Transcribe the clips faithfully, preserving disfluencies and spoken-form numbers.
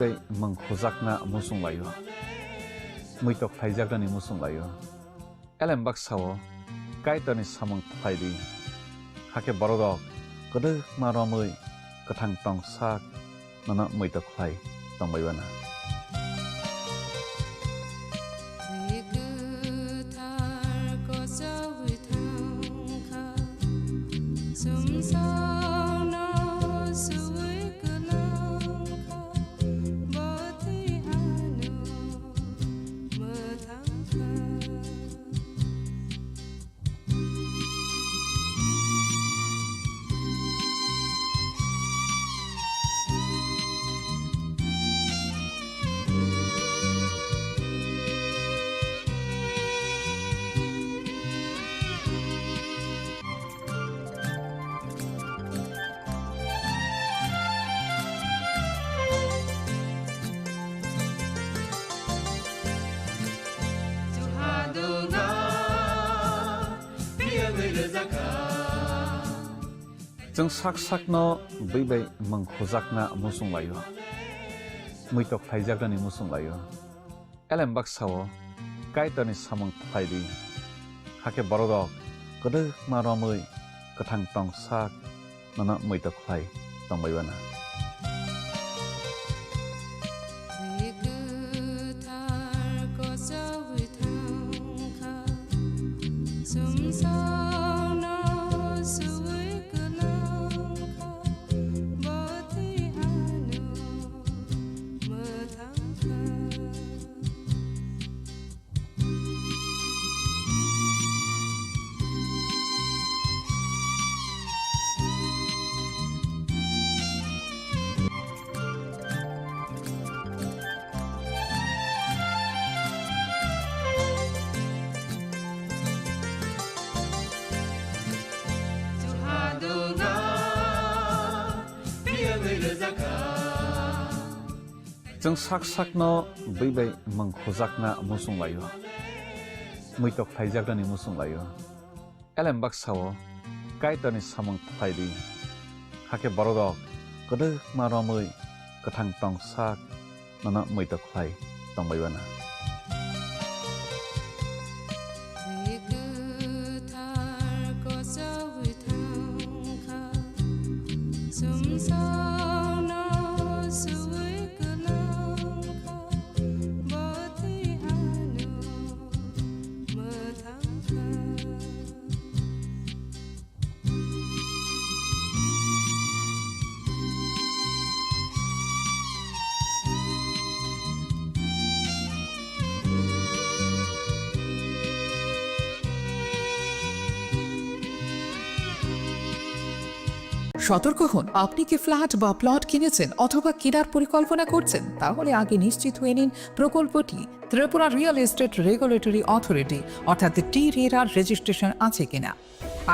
tei mwng khujakna muchung lai-o, muitok khlaijaknani muchung lai-o. Elem baksa-o Kaitorni samung khlai di, hakhe bororok kwdwkma romwi kwthang tong sak nono muitok khlai tongbai uana. Twi kwthar kochoi thangkha, sumsokno suwi kwlangkha, bo twi ano mwthangkha. Chwng sak sakno bwi bai mwng khujakna muchung lai-o, muitok khlaijaknani muchung lai-o. Elem baksa-o Kaitorni samung khlai di, hakhe bororok kwdwkma romwi kwthang tong sak nono muitok khlai tongbai uana. Twi kwthar kochoi thangkha, sumsokno suwi kwlangkha, bo twi ano mwthangkha. Chwng sak sakno bwi bai mwng khujakna muchung lai-o, muitok khlaijaknani muchung lai-o. Elem baksa-o Kaitorni samung khlai di, hakhe bororok kwdwkma romwi kwthang tong sak nono muitok khlai tongbai uana. Twi kwthar kochoi thangkha, sumsokno suwi kwlangkha, bo twi ano mwthangkha. সতর্ক হন, আপনি কি ফ্ল্যাট বা প্লট কিনেছেন অথবা কেনার পরিকল্পনা করছেন? তাহলে আগে নিশ্চিত হয়ে নিন প্রকল্পটি। Tripura real estate regulatory authority অর্থাৎ টি রেরার রেজিস্ট্রেশন আছে কিনা।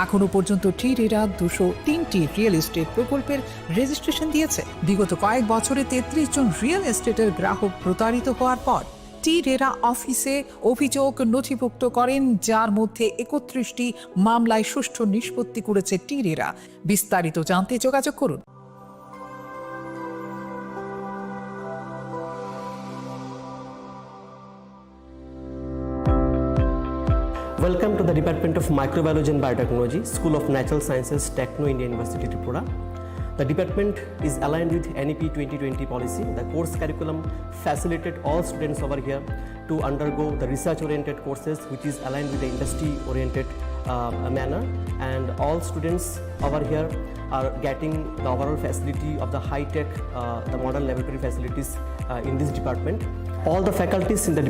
এখনো পর্যন্ত টি রেরা দুশো তিনটি রিয়েল এস্টেট প্রকল্পের রেজিস্ট্রেশন দিয়েছে। বিগত কয়েক বছরে তেত্রিশ জন রিয়েল এস্টেটের গ্রাহক প্রতারিত হওয়ার পর টি রেরা অফিসে অভিযোগ নথিভুক্ত করেন, যার মধ্যে একত্রিশটি মামলায় সুষ্ঠু নিষ্পত্তি করেছে টি রেরা। বিস্তারিত জানতে যোগাযোগ করুন। Welcome to the Department of Microbiology and Biotechnology, School of Natural Sciences, Techno India University, Tripura. The department is aligned with N E P twenty twenty policy. The course curriculum facilitate all students over here to undergo the research-oriented courses, which is aligned with the industry-oriented, uh, manner. And all students over here are getting the overall facility of the high-tech, uh, the modern laboratory facilities, uh, in this department. All the faculties in the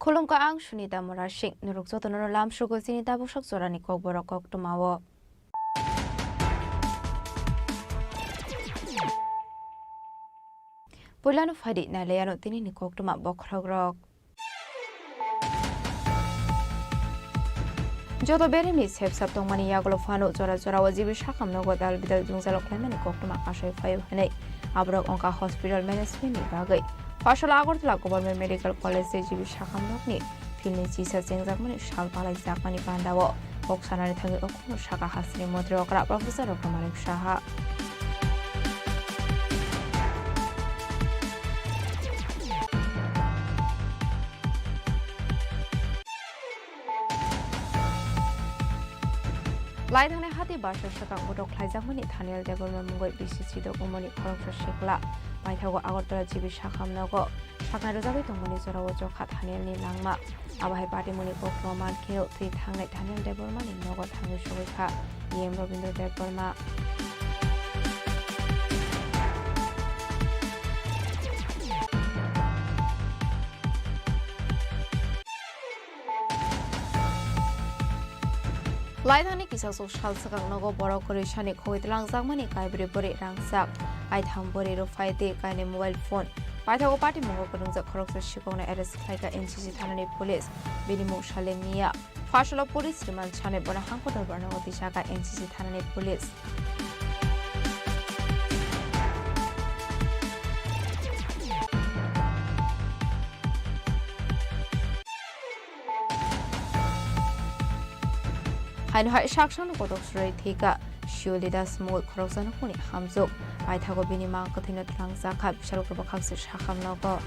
Khulumkha, ang Sunita Murasing. Norok jotono lamsugo chini tabuksak jorani kokborok koktwmao. Puilano phaidi nailaiano tinini koktwma bokhorokrok. Joto beremni sepsap tongmani yagulo phano jora jorao G B sakham nogo dal bidal jwngjalo khlaimani koktwma kasai phaio hinwi aborok wngkha hospital management ni bagwi. Phaisalo Agartala Government Medical College tei G B sakham nokni field ni chisa chengjakmani sal palaijakmani pandao kok sanani thangwi okhorno sakha hasteni montri okra Professor Doctor Manik Saha. Laithangni hati basa swkang bodol khlaijakmani Thaniel Debbarma mungwi bisi sidok umoni khoroksa sikla. Paithago Agartala G B sakham nogo saknai rwjagwi tongmani jorao chokha Thanielni langma. Abo hai patimoni koktwma mankhe thwi thangnai Thaniel Debbarmani nogo thangwi sogwi kha E M Rabindra Debbarma. Laithangni kisasok sal swkang nogo borok kwrwi sani khogwi twlangjakmani kaibrwi bwrwi rangchak, kaitham bwrwi rwphai tei kainwi mobile phone. Paithago patimungo kwrwngjak khoroksa sikokno arrest khlaikha N C C thanani police, bini mung Saleng Miya. Phaisalo police remand sanwi bono hangkotor barnogo twijaka N C C thanani police. Haino hai saksano kotok swrwi thwikha Shioli Das mungwi khoroksa nukhungni hamjwk. Paithago bini mang kwthwino twlangjakha Bishalkar bwkhakse sakham nogo.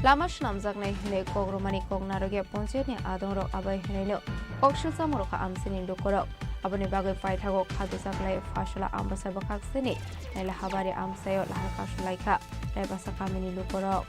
Lama swnamjaknai hwnwi kok rwmani kok narwkya ponchayatni adongrok abai hwnwino kok silsa murukha amchaini lukurok. Aboni bagwi paithago kha dujak lai Phaisala Ambasa bwkhaksini Nailahabari amchaio lahar kasu laikha Raibasa kamini lukurok.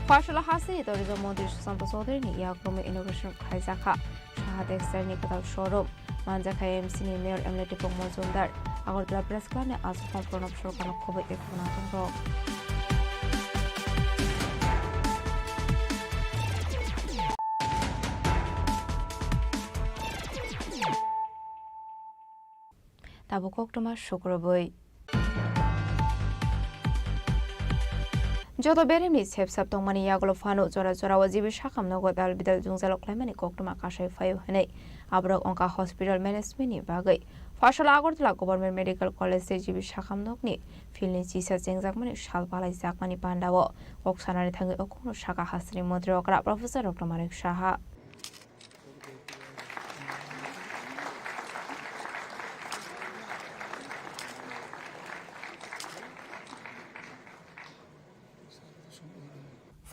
Phaisala hasteni tourism montri Sushanta Chaudhuryni yakrumwi inauguration khlaijakha Saha Textile ni kwtal showroom. Manjakha M C ni mayor M L A Dipok Mojumdar. Agartala Press Club ni aswk phang Pranab Sarkarno khobwi ekhorna tongrok. Tabuk koktwma sukrubwi. Joto beremni sepsap tongmani yagulo phano jora jorao G B sakham nogo dal bidal jwngjalo khlaimani koktwma kasai phaio hinwi aborok wngkha hospital management ni bagwi. Phaisalo Agartala Government Medical College tei G B sakham nokni field ni chisa chengjakmani sal palaijakmani pandao kok sanani thangwi okhorno sakha hasteni montri okra Professor Doctor Manik Saha.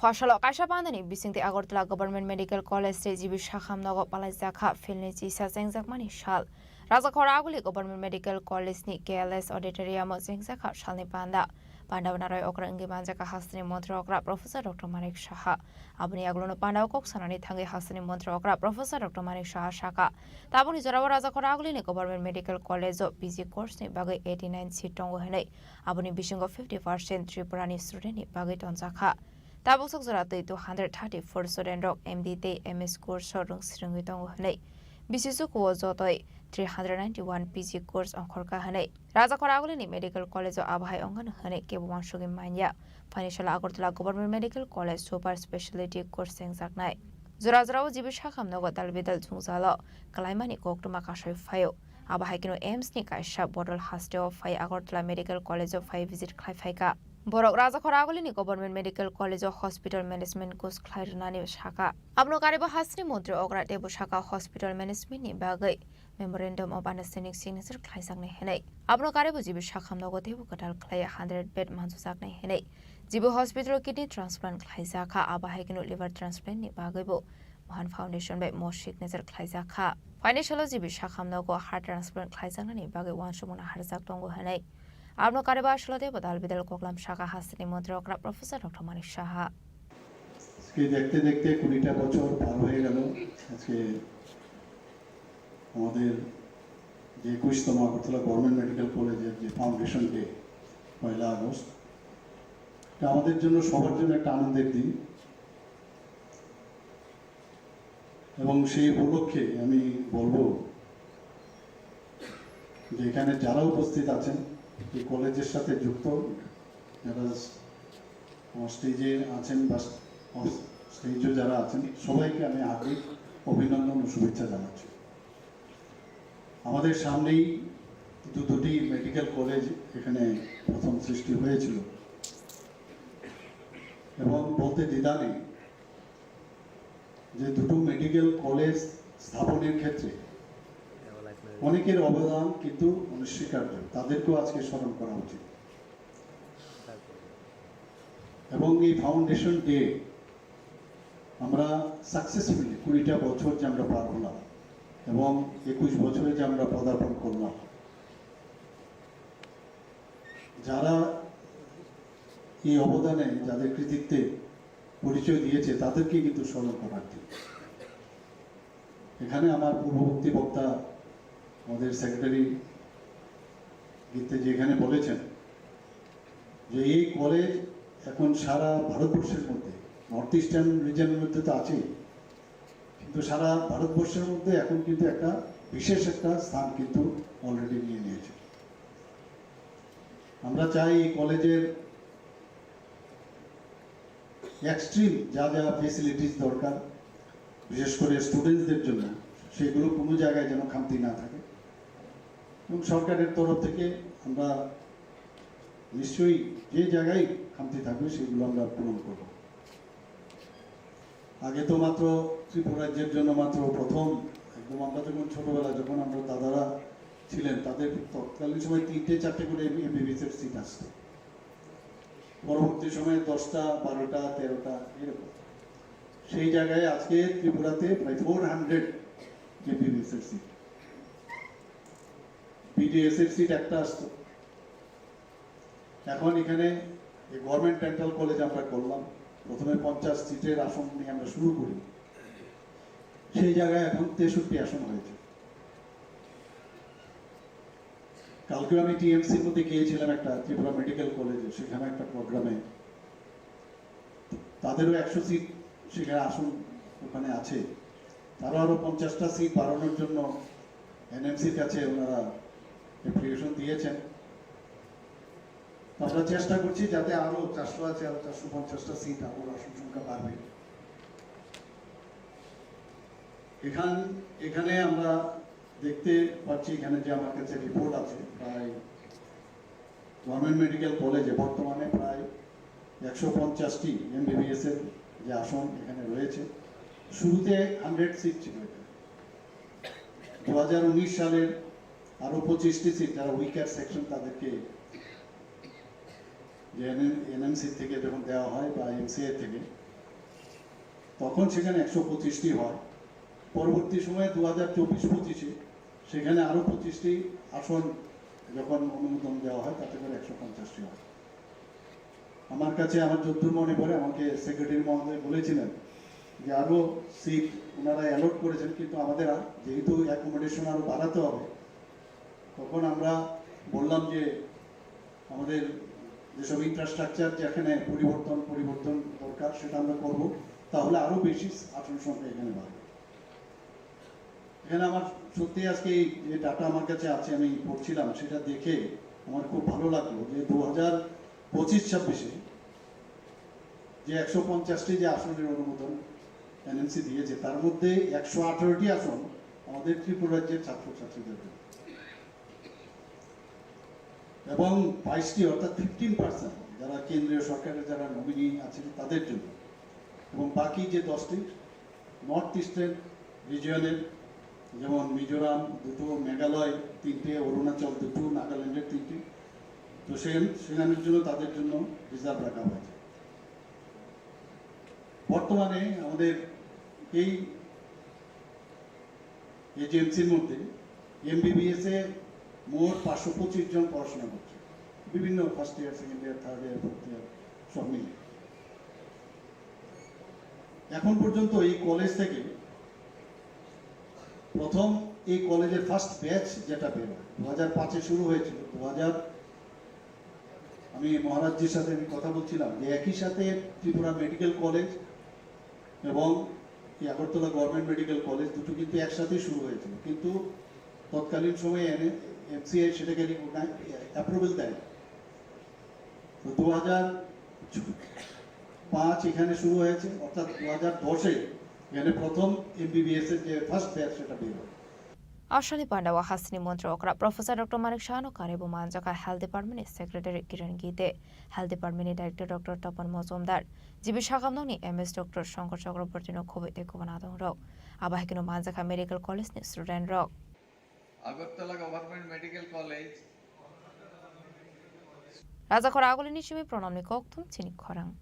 Phaisalo kaisa pandani bisingtwi Agartala Government Medical College tei G B sakham nogo palaijakha field ni chisa chengjakmani sal. Rajakhor Aguli Government Medical College ni K L S auditorium o chengjakha salni panda. Pandao narwi okra wngwi manjakha hasteni montri okra Professor Doctor Manik Saha. Aboni yagulono pandao kok sanani thangwi hasteni montri okra Professor Doctor Manik Saha sakha, tabukni jorao Rajakhor Agulini Government Medical College o P G course ni bagwi eighty nine seat tongo hinwi, aboni bisingo fifty percent Tripura ni student ni bagwi tonjakha. Tabuk sok jora twi two hundred thirty four student rok M D tei M S course o rwng swrwngwi tongo hinwi, bisi chukuo jotoi three hundred ninety one P G course ongkhorkha hinwi Rajakhor Agulini Medical College o abo hai wngmano hinwi kebo uansugwi manya. Phaini salo Agartala Government Medical College Super Speciality Course chengjaknai. Jora jorao G B sakham nogo dal bidal jwngjalo kwlaimani koktwma kasai phaio. Abo hai kheno AIIMS ni kaisa bodol hasteo phai Agartala Medical College o phai visit khlai phaikha. Borok Rajakhor Agulini Government Medical College o hospital management course khlai rwnani sakha. Abono karibo hasteni montri okra teibo sakha hospital management ni bagwi Memorandum of Understanding signature khlaijaknai hinwi. Abono karibo G B sakham nogo teibo kwtal khlai hundred bed mansujaknai hinwi. G B hospital o kidney transplant khlaijakha, abo hai kheno liver transplant ni bagwibo Mohan Foundation bai mo signature khlaijak kha. Phainai salo G B Sakham nogo heart transplant khlaijaknani bagwi uansukmungno harjak tongo hwnwi. Abono karwi ba salo tei bodol bidal koklam sakha hasteni montri okra Professor Doctor Manik Saha. আজকে দেখতে দেখতে কুড়িটা বছর পার হয়ে গেল। আজকে আমাদের যে একুশতম আগরতলা গভর্নমেন্ট মেডিকেল কলেজের যে ফাউন্ডেশন ডে, পয়লা আগস্ট, এটা আমাদের জন্য, সবার জন্য একটা আনন্দের দিন। এবং সেই উপলক্ষে আমি বলবো যে এখানে যারা উপস্থিত আছেন, এই কলেজের সাথে যুক্ত, যারা আমার স্টেজে আছেন বা অফ স্টেজে যারা আছেন, সবাইকে আমি হার্দিক অভিনন্দন ও শুভেচ্ছা জানাচ্ছি। আমাদের সামনেই দু দুটি মেডিকেল কলেজ এখানে প্রথম সৃষ্টি হয়েছিল এবং বলতে দ্বিধা নেই যে দুটো মেডিকেল কলেজ স্থাপনের ক্ষেত্রে অনেকের অবদান কিন্তু অনস্বীকার্য, তাদেরকেও আজকে স্মরণ করা উচিত। এবং এই ফাউন্ডেশন ডে আমরা সাকসেসফুলি কুড়িটা বছর যে আমরা পার হলাম এবং একুশ বছরে যে আমরা পদার্পণ করলাম, যারা এই অবদানে, যাদের কৃতিত্বে পরিচয় দিয়েছে, তাদেরকে কিন্তু স্মরণ করার দিন। এখানে আমার পূর্ববর্তী বক্তা, আমাদের সেক্রেটারি গীতে যেখানে বলেছেন যে এই কলেজ এখন সারা ভারতবর্ষের মধ্যে, নর্থ ইস্টার্ন রিজনের মধ্যে তো আছেই, কিন্তু সারা ভারতবর্ষের মধ্যে এখন কিন্তু একটা বিশেষ একটা স্থান কিন্তু অলরেডি নিয়ে নিয়েছে। আমরা চাই এই কলেজের এক্সট্রিম যা যা ফেসিলিটিস দরকার, বিশেষ করে স্টুডেন্টসদের জন্য, সেগুলো কোনো জায়গায় যেন খামতি না থাকে। এবং সরকারের তরফ থেকে আমরা নিশ্চয়ই যে জায়গায় খামতি থাকবে, সেগুলো আমরা পূরণ করব। আগে তো মাত্র ত্রিপুরা রাজ্যের জন্য মাত্র প্রথম, একদম আমরা যখন ছোটবেলা, যখন আমরা দাদারা ছিলেন, তাদের তৎকালীন সময় তিনটে চারটে করে এমবিবিএস এর সিট আসতো। পরবর্তী সময়ে দশটা, বারোটা, তেরোটা, এরকম। সেই জায়গায় আজকে ত্রিপুরাতে প্রায় ফোর হান্ড্রেড এমবিবিএস এর সিট। বিডিএস এর সিট একটা আসতো। এখন এখানে এই গভর্নমেন্ট ডেন্টাল কলেজ আমরা করলাম, প্রথমে পঞ্চাশ সিটের আসন নিয়ে আমরা শুরু করি, সেই জায়গায় এখন তেষট্টি আসন হয়েছে। কালকেও আমি টিএমসির মধ্যে গিয়েছিলাম একটা ত্রিপুরা মেডিকেল কলেজে, সেখানে একটা প্রোগ্রামে। তাদেরও একশো সিট সেখানে আসন ওখানে আছে। তারও আরও পঞ্চাশটা সিট বাড়ানোর জন্য এনএমসির কাছে ওনারা অ্যাপ্লিকেশন দিয়েছেন। তো আমরা চেষ্টা করছি যাতে আরও চারশো আছে, আরও চারশো পঞ্চাশটা সিট, আরও আসন সংখ্যা বাড়বে। এখান এখানে আমরা দেখতে পাচ্ছি, এখানে যে আমার কাছে রিপোর্ট আছে, প্রায় গভর্নমেন্ট মেডিকেল কলেজে বর্তমানে প্রায় একশো পঞ্চাশটি এমবিবিএস এর যে আসন এখানে রয়েছে। শুরুতে হান্ড্রেড সিট ছিল এখানে। দু হাজার উনিশ সালের আরও পঁচিশটি সিট, যারা উইকার সেকশন, তাদেরকে যে এনএমসি থেকে যখন দেওয়া হয় বা এমসিএ থেকে, তখন সেখানে একশো পঁচিশটি হয়। পরবর্তী সময়ে দু হাজার চব্বিশ পঁচিশে সেখানে আরও পঁচিশটি আসন যখন অনুমোদন দেওয়া হয়, তাতে করে একশো পঞ্চাশটি হয়। আমার কাছে, আমার যতদূর মনে পড়ে, আমাকে সেক্রেটারি মহোদয় বলেছিলেন যে আরও সিট ওনারা অ্যালট করেছেন, কিন্তু আমাদের আর, যেহেতু অ্যাকোমোডেশন আরও বাড়াতে হবে, তখন আমরা বললাম যে আমাদের যেসব ইনফ্রাস্ট্রাকচার যেখানে পরিবর্তন পরিবর্তন দরকার, সেটা আমরা করব, তাহলে আরও বেশি আসন সংখ্যা এখানে বাড়বে। এখানে আমার সত্যি আজকে এই যে ডাটা আমার কাছে আছে, আমি পড়ছিলাম, সেটা দেখে আমার খুব ভালো লাগলো যে দু হাজার পঁচিশ ছাব্বিশে যে একশো পঞ্চাশটি যে আসনের অনুমোদন এনএমসি দিয়েছে, তার মধ্যে একশো আঠারোটি আসন আমাদের ত্রিপুরা রাজ্যের ছাত্রছাত্রীদের জন্য এবং বাইশটি, অর্থাৎ ফিফটিন পার্সেন্ট, যারা কেন্দ্রীয় সরকারের যারা নমিনি আছেন তাদের জন্য, এবং বাকি যে দশটি নর্থ ইস্টার্ন রিজিয়নের, যেমন মিজোরাম দুটো, মেঘালয় তিনটে, অরুণাচল দুটো, নাগাল্যান্ডের তিনটি, তো সে সেখানের জন্য, তাদের জন্য রিজার্ভ রাখা হয়েছে। বর্তমানে আমাদের এই এজিএমসির মধ্যে এমবিবিএস এ মোট পাঁচশো পঁচিশ জন পড়াশোনা করছে, বিভিন্ন first year, second year, third year, fourth year, সব মিলে। এখন পর্যন্ত এই কলেজ থেকে প্রথম, এই কলেজের ফার্স্ট ব্যাচ যেটা বেরোয়, দু হাজার পাঁচে শুরু হয়েছিল, দু হাজার, আমি মহারাজজির সাথে আমি কথা বলছিলাম যে একই সাথে ত্রিপুরা মেডিকেল কলেজ এবং এই আগরতলা গভর্নমেন্ট মেডিকেল কলেজ দুটো কিন্তু একসাথেই শুরু হয়েছিল, কিন্তু তৎকালীন সময়ে এমসিআই সেটাকে অ্যাপ্রুভেল দেয়। তো দু হাজার পাঁচ এখানে শুরু হয়েছে, অর্থাৎ দু হাজার দশে এখানে প্রথম এমবিবিএস এর যে ফার্স্ট ব্যাচ সেটা বের হয়। Aswkni panda o hasteni montri okra Professor Doctor Manik Saha no karwi bo manjakha Health Department ni Secretary Kiran Gite, Health Department ni Director Doctor Tapan Mojumdar, G B Sakamnok ni M S Doctor Shankar Chakraborty no khobwi tei kubun adong rok. Abo hai kheno manjakha Medical College ni student rok. Agartala Government Medical College. Rajakhor agulini simi pranamni kokthum chini khorang.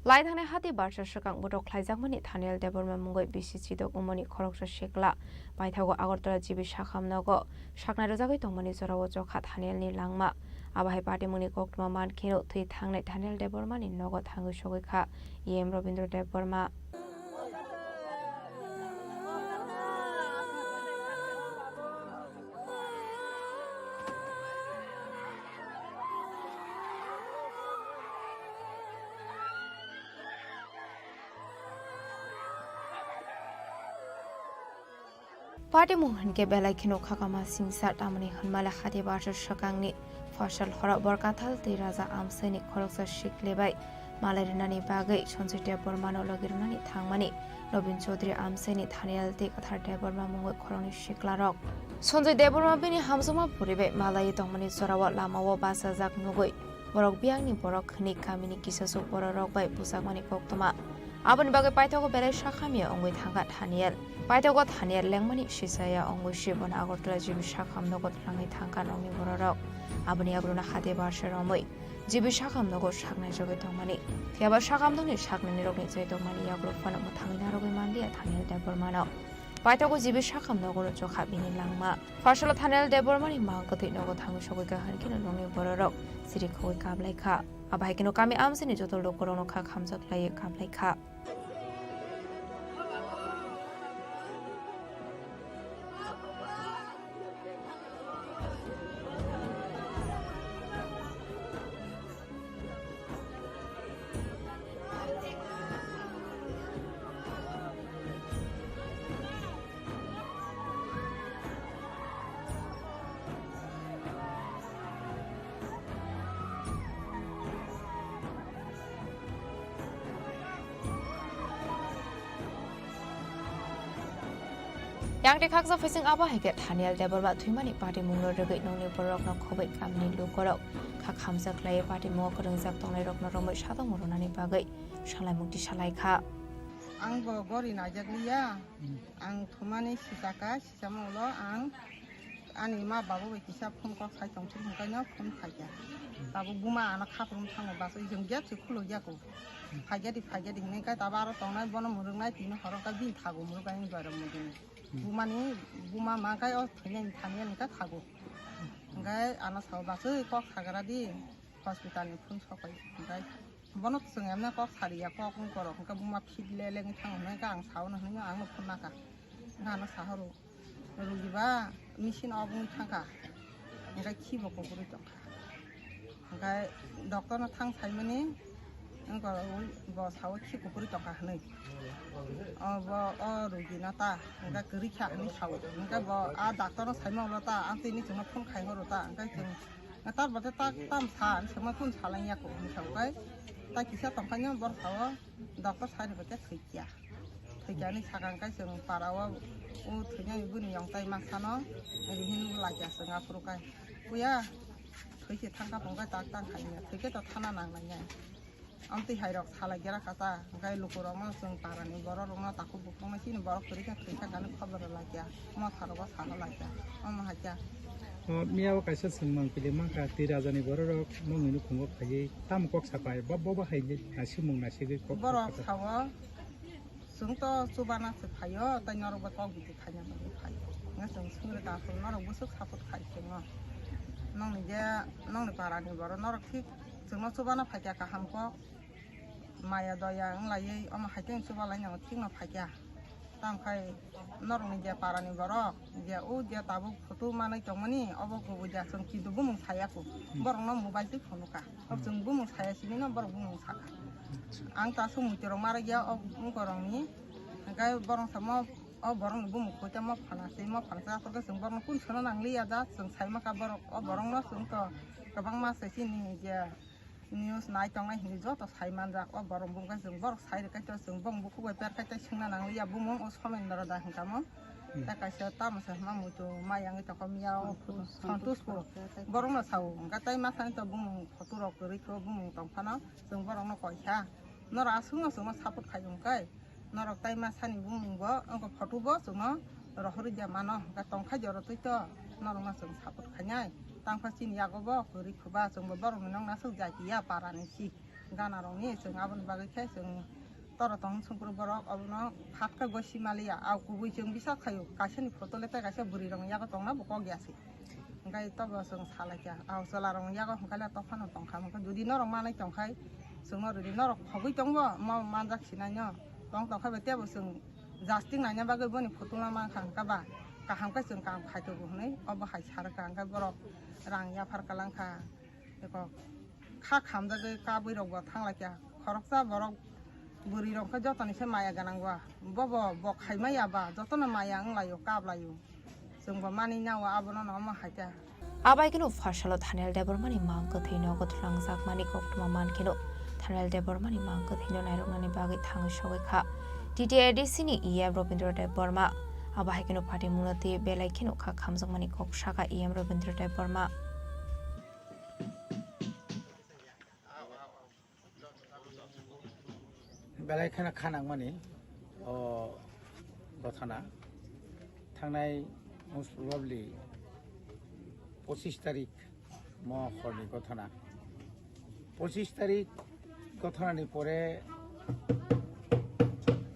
Lai thangnai hati barsa swkang botok khlaijakmani Thaniel Debbarma mungwi bisi chidok wngmani khoroksa sikla paithago Agartala G B Sakham nogo saknai rwjagwi tongmani jorao chokha Thaniel ni langma. Abo hai patimungni koktwma man kheno thwi thangnai Thaniel Debbarma ni nogo thangwi sogwi kha E M Rabindra Debbarma. Patimung hinkhe belai kheno khakama singsa, tamoni hwnmale hati barsa swkangni Fasal horo Borkathal tei Raja Amsaini khoroksa sikle bai malai rwnani bagwi Sanjay Debbarmano logi rwnani thangmani Nobin Chaudhary Amsaini Thaniel tei Kathar Debbarma mungwi khoroknwi siklarok. Sanjay Debbarma bini hamjakma bwrwi bai malaiwi tongmani jorao lamao bachajak nugwi borok biyangni borok hwnwi kamini kisasuk bororok bai bujakmani koktwma. Aboni bagwi paithago belai sakhamya wngwi thangkha Thaniel. Paithago Thaniel lengmani sisaya wngwi se bono Agartala G B Sakham nogo twlangwi thangkha nokni bororok. Aboni yagulono hati barsa romwi G B Sakham nogo saknai jagwi tongmani. Phiya ba Sakham nokni saknainirokni chaitokmani yagulo phano mwthangwi narwgwi manliya Thaniel Debbarmano. Paithago G B Sakham nogo rwchokha bini langma. Fasalo Thaniel Debbarmani mang kwthwi nogo thangwi sogwi kha, hinkhe nokni bororok siri khogwi kaplaikha. Abo hai kheno kami amchaini joto lukurokno kha khamjak laiwi kaplaikha. Yang tei khaksa phising abo hai khe Thaniel Debbarma thwimani patimungno rwgwi nokni bororokno khobwi kamini lukurok kha khamjak laiwi patimungo kwrwngjak tongnairokno romwi sadokma rwnani bagwi salaimung tisa lai kha. Ang bo gori naijakliya, ang thumani sisaka, sisama ulo ang ani ma babu bai kisa phone kok sai tongthok hwnkhe no phone phaikha. Tabuk buma ano khaprum thango, bus o ijong gate se khulo yaku. Phaikha di, phaikha di hinwi khe tabuk aro tongnai bono mwrwknai tini horo khe bini thago mwrwknai wngwi bairok mwdini. Bumani buma ma khe o thwinai thani ani khe thago. Hwnkhe ano sao bachwi kok sagra di hospital ni phone sokai. Hwnkhe bono chwng emne kok sariya kok wng korok hwnkhe buma fit le lengwi thango hwnkhe ang sao no hwnwi ang no phone naka. Hwnkhe ano sahoro. Rugi ba machine off wng thangkha, hwnkhe khibo kuphurwi tongkha. Hwnkhe doctor no thang saimani, wngkha bo sao khi kuphurwi tongkha hwnwi. O bo o rugi no ta, hwnkhe kwrwi kha hwnwi sao. Hwnkhe bo a doctor no saima ulo ta, ang tini chwngno phone khai horo ta, hwnkhe chwng tar bade ta tam sa hwnwi saima kunu salai ya kho hwnwi sao khe. Tai kisa tongkhaino borok sao doctor sai rwbaikhe thwikya. Thwikya hinwi sakha hwnkhe chwng para o, o thwinani bwrwi yong tai masano, ri hinwi laikya chwng aphuru kai. Puya thwikhe thangkha phungkhe tak tang khainai, thwikhe to thana nanglainai. Amtwi hairok salai gera kha ta, hwnkhe lukurokno chwng parani bororokno takhuk bukhukno chini borok kwrwi khe thwikha hinwi khobor rwlaikya. Motha rogo sana laikha, omo haikha. O, miyao kaisa swngmang kili mankha, twi rajani bororok nongni nukhungo phaiwi tamo kok sapai, bo, bo bahai nasimung nasigwi kok Borok sapai. Sao, chwng to chubana se phaio, tai norok bo kok biti khaina bagwi phaio. Nga chwng swngri ta phuru norok bwswk support khai chwngno. Nongni je, nongni parani borok norok thik chwngno chubana phaikha kaham kok. Maya doya wng laiwi omo hai khe chubalaino thikno phaikha. Tamo khai norokni je parani borok, je o je tabuk photo manwi tongmani, obo kubui ja chwng kintu bumung saya kho. Hmm. Borokno mobile twi phunukha. Chwng bumung saya simi no borok bumung sakha. Ang ta aswk muitu rok ma rwkya o wngkorokni. Hwnkhe borok samo o borokni bumung koi tamo phana se, mo phana se, aswk khe chwng borokno kun sono nangliya da, chwng sai maka borok, o borokno chwng to kwbangma se chini je news nai tongnai hinwi joto sai manjak. O borok bumung khe chwng borok sai rwkhe to chwng bong bukhuk bai per khai tei swngna nangliya, bumung o Somendra da hwnkha mo. Hmm. Tei kaisa tamo se hwnma muitu mai yangwi tongkha miya o Santosh Pur. Santosh Pur. Borokno sao, hwnkha tei masani to bumung photo rok kwrwi kho, bumung tongphano chwng borokno koi kha. Norok aswkno chwngno support khai wngkhe. Norok tai ma sani bumung bo, wngkha photo bo chwngno rohorwi de mano, hwnkhe tongkha jora twi to norokno chwng support khainai. Tangkha chini yago bo kwrwi khuba chwngbo borokni nokna swk jatiya parani si gana rokni chwng aboni bagwi khe chwng toro tong sungkru borok obono phatka gosi maliya au kubui chwng bisa khaio kaisani photo le tei kaisa bwrwi rokni yago tongna bo kok ya se. Hwnkhe tobo chwng salaikha, au chwla rokni yago hwnkhe le tophano tongkha, hwnkhe jodi norok manwi tongkhai chwngno rwdi, norok khogwi tongbo mo manjak sinaino tong tongkha bai teibo chwng jasting naina bagwi boni photo ma mankha hwnkhe ba kaham khe chwng kam khaitogo hwnwi obo hai sarwkha, hwnkhe borok rang yaphar kalangkha. Eko kha khamjagwi kabwi rokbo thanglaikha. Khoroksa borok bwrwi rok khe jotoni se maya gwnang ba. Bobo bo khaimaya ba jotono maya wnglaio, kaplaio. Chwngbo manwi nao abono no omo hai khe. Abai kheno phasalo Thaniel Debbarmani mang kwthwi nogo twlangjakmani koktwma man kheno Thaniel Debbarmani mang kwthwino nairoknani bagwi thangwi sogwi kha T T A D C ni E M Robindra Debbarma. Abo hai kheno party mungno twi belai kheno kha khamjakmani kok sakha E M Robindra Debbarma. Belai kheno kha nangmani o gothana thangnai most probably pochis tarik mo horni gothana. Pochis tarik gothanani pore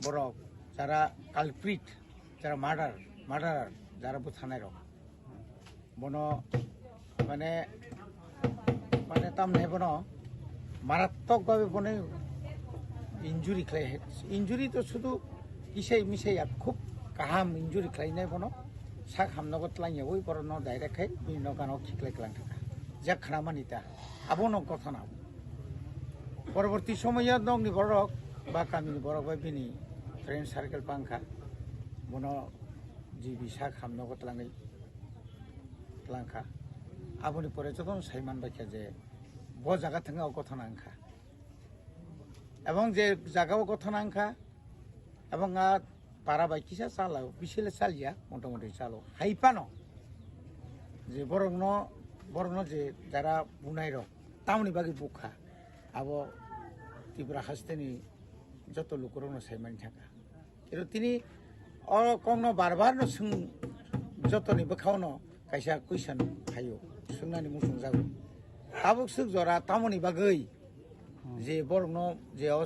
borok jara culprit, jara murder, murderer, jara buthanai rok. Bono mane, mane tamne bono marattok babe bono injury khlai, injury to sudu kisai misai ya khub kaham injury khlainai bono sak hamnogo twlangya ui borokno direct khai bini nokano khiklai klang thangkha. Jak khna mani ta abono gothana. Poroborti somoyo nokni borok ba kamini borok bai bini friend circle pangkha, bono G B sak hamnogo twlangwi twlangkha. Aboni pore jotono sai manbaikha je bo jaga thangwi o gothana wngkha. Ebong je jaga o gothana wngkha, ebong a para bai kisa chalao, bisile chalya, motamoti chalo. Hai phano je borokno, borokno je jara bunai rok, tamoni bagwi bukha, abo Tripura hasteni joto lukurokno sai mani thangkha. Ero tini o kokno bar bar no swng, jotoni bwkhao no kaisa question phaio, swngnani muchung jago. Tabuk swk jora tamoni bagwi je borokno je o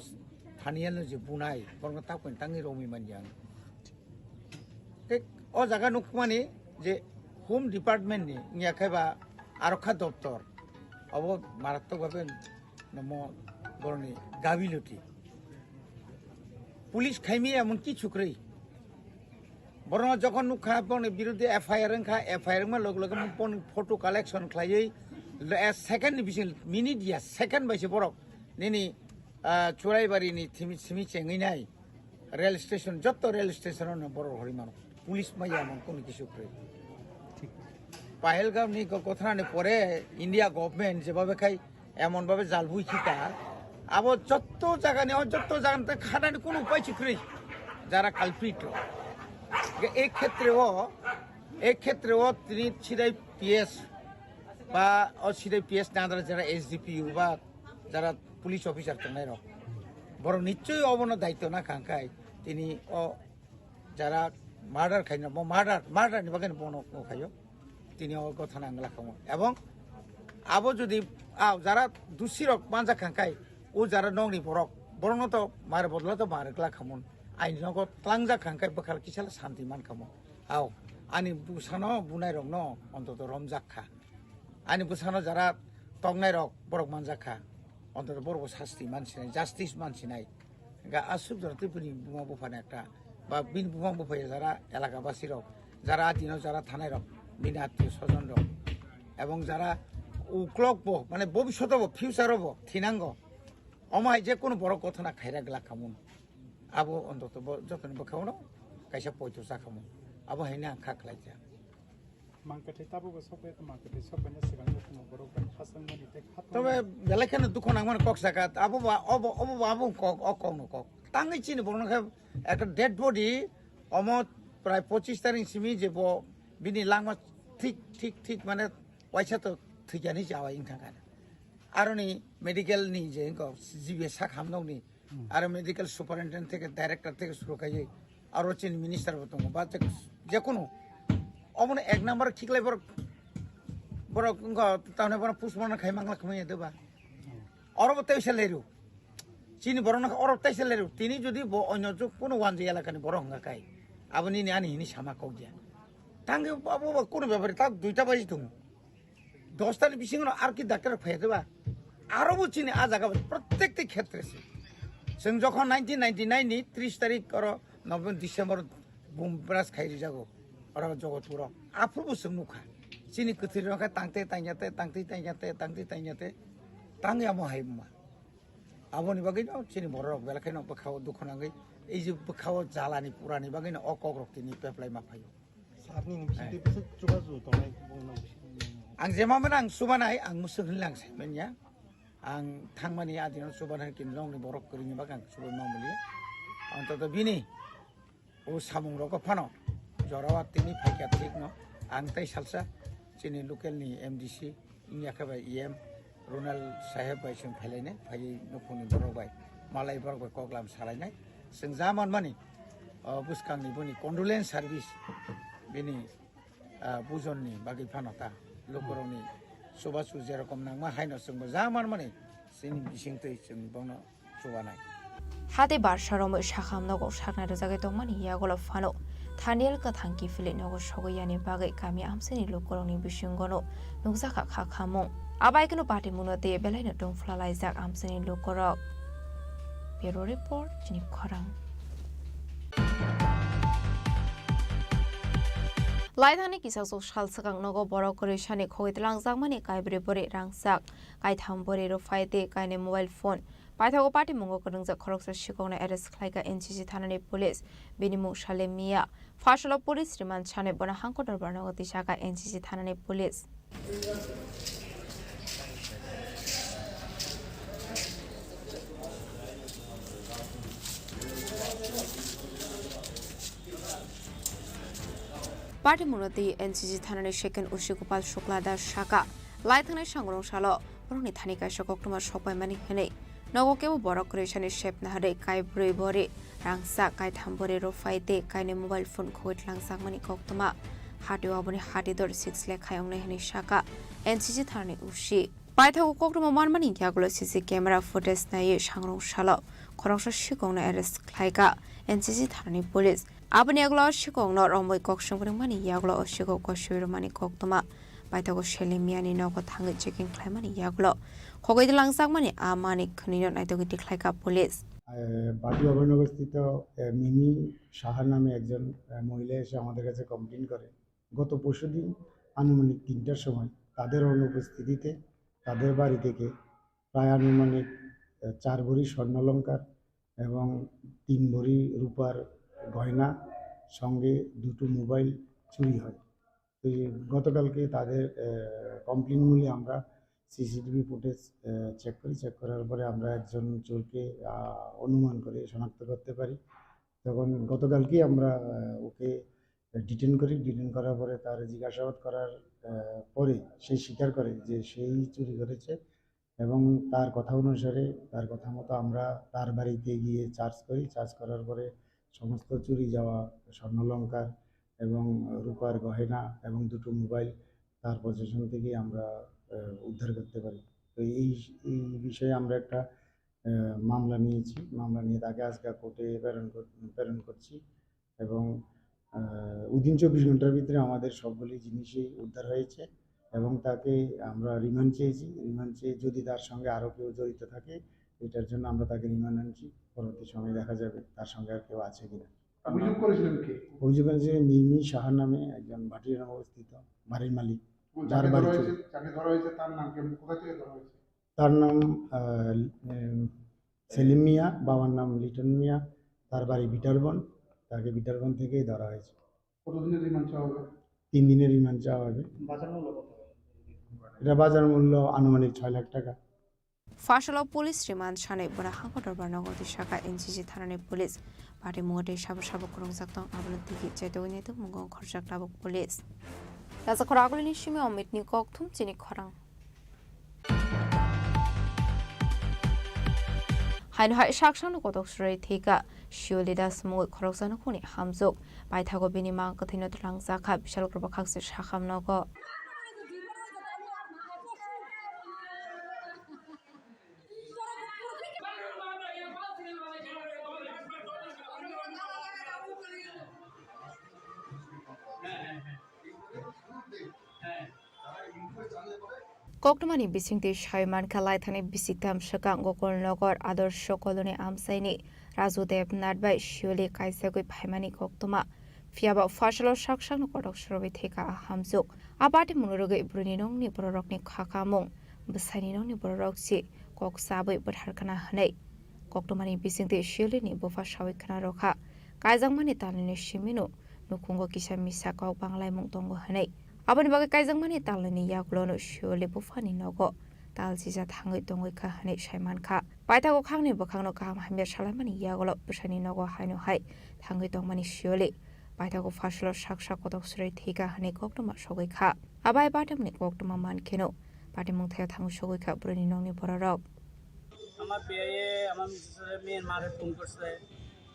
Thaniel no je bunai, borokno takoni tangwi romwi manya. Tei o jaga nukmani je Home Department ni wngya khe ba Arokha Doptor, obo marattok bhabe nomo borokni gabiloti. Police khaimi emon kichu kwrwi. Borokno jokhon nukha, borokni biruddhe F I R wngkha, F I R wngma loge loge borokni photo collection khlaiwi, lo-, eh, second ni bising, minute ya, second bai se borok nini, ah, Churaibarini thimi, simi chengwi nai. Rail station, jotto rail station o no borok rori mano. Police maya mon kono kisu kwrwi. Pahalgam ni go-, gothanani pore India government jebabe khai emon babe jalbui khita, Abo jotto jagani, o jotto jagani khanani kuno upai si kwrwi, jara culprit rok. Ge, e khetre o, e khetre o tini sidai P S ba o sidai P S nadra jara S D P O ba jara police officer tongnai rok, borok nichoi obono daityo na kha, hwnkhe tini o jara murder khaina, bo murder, murder ni bagwi bono khayo, tini o gotha nang la khamu. Ebong abo jodi, ah, jara dusi rok manjak kha, hwnkhe o jara nokni borok, borokno to mare bodolo to mare kla khamun. Aini nogo tlangjak kha, hwnkhe bwkhal kisa santi man khamu. Ao, ani bwsano bunai rokno ontoto romjak kha. Ani bwsano jara tongnai rok borok manjak kha. Ontoto borok bo sasti mansinai, justice mansinai. Ga aswk jora tei bini buma buphani ekta, ba bini buma bupha ya jara elaka basi rok, jara atino jara thanai rok, bini atio sojon rok, ebong jara uklok bo, mane bobishoto bo, future o bo thinango. Omo hai je kono borok gothana khaira glak khamun. Abo ontoto bo jotoni bwkhao no kaisa poito cha khamun. Abo haino ang kha khlai kha. Mangkwthwi tabukbo sokphai, mangkwthwi sokphaina swkang jotono borok bai khachangmani tei khatungmani. Tobe belai kheno dukhu nangmani kok saka, abo ba, obo, obo ba abo kok, o kokno kok. Tangwi chini borokno khe ekta dead body, omo prai pochis tarik simi je bo bini langma thik, thik, thik mane waisa to thwikyani chawi wngkha kha. Aroni medical ni je wngkha jibe sak hamnokni, Hmm. Aro medical superintendent theke, director theke suru kaiwi, aro chini minister bo tongo, ba je, jekunu omono ek number khiklai borok, borok wngkha tamni borok postmortem khai mangla khmai ya de ba. Hmm. Oro bo teisa leru. Chini borok no oro teisa leru. Tini jodi bo onyo juk kuno wanjwi elaka ni borok wngkha kai. Abo nini ani hini sama kok ya. Tangwi abo ba kuno bepari tak duita baji tongo. Dostani bisingo ar ki doctor phai de ba? Aro bo chini a jaga bo prottek ti khetre se. Chwng jokhon nineteen ninety-nine ni tris tarik oro November, December bum bras khai rijago oro Jogotpuro. Aphuru bo chwng nukha. Chini kwthwirok khe tangte tangya te, tangte tangya te, tangte tangya te, tangya mo hai ma. Aboni bagwi no chini borok belai kheno bwkhao dukhu nangwi, ei je bwkhao jalani purani bagwi no o kokrok tini peplai ma phaio. Sir ni bising twi bwswk chubachu tongnai bongno bising. Ang jema mano ang chubanai, ang mwswk hinwi lang sai manya. Ang thangmani adino chubanai kinrongni borok kwrwini bagwi ang chubai ma muli. Ang to bini o samung rogo phano jorao tini phaikha thikno ang tei salsa chini local ni M D C wngya khe bai E M Ronald saheb bai chwng phailainai, phaiwi nukhungni borok bai, malai borok bai koklam salainai. Chwng ja manmani, o, bwskangni boni condolence service, bini, ah, bujonni bagwi phano ta lukurokni chubachu jerokom nangma haino chwngbo ja manmani chini bisingtwi chwng bono chubanai. Hati barsa romwi sakham nogo saknai rwjagwi tongmani yagulo phano Thaniel kwthang kiphilwi nogo sogwi yani bagwi kami amchaini lukurokni bisingono nukjakha kha khamung. Abaikeno patimungno tei belaino tongphla laijak amchaini lukurok. Bureau Report, chini khorang. Laithangni kisasuk sal swkang nogo borok kwrwisani khogwi twlangjakmani kaibrwi bwrwi rangchak, kaitham bwrwi rwphai tei kainwi mobile phone. Paithago patimungo kwrwngjak khoroksa sikokno arrest khlaikha N C C thanani police. Bini mung Salim Mia. Pharsalo police remand sanwi bono hangko dorbar nogo twisakha N C C thanani police. Patimungno twi N C C thanani second O C Gopal Shukla Das sakha, lai thangnai sangrong salo borokni thani kaisa koktwma sokpaimani hwnwi. Nogo kebo borok kwrwisani sep naharwi kaibrwi bori, rangchak kaitham bori rwphai tei kainwi mobile phone khogwi tlangjakmani koktwma. Hatio aboni hati dor six lakh khai wngnai hwnwi sakha N C C thanani O C. Paithago koktwma manmani yagulo C C camera footage naiwi sangrong salo khoroksa sikokno arrest khlaikha N C C thanani police. Aboni yagulo o sikokno romwi kok swng phwrwngmani yagulo o sikok kosoi rwmani koktwma. Paithago Salim Miani nogo thangwi checking khlaimani yagulo khogwi langjakmani a manwi khwnwino naitugwi tikhlaikha police. আহ, বাদী অভয়নগরস্থিত, আহ, মিমি সাহা নামে একজন, আহ, মহিলা এসে আমাদের কাছে কমপ্লেন করে। গত পরশুদিন আনুমানিক তিনটার সময় তাদের অনুপস্থিতিতে তাদের বাড়ি থেকে প্রায় আনুমানিক, আহ, চার ভরি স্বর্ণালংকার এবং তিন ভরি রূপার গয়না, সঙ্গে দুটো মোবাইল চুরি হয়। তো এই গতকালকে তাদের, আহ, কমপ্লেন মূলে আমরা সিসিটিভি ফুটেজ চেক করি। চেক করার পরে আমরা একজন চোরকে আহ, অনুমান করে শনাক্ত করতে পারি। তখন গতকালকেই আমরা আহ, ওকে ডিটেন করি। ডিটেন করার পরে তার জিজ্ঞাসাবাদ করার আহ, পরে সে স্বীকার করে যে সেই চুরি করেছে এবং তার কথা অনুসারে, তার কথা মতো আমরা তার বাড়িতে গিয়ে সার্চ করি। সার্চ করার পরে সমস্ত চুরি যাওয়া স্বর্ণালংকার এবং রূপার গয়না এবং দুটো মোবাইল তার পজিশন থেকে আমরা আহ, উদ্ধার করতে পারি। তো এই এই বিষয়ে আমরা একটা আহ, মামলা নিয়েছি। মামলা নিয়ে তাকে আজকে কোর্টে প্রেরণ কর- প্রেরণ করছি এবং আহ, within চব্বিশ ঘন্টার ভিতরে আমাদের সবগুলি জিনিসই উদ্ধার হয়েছে এবং তাকে আমরা রিমান্ড চেয়েছি। রিমান্ড চেয়ে যদি তার সঙ্গে আরও কেউ জড়িত থাকে, এটার জন্য আমরা তাকে রিমান্ড আনছি। পরবর্তী সময়ে দেখা যাবে তার সঙ্গে আর কেউ আছে কিনা। অভিযোগ করেছিলেন কে? অভিযোগ করেছে মিমি সাহার নামে একজন ভাটিয়ারাম অবস্থিত বাড়ির মালিক। ও, যার যাকে বাড়ি ধরা চুরি। হয়েছে, যাকে ধরা হয়েছে, তার নাম কি এবং কোথা থেকে ধরা হয়েছে? তার নাম আহ, উম, সেলিম মিয়া, বাবার নাম লিটন মিয়া, তার বাড়ি বিটারবন। তাকে বিটারবন থেকেই ধরা হয়েছে। কতদিনের রিমান্ড চাওয়া হবে? তিন দিনের রিমান্ড চাওয়া হবে। বাজার মূল্য কত? এটা বাজার মূল্য আনুমানিক ছয় লাখ টাকা। Fasalo police rimand sanai bwrwi hangkho dorbar nogo twi saka N C C thanani police. Party mungo tei sabo sabo kwrwngjak tong, abono tigi chaitogwi naitok mungo khorjak tabuk police. Yachakhor agulini simi Omitni kokthum chini khorang. Haino hai saksano kotok surai thika, Shioli Das mungwi khoroksa nukhungni hamjwk. Paithago bini mang kwthwino twlangjakha, Bishalgarh bwkhakse sakham nogo. Koktwmani bisingtwi sai mankha, laithani bisingtam swkang Gokulnagar Adarsh Colony amchaini Raju Debnath bai Shioli kaisagwi phaimani koktwma. Phiyaba Fasalo saksakno kotok surwi theka a hamjwk. A bati mwnwi rwgwi bwrwini nokni bororokni khakamung, bwsaini nokni bororok si kok chabwi bwtharkhana hwnwi koktwmani bisingtwi Shiolini bupha sawi khna rwkha. Kaijakmani talnwini simino nukhungo kisa misa kok banglaimung tongo hwnwi. Aboni bagwi kaijakmani talnwini yagulono Shioli buphani nogo tal sija thangwi tongwi kha hwnwi sai mankha. Paithago khakni bwkhakno kaham hamya salaimani yagulo bwsani nogo haino hai thangwi tongmani Shioli. Paithago Fasalo sak sak kotok srwi thika hwnwi koktwma sogwi kha. Abai patimni koktwma mankheno patimung thaio thangwi sogwi kha bwrwini nokni bororok. আমার বিয়ে আমার মিসেসের মেয়ের মারে ফোন করছে,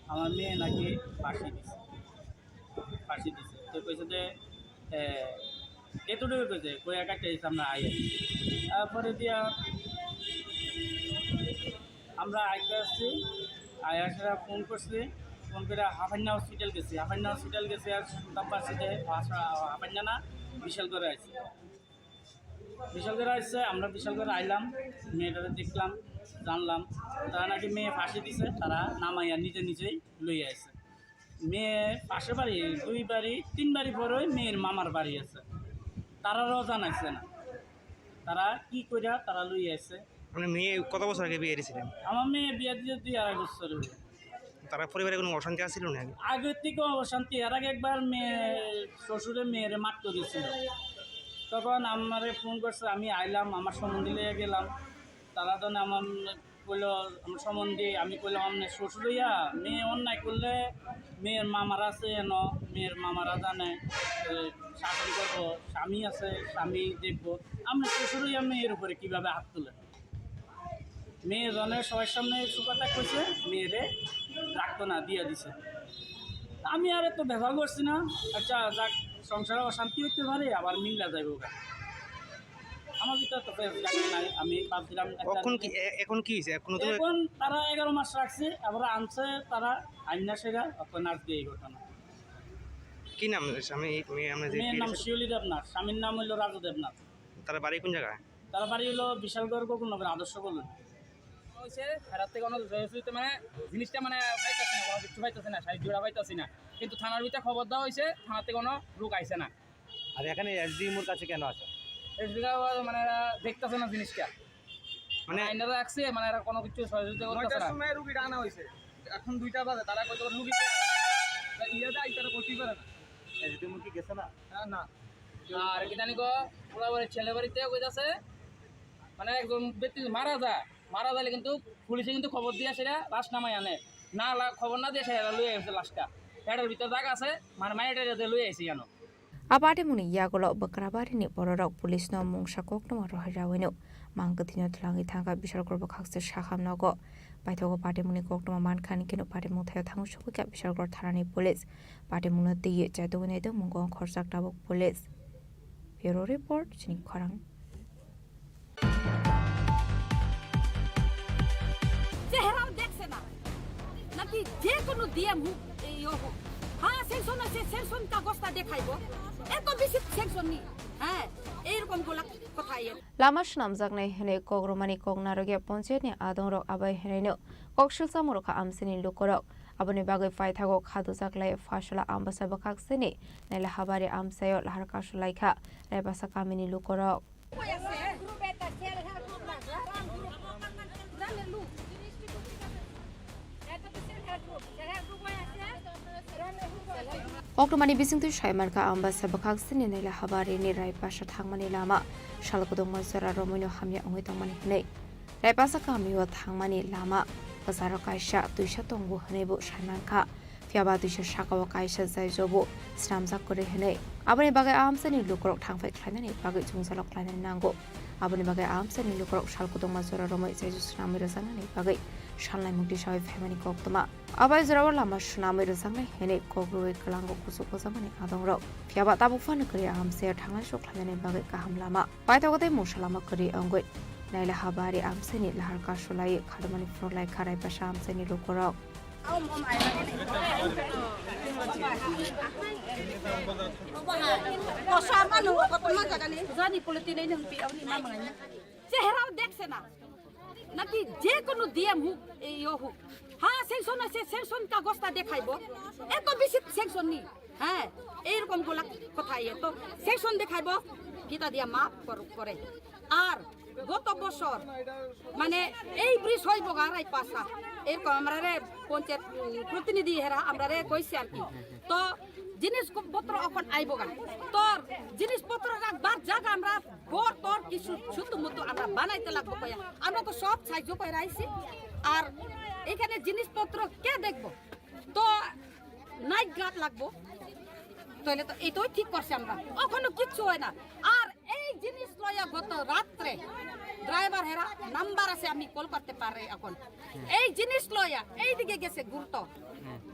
আমার মেয়ে নাকি ফাঁসি দিছে, ফাঁসি দিছে। তো কইছে যে, এ, এতটুকু কইছে, কই একা একটা আমরা আই। তারপরে দিয়া আমরা আইতে আসছি, আই আসলে ফোন করছি, ফোন করে হাফান্না হসপিটাল গেছি, হাফান্না হসপিটাল গেছি আর সুলতানপাড় সিটে, হাফান্না না, বিশাল করে আইছি। বিশাল করে আসছে, আমরা বিশাল করে আইলাম, মেয়েটারে দেখলাম, জানলাম, তারা নাকি মেয়ে ফাঁসি দিছে, তারা নামাইয়া নিজে নিজেই লইয়া আইছে। মেয়ে পাশে বাড়ি, দুই বাড়ি, তিন বাড়ি পরে মেয়ের মামার বাড়ি আছে, তারারও জানাইছে না, তারা কি কইরা তারা লইয়া আইছে। মানে মেয়ে কত বছর আগে বিয়ে দিয়েছিলেন? আমার মেয়ে বিয়ে দিয়ে দুই আড়াই বছর হলো। তারা পরিবারে কোনো অশান্তি আছিল না আগে? আগের থেকে অশান্তি। এর আগে একবার মেয়ে শ্বশুরে মেয়েরে মারতে গেছিল, তখন আমারে ফোন করছে, আমি আইলাম, আমার সম্বন্ধী লইয়া গেলাম। তারা তো আমার কইলো, আমার সম্বন্ধী, আমি কইলাম, "আপনি শ্বশুর হইয়া মেয়ে অন্যায় করলে মেয়ের মামারা আছে এন, মেয়ের মামারা জানে, এ, শাসন করবো, স্বামী আছে, স্বামী দেখবো, আপনি শ্বশুর হইয়া মেয়ের উপরে কিভাবে হাত তুলে?" মেয়ে জনের সবার সামনে কিছু কথা কইছে, মেয়েরে রাখতো না, দিয়া দিছে। আমি আর এত ব্যবহার করছি না। আচ্ছা, যাক, সংসারে অশান্তি হইতে পারে, আবার মিল্লা যাইব গা। আমার ভিতরে তো ফেস গার্ড নাই, আমি ভাবছিলাম একটা এখন কি, এ-, এখন কি হয়েছে? এখন তো এখন তারা এগারো মাস রাখছে, আবার আনছে তারা আইনা সেরা, এখন আজকে এই ঘটনা। কি নাম স্বামী, মেয়ে আমরা যে মেয়ের বিয়ে নাম দিয়েছে? শিউলি দেবনাথ, স্বামীর নাম হইলো রাজু দেবনাথ। তারা বাড়ি কোন জায়গায়? তারা বাড়ি হলো বিশালগড় গোকুলনগর আদর্শ কলোনি। হয়েছে, এরার থেকে কোনো জয়সূচক মানে জিনিসটা মানে পাইতেছে না, কোনো কিছু পাইতেছে না, সাহায্য পাইতেছি না। কিন্তু থানার ভিতরে খবর দেওয়া হয়েছে, থানা থেকে কোনো লোক আইছে না। আর এখানে এসডিএম ওর কাছে কেন আছে? এসডিএম মানে এরা দেখতেছে না জিনিসটা। মানে মানে আইনারা রাখছে, মানে এরা কোনো কিছু সহযোগিতা করতেছে নয়টার না। সময় রুগীটা আনা হয়েছে, এখন দুইটা বাজে, তারা কইতে পারে রুগী কে আনা? তা ইয়ে দেয়, তারা করতেই পারে না। এসডিএম কি গেছে না? না, না। আর কি জানি গো, ওরা ওই ছেলে বাড়িতে কইতাছে, মানে একজন ব্যক্তি মারা যায়, মারা গেলে কিন্তু পুলিশে কিন্তু খবর দিয়ে সেটা লাশ নামায় আনে, না লা-, খবর না দিয়ে সেটা লয়ে আসে লাশটা। পেটের ভিতরে দাগ আছে, মানে মায়ের লয়ে আসে জানো। A patimungni yagulo Bakrabari ni bororok police no mungsa koktwma rohorwi no mang kwthwino twlangwi thangkha, Bishalgarh bwkhakse sakham nogo. Paithago patimungni koktwma mankha hwnwi kheno patimung thaio thangwi sogwikha Bishalgarh thanani police. Patimungno twiwi chaitugwi naitugmungo khorchak tabuk police. Bureau report, chini khorang. চেহারাও দেখছে না, নাকি যে কোনো ডিএম হোক, ইও হোক, হ্যাঁ, স্যাংশন আছে, স্যাংশন কাগজটা দেখাইবো, এত বেশি স্যাংশন নেই। হ্যাঁ, এইরকম গোলা কথা ইয়ে। Lama swnamjaknai hwnwi kok rwmani kok narwkya ponchayatni adongrok abai hwnwino kok silsa mwrwkha amchaini lukurok. Aboni bagwi paithago kha dujak lai Phasola Ambasa bwkhaksini Naila Habari amchaio lahar kasu laikha Raipasa kamini lukurok. Koktwmani bisingtwi saimankha, Ambasa bwkhaksini Naila Habarini Raipasa thangmani lama sal kwdwngma jora romwino hamya wngwi tongmani hwnwi. Raipasa kamio thangmani lama kwcharo kaisa twisa tongo hwnwibo saimankha. Phiya ba twisa sakao kaisa jaijobo swnamjak kwrwi hwnwi. Aboni bagwi a amchaini lukurok thangphai khlainani bagwi chwngsalok khlainani nango. Aboni bagwi a amchaini lukurok sal kwdwngma jora romwi jaijo swnamwi rwjaknani bagwi salnai mukti sawi phaimani koktwma. Abai jorao lama swnamwi rwjaknai hwnwi kok rwui kwlango kuchuk kwjakmani adongrok. Phiya ba tabuk phano kwrwi a amchaio thangnai sok khlainani bagwi kaham lama. Paithago tei mungsa lama kwrwi wngwi Naila Habari amchaini lahar kasu laiwi khadumani phunuk lai kha Raipasa amchaini lukurok. Jani politin ini hempi awni mama nganya. চেহারাও দেখছে না, নাকি যে কোনো ডিএম হোক, ইও হোক, হ্যাঁ, স্যাংশন আছে, স্যাংশন কাগজটা দেখাইবো, এত বেশি স্যাংশন নেই। হ্যাঁ, এইরকম গোলা কথা ইয়ে তো স্যাংশন দেখাইবো, কিতা দিয়া মাফ কর-, করে। আর গত বছর মানে এই ব্রিজ হইব গা রাইপাসা, এরকম আমরা রে পঞ্চায়েত, উম, প্রতিনিধি হেরা আমরা রে কইছি আর কি। তো জিনিসপত্র এখন আইব গা, তোর জিনিসপত্র রাখবার জায়গা আমরা ঘর তোর কিছু ছোট মতো আমরা বানাইতে লাগবো কয়া। আমরা তো সব সাহায্য করে আইছি। আর এখানে জিনিসপত্র কে দেখবো? তো নাইট গার্ড লাগবো, তাহলে তো এটাই ঠিক করছি আমরা, এখনো কিচ্ছু হয় না। আর এই জিনিস লইয়া গত রাত্রে ড্রাইভার হেরা নাম্বার আছে, আমি কল করতে পারি এখন। এই জিনিস লইয়া এইদিকে গেছে ঘুরতো,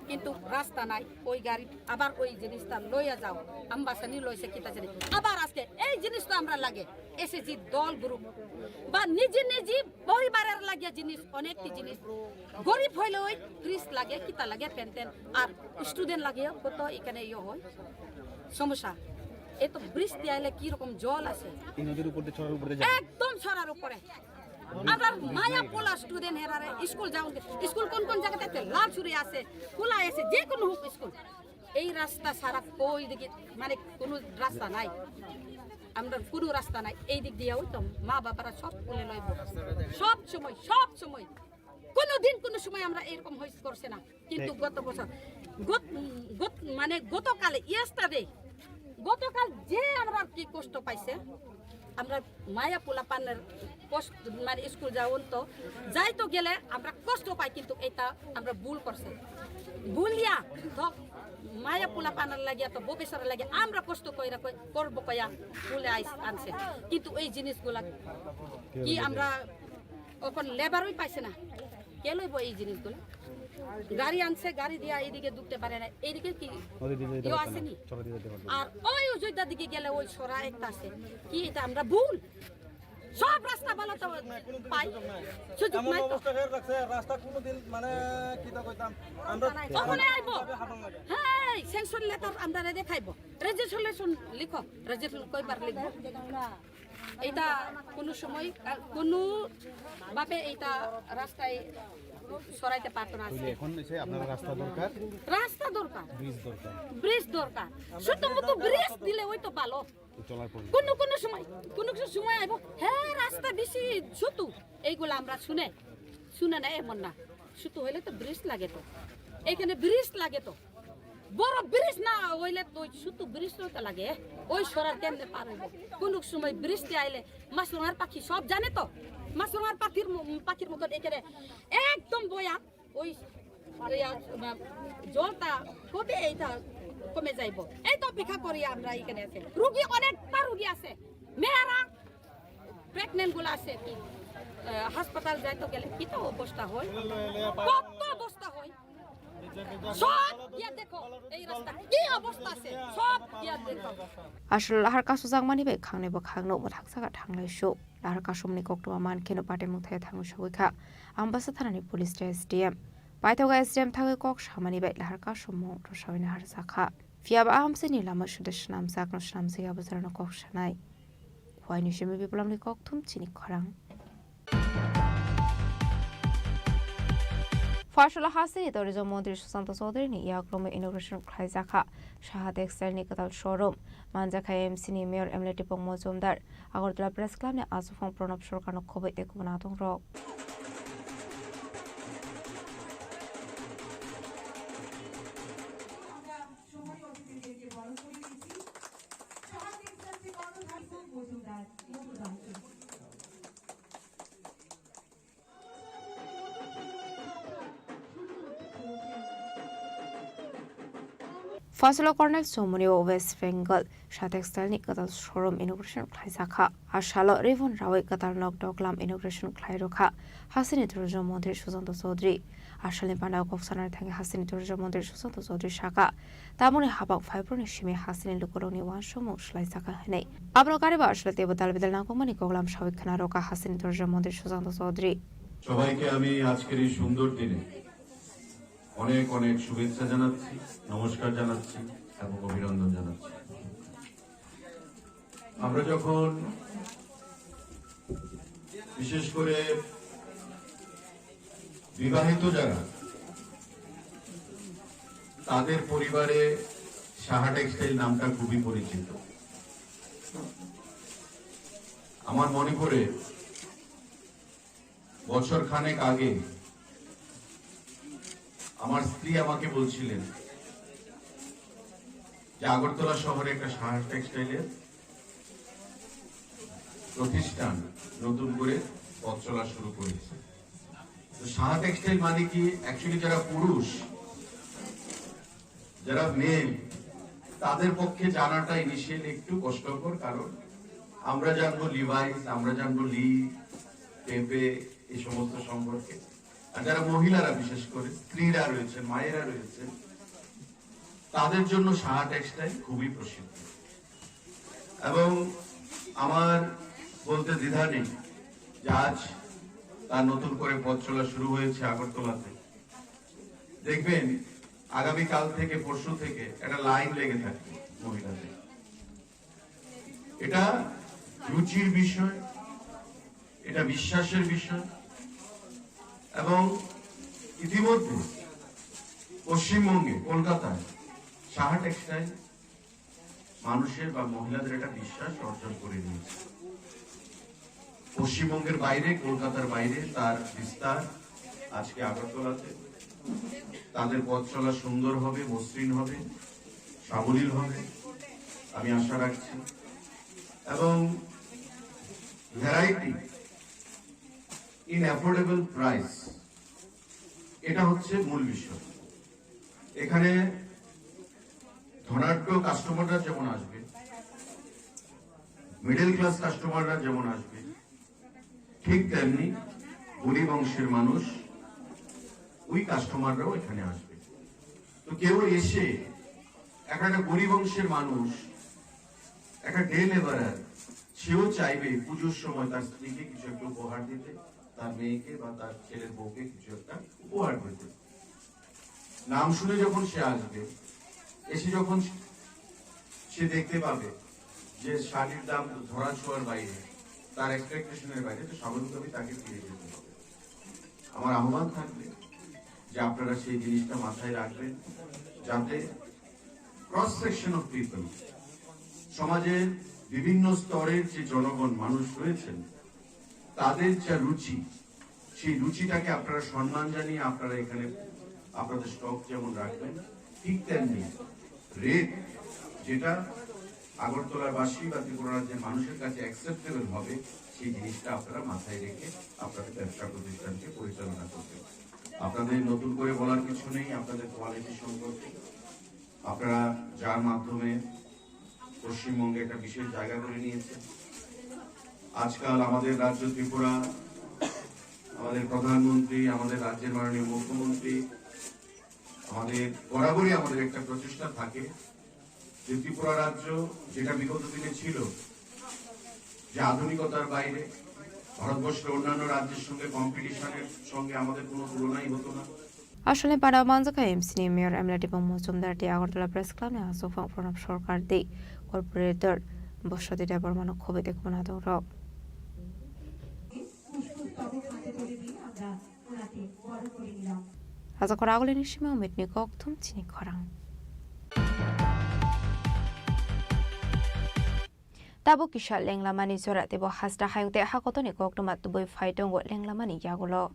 কিন্তু রাস্তা নাই, ওই গাড়ি আবার ওই জিনিসটা লইয়া যাও, আমবাসানি লইছে কিতা জানি। আবার আজকে এই জিনিসটা আমরা লাগে এসএসজি দল গ্রুপ বা নিজে নিজে পরিবারের লাগিয়া জিনিস, অনেকটি জিনিস। গরিব হইলে ওই ফ্রিজ লাগে, কিতা লাগে, প্যান ট্যান। আর স্টুডেন্ট লাগে কত এখানে ইয়ে হয়, সমস্যা। এ তো বৃষ্টি আইলে কি রকম জল আছে। এই নদীর উপর দিয়ে, ছড়ার উপর দিয়ে যায়। একদম ছড়ার উপরে। আমরা মায়া পোলা স্টুডেন্ট হেরারে স্কুল যাওন, স্কুল কোন কোন জায়গা থাকতে লালছড়ি আছে, খোলা আছে, যে কোনো হোক স্কুল। এই রাস্তা ছাড়া কই দিকে মানে কোনো রাস্তা নাই, আমরা কোনো রাস্তা নাই। এই দিক দিয়ে ওই তো মা বাবারা সব তুলে লইব সব সময়, সব সময়। কোনো দিন কোনো সময় আমরা এরকম হইস করছে না, কিন্তু গত বছর গত-, গত-, মানে গতকালে, ইয়েস্টারডে, গতকাল যে আমরা আর কি কষ্ট পাইছে, আমরা মায়া পোলা পানের কষ্ট, মানে স্কুল যাওন তো যাই তো গেলে আমরা কষ্ট পাই, কিন্তু এটা আমরা ভুল করছে। ভুলিয়া তো মায়া পোলা পানার লাগিয়া তো ভবিষ্যতের লাগে আমরা কষ্ট কইরা কই-, করবো কয়া ভুলে আইস-, আনছে, কিন্তু এই জিনিসগুলা কি আমরা এখন লেবারই পাইছে না, কে লইব এই জিনিসগুলো? গাড়ি আনছে, গাড়ি দিয়া এইদিকে ঢুকতে পারে না, এইদিকে কি নদী দিয়ে যেতে ইয়ে পারতো না, আসেনি? চড়া দিয়ে যেতে পারতো না। আর ওই অযোধ্যার দিকে গেলে ওই সরা একটা আছে, কি এটা আমরা ভুল? সব রাস্তা ভালো তো পাই, সুযোগ এমন নাই তো। অবস্থা হয়ে রাখছে, রাস্তা কোনোদিন মানে কিতা কইতাম, আমরা ওখানে আইবো। কিভাবে হাঁটান লাগে? হ্যাঁ, স্যাংশন লেটার আমরা দেখাইবো, রেজিস্ট্রেশন লিখো, রেজিস্ট্রেশন কয়বার লিখবো? এটা কোনো সময়, আহ, কোনো ভাবে এটা রাস্তায় সরাইতে পারতো না। তাহলে এখন এসে আপনারা রাস্তা দরকার, রাস্তা দরকার, ব্রিজ দরকার। ব্রিজ দরকার। শুধুমাত্র ব্রিজ দিলে ওই তো ভালো। তো চলার পরে কোনো কোনো সময়, কোনো কিছু সময় আইবো, হ্যাঁ, রাস্তা বেশি ছোট, এইগুলো আমরা শুনে, শুনে না, এমন না। ছোট হইলে তো ব্রিজ লাগে তো, এখানে ব্রিজ লাগে তো। বড় ব্রিজ না হইলে তো শুধু ব্রিজ তো লাগে, ওই সরার কেমনে পার হইব? কোন সময় বৃষ্টি আইলে মাছরাঙার পাখি সব জানে তো, মাছরাঙার পাখির ম-, পাখির মতন এখানে একদম বয়া ওই, ওই, আ, জলটা কবে এইটা কমে যাইব, এই তো অপেক্ষা করি আমরা এখানে আছে। রুগী অনেকটা রুগী আছে, মেয়েরা প্রেগনেন্ট গুলো আছে কি, আহ, হাসপাতাল যাইতে গেলে কি তো অবস্থা হয়, কত অবস্থা হয়। সব গিয়া দেখো, এই রাস্তা কি অবস্থা আছে, সব গিয়া দেখো। Aswk lahar kasu jakmani bai khangnai bwkhak nuk mwthak saka thanglai su. Lahar kasumni koktwma man kheno patimung thaya thangwi sogwi kha. Ambasa thanani police tei S D M. Paithago S D M thangwi kok samani bai lahar kasumung rwsawina harjakha. Phiyaba a hamsini lama suda swnamjakno swnamjak ya bwsarokno kok sanai. Huaini simi biplamni kokthum chini khorang. Phaisala hasteni tourism montri Sushanta Chaudhary ni yakromwi inauguration khlaijakha Saha Textile ni kwtal showroom. Manjakha M C ni mayor M L A Tipok Mojumdar, Agartala Press Club ni achukphang Pranab Sarkar no khobwi tei kubun atongrok. Phaisala Colonel Chowmuni o West Bengal Saha Textile ni kwtal showroom inauguration khlaijakha. A salo ribbon rawi kwtal nok doklam inauguration khlai rwkha hasteni tourism montri Sushanta Chaudhary. Asalni panda kok sanani thangwi hasteni tourism montri Sushanta Chaudhary saka, tamoni habang phaibroni simi hasteni lukurokni uansukmung swlaijakha hwnwi. Abono kariba aswk teibo dal bidal nangkukmani koklam sawi khna rwkha hasteni tourism montri Sushanta Chaudhary. সবাইকে আমি আজকের এই সুন্দর দিনে অনেক অনেক শুভেচ্ছা জানাচ্ছি, নমস্কার জানাচ্ছি এবং অভিনন্দন জানাচ্ছি। আমরা যখন বিশেষ করে বিবাহিত যারা, তাদের পরিবারে সাহা টেক্সটাইল নামটা খুবই পরিচিত। আমার মনে পড়ে বছর খানেক আগে আমার স্ত্রী আমাকে বলছিলেন যে আগরতলা শহরে একটা সাহা টেক্সটাইলের প্রতিষ্ঠান নতুন করে পথ চলা শুরু করেছে। তো সাহা টেক্সটাইল মানে কি? অ্যাকচুয়ালি যারা পুরুষ, যারা মেল, তাদের পক্ষে জানাটা ইনিশিয়ালি একটু কষ্টকর, কারণ আমরা জানবো লিভাইস, আমরা জানবো লি, পেপে, এই সমস্ত সম্পর্কে। আর যারা মহিলারা, বিশেষ করে স্ত্রীরা রয়েছেন, মায়েরা রয়েছেন, তাদের জন্য সাহা টেক্সটাইল খুবই প্রসিদ্ধ। এবং আমার বলতে দ্বিধা নেই যে আজ তার নতুন করে পথ চলা শুরু হয়েছে আগরতলাতে। দেখবেন, আগামীকাল থেকে, পরশু থেকে একটা লাইন লেগে থাকবে মহিলাদের। এটা রুচির বিষয়, এটা বিশ্বাসের বিষয়। এবং ইতিমধ্যে পশ্চিমবঙ্গে, কলকাতায় সাহা টেক্সটাইল মানুষের বা মহিলাদের একটা বিশ্বাস অর্জন করে নিয়েছে। পশ্চিমবঙ্গের বাইরে, কলকাতার বাইরে তার বিস্তার আজকে আগরতলাতে। তাদের পথ চলা সুন্দর হবে, মসৃণ হবে, সাবলীল হবে, আমি আশা রাখছি। এবং ভ্যারাইটি ইন অ্যাফোর্ডেবল প্রাইস, এটা হচ্ছে মূল বিষয়। এখানে ধনাঢ্য কাস্টমাররা যেমন আসবে, মিডল ক্লাস কাস্টমাররা যেমন আসবে, ঠিক তেমনি গরিব অংশের মানুষ, ওই কাস্টমাররাও এখানে আসবে। তো কেউ এসে, একটা, একটা গরিব অংশের মানুষ, একটা ডে লেবারার, সেও চাইবে পুজোর সময় তার স্ত্রীকে কিছু একটা উপহার দিতে, তার মেয়েকে বা তার ছেলের বউকে কিছু একটা উপহার দিতে। নাম শুনে যখন সে আসবে, এসে যখন সে দেখতে পাবে যে শাড়ির দাম ধরা ছোঁয়ার বাইরে, তার এক্সপেকটেশনের বাইরে, তো স্বাভাবিকভাবেই তাকে ফিরে যেতে হবে। আমার আহ্বান থাকবে যে আপনারা সেই জিনিসটা মাথায় রাখবেন, যাতে ক্রস সেকশন অফ পিপল, সমাজের বিভিন্ন স্তরের যে জনগণ, মানুষ রয়েছেন, তাদের যা রুচি, সেই রুচিটাকে আপনারা সম্মান জানিয়ে আপনারা এখানে আপনাদের স্টক যেমন রাখবেন, ঠিক তেমনি রেট, যেটা আগরতলাবাসী বা ত্রিপুরা রাজ্যের মানুষের কাছে অ্যাকসেপ্টেবল হবে, সেই জিনিসটা আপনারা মাথায় রেখে আপনাদের ব্যবসা প্রতিষ্ঠানকে পরিচালনা করবেন। আপনাদের নতুন করে বলার কিছু নেই আপনাদের কোয়ালিটি সম্পর্কে। আপনারা যার মাধ্যমে পশ্চিমবঙ্গে একটা বিশেষ জায়গা করে নিয়েছেন। আজকাল আমাদের রাজ্য ত্রিপুরা, আমাদের প্রধানমন্ত্রী, আমাদের রাজ্যের মাননীয় মুখ্যমন্ত্রী, আমাদের বরাবরই আমাদের একটা প্রচেষ্টা থাকে যে ত্রিপুরা রাজ্য যেটা বিগত দিনে ছিল, যে আধুনিকতার বাইরে, ভারতবর্ষের অন্যান্য রাজ্যের সঙ্গে কম্পিটিশনের সঙ্গে আমাদের কোনো তুলনাই হতো না। Aswlani panao manjakha M C ni Mayor M L A Dipang Mojumdar tei Agartala Press Club ni aswk phang Pranab Sarkar tei Corporator Boswati Debbarma no khobwi tei khumui natok rok. Ajakor agulini simi Umitni kokthum chini khorang. Tabuk kisa lenglamani jora teibo hasta hayung tei hakotoni koktwma tubui phai tongo lenglamani yagulo.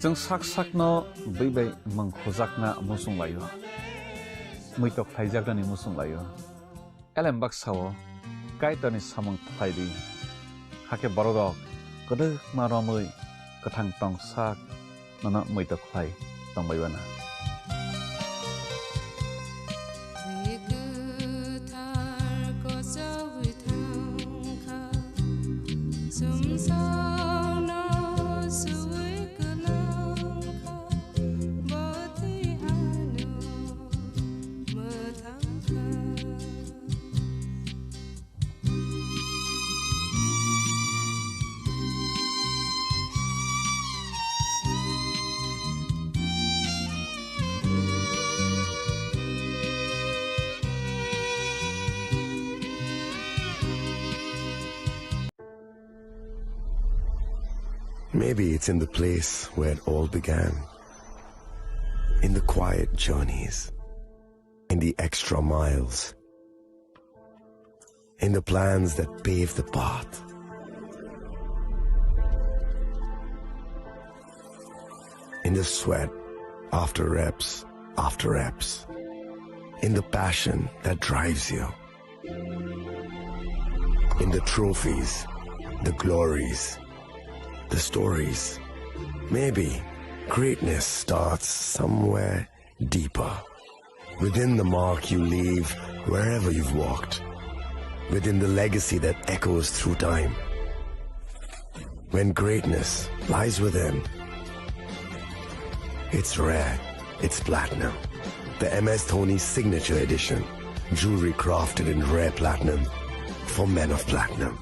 Chwng sak sakno bwi bai mwng khujakna muchung laio, muitok khlaijaknani muchung laio. Elem baksa-o Kaitorni samung khlai di, hakhe bororok kwdwkma romwi kwthang tong sak nono muitok khlai tongbai uana. Maybe it's in the place where it all began. In the quiet journeys. In the extra miles. In the plans that pave the path. In the sweat after reps after reps. In the passion that drives you. In the trophies, the glories, the stories. Maybe greatness starts somewhere deeper. Within the mark you leave wherever you've walked. Within the legacy that echoes through time. When greatness lies within, it's rare, it's platinum. The M S Dhoni Signature Edition. Jewelry crafted in rare platinum for men of platinum.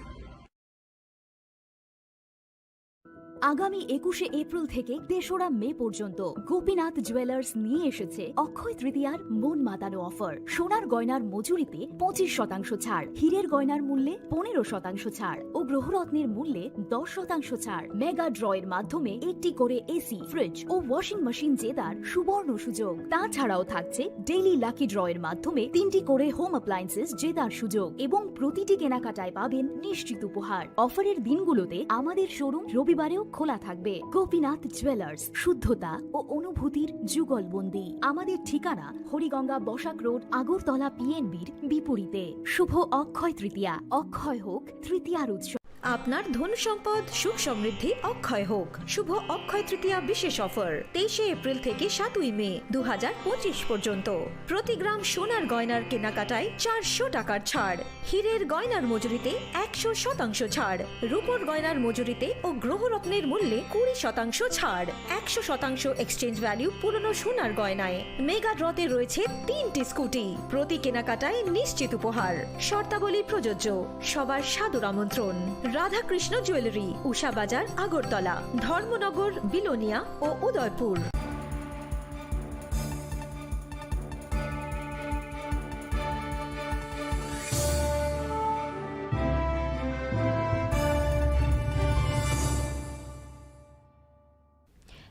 আগামী একুশে এপ্রিল থেকে তেসরা মে পর্যন্ত গোপীনাথ জুয়েলার্স নিয়ে এসেছে অক্ষয় তৃতীয়ার মন মাতানো অফার। সোনার গয়নার মজুরিতে পঁচিশ শতাংশ ছাড়, হীরের গয়নার মূল্যে পনেরো শতাংশ ছাড় ও গ্রহরত্নের মূল্যে দশ শতাংশ ছাড়। মেগা ড্রয়ের মাধ্যমে একটি করে এসি, ফ্রিজ ও ওয়াশিং মেশিন জেতার সুবর্ণ সুযোগ। তাছাড়াও থাকছে ডেইলি লাকি ড্রয়ের মাধ্যমে তিনটি করে হোম অ্যাপ্লায়েন্সেস জেতার সুযোগ এবং প্রতিটি কেনাকাটায় পাবেন নিশ্চিত উপহার। অফারের দিনগুলোতে আমাদের শোরুম রবিবারেও খোলা থাকবে। গোপীনাথ জুয়েলার্স, শুদ্ধতা ও অনুভূতির যুগলবন্দি। আমাদের ঠিকানা হরিগঙ্গা বসাক রোড, আগরতলা পিএনবির বিপরীতে। শুভ অক্ষয় তৃতীয়া, অক্ষয় হোক তৃতীয়ার উৎসব। আপনার ধন সম্পদ সুখ সমৃদ্ধি অক্ষয় হোক। শুভ অক্ষয় তৃতীয়া বিশেষ অফার তেইশে এপ্রিল থেকে সাতই মে দু হাজার পঁচিশ পর্যন্ত। প্রতি গ্রাম সোনার গয়নার কেনাকাটায় চারশো টাকার ছাড়, হীরের গয়নার মজুরিতে একশো শতাংশ ছাড়, রূপোর গয়নার মজুরিতে ও গ্রহরত্নের মূল্যে কুড়ি শতাংশ ছাড়, একশো শতাংশ এক্সচেঞ্জ ভ্যালু পুরনো সোনার গয়নায়। মেগা ড্রতে রয়েছে তিনটি স্কুটি, প্রতি কেনাকাটায় নিশ্চিত উপহার। শর্তাবলী প্রযোজ্য। সবার সাদর আমন্ত্রণ। রাধাকৃষ্ণ জুয়েলারি, উষা বাজার, আগরতলা, ধর্মনগর, বিলোনিয়া ও Udaipur.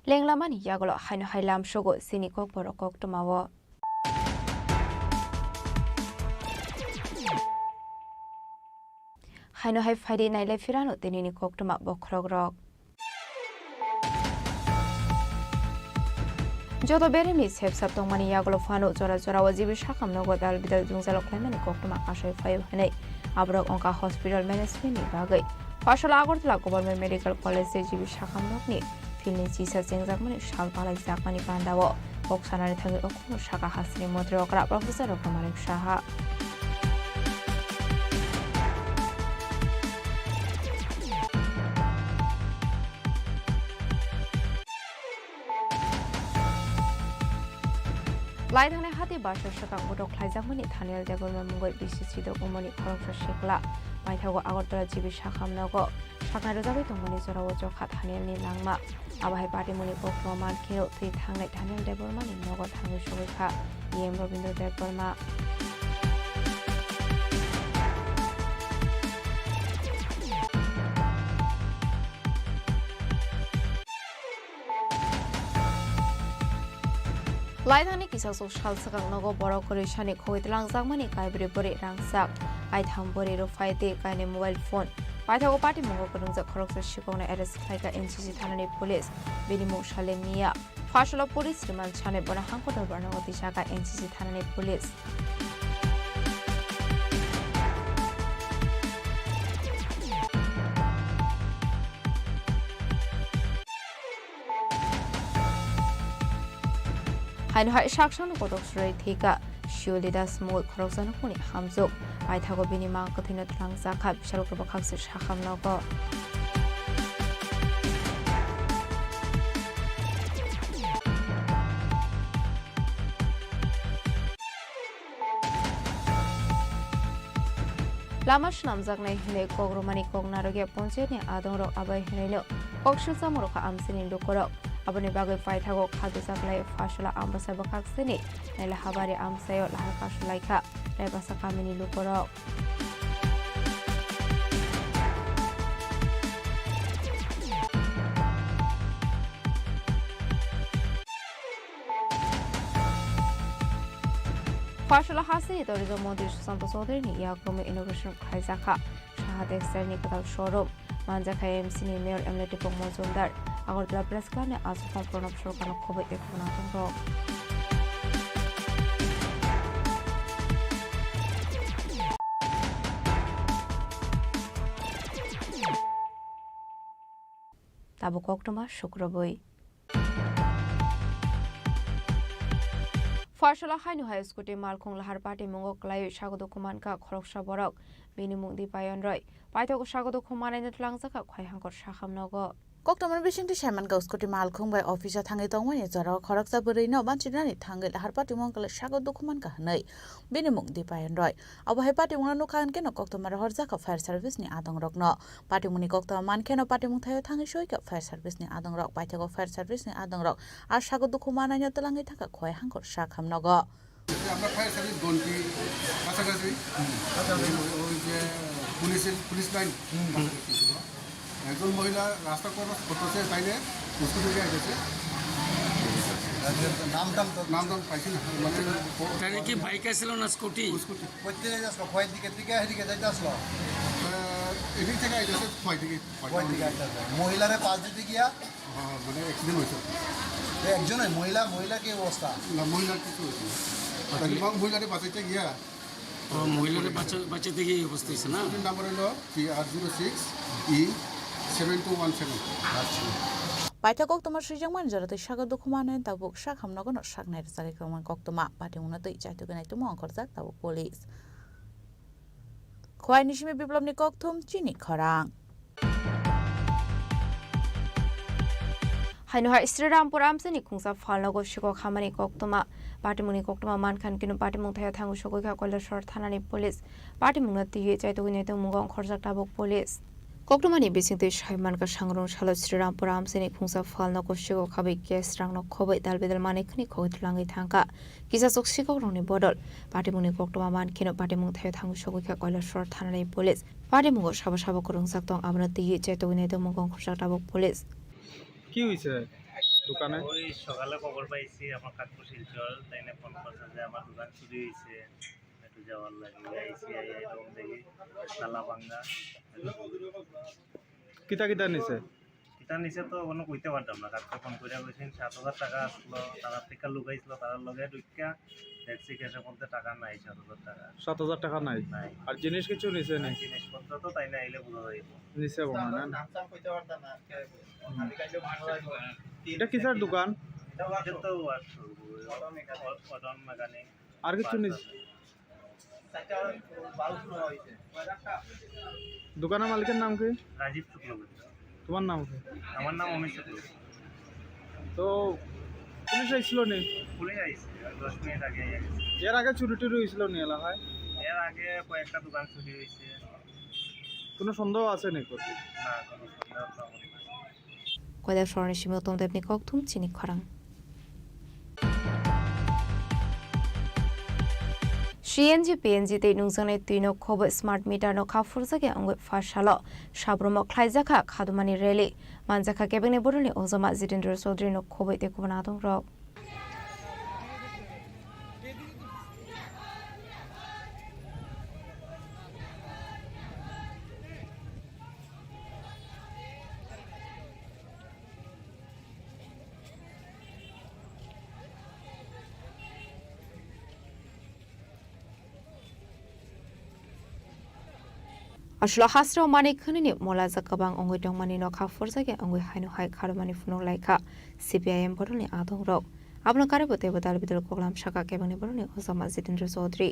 Lenglamani yagulo haino hai lamsogo chini kokborok koktwmao. Haino hai phaidi nailai phirano tinini koktwma bokhorokrok. Joto beremni sepsap tongmani yagulo phano jora jorao G B sakham nogo dal bidal jwngjalo khlaimani koktwma kasai phaio hinwi aborok wngkha hospital management ni bagwi. Phaisalo Agartala Government Medical College tei G B sakham nokni field ni chisa chengjakmani sal palaijakmani pandao kok sanani thangwi okhorno sakha hasteni montri okra Professor Dr Manik Saha. Laithangni hati basa swkang bodol khlaijakmani Thaniel Debbarma mungwi bisi sidok umoni khoroksa sikla paithago Agartala G B sakham nogo saknai rwjagwi tongmani jorao chokha Thanielni langma. Abo hai patimungni koktwma mankheno twi thangnai Thaniel Debbarmani nogo thangwi sogwi kha E M Rabindra Debbarma. Laithangni kisasuk sal swkang nogo borok kwrwisani khogwi twlangjakmani kaibrwi bwrwi rangchak, kaitham bwrwi rwphai tei kainwi mobile phone. Paithago patimungo kwrwngjak khoroksa sikokno arrest khlaikha N C C thanani police, bini mung salengniya. Phaisalo police remand sanwi bono hangkotor barnogo twijaka N C C thanani police. Haino hai saksano kotok swrwi thwikha Shioli Das mungwi khoroksa nukhungni hamjwk. Paithago bini mang kwthwino twlangjakha Bishalkra bwkhakse sakham nogo. Lama swnamjaknai hinwi kok rwmani kok narwkya ponchayatni adongrok abai hinwino kok silsa murukha amchaini lukurok. Aboni bagwi paithago kha dujak lai Phaisala Ambasa bwkhaksini Naila Habari amchaio lahar kasu laikha Raibasa kamini lukurok. Phaisala hasteni tourism montri Sushanta Chaudhary ni yakrumwi inauguration khlaijakha Saha Textile ni kwtal showroom. Manjakha M C ni mayor M L A Dipok Mojumdar. Agartala Press Club ni aswk phang Pranab Sarkar no khobwi tei khwna tongrok. Tabuk koktwma sukrubwi. Phaisala haino hai scooty malkhung lahar patimungo kwlaiwi sago dukhu mankha khoroksa borok, bini mung Dipayon Roy. Paithago sago dukhu manaino twlangjakha Khwai Hangkor sakham nogo. Koktwmani bisingtwi saimankha scooty malkhung bai office o thangwi tongmani jorao khoroksa bwrwino banchinani thangwi lahar patimung kwlai sago dukhu mankha hwnwi bini mung Dipayon Roy. Abo hai patimungno nukha hwnkhe no koktwma rohorjakha fire service ni adongrokno. Patimungni koktwma mankheno patimung thaio thangwi soikha fire service ni adongrok. Paithago fire service ni adongrok a sago dukhu manaino twlangwi thangkha Khwai Hangkor sakham nogo. আমরা fire service ঘন্টি কাছাকাছি ওই যে পুলিশের police line কাছাকাছি ছিল। একজন মহিলা রাস্তা ক্রস করতেছে, তাইলে স্কুটি দিয়ে গেছে। নাম টাম তো নাম টাম পাইছি না, মানে তাহলে কি বাইক আসলো না স্কুটি? স্কুটি। কোথা থেকে আসলো? খোয়াই দিকে থেকে এদিকে যাইতে আসলো? আহ, এদিক থেকে আইতেছে খোয়াই দিকে। খোয়াই দিকে আইতেছে। মহিলারে পাশ দিতে গিয়া হ্যাঁ, মানে অ্যাক্সিডেন্ট হয়েছে। এ, একজনই মহিলা, মহিলা কি অবস্থা? না, মহিলার কিছু হয়েছে না। আচ্ছা। তাহলে মা-, মহিলারে বাঁচাইতে গিয়া ও, মহিলারে বাঁচা-, বাঁচাইতে গিয়ে এই অবস্থা হয়েছে না? স্কুটির নাম্বার হলো T R zero six E seven two one seven. আচ্ছা। Paithago koktwma swijak mani jora tei sago dukhu manaino tabuk sakham nogono saknai rwchagwi kwrwngmani koktwma. Patimungno twi chaitugwi naitugma ongkhorjak tabuk police. Khwai ni simi Biplobni kokthum chini khorang. Haino hai Sri Rampur amchaini khungsa phalnogo sikok hamani koktwma. Patimungni koktwma mankha hwnkhe patimung thaio thangwi sogwi kha Kailasor thanani police. Patimungno twiwi chaitugwi naitugmungo ongkhorjak tabuk police. Koktwmani bisingtwi sai mankha, sangrong salo Sri Rampur amchaini khungsa phalnogo sikok habwi cash rangno khobwi dalbidal manwi khwnwi khogwi twlangwi thangkha. Kisasok sikokrokni bodol patimungni koktwma mankheno patimung thaio thangwi sogwi kha Kailasor thanani police. Patimungo sabo sabo kwrwngjak tong, abono twiwi chaitugwi naitugmungo ongkhorjak tabuk police. কি হৈছে? দোকানে? ওই সকালে খবর পাইছি আমার কাঠপুর শিলচর, তাই না ফোন করছে যে আমার দোকান চুরি হয়েছে, একটু যাওয়ার লাগে। আইসি, আই, আই, রুম দেখি তালা ভাঙা। কিতা কিতা নিছে? কিতা নিছে তো কোনো কইতে পারতাম না। কালকে ফোন করে কইছেন সাত হাজার টাকা আসলো, তারা থেকে লুকাইছিল, তারা লগে ঢুকিয়া দেখছি ক্যাশের মধ্যে টাকা নাই, সাত হাজার টাকা। সাত হাজার টাকা নাই? নাই। আর জিনিস কিছু নিছে নি? জিনিসপত্র তো তাই না আইলে বোঝা যাইব। নিছে মনে হয় না? নাম চাম কইতে পারতাম না আজকে। আমি কাইলে মারতে দিব। এটা কিসের দোকান? এটা তো workshop, auto mechanic. Auto mechanic. আর কিছু নিছে? চারটা বাল্ব নেওয়া হয়েছে। দোকানের মালিকের নাম কি? রাজীব শুক্লবৈদ্য। তোমার নাম কি? আমার নাম অমিত শুক্লবৈদ্য। তো পুলিশ আইছিল নি? পুলিশ আইছে, দশ মিনিট আগে আইছে। এর আগে চুরি টুরি হয়েছিল নি এলাকায়? এর আগে কয়েকটা দোকান চুরি হয়েছে। কোনো সন্দেহ আছে নি? না, কোনো সন্দেহ তো আমার নাই। Koilak Sohorni simi Uttom Debni kokthum chini khorang. C N G, P N G tei nungjaknai twino khobwi smart meter no kha phurjakya wngwi pha salo Sabromo khlaijakha khadumani rally. Manjakha kebengni bororni ojama Jitendra Chaudhary no khobwi tei kubun adongrok. Aswk hasrok manwi khwnwini molajak kwbang wngwi tongmani nokha phurjakya wngwi haino hai kharwmani phunuk laikha C P I M bodolni adongrok. Abono karwi bo teibo dal bidal koklam sakha kebengni borokni ojama Jitendra Chaudhary.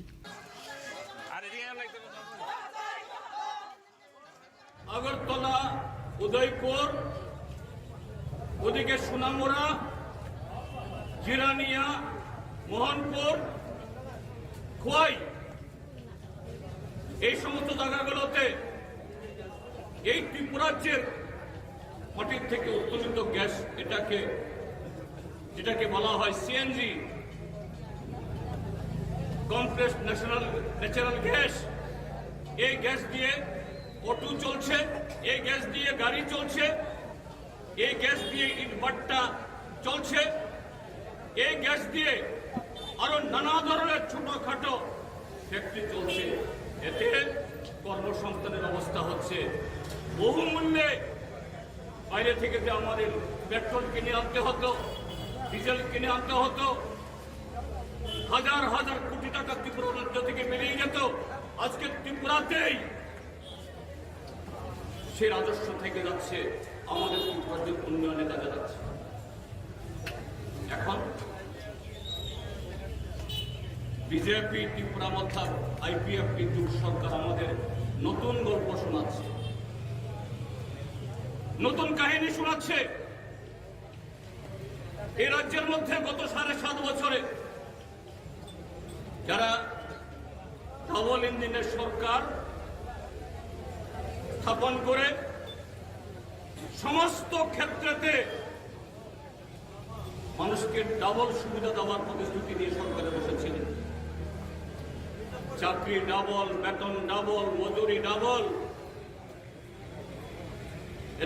Agartala, উদয়পুর, ওদিকে সোনামুড়া, জিরানিয়া, মোহনপুর, খোয়াই, এই সমস্ত জায়গাগুলোতে এই ত্রিপুরাজ্যের মাটির থেকে উত্তোলিত গ্যাস, এটাকে, যেটাকে বলা হয় CNG, compressed natural, natural gas, এই গ্যাস দিয়ে অটো চলছে, এই গ্যাস দিয়ে গাড়ি চলছে, এই গ্যাস দিয়ে ইটভাটা চলছে, এই গ্যাস দিয়ে আরো নানা ধরনের ছোটখাটো ফ্যাক্টরি চলছে। এতে কর্মসংস্থানের ব্যবস্থা হচ্ছে। বহু মূল্যে বাইরে থেকে যে আমাদের পেট্রোল কিনে আনতে হতো, ডিজেল কিনে আনতে হতো, হাজার হাজার কোটি টাকা ত্রিপুরা রাজ্য থেকে বেরিয়ে যেত, আজকে ত্রিপুরাতেই সেই রাজস্ব থেকে যাচ্ছে, আমাদের ত্রিপুরার উন্নয়নে কাজে লাগছে। এখন বিজেপি ত্রিপুরা মথা আইপিএফটি জোট সরকার আমাদের নতুন গল্প শোনাচ্ছে, নতুন কাহিনী শোনাচ্ছে। এই রাজ্যের মধ্যে গত সাড়ে সাত বছরে যারা ডাবল ইঞ্জিনের সরকার স্থাপন করে সমস্ত ক্ষেত্রেতে মানুষকে ডাবল সুবিধা দেওয়ার প্রতিশ্রুতি দিয়ে সরকারে বসেছিলেন। চাকরি ডাবল, বেতন ডাবল, মজুরি ডাবল,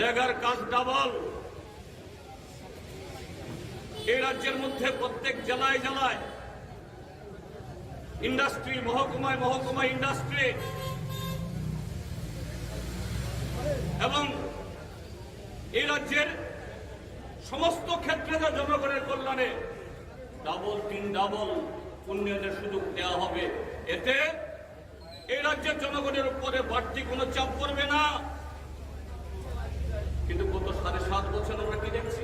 রেগার কাজ ডাবল। এই রাজ্যের মধ্যে প্রত্যেক জেলায় জেলায় ইন্ডাস্ট্রি, মহকুমায় মহকুমায় ইন্ডাস্ট্রি, এবং এই রাজ্যের সমস্ত ক্ষেত্রে যা জনগণের কল্যাণে ডাবল, তিন ডাবল উন্নয়নের সুযোগ দেওয়া হবে। এতে এই রাজ্যের জনগণের উপরে বাড়তি কোনো চাপ পড়বে না। কিন্তু গত সাড়ে সাত বছর আমরা কি দেখছি?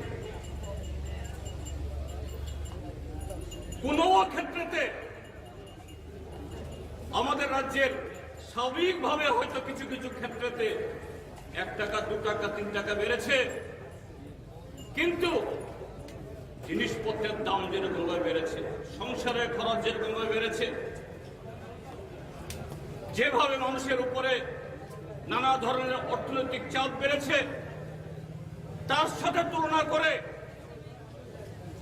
কোনো ক্ষেত্রেতে আমাদের রাজ্যের স্বাভাবিকভাবে হয়তো কিছু কিছু ক্ষেত্রেতে এক টাকা, দু টাকা, তিন টাকা বেড়েছে, কিন্তু জিনিসপত্রের দাম যেরকম ভাবে বেড়েছে, সংসারের খরচ যেরকম ভাবে বেড়েছে, যেভাবে মানুষের উপরে নানা ধরনের অর্থনৈতিক চাপ বেড়েছে, তার সাথে তুলনা করে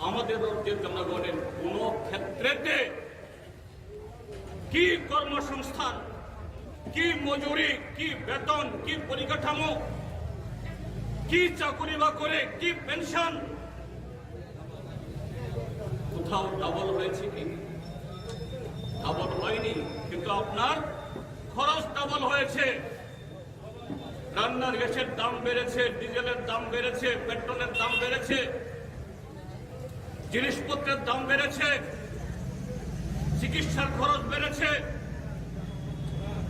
আমাদের রাজ্যের জনগণের কোনো ক্ষেত্রেতে কি কর্মসংস্থান, কি মজুরি, কি বেতন, কি পরিকাঠামো, কি চাকুরি বাকরি, কি পেনশন, তাও ডাবল হয়েছে কি? ডাবল হয়নি, কিন্তু আপনার খরচ ডাবল হয়েছে। রান্নার গ্যাসের দাম বেড়েছে, ডিজেলের দাম বেড়েছে, পেট্রোলের দাম বেড়েছে, জিনিসপত্রের দাম বেড়েছে, চিকিৎসার খরচ বেড়েছে,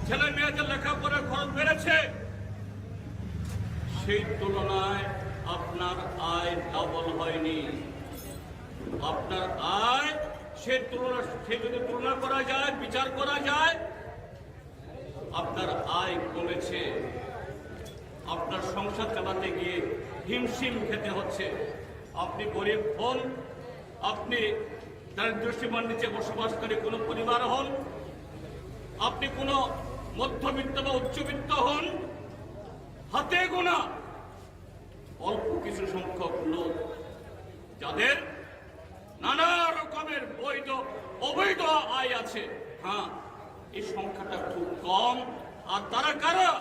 ছেলে মেয়েদের লেখাপড়ার খরচ বেড়েছে। সেই তুলনায় আপনার আয় ডাবল হয়নি। আপনার আয়, সে তুলনা, সে যদি তুলনা করা যায়, বিচার করা যায়, আপনার আয় কমেছে। আপনার সংসার চালাতে গিয়ে হিমশিম খেতে হচ্ছে। আপনি গরিব হন, আপনি দারিদ্র্য সীমার নিচে বসবাসকারী কোনো পরিবার হন, আপনি কোনো মধ্যবিত্ত বা উচ্চবিত্ত হন, হাতে গোনা অল্প কিছু সংখ্যক লোক, যাদের নানা রকমের বৈধ অবৈধ আয় আছে। হ্যাঁ, এই সংখ্যাটা খুব কম। আর তারা কারা?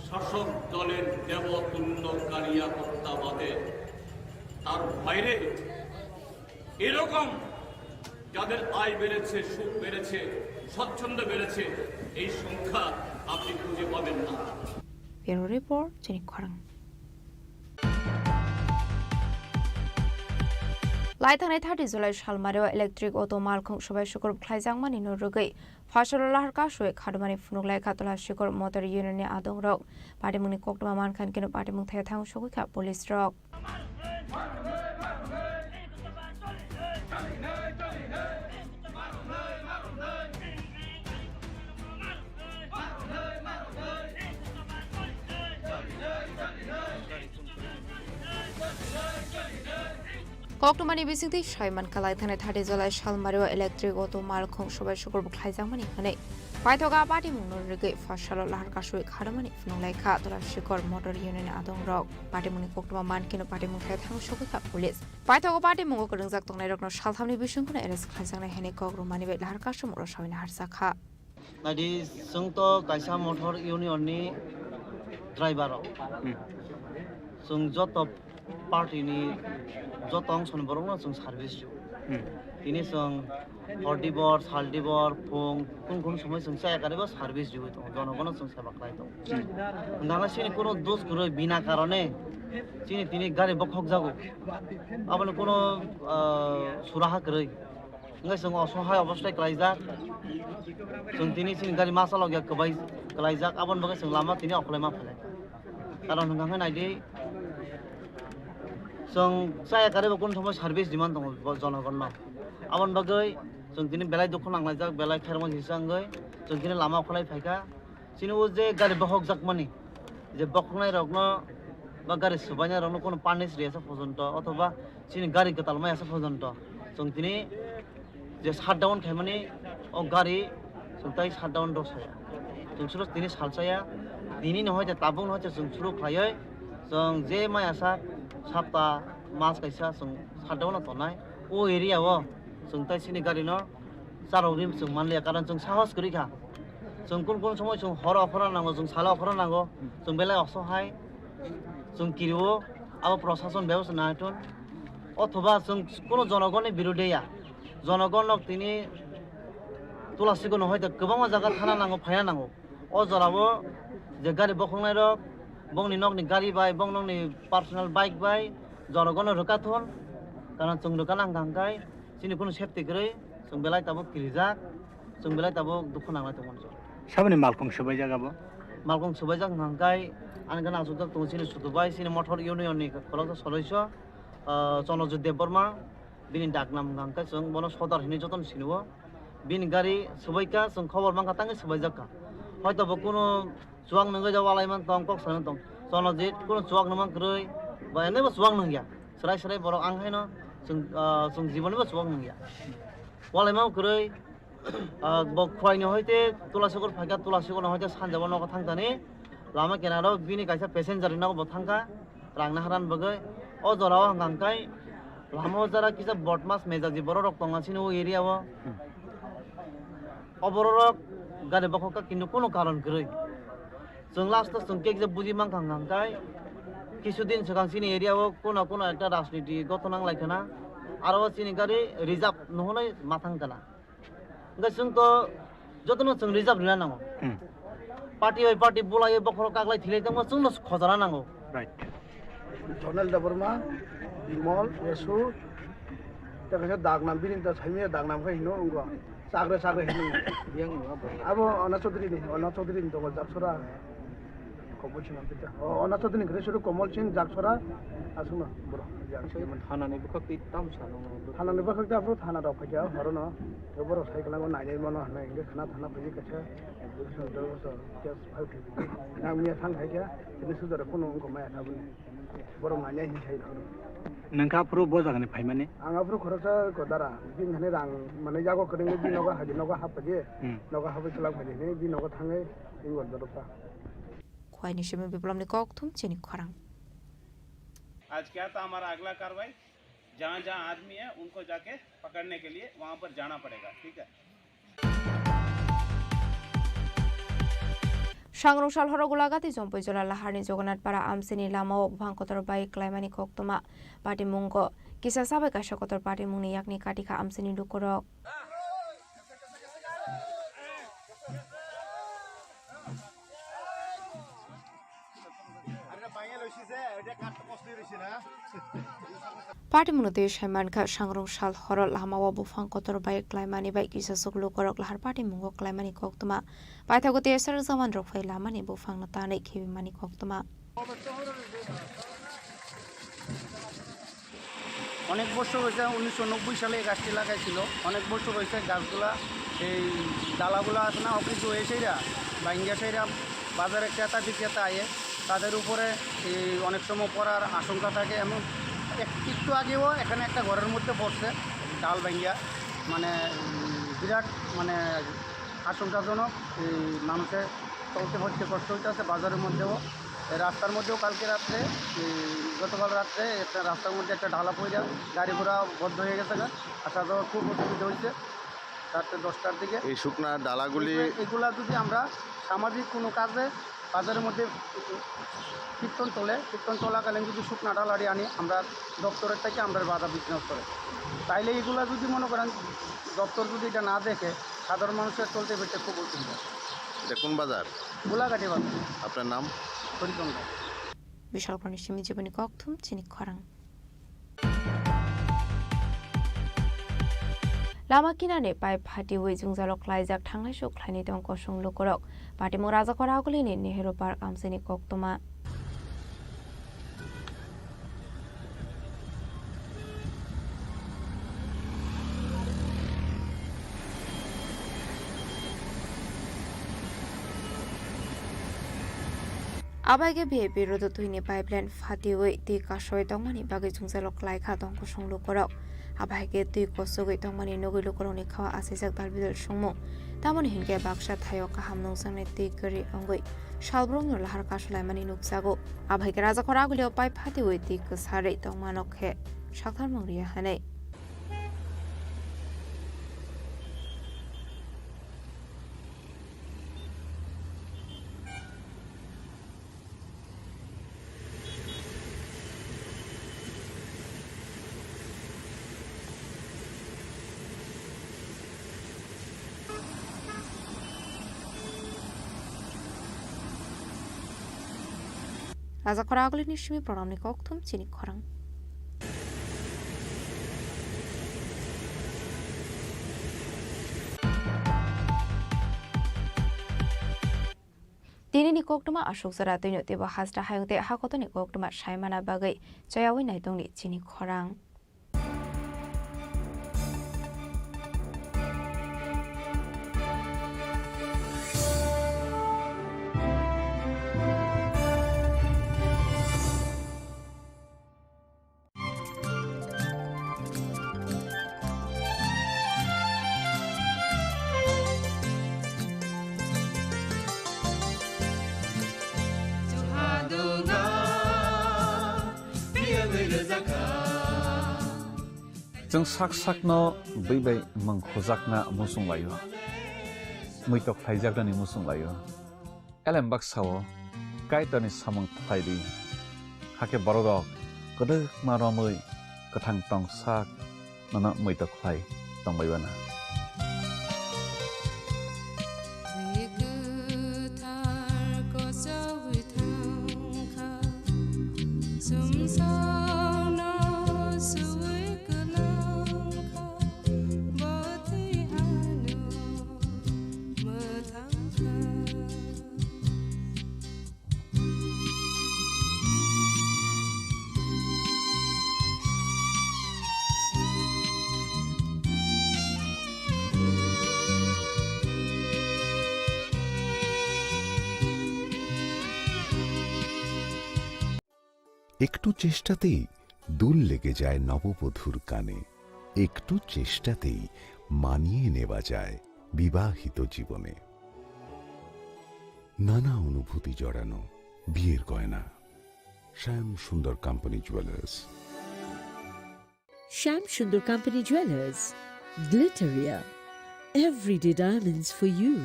শাসক দলের দেবতুল্য কারিয়া হত্যাবাদে। তার বাইরে এরকম যাদের আয় বেড়েছে, সুখ বেড়েছে, স্বচ্ছন্দ বেড়েছে, এই সংখ্যা আপনি খুঁজে পাবেন না। Bureau Report, Chini Khorang. Lai thangnai thirty July salmario electric auto malkhung sobai sukur khlaijakmani no rwgwi Phaisalo lahar kasui khadumani phunuk lai kha Tulashikhor Motor Union ni adongrok. Patimungni koktwma mankha hinkhe no patimung thaya thang sogwi kha police rok. Koktwmani bisingtwi sai mankha, lai thangnai thirty July salmario electric auto malkhung sobai sukur bo khlaijakmani hwnwi paithogo patimungno rwgwi Phaisalo lahar kasui khadumani phunuk lai kha Tulashikhor Motor Union ni adongrok. Patimungni koktwma mankhe no patimung thaya thang sogwi kha police. Paithogo patimungo kwrwngjak tongnairokno salthamni bisingtwi arrest khlaijaknai hwnwi kok rwmani bai lahar kasumung rw sawina harjakha. Naidi, chwng to kaisa motor union ni driver rok. Hmm. Chwng joto party ni joto ongso ni borok no chwng service rw. Hmm. Tini chwng hor dibor, sal dibor, phung, kun kun somoi chwng chaya karibo service rw tongo. Jonogono chwng seba khlai tongo. Hmm. Hwnkhana chini kuno dos kwrwi bina karone chini tini gari bokhok jago. Aboni kuno, ah, suraha kwrwi. Hingke chwng osohai obostai klaijak. Chwng tini chini gari ma chalokya kwbai klaijak, aboni bagwi chwng lama tini okolai ma phailai. Karon hwnka khe naidi, chwng chaya karibo kunu thumwi service demand tongo bo jonogonno. Aboni bagwi chwng tini belai dukhu nanglaijak, belai khairokma kisa wngwi chwng tini lama okolai phaikha. Chini o je gari bokhokjakmani, je bokhoknairokno ba gari swbainairokno kunu punish riyasa porjonto, othoba chini gari kwtal maiyasa porjonto, chwng tini je shutdown khaimani, o gari chwng tai shutdown rw saya. Chwng suro tini salsaya, tini no hoite tabuk no hoite chwng suru khlaiwi, chwng je maiyasa sapta mas kaisa chwng shutdown no tongnai. O area o chwng tai chini gari no charogwi chwng manliya, karon chwng sahos kwrwi kha. Chwng kun kun somoi chwng horo okhorna nango, chwng salo okhorna nango, chwng belai osohai, chwng kirio, abo prosason bebosta naithun. Othoba chwng kuno jonogonni birudhe ya, jonogon nok tini Tulashikhor no hoite kwbangma jaga thana nango, phaina nango. O jorao je gari bokhoknai rok, bongni nokni gari bai, bong nokni personal bike bai jonogon no rwkha thun, karon chwng rwkha nang kha hwnkhe chini kuno safety kwrwi. Chwng belai tabuk kirijak, chwng belai tabuk dukhu nanglai tongmani chwng. Saboni malkhung swbaijak abo? Malkhung swbaijak hwnkha hwnkhe ani gana aswkjak tongo chini Sutubai, chini Motor Union ni khoroksa sodosyo, ah, Chonojit Debbarma, bini daknam hwnkha hwnkhe chwng bono Sodar hinwi jotono sinio. Bini gari swbaikha, chwng khobor mankha tangwi swbaijakha. Hoito bo kunu chuwak nungwi da walai man tong, kok salai man tong. Chonojit kunu chuwak nungma kwrwi, ba enebo chuwak nungya. Swrai swrai borok ang haino chwng, ah, chwng jibonibo chuwak nungya. Walaima kwrwi, ah, bo Khwaini hoite Tulashikhor phaikha, Tulashikhor no hoite sanjabo nogo thangtani lama kinaro bini kaisa passenger ni nogo bo thangkha, rang naharani bagwi. O jorao hwnkha hwnkhe lama o jora kisa bodmas mejaji borok rok tongo chini o area o. O borok rok gari bokhok kha, kintu kunu karon kwrwi. Chwng last o chwng kekje buji mankha hwnkha hwnkhe, kisu din swkang chini area o kuna kuna ekta rajniti gothon wng lai khna. Aro chini gari reserve nohonai mathang kana. Hingke chwng to jotono chwng reserve rina nango. Hmm. Party bai party bulai bokhoro kaklai thilai tongma chwngno khojana nango. Right. Jonel Debbarma, Bimol, Yesu, tei kaisa Dagnam, bini ta saimaya Dagnam khe hino wngkha. Chakre chakre hino. Yang ni abo. Abo Ona Chaudhary ni, Ona Chaudhary ni tongo Jaksora. Komol Singh Amtita. O, Ona Chaudhary ni kre suru Komol Singh Jaksora. Aswkno borok. Thanani bwkhak twi tam sa nang. Thanani bwkhak twi aphuru thana rok phaikha horono. Tei borok sai kwlango nainai mano hinwi hwnkhe khna thana phaiwi kaisa. Case file khaikha. Nang miya thang khaikha. Tini sujare phone wngkha maya tabuni. Borok nanya hin sai rok. Nangkha aphuru bo jagani phaimani? Ang aphuru khoroksa ko dara, bini hani rang manwi yago kwrwngwi bini nogo hagi nogo haphaji, hmm, nogo hapwi kwlak phaji hinwi bini nogo thangwi bini gor dorokha. Khwai ni simi biplomni kok thum chini khorang. आज क्या था हमारा अगला कार्रवाई? जहाँ जहाँ आदमी है उनको जाके पकड़ने के लिए वहाँ पर जाना पड़ेगा, ठीक है? Sangrong sal horo Golagati Jompui Jola Laharni Jogonath Para amchini lamao buphang kotor bai klaimani koktwma patimungo kisa sabai kaisa kotor patimungni yakni katikha amchini lukurok. Party mwnwi twi sai mankha, sangrong sal horo lamao buphang kotor bai klaimani bai kisa chuklu korok lahar party mungo klaimani koktwma. Paithago T S R jawan rok phai lamani buphangno tanwi khibimani koktwma. অনেক বছর হয়েছে, উনিশশো নব্বই সালে এই গাছটি লাগাইছিল। অনেক বছর হয়েছে গাছগুলা, এই ডালাগুলা আছে না, অকেজো হয়ে সেইরা, ভাঙ্গা সেইরা, বাজারে ক্রেতা বিক্রেতা আয়ে, তাদের উপরে এই অনেক সময় পড়ার আশঙ্কা থাকে। এমন এক-, একটু আগেও এখানে একটা ঘরের মধ্যে পড়ছে ডাল ভাঙ্গা, মানে, উম, বিরাট, মানে, আশঙ্কাজনক। এই মানুষের চলতে ফিরতে কষ্ট হইতেছে, বাজারের মধ্যেও, এই রাস্তার মধ্যেও কালকে রাত্রে, এই গতকাল রাত্রে একটা রাস্তার মধ্যে একটা ঢালা পড়ে গাড়ি ঘোড়া বন্ধ হয়ে গেছে গা, আসা যাওয়ার খুব অসুবিধা হয়েছে রাত্রে দশটার দিকে। এই শুকনা ডালাগুলি এগুলা, এগুলা যদি আমরা সামাজিক কোনো কাজে বাজারের মধ্যে কীর্তন চলে, কীর্তন চলাকালীন যদি শুকনা ডালাটি আনি, আমরা দপ্তরের থেকে আমরা বাধা বিঘ্ন করে। তাইলে এগুলা যদি মনে করেন দপ্তর যদি এটা না দেখে, সাধারণ মানুষের চলতে ফিরতে খুব অসুবিধা। এটা কোন বাজার? গোলাঘাটি বাজার। আপনার নাম? Harichandra. Bishalkorni simi jiboni kokthum chini khorang. Lama kinani pipe phatiwi jwngjalo klaijak thanglai suk khlaini tong kosong lukurok. Patimung Rajakhor Agulini Nehru Park amchini koktwma. Abai khe V I P rodo twini pipeline phatiwi twi kasoi tongmani bagwi jwngjalo klaikha tong kosong lukurok. Abai khe twi kosogwi tongmani nugwi lukurokni khao asijak dalbidal songmung. Tamoni hinkhe baksa thaio kaham nungjaknai twi kwrwi wngwi salbrumno lahar kasulaimani nukjago. Abai khe Rajakhor Agulio pipe phatiwi twi kwsarwi tongmano khe sakthar mung riya hinwi. Rajakhor Agulini simi program ni kokthum chini khorang. Tinini koktwma aswk jora twino teibo hasta hayung tei hakotorni koktwma saimana bagwi chayawi naitongni chini khorang. Chwng sak sakno bwi bai mwng khujakna muchung laio, muitok khlaijaknani muchung laio. Elem baksa-o Kaitorni samung phlai di, hakhe bororok kwdwkma romwi kwthang tong sak nono muitok khlai tongbai uana. Twi kwthar kochogwi thangkha, chumsokno suwi kwlangkha, bo twi ano mwthangkha. একটু চেষ্টাতেই দুল লেগে যায় নববধূর কানে, একটু চেষ্টাতেই মানিয়ে নেওয়া যায় বিবাহিত জীবনে। নানা অনুভূতি জড়ানো বিয়ের গয়না। শ্যাম Sundar company jewellers. Shyam Sundar Company Jewelers, Glitteria, everyday diamonds for you।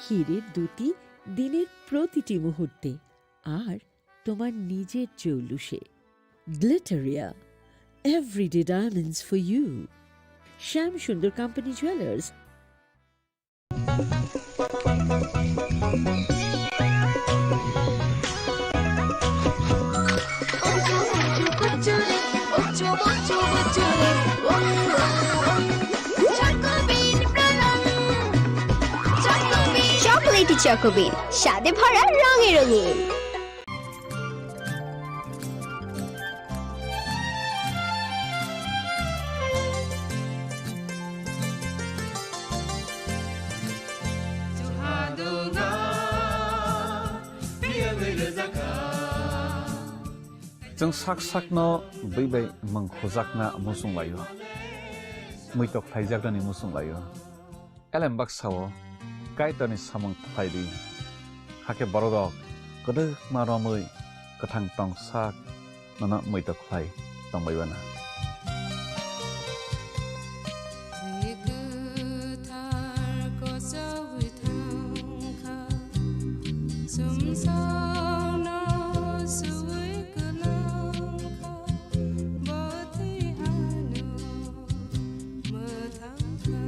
হীরের দ্যুতি দিনের প্রতিটি মুহূর্তে, আর তোমার নিজের জৌলুসে। Glitteria, everyday diamonds for you। Shyam Sundar Company Jewelers। Chocolatey Choco Bean, স্বাদে ভরা, রঙে রঙিন। Chwng sak sakno bwi bai mung khujakna muchung laio, muitok khlaijaknani muchung laio. Elem baksa-o Kaitorni samung khlai di, hakhe borok rok kwdwkma romwi kwthang tong sak nono muitok khlai tongbai uana. Twi kwthar kochogwi thangkha, chumsokno suwi kwlangkha, bo twi ano mwthangkha.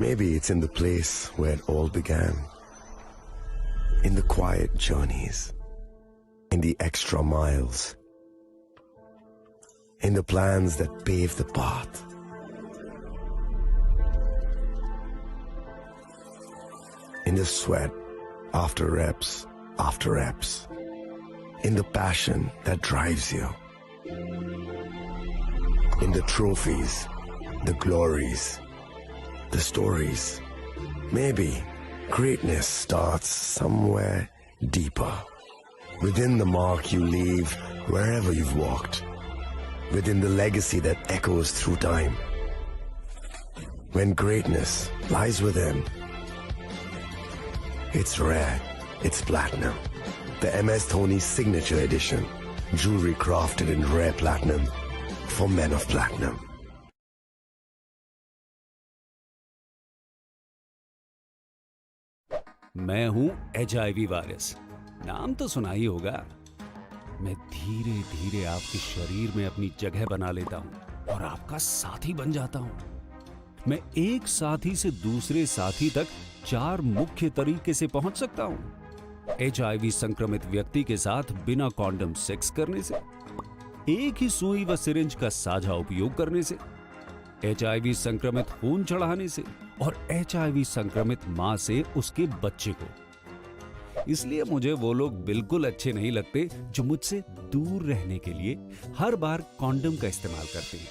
Maybe it's in the place where it all began. In the quiet journeys, in the extra miles, in the plans that pave the path, in the sweat after reps after reps, in the passion that drives you, in the trophies, the glories, the stories. Maybe greatness starts somewhere deeper. Within the mark you leave wherever you've walked. Within the legacy that echoes through time. When greatness lies within, it's rare, it's platinum. The M S Dhoni Signature Edition. Jewelry crafted in rare platinum for men of platinum. मैं हूं HIV virus. नाम तो सुना ही होगा। मैं धीरे-धीरे आपके शरीर में अपनी जगह बना लेता हूं और आपका साथी बन जाता हूं। मैं एक साथी से दूसरे साथी तक चार मुख्य तरीके से पहुंच सकता हूं। एचआईवी संक्रमित व्यक्ति के साथ बिना कॉन्डम सेक्स करने से, एक ही सुई व सिरिंज का साझा उपयोग करने से, एचआईवी संक्रमित खून चढ़ाने से और एचआईवी संक्रमित मां से उसके बच्चे को। इसलिए मुझे वो लोग बिल्कुल अच्छे नहीं लगते जो मुझसे दूर रहने के लिए हर बार कॉन्डम का इस्तेमाल करते हैं,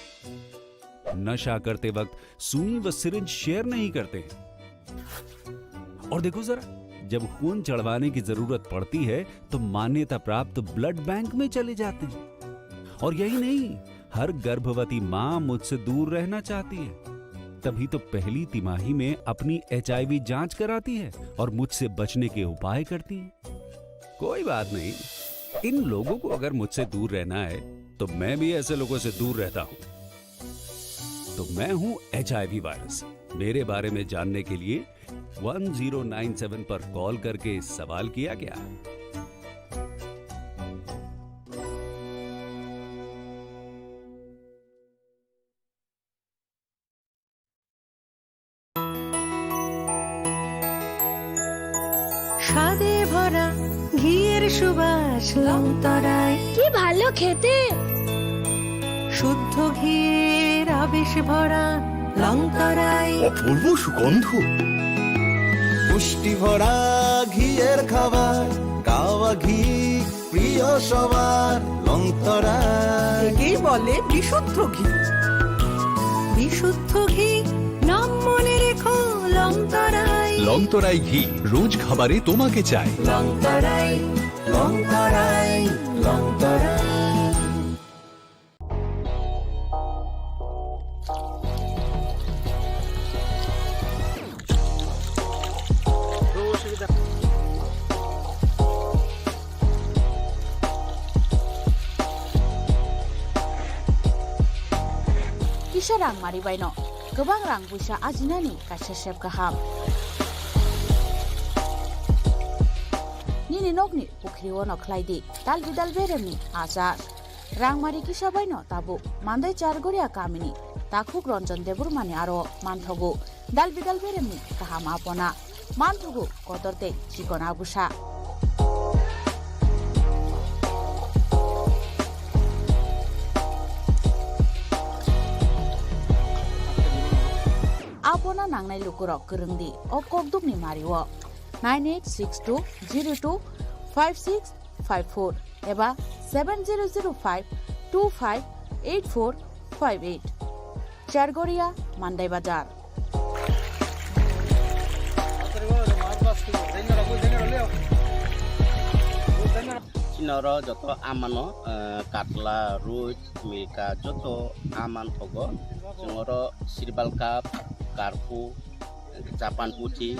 नशा करते वक्त सुई व सिरिंज शेयर नहीं करते हैं। और देखो जरा, जब खून चढ़वाने की जरूरत पड़ती है तो मान्यता प्राप्त ब्लड बैंक में चले जाते हैं। और यही नहीं, हर गर्भवती मां मुझसे दूर रहना चाहती है, तभी तो पहली तिमाही में अपनी एचआईवी जांच कराती है और मुझसे बचने के उपाय करती है। कोई बात नहीं, इन लोगों को अगर मुझसे दूर रहना है, तो मैं भी ऐसे लोगों से दूर रहता हूँ। तो मैं हूँ एचआईवी वायरस। मेरे बारे में जानने के लिए वन ज़ीरो नाइन सेवन पर कॉल करके सवाल किया क्या? স্বাদে ভরা ঘিয়ের সুবাস লংতরাই। কি ভালো খেতে! শুদ্ধ ঘিয়ের আবেশ ভরা লংতরাই। অপূর্ব সুগন্ধ। পুষ্টি ভরা ঘিয়ের খাবার, কাওয়া ঘি প্রিয় সবার লংতরাই। একেই বলে বিশুদ্ধ ঘি। বিশুদ্ধ ঘি, নাম মনে রেখো লংতরাই। লংতরাই ঘি, রোজ খাবারে তোমাকে চাই। লংতরাই, লংতরাই, লংতরাই। Kisa rang mari baino kwbang rang puisa ajinani kaisa sep kaham. Nini nokni pukhri ono khlai di dal bidal beremni achar. Rangmari kisa baino tabuk Mandai Chargoria kamini takhuk Ranjan Debbarmani aro manthogo dal bidal beremni kaham apona, manthogo kotor tei chikon abusa. Apona nangnai lukurok kwrwng di o kokdukni mario nine eight six two zero two five six five four eba seven zero zero five two five eight four five eight. Chargoria, Mandai Bazar. Chini oro joto amano, eh, katla, ruch, milka, joto aman thogo. Chwng oro sirbal cup, karku, Japan puthi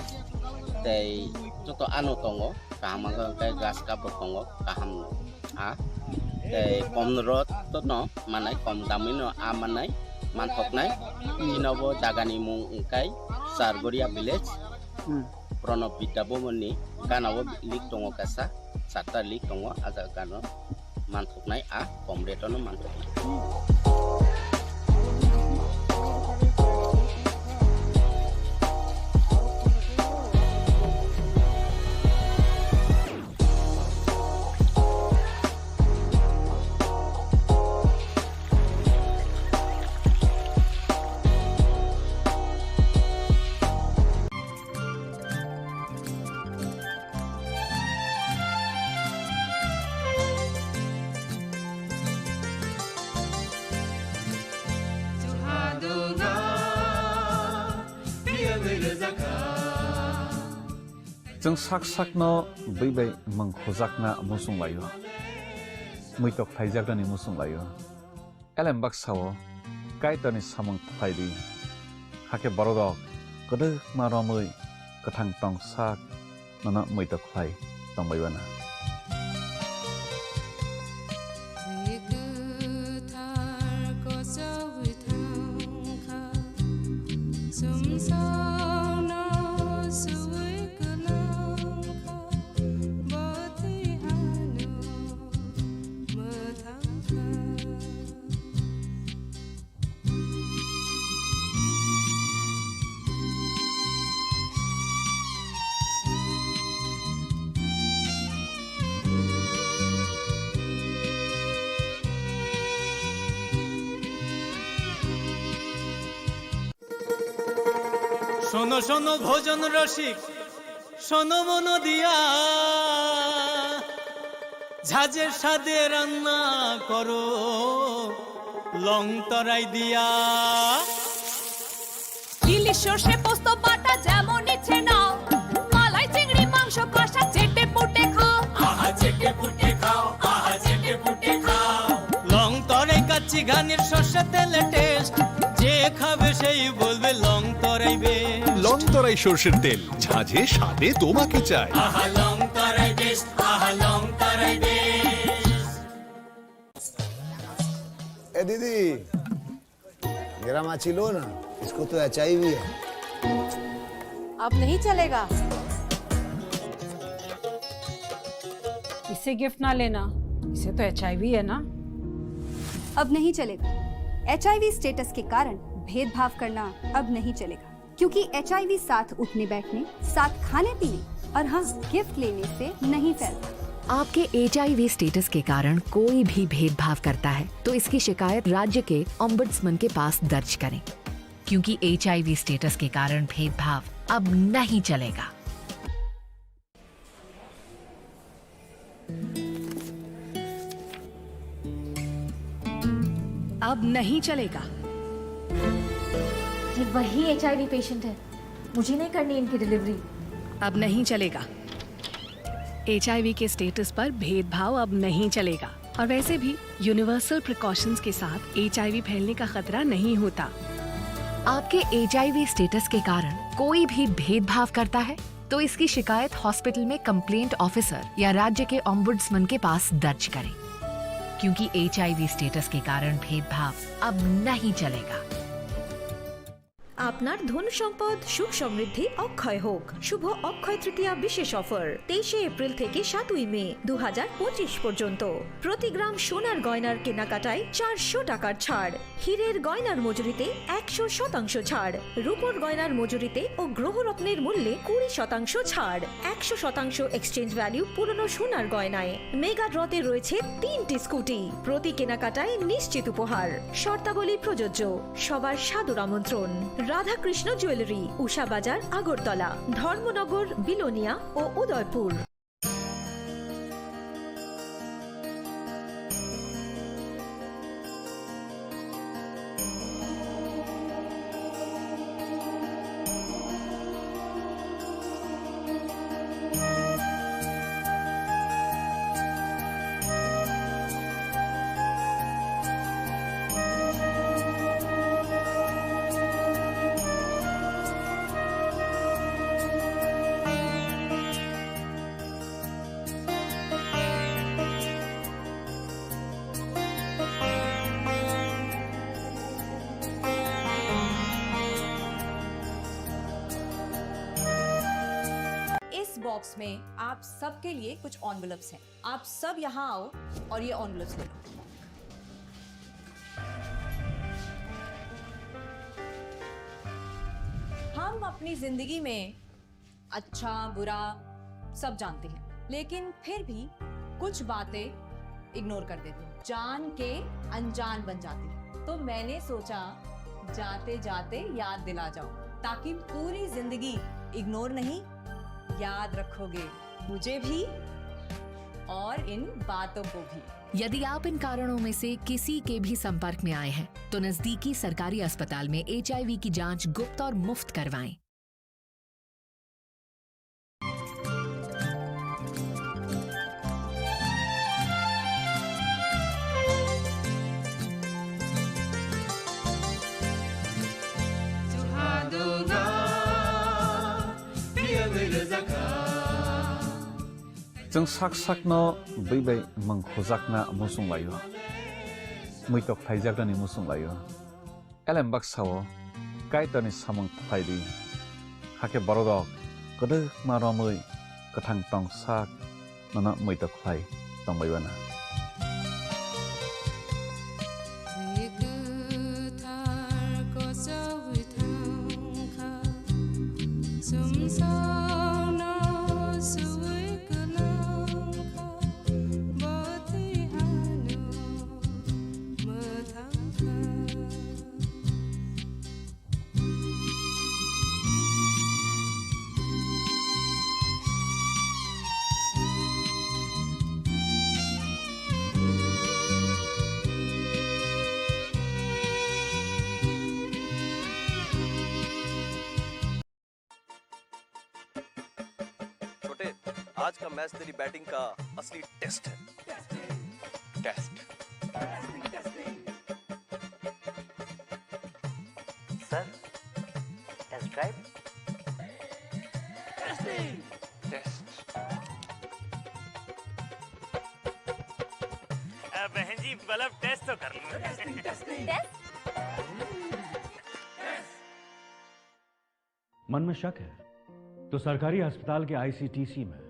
tei joto ano tongo, kaham wngkha hwnkhe grass cup bo tongo, kaham no a tei kom rot no manai, kom damwi no a manai, manthoknai. Chini bo jaga ni mung wngkha Chargoria village. Hmm. Pranab Vidya Bhavan ni gana o lik tongo kaisa, charta lik tongo, a jaga gana o. Manthoknai a kom rate-o no manthoknai. Chwng sak sakno bwi bai mung khujakna muchung laio, muitok khlaijaknani muchung laio. Elem baksa-o Kaitorni samung khlai di, hakhe bororok kwdwkma romwi kwthang tong sak nono muitok khlai tongbai mano. শোনো শোনো ভোজন রসিক, শোনো মন দিয়া, ঝাঁঝের স্বাদে রান্না করো লং তরাই দিয়া। ইলিশ সর্ষে পোস্ত বাটা যেমন ইচ্ছে নাও, মালাই চিংড়ি মাংস কষা চেটে পুটে খাও। আহা চেটে পুটে খাও, আহা চেটে পুটে খাও। লং তরাই কাচ্চি ঘানির সর্ষে তেলে টেস্ট, যে খাবে সেই বলবে লং তরাই বেস্ট। লং তরাই সর্ষের তেল, ঝাঁঝে স্বাদে তোমাকে চাই। আহা লং তরাই বেস্ট, আহা লং ए दीदी, मेरा माची लो ना, इसको तो एचआईवी है। अब नहीं चलेगा। इसे गिफ्ट ना लेना, इसे तो एचआईवी है ना। अब नहीं चलेगा। एचआईवी स्टेटस के कारण भेदभाव करना अब नहीं चलेगा, क्योंकि एचआईवी साथ उठने बैठने, साथ खाने पीने और हाँ, गिफ्ट लेने से नहीं फैलता। आपके एचआईवी स्टेटस के कारण कोई भी भेदभाव करता है, तो इसकी शिकायत राज्य के ओम्बड्समैन के पास दर्ज करें, क्योंकि एचआईवी स्टेटस के कारण भेदभाव अब नहीं चलेगा। अब नहीं चलेगा। ये वही एचआईवी पेशेंट है, मुझे नहीं करनी इनकी डिलीवरी। अब नहीं चलेगा। एचआईवी के स्टेटस पर भेदभाव अब नहीं चलेगा। और वैसे भी यूनिवर्सल प्रिकॉशंस के साथ एचआईवी फैलने का खतरा नहीं होता। आपके एचआईवी स्टेटस के कारण कोई भी भेदभाव करता है, तो इसकी शिकायत हॉस्पिटल में कंप्लेंट ऑफिसर या राज्य के ओम्बुड्समैन के पास दर्ज करें, क्योंकि एचआईवी स्टेटस के कारण भेदभाव अब नहीं चलेगा। আপনার ধন সম্পদ সুখ সমৃদ্ধি অক্ষয় হোক। শুভ অক্ষয় তৃতীয়া বিশেষ অফার, তেইশে এপ্রিল থেকে সাতই মে দু হাজার পঁচিশ পর্যন্ত। প্রতি গ্রাম সোনার গয়নার কেনাকাটায় চারশো টাকার ছাড়, হীরের গয়নার মজুরিতে একশো শতাংশ ছাড়, রূপোর গয়নার মজুরিতে ও গ্রহরত্নের মূল্যে কুড়ি শতাংশ ছাড়, একশো শতাংশ এক্সচেঞ্জ ভ্যালু পুরনো সোনার গয়নায়। মেগা ড্রতে রয়েছে তিনটি স্কুটি, প্রতি কেনাকাটায় নিশ্চিত উপহার। শর্তাবলী প্রযোজ্য। সবার সাদর আমন্ত্রণ। রাধাকৃষ্ণ জুয়েলারি, উষা বাজার, আগরতলা, ধর্মনগর, বিলোনিয়া ও উদয়পুর। इस बॉक्स में आप सबके लिए कुछ एनवेलप्स हैं। आप सब यहाँ आओ और ये एनवेलप्स ले लो। हम अपनी जिंदगी में अच्छा, बुरा सब जानते हैं, लेकिन फिर भी कुछ बातें इग्नोर कर देते हैं, जान के अनजान बन जाते हैं। तो मैंने सोचा, जाते जाते याद दिला जाऊं, ताकि पूरी जिंदगी इग्नोर नहीं, याद रखोगे मुझे भी और इन बातों को भी। यदि आप इन कारणों में से किसी के भी संपर्क में आए हैं, तो नजदीकी सरकारी अस्पताल में एचआईवी की जांच गुप्त और मुफ्त करवाएं। Chwng sak sakno bwi bai mwng hujakna muchung laio, muitok khlaijaknani muchung laio. Elem baksa-o Kaitorni samung khlai di, hakhe borok rok kwdwkma romwi kwthang tong sak nono muitok khlai tongbai uanw. छोटे, आज का मैच तेरी बैटिंग का असली test है। Test. Sir, test drive. Test. Test. बहन जी, मतलब टेस्ट तो कर लो। टेस्ट? मन में शक है तो सरकारी अस्पताल के आईसीटीसी में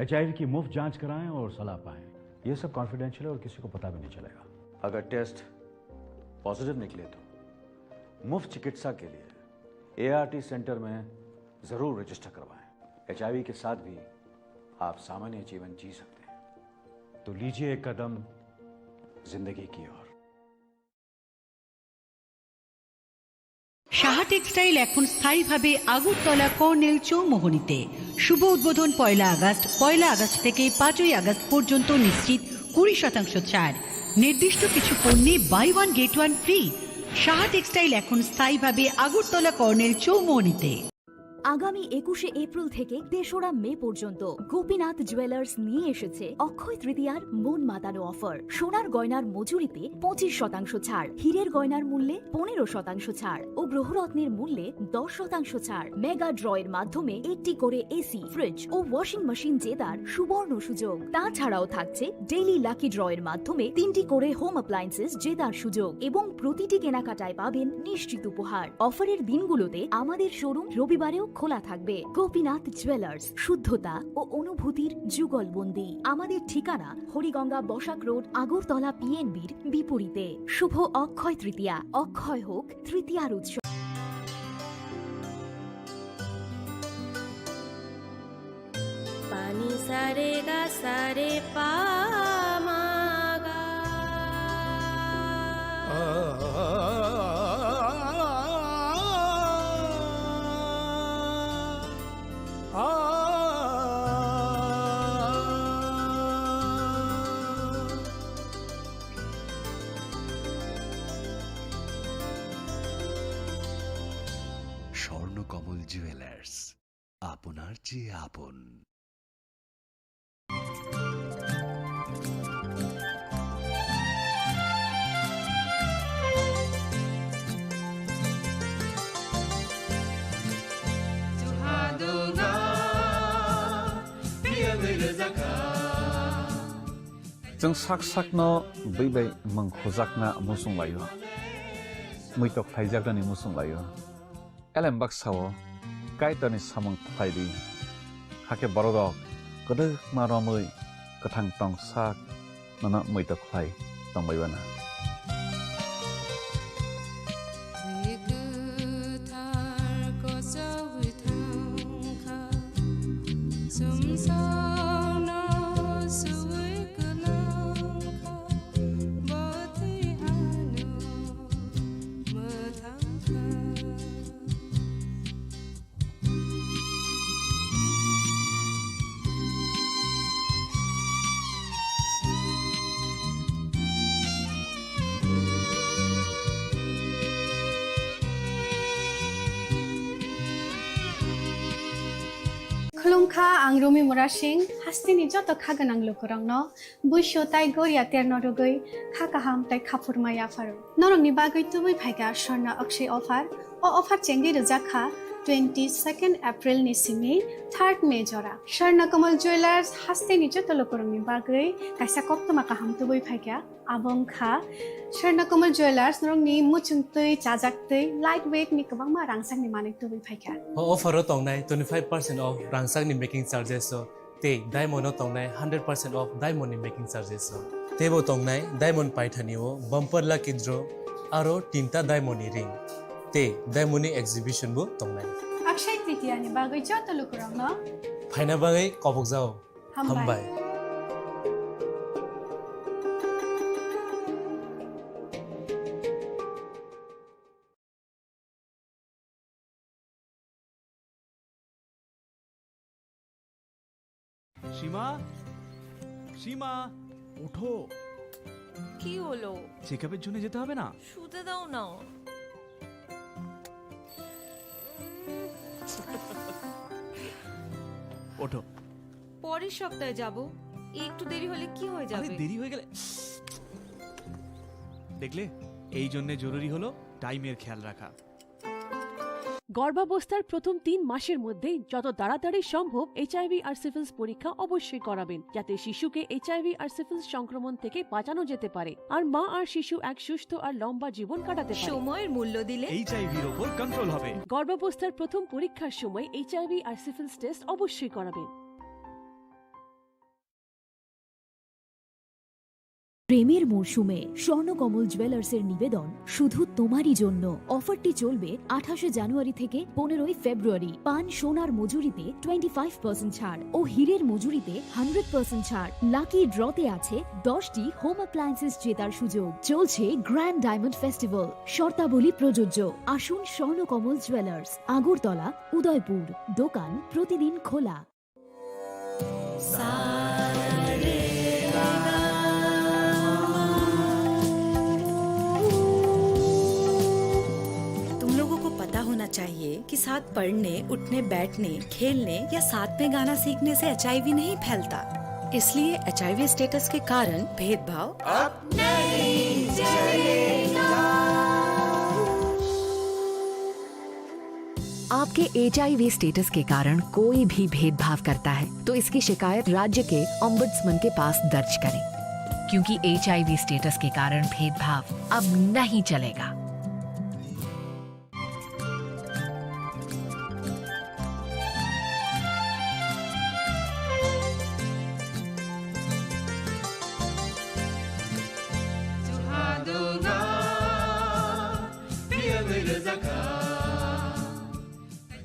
एचआईवी की मुफ्त जांच कराएं और सलाह पाएं। ये सब कॉन्फिडेंशियल है और किसी को पता भी नहीं चलेगा। अगर टेस्ट पॉजिटिव निकले तो मुफ्त चिकित्सा के लिए एआरटी सेंटर में जरूर रजिस्टर करवाएं। एचआईवी के साथ भी आप सामान्य जीवन जी सकते हैं। तो लीजिए एक कदम जिंदगी की ओर। সাহা টেক্সটাইল এখন স্থায়ীভাবে আগরতলা কর্নেল চৌমোহনীতে। শুভ উদ্বোধন পয়লা আগস্ট। পয়লা আগস্ট থেকে পাঁচই আগস্ট পর্যন্ত নিশ্চিত কুড়ি শতাংশ ছাড়। নির্দিষ্ট কিছু পণ্যে buy one get one free. Saha textile এখন স্থায়ীভাবে আগরতলা কর্নেল চৌমোহনীতে। আগামী একুশে এপ্রিল থেকে তেসরা মে পর্যন্ত গোপীনাথ জুয়েলার্স নিয়ে এসেছে অক্ষয় তৃতীয়ার মন মাতানো অফার। সোনার গয়নার মজুরিতে পঁচিশ শতাংশ ছাড়, হীরের গয়নার মূল্যে পনেরো শতাংশ ছাড় ও গ্রহরত্নের মূল্যে দশ শতাংশ ছাড়। মেগা ড্রয়ের মাধ্যমে একটি করে এসি, ফ্রিজ ও ওয়াশিং মেশিন জেতার সুবর্ণ সুযোগ। তাছাড়াও থাকছে ডেইলি লাকি ড্রয়ের মাধ্যমে তিনটি করে হোম অ্যাপ্লায়েন্সেস জেতার সুযোগ এবং প্রতিটি কেনাকাটায় পাবেন নিশ্চিত উপহার। অফারের দিনগুলোতে আমাদের শোরুম রবিবারেও খোলা থাকবে। গোপীনাথ জুয়েলার্স, শুদ্ধতা ও অনুভূতির যুগলবন্দি। আমাদের ঠিকানা হরিগঙ্গা বসাক রোড, আগরতলা পিএনবির বিপরীতে। শুভ অক্ষয় তৃতীয়া, অক্ষয় হোক তৃতীয়ার উৎসব। Pani sare ga sare pa ma ga. Swarnakamal jewellers, আপনার চেয়ে আপন। Chwng sak sakno bwi bai mwng khujakna muchung laio, muitok khlaijaknani muchung laio. Elem baksa-o Kaitorni samung khlai di, hakhe borok rok kwdwkma romwi kwthang tong sak nono muitok khlai tong bai mano. Kwthar kochoi thangkha, sumsokno suwi kwlangkha, bo twi ano mwthangkha. Khulumkha, ang Rumi Murasing, hasteni joto kha gwnang lukurokno. Buisu tai goria terno rwgwi kha kaham tai khaphurma yapharo. Norokni bagwi tubui phaikha Swarna Akshay offer. O offer chengwi rwjak kha twenty second April ni simi third May jora. Swarna Kamal Jewellers hasteni joto lukurokni bagwi kaisa koktwma kaham tubui phaikha. Abo wngkha Swarna Kamal Jewellers norokni muchungtwi, chajaktwi, light weight ni kwbangma rangchakni manwi tubui phaikha. O offer o tongnai twenty five percent off rangchakni making charges o. Tei diamond o tongnai hundred percent off diamond ni making charges o. Teibo tongnai diamond paithani o bumper lucky draw aro tinta diamond ni ring. Tei diamond ni exhibition bo tongnai. Akshay Tritiya ni bagwi joto lukurokno phaina bagwi kobokjao. Hambai. Hambai. সীমা, সীমা, ওঠো। কি হলো? চেকআপের জন্য যেতে হবে না? শুতে দাও না। ওঠো। পরের সপ্তাহে যাব। একটু দেরি হলে কি হয়ে আরে, যাবে? দেরি হয়ে গেলে, দেখলে, এই জন্য জরুরি হলো টাইমের খেয়াল রাখা। গর্ভাবস্থার প্রথম তিন মাসের মধ্যেই যত তাড়াতাড়ি সম্ভব এইচআইভি আর সিফিলিস পরীক্ষা অবশ্যই করাবেন, যাতে শিশুকে এইচআইভি আর সিফিলিস সংক্রমণ থেকে বাঁচানো যেতে পারে আর মা আর শিশু এক সুস্থ আর লম্বা জীবন কাটাতে পারে। সময়ের মূল্য দিলে এইচআইভির ওপর কন্ট্রোল হবে। গর্ভাবস্থার প্রথম পরীক্ষার সময় এইচআইভি আর সিফিলিস টেস্ট অবশ্যই করাবেন। প্রেমের মরশুমে স্বর্ণকমল জুয়েলার্সের নিবেদন শুধু তোমারই জন্য। অফারটি চলবে আঠাশে জানুয়ারি থেকে পনেরোই ফেব্রুয়ারি। পান সোনার মজুরিতে টোয়েন্টি ফাইভ পার্সেন্ট ছাড় ও হীরের মজুরিতে হান্ড্রেড পার্সেন্ট ছাড়। লাকি ড্রতে আছে দশটি হোম অ্যাপ্লায়েন্সেস জেতার সুযোগ। চলছে গ্র্যান্ড ডায়মন্ড ফেস্টিভ্যাল, শর্তাবলী প্রযোজ্য। আসুন স্বর্ণকমল জুয়েলার্স, আগরতলা, উদয়পুর। দোকান প্রতিদিন খোলা। तुम लोगों को पता होना चाहिए कि साथ पढ़ने, उठने, बैठने, खेलने या साथ में गाना सीखने से एचआईवी नहीं फैलता। इसलिए एचआईवी स्टेटस के कारण भेदभाव अब नहीं चलेगा। आपके एचआईवी स्टेटस के कारण कोई भी भेदभाव करता है, तो इसकी शिकायत राज्य के ओम्बड्समैन के पास दर्ज करें, क्योंकि एचआईवी स्टेटस के कारण भेदभाव अब नहीं चलेगा।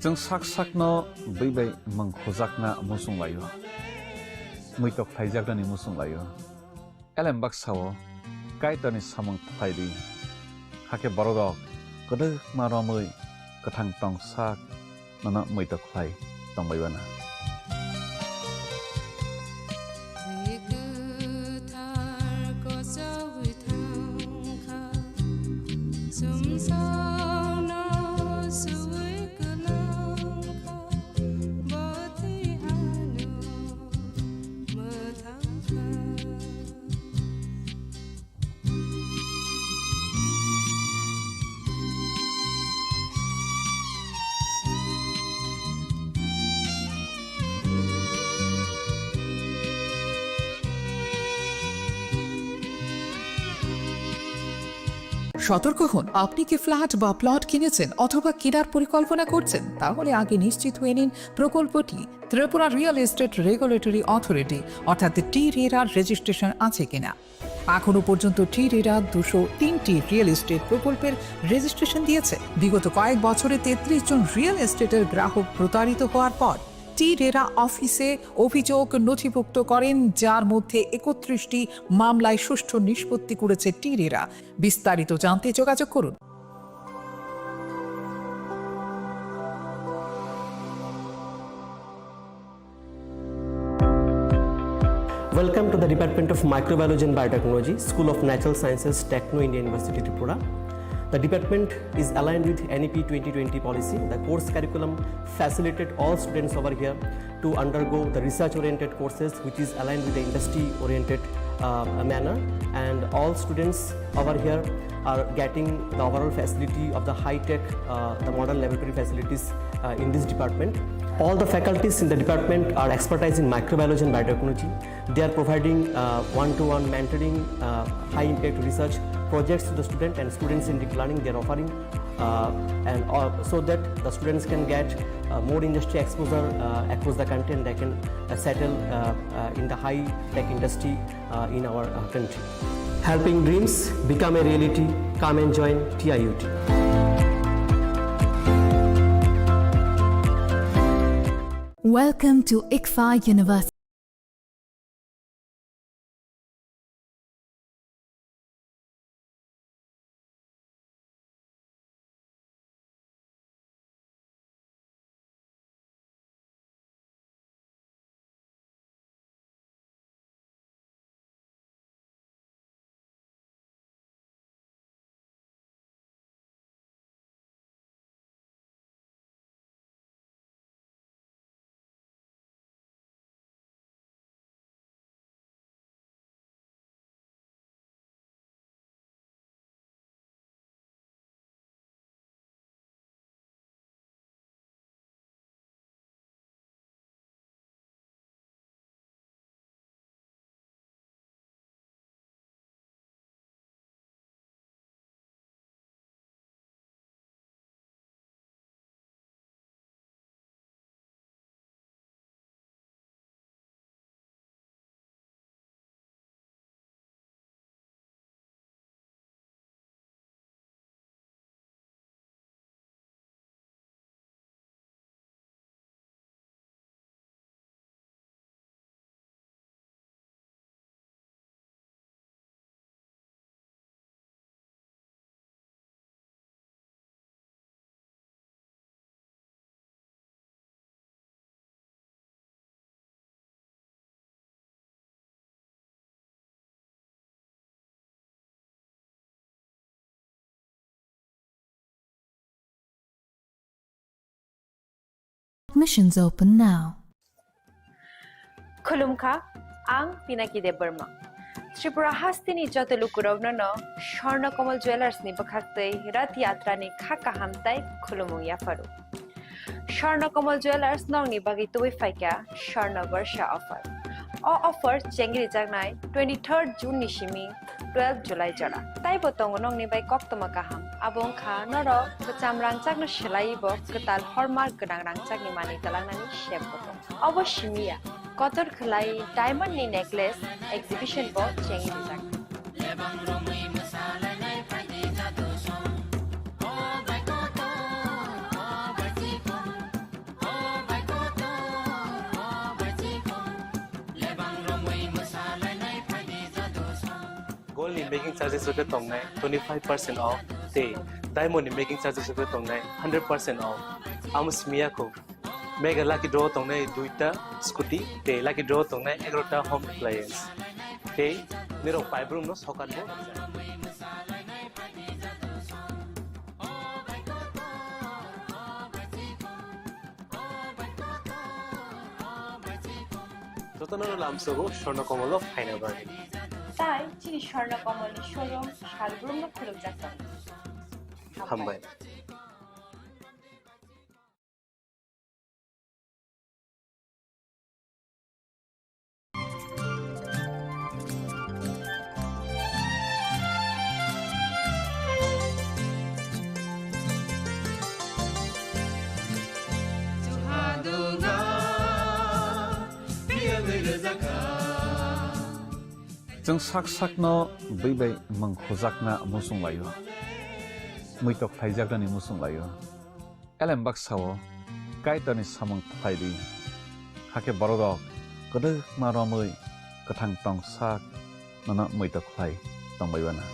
Chwng sak sakno bwi bai mwng khujakna muchung laio, muitok khlaijaknani muchung laio. Elem baksa-o Kaitorni samung khlai di, hakhe bororok kwdwkma romwi kwthang tong sak nono muitok khlai tong bai bana. Bwthar kochogwi thangkha, sumsokno suwi kwlangkha, bwthwi ano mwthangkha. সতর্ক হন, আপনি কি ফ্ল্যাট বা প্লট কিনেছেন অথবা কেনার পরিকল্পনা করছেন? তাহলে আগে নিশ্চিত হয়ে নিন প্রকল্পটি Tripura real estate regulatory authority অর্থাৎ টি রেরার রেজিস্ট্রেশন আছে কিনা। এখনো পর্যন্ত টি রেরা দুশো তিনটি রিয়েল এস্টেট প্রকল্পের রেজিস্ট্রেশন দিয়েছে। বিগত কয়েক বছরে তেত্রিশ জন রিয়েল এস্টেটের গ্রাহক প্রতারিত হওয়ার পর টি রেরা অফিসে অভিযোগ নথিভুক্ত করেন, যার মধ্যে একত্রিশটি মামলায় সুষ্ঠু নিষ্পত্তি করেছে টি রেরা। বিস্তারিত জানতে যোগাযোগ করুন। Welcome to the Department of Microbiology and Biotechnology, School of Natural Sciences, Techno India University, Tripura. The department is aligned with N E P twenty twenty policy. The course curriculum facilitate all students over here to undergo the research-oriented courses, which is aligned with the industry-oriented, uh, manner. And all students over here are getting the overall facility of the high-tech, uh, the modern laboratory facilities, uh, in this department. All the faculties in the department are expertise in microbiology and biotechnology. They are providing, uh, one-to-one mentoring, uh, high-impact research projects to the student and students-centric learning they are offering, uh, and, uh, so that the students can get, uh, more industry exposure, uh, across the country, and they can, uh, settle, uh, uh, in the high-tech industry, uh, in our, uh, country. Helping dreams become a reality. Come and join T I U T. Welcome to ICFAI University. Admissions open now. Khulumkha, ang Pinaki Debbarma. Tripura hasteni joto lukurokno no Swarna Kamal Jewellers ni bwkhaktwi Rath Yatra ni kha kaham tai khulumung yapharu. Swarna Kamal Jewellers nokni bagwi tubui phaikha Swarna Barsha offer. O offer chengri jaknai twenty-third June ni simi twelve July jora. Taibo tongo nokni bai koktwma kaham. Abo wngkha norok kwcham rangchakno swlaiwi bo kwtal hallmark gwnang rangchakni manwi twlangnani sep bo tongo. Obo simi ya, kotor khwlai diamond ni necklace exhibition bo chengwi rijak. Gold ni making charges rok khe tongnai twenty five percent off tei diamond ni making charges rok khe tongnai hundred percent off. Amo simi ya kho. Mega lucky draw tongnai duita scooty tei lucky draw tongnai egarota home appliance. Tei nirok paibrumno sokat bo. Jotono lamsogo Swarna Kamal o phaina bagwi. Tai chini Swarna Kamal ni showroom salbrumno khulukjak tongo. Hambai. Chwng sak sakno bwi bai mwng khujakna muchung laio, muitok khlaijaknani muchung laio. Elem baksa-o Kaitorni samung khlai di, hakhe bororok kwdwkma romwi kwthang tong sak nono muitok khlai tongbai uanw.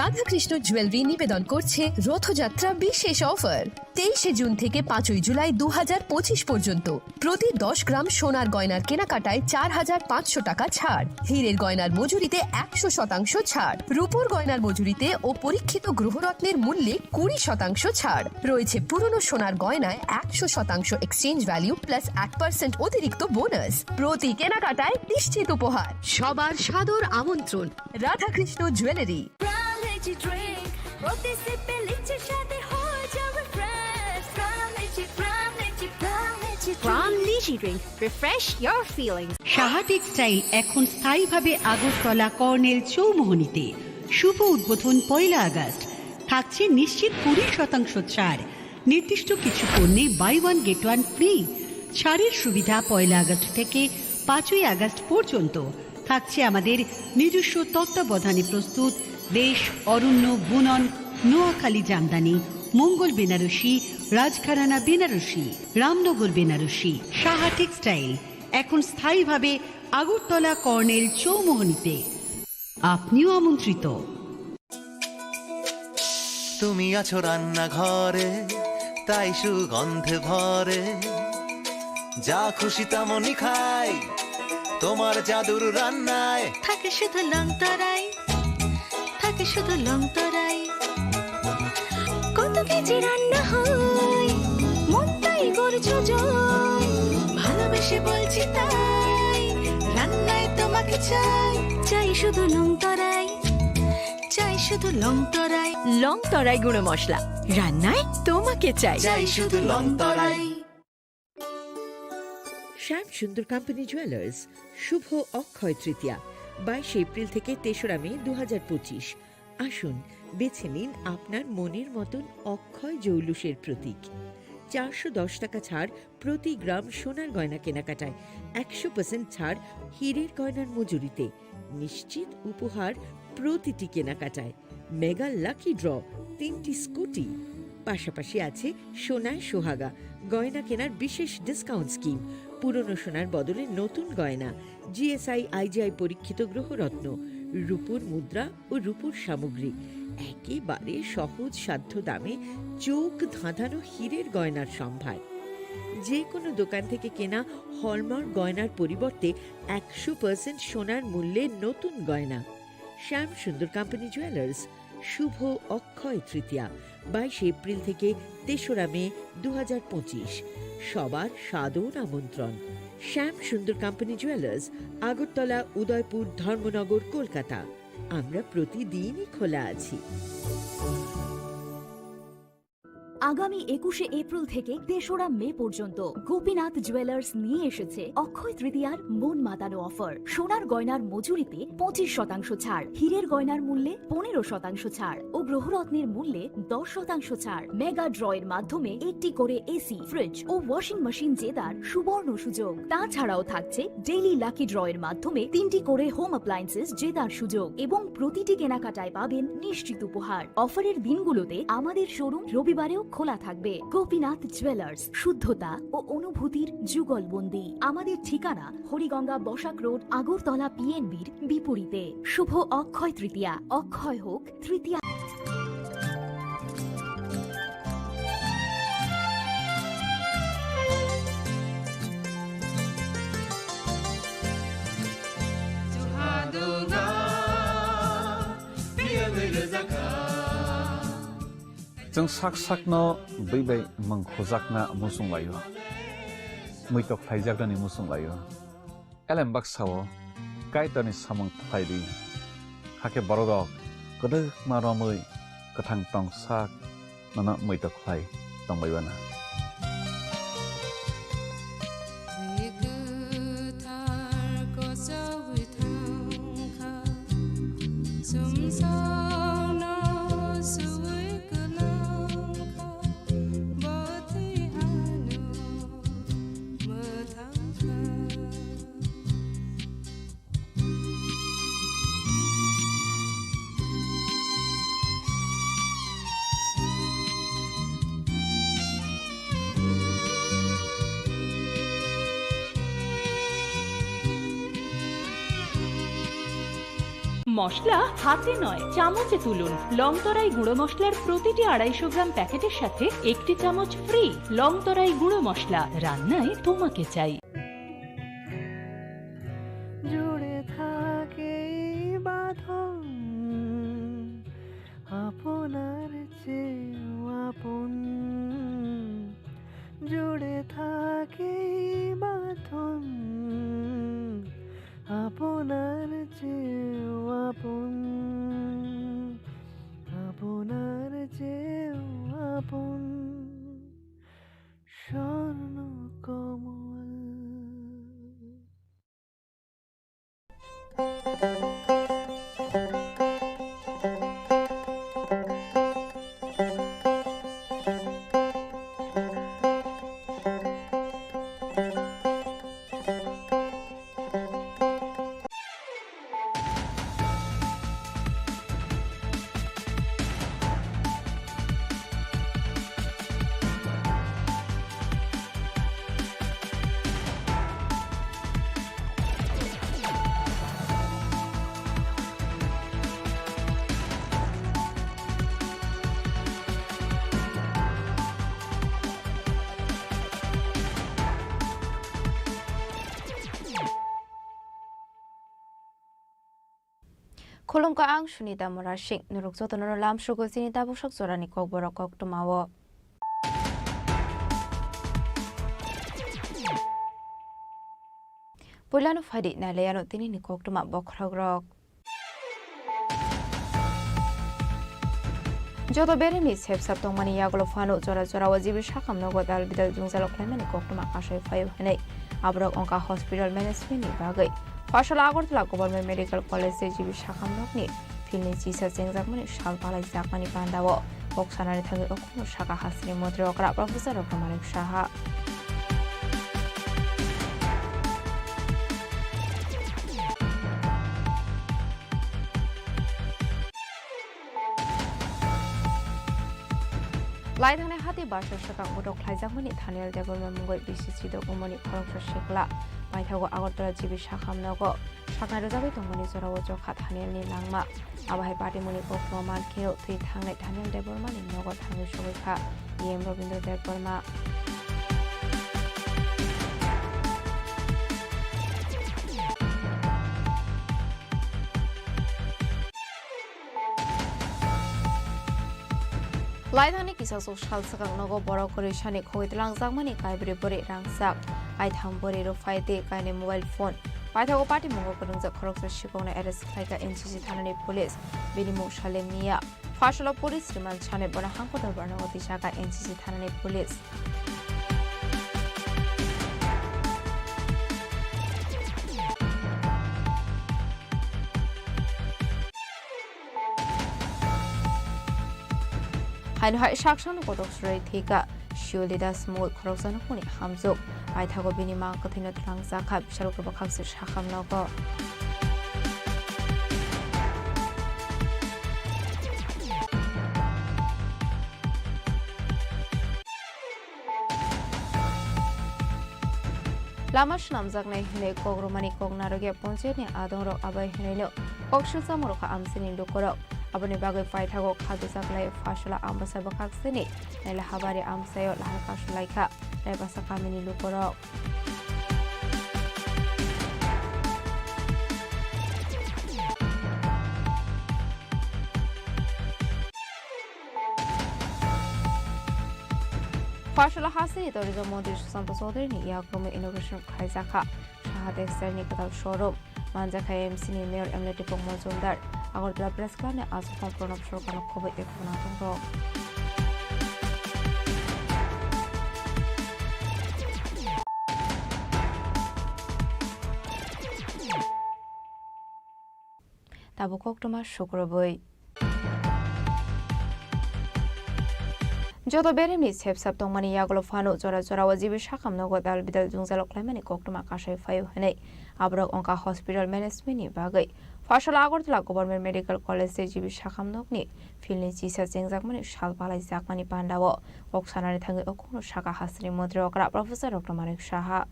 Radhakrishna jewellery নিবেদন করছে রথযাত্রা বিশেষ অফার। তেইশে জুন থেকে পাঁচই জুলাই দু হাজার পঁচিশ পর্যন্ত প্রতি দশ গ্রাম সোনার গয়নার কেনাকাটায় চার হাজার পাঁচশো টাকা ছাড়, হীরের গয়নার মজুরিতে একশো শতাংশ ছাড়, রূপোর গয়নার মজুরিতে ও পরীক্ষিত গ্রহরত্নের মূল্যে কুড়ি শতাংশ ছাড় রয়েছে। পুরনো সোনার গয়নায় একশো শতাংশ এক্সচেঞ্জ ভ্যালু প্লাস এক পার্সেন্ট অতিরিক্ত বোনাস। প্রতি কেনাকাটায় নিশ্চিত উপহার। সবার সাদর আমন্ত্রণ রাধাকৃষ্ণ জুয়েলারি। প্রাণ লিচি ড্রিঙ্ক, প্রতি সিপে লিচির স্বাদে হয়ে যাবে ফ্রেশ। প্রাণ litchi, Pran litchi, Pran litchi drink. Refresh your feelings. Saha textile এখন স্থায়ীভাবে আগরতলা কর্নেল চৌমুহনীতে। শুভ উদ্বোধন পয়লা আগস্ট। থাকছে নিশ্চিত কুড়ি শতাংশ ছাড়। নির্দিষ্ট কিছু পণ্যে buy one get one free. ছাড়ের সুবিধা পয়লা আগস্ট থেকে পাঁচই আগস্ট পর্যন্ত। থাকছে আমাদের নিজস্ব তত্ত্বাবধানে প্রস্তুত দেশ, অরণ্য, বুনন, নোয়াখালী জামদানি, মঙ্গল বেনারসি, রাজঘরানা বেনারসি, রামনগর বেনারসি। সাহা টেক্সটাইল এখন স্থায়ীভাবে আগরতলা কর্নেল চৌমুহনীতে। আপনিও আমন্ত্রিত। তুমি আছো রান্নাঘরে, তাই সুগন্ধে ভরে। যা খুশি তেমনই খাই, তোমার জাদুর রান্নায়। থাকে শুধু লং তরাই, থাকে শুধু লং তরাই। কত কেজি রান্না হয়, মনটাই করছো জয়। ভালোবেসে বলছি তাই, রান্নায় তোমাকে চাই। চাই শুধু লং তরাই, চাই শুধু লং তরাই। লং তরাই গুঁড়ো মশলা, রান্নায় তোমাকে চাই। চাই শুধু লং তরাই। শ্যাম সুন্দর কোম্পানি জুয়েলার্স, শুভ অক্ষয় তৃতীয়া, বাইশে এপ্রিল থেকে তেসরা মে দু হাজার পঁচিশ। আসুন, বেছে নিন আপনার মনের মতন অক্ষয় জৌলুসের প্রতীক। চারশো দশ টাকা ছাড় প্রতি গ্রাম সোনার গয়না কেনাকাটায়, একশো পার্সেন্ট ছাড় হীরের গয়নার মজুরিতে। নিশ্চিত উপহার প্রতিটি কেনাকাটায় মেগা লাকি ড্র, তিনটি স্কুটি, পাশাপাশি আছে সোনায় সোহাগা গয়না কেনার বিশেষ ডিসকাউন্ট স্কিম, পুরনো সোনার বদলে নতুন গয়না, জিএসআই আইজিআই পরীক্ষিত গ্রহরত্ন, রূপোর মুদ্রা ও রূপোর সামগ্রী, একেবারে সহজ সাধ্য দামে চোখ ধাঁধানো হীরের গয়নার সম্ভার। যে কোনো দোকান থেকে কেনা হলমার্ক গয়নার পরিবর্তে একশো পার্সেন্ট সোনার মূল্যে নতুন গয়না। শ্যাম সুন্দর কোম্পানি জুয়েলার্স, শুভ অক্ষয় তৃতীয়া, বাইশে এপ্রিল থেকে তেসরা মে দু হাজার পঁচিশ। সবার সাদর আমন্ত্রণ। শ্যাম সুন্দর কোম্পানি জুয়েলার্স, আগরতলা, উদয়পুর, ধর্মনগর, কলকাতা। আমরা প্রতিদিনই খোলা আছি। আগামী একুশে এপ্রিল থেকে তেসরা মে পর্যন্ত গোপীনাথ জুয়েলার্স নিয়ে এসেছে অক্ষয় তৃতীয়ার মন মাতানো অফার। সোনার গয়নার মজুরিতে পঁচিশ শতাংশ ছাড়, হীরের গয়নার মূল্যে পনেরো শতাংশ ছাড় ও গ্রহরত্নের মূল্যে দশ শতাংশ ছাড়। মেগা ড্র এর মাধ্যমে একটি করে এসি, ফ্রিজ ও ওয়াশিং মেশিন জেতার সুবর্ণ সুযোগ। তাছাড়াও থাকছে ডেইলি লাকি ড্র এর মাধ্যমে তিনটি করে হোম অ্যাপ্লায়েন্সেস জেতার সুযোগ এবং প্রতিটি কেনাকাটায় পাবেন নিশ্চিত উপহার। অফারের দিনগুলোতে আমাদের শোরুম রবিবারেও খোলা থাকবে। গোপীনাথ জুয়েলার্স, শুদ্ধতা ও অনুভূতির যুগলবন্দি। আমাদের ঠিকানা হরিগঙ্গা বসাক রোড, আগরতলা পিএনবির বিপরীতে। শুভ অক্ষয় তৃতীয়া, অক্ষয় হোক তৃতীয়া। Chwng sak sakno bwi bai mwng khujakna muchung laio, muitok khlaijaknani muchung laio. Elem baksa-o Kaitorni samung khlai di, hakhe bororok kwdwkma romwi kwthang tong sak nono muitok khlai tongbai uanw. Twi kwthar kochogwi thangkha, sumsokno suwi kwlangkha, bo twi ano mwthangkha. মশলা হাতে নয়, চামচে তুলুন। লংতরাই গুঁড়ো মশলার প্রতিটি আড়াইশো গ্রাম প্যাকেটের সাথে একটি চামচ ফ্রি। লংতরাই গুঁড়ো মশলা, রান্নায় তোমাকে চাই। জুড়ে থাকে এই বাঁধন, আপনার চেয়েও আপন। জুড়ে থাকে এই বাঁধন, আপনার চেয়েও আপন, আপনার চেয়েও আপন। স্বর্ণ কমল। Khulumkha, ang Sunita Murasing. Norok jotono lamsugo chini tabuksak jorani kokborok koktwmao. Puilano phaidi nailaiano tinini koktwma bokhorokrok. Joto beremni sepsap tongmani yagulo phano jora jorao G B Sakham nogo dal bidal jwngjalo khlaimani koktwma kasai phaio hinwi aborok wngkha hospital management ni bagwi. Phasalo Agartala Government Medical College tei G B Sakham nokni field ni chisa chengjakmani sal palaijakmani pandao kok sanani thangwi okhorno saka hasteni montri okra Professor Doctor Manik Saha. Lai thangnai hati barsa swkang bodol khlaijakmani Thaniel Debbarma mungwi bisi sidok umani khoroksa sikla. Paithago Agartala G B Sakham nogo saknai rwjagwi tongmani jorao chokha Thanielni langma. Abo hai patimungni koktwma mankhe thwi thangnai Thaniel Debbarmani nogo thangwi sogwi kha E M Rabindra Debbarma. Laithani kisasuk sal swkang nogo borok kwrwi sani khogwi twlangjakmani kaibrwi bwrwi rangchak, kaitham bwrwi rwphai tei kainwi mobile phone. Paithago patimungo kwrwngjak khoroksa sikokno arrest khlaikha N C C thanani police, bini mung Salim Miya. Pharsalo police remand sanwi bono hangkotor barnogo twijaka N C C thanani police. Haino hai saksano kotok swrwi thwikha Shioli Das mungwi khoroksa nukhungni hamjwk. Paithago bini mang kwthwino twlangjakha Bishalkra bwkhakse sakham nogo. Lama swnamjaknai hwnwi kok rwmani kok narwkya ponchayatni adongrok abai hwnwino kok swljakma rwkha amchaini lukurok. Aboni bagwi paithago kha dujak lai Pharsala Ambasa bwkhakseni Nailahabari amchaio lahar kasu laikha Raibasa kamini lukurok. Pharsala hasteni tourism montri Sushanta Chaudharyni yakromwi inauguration khlaijakha Saha Textile ni kwtal showroom. Manjakha M C ni mayor M L A Dipok Mojumdar. Agartala Press Club ni aswk Pranab Sarkarno khobwi ekhorna tongrok. Tabuk koktwma sukrubwi. Joto beremni sepsap tongmani yagulo phano jora jorao G B Sakham nogo dal bidal jwngjalo khlaimani koktwma kasai phaio hwnwi aborok wngkha hospital management ni bagwi. Pharsala Agartala Government Medical College tei G B Sakham nokni field ni chisa chengjakmani sal palaijakmani pandao kok sanani thangwi o kokno sakha hasteni montri okra Professor Doctor Manik Saha.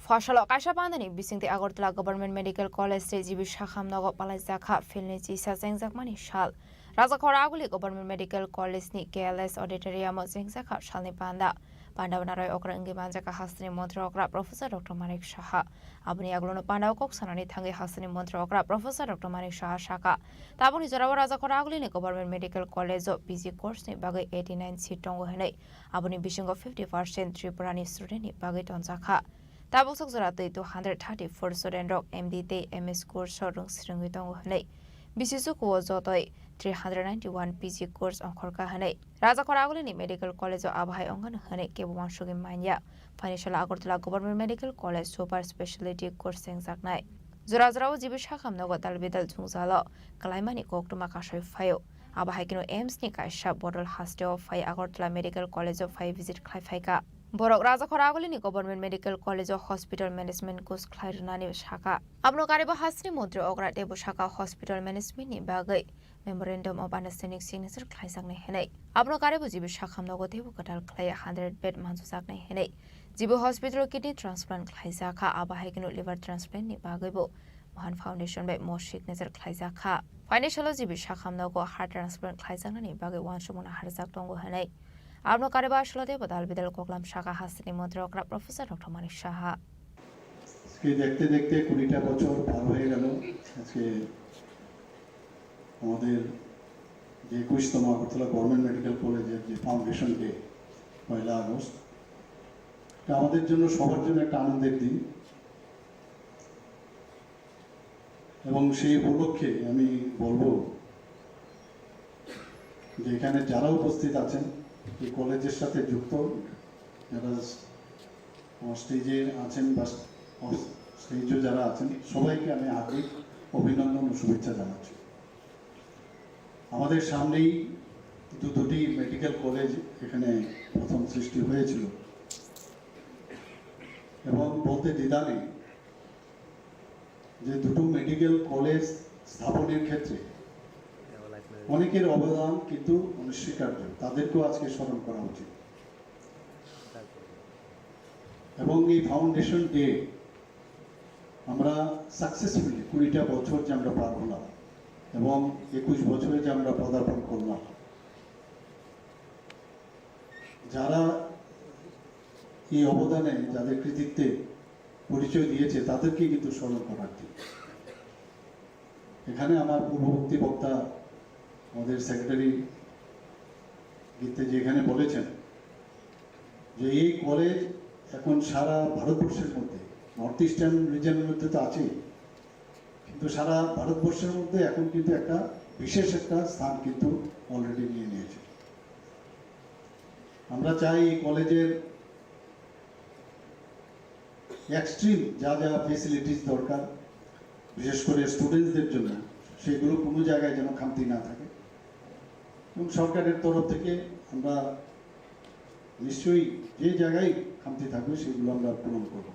Pharsalo kaisa pandani bisingtwi Agartala Government Medical College tei G B Sakham nogo palaijakha field ni chisa chengjakmani sal. Rajakhor Aguli Government Medical College ni K L S auditorium o chengjakha salni panda. Pandao narwi okra wngwi manjakha hasteni montri okra Professor Doctor Manik Saha. Aboni yagulono pandao kok sanani thangwi hasteni montri okra Professor Doctor Manik Saha sakha, tabukni jorao Rajakhor Agulini Government Medical College o P G course ni bagwi eighty nine seat tongo hwnwi, aboni bisingo fifty percent Tripura ni student ni bagwi tonjakha. Tabuk sok jora twi two hundred thirty four student rok M D tei M S course o rwng swrwngwi tongo hwnwi, bisi chukuo jotoi three hundred ninety one P G course ongkhorkha hwnwi Rajakhor Agulini Medical College o abo hai wngkha hwnwi kebo uansugwi manya. Phaini salo Agartala Government Medical College Super Speciality Course chengjaknai. Jora jorao G B Sakham nogo dal bidal jwngjalo kalaimani koktwma kasai phaio. Abo hai kheno AIIMS ni kaisa bodol hasteo phai Agartala Medical College o phai visit khlai phaikha. Borok Rajakhor Agulini Government Medical College o hospital management course khlai rwnani sakha. Abono karibo hasteni montri okra teibo sakha hospital management ni bagwi Memorandum of Understanding signature khlaijaknai hwnwi. Abono karibo G B Sakham nogo teibo kwtal khlai hundred bed mansujaknai hwnwi. G B hospital o kidney transplant khlaijakha, abo hai kheno liver transplant ni bagwibo Mohan Foundation bai mo signature khlaijakha. Phaini salo G B Sakham nogo heart transplant khlaijaknani bagwi uansukmung naharjak tongo hwnwi. Abono karibo aswk teibo dal bidal koklam sakha hasteni montri okra Professor Doctor Manik Saha. আজকে দেখতে দেখতে কুড়িটা বছর পার হয়ে গেল। আজকে আমাদের যে একুশতম আগরতলা গভর্নমেন্ট মেডিকেল কলেজের যে ফাউন্ডেশন ডে, পয়লা আগস্ট, এটা আমাদের জন্য, সবার জন্য একটা আনন্দের দিন। এবং সেই উপলক্ষে আমি বলবো যে এখানে যারা উপস্থিত আছেন, এই কলেজের সাথে যুক্ত, যারা আমার স্টেজে আছেন বা অফ স্টেজে যারা আছেন, সবাইকে আমি হার্দিক অভিনন্দন ও শুভেচ্ছা জানাচ্ছি। আমাদের সামনেই দু-, দুটি মেডিকেল কলেজ এখানে প্রথম সৃষ্টি হয়েছিল। এবং বলতে দ্বিধা নেই যে দুটো মেডিকেল কলেজ স্থাপনের ক্ষেত্রে অনেকের অবদান কিন্তু অনস্বীকার্য, তাদেরকেও আজকে স্মরণ করা উচিত। এবং এই ফাউন্ডেশন ডে আমরা সাকসেসফুলি কুড়িটা বছর যে আমরা পার হলাম এবং একুশ বছরে যে আমরা পদার্পণ করলাম, যারা এই অবদানে, যাদের কৃতিত্বে পরিচয় দিয়েছে, তাদেরকে কিন্তু স্মরণ করার দিন। এখানে আমার পূর্ববর্তী বক্তা, আমাদের সেক্রেটারি গীতে যে এখানে বলেছেন যে এই কলেজ এখন সারা ভারতবর্ষের মধ্যে, নর্থ ইস্টার্ন রিজনের মধ্যে তো আছেই, কিন্তু সারা ভারতবর্ষের মধ্যে এখন কিন্তু একটা বিশেষ একটা স্থান কিন্তু অলরেডি নিয়ে নিয়েছে। আমরা চাই এই কলেজের এক্সট্রিম যা যা ফেসিলিটিস দরকার, বিশেষ করে স্টুডেন্টসদের জন্য, সেগুলো কোনো জায়গায় যেন খামতি না থাকে। এবং সরকারের তরফ থেকে আমরা নিশ্চয়ই যে জায়গায় খামতি থাকবে, সেগুলো আমরা পূরণ করব।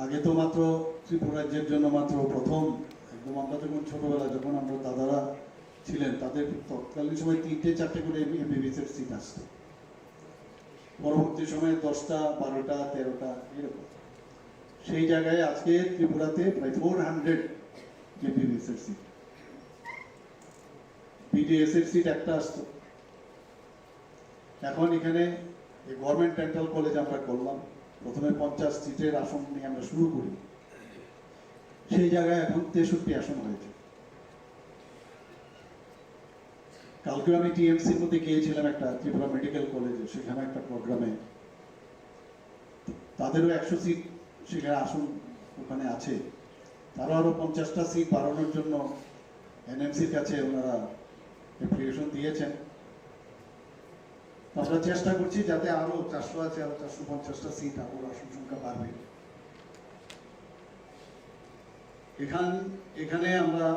আগে তো মাত্র ত্রিপুরা রাজ্যের জন্য মাত্র প্রথম, একদম আমরা যখন ছোটবেলা, যখন আমরা দাদারা ছিলেন, তাদের তৎকালীন সময় তিনটে চারটে করে এমবিবিএস এর সিট আসতো। পরবর্তী সময়ে দশটা, বারোটা, তেরোটা, এরকম। সেই জায়গায় আজকে ত্রিপুরাতে প্রায় ফোর হান্ড্রেড এমবিবিএস এর সিট, বিডিএস এর সিট একটা আসতো। এখন এখানে এই গভর্নমেন্ট ডেন্টাল কলেজ আমরা করলাম, প্রথমে পঞ্চাশ সিটের আসন নিয়ে আমরা শুরু করি, সেই জায়গায় এখন তেষট্টি আসন হয়েছে। কালকে আমি টিএমসির মধ্যে গিয়েছিলাম একটা ত্রিপুরা মেডিকেল কলেজে, সেখানে একটা প্রোগ্রামে। তাদেরও একশো সিট সেখানে আসন ওখানে আছে। তারও আরও পঞ্চাশটা সিট বাড়ানোর জন্য এনএমসির কাছে ওনারা অ্যাপ্লিকেশন দিয়েছেন। তো আমরা চেষ্টা করছি যাতে আরও চারশো আছে, আরও চারশো পঞ্চাশটা সিট, আরও আসন সংখ্যা বাড়বে। এখান এখানে আমরা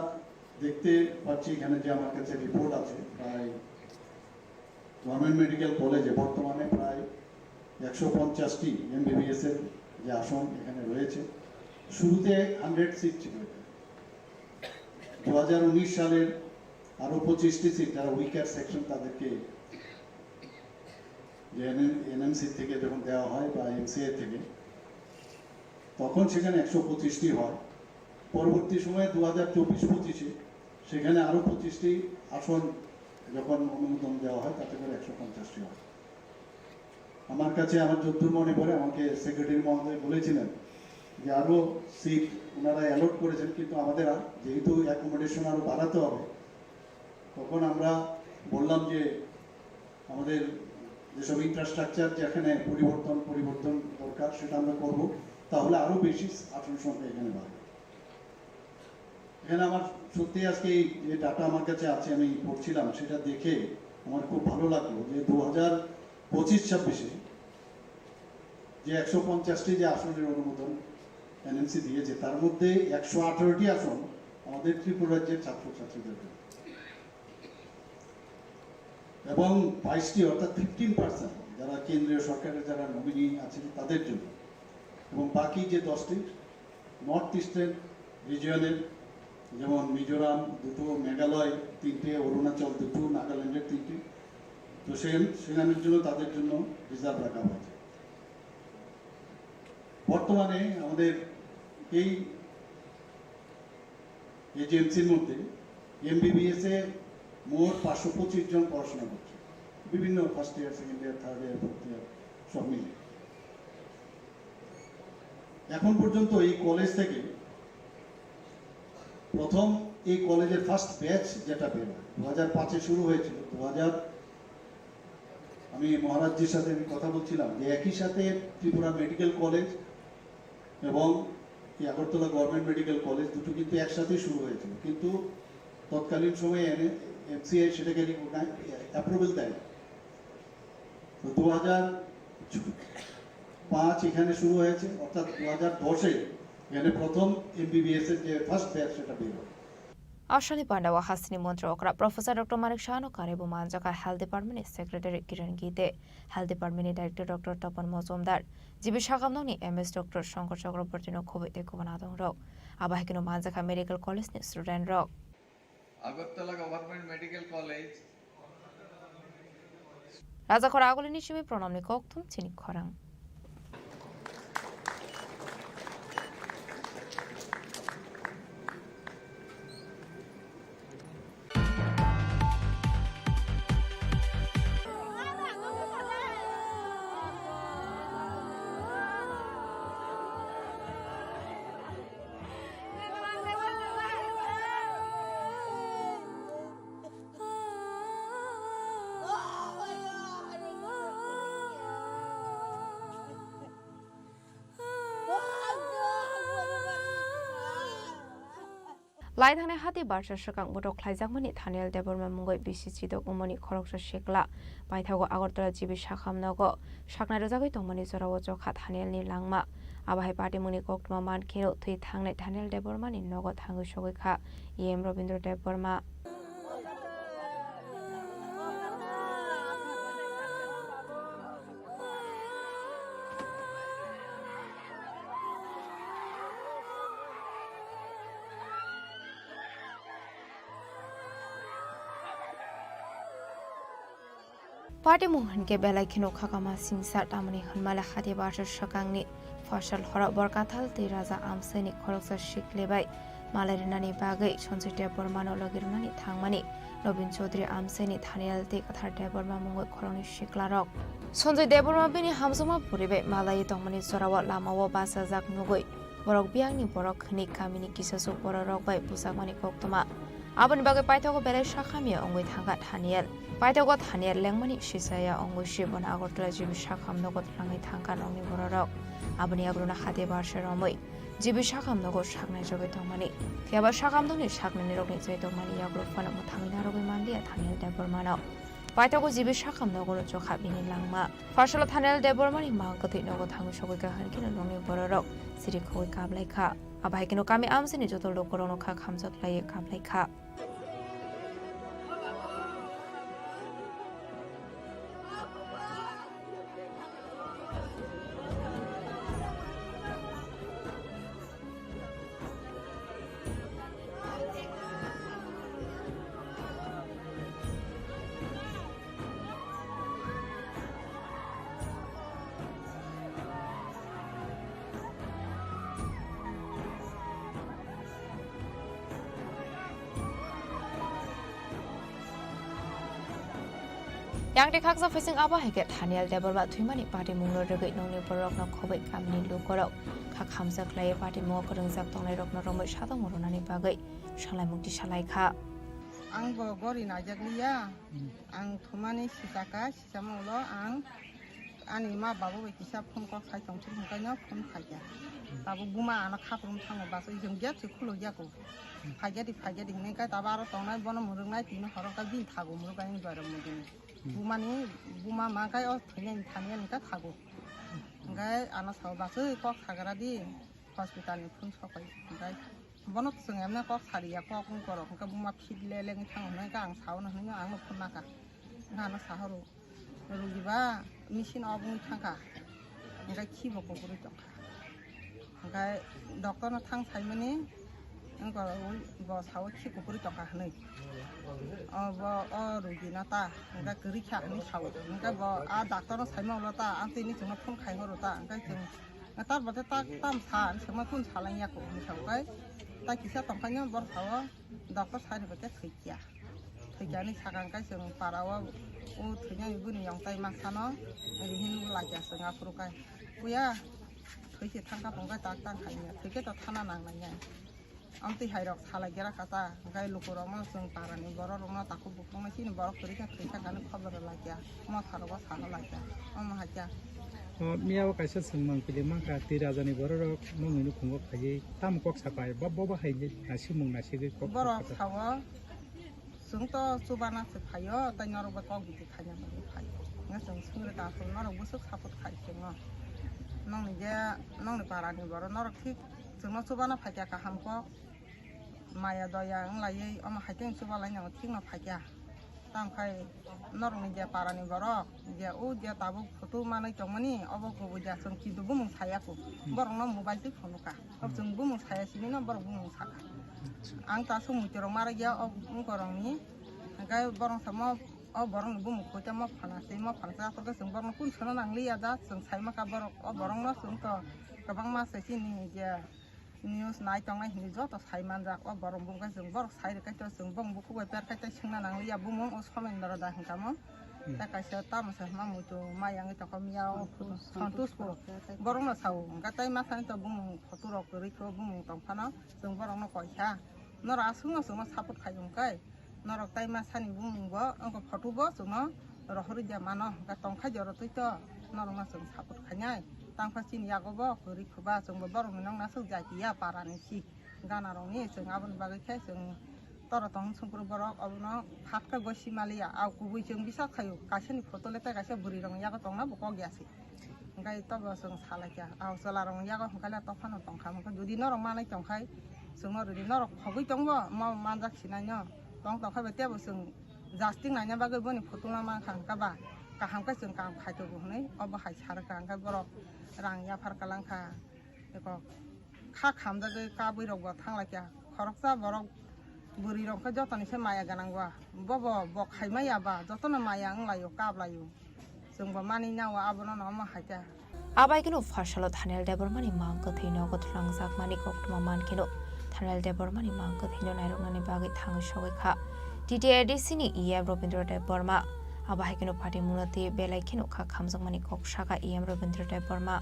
দেখতে পাচ্ছি, এখানে যে আমার কাছে রিপোর্ট আছে, প্রায় গভর্নমেন্ট মেডিকেল কলেজে বর্তমানে প্রায় একশো পঞ্চাশটি এমবিবিএস এর যে আসন এখানে রয়েছে, শুরুতে হান্ড্রেড সিট ছিল এখানে। দু হাজার উনিশ সালের আরও পঁচিশটি সিট, যারা উইকার সেকশন, তাদেরকে যে এনএমসি থেকে যখন দেওয়া হয় বা এমসিআই থেকে, তখন সেখানে একশো পঁচিশটি হয়। পরবর্তী সময়ে দু হাজার চব্বিশ পঁচিশে সেখানে আরও পঁচিশটি আসন যখন অনুমোদন দেওয়া হয়, তাতে করে একশো পঞ্চাশটি হয়। আমার কাছে, আমার যতদূর মনে পড়ে, আমাকে সেক্রেটারি মহোদয় বলেছিলেন যে আরও সিট ওনারা অ্যালট করেছেন, কিন্তু আমাদের আর, যেহেতু অ্যাকোমোডেশন আরও বাড়াতে হবে, তখন আমরা বললাম যে আমাদের যেসব ইনফ্রাস্ট্রাকচার, যেখানে পরিবর্তন পরিবর্তন দরকার, সেটা আমরা করব, তাহলে আরও বেশি আসন সংখ্যা এখানে বাড়বে। এখানে আমার সত্যি আজকে এই যে ডাটা আমার কাছে আছে, আমি পড়ছিলাম, সেটা দেখে আমার খুব ভালো লাগলো যে দু হাজার পঁচিশ ছাব্বিশে যে একশো পঞ্চাশটি যে আসনের অনুমোদন এনএমসি দিয়েছে, তার মধ্যে একশো আঠারোটি আসন আমাদের ত্রিপুরা রাজ্যের ছাত্রছাত্রীদের জন্য। এবং বাইশটি, অর্থাৎ ফিফটিন পার্সেন্ট, যারা কেন্দ্রীয় সরকারের যারা নমিনি আছেন, তাদের জন্য। এবং বাকি যে দশটি নর্থ ইস্টার্ন রিজিয়নের, যেমন মিজোরাম দুটো, মেঘালয় তিনটে, অরুণাচল দুটো, নাগাল্যান্ডের তিনটে, তো সে সেখানের জন্য, তাদের জন্য রিজার্ভ রাখা হয়েছে। বর্তমানে আমাদের এই এজিএমসির মধ্যে এমবিবিএস এ মোট পাঁচশো পঁচিশ জন পড়াশোনা করছে, বিভিন্ন first year, second year, third year, fourth year, সব মিলে। এখন পর্যন্ত এই কলেজ থেকে প্রথম এই কলেজের ফার্স্ট ব্যাচ যেটা বের হয়, দু হাজার পাঁচে শুরু হয়েছিল, দু হাজার, আমি মহারাজজির সাথে আমি কথা বলছিলাম যে একই সাথে ত্রিপুরা মেডিকেল কলেজ এবং এই আগরতলা গভর্নমেন্ট মেডিকেল কলেজ দুটো কিন্তু একসাথেই শুরু হয়েছিল, কিন্তু তৎকালীন সময়ে এমসিআই সেটাকে অ্যাপ্রুভেল দেয়। তো দু হাজার পাঁচ এখানে শুরু হয়েছে, অর্থাৎ দু হাজার দশে এখানে প্রথম এমবিবিএস এর যে ফার্স্ট ব্যাচ, সেটা বের হয়। Asani pandao hasteni montri okra Professor Doctor Manik Sahano karwi bo manjakha Health Department ni Secretary Kiran Gite, Health Department ni Director Doctor Tapan Mojumdar, G B Sakamnokni M S Doctor Shankar Chakraborty no khobwi tei kubun adongrok. Abo hai kheno manjakha Medical College ni student rok. Agartala Government Medical College. Rajakhor Agulini simi Pranamni kokthum chini khorang. Lai thangnai hati barsa swkang botok khlaijakmani Thaniel Debbarma mungwi bisi chidok wngmani khoroksa sikla paithago Agartala G B Sakham nogo saknai rwjagwi tongmani jorao chokha Thaniel ni langma. Abo hai patimungni koktwma man kheno thwi thangnai Thaniel Debbarma ni nogo thangwi sogwi kha E M Rabindra Debbarma. Patimung hinkhe belai kheno khakama singsa, tamoni hwnmale hati barsa swkangni Fasal horo Borkathal tei Raja Amsaini khoroksa sikle bai malai rwnani bagwi Sanjay Debbarmano logi rwnani thangmani Nobin Chaudhary Amsaini Thaniel tei Kathar Debbarma mungwi khoroknwi siklarok. Sanjay Debbarma bini hamjakma bwrwi bai malaiwi tongmani jorao lamao bachajak nugwi borok biyangni borok hwnwi kamini kisasuk bororok bai bujakmani koktwma. Aboni bagwi paithago belai sakhamya wngwi thangkha Thaniel. Paithago Thaniel lengmani sisaya wngwi se bono Agartala G B Sakham nogo twlangwi thangkha nokni bororok. Aboni yagulono hati barsa romwi G B Sakham nogo saknai jogwi tongmani. Phiya ba Sakham nokni saknainirokni chai tongmani yagulo phano mwthangwi narwgwi manliya Thaniel Debbarmano. Paithago G B Sakham nogo rwchokha bini langma. Fasalo Thaniel Debbarmani mang kwthwi nogo thangwi sogwi kha, hinkhe nokni bororok siri khogwi kaplaikha. Abo hai kheno kami amchaini joto lukurokno kha khamjak laiwi kaplaikha. Yang tei khaksa phising abo hai khe Thaniel Debbarma thwimani patimungno rwgwi nokni bororokno khobwi kamini lukurok kha khamjak laiwi patimungo kwrwngjak tongnairokno romwi sadokma rwnani bagwi salaimung tisa lai kha. Ang bo gori naijakliya, ang thumani sisaka, sisamo ulo ang ani ma babu bai kisa phone kok sai tongthok hwnkhe no phone phaikha. Tabuk buma ano khaprum thango, bachwi chwng gate se khuluk ya ko. Phaikya di, phaikya di hwnwi khe tabuk aro tongnai bono mwrwknai tini horo khe bini thago mwrwknai ni duairo mwdini. Bumani buma ma khe o thwinai thani ani khe thago. Hwnkhe ano sao bachwi kok sagra di. Hospital ni phone sopai hwnkhe bono chwng emne kok sariya, kok wng korok hwnkhe buma fit le lengwi thango hwnwi khe ang sao no hwnwi ang no phone naka hwnkhe ano sahoro rugi ba machine off wngwi thangkha hwnkhe khi bo kukurwi tongkha hwnkhe doctor no thang saimani wng korok bo sao khi kukurwi tongkha hwnwi o bo o rugi no ta hwnkhe kwrwi kha hwnwi sao hwnkhe bo a doctor no saima ulo ta ang tini chwngno phone khai horo ta hwnkhe chwng. Tar bade ta tam sa, ang sama kun sa lang ya ko, ang sa kai. Ta kisa tong kai no bor sao, doctor sa ni bade thoi kya. Thoi kya ni sakang kai chwng para o, o thoi ni buni yong tai ma sano, ri hin la kya chwng aphuru kai. Puya, thoi khe thang ka pong kai tak tang khai ya, thoi khe to thana nang lang ya. Amtwi hai rok salai gera kha ta, hwnkhe lukurokno chwng parani bororokno takhuk bukhukno chini borok kwrwi khe thwi kha kani khobor rw lai kha, motha rogo sa rw lai kha, omo hai kha. O miya o kaisa swngmang kili mankha, twi rajani bororok nongni nukhungo phaiwi tamo kok sapai, bo, bo, bo hai nasimung nasigwi kok borok sapai. Sao, chwng to chubana se phaio, tei norok bai kok biti khaina bagwi phaio. Hwnkhe chwng swngri ta phuru norok bwswk support khai chwngno. Nongni je, nongni parani borok norok thik chwngno chubana phaikha kaham kok. Maya doya wng laiwi omo hai khe wng chuba lai nango, thik no phai kha. Tamo khai norokni je para ni borok je o je tabuk photo manwi tongmani obo kubui ja, chwng kintu bumung saya ku. Borok no mobile twi phone ka. Chwng bumung saya simi no borok bumung saka. Ang ta sumui torok mara gya o wngkorok ni. Hingke borok samo o borok ni bumung koi ta mo phana se mo phana se aswk chwng borok no kun sono nang liya da, chwng sai maka borok o borok no chwng to kwbangma se chini je news nai tongnai hinwi joto sai manjak. O borok bumung khe chwng borok sai rwkhe to chwng bong bukhuk bai per khai tei swngna nang liya bumung o Somendra da hwnkha mo. Hmm. Tei kaisa tamo se hwnma muitu mai wngwi tongkha miya o Santosh Santosh Pur. Borok no sao hwnkha tei ma sani to bumung photo rok kwrwi khe bumung tong phano chwng borok no koi kha. Norok aswk no chwngno support khai wngkhe norok tei ma sani bumung bo wngkha photo bo chwngno rohorwi de mano hwnkha tongkha joro twi to norok no chwng support khainai. Tangkha chini yago bo kwrwi khuba chwngbo borok ni nokna swk jatiya para ni si. Gana rok ni chwng aboni bagwi khe chwng toro tong sungkru borok obono phat khe goi si maliya. Au kubui chwng bisa khaio kaisa ni photo le tei kaisa bwrwi rok ni yago tongna bo kok ya se. Hingke tobo chwng salai kha. Au chwla rok ni yago hingke le tophano tong kha. Hingke jodi norok manai tong khai chwng no rwdi norok khogwi tong bo ma manjak sinai no. Tong tong khai bai tebo chwng jasting naina bagwi boni photo no man kha hingke ba kaham khe chwng kam khai tongo hinui obo hai sa rwkha hingke borok rang yaphar kalang kha. Eko kha khamjagwi kabwi rokbo thanglai kha. Khoroksa borok bwrwi rok khe jotoni se maya gwnang ba. Bobo bo khai maya ba jotono maya wng laio kap laio. Chwngbo manwi nao abono no omo hai kha. Abai kheno Pharsalo Daniel Debbarmani mang kwthwino gotholangjak mani koktwma man kheno Daniel Debbarmani mang kwthwino nairoknani bagwi thangwi sogwi kha T T A D C ni E M Robindra Debbarma. Abo hai kheno party munoti belai kheno kha khamjakmani kok saka E M Robindra Debbarma.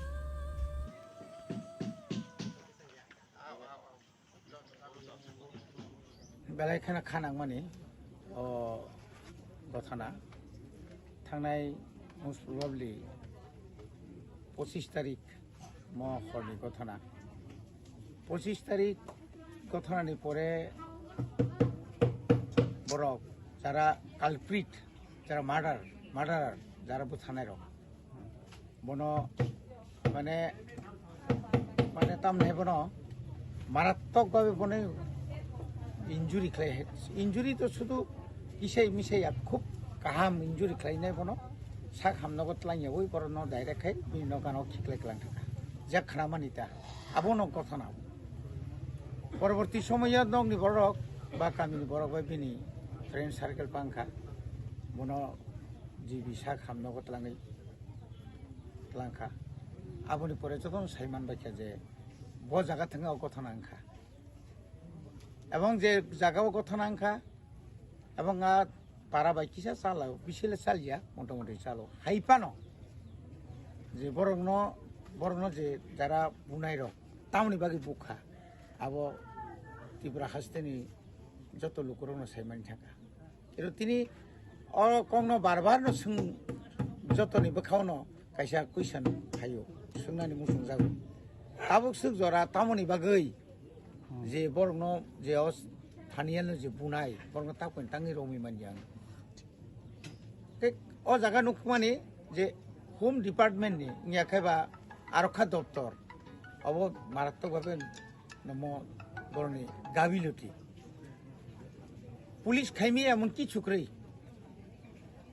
Belai kheno kha nangmani o gothana thangnai most probably pochis tarik mo horni gothana. Pochis tarik gothanani pore borok jara culprit, jara murder, murderer, jara bwtharnai rok. Bono mane, mane tamni bono marattok babe bono injury khlai, injury to sudu kisai misai ya khub kaham injury khlainai bono sak hamnogo twlangyawi borokno direct khai bini nokano khiklai klang thangkha. Je khnamani ta abono gothana. Poroborti somoyo nokni borok ba kamini borok bai bini friend circle pangkha, bono G B sak hamnogo twlangwi twlangkha. Aboni pore jotono sai manbaikha je bo jaga thwngwi o gothana wngkha. Ebong je jaga o gothana wngkha, ebong a para bai kisa chala, bisile chalya, motamoti chalo. Hai phano je borokno, borokno je jara bunai rok, tamoni bagwi bukha, abo Tripura hasteni joto lukurokno sai mani thangkha. Ero tini o kokno bar bar no swng, jotoni bwkhao no kaisa question phaio, swngnani muchung jago. Tabuk swk jora tamoni bagwi je borokno je o thaniya no je bunai, borokno takoni tangwi romwi manya ang. Tei o jaga nukmani je Home Department ni wngya khe ba Arokha Doptor, obo marattok bhabe nomo boroni gabiloti. Police khaimi emon kichu kwrwi.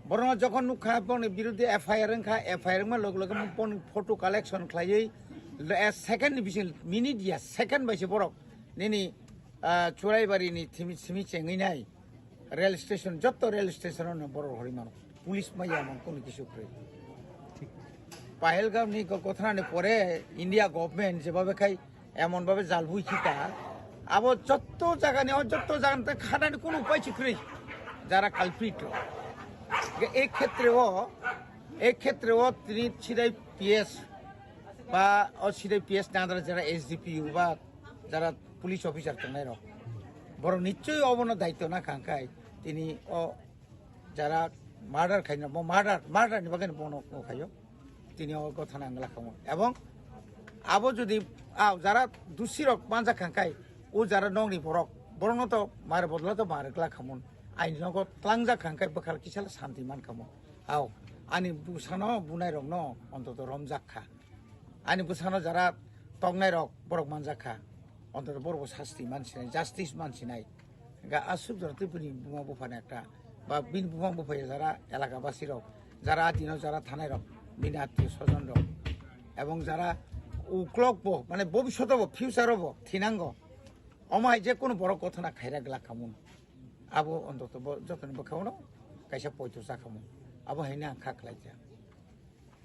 Borokno jokhon nukha, borokni biruddhe F I R wngkha, F I R wngma loge loge borokni photo collection khlaiwi, lo-, eh, second ni bising, minute ya, second bai se borok nini, ah, Churaibari ni thimi, simi chengwi nai rail station, jotto rail station ono borok horwi mano. Police maya emon kono kisu kwrwi. Pahalgam ni go-, gothanani pore India government jebabe khai emon babe jal bui khita, abo jotto jaga ni, o jotto jaga ni khanani kono upai si kwrwi, jara culprit rok. Ge-, e khetre o, e khetre o tini sidai P S ba o sidai P S ni under jara S D P O ba jara police officer tongnai rok, borok nichoi obono daityo na kha, hwnkhe tini o jara murder khaina, bo murder, murder ni bagwi bono khaio. Tini o gothana wngla khamu. Ebong abo jodi, ah, jara dusi rok manjak kha, hwnkhe o jara nokni borok, borokno to mare bodolo to mare kla khamun. Aini nogo tlangjak kha, hwnkhe bwkhal kisa santi man khamu. Ao, ani bwsano bunai rokno ontoto romjak kha. Ani bwsano jara toknai rok borok manjak kha. Ontoto borok bo sasti mansinai, justice mansinai. Ga aswk jora tei bini buma buphani ekta, ba bini buma buphai jara elaka basi rok, jara adino jara thanai rok, bini attiyo sojon rok, ebong jara uklok bo, mane bobishoto bo, future o bo thinango. Omo hai je kono borok gothona khaira glak khamun. Abo ontoto bo jotoni bwkhao no kaisa poito cha khamun. Abo hai no ang kha khlai kha.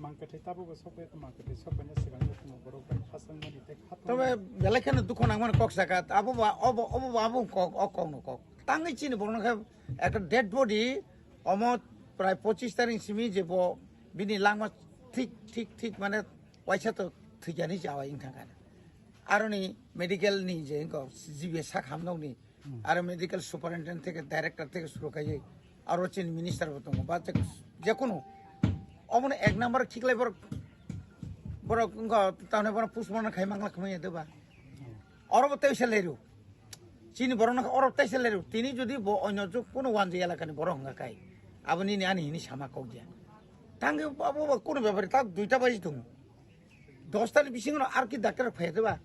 Mangkwthwi tabukbo sokbai, mangkwthwi sokbaini swkang jotono borok bai khasangmani tei khatungmani. Tobe belai kheno dukhu nangmani kok saka, abo ba, obo, obo ba, abo kok, o kokno kok. Tangwi chini borokno khe ekta dead body, omo prai pochis tarik simi je bo bini langma thik, thik, thik mane waisa to thwijaknai se awai wngkha kha. Aroni medical ni je wngkha G B sak hamnokni, aro medical superintendent theke director theke suru khaiwi, aro chini minister bo tongo, ba je, jekunu omono ek number khiklai borok, borok wngkha tamni borok postmortem khai mangla khmai ya de ba. Oro bo teisa leru. Chini borok no oro teisa leru. Tini jodi bo onyo juk kuno wanjwi elaka ni borok hwnga kai, abo nini ani hini sama kok ya. Tangwi abo bo kuno bepari tak duita baji tongo. Dosta ni bisingo no ar ki doctor phai de ba.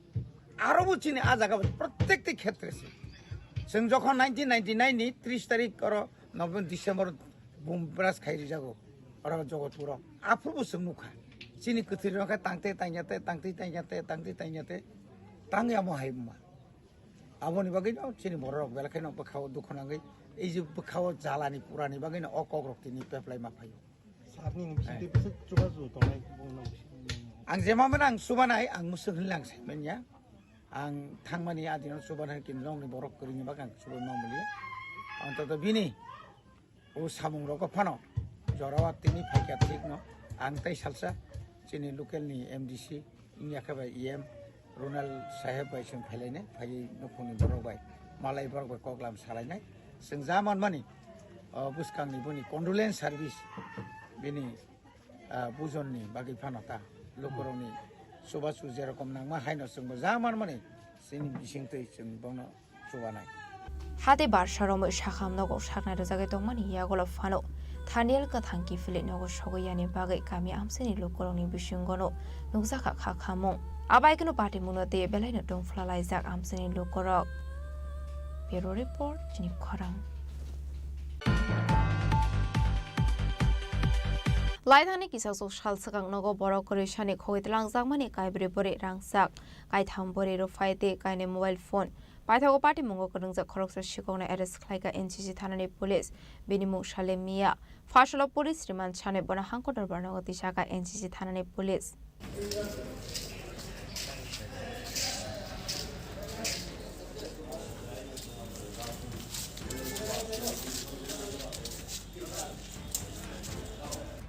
Aro bo chini a jaga bo prottek ti khetre se. Chwng jokhon nineteen ninety-nine ni tris tarik oro November, December bum bras khai rijago. Oro Jogotpuro. Aphuru bo chwng nukha. Chini kwthwi rok khe tangte tangya te, tangte tangya te, tangte tangya te. Tangya mo hai ma. Aboni bagwi no chini borok belai kheno bwkhao dukhu nangwi. Ei je bwkhao jalani purani bagwi no o kokrok tini peplai ma phaio. Sir ni bising twi bwswk chubachu tongnai bongno bising. Ang jema mano ang chubanai, ang mwswk hinwi lang sai manya. Ang thangmani adino chubanai kinrongni borok kwrwini bagwi ang chubai ma mulia. Ang to bini o samung rogo phano jorao tini phaikha thikno ang tei salsa chini local ni M D C wngya khe bai E M Ronald saheb bai chwng phailainai, phaiwi nukhungni borok bai, malai borok bai koklam salainai. Chwng ja manmani, o bwskangni boni condolence service bini, ah, bujonni bagwi phano ta lukurokni chubachu jerokom nangma haino chwngbo ja manmani chini bisingtwi chwng bono chubanai. Hati barsa romwi sakham nogo saknai rwjagwi tongmani yagulo phano Thaniel kwthang kiphilwi nogo sogwi yani bagwi kami amchaini lukurokni bisingono nukjakha kha khamung. Abaikeno patimungno tei belaino tongphla laijak amchaini lukurok. Bureau Report, chini khorang. Laithangni kisasok sal swkang nogo borok kwrwisani khogwi twlangjakmani kaibrwi bwrwi rangchak, kaitham bwrwi rwphai tei kainwi mobile phone. Paithago patimungo kwrwngjak khoroksa sikokno arrest khlaikha N C C thanani police. Bini mung Salim Mia. Phasalo police remand sanwi bono hangko dorbar nogo tisakha N C C thanani police.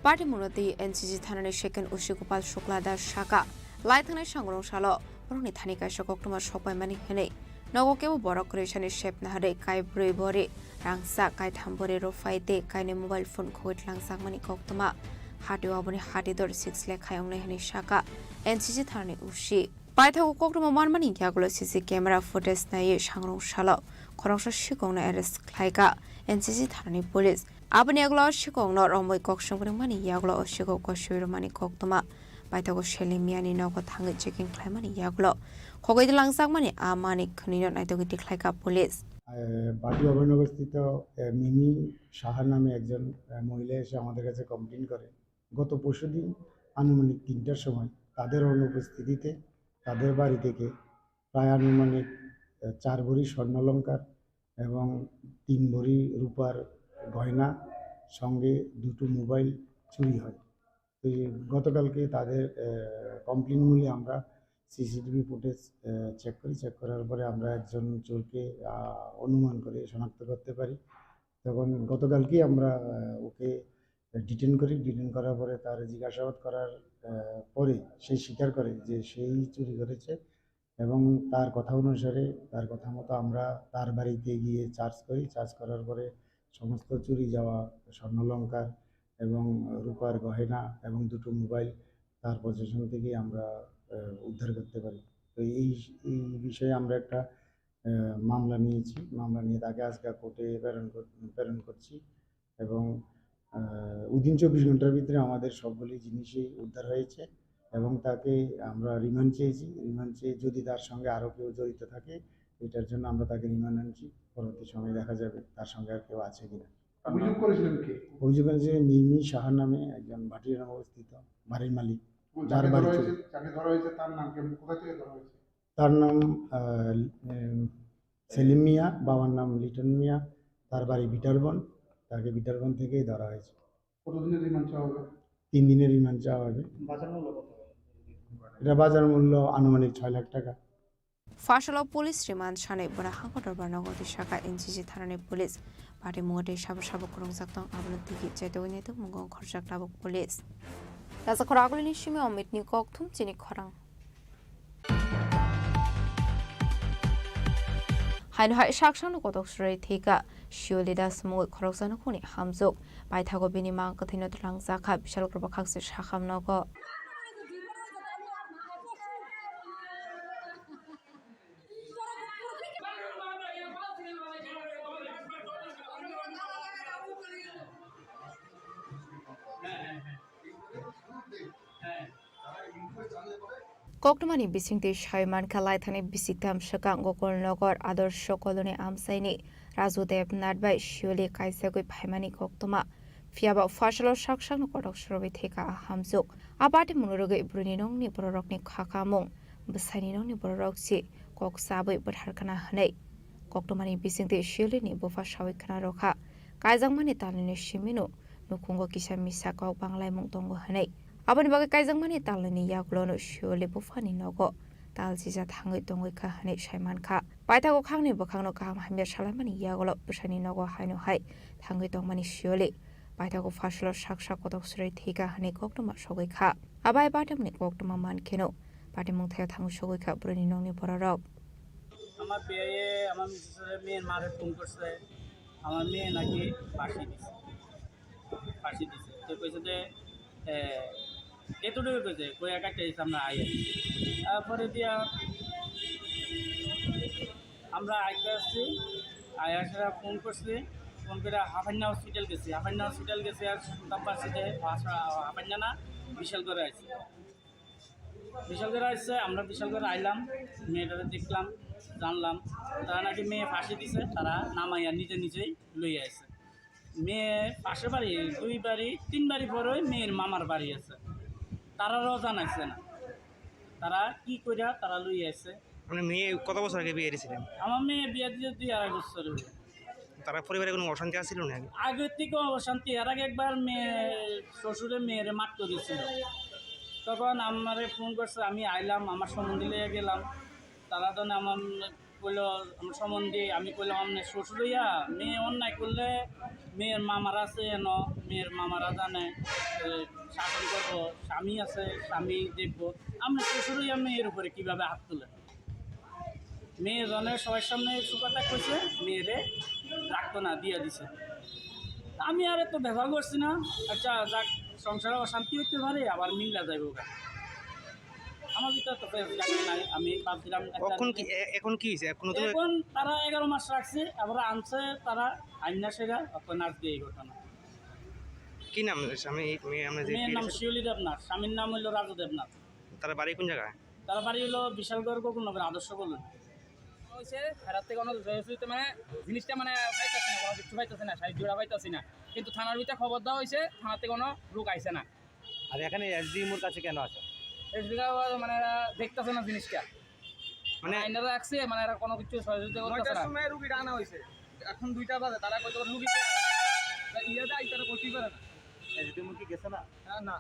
Party munoti N C C thanani second O C Gopal Shukla Das saka, lai thangnai sangrong salo borokni thani kaisa koktwma sokpaimani hwnwi. Nogo kebo borok kwrwisani sep naharwi kaibrwi bori rangchak, kaitham bori rwphai tei kainwi mobile phone khogwi tlangjakmani koktwma. Hatio aboni hati dor six lakh khai wngnai hwnwi saka N C C thanani O C. Paithago koktwma manmani yagulo C C camera footage naiwi sangrong salo khoroksa sikokno arrest khlaikha N C C thanani police. Aboni yagulo sikokno romwi kok songwi rwmani yagulo o sikok kosoi rwmani koktwma. Paithago Selim Miani nogo thangwi checking khlaimani yagulo khogwi langjakmani a manwi khwnwino naitugwi tikhlaikha police. এ, বাদী অভয়নগরস্থিত, এ, মিমি সাহা নামে একজন, এ, মহিলা এসে আমাদের কাছে কমপ্লেন করে। গত পরশুদিন আনুমানিক তিনটার সময় তাদের অনুপস্থিতিতে তাদের বাড়ি থেকে প্রায় আনুমানিক, এ, চার ভরি স্বর্ণালংকার এবং তিন ভরি রূপার গয়না, সঙ্গে দুটো মোবাইল চুরি হয়। তো এই গতকালকে তাদের, এ, কমপ্লেন মূলে আমরা সিসিটিভি ফুটেজ, এ, চেক করি। চেক করার পরে আমরা একজন চোরকে, আ, অনুমান করে শনাক্ত করতে পারি। তখন গতকালকেই আমরা, আ, ওকে ডিটেইন করি। ডিটেইন করার পরে তার জিজ্ঞাসাবাদ করার, আ, পরে সে স্বীকার করে যে সেই চুরি করেছে এবং তার কথা অনুসারে, তার কথা মতো আমরা তার বাড়িতে গিয়ে সার্চ করি। সার্চ করার পরে সমস্ত চুরি যাওয়া স্বর্ণালংকার এবং রূপার গয়না এবং দুটো মোবাইল তার পজিশন থেকেই আমরা, আহ, উদ্ধার করতে পারি। তো এই, এই বিষয়ে আমরা একটা, আহ, মামলা নিয়েছি। মামলা নিয়ে তাকে আজকে কোর্টে প্রেরণ কর-, প্রেরণ করছি এবং, আহ, within চব্বিশ ঘন্টার ভিতরে আমাদের সবগুলি জিনিসই উদ্ধার হয়েছে। এবং তাকে আমরা রিমান্ড চেয়েছি। রিমান্ড চেয়ে যদি তার সঙ্গে আরও কেউ জড়িত থাকে, এটার জন্য আমরা তাকে রিমান্ড আনছি। পরবর্তী সময়ে দেখা যাবে তার সঙ্গে আর কেউ আছে কিনা। অভিযোগ করেছিলেন কে? অভিযোগ করেছে মিমি সাহার নামে একজন ভাটিয়ারায় অবস্থিত বাড়ির মালিক। ও, যার যাকে বাড়ি ধরা ছিল। হয়েছে, যাকে ধরা হয়েছে তার নাম কি? কোথা থেকে ধরা হয়েছে? তার নাম, আহ, উম, সেলিম মিয়া, বাবার নাম লিটন মিয়া, তার বাড়ি বিটারবন, তাকে বিটারবন থেকেই ধরা হয়েছে। কতদিনের রিমান্ড চাওয়া হবে? তিন দিনের রিমান্ড চাওয়া হবে। বাজার মূল্য কত? এটা বাজার মূল্য আনুমানিক ছয় লাখ টাকা। Phaisalo police remand sanai bwrwi hangko dorbar nogo twi saka N C C thanani police. Party mungwi tei sabo sabo kwrwngjak tong, abono tigi chaitogwi naitokmungo khorjak tabuk police. Rasa khorok agulini simi Omitni kokthum chini khorang. Haino hai saksano kotok surai thika, Shioli Das mungwi khoroksa nukhungni hamjwk. Paithago bini mang kwthwino twlangjakha, Bishalkor bwkhakse sakham nogo. Koktwmani bisingtwi sai mankha, laithani bisingtham swkang Gokulnagar Adorsho Colony amchaini Raju Debnath bai Shioli kaisagwi phaimani koktwma. Phiyaba phaisalo sak sakno kotok surwi theka a hamjwk. A bati mungno rwgwi bwrwini nokni bororokni kha kamung, bwsaini nokni bororok si kok chabwi bwthar khna hwnwi. Koktwmani bisingtwi Shiolini bupha sawi khna rwkha. Kaijakmani talnino simino nukhungo kisa misa kok banglaimung tongo hwnwi. Aboni bagwi kaijakmani talnini yagulono Shioli buphani nogo tal sija thangwi tongwi kha hwnwi sai mankha. Paithago khakni bwkhakno kaham hamya salaimani yagulo bwsaini nogo haino hai thangwi tongmani Shioli. Paithago phaisalo sak sak kotok swrwi thwi kha hwnwi koktwma sogwi kha. Abai batamni koktwma mankheno patimung thaio thangwi sogwi kha bwrwini nokni bororok. আমার বিয়ে, আমার মিসেসের মেয়ের মারে ফোন করছে, আমার মেয়ে নাকি ফাঁসি দিছে, ফাঁসি দিছে। তো কইছে যে, এ, এতটুকু কইছে, কই একা একটা আমরা আই আর কি। তারপরে দিয়া আমরা আইতে আসছি, আই আসলে ফোন করছি, ফোন করে হাফান্না হসপিটাল গেছি, হাফান্না হসপিটাল গেছি আর শুনতাম পারছি যে হাফান্না না, বিশাল করে আইছি। বিশালগড় আসছে, আমরা বিশালগড় আইলাম, মেয়েটারে দেখলাম, জানলাম, তারা নাকি মেয়ে ফাঁসি দিছে, তারা নামাইয়া নিজে নিজেই লইয়া আইছে। মেয়ে পাশের বাড়ি, দুই বাড়ি, তিন বাড়ি পরে মেয়ের মামার বাড়ি আছে, তারারও জানাইছে না, তারা কি কইরা তারা লইয়া আইছে। মানে মেয়ে কত বছর আগে বিয়ে দিয়েছিলেন? আমার মেয়ে বিয়ে দিয়ে দুই আড়াই বছর হলো। তারা পরিবারে কোনো অশান্তি আছিল না আগে? আগে থেকে অশান্তি, এর আগে একবার মেয়ে, শ্বশুরে মেয়েরে মারতে গেছিল, তখন আমারে ফোন করছে, আমি আইলাম, আমার সম্বন্ধে লইয়া গেলাম, তারা তো আমার কইলো, আমার সম্বন্ধে আমি কইলাম, "আপনি শ্বশুর হইয়া মেয়ে অন্যায় করলে মেয়ের মামারা আছে এন, মেয়ের মামারা জানে, এ, শাসন করবো, স্বামী আছে, স্বামী দেখবো, আপনি শ্বশুর হইয়া মেয়ের উপরে কিভাবে হাত তুলেন?" মেয়ে জনে সবার সামনে একটু কথা কইছে, মেয়েরে রাখতো না, দিয়া দিছে। আমি আর এত ব্যবহার করছি না। আচ্ছা, যাক, সংসারে অশান্তি হইতে পারে, আবার মিল্লা যাইবো গা। আমার ভিতরে তো ফেস জানি নাই, আমি ভাবছিলাম একটা এখন কি, এ-, এখন কি হয়েছে? এখন নতুন এখন তারা এগারো মাস রাখছে, আবার আনছে তারা আইনা সেরা, এখন আজকে এই ঘটনা। কি নাম স্বামী, এই মেয়ে আমরা যে মেয়ের বিয়ে নাম দিয়েছে? শিউলি দেবনাথ, স্বামীর নাম হইলো রাজু দেবনাথ। তারা বাড়ি কোন জায়গায়? তারা বাড়ি হলো বিশালগড় গোকুলনগর আদর্শ কলোনি। হয়েছে, রাত থেকে কোনো জয়সূচক মানে জিনিসটা মানে পাইতেছে না, কোনো কিছু পাইতেছে না, সাহায্য পাইতেছি না। কিন্তু থানার ভিতরে খবর দেওয়া হয়েছে, থানা থেকে কোনো লোক আইছে না। আর এখানে এসডিএম ওর কাছে কেন আছে? এসডিএম মানে এরা দেখতেছে না জিনিসটা। মানে মানে আইনারা রাখছে, মানে এরা কোনো কিছু সহযোগিতা করতেছে নয়টার না। সময় রুগীটা আনা হয়েছে, এখন দুইটা বাজে, তারা কইতে পারে রুগী কে আনা? তা ইয়ে দেয়, তারা কইতেই পারে না। এসডিএম কি গেছে না? না, না।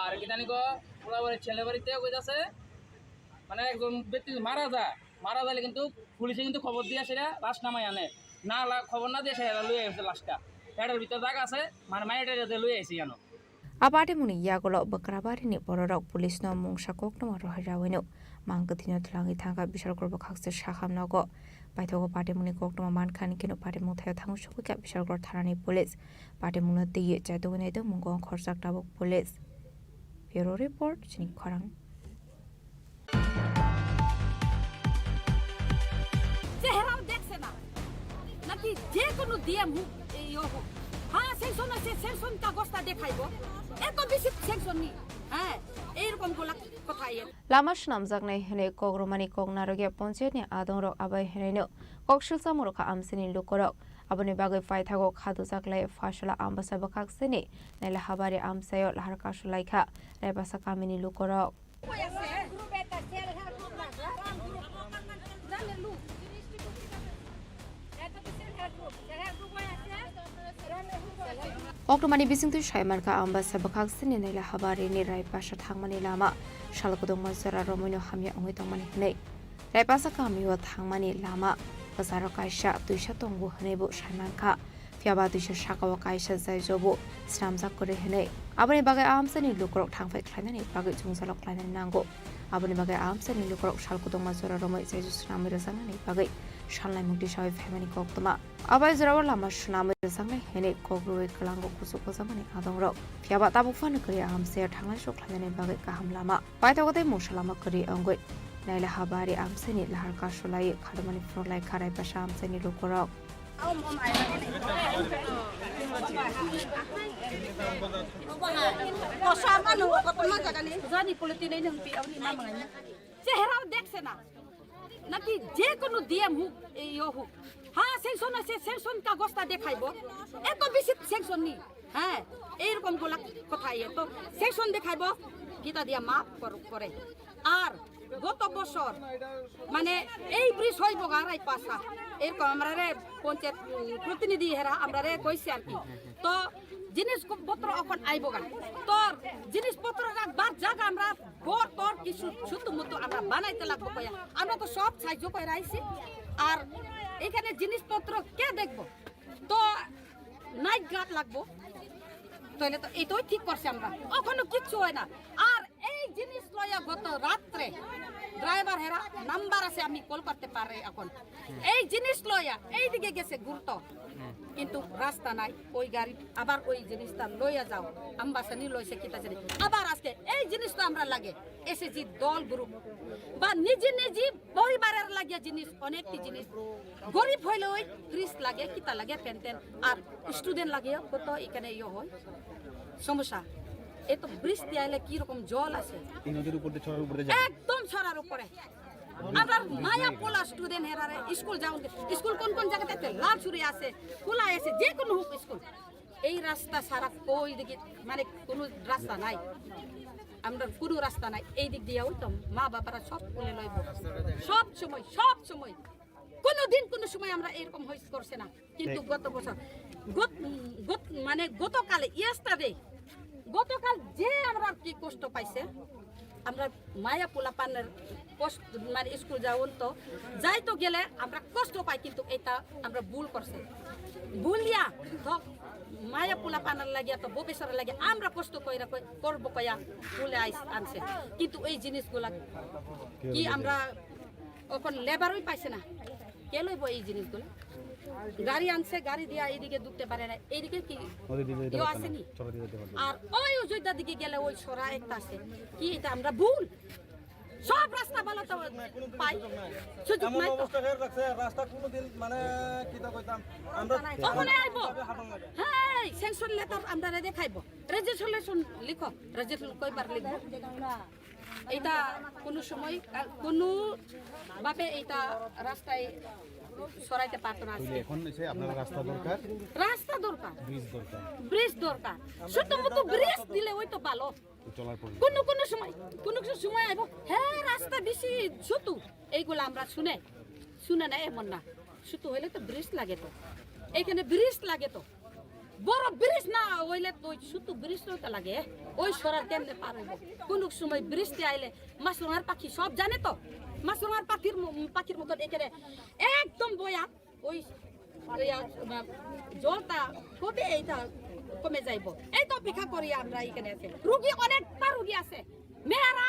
আর কি জানি গো, ওরা ওই ছেলে বাড়িতে কইতাছে, মানে একজন ব্যক্তি মারা যায়, মারা গেলে কিন্তু পুলিশে কিন্তু খবর দিয়ে সেটা লাশ নামাই আনে, না লা-, খবর না দিয়ে সেটা লই আসে লাশটা, পেটের ভিতরে দাগ আছে, মানে মায়ের লই আইছে কেন? A batimungni yagulo Bakrabarini bororok police no mungsa koktwma rohai rawino mang kwthwino twlangwi thangkha Bishalkor bwkhakse sakham nogo. Paithago batimungni koktwma mankha hinkhe no batimung thaio thangwi sogwikha Bishalkor thanani police. Batimungno twiwi chaitugwi naitugmungo khorjak tabuk police. Bureau report, chini khorang. চেহারাও দেখছে না, নাকি যে কোনো ডিএম হোক, এই ও হোক, হ্যাঁ, স্যাংশন আছে, স্যাংশন কাগজটা দেখাইবো, এত বেশি স্যাংশন নেই। হ্যাঁ, এইরকম গোলা কথা ইয়ে। Lama swnamjaknai hwnwi kok rwmani kok narwkya ponchayatni adongrok abai hwnwino kok silsamung rwkha amchaini lukurok. Aboni bagwi paithago khadujaklai Phasola Ambasa bwkhaksini Nailahabari amchaio lahar kasu laikha Raipasa kamini lukurok. Kokrwmani bisingtwi saimankha, Ambasa bwkhaksini Nailahabarini Raipasa thangmani lama sal kwdwkma jora romwino hamya wngwi tongmani hwnwi. Raipasa kamio thangmani lama kwcharo kaisa twisa tongo hwnwibo saimankha. Phiyaba twisa sakao kaisa jaijobo swnamjak kwrwi hwnwi. Aboni bagwi a amchaini lukurok thangphai khlainani bagwi jwngjalo khlainani nango. Aboni bagwi a amchaini lukurok sal kwdwkma jora romwi jaijo swnamwi rwjaknani bagwi salnai mukti sawi phaimani koktwma. Abai jorao lama swnamwi rwjaknai hwnwi kok rwui kwlango kuchuk kojakmani adongrok. Phiyaba tabuk phano kwrwi a amchaio thanglai sok khlainani bagwi kaham lama. Paithago tei mungsa lama kwrwi wngwi Nailahabari amchaini lahar kasu laiwi khadumani phunuk lai kha Raipasa amchaini lukurok. Jani politinai nung pi aboni ma mangai. Chehera dekse na. Naki je kono D M huk, e, yo huk. Ha, sanction ase, sanction kagozta dekhaibo. Eto bisi sanction ni. হ্যাঁ, এইরকম গোলা কথা ইয়ে তো সেকশন দেখাইব, কিতা দিয়া মাফ কর-, করে। আর গত বছর মানে এই ব্রিজ হইব গা রাইপাসা, এরকম আমরা রে পঞ্চায়েত, উম, প্রতিনিধি হেরা আমরা রে কইছি আর কি। তো জিনিসপত্র এখন আইব গা, তোর জিনিসপত্র রাখবার জায়গা আমরা ঘর তোর কিছু ছোট মতো আমরা বানাইতে লাগবো কয়া। আমরা তো সব সাহায্য করে আইছি, আর এখানে জিনিসপত্র কে দেখবো? তো নাইট গার্ড লাগবো, তাহলে তো এটাই ঠিক করছে আমরা, এখনো কিচ্ছু হয় না। আর এই জিনিস লইয়া গত রাত্রে ড্রাইভার হেরা নাম্বার আছে, আমি কল করতে পারি এখন। এই জিনিস লইয়া এইদিকে গেছে গুরুত্ব, কিন্তু রাস্তা নাই। ওই গাড়ি আবার ওই জিনিসটা লইয়া যাও, আমবাসানি লইছে কিতা জানি। আবার আজকে এই জিনিস তো আমরা লাগে এসএসজি দল গ্রুপ বা নিজে নিজে পরিবারের লাগিয়া জিনিস, অনেকটি জিনিস। গরিব হইলে ওই ফ্রিজ লাগে, কিতা লাগে, ফ্যান ট্যান। আর স্টুডেন্ট লাগে, কত এখানে ইয়ে হয়, সমস্যা। এ তো বৃষ্টি আইলে কি রকম জল আছে। এই নদীর উপর দিয়ে, ছড়ার উপর দিয়ে যায়। একদম ছড়ার উপরে। আমরা মায়া পোলা স্টুডেন্ট হেরারে স্কুল যাওন, স্কুল কোন কোন জায়গাতে আছে? লালছড়ি আছে, খোলা আছে, যে কোনো হোক স্কুল। এই রাস্তা ছাড়া কই দিকে, মানে, কোনো রাস্তা নাই। আমরা কোনো রাস্তা নাই। এই দিক দিয়ে ওই তো মা বাবারা সব কোলে লইব। সব সময়, সব সময়। কোনো দিন কোনো সময় আমরা এরকম হইস করছে না। কিন্তু ঠিক। গত বছর, গত, গত, মানে, গতকালে, ইয়েস্টারডে, গতকাল যে আমরা কি কষ্ট পাইছে, আমরা মায়া পোলা পানের কষ্ট, মানে, স্কুল যাওন তো, যাইতো গেলে আমরা কষ্ট পাই, কিন্তু এটা আমরা ভুল করছে। ভুলিয়া তো মায়া পোলা পানার লাগিয়া তো ভবিষ্যতের লাগিয়া আমরা কষ্ট কইরা কই-, করবো কয়া ভুলে আইস-, আনছে। কিন্তু এই জিনিসগুলা কি আমরা এখন লেবারই পাইছে না, কে লইব এই জিনিসগুলো? গাড়ি আনছে, গাড়ি দিয়া এইদিকে ঢুকতে পারে না, এইদিকে কি ওদের দিকে যেতে ইয়ে পারতো না, আসেনি? চড়া দিয়ে যেতে পারতো না। আর ওই অযোধ্যা দিকে গেলে ওই সরা একটা আছে, কি এটা আমরা ভুল, সব রাস্তা ভালো তো পাই, সুযোগ এমন নাই তো। অবস্থা হয়ে রাখছে, রাস্তা কোনোদিন মানে কিতা কইতাম আমরা ওখানে আইবো। কিভাবে হাঁটন লাগে? হ্যাঁ, স্যাংশন লেটার আমরা দেখাইবো, রেজিস্ট্রেশন লিখো, রেজিস্ট্রেশন কয়বার লিখবো? এটা কোনো সময়, আহ, কোনো ভাবে এটা রাস্তায় সরাইতে পারতো না তাহলে আজকে। এখন এসে আপনার রাস্তা দরকার, রাস্তা দরকার, ব্রিজ দরকার। ব্রিজ দরকার। শুধু মতো ব্রিজ দিলে ওই তো ভালো। চলার পরিবেশ। কোনো কোনো সময়, কোনো কিছু সময় আইব, হ্যাঁ, রাস্তা বেশি ছোট, এইগুলো আমরা শুনে, শুনে না এমন না, ছোট হইলে তো ব্রিজ লাগে তো, এখানে ব্রিজ লাগে তো। বড় ব্রিজ না হইলে তো ওই শুধু ব্রিজ তো লাগে, ওই সরার কেমনে পার হইব? কোনো সময় বৃষ্টি আইলে মাছরাঙার পাখি সব জানে তো, মাছরাঙার পাখির ম-, পাখির মতন এখানে একদম বয়া ওই, ওই, আ, জলটা কবে এইটা কমে যাইব? এই তো অপেক্ষা করি আমরা এখানে আছে। রুগী অনেকটা রুগী আছে, মেয়েরা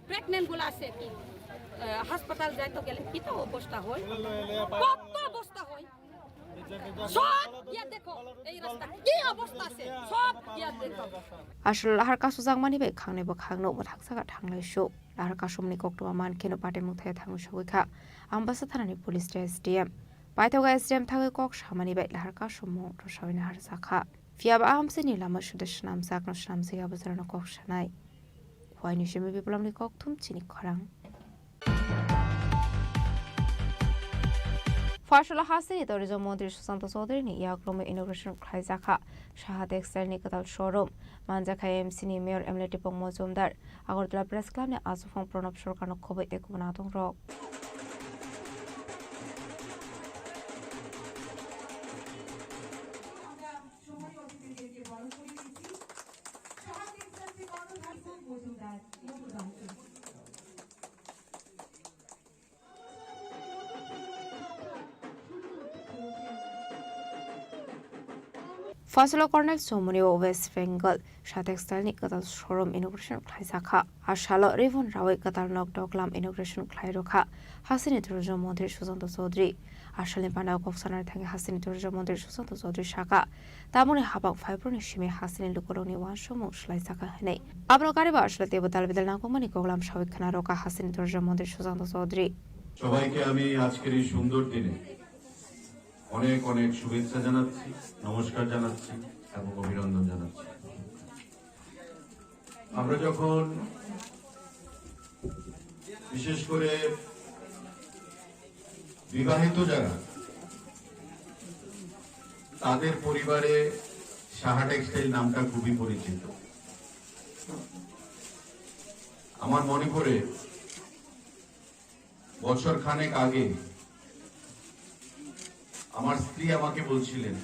প্রেগনেন্ট গুলো আছে কি, আহ, হাসপাতাল যাইতে গেলে কি তো অবস্থা হয়, কত অবস্থা হয়, সব গিয়া দেখো এই রাস্তা কি অবস্থা আছে, সব গিয়া দেখো। Aswk lahar kasu jakmani bai khangnai bwkhakno mwthangsa kha thanglai su. Lahar kasumni koktwma man kheno patimung thaya thangwi sogwi kha Ambasa thanani police tei S D M. Paithago S D M thangwi kok samani bai lahar kasumung rwsawina harjakha. Phiyaba a amchaini lama suda swnamjakno swnamjakya bwsarokno kok sanai. Phuaini simi Biplamni kokthum chini khorang. Phaisalo hasteni tourism montri Sushanta Chaudhary ni yakromwi inauguration khlaijakha Saha Textile ni kwtal showroom. Manjakha M C ni mayor M L A Tipung Mojumdar. Agartala Press Club ni aswkphang Pranab Sarkar no khobwi tei kubun adongrok. Phaisalo Karnal Chowmuni o West Bengal Saha Textile ni kwtal showroom inauguration khlaijakha. A salo ribbon rawi kwtal nok doklam inauguration khlai rwkha hasteni tourism montri Sushanta Chaudhary. A salni panao kok sanani thangwi hasteni tourism montri Sushanta Chaudhary sakha, tamoni habang phaibroni simi hasteni lukurokni uansukmung swlaijakha hwnwi. Abono kariba aswlai teibo dal bidal nangkukmani koklam sawi khna rwkha hasteni tourism montri Sushanta Chaudhary. সবাইকে আমি আজকের এই সুন্দর দিনে অনেক অনেক শুভেচ্ছা জানাচ্ছি, নমস্কার জানাচ্ছি এবং অভিনন্দন জানাচ্ছি। আমরা যখন বিশেষ করে বিবাহিত যারা, তাদের পরিবারে সাহা টেক্সটাইল নামটা খুবই পরিচিত। আমার মনে পড়ে বছর খানেক আগে আমার স্ত্রী আমাকে বলছিলেন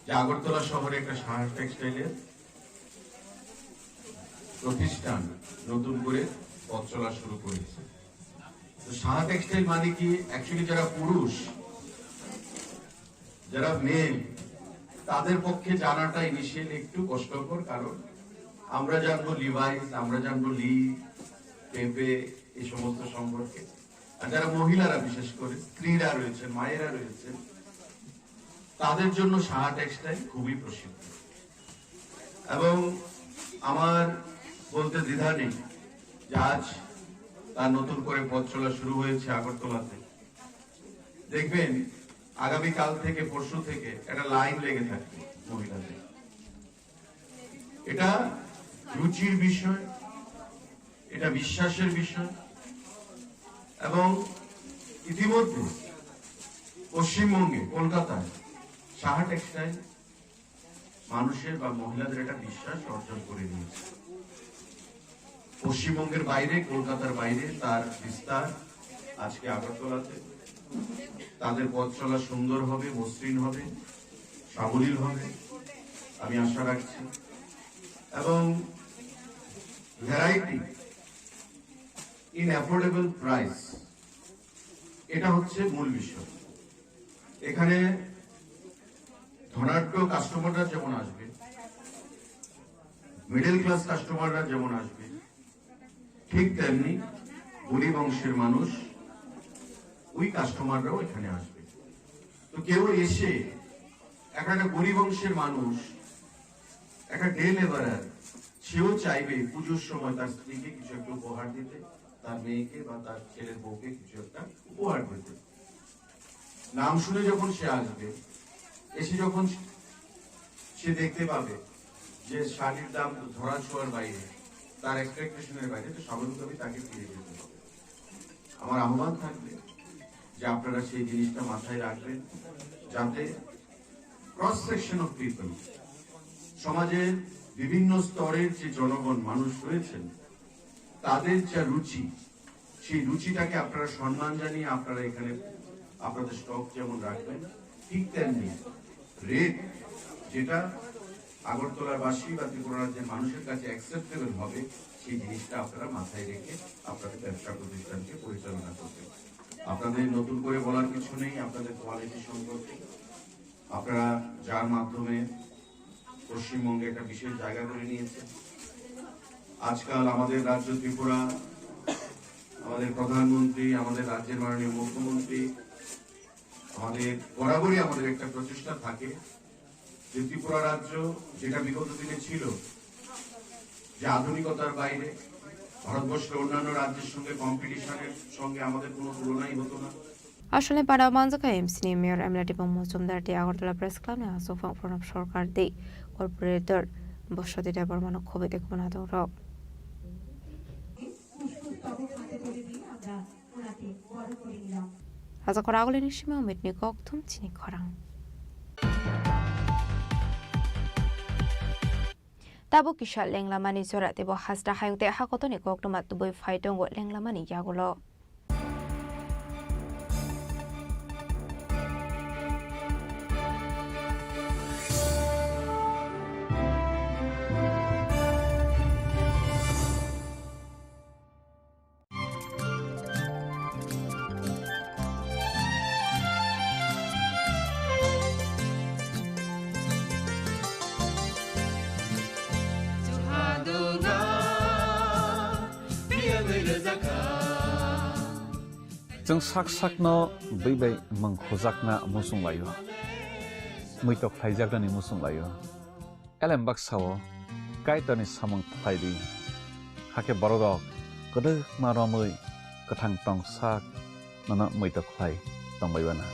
যে আগরতলা শহরে একটা সাহা টেক্সটাইলের প্রতিষ্ঠান নতুন করে পথ চলা শুরু করেছে। তো সাহা টেক্সটাইল মানে কি, অ্যাকচুয়ালি যারা পুরুষ, যারা মেল, তাদের পক্ষে জানাটা ইনিশিয়ালি একটু কষ্টকর, কারণ আমরা জানবো লিভাইস, আমরা জানবো লি, পেপে, এই সমস্ত সম্পর্কে। আর যারা মহিলারা, বিশেষ করে স্ত্রীরা রয়েছেন, মায়েরা রয়েছেন, তাদের জন্য সাহা টেক্সটাইল খুবই প্রসিদ্ধ। এবং আমার বলতে দ্বিধা নেই যে আজ তার নতুন করে পথ চলা শুরু হয়েছে আগরতলাতে। দেখবেন, আগামীকাল থেকে, পরশু থেকে একটা লাইন লেগে থাকবে মহিলাদের। এটা রুচির বিষয়, এটা বিশ্বাসের বিষয়। এবং ইতিমধ্যে পশ্চিমবঙ্গে, কলকাতায় সাহা টেক্সটাইল মানুষের বা মহিলাদের একটা বিশ্বাস অর্জন করে নিয়েছে। পশ্চিমবঙ্গের বাইরে, কলকাতার বাইরে তার বিস্তার আজকে আগরতলাতে। তাদের পথ চলা সুন্দর হবে, মসৃণ হবে, সাবলীল হবে, আমি আশা রাখছি। এবং ভ্যারাইটি ইন অ্যাফোর্ডেবল প্রাইস, এটা হচ্ছে মূল বিষয়। এখানে ধনাঢ্য কাস্টমাররা যেমন আসবে, মিডল ক্লাস কাস্টমাররা যেমন আসবে, ঠিক তেমনি গরিব অংশের মানুষ, ওই কাস্টমাররাও এখানে আসবে। তো কেউ এসে, একটা, একটা গরিব অংশের মানুষ, একটা ডে লেবারার, সেও চাইবে পুজোর সময় তার স্ত্রীকে কিছু একটা উপহার দিতে, তার মেয়েকে বা তার ছেলের বউকে কিছু একটা উপহার দিতে। নাম শুনে যখন সে আসবে, এসে যখন সে দেখতে পাবে যে শাড়ির দাম ধরা ছোঁয়ার বাইরে, তার এক্সপেকটেশনের বাইরে, তো স্বাভাবিকভাবেই তাকে ফিরে যেতে হবে। আমার আহ্বান থাকবে যে আপনারা সেই জিনিসটা মাথায় রাখবেন, যাতে ক্রস সেকশন অফ পিপল, সমাজের বিভিন্ন স্তরের যে জনগণ, মানুষ রয়েছেন, তাদের যা রুচি, সেই রুচিটাকে আপনারা সম্মান জানিয়ে আপনারা এখানে আপনাদের স্টক যেমন রাখবেন, ঠিক তেমনি রেট যেটা আগরতলাবাসী বা ত্রিপুরা রাজ্যের মানুষের কাছে অ্যাকসেপ্টেবল হবে, সেই জিনিসটা আপনারা মাথায় রেখে আপনাদের ব্যবসা প্রতিষ্ঠানকে পরিচালনা করবেন। আপনাদের নতুন করে বলার কিছু নেই, আপনাদের কোয়ালিটি সম্পর্কে আপনারা যার মাধ্যমে পশ্চিমবঙ্গে একটা বিশেষ জায়গা করে নিয়েছেন। আজকাল আমাদের রাজ্য ত্রিপুরা, আমাদের প্রধানমন্ত্রী, আমাদের রাজ্যের মাননীয় মুখ্যমন্ত্রী, আমাদের বরাবরই আমাদের একটা প্রচেষ্টা থাকে যে ত্রিপুরা রাজ্য যেটা বিগত দিনে ছিল যে আধুনিকতার বাইরে, ভারতবর্ষের অন্যান্য রাজ্যের সঙ্গে কম্পিটিশনের সঙ্গে আমাদের কোনো তুলনাই হতো না। Aswkni panao manjakha M C ni mayor M L A Tipung Mojumdar tei Agartala Press Club ni aswkphang Pranab Sarkar tei corporator Bosoti Debbarmano khobwi tei kubun adongrok. Raja Koragolini simi Omitni kokthum chini khorang. Tabuk kisa lenglamani jora teibo hasta hayung tei hakotoni koktwma tubui phai tongo lenglamani yagulo. Chwng sak sakno bwi bai mwng hujakna muchung laio, muitok khlaijaknani muchung laio. Elem baksa-o Kaitorni samung khlai di, hakhe bororok kwdwkma romwi kwthang tong sak nono muitok khlai tongbai mano.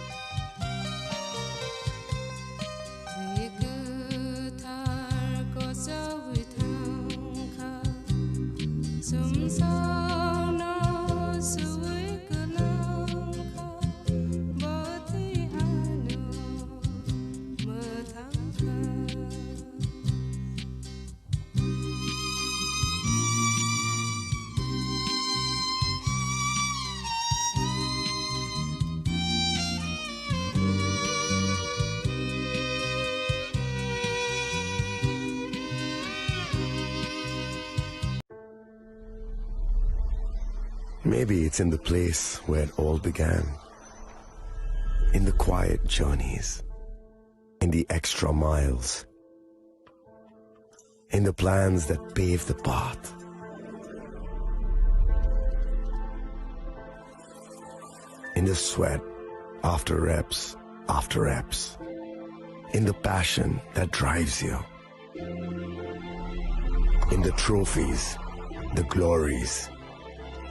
Maybe it's in the place where it all began. In the quiet journeys. In the extra miles. In the plans that pave the path. In the sweat after reps after reps. In the passion that drives you. In the trophies, the glories,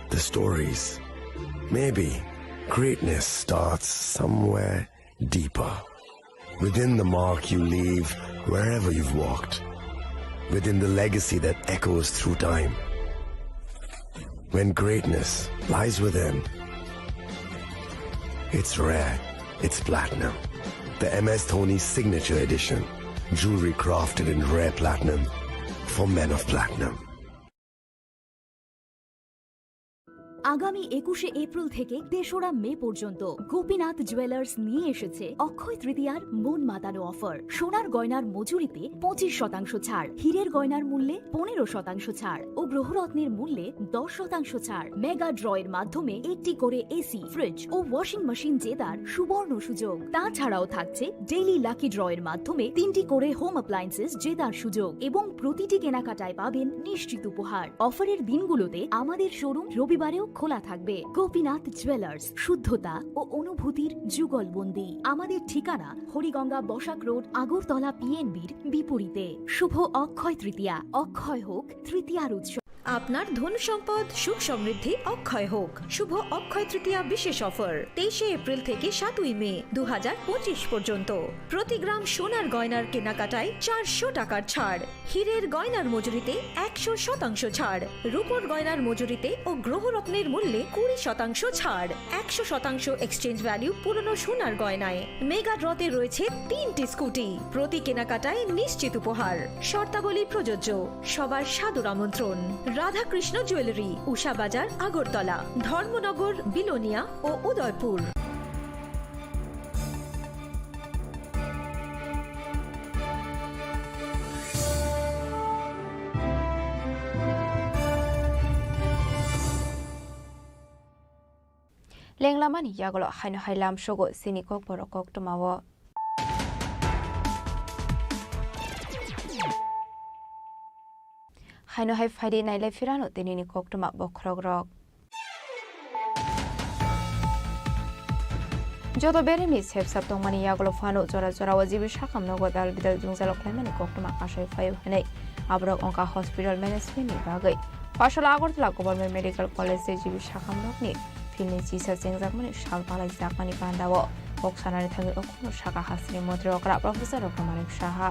the stories. Maybe greatness starts somewhere deeper. Within the mark you leave wherever you've walked. Within the legacy that echoes through time. When greatness lies within, it's rare, it's platinum. The M S Dhoni Signature Edition. Jewelry crafted in rare platinum for men of platinum. আগামী একুশে এপ্রিল থেকে তেসরা মে পর্যন্ত গোপীনাথ জুয়েলার্স নিয়ে এসেছে অক্ষয় তৃতীয়ার মন মাতানো অফার। সোনার গয়নার মজুরিতে পঁচিশ শতাংশ ছাড়, হীরের গয়নার মূল্যে পনেরো শতাংশ ছাড় ও গ্রহরত্নের মূল্যে দশ শতাংশ ছাড়। মেগা ড্রয়ের মাধ্যমে একটি করে এসি, ফ্রিজ ও ওয়াশিং মেশিন জেতার সুবর্ণ সুযোগ। তাছাড়াও থাকছে ডেইলি লাকি ড্রয়ের মাধ্যমে তিনটি করে হোম অ্যাপ্লায়েন্সেস জেতার সুযোগ এবং প্রতিটি কেনাকাটায় পাবেন নিশ্চিত উপহার। অফারের দিনগুলোতে আমাদের শোরুম রবিবারেও খোলা থাকবে। গোপীনাথ জুয়েলার্স, শুদ্ধতা ও অনুভূতির যুগলবন্দি। আমাদের ঠিকানা হরিগঙ্গা বসাক রোড, আগরতলা পিএনবির বিপরীতে। শুভ অক্ষয় তৃতীয়া, অক্ষয় হোক তৃতীয়ার উৎসব। আপনার ধন সম্পদ সুখ সমৃদ্ধি অক্ষয় হোক। শুভ অক্ষয় তৃতীয়া বিশেষ অফার, তেইশে এপ্রিল থেকে সাতই মে দু হাজার পঁচিশ পর্যন্ত। প্রতি গ্রাম সোনার গয়নার কেনাকাটায় চারশো টাকার ছাড়, হীরের গয়নার মজুরিতে একশো শতাংশ ছাড়, রূপোর গয়নার মজুরিতে ও গ্রহরত্নের মূল্যে কুড়ি শতাংশ ছাড়, একশো শতাংশ এক্সচেঞ্জ ভ্যালু পুরনো সোনার গয়নায়। মেগা ড্রতে রয়েছে তিনটি স্কুটি, প্রতি কেনাকাটায় নিশ্চিত উপহার। শর্তাবলী প্রযোজ্য। সবার সাদর আমন্ত্রণ। রাধাকৃষ্ণ জুয়েলারি, উষা বাজার, আগরতলা, ধর্মনগর, বিলোনিয়া ও Udaipur. Lenglamani yagulo haino hai lamsogo chini kokborok koktwmao. Haino hai phaidi nailai phirano tinini koktwma bokhorokrok. Joto beremni sepsap tongmani yagulo phano jora jorao G B sakhamno godal bidal jwngjalo khlaimani koktwma kasai phaio hinwi aborok wngkha hospital management ni bagwi. Phasalo Agartala Government Medical College tei G B sakhamrokni field ni chisa chengjakmani sal palaijakmani pandao kok sanani thangwi okhorno sakha hasteni montri okra Professor Doctor Manik Saha.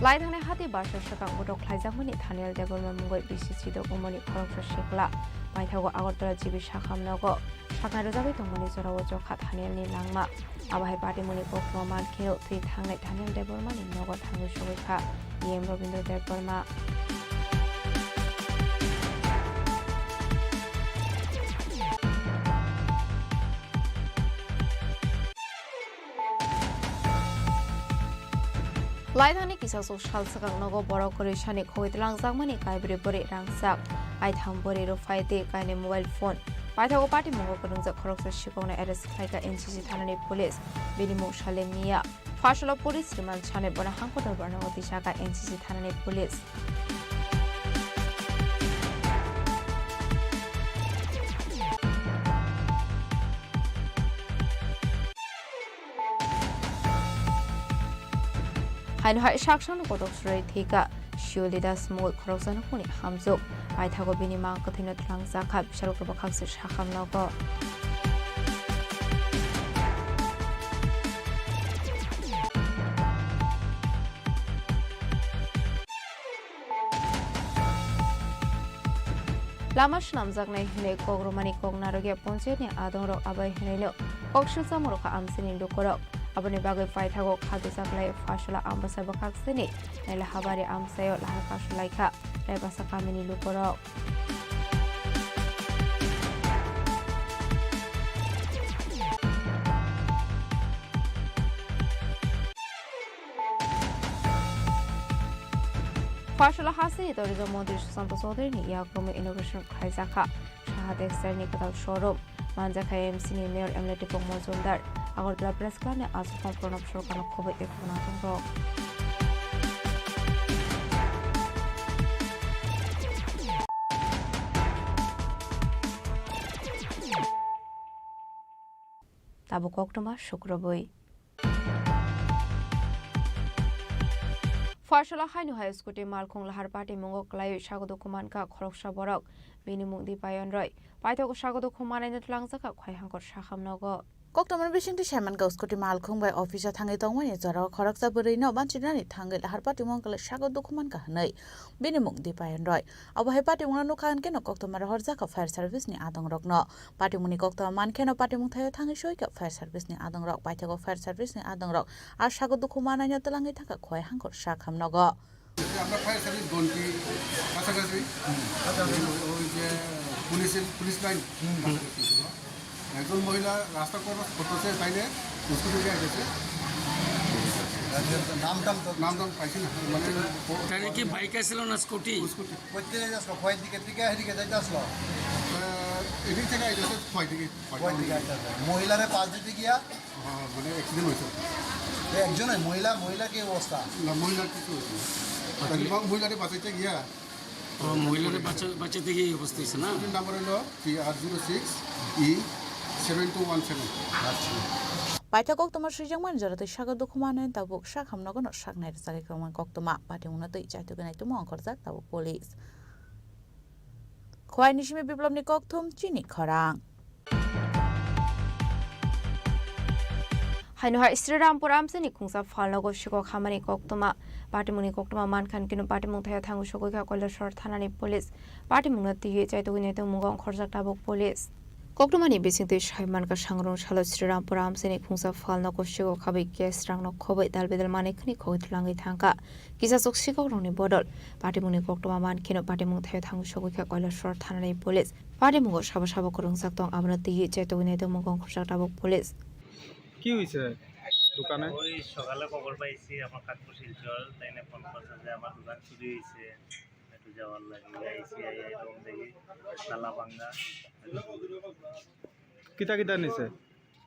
Laithani hati barsa swkang botok khlaijakmani Thaniel Debbarma mungwi bisi chidok wngmani khoroksa sikla paithago Agartala G B sakham nogo saknai rwjagwi tongmani jorao chokha Thanielni langma. Abo hai patimungni koktwma mankheno thwi thangnai Thaniel Debbarmani nogo thangwi sogwi kha E M Robindra Debbarma. Laithani kisasuk sal swkang nogo borok kwrwi sani khogwi twlangjakmani kaibrwi bwrwi rangchak, aitham bwrwi rwphai tei kainwi mobile phone. Paithago patimungo kwrwngjak khoroksa sikokno arrest khlaikha N C C thanani police, bini mung Salem Miya. Pharsalo police remand sanwi bono hangkotor bornongo twijaka N C C thanani police. Haino hai saksano kotok swrwi thwikha Shiolidas mungwi khoroksa nukhungni hamjwk. Paithago bini mang kwthwino twlangjakha, bisalo kwbakhaksir sakham nogo. Lama swnamjaknai hwnwi kok rwmani kok narwkya ponchayatni adongrok abai hwnwino kok swlchamung rwkha amchaini lukurok. Aboni bagwi paithago kha disa khlai Pharsala Ambasa bwkhaksini Naila Habari amchaio lahar kasu laikha Raibasa kamini lukurok. Pharsala hasteni tourism montri Sushanta Chaudhuryni yakrumwi inauguration khlaijakha Saha Textile ni kwtal showroom. Manjakha M C ni Mayor M L A Tipok Mojumdar. Agartala Press Club ni aswk Pranab Sarkarno khobwi tei khwna tongrok. Tabuk koktwma sukrubwi. Pharsala haino hai scooty malkhung lahar patimungo kwlaiwi sago dukhu mankha khoroksa borok. Bini mung Dipayon Roy. Paithago sago dukhu manaino twlangjakha Khwaihangkor sakham nogo. Koktwmani bisingtwi saimankha scooty malkhung bai office o thangwi tongmani jorao khoroksa bwrwino banchinani thangwi lahar patimung kwlai sago dukhu mankha hwnwi. Bini mung Dipayon Roy. Abo hai patimungno nukha hwnkhe no koktwma rohorjakha fire service ni adongrokno. Patimungni koktwma mankheno patimung thaio thangwi soikha fire service ni adongrok. Paithago fire service ni adongrok a sago dukhu manaino twlangwi thangkha Khwaihangkor sakham nogo. আমরা fire service ঘন্টি কাছাকাছি ওই যে পুলিশের police line কাছাকাছি ছিল। একজন মহিলা রাস্তা ক্রস করতেছে, তাইলে স্কুটি দিয়ে গেছে। নাম টাম তো নাম টাম পাইছি না, মানে ও তাহলে কি বাইক আসলো না স্কুটি? স্কুটি। কোথা থেকে আসলো? খোয়াই দিকে থেকে এদিকে যাইতে আসলো। আহ, এদিক থেকে আইতেছে খোয়াই দিকে। খোয়াই দিকে আইতেছে। মহিলারে পাশ দিতে গিয়া হ্যাঁ, মানে অ্যাক্সিডেন্ট হয়েছে। এ, একজনই মহিলা, মহিলা কি অবস্থা? না, মহিলার কিছু হয়েছে না। তাহলে মহিলারে বাঁচাইতে গিয়া ও, মহিলারে বাঁচা-, বাঁচাতে গিয়ে এই অবস্থা হয়েছে না? স্কুটির নাম্বার হলো T R zero six E seven two one seven। আচ্ছা। Paitha koktwma swijak mani jora tei sago dukhu mano tabuk sakham nogo no saknai rwchagwi kwbangma koktwma patimungno twi chaitugwi naitugma ongkhorjak tabuk police. Khwai ni simi Biplobni kokthum chini khorang. Haino hai Srirampur amchaini khungsa phalnogo sikok hamani koktwma. Patimungni koktwma mankha hwnkhe no patimung thaio thangwi sogwi kha Kailasor thanani police. Patimungno twiwi chaitugwi naitugmungo ongkhorjak tabuk police. Koktwmani bisingtwi sai mankha sangrong salo Srirampur amchaini khungsa phalnogo sikok habwi cash rangno khobwi dalbidal manwi khwnwi khogwi twlangwi thangkha. Kisa chuk sikokrokni bodol patimungni koktwma mankheno patimung thaio thangwi sogwi kha Kailasor thanani police. Patimungo sabo sabo kwrwngjak tong, abono twiwi chaitugwi naitugmungo ongkhorjak tabuk police. কি হইছে দোকানে? ওই সকালে খবর পাইছি আমার কাকু শিলচর, তাই না ফোন করছে যে আমার দোকান চুরি হয়েছে, একটু যাওয়ার লাগে। আইসি, আই, আই রুম দেখি তালা ভাঙা। কিতা কিতা নিছে?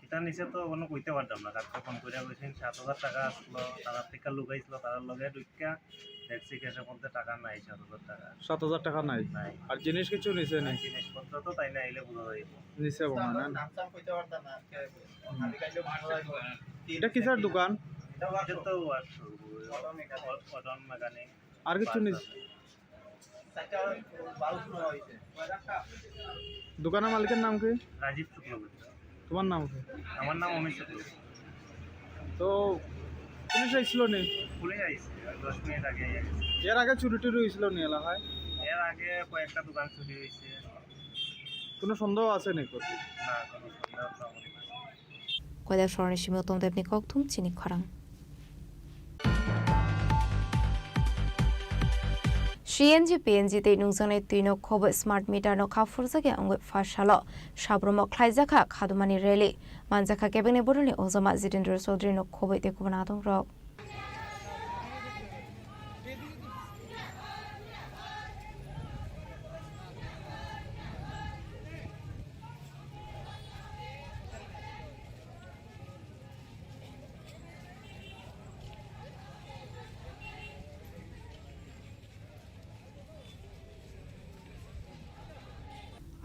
এটা নিচে তো কোনো কইতে পারতাম না, কাকু ফোন করে কইছেন সাত হাজার টাকা আসলো, তারা থেকে লুকাইছিল, তারা লগে ঢুকিয়া দেখছি ক্যাশের মধ্যে টাকা নাই, সাত হাজার টাকা। সাত হাজার টাকা নাই? নাই। আর জিনিস কিছু নিছে নি? আর জিনিসপত্র তো তাই না আইলে বুঝা যাইব। নিছে মনে হয় না? নাম টাম কইতে পারতাম না, আজকে খালি খাইলে ভাড়া লাগবে। এটা কিসের দোকান? এটা তো workshop, auto mechanic. Auto mechanic. আর কিছু নিছে? দোকানের মালিকের নাম কি? রাজীব শুক্লবৈদ্য। তোমার নাম কি? আমার নাম অমিত শুক্লবৈদ্য। তো পুলিশ আইছিল নি? পুলিশ আইছে, দশ মিনিট আগে আইছে। এর আগে চুরি টুরি হয়েছিল নি এলাকায়? এর আগে কয়েকটা দোকান চুরি হয়েছে। কোনো সন্দেহ আছে নি? না, কোনো সন্দেহ তো আমার নাই। Koilashahar ni simi Uttam Debni kokthum chini khorang. C N G, P N G tei nungjaknai twi no khobwi smart meter no kha phurjakya wngwi pha salo Sabromo khlaijakha khadumani rally. Manjakha kebengni bororni ojama Jitendra Chaudhary no khobwi tei kubun adongrok.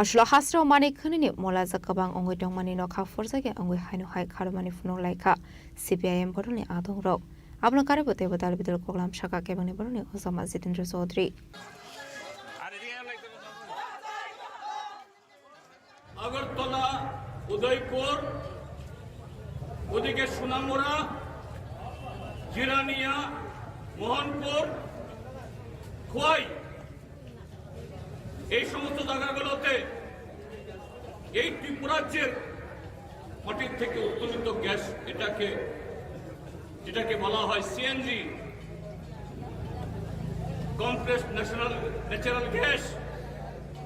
Aswk hasrok manwi khwnwini molajak kwbang wngwi tongmani nokha phurjakya wngwi haino hai kharwmani phunuk laikha C P I M bodolni adongrok. Abono karwi bo teibo dal bidal koklam sakha kebengni bororni ojama Jitendra Chaudhary. Agartala, উদয়পুর, ওদিকে সোনামুড়া, জিরানিয়া, মোহনপুর, খোয়াই, এই সমস্ত জায়গাগুলোতে এই ত্রিপুরাজ্যের মাটির থেকে উত্তোলিত গ্যাস, এটাকে, যেটাকে বলা হয় CNG, compressed national natural gas,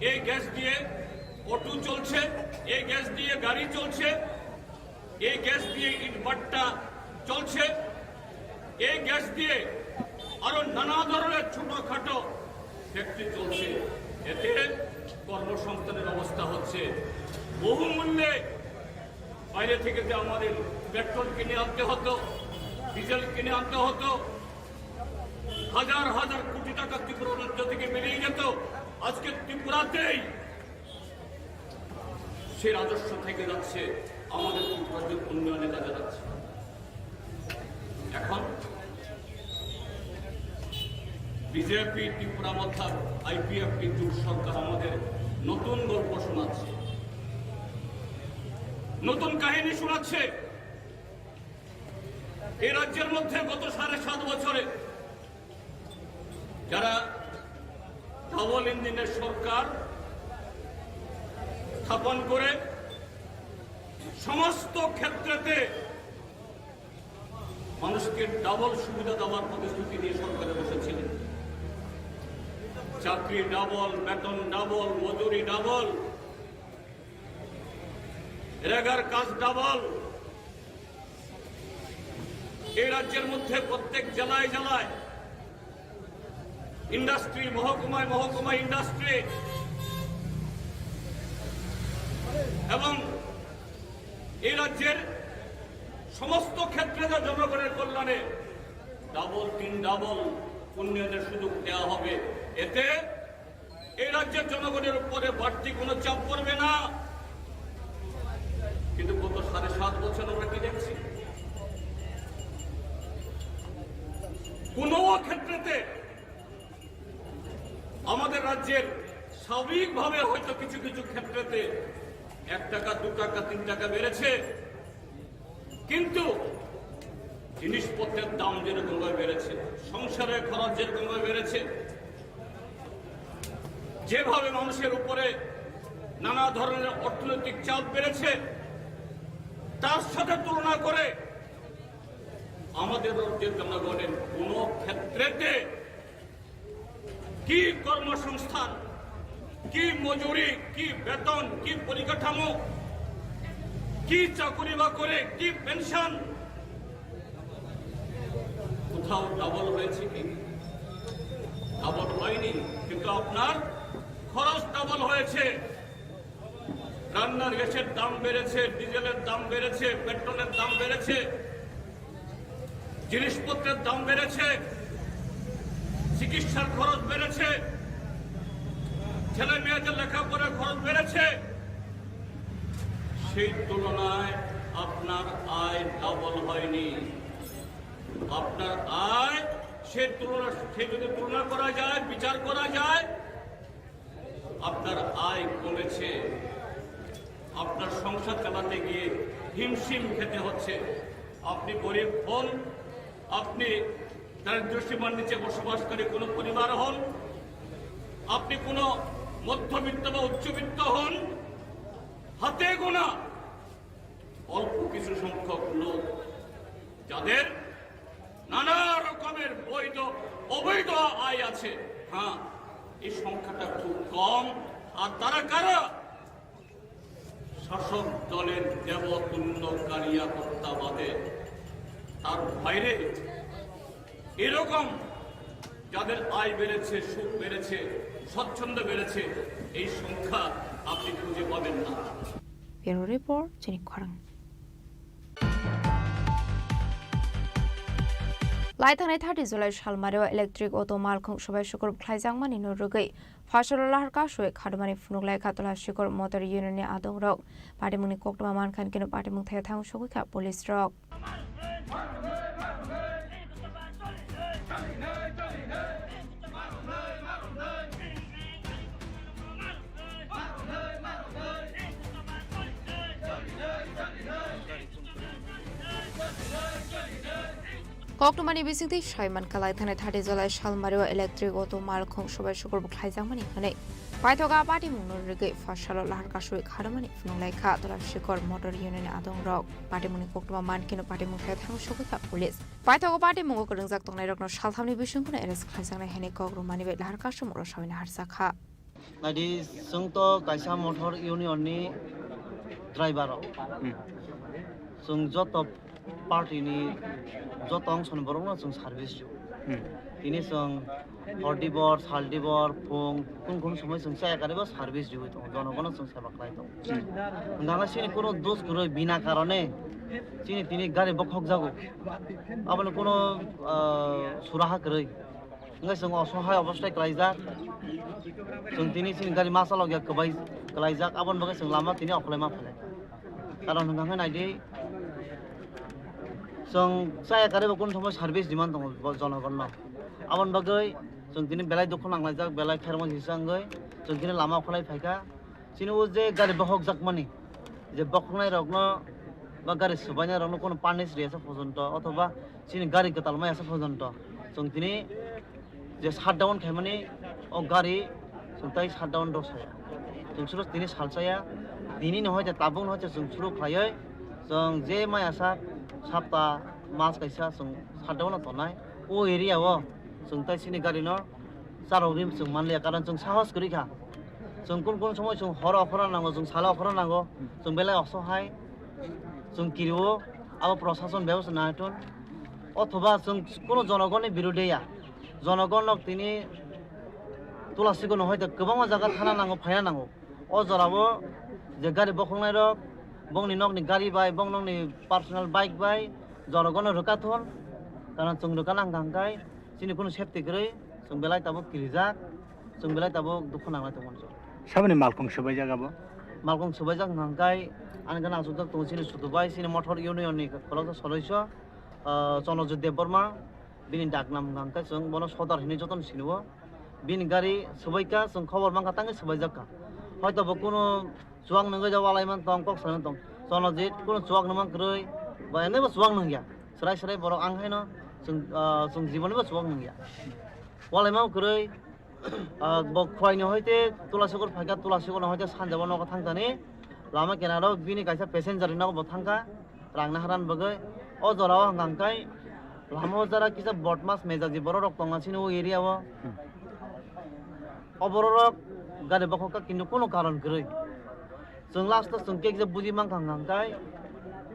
এই গ্যাস দিয়ে অটো চলছে, এই গ্যাস দিয়ে গাড়ি চলছে, এই গ্যাস দিয়ে ইটভাটা চলছে, এই গ্যাস দিয়ে আরো নানা ধরনের ছোটখাটো ফ্যাক্টরি চলছে। এতে কর্মসংস্থানের ব্যবস্থা হচ্ছে। বহু মূল্যে বাইরে থেকে যে আমাদের পেট্রোল কিনে আনতে হতো, ডিজেল কিনে আনতে হতো, হাজার হাজার কোটি টাকা ত্রিপুরা রাজ্য থেকে বেরিয়ে যেত। আজকে ত্রিপুরাতেই সে রাজস্ব থেকে যাচ্ছে, আমাদের উৎপাদন উন্নয়নে কাজে লাগছে। এখন বিজেপি ত্রিপুরা মথা আইপিএফটি জোট সরকার আমাদের নতুন গল্প শোনাচ্ছে, নতুন কাহিনী শোনাচ্ছে। এই রাজ্যের মধ্যে গত সাড়ে সাত বছরে যারা ডাবল ইঞ্জিনের সরকার স্থাপন করে সমস্ত ক্ষেত্রেতে মানুষকে ডাবল সুবিধা দেওয়ার প্রতিশ্রুতি দিয়ে সরকারে বসেছিলেন, চাকরি ডাবল, বেতন ডাবল, মজুরি ডাবল, রেগার কাজ ডাবল। এই রাজ্যের মধ্যে প্রত্যেক জেলায় জেলায় ইন্ডাস্ট্রি, মহকুমায় মহকুমায় ইন্ডাস্ট্রি, এবং এই রাজ্যের সমস্ত ক্ষেত্রে যা জনগণের কল্যাণে ডাবল, তিন ডাবল উন্নয়নের সুযোগ দেওয়া হবে। এতে এই রাজ্যের জনগণের উপরে বাড়তি কোনো চাপ পড়বে না। কিন্তু গত সাড়ে সাত বছর আমরা কি দেখছি? কোনো ক্ষেত্রেতে আমাদের রাজ্যের স্বাভাবিকভাবে হয়তো কিছু কিছু ক্ষেত্রেতে এক টাকা, দু টাকা, তিন টাকা বেড়েছে, কিন্তু জিনিসপত্রের দাম যেরকম ভাবে বেড়েছে, সংসারের খরচ যেরকম ভাবে বেড়েছে, যেভাবে মানুষের উপরে নানা ধরনের অর্থনৈতিক চাপ বেড়েছে, তার সাথে তুলনা করে আমাদের রাজ্যের জনগণের কোনো ক্ষেত্রেতে কি কর্মসংস্থান, কি মজুরি, কি বেতন, কি পরিকাঠামো, কি চাকুরি বাকরি, কি পেনশন, কোথাও ডাবল হয়েছে কি? ডাবল হয়নি, কিন্তু আপনার খরচ ডাবল হয়েছে। রান্নার গ্যাসের দাম বেড়েছে, ডিজেলের দাম বেড়েছে, পেট্রোলের দাম বেড়েছে, জিনিসপত্রের দাম বেড়েছে, চিকিৎসার খরচ বেড়েছে, ছেলে মেয়েদের লেখাপড়ার খরচ বেড়েছে। সেই তুলনায় আপনার আয় ডাবল হয়নি। আপনার আয় সেই তুলনা, সে যদি তুলনা করা যায়, বিচার করা যায়, আপনার আয় কমেছে, আপনার সংসার চালাতে গিয়ে হিমশিম খেতে হচ্ছে। আপনি গরিব হন, আপনি দারিদ্র সীমার নিচে বসবাসকারী কোনো পরিবার হন, আপনি কোনো মধ্যবিত্ত বা উচ্চবিত্ত হন, হাতে গোনা অল্প কিছু সংখ্যক লোক যাদের নানা রকমের বৈধ অবৈধ আয় আছে, হ্যাঁ, এই সংখ্যাটা খুব কম। আর তারা কারা? শাসক দলের দেবতুল্য কারিয়া কর্তা বাদে তার বাইরে এরকম যাদের আয় বেড়েছে, সুখ বেড়েছে, স্বচ্ছন্দ বেড়েছে, এই সংখ্যা আপনি খুঁজে পাবেন না। Bureau Report, chini khorang. Lai thangnai thirty July salmario electric auto malkhung subai sukur khlaijakmani no rwgwi Phasalo lahar kasui khadumani phunuk lai kha Tula Sikor Motor Union ni adong rok. Party mungni koktwma mankha keno party mung thaya thang sogwi kha police rok. Koktwmani bisingtwi saiman kha lai thangnai thirty July salmario electric auto malkhung subai sukur bo khlaijakmani hwnwi paithogo a patimungno rwgwi Phasalo lahar kasui khadumani phunuk lai kha Tula Sikor Motor Union ni adong rok. Patimungni koktwma mankhe no patimung thaya thang sogwi kha police. Paithogo patimungo kwrwngjak tongnai rokno salthamni bisingtwi arrest khlaijaknai hwnwi kok rwmani bai lahar kasui mungno sawi naharjak kha. Naidi, chwng to kaisa motor union ni driver rok. Hmm. Chwng joto party ni joto ongso ni borok no chwng service rw. Hmm. Tini chwng hor dibor, sal dibor, phung, kun kun somoi chwng chaya karibo service rw tongo. Jonogono chwng seba khlai tongo. Hmm. Hwnkhai chini kuno dos kwrwi bina karone chini tini gari bokhok jago. Aboni kuno, ah, suraha kwrwi. Hingke chwng osohai obostai kwlaijak. Chwng tini chini gari ma chalokya kwbai kwlaijak, aboni bagwi chwng lama tini okholaima phailai. Karon hwnkha khe naidi, chwng chaya karibo kunu somoi service demand tongo bo jonogonno. Aboni bagwi chwng tini belai dukhu nanglaijak, belai khairokma kisa wngwi chwng tini lama okholai phaikha. Chini o je gari bokhokjakmani, je bokhoknairokno ba gari swbainairokno kono punish riyasa porjonto, othoba chini gari kwtal mayasa porjonto, chwng tini je shutdown khaimani o gari chwng tai shutdown rw saya. Chwng suro tini salsaya, tini no hoite tabuk no hoite chwng suro khlaiwi chwng je mayasa sapta mas kaisa chwng shutdown no tongnai. O area o chwng tai chini gari no charwgwi chwng manliya, karon chwng sahos kwrwi kha. Chwng kun kun somoi chwng horo okhorna nango, chwng salo okhorna nango, chwng belai osohai, chwng kirio, abo prosason bebosta naithon. Othoba chwng kuno jonogonni birudhe ya, jonogon rok tini Tula Sikor no hoite kwbangma jaga thana nango, phaina nango. O jorao je gari bokhoknai rok, bongni nokni gari bai, bong nokni personal bike bai, jonogon no rwkha thon, karon chwng rwkha nang kha hwnkhe chini kuno safety kwrwi. Chwng belai tabuk kirijak, chwng belai tabuk dukhu nanglai tongmani. Saboni malkhung swbaijak abo? Malkhung swbaijak hwnkha hwnkhe ani gana aswkjak tongo chini Sudu bai, chini Motor Union ni khoroksa soloiso, ah, Chonojit Debbarma, bini daknam hwnkha hwnkhe chwng bono Sodar hinwi jotono sinio. Bini gari swbaikha, chwng khobor mankha tangwi swbaijak kha. Hoito bo kunu chuwak nungwi ja walai man tong, kok sai man tong. Chonojit kunu chuwak nungma kwrwi, ba enebo chuwak nungya. Swrai swrai borok ang haino chwng, ah, chwng jibonibo chuwak nungya. Walaima kwrwi, ah, bo Khwaini hoite Tula Sikor phaikha, Tula Sikor no hoite sanjabo nogo thangkani. Lama kinaro bini kaisa passenger nogo bo thangkha, rang naharani bagwi. O jorao hwnkha hwnkhe lama o jora kisa bodmas mejaji borok rok tongo chini o area o. O borok rok gari bokhok kha, kintu kunu karon kwrwi. Chwng last o chwng kekje buji mankha hwnkha hwnkhe,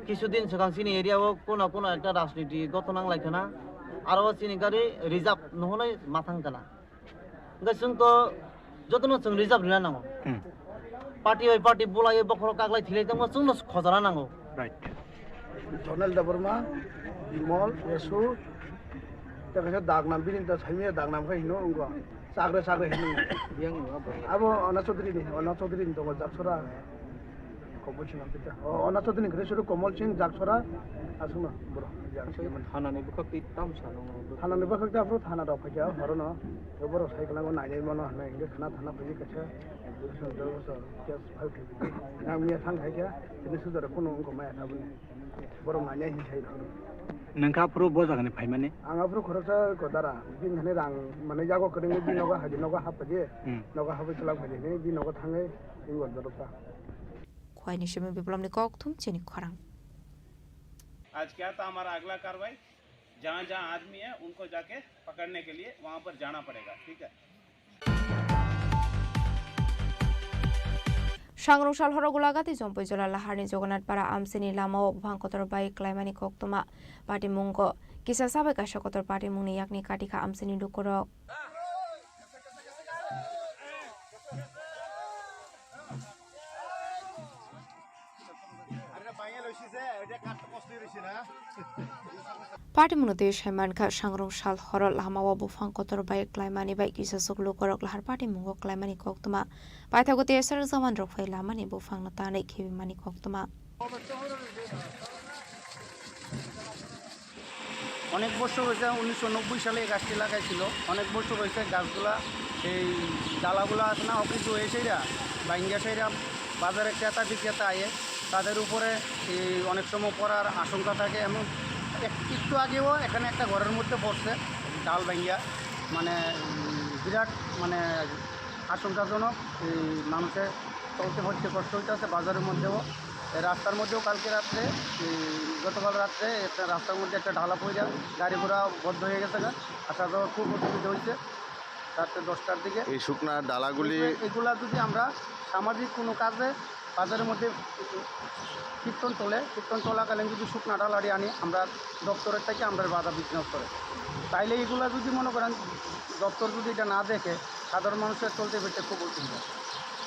kisu din swkang chini area o kunu kunu ekta rajniti gothon nanglai khna, aro chini gari reserve no hwnwi ma thang khna. Hwnkhe chwng to jotono chwng reserve rwna nango. Hmm. Party bai party bulaiwi bokhorok kaklai thilai tongma chwngno khojana nango. Right. Jonel Debbarma, Bimol, Yesu, tei kaisa daknam, bini ta saimanya daknam khe hino wngkha. Chakre chakre hino. Yang abo Anna Chaudhary ni, Anna Chaudhary ni tongo Jaksora. Komol Singh Ampita. O, Anna Chaudhary ni kwrwi suru Komol Singh Jaksora aswkno borok. Thana ni bwkhak twi tam sano. Thana ni bwkhak twi aphuru thana rok phaikha horono. Borok sai kwlangma nainai mano hinwi hwnkhe khana thana phaiwi kaisa. Case file khaikha. Yang miya thang khaikha. Tini suda rok phano wngkha maya tabuni. Borok nainai hinwi sai rok. Nangkha aphuru bo jagani phaimani? Ang aphuru khoroksa ko dara, bini thani rang, mane yago kwrwngwi bini nogo hai, nogo haphaidi, Hmm. nogo hapwi twlang phaidi hinwi bini nogo thangwi wng gor joroksa. Khwai ni simi Biplobni kokthum chini khorang. आज क्या था हमारा अगला कार्रवाई? जहाँ जहाँ आदमी है उनको जाके पकड़ने के लिए वहाँ पर जाना पड़ेगा, ठीक है? Sangrong sal horo Golagati Jompui Jola Laharni Jogonath Para amchini lamao buphang kotor bai klaimani koktwma. Patimungo kisa sabai kaisa kotor patimungni yakni katikha amchini lukurok. Patimungno twi saimankha, sangrong sal horo lamao buphang kotor bai klaimani bai kisasuk lukurok lahar patimungo klaimani koktwma. Paithago T S R jawan rok phai lamani buphangno tanwi khibimani koktwma. অনেক বছর হয়েছে, উনিশশো নব্বই সালে এই গাছটি লাগাইছিল। অনেক বছর হয়েছে গাছগুলা, এই ডালাগুলা আছে না, অকেজো হয়ে সেইরা, ভাঙ্গা সেইরা বাজারে ক্রেতা বিক্রেতা আয়ে, তাদের উপরে এই অনেক সময় পড়ার আশঙ্কা থাকে। এমন এক-, একটু আগেও এখানে একটা ঘরের মধ্যে পড়ছে ডাল ভাঙ্গা, মানে, উম, বিরাট, মানে, আশঙ্কাজনক। এই মানুষের চলতে ফিরতে কষ্ট হইতেছে বাজারের মধ্যেও। এই রাস্তার মধ্যেও কালকে রাত্রে, এই গতকাল রাত্রে একটা রাস্তার মধ্যে একটা ঢালা পড়ে গাড়ি ঘোড়া বন্ধ হয়ে গেছে গা। আসা যাওয়ার খুব অসুবিধা হয়েছে রাত্রে দশটার দিকে। এই শুকনা ডালাগুলি এগুলা যদি আমরা সামাজিক কোনো কাজে বাজারের মধ্যে কীর্তন চলে, কীর্তন চলাকালীন যদি শুকনা ডালাটি আনি আমরা দপ্তরের থেকে আমরা বাধা বিঘ্ন করে, তাইলে এগুলা যদি মনে করেন দপ্তর যদি এটা না দেখে, সাধারণ মানুষের চলতে ফিরতে খুব অসুবিধা।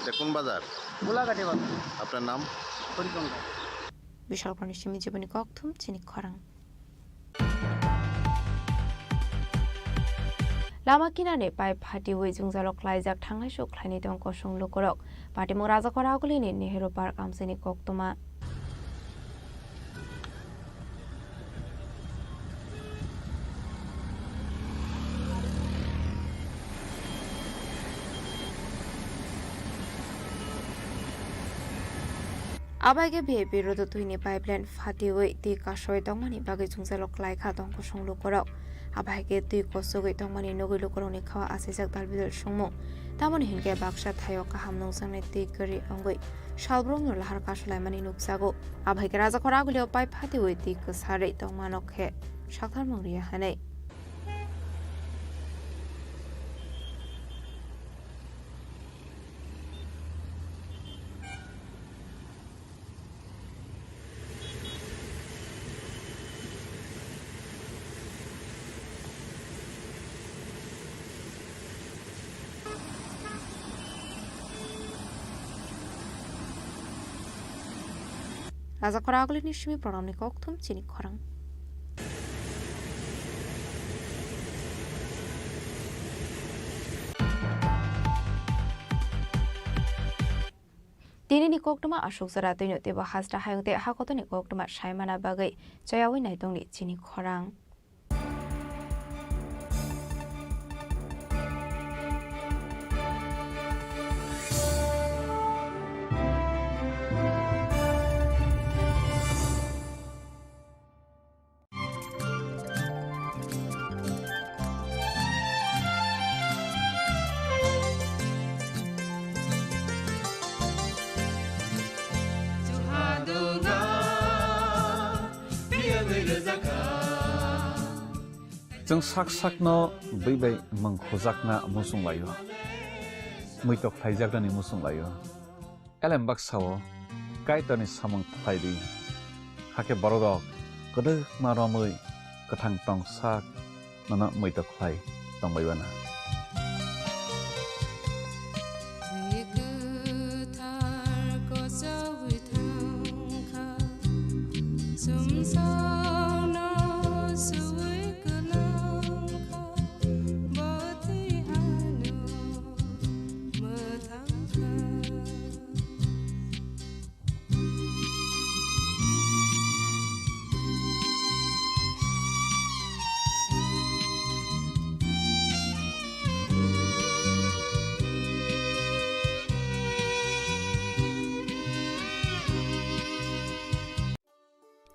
এটা কোন বাজার? গোলাঘাটি বাজার। আপনার নাম? Harichandra. Bishal Prani simi jiboni kokthum chini khorang. Lama kinani pipe phatiwi jwngjalo klaijak thanglai suk khlaini tong kosong lukurok. Patimung Rajakhor Agulini Nehru Park amchini koktwma. Abai khe V I P rodo twini pipeline phatiwi twi kasoi tongmani bagwi jwngjalo klaikha tong kosong lukurok. Abai khe twi kosogwi tongmani nugwi lukurokni khao asijak dalbidal songmung. Tamoni hinkhe baksa thaio kaham nungjaknai twi kwrwi wngwi salbrumno lahar kasulaimani nukjago. Abai khe Rajakhor Agulio pipe phatiwi twi kwsarwi tongmano khe saktharmung riya hinwi. Rajakhor Agulini simi program ni kokthum chini khorang. Tinini koktwma aswk jora twino teibo hasta hayung tei hakotorni koktwma saimana bagwi chayawi naitongni chini khorang. Chwng sak sakno bwi bai mwng khujakna muchung laio, muitok khlaijaknani muchung laio. Elem baksa-o Kaitorni samung khlai di, hakhe bororok kwdwkma romwi kwthang tong sak nono muitok khlai tongbai uana.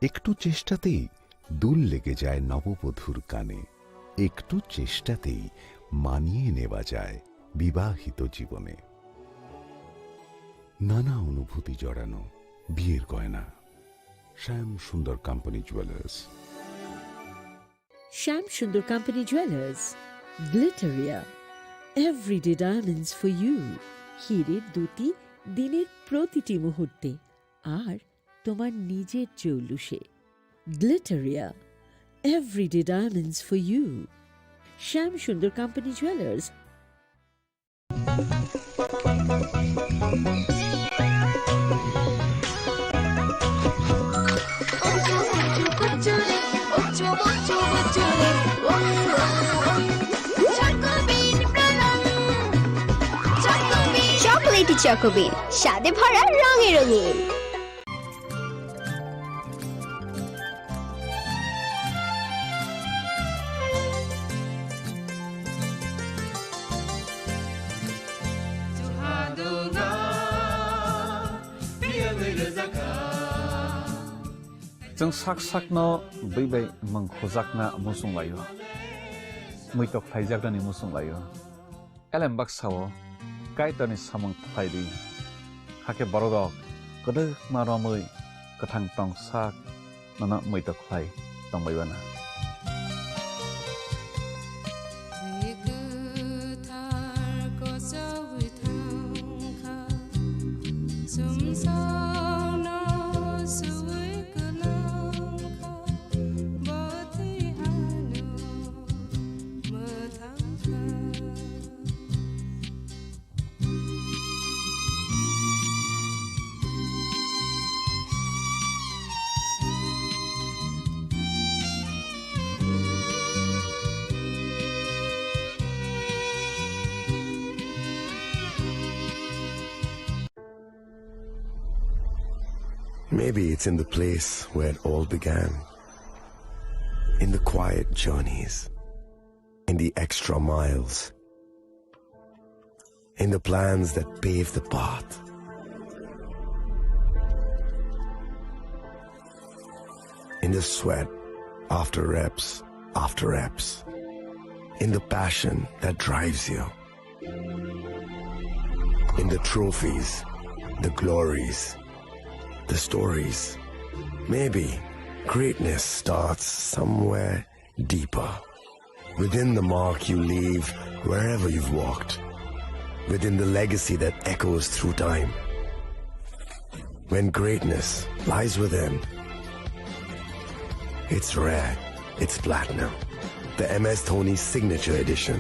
একটু চেষ্টাতেই দুল লেগে যায় নববধূর কানে। একটু চেষ্টাতেই মানিয়ে নেওয়া যায় বিবাহিত জীবনে। নানা অনুভূতি জড়ানো বিয়ের গয়না। শ্যাম Sundar company jewellers. Shyam Sundar Company Jewelers, Glitteria, everyday diamonds for you। হীরের দ্যুতি দিনের প্রতিটি মুহূর্তে, আর তোমার নিজের জৌলুসে। Glitteria, everyday diamonds for you। Shyam Sundar Company Jewelers। Chocolatey চকোবিন, স্বাদে ভরা, রঙে রঙিন। Chwng sak sakno bwi bai mwng khujakna muchung laio, muitok khlaijaknani muchung laio. Elem baksa-o Kaitorni samung khlai di, hakhe borok rok kwdwkma romwi kwthang tong sak nono muitok khlai tongbai uanw. Kwthar kochoi thangkha, sumsokno suwi kwlangkha, bwtwi ano mwthangkha. Maybe it's in the place where it all began. In the quiet journeys, in the extra miles, in the plans that pave the path, in the sweat after reps after reps, in the passion that drives you, in the trophies, the glories, the stories. Maybe greatness starts somewhere deeper. Within the mark you leave wherever you've walked. Within the legacy that echoes through time. When greatness lies within, it's rare, it's platinum. The M S Dhoni Signature Edition.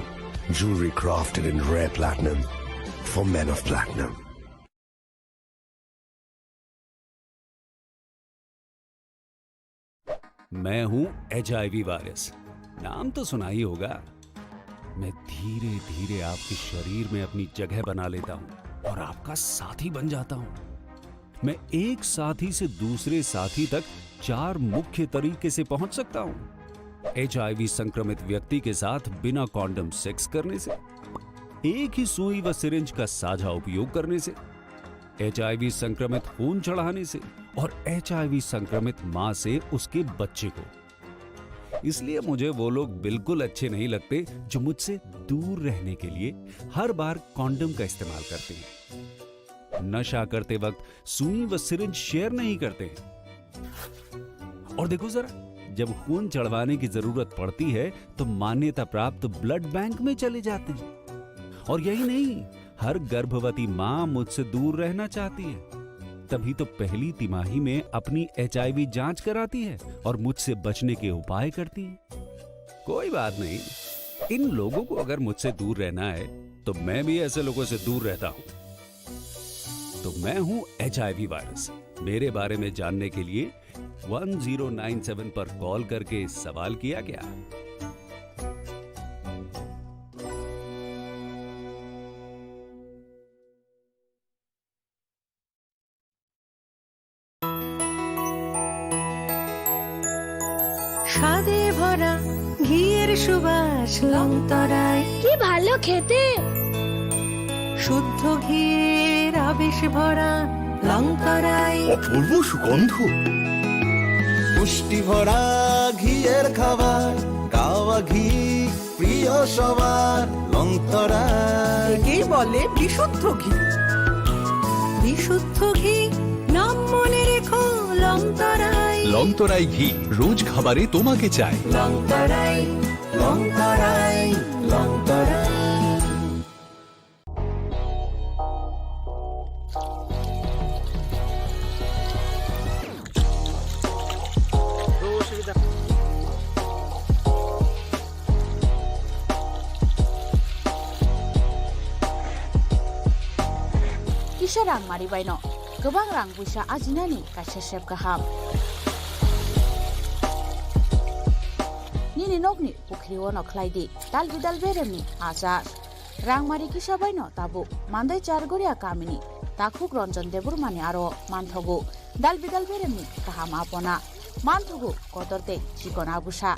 Jewelry crafted in rare platinum for men of platinum. मैं हूं HIV virus. नाम तो सुना ही होगा। मैं धीरे-धीरे आपके शरीर में अपनी जगह बना लेता हूं और आपका साथी बन जाता हूं। मैं एक साथी से दूसरे साथी तक चार मुख्य तरीके से पहुंच सकता हूं। एचआईवी संक्रमित व्यक्ति के साथ बिना कॉन्डम सेक्स करने से, एक ही सुई व सिरिंज का साझा उपयोग करने से, एचआईवी संक्रमित खून चढ़ाने से और एचआईवी संक्रमित मां से उसके बच्चे को। इसलिए मुझे वो लोग बिल्कुल अच्छे नहीं लगते जो मुझसे दूर रहने के लिए हर बार कॉन्डम का इस्तेमाल करते हैं, नशा करते वक्त सुई व सिरिंज शेयर नहीं करते हैं। और देखो जरा, जब खून चढ़वाने की जरूरत पड़ती है, तो मान्यता प्राप्त ब्लड बैंक में चले जाते हैं। और यही नहीं, हर गर्भवती मां मुझसे दूर रहना चाहती है, तभी तो पहली तिमाही में अपनी एचआईवी जांच कराती है और मुझसे बचने के उपाय करती है। कोई बात नहीं, इन लोगों को अगर मुझसे दूर रहना है, तो मैं भी ऐसे लोगों से दूर रहता हूं। तो मैं हूं एचआईवी वायरस। मेरे बारे में जानने के लिए वन ज़ीरो नाइन सेवन पर कॉल करके सवाल किया क्या? স্বাদে ভরা ঘিয়ের সুবাস লং তরাই। কি ভালো খেতে! শুদ্ধ ঘিয়ের আবেশ ভরা লং তরাই। অপূর্ব সুগন্ধ। পুষ্টি ভরা ঘিয়ের খাবার, গাওয়া ঘি, প্রিয় সবার, লংতরাই। একেই বলে বিশুদ্ধ ঘি। বিশুদ্ধ ঘি, নাম মনে রেখো, লংতরাই। লংতরাই ঘি, রোজ খাবারে তোমাকে চাই। লংতরাই, লংতরাই, লংতরাই। Kisa rangmari baino kwbang rang buisa ajinani kaisa sep kaham. Nini nokni pukhri ono khlai di dal bidal beremni achar. Rangmari kisa baino tabuk Mandai Chargoria kamini takhuk Ranjan Debbarmani aro manthogo dal bidal beremni kaham apona. Manthogo kotor tei chikon abusa.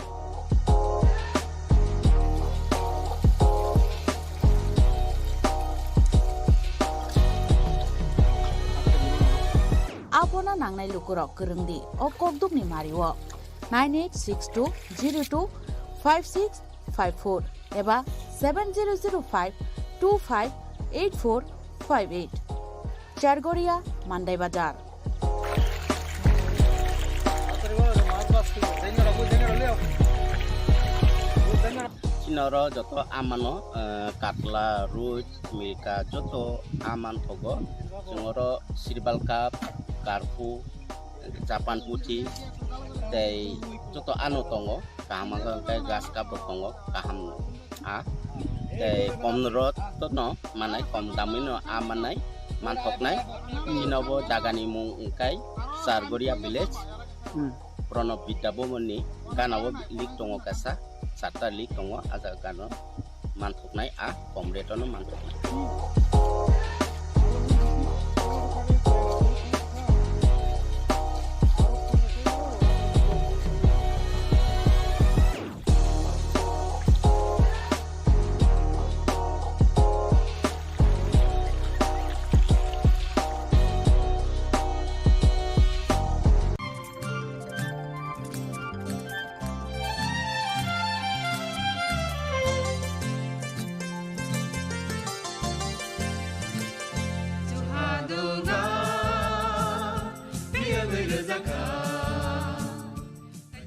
Apona nangnai lukurok kwrwng di o kokdukni mario nine eight six two zero two five six five four eba seven zero zero five two five eight four five eight. Chargoria, Mandai Bazar. Chini oro joto amano, eh, katla, roi, milka, joto aman thogo. Chwng oro sirbal cup, karphu, Japan puthi tei joto ano tongo, kaham wngkha hwnkhe grass cup rok tongo, kaham no. A tei kom rot no manai, kom damwi no a manai, manthoknai. Chini bo jaga ni mung wngkha Chargoria village, Hmm. Pranab Vidya Bhavan ni gana o link tongo kaisa, charta link tongo, a jaga gana o. Manthoknai a kom rate-o no manthoknai.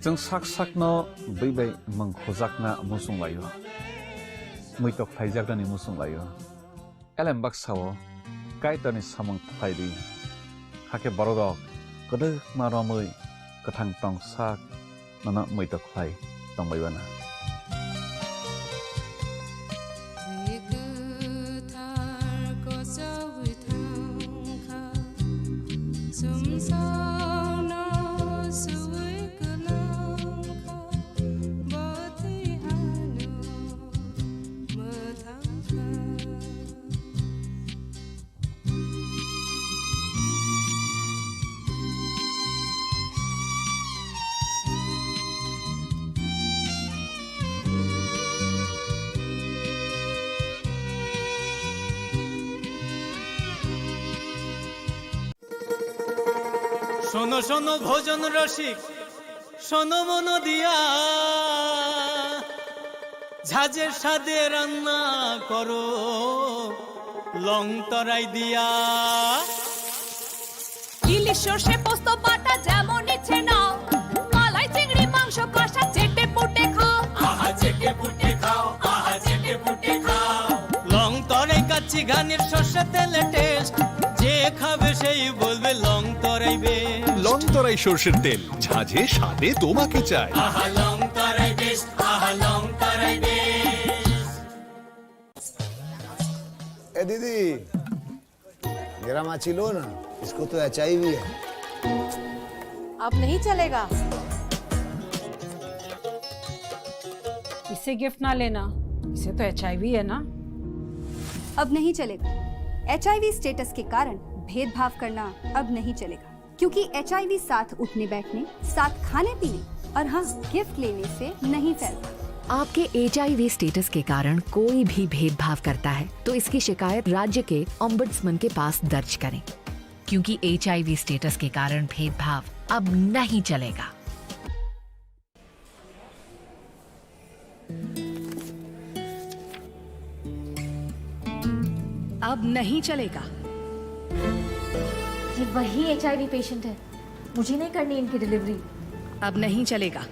Chwng sak sakno bwi bai mwng khujakna muchung laio, muitok khlaijaknani muchung laio. Elem baksa-o Kaitorni samung khlai di, hakhe bororok kwdwkma romwi kwthang tong sak nono muitok khlai tongbai uanw. Twi kwthar kochogwi thangkha, sumsokno suwi kwlangkha, bo twi ano mwthangkha. শোনো শোনো ভোজন রসিক, শোনো মন দিয়া, ঝাঁঝে স্বাদে রান্না করো লং তরাই দিয়া। ইলিশ সর্ষে পোস্ত বাটা যেমন ইচ্ছে নাও, মালাই চিংড়ি মাংস কষা চেটে পুটে খাও। আহা চেটে পুটে খাও, আহা চেটে পুটে খাও। লং তরাই কাচ্চি ঘানির সর্ষে তেলে টেস্ট, যে খাবে সেই বলবে লং তরাই বেস্ট। লং তরাই সর্ষের তেল, ঝাঁঝে স্বাদে তোমাকে চাই। আহা লং তরাই বেস্ট, আহা লং তরাই বেস্ট। ए दीदी, मेरा माची लो ना, इसको तो एचआईवी है। अब नहीं चलेगा। इसे गिफ्ट ना लेना, इसे तो एचआईवी है ना। अब नहीं चलेगा। एचआईवी स्टेटस के कारण भेदभाव करना अब नहीं चलेगा। क्योंकि एचआईवी साथ उठने बैठने, साथ खाने पीने और हाँ, गिफ्ट लेने से नहीं फैलता। आपके एचआईवी स्टेटस के कारण कोई भी भेदभाव करता है, तो इसकी शिकायत राज्य के ओम्बड्समैन के पास दर्ज करें, क्योंकि एचआईवी स्टेटस के कारण भेदभाव अब नहीं चलेगा। अब नहीं चलेगा। ये वही एचआईवी पेशेंट है, मुझे नहीं करनी इनकी डिलीवरी। अब नहीं चलेगा।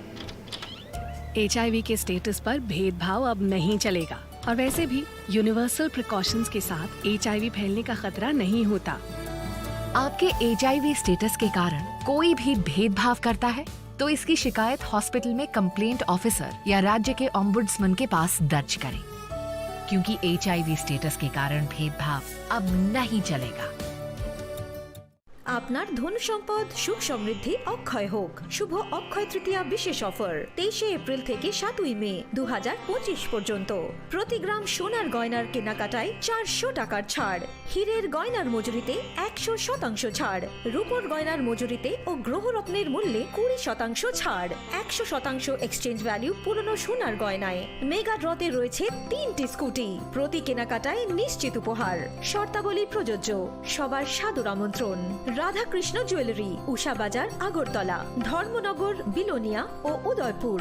एचआईवी के स्टेटस पर भेदभाव अब नहीं चलेगा। और वैसे भी यूनिवर्सल प्रिकॉशंस के साथ एचआईवी फैलने का खतरा नहीं होता। आपके एचआईवी स्टेटस के कारण कोई भी भेदभाव करता है, तो इसकी शिकायत हॉस्पिटल में कंप्लेंट ऑफिसर या राज्य के ऑम्बुड्समैन के पास दर्ज करें, क्योंकि एचआईवी स्टेटस के कारण भेदभाव अब नहीं चलेगा। আপনার ধন সম্পদ সুখ সমৃদ্ধি অক্ষয় হোক। শুভ অক্ষয় তৃতীয়া বিশেষ অফার তেইশে এপ্রিল থেকে সাতই মে দু হাজার পঁচিশ পর্যন্ত। প্রতি গ্রাম সোনার গয়নার কেনাকাটায় চারশো টাকার ছাড়, হীরের গয়নার মজুরিতে একশো শতাংশ ছাড়, রূপোর গয়নার মজুরিতে ও গ্রহরত্নের মূল্যে কুড়ি শতাংশ ছাড়, একশো শতাংশ এক্সচেঞ্জ ভ্যালু পুরনো সোনার গয়নায়। মেগা ড্রতে রয়েছে তিনটি স্কুটি, প্রতি কেনাকাটায় নিশ্চিত উপহার। শর্তাবলী প্রযোজ্য। সবার সাদর আমন্ত্রণ। রাধাকৃষ্ণ জুয়েলারি, উষা বাজার, আগরতলা, ধর্মনগর, বিলোনিয়া ও উদয়পুর।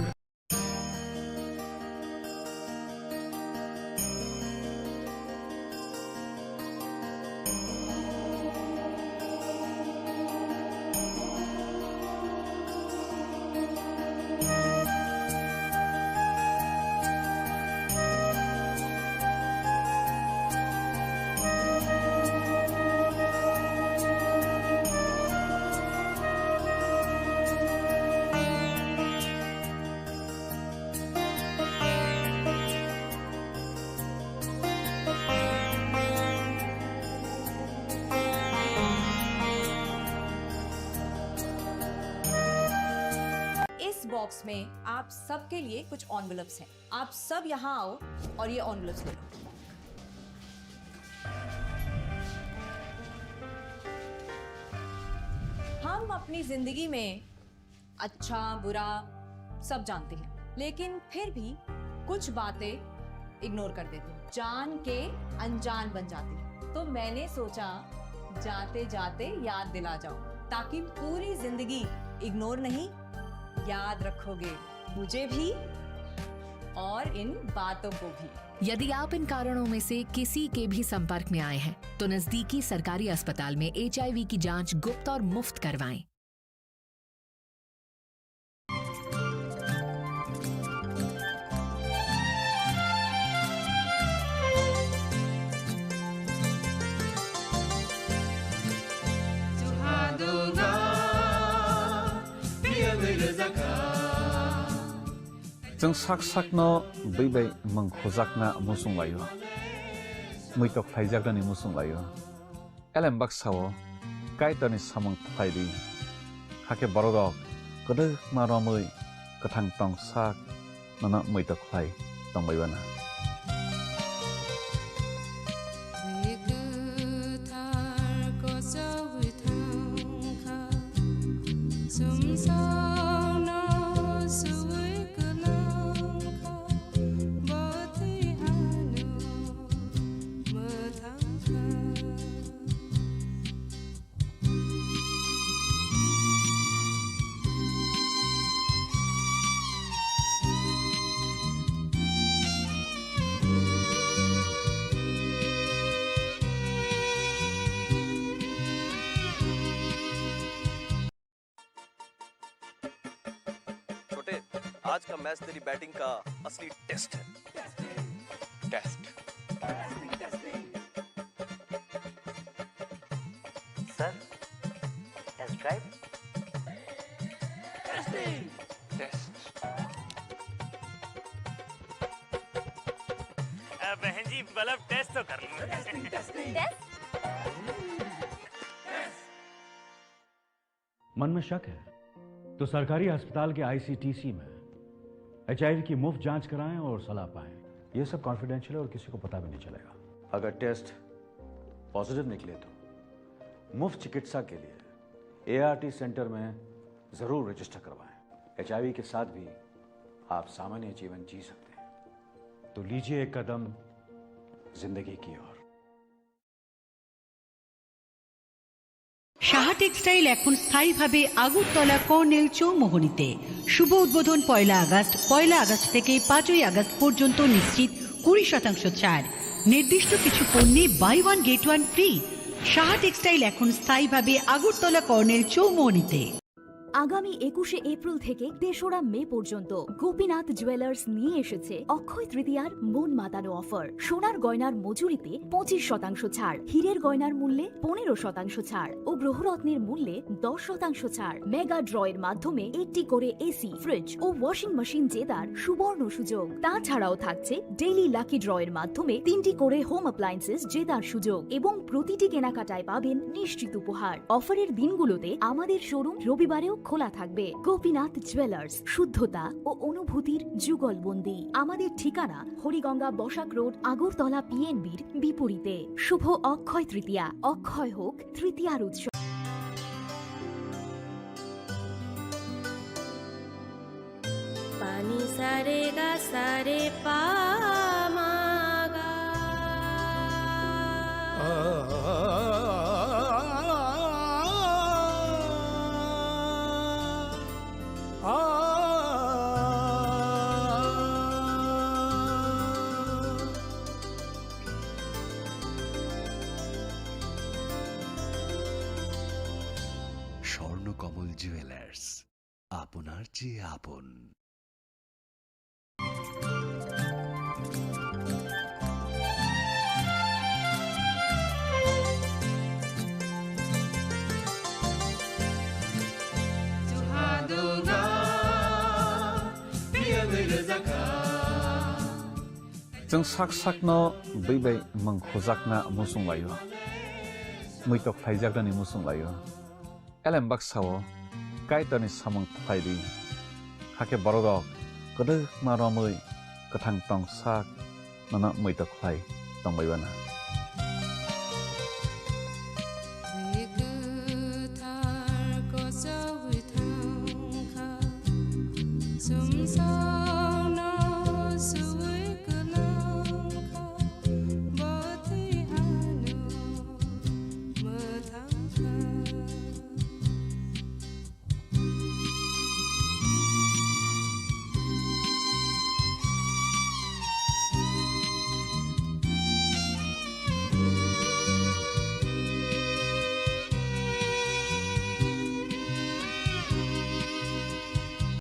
इस बॉक्स में आप सबके लिए कुछ एनवेलप्स हैं। आप सब यहाँ आओ और ये एनवेलप्स ले लो। हम अपनी जिंदगी में अच्छा, बुरा सब जानते हैं, लेकिन फिर भी कुछ बातें इग्नोर कर देते हैं, जान के अनजान बन जाते हैं। तो मैंने सोचा, जाते जाते याद दिला जाऊं, ताकि पूरी जिंदगी इग्नोर नहीं, याद रखोगे मुझे भी और इन बातों को भी। यदि आप इन कारणों में से किसी के भी संपर्क में आए हैं, तो नजदीकी सरकारी अस्पताल में एचआईवी की जांच गुप्त और मुफ्त करवाएं। Chwng sak sakno bwi bai mwng khujakna muchung laio, muitok khlaijaknani muchung laio. Elem baksa-o Kaitorni samung khlai di, hakhe bororok kwdwkma romwi kwthang tong sak nono muitok khlai tongbai uanw. छोटे, आज का मैच तेरी बैटिंग का असली test है। Test. Sir, test drive. Test. अ, बहन जी, मतलब टेस्ट तो कर लो। टेस्ट? मन में शक है? तो सरकारी अस्पताल के आईसीटीसी में एचआईवी की मुफ्त जांच कराएं और सलाह पाएं। ये सब कॉन्फिडेंशियल है और किसी को पता भी नहीं चलेगा। अगर टेस्ट पॉजिटिव निकले तो मुफ्त चिकित्सा के लिए एआरटी सेंटर में जरूर रजिस्टर करवाएं। एचआईवी के साथ भी आप सामान्य जीवन जी सकते हैं। तो लीजिए एक कदम जिंदगी की ओर। সাহা টেক্সটাইল এখন স্থায়ীভাবে আগরতলা কর্নেল চৌমোহনীতে। শুভ উদ্বোধন পয়লা আগস্ট। পয়লা আগস্ট থেকে পাঁচই আগস্ট পর্যন্ত নিশ্চিত কুড়ি শতাংশ ছাড়। নির্দিষ্ট কিছু পণ্যে buy one get one free. Saha textile এখন স্থায়ীভাবে আগরতলা কর্নেল চৌমুহনীতে। আগামী একুশে এপ্রিল থেকে তেসরা মে পর্যন্ত গোপীনাথ জুয়েলার্স নিয়ে এসেছে অক্ষয় তৃতীয়ার মন মাতানো অফার। সোনার গয়নার মজুরিতে পঁচিশ শতাংশ ছাড়, হীরের গয়নার মূল্যে পনেরো শতাংশ ছাড় ও গ্রহরত্নের মূল্যে দশ শতাংশ ছাড়। মেগা ড্র এর মাধ্যমে একটি করে এসি, ফ্রিজ ও ওয়াশিং মেশিন জেতার সুবর্ণ সুযোগ। তাছাড়াও থাকছে ডেইলি লাকি ড্র এর মাধ্যমে তিনটি করে হোম অ্যাপ্লায়েন্সেস জেতার সুযোগ এবং প্রতিটি কেনাকাটায় পাবেন নিশ্চিত উপহার। অফারের দিনগুলোতে আমাদের শোরুম রবিবারেও খোলা থাকবে। গোপীনাথ জুয়েলার্স, শুদ্ধতা ও অনুভূতির যুগলবন্দি। আমাদের ঠিকানা হরিগঙ্গা বসাক রোড, আগরতলা পিএনবির বিপরীতে। শুভ অক্ষয় তৃতীয়া, অক্ষয় হোক তৃতীয়ার উৎসব। Pani sare ga sare pa ma ga. Swarnakamal jewellers, আপনার চেয়ে আপন। Chwng sak sakno bwi bai mwng khujakna muchung laio, muitok khlaijaknani muchung laio. Elem baksa-o Kaitorni samung khlai di, hakhe borok rok kwdwkma romwi kwthang tong sak nono muitok khlai tongbai uanw.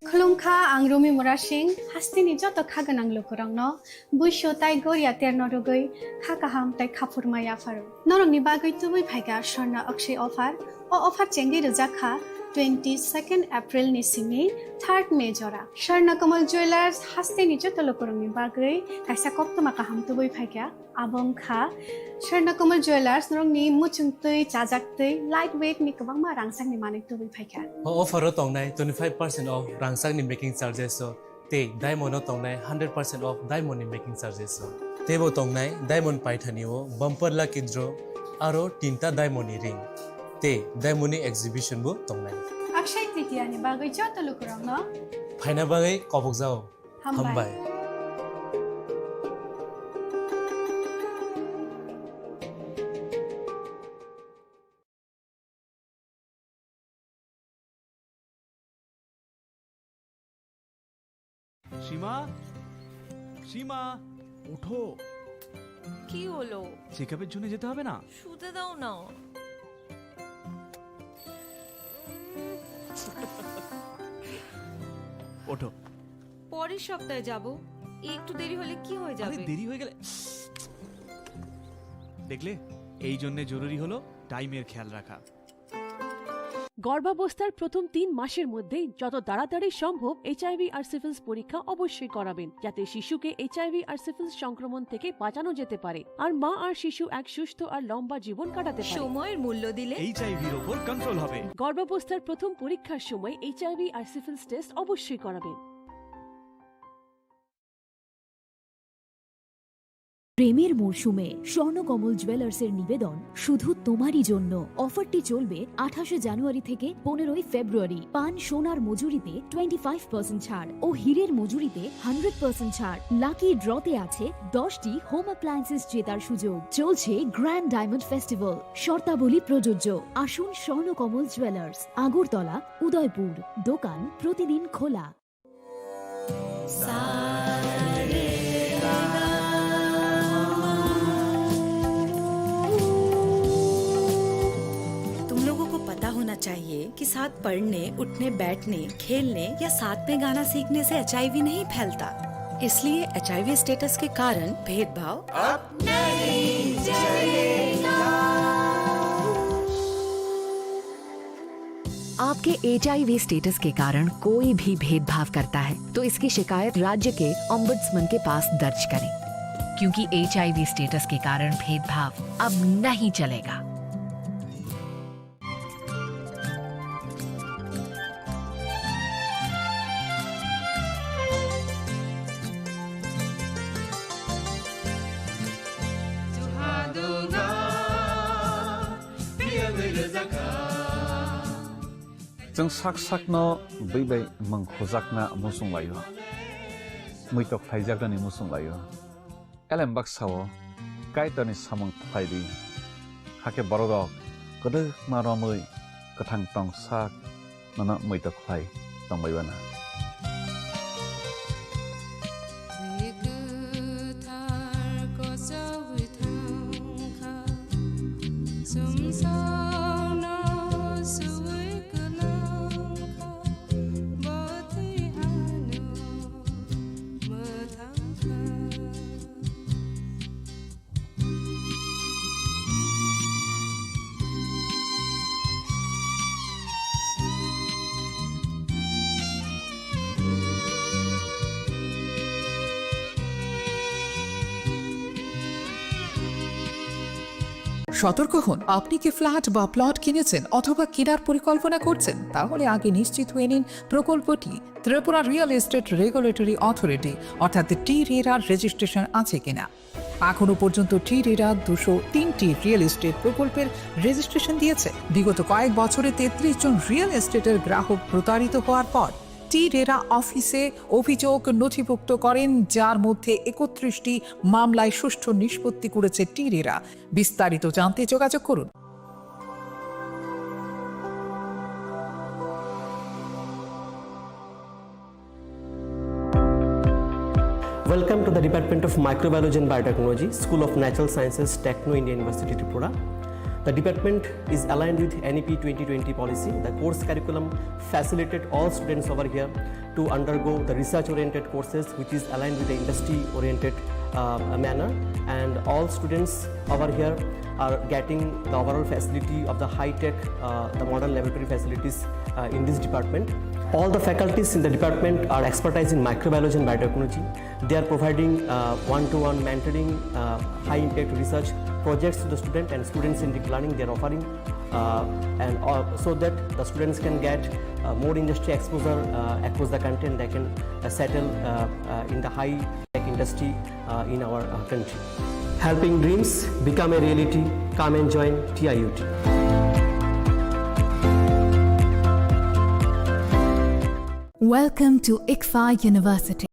Khulumkha, ang Rumi Murasing, hasteni joto kha gwnang lukurokno. Buisu tai goria terno rwgwi kha kaham tai khaphurma yapharo. Norokni bagwi tubui phaikha Swarna Akshay offer. O offer chengwi rwjak kha twenty second April ni simi third May jora. Swarna Kamal Jewellers hasteni joto lukurokni bagwi kaisa koktwma kaham tubui phaikha. Abo wngkha Swarna Kamal Jewellers norokni muchungtwi, chajaktwi, light weight ni kwbangma rangchakni manwi tubui phaikha. O offer o tongnai twenty five percent off rangchakni making charges o. Tei diamond o tongnai hundred percent off diamond ni making charges o. Teibo tongnai diamond paithani o bumper lucky draw aro tinta diamond ni ring tei diamond ni exhibition bo tongnai. Akshay Tritiya ni bagwi joto lukurokno phaina bagwi kobokjao. Hambai. Hambai. সীমা, সীমা, ওঠো। কি হলো? চেকআপের জন্য যেতে হবে না? শুতে দাও না। ওঠো। পরের সপ্তাহে যাব। একটু দেরি হলে কি হয়ে আরে, যাবে? দেরি হয়ে গেলে দেখলে, এই জন্য জরুরি হলো টাইমের খেয়াল রাখা। গর্ভাবস্থার প্রথম তিন মাসের মধ্যেই যত তাড়াতাড়ি সম্ভব এইচআইভি আর সিফিলিস পরীক্ষা অবশ্যই করাবেন, যাতে শিশুকে এইচআইভি আর সিফিলিস সংক্রমণ থেকে বাঁচানো যেতে পারে আর মা আর শিশু এক সুস্থ আর লম্বা জীবন কাটাতে পারে। সময়ের মূল্য দিলে এইচআইভির ওপর কন্ট্রোল হবে। গর্ভাবস্থার প্রথম পরীক্ষার সময় এইচআইভি আর সিফিলিস টেস্ট অবশ্যই করাবেন। প্রেমের মরশুমে স্বর্ণকমল জুয়েলার্সের নিবেদন শুধু তোমারই জন্য। অফারটি চলবে আঠাশে জানুয়ারি থেকে পনেরোই ফেব্রুয়ারি। পান সোনার মজুরিতে টোয়েন্টি ফাইভ পার্সেন্ট ছাড় ও হীরের মজুরিতে হান্ড্রেড পার্সেন্ট ছাড়। লাকি ড্রতে আছে দশটি হোম অ্যাপ্লায়েন্সেস জেতার সুযোগ। চলছে গ্র্যান্ড ডায়মন্ড ফেস্টিভ্যাল, শর্তাবলী প্রযোজ্য। আসুন স্বর্ণকমল জুয়েলার্স, আগরতলা, উদয়পুর। দোকান প্রতিদিন খোলা। पढ़ने, उठने, बैठने, खेलने या साथ में गाना सीखने से एचआईवी नहीं फैलता। इसलिए एचआईवी स्टेटस के कारण भेदभाव अब नहीं चलेगा। आपके एचआईवी स्टेटस के कारण कोई भी भेदभाव करता है, तो इसकी शिकायत राज्य के ओम्बुड्समैन के पास दर्ज करें, क्योंकि एचआईवी स्टेटस के कारण भेदभाव अब नहीं चलेगा। Chwng sak sakno bwi bai mwng khujakna muchung laio, muitok khlaijaknani muchung laio. Elem baksa-o Kaitorni samung khlai di, hakhe bororok kwdwkma romwi kwthang tong sak nono muitok khlai tongbai uana. সতর্ক হন, আপনি কি ফ্ল্যাট বা প্লট কিনেছেন অথবা কেনার পরিকল্পনা করছেন? তাহলে আগে নিশ্চিত হয়ে নিন প্রকল্পটি। Tripura real estate regulatory authority অর্থাৎ টি রেরার রেজিস্ট্রেশন আছে কিনা। এখনো পর্যন্ত টি রেরা দুশো তিনটি রিয়েল এস্টেট প্রকল্পের রেজিস্ট্রেশন দিয়েছে। বিগত কয়েক বছরে তেত্রিশ জন রিয়েল এস্টেটের গ্রাহক প্রতারিত হওয়ার পর টি রেরা অফিসে অভিযোগ নথিভুক্ত করেন, যার মধ্যে একত্রিশটি মামলায় সুষ্ঠু নিষ্পত্তি করেছে টি রেরা। বিস্তারিত জানতে যোগাযোগ করুন। Welcome to the Department of Microbiology and Biotechnology, School of Natural Sciences, Techno India University, Tripura. The department is aligned with N E P twenty twenty policy. The course curriculum facilitated all students over here to undergo the research-oriented courses, which is aligned with the industry-oriented, uh, manner. And all students over here are getting the overall facility of the high-tech, uh, the modern laboratory facilities, uh, in this department. All the faculties in the department are expertise in microbiology and biotechnology. They are providing, uh, one-to-one mentoring, uh, high-impact research projects to the student and students-centric learning they are offering, uh, and, uh, so that the students can get, uh, more industry exposure, uh, across the country, and they can, uh, settle, uh, uh, in the high-tech industry, uh, in our, uh, country. Helping dreams become a reality. Come and join T I U T. Welcome to ICFAI University.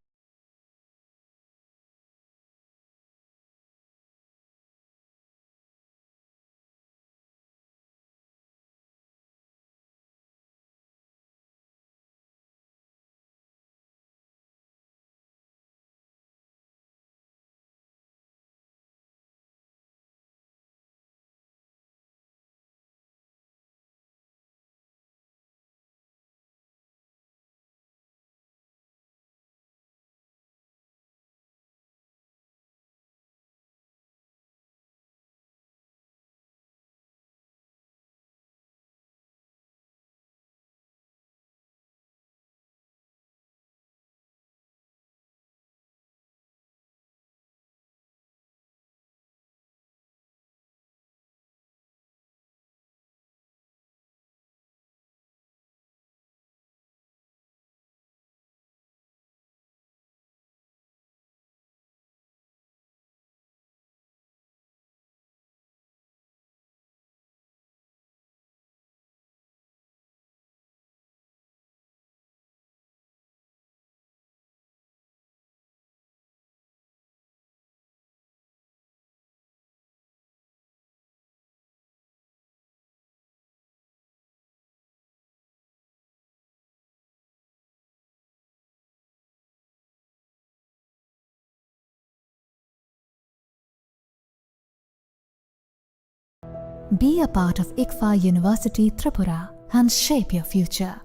Be a part of ICFAI University Tripura. and shape your future.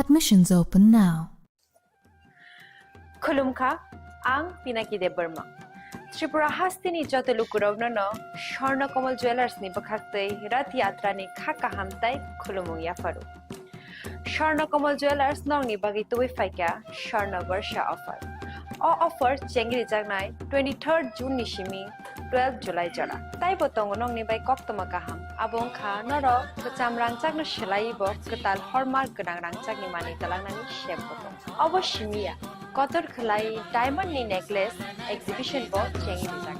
Admissions open now. Khulumkha, ang Pinaki Debbarma. Tripura hasteni joto lukurokno no Swarna Kamal Jewellers ni bwkhaktwi Rath Yatra ni kha kaham tai khulumung yapharu. Swarna Kamal Jewellers nokni bagwi tubui phaikha Swarna Barsha offer. O offer chengri jaknai twenty-third June ni simi twelve July jora. Taibo tongo nokni bai koktwma kaham. Abo wngkha norok kwcham rangchakno swlaiwi bo kwtal hallmark gwnang rangchakni manwi twlangnani sep bo tongo. Obo simi ya, kotor khwlai diamond ni necklace exhibition bo chengwi rijak.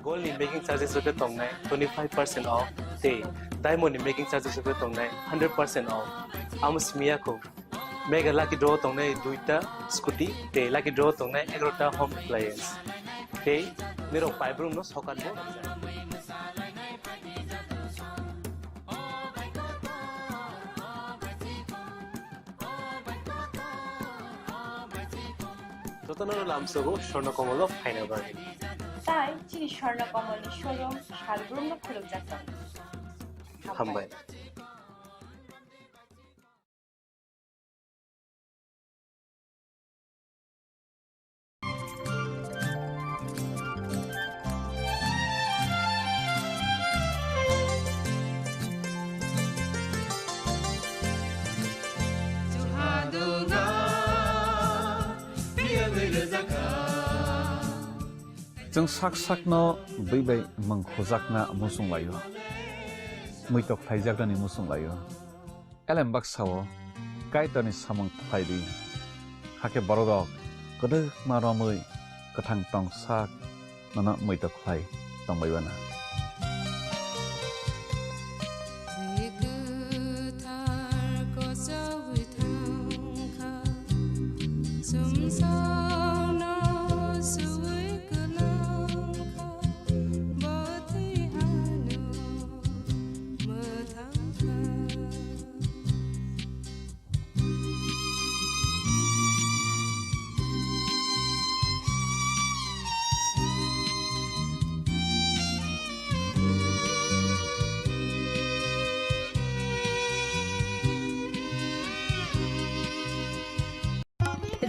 Gold ni making charges rok khe tongnai twenty five percent off tei diamond ni making charges rok khe tongnai hundred percent off. Amo simi ya kho. Mega lucky draw tongnai duita scooty tei lucky draw tongnai egarota home appliance. Tei nirok paibrumno sokat bo rwjak. Jotono lamsogo Swarna Kamal o phaina bagwi. Tai chini Swarna Kamal ni showroom salbrumno khulumjak tongo. Hambai. Chwng sak sakno bwi bai mwng khujakna muchung laio, muitok khlaijaknani muchung laio. Elem baksa-o Kaitorni samung khlai di, hakhe bororok kwdwkma romwi kwthang tong sak nono muitok khlai tongbai uana.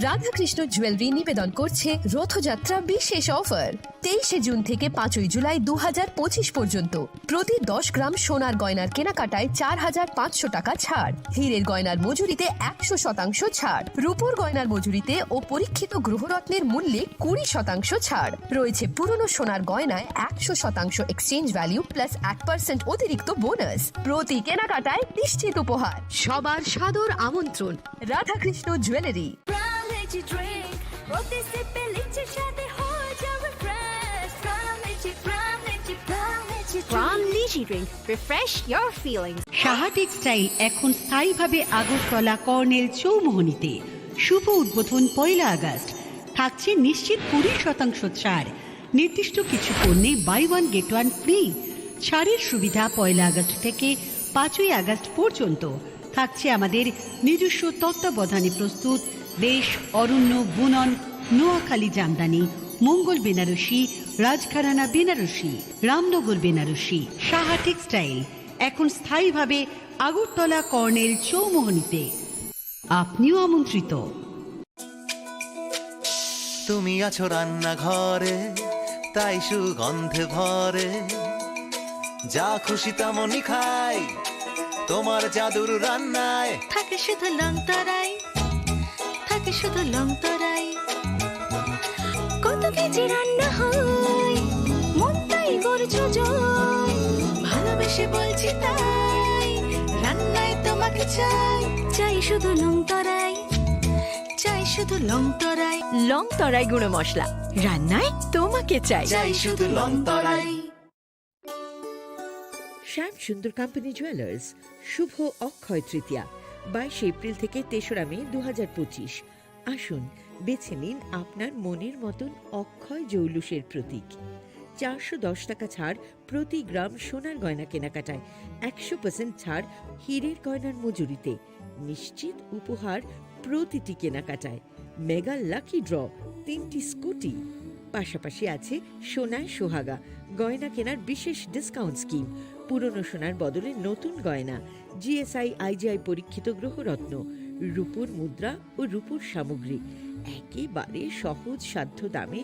Radhakrishna jewellery নিবেদন করছে রথযাত্রা বিশেষ অফার। তেইশে জুন থেকে পাঁচই জুলাই দু হাজার পঁচিশ পর্যন্ত প্রতি দশ গ্রাম সোনার গয়নার কেনাকাটায় চার হাজার পাঁচশো টাকা ছাড়, হীরের গয়নার মজুরিতে একশো শতাংশ ছাড়, রূপোর গয়নার মজুরিতে ও পরীক্ষিত গ্রহরত্নের মূল্যে কুড়ি শতাংশ ছাড়। রয়েছে পুরনো সোনার গয়নায় একশো শতাংশ এক্সচেঞ্জ ভ্যালু প্লাস এক পার্সেন্ট অতিরিক্ত বোনাস। প্রতি কেনাকাটায় নিশ্চিত উপহার। সবার সাদর আমন্ত্রণ Radhakrishna jewellery. Prime Energy Drink, প্রতি সিপে লিচির স্বাদে হয়ে যাও refresh. Prime Energy, Prime Energy, Prime Energy Drink। Prime Energy Drink, refresh your feelings। Saha textile এখন স্থায়ীভাবে আগরতলা কর্নেল চৌমুহনীতে। শুভ উদ্বোধন পয়লা আগস্ট। থাকছে নিশ্চিত কুড়ি শতাংশ ছাড়। নির্দিষ্ট কিছু পণ্যে buy one get one free. ছাড়ের সুবিধা পয়লা আগস্ট থেকে পাঁচই আগস্ট পর্যন্ত। থাকছে আমাদের নিজস্ব তত্ত্বাবধানে প্রস্তুত দেশ, অরণ্য, বুনন, নোয়াখালী জামদানি, মঙ্গল বেনারসি, রাজঘরানা বেনারসি, রামনগর বেনারসি। সাহা টেক্সটাইল, এখন স্থায়ীভাবে আগরতলা কর্নেল চৌমুহনীতে। আপনিও আমন্ত্রিত। তুমি আছো রান্নাঘরে, তাই সুগন্ধে ভরে। যা খুশি তেমনই খাই, তোমার জাদুর রান্নায়। থাকে শুধু লং তরাই, থাকে শুধু লং তরাই। কত কেজি রান্না হয়, মনটাই করছো জয়। ভালোবেসে বলছি তাই, রান্নায় তোমাকে চাই। চাই শুধু লং তরাই, চাই শুধু লং তরাই। লং তরাই গুঁড়ো মশলা, রান্নায় তোমাকে চাই। চাই শুধু লং তরাই। শ্যাম সুন্দর কোম্পানি জুয়েলার্স, শুভ অক্ষয় তৃতীয়া, বাইশে এপ্রিল থেকে তেসরা মে দু হাজার পঁচিশ। আসুন, বেছে নিন আপনার মনের মতন অক্ষয় জৌলুসের প্রতীক। চারশো দশ টাকা ছাড় প্রতি গ্রাম সোনার গয়না কেনাকাটায়, একশো পার্সেন্ট ছাড় হীরের গয়নার মজুরিতে, নিশ্চিত উপহার প্রতিটি কেনাকাটায়, মেগা লাকি ড্র, তিনটি স্কুটি। পাশাপাশি আছে সোনায় সোহাগা, গয়না কেনার বিশেষ ডিসকাউন্ট স্কিম, পুরনো সোনার বদলে নতুন গয়না, জিএসআই আইজিআই পরীক্ষিত গ্রহরত্ন, রূপোর মুদ্রা ও রূপোর সামগ্রী, একেবারে সহজ সাধ্য দামে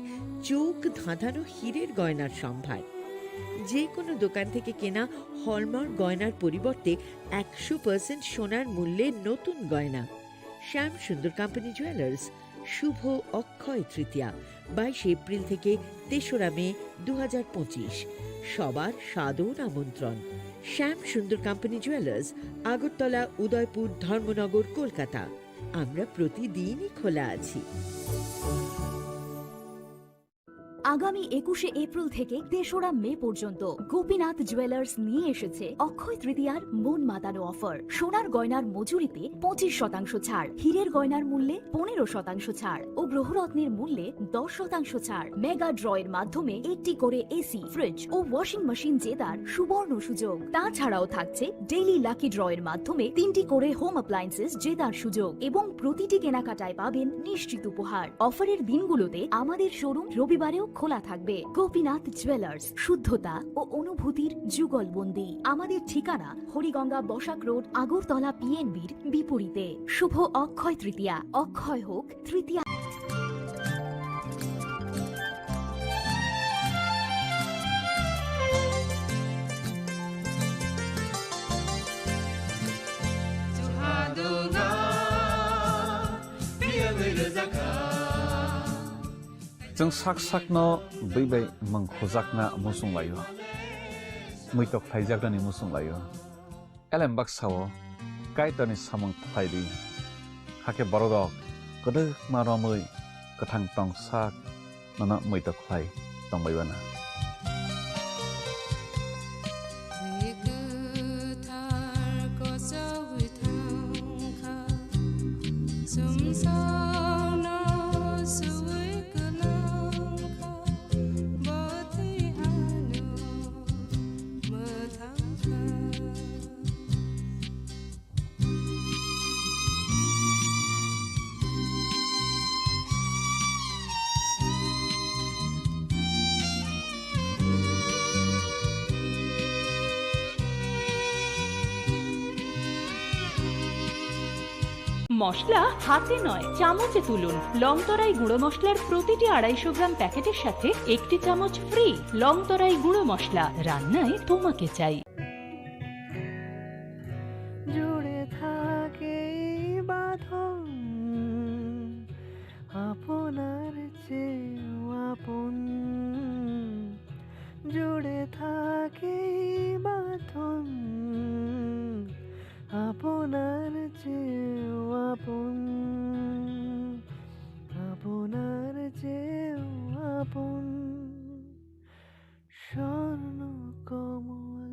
চোখ ধাঁধানো হীরের গয়নার সম্ভার। যে কোনো দোকান থেকে কেনা হলমার্ক গয়নার পরিবর্তে একশো পার্সেন্ট সোনার মূল্যে নতুন গয়না। শ্যাম সুন্দর কোম্পানি জুয়েলার্স, শুভ অক্ষয় তৃতীয়া, বাইশে এপ্রিল থেকে তেসরা মে দু হাজার পঁচিশ। সবার সাদর আমন্ত্রণ। শ্যাম সুন্দর কোম্পানি জুয়েলার্স, আগরতলা, উদয়পুর, ধর্মনগর, কলকাতা। আমরা প্রতিদিনই খোলা আছি। আগামী একুশে এপ্রিল থেকে তেসরা মে পর্যন্ত গোপীনাথ জুয়েলার্স নিয়ে এসেছে অক্ষয় তৃতীয়ার মন মাতানো অফার। সোনার গয়নার মজুরিতে পঁচিশ শতাংশ ছাড়, হীরের গয়নার মূল্যে পনেরো শতাংশ ছাড় ও গ্রহরত্নের মূল্যে দশ শতাংশ ছাড়। মেগা ড্র এর মাধ্যমে একটি করে এসি, ফ্রিজ ও ওয়াশিং মেশিন জেতার সুবর্ণ সুযোগ। তাছাড়াও থাকছে ডেইলি লাকি ড্র এর মাধ্যমে তিনটি করে হোম অ্যাপ্লায়েন্সেস জেতার সুযোগ এবং প্রতিটি কেনাকাটায় পাবেন নিশ্চিত উপহার। অফারের দিনগুলোতে আমাদের শোরুম রবিবারেও খোলা থাকবে। গোপীনাথ জুয়েলার্স, শুদ্ধতা ও অনুভূতির যুগলবন্দি। আমাদের ঠিকানা হরিগঙ্গা বসাক রোড, আগরতলা পিএনবির বিপরীতে। শুভ অক্ষয় তৃতীয়া, অক্ষয় হোক তৃতীয়া। Chwng sak sakno bwi bai mwng khujakna muchung laio, muitok khlaijaknani muchung laio. Elem baksa-o Kaitorni samung khlai di, hakhe bororok kwdwkma romwi kwthang tong sak nono muitok khlai tongbai uanw. Twi kwthar kochogwi thangkha, sumsokno suwi kwlangkha, bo twi ano mwthangkha. মশলা হাতে নয়, চামচে তুলুন। লংতরাই গুঁড়ো মশলার প্রতিটি আড়াইশো গ্রাম প্যাকেটের সাথে একটি চামচ ফ্রি। লংতরাই গুঁড়ো মশলা, রান্নায় তোমাকে চাই। জুড়ে থাকে এই বাঁধন আপনার চেয়েও আপন, জুড়ে থাকে এই বাঁধন আপনার চেয়েও আপন, আপনার চেয়েও আপন। স্বর্ণ কমল।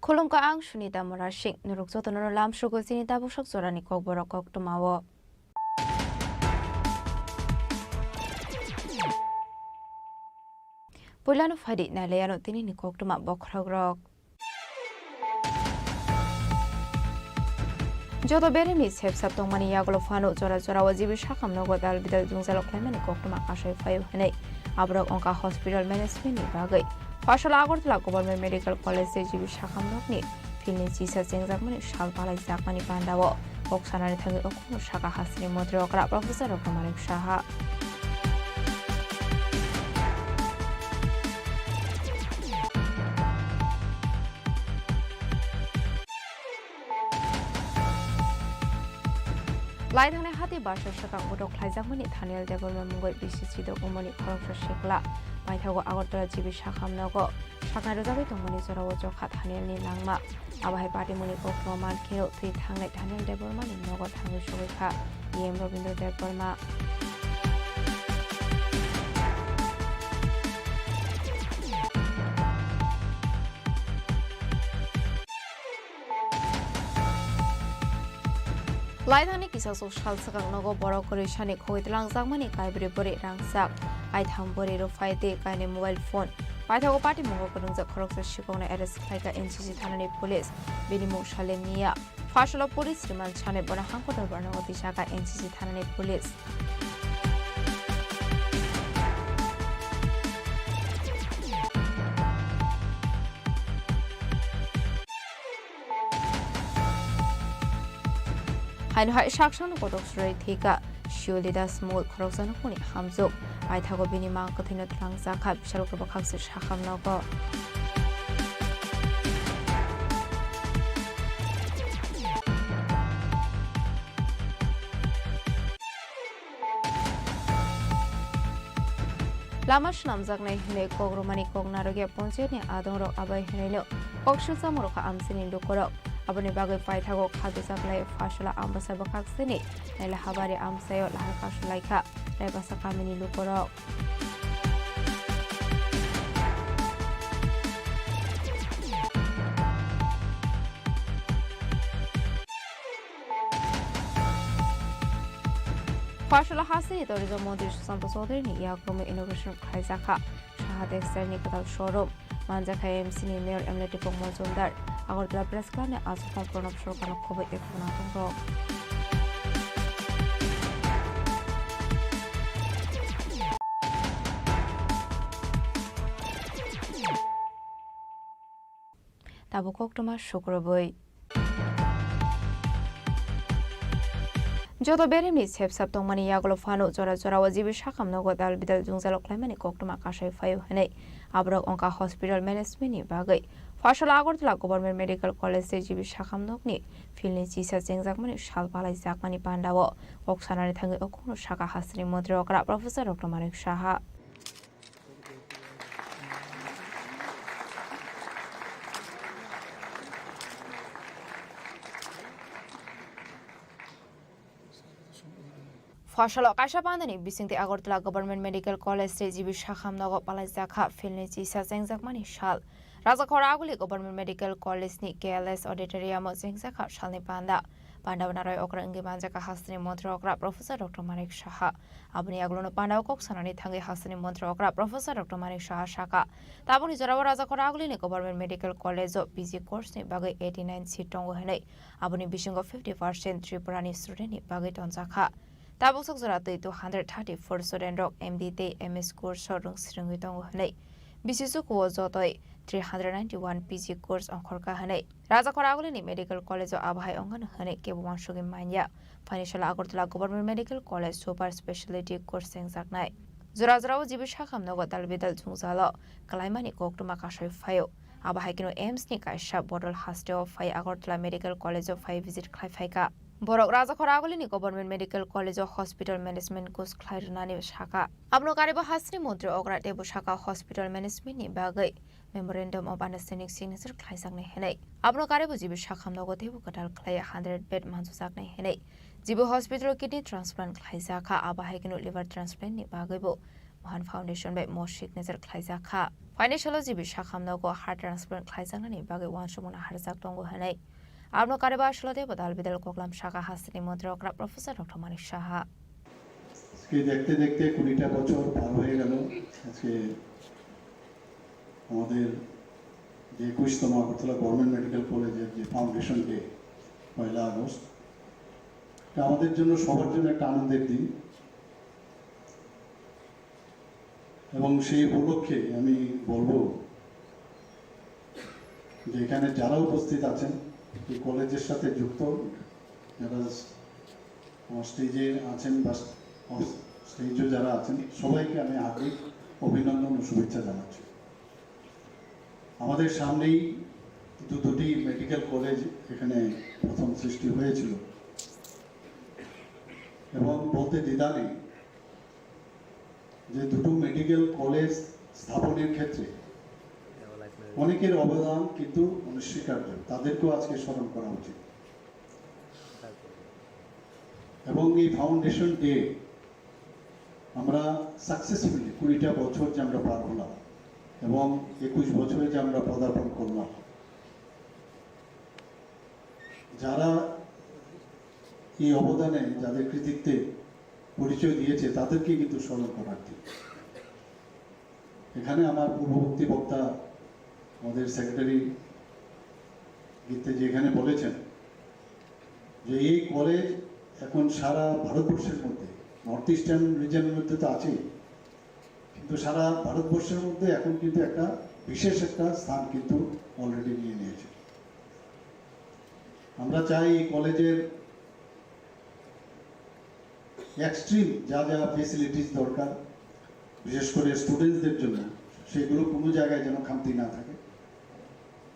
Khulumkha, ang Sunita Murasing. Norok jotono lamsrogo chini tabuksak jorani kokborok koktwmao. Puilano phaidi nailaiano tinini koktwma bokhorokrok. Joto beremni sepsap tongmani yagulo phano jora jorao G B Sakham nogo dal bidal jwngjalo khlaimani koktwma kasai phaio hinwi aborok wngkha hospital management ni bagwi. Phasalo Agartala Government Medical College tei G B Sakham nokni field ni chisa chengjakmani sal palaijakmani pandao Kok sanani thangwi o khoroksa sakha hasteni montri okra Professor Doctor Manik Saha. Lai thangnai hati basa swkang bodol khlaijakmani Daniel Debbarma mungwi B C C dok wngmani khoroksa sikla. Paithago Agartala G B Sakham nogo saknai rwjagwi tongmani jorao chokha Danielni langma. Abo hai patimungni kokno man kheno thwi thangnai Daniel Debbarmani nogo thangwi sogwi kha E M Rabindra Debbarma. Laithani kisasuk sal swkang nogo borok kwrwi sani khogwi twlangjakmani kaibrwi bwrwi rangchak, kaitham bwrwi rwphai tei kainwi mobile phone. Paithago patimungo kwrwngjak khoroksa sikokno arrest khlaikha N C C thanani police, bini mung Salim Miya. Pharsalo police remand sanwi bono hangko dorbarno tisakha N C C thanani police. Haino hai saksano kotok surai thika Shiolidas mungwi khoroksano kuni hamjwk. Paithago bini mang kwthwino twlangjakha, bisalo kwbakhakswk sakham nogo. Lama swnamjaknai hwnwi kok rwmani kok narwkya ponchayatni adongrok abai hwnwino kok swijak murukha amchaini lukurok. Aboni bagwi paithago kha bwsa khlai Pharsala Ambasa bwkhaksini Naila Habari amchaio lahai kasu laikha Raibasa kamini lukurok. Pharsala hasteni tourism montri Sushanta Chowdhuryni yakrumwi inauguration khlaijakha Saha Textile'ni kwtal showroom. Manjakha M C ni Mayor M L A Deepak Majumdar. Agartala Press Clubni achukmung Pranab Sarkarno khobwi ekhono tongo. Tabuk koktwma sukrubwi. Joto beremni sepsap tongmani yagulo phano jora jorao G B Sakham nogo dal bidal jwngjalo khlaimani koktwma kasai phaio hwnwi aborok wngkha hospital management ni bagwi. Pharsala Agartala Government Medical College tei G B Sakham nokni field ni chisa chengjakmani sal palaijakmani pandao kok sanani thangwi o kokno sakha hasteni montri okra Professor Doctor Manik Saha. Pharsalo kaisa pandani bisingtwi Agartala Government Medical College tei G B Sakham nogo palaijakha field ni chisa chengjakmani sal. Rajakhor Aguli Government Medical College ni K L S auditorium o chengjakha salni panda. Panda o narwk okra wngwi manjakha hasteni montri okra Professor Doctor Manik Saha. Aboni yagulono panda o kok sanani thangwi hasteni montri okra Professor Doctor Manik Saha sakha, tabukni jorao Rajakhor Agulini Government Medical College o P G course ni bagwi eighty nine seat tongo hwnwi, aboni bisingo fifty percent Tripura ni student ni bagwi tonjakha. Tabuk sok jora twi two hundred thirty four student rok M D tei M S course o rwng swrwngwi tongo hwnwi, bisi chukuo jotoi three hundred ninety one P G course ongkhorkha hwnwi Rajakhor Agulini Medical College o abo hai wngmano hwnwi kebo uansugwi manya. Phaini salo Agartala Government Medical College Super Speciality Course chengjaknai. Jora jorao G B Sakham nogo dal bidal jwngjalo kwlaimani koktwma kasai phaio. Abo hai kheno AIIMS ni kaisa bodol hasteo phai Agartala Medical College o phai visit khlai phaikha. Borok Rajakhor Agulini Government Medical College o hospital management course khlai rwnani sakha. Abono karibo hasteni montri okra teibo sakha hospital management ni bagwi Memorandum of Understanding signature khlaijaknai hwnwi. Abono karibo G B Sakham nogo teibo kwtal khlai hundred bed mansujaknai hwnwi. G B hospital o kidney transplant khlaijakha, abo hai kheno liver transplant ni bagwibo Mohan Foundation bai mo signature khlaijakha. Phaini salo G B Sakham nogo heart transplant khlaijaknani bagwi uansukmung naharjak tongo hwnwi. Abono karibo aswlade bodal bidal koklam sakha hasteni montri okra Professor Doctor Manik Saha. আজকে দেখতে দেখতে কুড়িটা বছর পার হয়ে গেল। আজকে আমাদের যে একুশতম আগরতলা গভর্নমেন্ট মেডিকেল কলেজের যে ফাউন্ডেশন ডে, পয়লা আগস্ট, এটা আমাদের জন্য, সবার জন্য একটা আনন্দের দিন। এবং সেই উপলক্ষে আমি বলবো যে এখানে যারা উপস্থিত আছেন, এই কলেজের সাথে যুক্ত, যারা স্টেজে আছেন বা স্টেজে যারা আছেন, সবাইকে আমি হার্দিক অভিনন্দন ও শুভেচ্ছা জানাচ্ছি। আমাদের সামনেই দু দুটি মেডিকেল কলেজ এখানে প্রথম সৃষ্টি হয়েছিল এবং বলতে দ্বিধা নেই যে দুটো মেডিকেল কলেজ স্থাপনের ক্ষেত্রে অনেকের অবদান কিন্তু অনস্বীকার্য, তাদেরকেও আজকে স্মরণ করা উচিত। এবং এই ফাউন্ডেশন ডে আমরা সাকসেসফুলি কুড়িটা বছর যে আমরা পার হলাম এবং একুশ বছরে যে আমরা পদার্পণ করলাম, যারা এই অবদানে, যাদের কৃতিত্বে পরিচয় দিয়েছে, তাদেরকে কিন্তু স্মরণ করার দিন। এখানে আমার পূর্ববর্তী বক্তা, আমাদের সেক্রেটারি গীতে যেখানে বলেছেন যে এই কলেজ এখন সারা ভারতবর্ষের মধ্যে, নর্থ ইস্টার্ন রিজনের মধ্যে তো আছেই, কিন্তু সারা ভারতবর্ষের মধ্যে এখন কিন্তু একটা বিশেষ একটা স্থান কিন্তু অলরেডি নিয়ে নিয়েছে। আমরা চাই এই কলেজের এক্সট্রিম যা যা ফেসিলিটিস দরকার, বিশেষ করে স্টুডেন্টসদের জন্য, সেগুলো কোনো জায়গায় যেন খামতি না থাকে।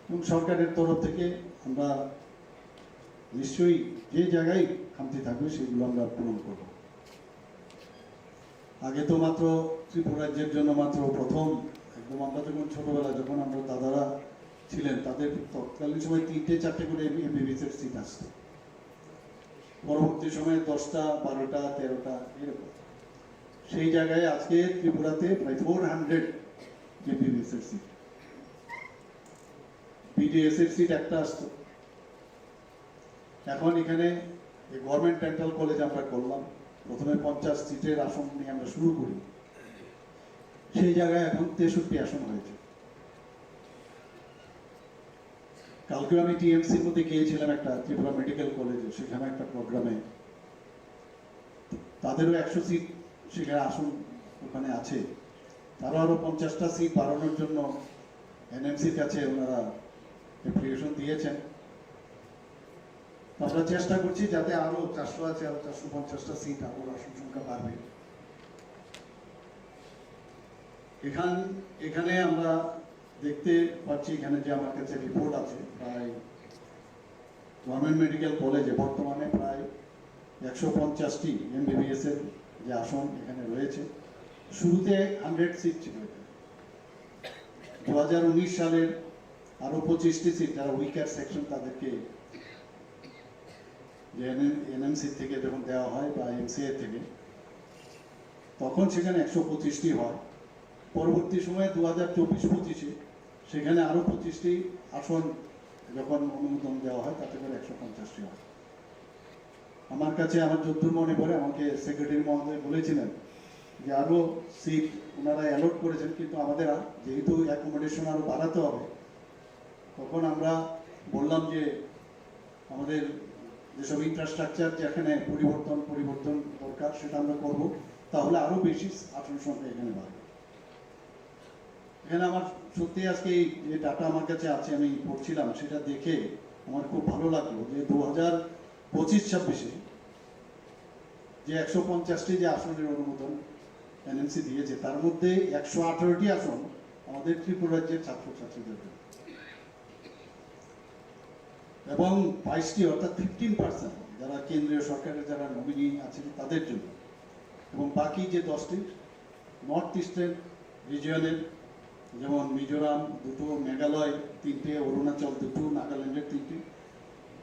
এবং সরকারের তরফ থেকে আমরা নিশ্চয়ই যে জায়গায় খামতি থাকবে, সেগুলো আমরা পূরণ করব। আগে তো মাত্র ত্রিপুরা রাজ্যের জন্য মাত্র প্রথম, একদম আমরা যখন ছোটবেলা, যখন আমরা দাদারা ছিলেন, তাদের তৎকালীন সময় তিনটে চারটে করে এমবিবিএস এর সিট আসতো। পরবর্তী সময়ে দশটা, বারোটা, তেরোটা, এরকম। সেই জায়গায় আজকে ত্রিপুরাতে প্রায় ফোর হান্ড্রেড এমবিবিএস এর সিট। বিডিএস এর সিট একটা আসতো। এখন এখানে এই গভর্নমেন্ট ডেন্টাল কলেজ আমরা করলাম, প্রথমে পঞ্চাশ সিটের আসন নিয়ে আমরা শুরু করি, সেই জায়গায় এখন তেষট্টি আসন হয়েছে। কালকে আমি টিএমসির মধ্যে গিয়েছিলাম একটা ত্রিপুরা মেডিকেল কলেজে, সেখানে একটা প্রোগ্রামে। তাদেরও একশো সিট সেখানে আসন ওখানে আছে। তারা আরও পঞ্চাশটা সিট বাড়ানোর জন্য এনএমসির কাছে ওনারা অ্যাপ্লিকেশন দিয়েছেন। তো আমরা চেষ্টা করছি যাতে আরও চারশো আছে, আরও চারশো পঞ্চাশটা সিট, আরও আসন সংখ্যা বাড়বে। এখান এখানে আমরা দেখতে পাচ্ছি, এখানে যে আমার কাছে রিপোর্ট আছে, প্রায় গভর্নমেন্ট মেডিকেল কলেজে বর্তমানে প্রায় একশো পঞ্চাশটি এমবিবিএস এর যে আসন এখানে রয়েছে, শুরুতে হান্ড্রেড সিট ছিল এখানে। দু হাজার উনিশ সালের আরও পঁচিশটি সিট, যারা উইকার সেকশন, তাদেরকে যে এনএমসি থেকে যখন দেওয়া হয় বা এমসিআই থেকে, তখন সেখানে একশো পঁচিশটি হয়। পরবর্তী সময়ে দু হাজার চব্বিশ পঁচিশে সেখানে আরও পঁচিশটি আসন যখন অনুমোদন দেওয়া হয়, তাতে করে একশো পঞ্চাশটি হয়। আমার কাছে, আমার যতদূর মনে পড়ে, আমাকে সেক্রেটারি মহোদয় বলেছিলেন যে আরও সিট ওনারা অ্যালট করেছেন, কিন্তু আমাদের আর, যেহেতু অ্যাকোমোডেশন আরও বাড়াতে হবে, তখন আমরা বললাম যে আমাদের যেসব ইনফ্রাস্ট্রাকচার যেখানে পরিবর্তন পরিবর্তন দরকার, সেটা আমরা করব, তাহলে আরও বেশি আসন সংখ্যা এখানে বাড়বে। এখানে আমার সত্যি আজকে এই যে ডাটা আমার কাছে আছে, আমি পড়ছিলাম, সেটা দেখে আমার খুব ভালো লাগলো যে দু হাজার পঁচিশ ছাব্বিশে যে একশো পঞ্চাশটি যে আসনের অনুমোদন এনএমসি দিয়েছে, তার মধ্যে একশো আঠারোটি আসন আমাদের ত্রিপুরা রাজ্যের ছাত্রছাত্রীদের জন্য এবং বাইশটি, অর্থাৎ ফিফটিন পার্সেন্ট, যারা কেন্দ্রীয় সরকারের যারা নমিনি আছেন, তাদের জন্য। এবং বাকি যে দশটি নর্থ ইস্টার্ন রিজিয়নের, যেমন মিজোরাম দুটো, মেঘালয় তিনটে, অরুণাচল দুটো, নাগাল্যান্ডের তিনটে,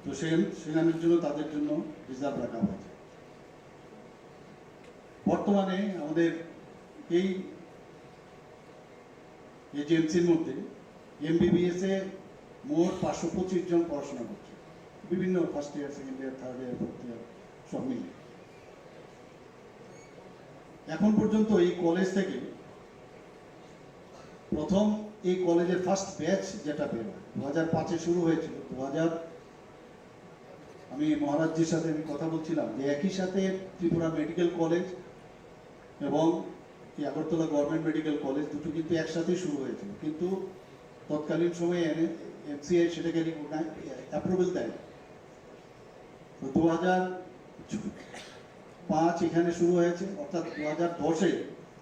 তো সে সেখানের জন্য, তাদের জন্য রিজার্ভ রাখা হয়েছে। বর্তমানে আমাদের এই এজেন্সির মধ্যে এমবিবিএস এ মোট পাঁচশো পঁচিশ জন পড়াশোনা করছে, বিভিন্ন first year, second year, third year, fourth year, সব মিলিয়ে। এখন পর্যন্ত এই কলেজ থেকে প্রথম, এই কলেজের ফার্স্ট ব্যাচ যেটা বের হয়, দু হাজার পাঁচে শুরু হয়েছিল, দু হাজার, আমি মহারাজজির সাথে আমি কথা বলছিলাম যে একই সাথে ত্রিপুরা মেডিকেল কলেজ এবং এই আগরতলা গভর্নমেন্ট মেডিকেল কলেজ দুটো কিন্তু একসাথেই শুরু হয়েছিল, কিন্তু তৎকালীন সময়ে এমসিআই সেটাকে অ্যাপ্রুভেল দেয়। দু হাজার পাঁচ এখানে শুরু হয়েছে, অর্থাৎ দু হাজার দশে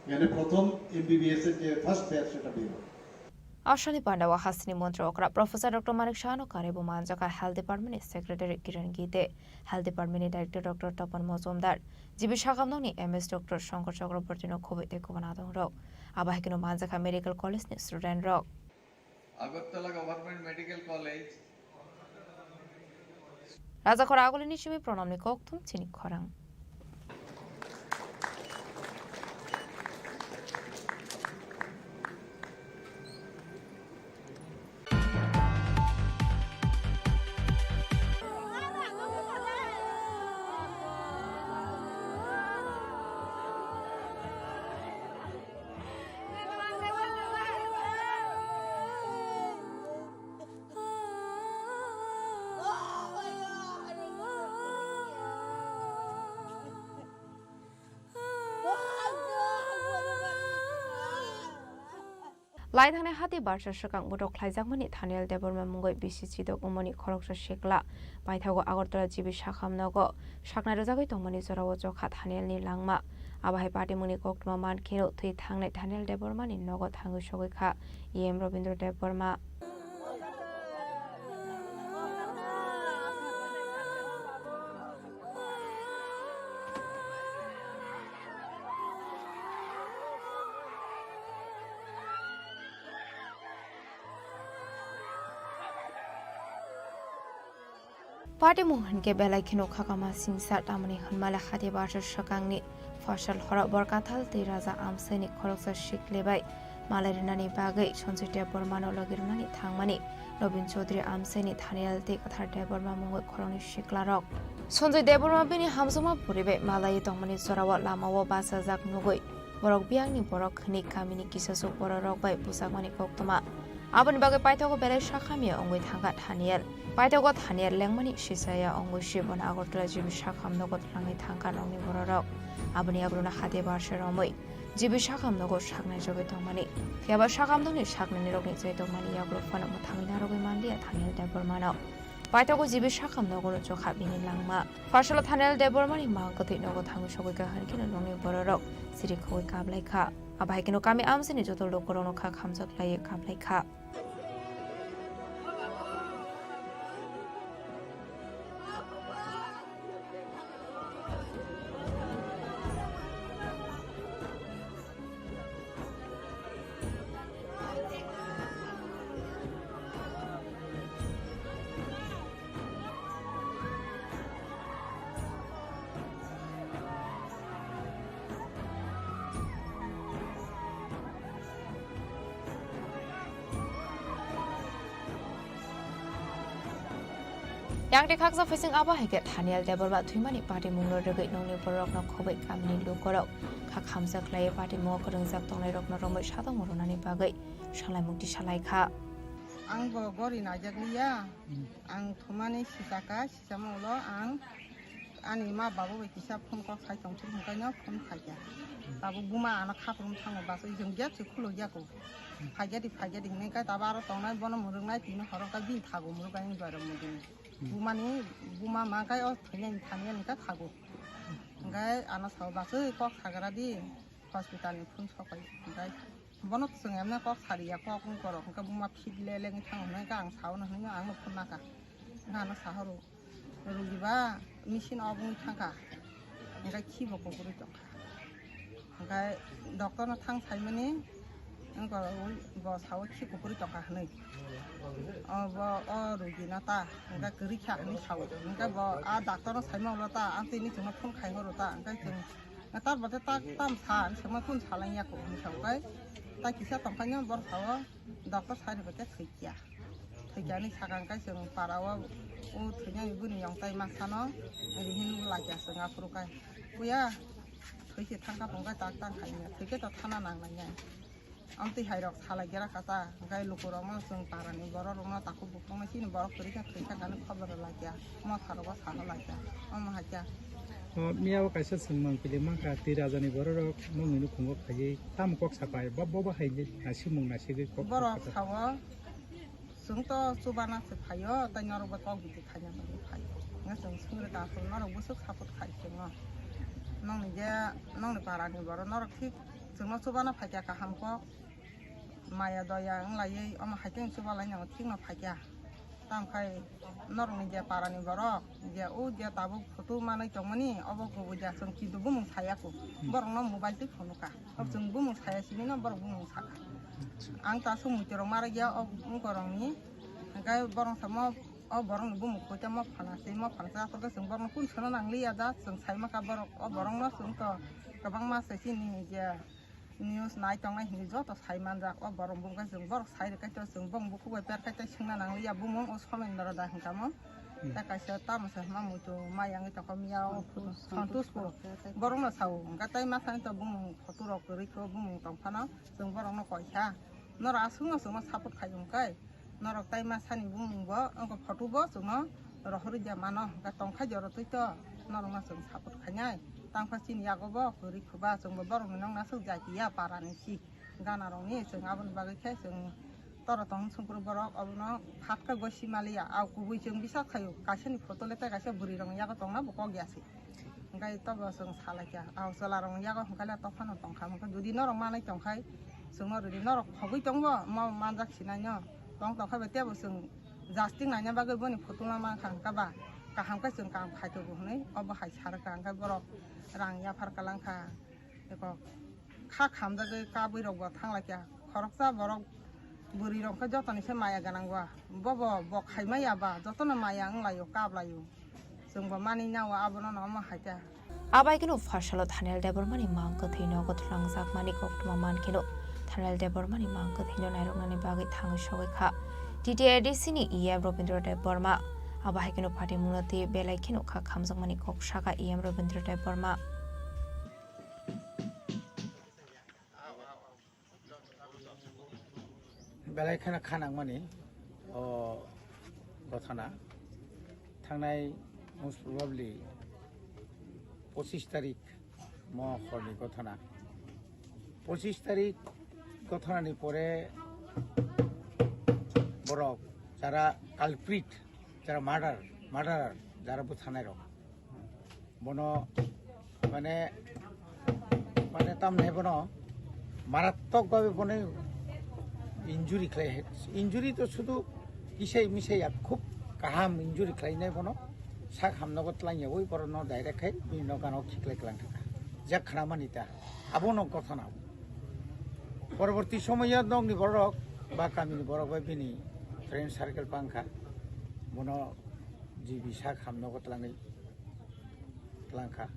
এখানে প্রথম এমবিবিএস এর যে ফার্স্ট ব্যাচ, সেটা বের হয়। Ashani Pandao hasini montri okra Professor Doctor Manik Saha no kare bo manjaka Health Department ni Secretary Kiran Gite, Health Department ni Director Doctor Tapan Mojumdar, G B Sakamnok ni M S Doctor Shankar Chakraborty no khoboi tei kubun adong rok. Abo hai kheno manjaka Medical College ni student rok. Agartala Government Medical College. Rajakhor agulini simi pranamni kokthum chini khorang. Lai thangnai hati barsa swkang botok khlaijakmani Thaniel Debbarma mungwi bisi chidok wngmani khoroksa sikla paithago Agartala G B Sakham nogo saknai rwjagwi tongmani jorao chokha Thaniel ni langma. Abo hai patimungni koktwma man kheno thwi thangnai Thaniel Debbarma ni nogo thangwi sogwi kha E M Robindra Debbarma. Patimung hinkhe belai kheno khakama singsa, tamoni hwnmale hati barsa swkangni fasal horo borkathal tei raja amsaini khoroksa sikle bai malai rwnani bagwi Sanjoy Debbarmano logi rwnani thangmani Nobin Chaudhary amsaini Thaniel tei Kwthar Debbarma mungwi khoroknwi siklarok. Sanjoy Debbarma bini hamjakma poribai malaiwi tongmani jorao lamao bachajak nugwi borok biyangni borok hwnwi kamini kisasuk bororok bai bujakmani koktwma. Aboni bagwi paithago belai sakhamya wngwi thangkha Thaniel. Paithago Thaniel lengmani sisaya wngwi si bono Agartala G B Sakham nogo twlangwi thangkha nokni bororok. Aboni yagulono hati barsa romwi G B Sakham nogo saknai jogwi tongmani. Phiya ba Sakham nokni saknainirokni chai tongmani yagulo phano mwthangwi narwgwi manliya Thaniel Debbarmano. Paithago G B Sakham nogo rwchok kha bini langma. Fasalo Thaniel Debbarmani mang kwthwi nogo thangwi sogwi kha, hinkhe nokni bororok siri khogwi kablai kha. Abo hai kheno kami amchaini joto lukurokno kha khamjak laiwi kablai kha. Yang tei khaksa phaising abo hai khe Thaniel Debbarma thwimani patimungno rwgwi nokni bororokno khoboi kamini lukorok kha khamjak khlaiwi patimungo kwrwngjak tongnairokno romwi satongo rwnani bagwi salaimung tisa lai kha. Ang bo gori naijak liya, ang thumani sisaka, sisamo ulo ang ani ma babu bai kisa phone kok sai tong thung kaino phone khaikya. Tabuk buma ano khaprum thango, bachwi jeng gate se khulo yaku. Phaikya di, phaikya di hinwi kai tabo aro tongnai bono mwrwknai tini horo kai bini thago mwrwk kai wngwi bai rok mwrwknai. Bumani buma ma kai o thwinai thani ani kai thago. Hwnkhe ano sao bachwi kok sagra di hospital ni phone sokai hwnkhe. Bono chwng emne kok sariya, kok wng korok, hwnkhe buma fit le lengwi thango hwnwi khe ang sao no hwnwi ang no phunukha. Hwnkhe ano sahoro, "Rugiba machine off wngwi thangkha, hwnkhe khibo kuphurwi tongkha." Hwnkhe doctor no thang saimani, wng korok bo sao khi kuphurwi tongkha hwnwi. O bo o rugi no ta, hwnkhe kwrwi kha hwnwi sao. Hwnkhe bo a doctor no saima ulo ta, amtwi ni chwngno phone khai horo ta, hwnkhe chwng Tar bade tak tam sa, ang sama kun salang ya ko, ang sa kai. Ta kisa tong kanya bor sao, doctor sai ni bade thikya. Thikya ni sakang kai chwng para o, o thikya ni buni yong tai ma sano, rihin la kya chwng apru kai. Kuya, thikya thang ka tong kai tak tang kai ya, thikya to thana nang nang ya. Amtwi hai rok salai gera kha ta, hwnkhe lukurokno chwng parani bororokno takhuk bukhukno chini borok kwrwi khe thwi kha hwnwi khobor rwlai kha, motha rogo saha lai kha, omo hai kha. O miya o kaisa swngmang kilik mankha, twi rajani bororok nokni nukhungo phaiwi tamo kok sapai, bo, bo, bo hai naisingmung naisigwi kok borok sapai. Sao, chwng to chubana se phaio, tei norok bo kok bidi khaina bagwi phaio. Chwng sungri ta phuru norok bwswk support khai chwngno. Nokni je, nokni parani borok norok thik chwngno chubana phaikha kaham kok. Maya doya wng laiwi omo hai khe chubalai nango thikno phaikha. Tamo khai norokni je parani borok je o je tabuk photo manwi tongmani obo kubui ja chwng kintu bumung saya kho. Borokno mobile twi phunukha. Chwng bumung saya simi no borok bumung sakha. Ang ta aswk muitu rok marwk ya o wngkorokni. Hwnkhe borok samo o borokni bumung koi tamo phana se mo phana se aswk khe chwng borokno kun sono nangliya da chwng sai maka borok o borokno chwng to kwbangma se chini je news nai tongnai hinwi joto sai manjak o borok bumung khe chwng borok sai rwkhe to chwng bong bukhuk bai per khai tei swngna nangliya bumung o somendro da hwnkha mo. Tei kaisa tamo se hwnma muitu mai yangwi tongkha miya o Santosh bo borokno sao hwnkha tei masani to bumung photo rok kwrwi khe bumung tongphano chwng borokno koikha norok aswkno chwngno support khai wngkhe. Norok tai ma sani bumung bo, wngkha photo bo chwngno rohorwi de mano, hwnkhe tongkha joro twi to norokno chwng support khainai. Tangkha chini yago bo kwrwi khuba chwngbo borokni nokna swk jai ya parani si gana rokni chwng aboni bagwi khe chwng toro tong sungkru borok obono phat khe gosi maliya. Au kubui chwng bisa khaio kaisani photo le tei kaisa bwrwi rokni yago tongna bo kok ya se. Hwnkhe tobo chwng salaikha, ah, chwlarokni yago hwnkhe le tophano tongkha, hwnkhe jodi norok manwi tongkhai, chwngno rwdi, norok khogwi tongbo, mo manjak sinaino tong tongkha bai, teibo chwng jasting naina bagwi boni photo ma mankha, hwnkhe ba kaham khe chwng kaham khaitogo hwnwi obo hai sa rwkha, hwnkhe borok rang yaphar kalangkha, eko kha khamjagwi kabwi rokbo thanglaikha. Khoroksa borok bwrwi rok khe jotoni se maya gwnang ba. Bobo bo khaimaya ba jotono maya wnglaio, kaplaio. Chwngbo manwi nao abono no omo hai ta. Abai keno phasalo Daniel Debbarmani mang kwthwino gothlangjakmani koktwma man keno Daniel Debbarmani mang kwthwino nairoknani bagwi thangwi sogwi kha T T A D C ni E M Robindra Debbarma. Abo hai keno patimungno tei belai kheno kha khamjakmani kok saka E M Robindra Debbarma. Belai kheno kha nangmani o gothana thangnai most probably pochis tarik mo horni gothana. Pochis tarik gothanani pore borok jara culprit, jara murder, murderer, jara bwthanai rok. Bono mane, mane tamne bono marattok babe bono injury khlai, injury to sudu kisai misai ya khub kaham injury khlainai bono sak hamnogo twlangya ui borokno direct khai bini nokano khiklai klang thangkha. Jak khna mani ta abono gothana. Poroborti somoyo nokni borok ba kamini borok bai bini friend circle pangkha. Bono G B sak hamnogo twlangwi twlangkha.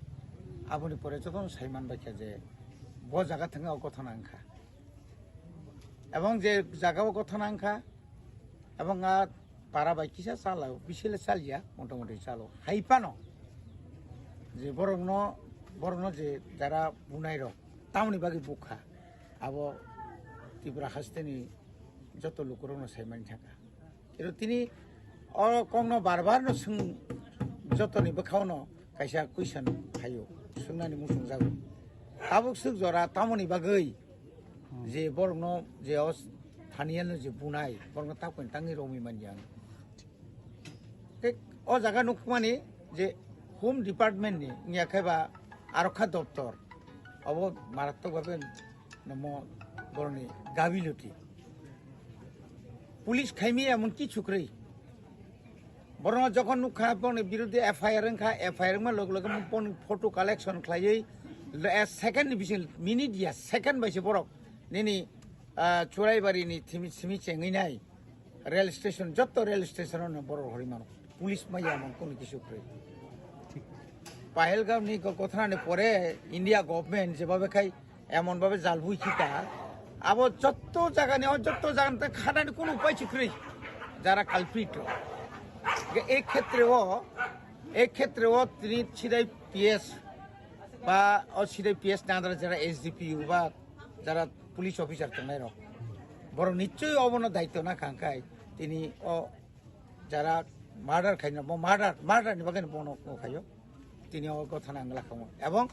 Aboni pore jotono sai manbaikha je bo jaga thangwi o gothana wngkha. Ebong je jaga o gothana wngkha, ebong a para bai kisa chalao, bisile chalya, motamoti chalo. Hai phano je borokno, borokno je jara bunai rok, tamoni bagwi bukha, abo Tripura hasteni joto lukurokno sai mani thangkha. Kero tini o kokno bar bar no swng jotoni bwkhao no kaisa question phaio, swngnani muchung jago. Tabuk swk jora tamoni bagwi je borokno je o thaniya no je bunai borokno tabukni tangwi romwi manya ang. Tei o jaga nukmani je Home Department ni wngya khe ba arokha doptor obo marattok babe namo borokni gabiluti. Police khaimi emon kichu kwrwi. Borokno jokhon nukha borokni biruddhe F I R wngkha, F I R wngma loge loge borokni photo collection khlaiwi le-, second ni bising minute ya second bai se borok nini, ah, Churaibari ni thimi simi chengwi nai. Rail station, jotto rail station o no borok horwi mano. Police maya mon kono kisu kwrwi. Pahalgam ni go-, gothana ni pore India government jebabe khai emon babe jalbui khita. Abo jotto jaga ni, o jotto jaga ni khana ni kono upai si kwrwi. Jara culprit rok. Ge ek khetre o, ek khetre o tini sidai P S ba o sidai P S ni under jara S D P O ba jara police officer tongnai rok. Borok nichoi obono daityo na kha hwnkhe tini o jara murder khaina, bo murder, murder ni bagwi bono khaio. Tini o gothana ang lakhamu. Ebong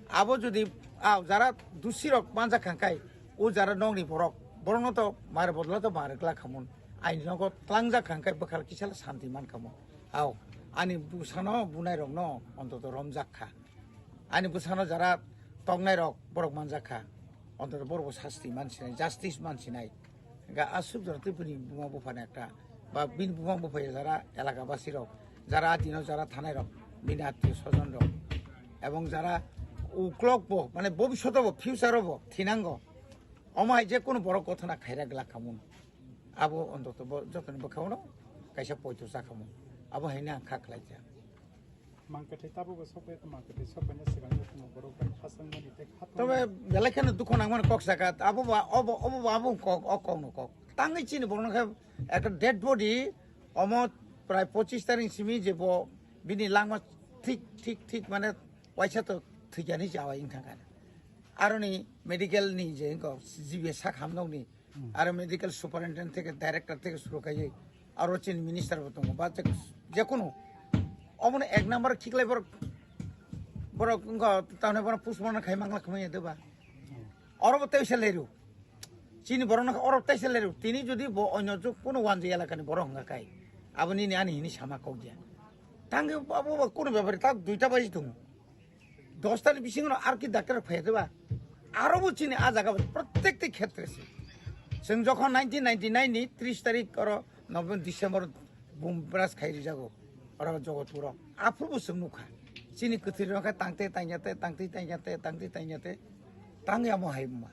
abo jodi a jara dusi rok manjak kha hwnkhe o jara nokni borok, borokno to mare bodolo to mare glak khamun. Aini nogo tlangjak kha hwnkhe bwkhal kisa santi man khamu. Ao, ani bwsano bunairokno ontoto romjak kha. Ani bwsano jara toknairok borok manjak kha. Ontoto borokbo sasti mansinai, justice mansinai. Ga aswk jora tei bini buma buphani ekta, ba bini buma buphai jara elaka basirok, jara adino jara thanairok, bini attiyo sojonrok, ebong jara uklokbo, mane bobishotobo, future-obo thinango. Omo hai je kunu borok gothona khaira glak khamun. Abo ontoto bo jotoni bwkhao no kaisa poito cha khamun. Abo haino ang kha khlaijak. Mangkwthwi tabukbo sokphai, mangkwthwi sokphaina swkang jotono borok bai khasangmani tei khatungmani. Tobe belai kheno dukhu nangmani kok saka, abo ba, obo, obo ba, abo kok, o kok no kok. Tangwi chini borokno khe ekta dead body, omo prai pochis tarik simi je bo bini langma thik, thik, thik mane waisa to thwikyani chawi wngkha kha. Aroni medical ni je wngkha G B sak hamnokni, aro medical superintendent theke director theke suru kaiwi aro chini minister bo tongo ba je, jekunu omono ek number khiklai borok, borok wngkha tamni borok postmortem khai mangla khmai ya deba. Oro bo teisa leru. Chini borok no oro teisa leru. Tini jodi bo onyo jok kunu wanji elakani borok hwnga kai. Abo nini ani hini sama kok ya. Tangwi abo bo kunu bepari tak duita baji tongo. Dostani bisingo ar ki doctor phai deba. Aro bo chini a jaga bo prottek ti khetre se. Chwng jokhon nineteen ninety-nine ni tris tarik oro November, December bum bras khai rijago. Oro Jogotpuro. Aphuru bo chwng nukha. Chini kwthwi rok khe tangte tangyate, tangte tangyate, tangte tangyate. Tangya mo hai ma.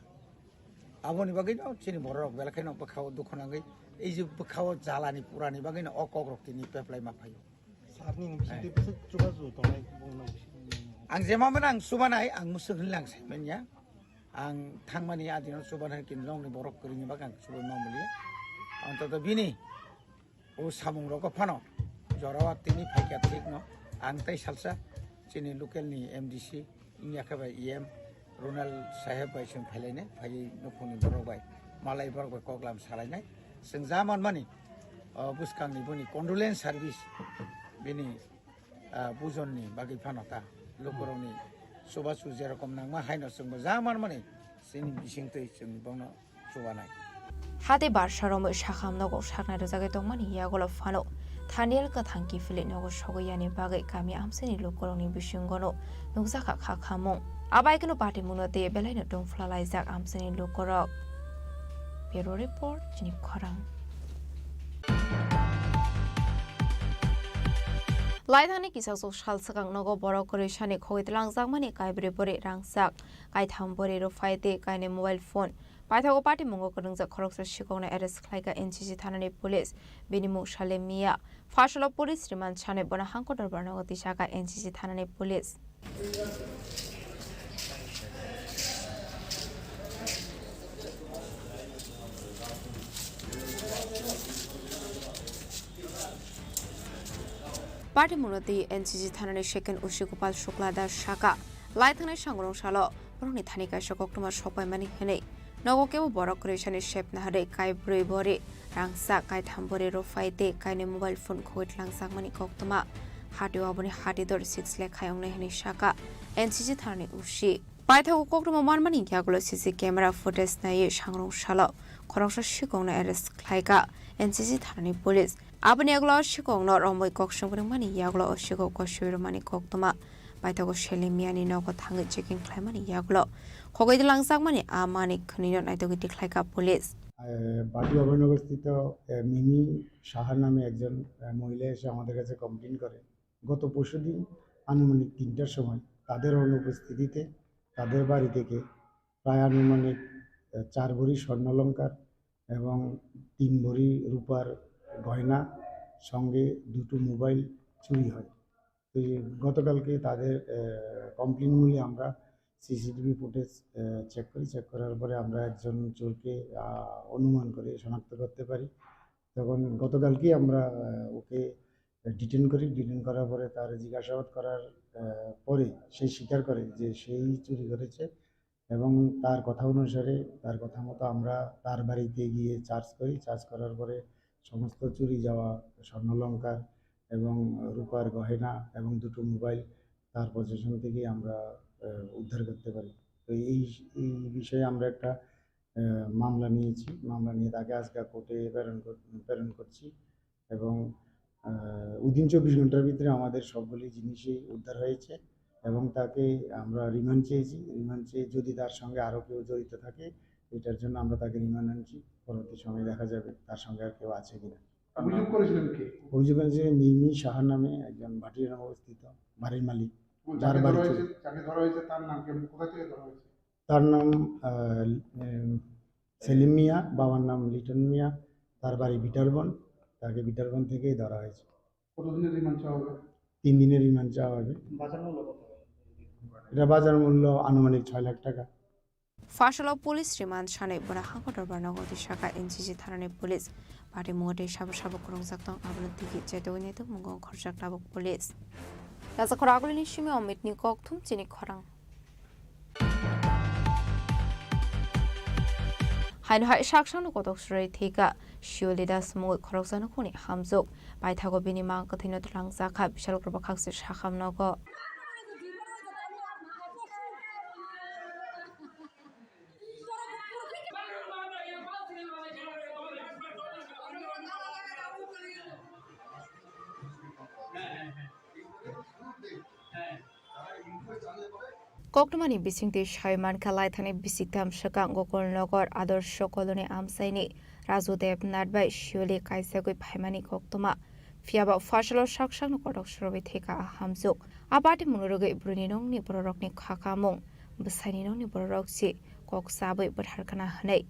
Aboni bagwi no chini borok belai kheno bwkhao dukhu nangwi. Ei je bwkhao jalani purani bagwi no o kokrok tini peplai ma phaio. Sir ni bising twi bwswk chubachu tongnai bumung no bising. Ang jema mano ang chubanai, ang mwswk hinwi lang sai manya. Ang thangmani adino chubanai kin nokni borok kwrwini bagwi ang chubai ma mulia. Antoto bini o samung rogo phano jorao tini phaikha thik no ang tei salsa chini local ni M D C wngya khe bai E M Ronald saheb bai chwng phailainai, phaiwi nukhungni borok bai, malai borok bai koklam salainai. Chwng ja manmani, o, bwskangni boni condolence service, bini, ah, bujonni bagwi phano ta lukurokni chubachu jerokom nangma haino chwngbo ja manmani chini bisingtwi chwng bono chubanai. Hati barsa romwi sakham nogo saknai rwjagwi tongmani yagulo phano Thaniel kwthang kiphilwi nogo sogwi yani bagwi kami amchaini lukurokni bisingono nukjakha kha khamung. Abaikeno patimungno tei belaino tongphla laijak amchaini lukurok. Bureau Report, Chini Khorang. Laithangni kisasok sal swkang nogo borok kwrwisani khogwi twlangjakmani kaibrwi bwrwi rangchak, kaitham bwrwi rwphai tei kainwi mobile phone. Paithago patimungo kwrwngjak khoroksa sikokno arrest khlaikha N C C thanani police. Bini mung Salem Mia. Pharsalo police remand sanwi bono hangko dorbar nogo tisakha N C C thanani police. Patimungno twi N C C thanani second O C Gopal Shukla Das saka, laithangnai sangrong salo borokni thani kaisa koktwma sokpaimani hwnwi nogo kebo borok kwrwisani sepna hwnwi kaibrwi bori rangchak, kaitham bori rwphai tei kainwi mobile phone khogwi tlangjakmani koktwma. Hatio aboni hati dor six lakh khai wngnai hwnwi saka N C C thanani O C. Paithago koktwma manmani yagulo C C camera footage naiwi sangrong salo khoroksa sikokno arrest khlaikha N C C thanani police. Aboni yagulo sikokno romwi kok swng rwmani yagulo o sikok kosoi rwmani koktwma. Paithago Salem Miani nogo thangwi checking khlaimani yagulo khogwi twlangjakmani a manwi khwnwino naitugwi tikhlaikha police. আহ, বাটুয়া অভয়নগরস্থিত, আহ, মিমি সাহা নামে একজন, আহ, মহিলা এসে আমাদের কাছে কমপ্লেন করে। গত পরশুদিন আনুমানিক তিনটার সময় তাদের অনুপস্থিতিতে তাদের বাড়ি থেকে প্রায় আনুমানিক, আহ, চার ভরি স্বর্ণালংকার এবং তিন ভরি রূপার গয়না, সঙ্গে দুটো মোবাইল চুরি হয়। তো এই গতকালকে তাদের, আহ, কমপ্লেন মূলে আমরা সিসিটিভি ফুটেজ, আহ, চেক করি। চেক করার পরে আমরা একজন চোরকে, আহ, অনুমান করে শনাক্ত করতে পারি। তখন গতকালকেই আমরা, আহ, ওকে ডিটেইন করি। ডিটেইন করার পরে তার জিজ্ঞাসাবাদ করার, আহ, পরে সে স্বীকার করে যে সেই চুরি করেছে এবং তার কথা অনুসারে, তার কথা মতো আমরা তার বাড়িতে গিয়ে সার্চ করি। সার্চ করার পরে সমস্ত চুরি যাওয়া স্বর্ণালংকার এবং রূপার গয়না এবং দুটো মোবাইল তার পজিশন থেকে আমরা, আহ, উদ্ধার করতে পারি। তো এই, এই বিষয়ে আমরা একটা, আহ, মামলা নিয়েছি। মামলা নিয়ে তাকে আজকে কোর্টে প্রেরণ কর-, প্রেরণ করছি এবং আহ, within চব্বিশ ঘন্টার ভিতরে আমাদের সবগুলি জিনিসই উদ্ধার হয়েছে এবং তাকে আমরা রিমান্ড চেয়েছি। রিমান্ড চেয়ে যদি তার সঙ্গে আরও কেউ জড়িত থাকে, এটার জন্য আমরা তাকে রিমান্ড আনছি। পরবর্তী সময়ে দেখা যাবে তার সঙ্গে আর কেউ আছে কিনা। অভিযোগ করেছিলেন কে? অভিযোগ করেছে মিমি সাহা নামে একজন ভাটিয়ারায় অবস্থিত বাড়ির মালিক, ও, যার যাকে বাড়ি ধরা ছিল। হয়েছে, যাকে ধরা হয়েছে তার নাম কি? কোথা থেকে ধরা হয়েছে? তার নাম, আহ, উম, সেলিম মিয়া, বাবার নাম লিটন মিয়া, তার বাড়ি বিটারবন, তাকে বিটারবন থেকেই ধরা হয়েছে। কতদিনের রিমান্ড চাওয়া হবে? তিন দিনের রিমান্ড চাওয়া হবে। বাজার মূল্য কত? এটা বাজার মূল্য আনুমানিক ছয় লাখ টাকা। Phasalok police remand sanwi bwrwi hangkhe dorbar nogo twi sakha N C C thanani police. Party mungo tei sabo sabo kwrwngjak tong, abono tigi chaitogwi naitokmungo khorjak tabuk police. Rajakhor agulini simi Omitni kokthum chini khorang. Haino hai saksangno kotok swrwi thwikha Shioli Das mungwi khoroksa nukhungni hamjwk. Paithago bini mang kwthwino twlangjakha Bisalgor bwkhakse sakham nogo. Koktwmani bisingtwi sai mankha, laithani bisingtham swkang Gokul Nagar Adarsh Colony amchaini Raju Debnath bai Shioli kaisagwi phaimani koktwma. Phiyaba Phasalok saksangno kotok swrwi thwikha a hamjwk. A party mungno rwgwi bwrwini nokni bororokni kha kamung, bwsaini nokni bororok se kok chabwi bwtharkhana hwnwi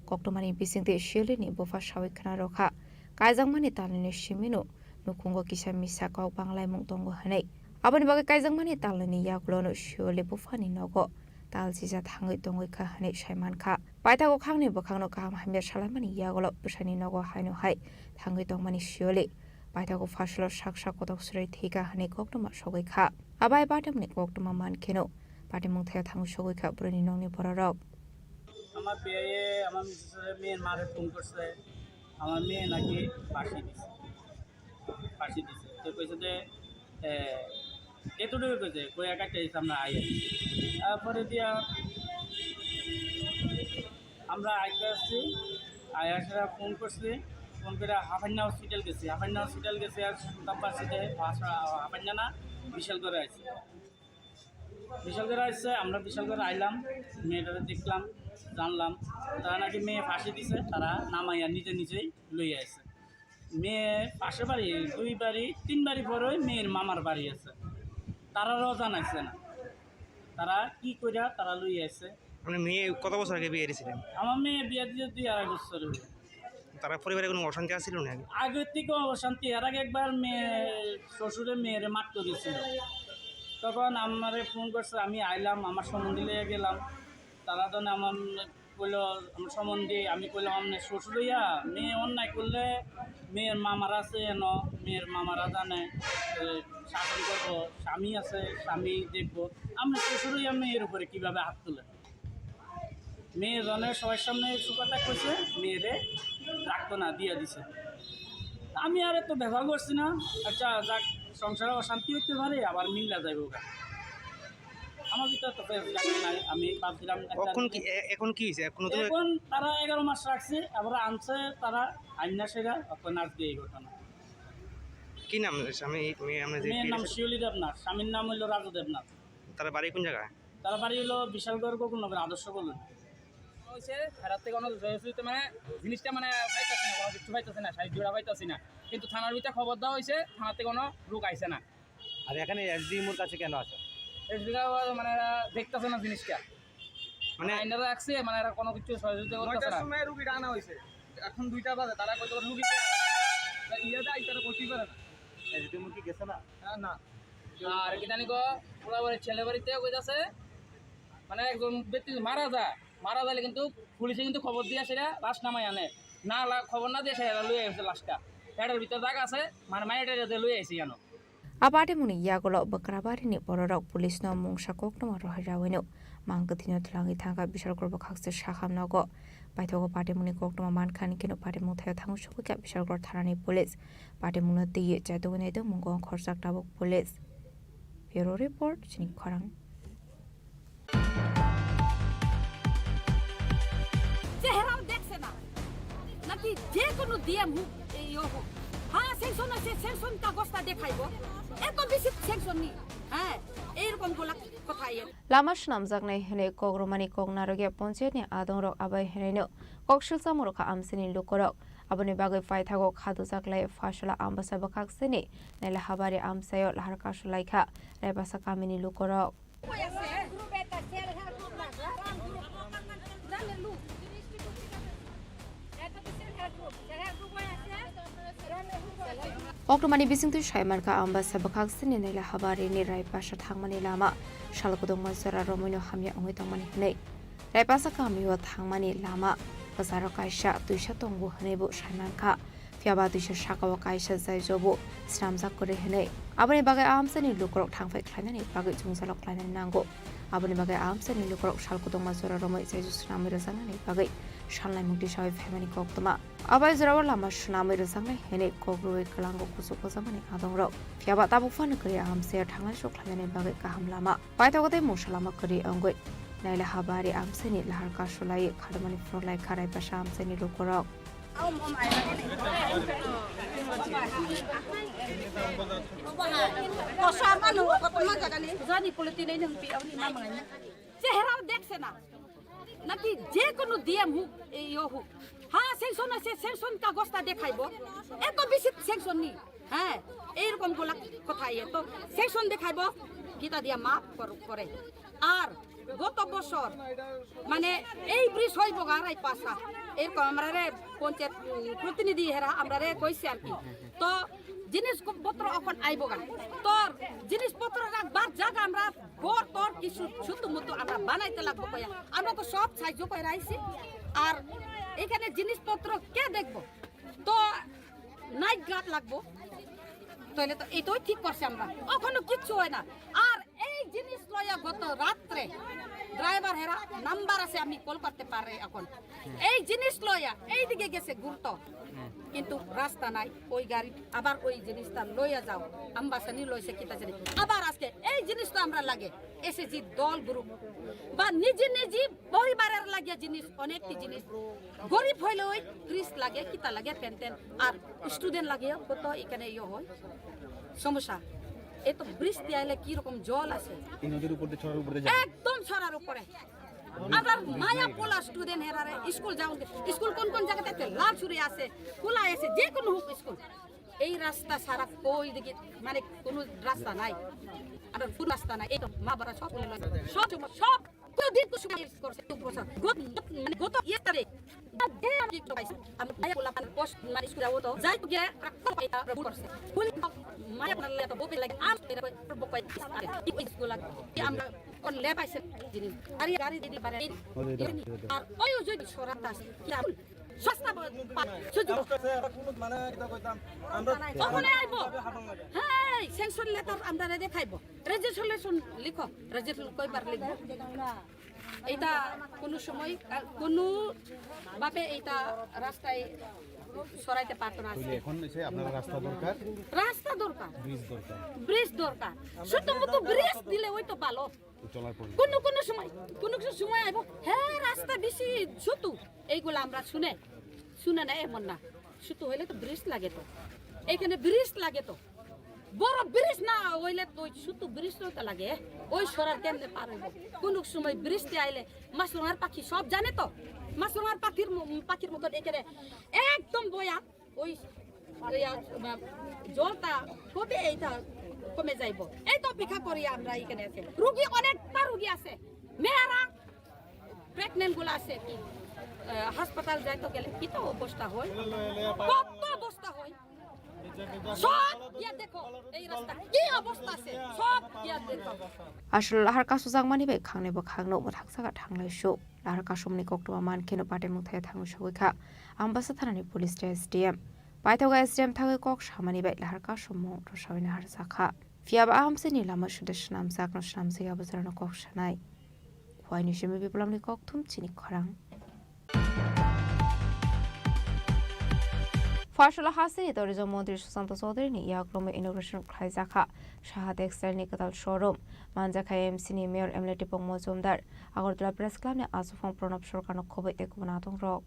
koktwmani bisingtwi Shiolini bupha sawi khna rwkha. Kaijakmani talnwino simino nukhungo kisa misa kok banglaimung tongo hwnwi. Aboni bagwi kaijakmani talnwini yagulono Shioli buphani nogo tal sija thangwi tongwi kha hwnwi sai mankha. Paithago khangni bwkhakno kaham hamya salaimani yagulo bwsani nogo haino hai thangwi tongmani Shioli paithago Phasalok saksa kotok swrwi thwikha hwnwi koktwma sogwi kha. Abai patimni koktwma mankheno patimung thaya thangwi sogwi kha bwrwini nokni bororok. আমার বিয়ে, আমার মিসেসের মেয়ের মারে ফোন করছে, আমার মেয়ে নাকি ফাঁসি দিছে, ফাঁসি দিছে। তো কইছে যে, এ, এতটুকু কইছে, কই একা একটা আমরা আই। তারপরে দিয়া আমরা আইতে আসছি, আই আসলে ফোন করছি, ফোন করে হাফান্না হসপিটাল গেছি, হাফান্না হসপিটাল গেছি আর সুলতান পার্সিতে, হাফান্না না, বিশাল করে আইছি। বিশাল করে আসছে, আমরা বিশাল করে আইলাম, মেয়েটারে দেখলাম, জানলাম, তারা নাকি মেয়ে ফাঁসি দিছে, তারা নামাইয়া নিজে নিজেই লইয়া আইছে। মেয়ে পাশে বাড়ি, দুই বাড়ি, তিন বাড়ি পরে মেয়ের মামার বাড়ি আছে, তারারও জানাইছে না, তারা কি কইরা তারা লইয়া আইছে। মানে মেয়ে কত বছর আগে বিয়ে দিয়েছিলেন? আমার মেয়ে বিয়ে দিয়ে দুই আড়াই বছর হইল। তারা পরিবারে কোনো অশান্তি আছিল না আগে? আগের থেকে অশান্তি। এর আগে একবার মেয়ে, শ্বশুরে মেয়েরে মারতে গেছিল, তখন আমারে ফোন করছে, আমি আইলাম, আমার সম্বন্ধী লইয়া গেলাম। তারা তো আমার কইলো, আমার সম্বন্ধী, আমি কইলাম, "আপনি শ্বশুর হইয়া মেয়ে অন্যায় করলে মেয়ের মামারা আছে এন, মেয়ের মামারা জানে, এ, শাসন করবো, স্বামী আছে, স্বামী দেখবো, আপনি শ্বশুর হইয়া মেয়ের উপরে কিভাবে হাত তুলেন?" মেয়ে জনের সবার সামনে সুকথা কইছে, মেয়েরে রাখতো না, দিয়া দিছে। আমি আর এত ভেজাল করছি না। আচ্ছা, যাক, সংসারে অশান্তি হইতে পারে, আবার মিল্লা যাইবো গা। আমার ভিতরে তো ফেস লাগে নাই, আমি ভাবছিলাম একটা এখন কি, এ-, এখন কি হয়েছে? এখন নতুন এখন তারা এগারো মাস রাখছে, আবার আনছে তারা আইনা সেরা, এখন আজকে এই ঘটনা। কি নাম স্বামী, মেয়ে, আমরা যে মেয়ের নাম বিয়ে- শিউলি দেবনাথ, স্বামীর নাম হইলো রাজু দেবনাথ। তারা বাড়ি কোন জায়গায়? তারা বাড়ি হলো বিশালগড় গোকুলনগর আদর্শ কলোনি। হয়েছে, ফেরাতে কোনো জয়সূচিতে মানে জিনিসটা মানে পাইতেছে না, কোনো কিছু পাইতেছে না, সাহায্য পাইতেছে না। কিন্তু থানার ভিতরে খবর দেওয়া হয়েছে, থানাতে কোনো লোক আইছে না। আর এখানে এসডিএম ওর কাছে কেন আছে? এসডিএম মানে এরা দেখতেছে না জিনিসটা। মানে মানে আইনারা রাখছে, মানে এরা কোনো কিছু সহযোগিতা করতেছে নয়টার না। সময় রুগীটা আনা হয়েছে, এখন দুইটা বাজে, তারা কইতে পারে রুগী কে আনা? তা ইয়েতে আই তারা কইতেই পারে না। এসডিএম কি গেছে না? না, না। আর কি জানি গো, ওরা বলে ছেলে বাড়িতে কইতাছে, মানে একজন ব্যক্তি মারা যায়, মারা গেলে কিন্তু পুলিশে কিন্তু খবর দিয়ে সেটা লাশ নামাই আনে, না লা-, খবর না দিয়ে সেটা লুয়ে গেছে লাশটা, পেটের ভিতরে দাগ আছে, মানে মায়ের এটা লুয়ে আইছে কেন? A patimungni yagulo Bakrabarini bororok police no mungsa koktwma rohai rawino mang kwthwino twlangwi thangkha Bishalgarh bwkhakse sakham nogo. Paithago patimungni koktwma mankha hwnkheno patimung thaio thangwi sogwikha Bishalgarh thanani police. Patimungno twiwi chaitugwi naitokmungo khorchak tabuk police. Bureau report, chini khorang. চেহারাও দেখছে না, নাকি যে কোনো ডিএম হোক, এই ও হোক, হ্যাঁ, স্যাংশন আছে, স্যাংশন কাগজটা দেখাইবো। এত বেশি স্যাংশন নি। হ্যাঁ, এইরকম গোলা কথা ইয়ে। Lama swnamjaknai hwnwi kok rwmani kok narwkya ponchayatni adongrok abai hwnwino kok silsa mwrwkha amchaini lukurok. Aboni bagwi paithago kha dujak lai Phasola Ambasa bwkhaksini Naila Habari amchaio lahar kasu laikha Raipasa kamini lukurok. Koktwmani bisingtwi saimankha, Ambasa bwkhaksini Naila Habarini Raipasa thangmani lama sal kwdwngma jora romwino hamya wngwi tongmani hwnwi Raipasa kamio thangmani lama kwcharo kaisa twisa tongo hwnwibo saimankha. Phiyaba twisa sakao kaisa jaijobo swnamjak kwrwi hwnwi. Aboni bagwi a amchaini lukurok thangphai khlainani bagwi jwngjalo khlainani nango. Aboni bagwi a amchaini lukurok sal kwdwngma jora romwi jaijo swnamwi rwjaknani bagwi salnai mukti sawi phaimani koktwma. Abai jorao lama swnamwi rwjaknai hwnwi kok rwui kwlango kuchuk bojakmani adongrok. Phiyaba tabuk phano kwrwi a amchaio thangnai sok khlainani bagwi kaham lama. Paithago tei mungsa lama kwrwi wngwi Naila Habari amchaini lahar kasu laiwi khadumani phunuk lai kha Raipasa amchaini lukurok. চেহারা দেখছে না নাকি? যে কোনো ডিএম হোক, ইও হোক, হ্যাঁ, স্যাংশন আছে, স্যাংশন কাগজটা দেখাইবো। এত বেশি স্যাংশন নি। হ্যাঁ, এইরকম গোলা কথা ইয়ে তো স্যাংশন দেখাইবো, কিতা দিয়া মাফ কর-, করে। আর গত বছর মানে এই ব্রিজ হইবো গা রাইপাসা, এরকম আমরা রে পঞ্চায়েত, উম, প্রতিনিধি হেরা আমরা রে কইছি আর কি। তো জিনিসপত্র এখন আইবো গা, তোর জিনিসপত্র রাখবার জায়গা আমরা ঘর তোর কিছু ছোট মতো আমরা বানাইতে লাগবো কইয়া। আমরা তো সব সাহায্য করে আইছি। আর এখানে জিনিসপত্র কে দেখবো? তো নাইট গার্ড লাগবো। তাহলে তো এটাই ঠিক করছে আমরা। এখনো কিচ্ছু হয় না। আর এই জিনিস লইয়া গত রাত্রে ড্রাইভার হেরা নাম্বার আছে, আমি কল করতে পারে এখন। এই জিনিস লইয়া এইদিকে গেছে ঘুরতো, কিন্তু রাস্তা নাই। ওই গাড়ি আবার ওই জিনিসটা লইয়া যাও, আমবাসানি লইছে কিতা জানি। আবার আজকে এই জিনিস তো আমরা লাগে এসএসজি দল গ্রুপ বা নিজে নিজে পরিবারের লাগে জিনিস, অনেকটি জিনিস। গরিব হইলে ওই ফ্রিজ লাগে, কিতা লাগে, ফ্যান ট্যান, আর স্টুডেন্ট লাগে কত এখানে ইয়ে হয় সমস্যা। এ তো বৃষ্টি আইলে কি রকম জল আছে, এই নদীর উপর দিয়ে, ছড়ার উপর দিয়ে যায়। একদম ছড়ার উপরে। আমরা মায়া পোলা স্টুডেন্ট হেরারে স্কুল যাওন, স্কুল কোন কোন জায়গাতে আছে? লালছড়ি আছে, খোলা আছে, যে কোনো হোক স্কুল। এই রাস্তা সারা কই দিকে মানে কোনো রাস্তা নাই, আর কোনো রাস্তা নাই। এই তো মা বাবা সব সব সব তো দিন তো সময় করছে, তো বছর গত মানে গত ইয়ে তারিখ। আমি মায়া পোলা মানে পোস্ট মানে স্কুল যাওন তো যাই তো গিয়ে রাখতে পারি না, ভুল করছে। ভুল মায়া পোলা তো বকে লাগে আম করে বকে স্কুল লাগে আমরা কোন লেবাইছে জিনিস। আর এই গাড়ি দিদি পারে। আর ওই ওই যদি সরাত আছে, কি আর সস্তা ব-, পা-, সুযোগ। আমরা কোনো মানে এটা কইতাম, আমরা ওখানে আইবো। কিভাবে হাঁটন লাগে? হ্যাঁ, স্যাংশন লেটার আমরা রেডি খাইবো। রেজিস্ট্রেশন লিখো, রেজিস্ট্রেশন কয়বার লিখবো? এটা কোনো সময়, আহ, কোনো ভাবে এটা রাস্তায় সরাইতে পারতো না। তাহলে এখন এসে আপনারা রাস্তা দরকার? রাস্তা দরকার। ব্রিজ দরকার। ব্রিজ দরকার। শুধু মতো ব্রিজ দিলে ওই তো ভালো। চলার পথে। কোনো কোনো সময়, কোনো কিছু সময় আইবো, হ্যাঁ, রাস্তা বেশি ছোট, এইগুলা আমরা শুনে, শুনে না, এমন না। ছোট হইলে তো ব্রিজ লাগে তো, এখানে ব্রিজ লাগে তো, বড় ব্রিজ না হইলে তো ছোট ব্রিজ তো লাগে। ওই সরার কেমনে পার হইবো? কোনো সময় বৃষ্টি আইলে মাছরাঙার পাখি সব জানে তো, মাছরাঙার পাখির ম-, পাখির মতন এখানে একদম বয়া ওই, ওই, আ, জলটা কবে এইটা কমে যাইবো? এই তো অপেক্ষা করি আমরা এখানে আছে। রুগী অনেকটা রুগী আছে। মেয়েরা প্রেগন্যান্ট গুলো আছে কি? আ, হাসপাতাল যাইতে গেলে কি তো অবস্থা হয়? কত অবস্থা হয়? সব গিয়া দেখো এই রাস্তা কি অবস্থা আছে? সব গিয়া দেখো। Aswk lahar kasujakmani bai khangni bwkhakno mwthangsa kha thanglai su. Lahar kasumni koktwma mankheno patimung thaya thangwi sogwi kha Ambasa thanani police tei S D M. Paithago S D M thangwi kok samani bai lahar kasumung rwsawina harjakha. Phiyaba a hamsini lama suda swnamjakno swnamjakya bwsarokno kok sanai. Huaini simi Biplamni kokthum chini khorang. Phasola hasteni tourism montri Sushanta Chaudharyni yakromwi inauguration khlaijakha Saha Textile ni kwtal showroom. Manjakha M C ni mayor M L A Tipok Mojumdar, Agartala Press Club ni achukphang Pranab Sarkarno khobwi tei kubun adongrok.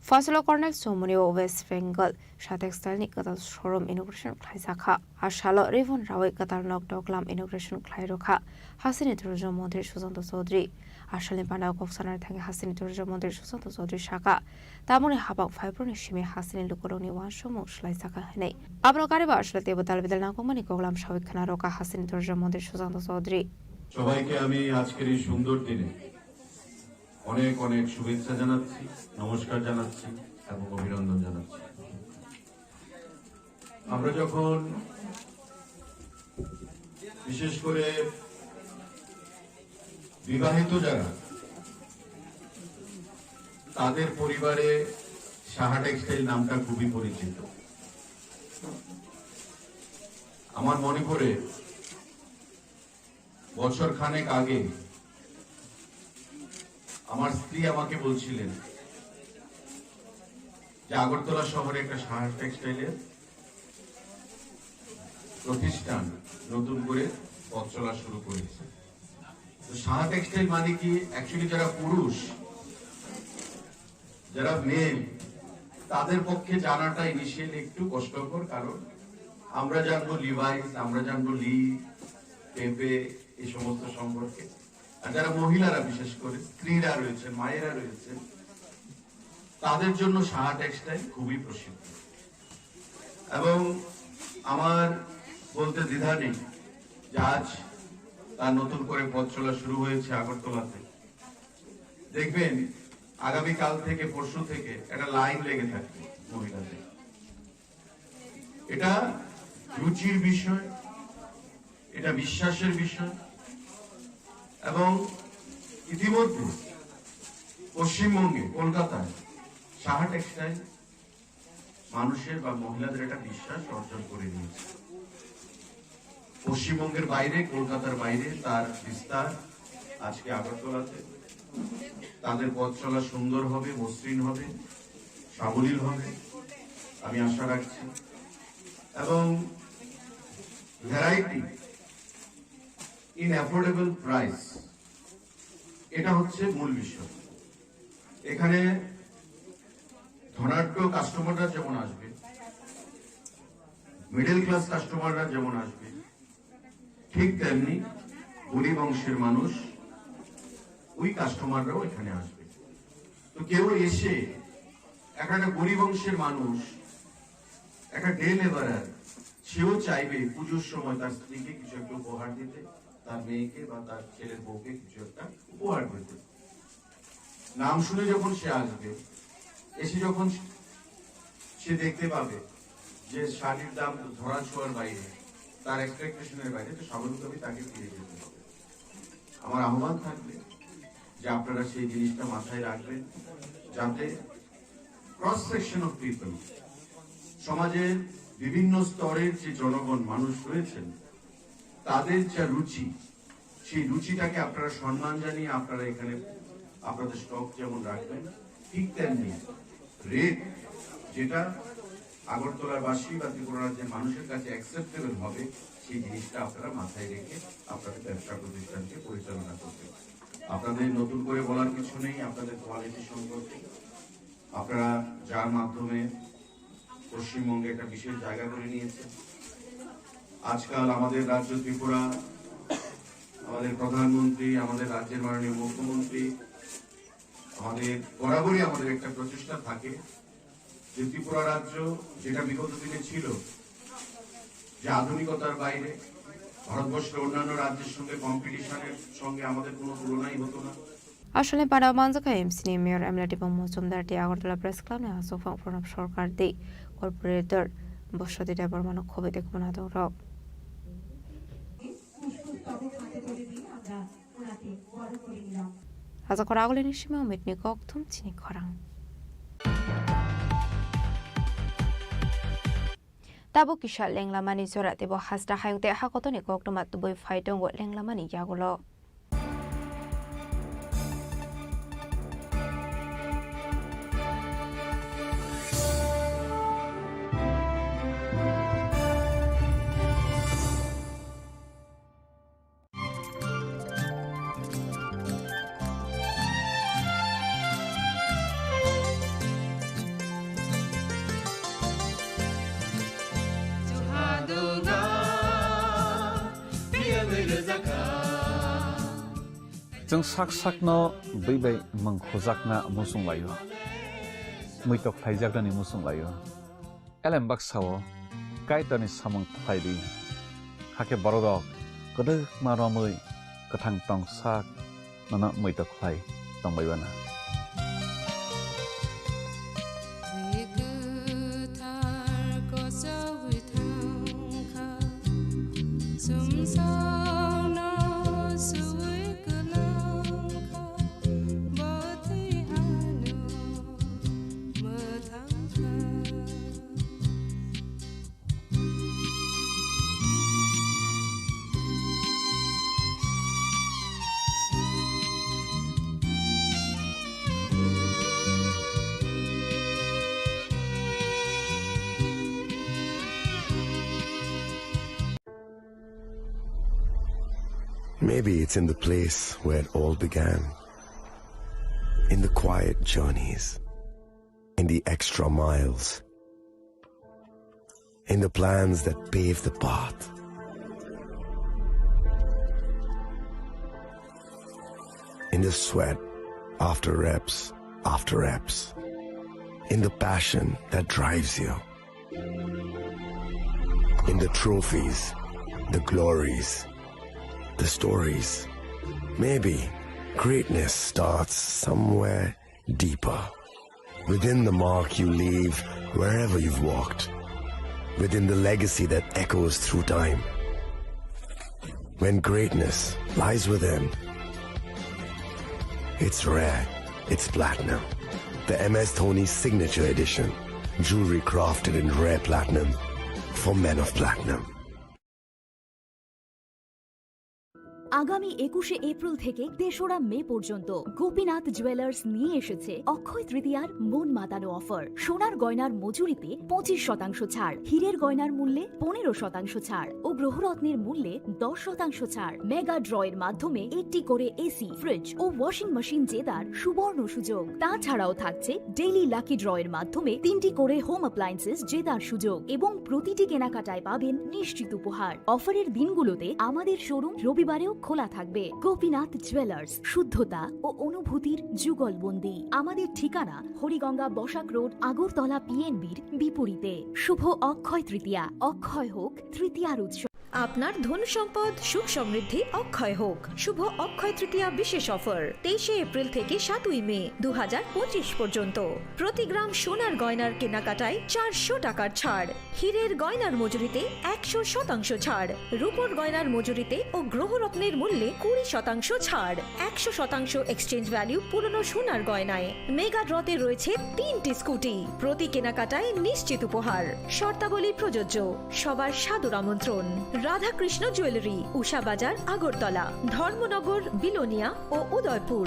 Fasilo Kornel Somoni o West Bengal Saha Textile ni kwtal showroom inauguration khlaijakha. Asalo ribbon rawi kwtal nok doklam inauguration khlairokha. Hasini Durjo Montri Sushanta Chaudhary. Asalni panao kok sanani thangwi Hasini Durjo Montri Sushanta Chaudhary sakha, tamoni habang phaibroni simi Hasini lukurokni uansukmung swlaijakha hwnwi. Abono kariba asalo teibo dalbidal nangkukmani koklam sawi khwnarokha Hasini Durjo Montri Sushanta Chaudhary. সবাইকে আমি আজকের এই সুন্দর দিনে অনেক অনেক শুভেচ্ছা জানাচ্ছি, নমস্কার জানাচ্ছি এবং অভিনন্দন জানাচ্ছি। আমরা যখন বিশেষ করে বিবাহিত যারা, তাদের পরিবারে সাহা টেক্সটাইল নামটা খুবই পরিচিত। আমার মনে পড়ে বছর খানেক আগে আমার স্ত্রী আমাকে বলছিলেন যে আগরতলা শহরে একটা সাহা টেক্সটাইলের প্রতিষ্ঠান নতুন করে পথ চলা শুরু করেছে। তো সাহা টেক্সটাইল মানে কি, অ্যাকচুয়ালি যারা পুরুষ, যারা মেল, তাদের পক্ষে জানাটা ইনিশিয়ালি একটু কষ্টকর, কারণ আমরা জানবো লিভাইস, আমরা জানবো লি, পেপে, এই সমস্ত সম্পর্কে। আর যারা মহিলারা, বিশেষ করে স্ত্রীরা রয়েছেন, মায়েরা রয়েছেন, তাদের জন্য সাহা টেক্সটাইল খুবই প্রসিদ্ধ। এবং আমার বলতে দ্বিধা নেই যে আজ তার নতুন করে পথ চলা শুরু হয়েছে আগরতলাতে। দেখবেন, আগামীকাল থেকে, পরশু থেকে একটা লাইন লেগে থাকবে মহিলাদের। এটা রুচির বিষয়, এটা বিশ্বাসের বিষয়। এবং ইতিমধ্যে পশ্চিমবঙ্গে, কলকাতায় সাহা টেক্সটাইল মানুষের বা মহিলাদের একটা বিশ্বাস অর্জন করে নিয়েছে। পশ্চিমবঙ্গের বাইরে, কলকাতার বাইরে তার বিস্তার আজকে আগরতলাতে। তাদের পথ চলা সুন্দর হবে, মসৃণ হবে, সাবলীল হবে, আমি আশা রাখছি। এবং ভ্যারাইটি ইন অ্যাফোর্ডেবল প্রাইস, এটা হচ্ছে মূল বিষয়। এখানে ধনাঢ্য কাস্টমাররা যেমন আসবে, মিডল ক্লাস কাস্টমাররা যেমন আসবে, ঠিক তেমনি গরিব অংশের মানুষ, ওই কাস্টমাররাও এখানে আসবে। তো কেউ এসে, একটা, একটা গরিব অংশের মানুষ, একটা ডে লেবারার, সেও চাইবে পুজোর সময় তার স্ত্রীকে কিছু একটা উপহার দিতে, তার মেয়েকে বা তার ছেলের বউকে কিছু একটা উপহার দিতে। নাম শুনে যখন সে আসবে, এসে যখন সে দেখতে পাবে যে শাড়ির দাম ধরা ছোঁয়ার বাইরে, তার এক্সপেকটেশনের বাইরে, তো স্বাভাবিকভাবেই তাকে ফিরে যেতে হবে। আমার আহ্বান থাকবে যে আপনারা সেই জিনিসটা মাথায় রাখবেন, যাতে ক্রস সেকশন অফ পিপল, সমাজের বিভিন্ন স্তরের যে জনগণ, মানুষ রয়েছেন, তাদের যা রুচি, সেই রুচিটাকে আপনারা সম্মান জানিয়ে আপনারা এখানে আপনাদের স্টক যেমন রাখবেন, ঠিক তেমনি রেট, যেটা আগরতলাবাসী বা ত্রিপুরা রাজ্যের মানুষের কাছে অ্যাকসেপ্টেবল হবে, সেই জিনিসটা আপনারা মাথায় রেখে আপনাদের ব্যবসা প্রতিষ্ঠানকে পরিচালনা করবেন। আপনাদের নতুন করে বলার কিছু নেই আপনাদের কোয়ালিটি সম্পর্কে। আপনারা যার মাধ্যমে পশ্চিমবঙ্গে একটা বিশেষ জায়গা করে নিয়েছেন। আজকাল আমাদের রাজ্য ত্রিপুরা, আমাদের প্রধানমন্ত্রী, আমাদের রাজ্যের মাননীয় মুখ্যমন্ত্রী, আমাদের বরাবরই আমাদের একটা প্রচেষ্টা থাকে যে ত্রিপুরা রাজ্য যেটা বিগত দিনে ছিল, যে আধুনিকতার বাইরে, ভারতবর্ষের অন্যান্য রাজ্যের সঙ্গে কম্পিটিশনের সঙ্গে আমাদের কোনো তুলনাই হতো না। Asalni panao manjakha M C ni Mayor M L A Dipang Mojumdar tei Agartala Press Club ni aswk phang Pranab Sarkar tei Corporator Boswati Debbarma no khobwi tei khumna tong rok. পুষ্পস্তবক হাতে তুলে দিয়ে আমরা ওনাকে বরণ করে নিলাম। Aja khorang agulini simi o mitni kok thum chini khorang. Tabuk kisa lenglamani jora teibo hasta hayung tei hakotoni koktwma tubui phai tongo lenglamani yagulo. Chwng sak sakno bwi bai mwng khujakna muchung laio, muitok khlaijaknani muchung laio. Elem baksa-o Kaitorni samung khlai di, hakhe bororok kwdwkma romwi kwthang tong sak nono muitok khlai tong bai bana. Twi kwthar kochogwi thang kha, sumsokno suwi kwlang kha, bo twi ano mwthang kha. Maybe it's in the place where it all began. In the quiet journeys, in the extra miles, in the plans that pave the path, in the sweat after reps after reps, in the passion that drives you, in the trophies, the glories, the stories. Maybe greatness starts somewhere deeper. Within the mark you leave wherever you've walked, within the legacy that echoes through time. When greatness lies within, it's rare, it's platinum. The M S Dhoni Signature Edition, jewelry crafted in rare platinum for men of platinum. আগামী একুশে এপ্রিল থেকে তেসরা মে পর্যন্ত গোপীনাথ জুয়েলার্স নিয়ে এসেছে অক্ষয় তৃতীয়ার মন মাতানো অফার। সোনার গয়নার মজুরিতে পঁচিশ শতাংশ ছাড়, হীরের গয়নার মূল্যে পনেরো শতাংশ ছাড় ও গ্রহরত্নের মূল্যে দশ শতাংশ ছাড়। মেগা ড্রয়ের মাধ্যমে একটি করে এসি, ফ্রিজ ও ওয়াশিং মেশিন জেতার সুবর্ণ সুযোগ। তাছাড়াও থাকছে ডেইলি লাকি ড্রয়ের মাধ্যমে তিনটি করে হোম অ্যাপ্লায়েন্সেস জেতার সুযোগ এবং প্রতিটি কেনাকাটায় পাবেন নিশ্চিত উপহার। অফারের দিনগুলোতে আমাদের শোরুম রবিবারেও খোলা থাকবে। গোপীনাথ জুয়েলার্স, শুদ্ধতা ও অনুভূতির যুগলবন্দি। আমাদের ঠিকানা হরিগঙ্গা বসাক রোড, আগরতলা পিএনবির বিপরীতে। শুভ অক্ষয় তৃতীয়া, অক্ষয় হোক তৃতীয়ার উৎসব। আপনার ধন সম্পদ সুখ সমৃদ্ধি অক্ষয় হোক। শুভ অক্ষয় তৃতীয়া বিশেষ অফার, তেইশে এপ্রিল থেকে সাতই মে দু হাজার পঁচিশ পর্যন্ত। প্রতি গ্রাম সোনার গয়নার কেনাকাটায় চারশো টাকার ছাড়, হীরের গয়নার মজুরিতে একশো শতাংশ ছাড়, রূপোর গয়নার মজুরিতে ও গ্রহরত্নের মূল্যে কুড়ি শতাংশ ছাড়, একশো শতাংশ এক্সচেঞ্জ ভ্যালু পুরনো সোনার গয়নায়। মেগা ড্রতে রয়েছে তিনটি স্কুটি, প্রতি কেনাকাটায় নিশ্চিত উপহার। শর্তাবলী প্রযোজ্য। সবার সাদর আমন্ত্রণ। রাধাকৃষ্ণ জুয়েলারি, উষা বাজার, আগরতলা, ধর্মনগর, বিলোনিয়া ও Udaipur.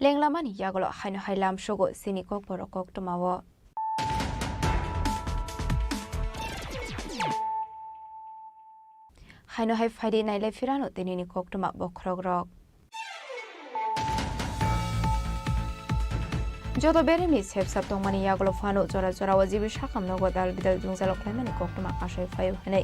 Lenglamani yagulo haino hai lamsogo chini kokborok koktwmao. Haino hai phaidi nailai phirano tinini koktwma bokhorokrok. Joto beremni sepsa tongmani yagulo phano jora jorao G B Sakham nogo dal bidal jwngjalo khlaimani koktwma kasai phaio hinwi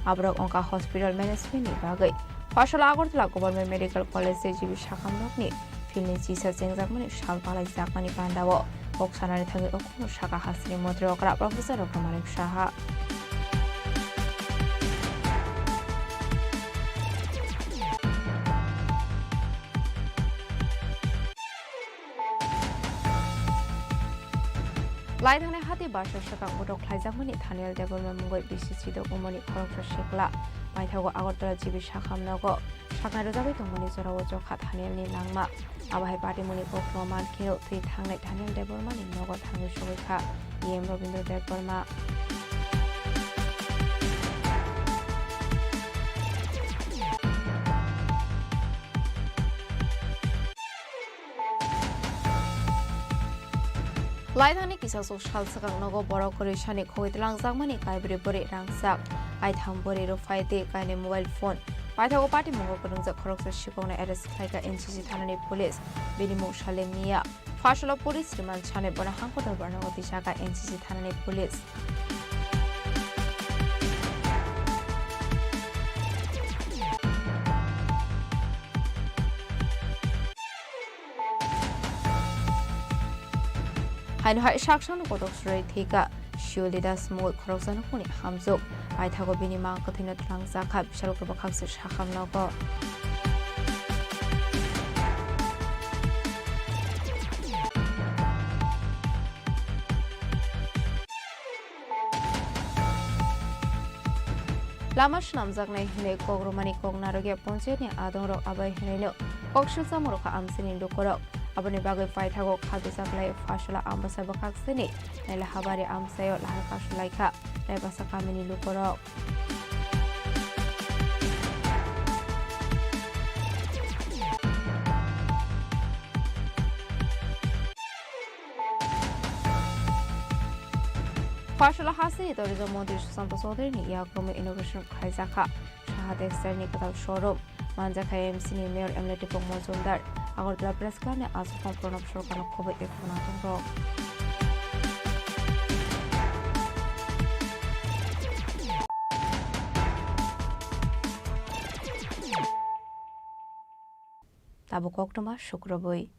aborok wngkha hospital management ni bagwi. Phasalo Agartala Government Medical College tei G B Sakham nokni field ni chisa chengjakmani sal palaijakmani pandao kok sanani thangwi okhorno sakha hasteni montri okra Professor Doctor Manik Saha. Laithangni hati basa swkang bodol khlaijakmani Thaniel Debbarma mungwi bisi chidok umoni khoroksa sikla paithago Agartala G B Sakham nogo saknai rwjagwi tongmani jorao chokha Thanielni langma. Abo hai patimungni kokrwma man kheno thwi thangnai Thaniel Debbarmani nogo thangwi sogwi kha E M Robindra Debbarma. Laithangni kisasuk sal swkang nogo borok kwrwi sani khogwi twlangjakmani kaibrwi bwrwi rangchak, kaitham bwrwi rwphai tei kainwi mobile phone Paithago patimungo kwrwngjak khoroksa sikokno arrest khlaikha N C C thanani police, bini mung Salim Mia. Pharsalo police remand sanwi bono hangkotor barnogo twijaka N C C thanani police. Haino hai saksano kotok swrwi thwikha, Shioli Das mungwi khoroksano hwnwi hamjwk. Paithago bini mang kwthwino twlangjakha, bisalkhe bwkhakse sakham nogo. Lama swnamjaknai hwnwi kok rwmani kok narwkya ponchayatni adongrok abai hwnwino kok swljakmung rwkha amchaini lukurok. Aboni bagwi paithago kha bisaklai Pharsala Ambasa bwkhaksini Naila Habari amchaio lahar kasulaikha Raibasa kamini lukurok. Pharsala hasteni tourism montri Sushanta Chaudhary ni yakromwi inauguration khlaijakha Saha Textile ni kwtal showroom. Manjakha M C ni mayor M L A Dipok Mojumdar, Agartala Press Club ni aswk Pranab Sarkar no khobwi tei khwna tongo. Tabuk koktwma sukrubwi.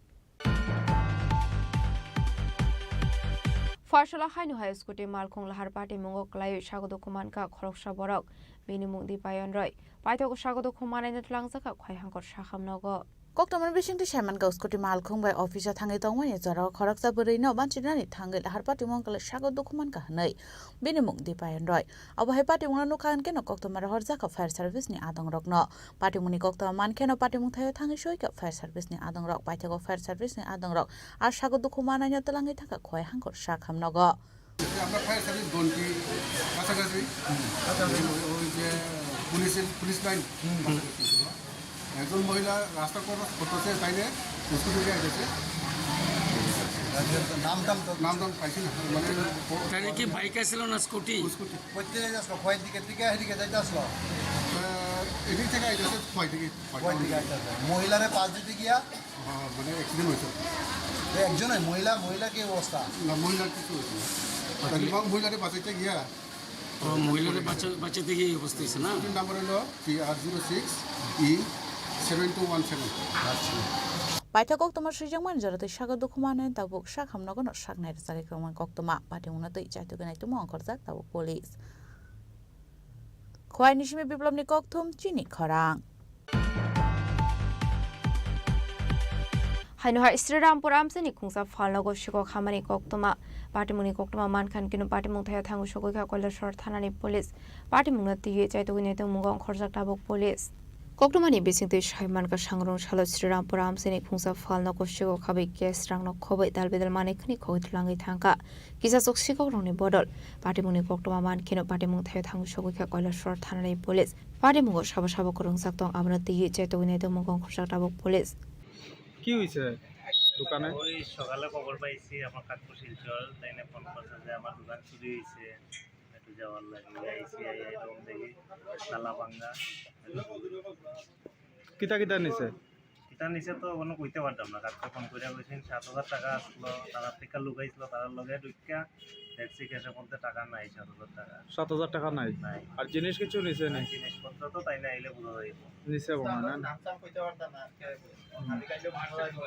Pharsala haino hai scooty malkhung lahar patimungo kwlaiwi sago dukhu mankha khoroksa borok, bini mung Dipayon Roy. Paithago sago dukhu manaino twlangjakha Khwai Hangkor sakham nogo. Koktwmani bisingtwi saimankha scooty malkhung bai office o thangwi tongmani jorao khoroksa bwrwino banchinani thangwi lahar patimung kwlai sago dukhu mankha hwnwi bini mung Dipayon Roy. Abo hai patimungno nukha hwnkhe no koktwma rohorjakha fire service ni adongrokno. Patimungni koktwma mankheno patimung thaio thangwi soikha fire service ni adongrok. Paithago fire service ni adongrok a sago dukhu manaino twlangwi thangkha Khwai Hangkor sakham nogo. আমরা fire service ঘন্টি কাছাকাছি, ওই যে পুলিশের, police line কাছাকাছি ছিল। একজন মহিলা রাস্তা ক্রস করতেছে, তাইলে স্কুটি দিয়ে আসতেছে। নাম টাম তো নাম টাম পাইছি না, মানে ও- তাহলে কি বাইক আসছিল না স্কুটি? স্কুটি। কোথা থেকে আসলো? খোয়াই দিকে থেকে এদিকে যাইতে আসলো? আহ, এদিক থেকে আইতেছে, খোয়াই দিকে। খোয়াই দিকে আইতেছে। মহিলারে পাশ দিতে গিয়া হ্যাঁ, মানে অ্যাক্সিডেন্ট হয়েছে। এই একজনই মহিলা, মহিলা কি অবস্থা? না, মহিলার কিছু হয়েছে না। আচ্ছা। তাহলে মা-, মহিলারে বাঁচাইতে গিয়া ও, মহিলারে বাঁচা-, বাঁচাতে গিয়ে এই অবস্থা হয়েছে না? স্কুটির নাম্বার হলো T R zero six E seven two one seven। আচ্ছা। Paithago koktwma swijangmani jora tei sago dukhu manwi tabuk sakham nogono saknai rwchagwi kwrwngmani koktwma patimungno twi chaitugwi naitugma ongkhorjak tabuk police. Khwai ni simi Biplobni kokthum chini khorang. Haino hai Sri Rampur amchaini khungsa phalnogo sikok hamani koktwma. Patimungni koktwma mankha hwnkhe no patimung thaio thango sogwi kha Kailasor thanani police. Patimungno twiwi chaitugwi naitugmungo ongkhorjak tabuk police. Koktwmani bisingtwi sai mankha, sangrong salo Sri Rampur amchaini khungsa phalnogo sikok habwi cash rangno khobwi dal bedal manwi khwni khogwi twlangwi thangkha. Kisa chuk sikokrokni bodol patimungni koktwma mankheno patimung thaio thangwi sogwi kha Kailasor thanani police. Patimungo sabo sabo kwrwngjak tong, abono twiwi chaitugwi naitugmungo ongkhorjak tabuk police. কি হইছে দোকানে? ওই সকালে খবর পাইছি আমার কাঠপুর শিলচর, তাইনে ফোন করছে যে আমার দোকান চুরি হয়েছে, একটু যাওয়ার লাগে। আইসি, আই আই রুম দেখি তালা ভাঙা। কিতা কিতা নিছে? কিতা নিছে তো কোনো কইতে পারতাম না, কাকু ফোন করে কইছেন সাত হাজার টাকা আসলো, তারা থেকে লুকাইছিল, তারার লগে ঢুকিয়া দেখছি ক্যাশের মধ্যে টাকা নাই, সাত হাজার টাকা। সাত হাজার টাকা নাই? নাই। আর জিনিস কিছু নিছে নি? আর জিনিসপত্র তো তাই না আইলে বোঝা যাইব। নিছে মনে হয় না? নাম টাম কইতে পারতাম না, আজকে আমি কাইলে ভাড়া লাগবো।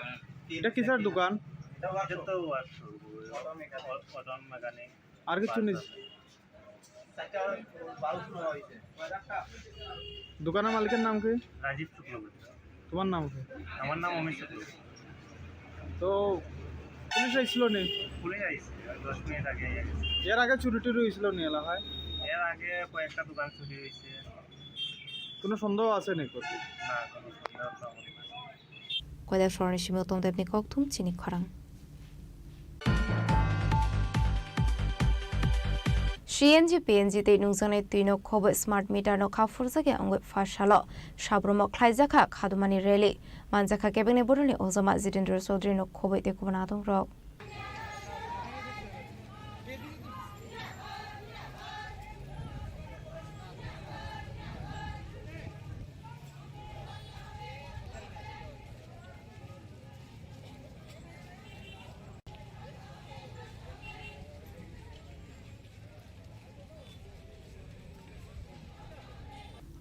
এটা কিসের দোকান? এটা তো ওয়ার্কশপ, অটো মেকানিক। আর কিছু নিস? দোকানের মালিকের নাম কি? রাজীব শুক্লবৈদ্য। তোমার নাম কি? আমার নাম অমিত শুক্লবৈদ্য। তো পুলিশ আইছিল নি? পুলিশ আইছে, দশ মিনিট আগে আইছে। এর আগে চুরি টুরি হয়েছিল নি এলাকায়? এর আগে কয়েকটা দোকান চুরি হয়েছে। কোনো সন্দেহ আছে নি? না, কোনো সন্দেহ তো আমার নাই। Koilasorni simi Uttam Debni kokthum chini khorang. C N G, P N G tei nungjaknai twino khobwi smart meter no kha phurjakya wngwi pha salo Sabromo khlaijakha khadumani rally. Manjakha kebengni bodolni ojama Jitendra Chaudhary no khobwi tei kubun adongrok.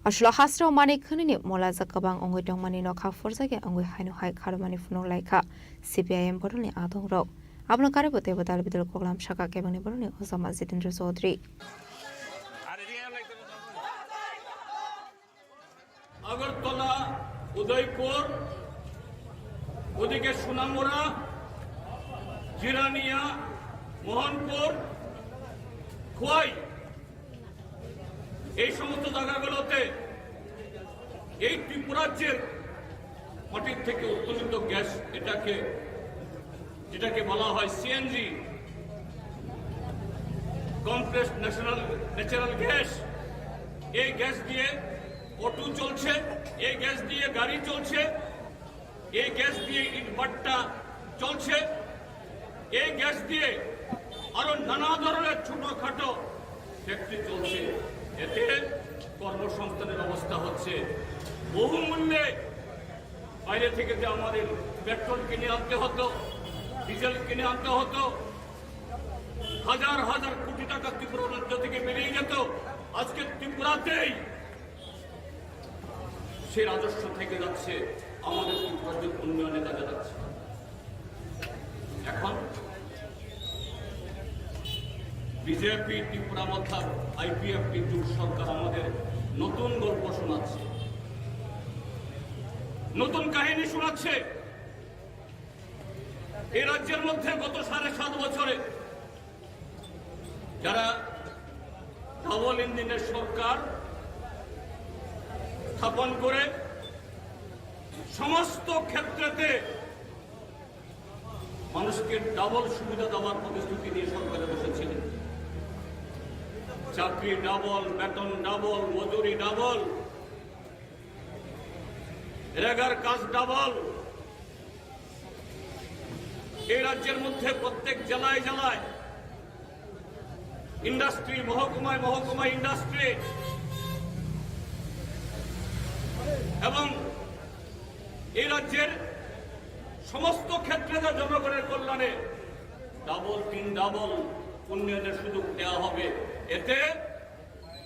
Aswk hasrok manwi khwnwini mola jak kwbang wngwi tongmani nokha phorjakya wngwi haino hai kharwmani phunuk laikha C P I M bodolni adongrok. Abono karwi bo teibo dal bidal koklam saka kebengni borokni ojama Jitendra Chaudhary. Agartala, উদয়পুর, ওদিকে সোনামুড়া, জিরানিয়া, মোহনপুর, খোয়াই, এই সমস্ত জায়গাগুলোতে এই ত্রিপুরাজ্যের মাটির থেকে উত্তোলিত গ্যাস, এটাকে, যেটাকে বলা হয় CNG, compressed national natural gas, এই গ্যাস দিয়ে অটো চলছে, এই গ্যাস দিয়ে গাড়ি চলছে, এই গ্যাস দিয়ে ইটভাটা চলছে, এই গ্যাস দিয়ে আরো নানা ধরনের ছোটখাটো ফ্যাক্টরি চলছে। এতে কর্মসংস্থানের ব্যবস্থা হচ্ছে। বহু মূল্যে বাইরে থেকে যে আমাদের পেট্রোল কিনে আনতে হতো, ডিজেল কিনে আনতে হতো, হাজার হাজার কোটি টাকা ত্রিপুরা রাজ্য থেকে বেরিয়ে যেত, আজকে ত্রিপুরাতেই সেই রাজস্ব থেকে যাচ্ছে, আমাদের ত্রিপুরার উন্নয়নে কাজে লাগছে। এখন বিজেপি ত্রিপুরা মথা আইপিএফটি জোট সরকার আমাদের নতুন গল্প শোনাচ্ছে, নতুন কাহিনী শোনাচ্ছে। এই রাজ্যের মধ্যে গত সাড়ে সাত বছরে যারা ডাবল ইঞ্জিনের সরকার স্থাপন করে সমস্ত ক্ষেত্রেতে মানুষকে ডাবল সুবিধা দেওয়ার প্রতিশ্রুতি দিয়ে সরকারে বসেছিলেন। চাকরি ডাবল, বেতন ডাবল, মজুরি ডাবল, রেগার কাজ ডাবল। এই রাজ্যের মধ্যে প্রত্যেক জেলায় জেলায় ইন্ডাস্ট্রি, মহকুমায় মহকুমায় ইন্ডাস্ট্রি, এবং এই রাজ্যের সমস্ত ক্ষেত্রে যা জনগণের কল্যাণে ডাবল, তিন ডাবল উন্নয়নের সুযোগ দেওয়া হবে। এতে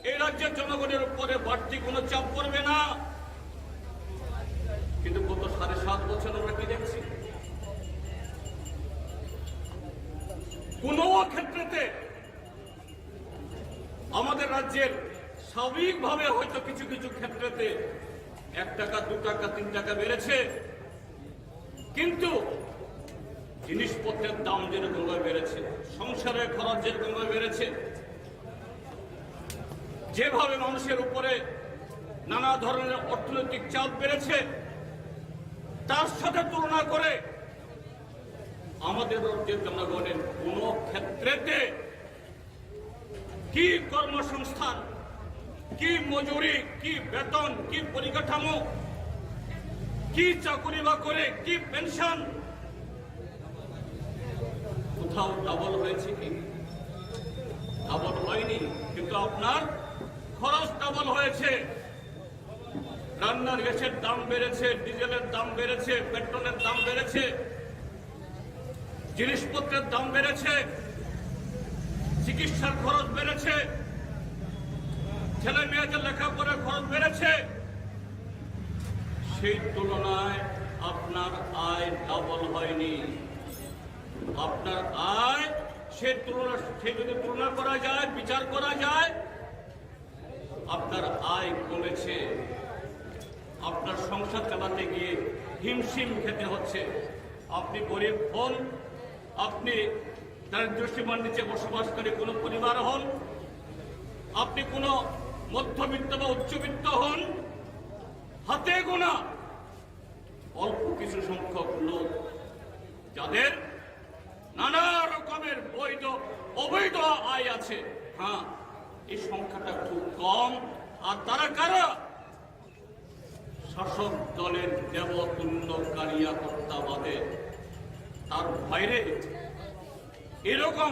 এই রাজ্যের জনগণের উপরে বাড়তি কোনো চাপ পড়বে না। কিন্তু গত সাড়ে সাত বছর আমরা কি দেখছি? কোনো ক্ষেত্রেতে আমাদের রাজ্যের স্বাভাবিকভাবে হয়তো কিছু কিছু ক্ষেত্রেতে এক টাকা, দু টাকা, তিন টাকা বেড়েছে, কিন্তু জিনিসপত্রের দাম যেরকম ভাবে বেড়েছে, সংসারের খরচ যেরকম ভাবে বেড়েছে, যেভাবে মানুষের উপরে নানা ধরনের অর্থনৈতিক চাপ বেড়েছে, তার সাথে তুলনা করে আমাদের রাজ্যের জনগণের কোনো ক্ষেত্রেতে কি কর্মসংস্থান, কি মজুরি, কি বেতন, কি পরিকাঠামো, কি চাকুরি বাকরি, কি পেনশন, কোথাও ডাবল হয়েছে কি? ডাবল হয়নি, কিন্তু আপনার খরচ ডাবল হয়েছে। রান্নার গ্যাসের দাম বেড়েছে, ডিজেলের দাম বেড়েছে, পেট্রোলের দাম বেড়েছে, জিনিসপত্রের দাম বেড়েছে, চিকিৎসার খরচ বেড়েছে, ছেলে মেয়েদের লেখাপড়ার খরচ বেড়েছে। সেই তুলনায় আপনার আয় ডাবল হয়নি। আপনার আয়, সে তুলনা, সে যদি তুলনা করা যায়, বিচার করা যায়, আপনার আয় কমেছে। আপনার সংসার চালাতে গিয়ে হিমশিম খেতে হচ্ছে। আপনি গরিব হন, আপনি দারিদ্র্য সীমার নিচে বসবাসকারী কোনো পরিবার হন, আপনি কোনো মধ্যবিত্ত বা উচ্চবিত্ত হন, হাতে গোনা অল্প কিছু সংখ্যক লোক যাদের নানা রকমের বৈধ অবৈধ আয় আছে, হ্যাঁ, এই সংখ্যাটা খুব কম। আর তারা কারা? শাসক দলের দেবতুল্য কারিয়া কর্তা বাদে তার বাইরে এরকম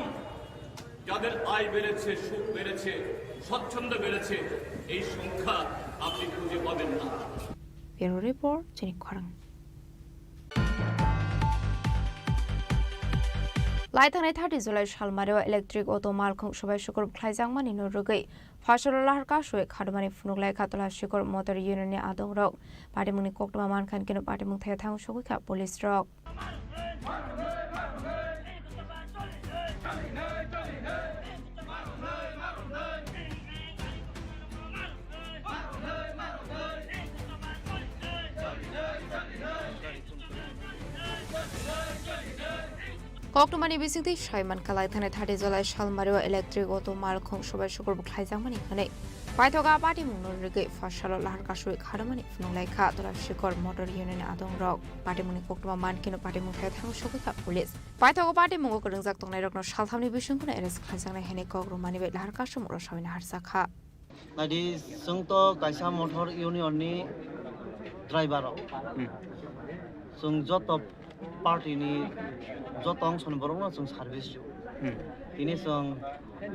যাদের আয় বেড়েছে, সুখ বেড়েছে, স্বচ্ছন্দ বেড়েছে, এই সংখ্যা আপনি খুঁজে পাবেন না। Bureau Report, Chini Khorang. Lai thangnai thirty July salmari o electric auto malkhung subai sukur khlaijakmani no rwgwi Phasalo lahar kasui khadumani phunuk laikha Tulasikor Motor Union ni adongrok. Patimungni koktwma mankha hinkhe no patimung thaya thang sogwi kha police rok. Koktwmani bisingtwi saiman kalai thani thirty July salmario electric auto malkhung subai sukur bwkhlaijak mani hwnwi paithogo patimungno rigwi phasalo lahar kasui khadumani phunuk laikha Tulasikor Motor Union ni adongrok. Patimungni koktwma mankhe no patimung thaya thang sogwi kha police. Paithogo patimung o kwrwngjak tongnairokno salthamni bisingtwi arrest khlaijaknai hwnwi kok rwmani bai lahar kasumukno sawi naharjakha. Naidi, chwng to kaisa motor union ni driver rok. Hmm. Chwng joto party ni joto ongso ni borok no chwng service rw. Hmm. Tini chwng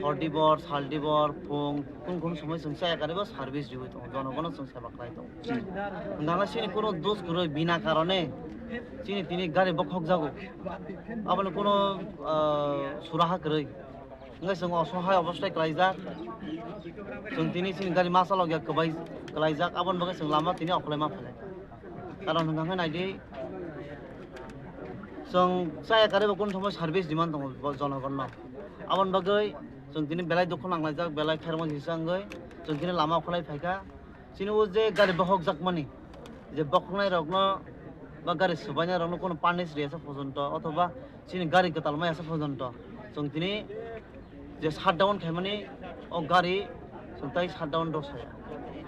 hor dibor, sal dibor, phung, kun kun somoi chwng chaya karibo service rw tongo. Jonogono chwng seba khlai tongo. Hmm. Hwnkhai chini kuno dos kwrwi bina karone chini tini gari bokhok jago. Aboni kuno, ah, suraha kwrwi. Hwnkhai chwng osohai obostai kwlaijak. Chwng tini chini gari masa logya kwbai kwlaijak. Aboni bagwi chwng lama tini okolai ma phailai. Karon hwnkhai naidi, chwng chaya karibo kun thumwi service demand tongo bo jonogonno. Aboni bagwi chwng tini belai dukhu nanglaijak, belai khairokma sisa wngwi chwng tini lama okolai phaikha. Chini o je gari bokhok jakmani, je bokhoknai rokno ba gari subainai rokno kono punish riyasa porjonto, othoba chini gari kwtal mayasa porjonto, chwng tini je shutdown khaimani o gari chwng tai shutdown rw saya.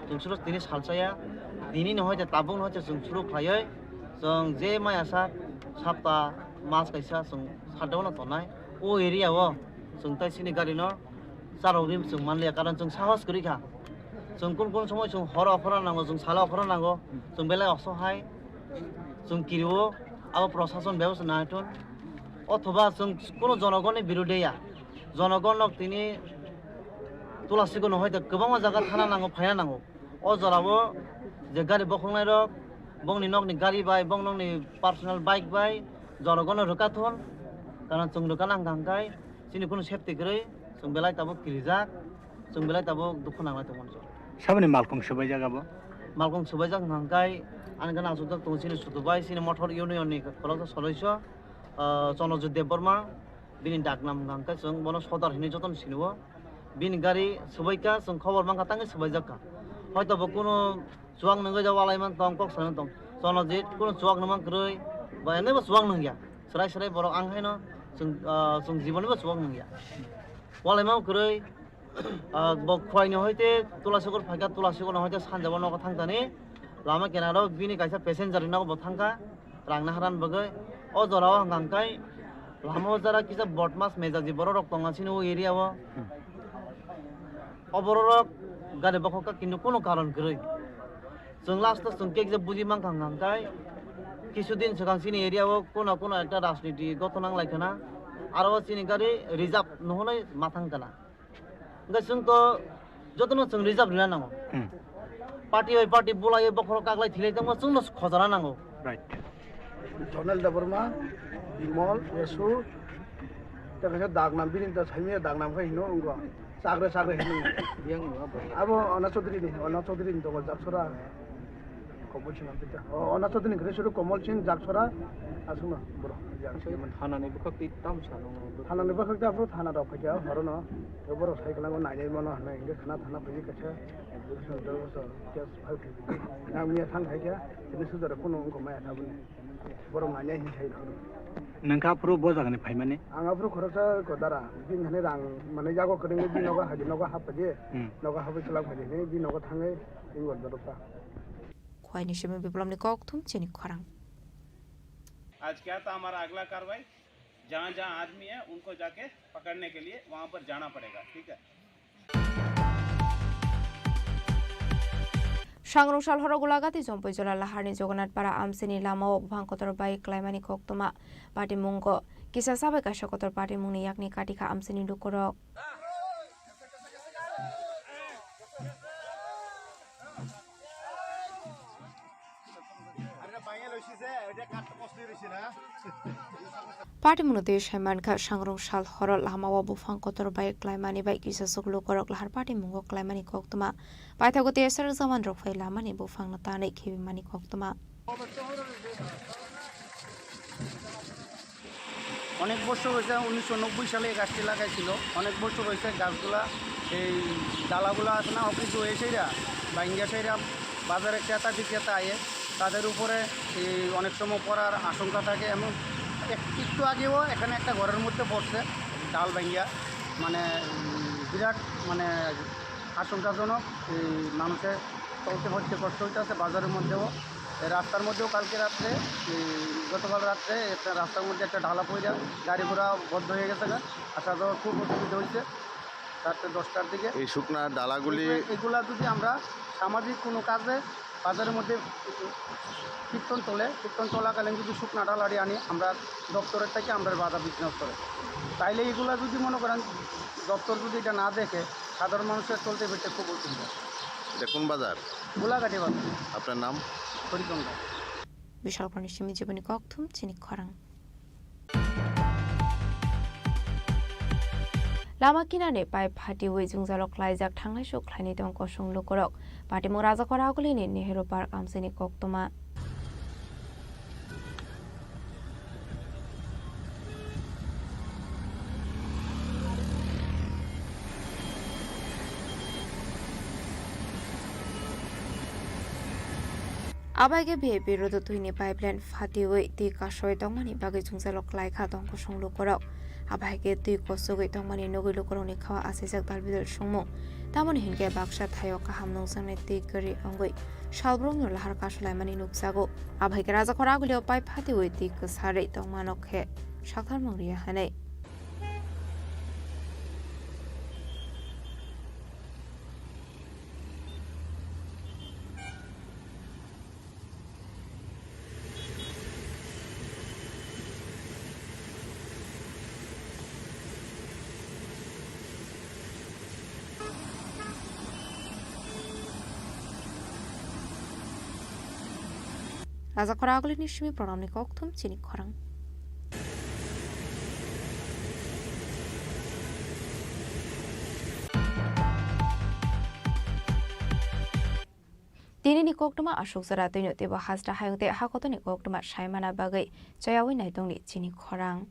Chwng suro tini salsaya, tini no hoite tabuk no hoite chwng suro khlaiwi chwng je mayasa sapta mas kaisa chwng shutdown no tongnai. O area o chwng tai chini gari no charwgwi chwng manliya, karon chwng sahos kwrwi kha. Chwng kun kun somoi chwng horo okhorna nango, chwng salo okhorna nango, chwng belai osohai, chwng kirio, abo prosason bebosta nangthun. Othoba chwng kuno jonogonni birudhe ya, jonogon rok tini Tulasikor no hoite kwbangma jaga thana nango, phaina nango. O jorao je gari bokhoknai rok, bongni nokni gari bai, bong nokni personal bike bai, jonogon no rwkha thun, karon chwng rwkha nang kha hwnkhe chini kuno safety kwrwi, chwng belai tabuk kirijak, chwng belai tabuk dukhu nanglai tongmani chwng. Saboni malkhung subaijak abo? Malkhung subaijak hwnkhe ani gana aswkjak tongo chini Sutu bai, chini motor union ni khoroksa soloiso, ah, Chonojit Debbarma, bini daknam hwnkhe chwng bono Sodar hinwi jotono sinio. Bini gari subaikha, chwng khobor mankha, tangwi subaijak kha. Hoito bo kuno chuwak nungwi ja walai man tong, kok sanwi tong. Chonojit kuno chuwak nungma kwrwi, ba ene bo chuwak nungya. Swrai swrai borok ang haino chwng, ah, chwng jiboni bo chuwak nungya. Walai ma kwrwi, ah, bo Khwaini hoite Tulasikor phaikha, Tulasikor no hoite sanjabo nogo thangkani. Lama kinaro bini kaisa passenger ni nogo bo thangkha. Rang naharani bagwi o jorao hwnkha hwnkhe lama o jora kisa bodmas mejaji borok rok tongo chini o area o. Hmm. O borok rok gari bokhok kha kintu kunu karon kwrwi. Chwng last o chwng kekje buji mankha hwnkha hwnkhe kisu din swkang chini area o kuno kuno ekta rajniti gothon nang lai khana. Aro o chini gari reserve no hwnwi ma thang kana. Hwnkhe chwng to jotono chwng reserve rwna nango. Hmm. Party bai party bulaiwi bokhorok kaklai thilai tongma chwngno khojana nango. Right. Jonel Debbarma, Bimol, Yesu, tei kaisa dagnam, bini da saimanya dagnam khe hino wngkha. Chakre chakre hino. Abo Ona Chaudhary ni, Ona Chaudhary ni tongo Jaksora. Komol Singh Ampita. O, Ona Chaudhary ni kwrwi suru Komol Singh Jaksora aswkno borok. Aswk thana ni bwkhak twi tam sano. Thana ni bwkhak twi aphuru thana rok phaikha horono. Tei borok sai kwlangma nainai mano hwnwi hwnkhe khana thana phaiwi kaisa case file khaikha. Yang miya thang khaikha, tini sujaro phone wngkha maya thabwni. Borok nainai hinwi sai rok. Nangkha aphuru bo jagani phaimani? Ang aphuru khoroksa ko dara, bini thani rang manwi yago kwrwngwi bini nogo haidi nogo haphaidi, Hmm. nogo hapwi kwlak phaidi hinwi bini nogo thangwi ingor dorokha. Khwaini simi biplomni kokthum chini khorang. आज क्या था हमारा अगला कार्रवाई, जहाँ जहाँ आदमी है उनको जाके पकड़ने के लिए वहाँ पर जाना पड़ेगा, ठीक है। Sangrong sal horo Golagati Jompui Jola Laharni Jogonath Para amchini lamao buphang kotor bai klaimani koktwma patimungo kisa sabai kaisa kotor patimungni yakni katikha amchini lukurok. Patimungno tei saimankha, sangrong sal horo lamao buphang kotor bai klaimani bai kisa chuklukorok lahar patimungo klaimani koktwma. Paithago T S R jawanrok phai lamani buphangno tanwi khibimani koktwma. অনেক বছর হয়েছে, উনিশশো নব্বই সালে এই গাছটি লাগাইছিল। অনেক বছর হয়েছে গাছগুলা, এই ডালাগুলা আছে না, অফিস হয়ে সেরা, ভাঙ্গা সেরা, বাজারে ক্রেতা বিক্রেতা আয়ে, তাদের উপরে এই অনেক সময় পড়ার আশঙ্কা থাকে। এমন এক-, একটু আগেও এখানে একটা ঘরের মধ্যে পড়ছে ডাল ভাঙ্গা, মানে, উম, বিরাট, মানে, আশঙ্কাজনক। এই মানুষের চলতে ফিরতে কষ্ট হইতেছে। বাজারের মধ্যেও, এই রাস্তার মধ্যেও কালকে রাত্রে, এই গতকাল রাত্রে একটা রাস্তার মধ্যে একটা ঢালা পড়ে গাড়ি ঘোড়া বন্ধ হয়ে গেছে গা। আসা যাওয়ার খুব অসুবিধা হয়েছে রাত্রে দশটার দিকে। এই শুকনা ডালাগুলি এগুলা, এগুলা যদি আমরা সামাজিক কোনো কাজে বাজারের মধ্যে কীর্তন চলে, কীর্তন চলাকালীন যদি শুকনা ডালাটি আনি, আমরা দপ্তরের থেকে আমরা বাধা বিঘ্ন করে। তাইলে এগুলা যদি মনে করেন দপ্তর যদি এটা না দেখে, সাধারণ মানুষের চলতে ফিরতে খুব অসুবিধা। এটা কোন বাজার? গোলাঘাটি বাজার। আপনার নাম? Harichandra. Bishalpurni simi jiboni kokthum chini khorang. Lama kinani pipe phatiwi jwngjalo klaijak thangnai suk khlaini tong kosong lukurok. Patimung Rajakhor Agulini Nehru Park amchaini koktwma. Abai khe V I P road o twini pipeline phatiwi twi kasoi tongmani bagwi jwngjalo klaikha tong kosong lukurok. Abai khe twi kosogwi tongmani nugwi lukurokni khao achaijak dalbidal songmung. Tamoni hinkhe baksa thaio kaham nukjaknai twi kwrwi wngwi salbrumno lahar kasolaimani nukjago. Abai khe Rajakhor Agulio pipe phatiwi twi kwsarwi tongmano khe saktharmung riya hwnwi. Rajakhor Agulini simi program ni kokthum chini khorang. Tini ni koktwma aswk jora twino teibo hasta hayung tei hakotoni koktwma saimana bagwi chayawi naitongni chini khorang.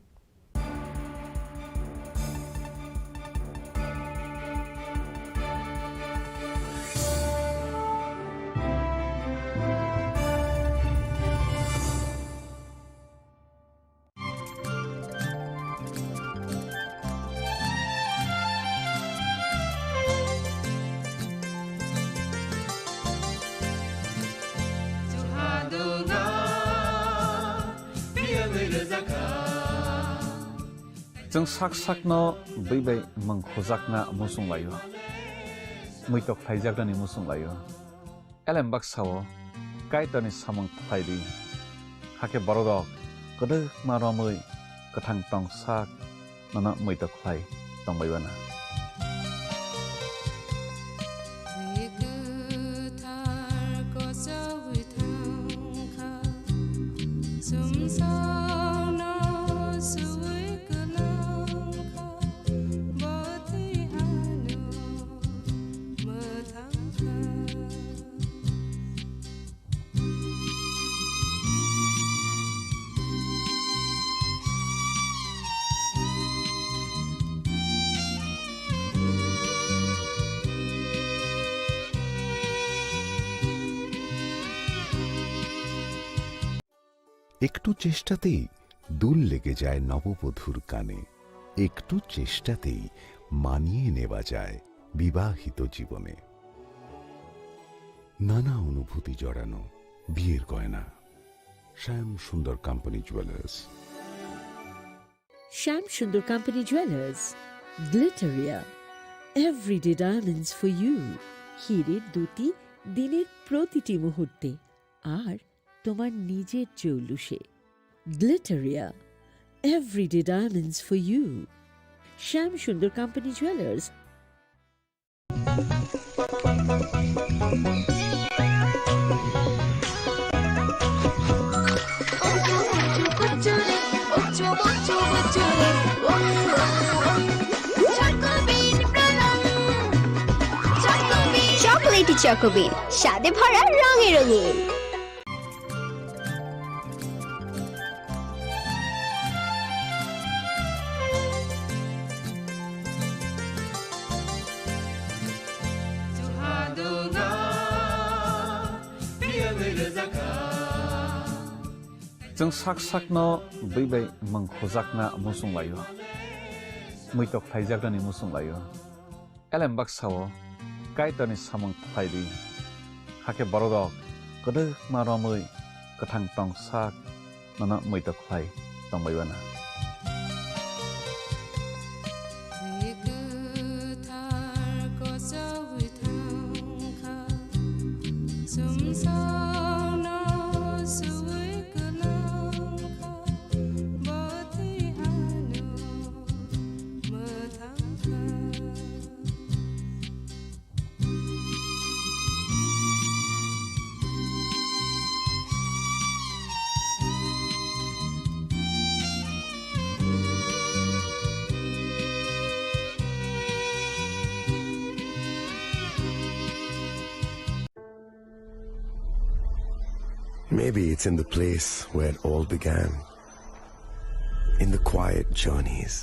Chwng sak sakno bwi bai mwng khujakna muchung laio, muitok khlaijaknani muchung laio. Elem baksa-o Kaitorni samung khlai di, hakhe bororok kwdwkma romwi kwthang tong sak nono muitok khlai tong bai mano. Bwi kwthar kochogwi thang kha, sumsokno suwi kwlang kha, bo twi ano mwthang kha. একটু চেষ্টাতেই দুল লেগে যায় নববধূর কানে, একটু চেষ্টাতেই মানিয়ে নেওয়া যায় বিবাহিত জীবনে। নানা অনুভূতি জড়ানো বিয়ের গয়না। শ্যাম Sundar company jewellers. Shyam Sundar company jewellers, Glitteria, everyday diamonds for you. হীরের দ্যুতি দিনের প্রতিটি মুহূর্তে, আর তোমার নিজের জৌলুসে। Glitteria, everyday diamonds for you. Shyam Sundar company jewellers. Choco Bean, স্বাদে ভরা রঙে রঙিন। Chwng sak sakno bwi bai mwng khujakna muchung laio, muitok khlaijaknani muchung laio. Elem baksa-o Kaitorni samung khlai di, hakhe bororok kwdwkma romwi kwthang tong sak nono muitok khlai tongbai uanw. Maybe it's in the place where it all began. In the quiet journeys.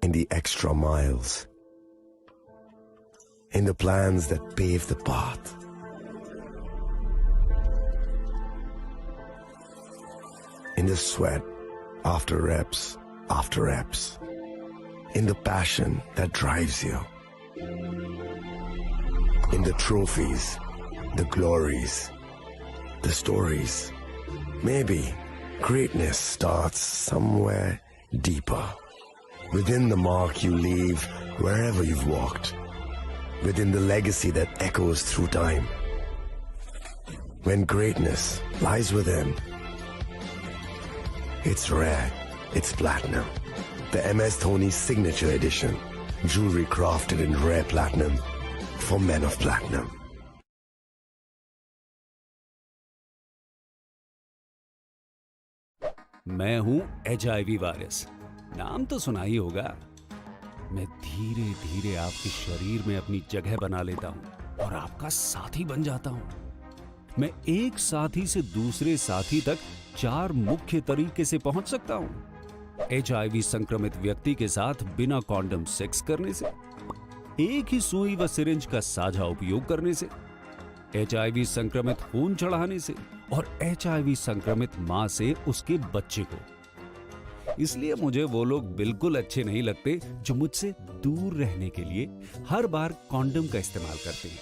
In the extra miles. In the plans that pave the path. In the sweat after reps after reps. In the passion that drives you. In the trophies, the glories, the stories. Maybe greatness starts somewhere deeper. Within the mark you leave wherever you've walked. Within the legacy that echoes through time. When greatness lies within, it's rare, it's platinum. The M S Dhoni Signature Edition. Jewelry crafted in rare platinum for men of platinum. मैं हूं HIV virus. नाम तो सुना ही होगा। मैं धीरे-धीरे आपके शरीर में अपनी जगह बना लेता हूं और आपका साथी बन जाता हूं। मैं एक साथी से दूसरे साथी तक चार मुख्य तरीके से पहुंच सकता हूं। एचआईवी संक्रमित व्यक्ति के साथ बिना कॉन्डम सेक्स करने से, एक ही सुई व सिरिंज का साझा उपयोग करने से, एचआईवी संक्रमित खून चढ़ाने से और एचआईवी संक्रमित मां से उसके बच्चे को। इसलिए मुझे वो लोग बिल्कुल अच्छे नहीं लगते जो मुझसे दूर रहने के लिए हर बार कॉन्डम का इस्तेमाल करते हैं,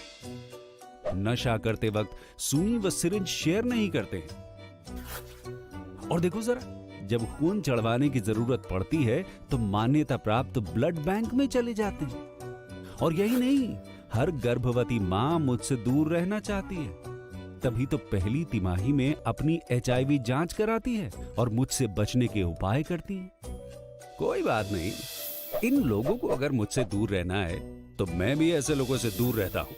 नशा करते वक्त सुई व सिरिंज शेयर नहीं करते हैं। और देखो जरा, जब खून चढ़वाने की जरूरत पड़ती है तो मान्यता प्राप्त ब्लड बैंक में चले जाते हैं। और यही नहीं, हर गर्भवती मां मुझसे दूर रहना चाहती है, तभी तो पहली तिमाही में अपनी एचआईवी जांच कराती है और मुझसे बचने के उपाय करती है। कोई बात नहीं, इन लोगों को अगर मुझसे दूर रहना है तो मैं भी ऐसे लोगों से दूर रहता हूं।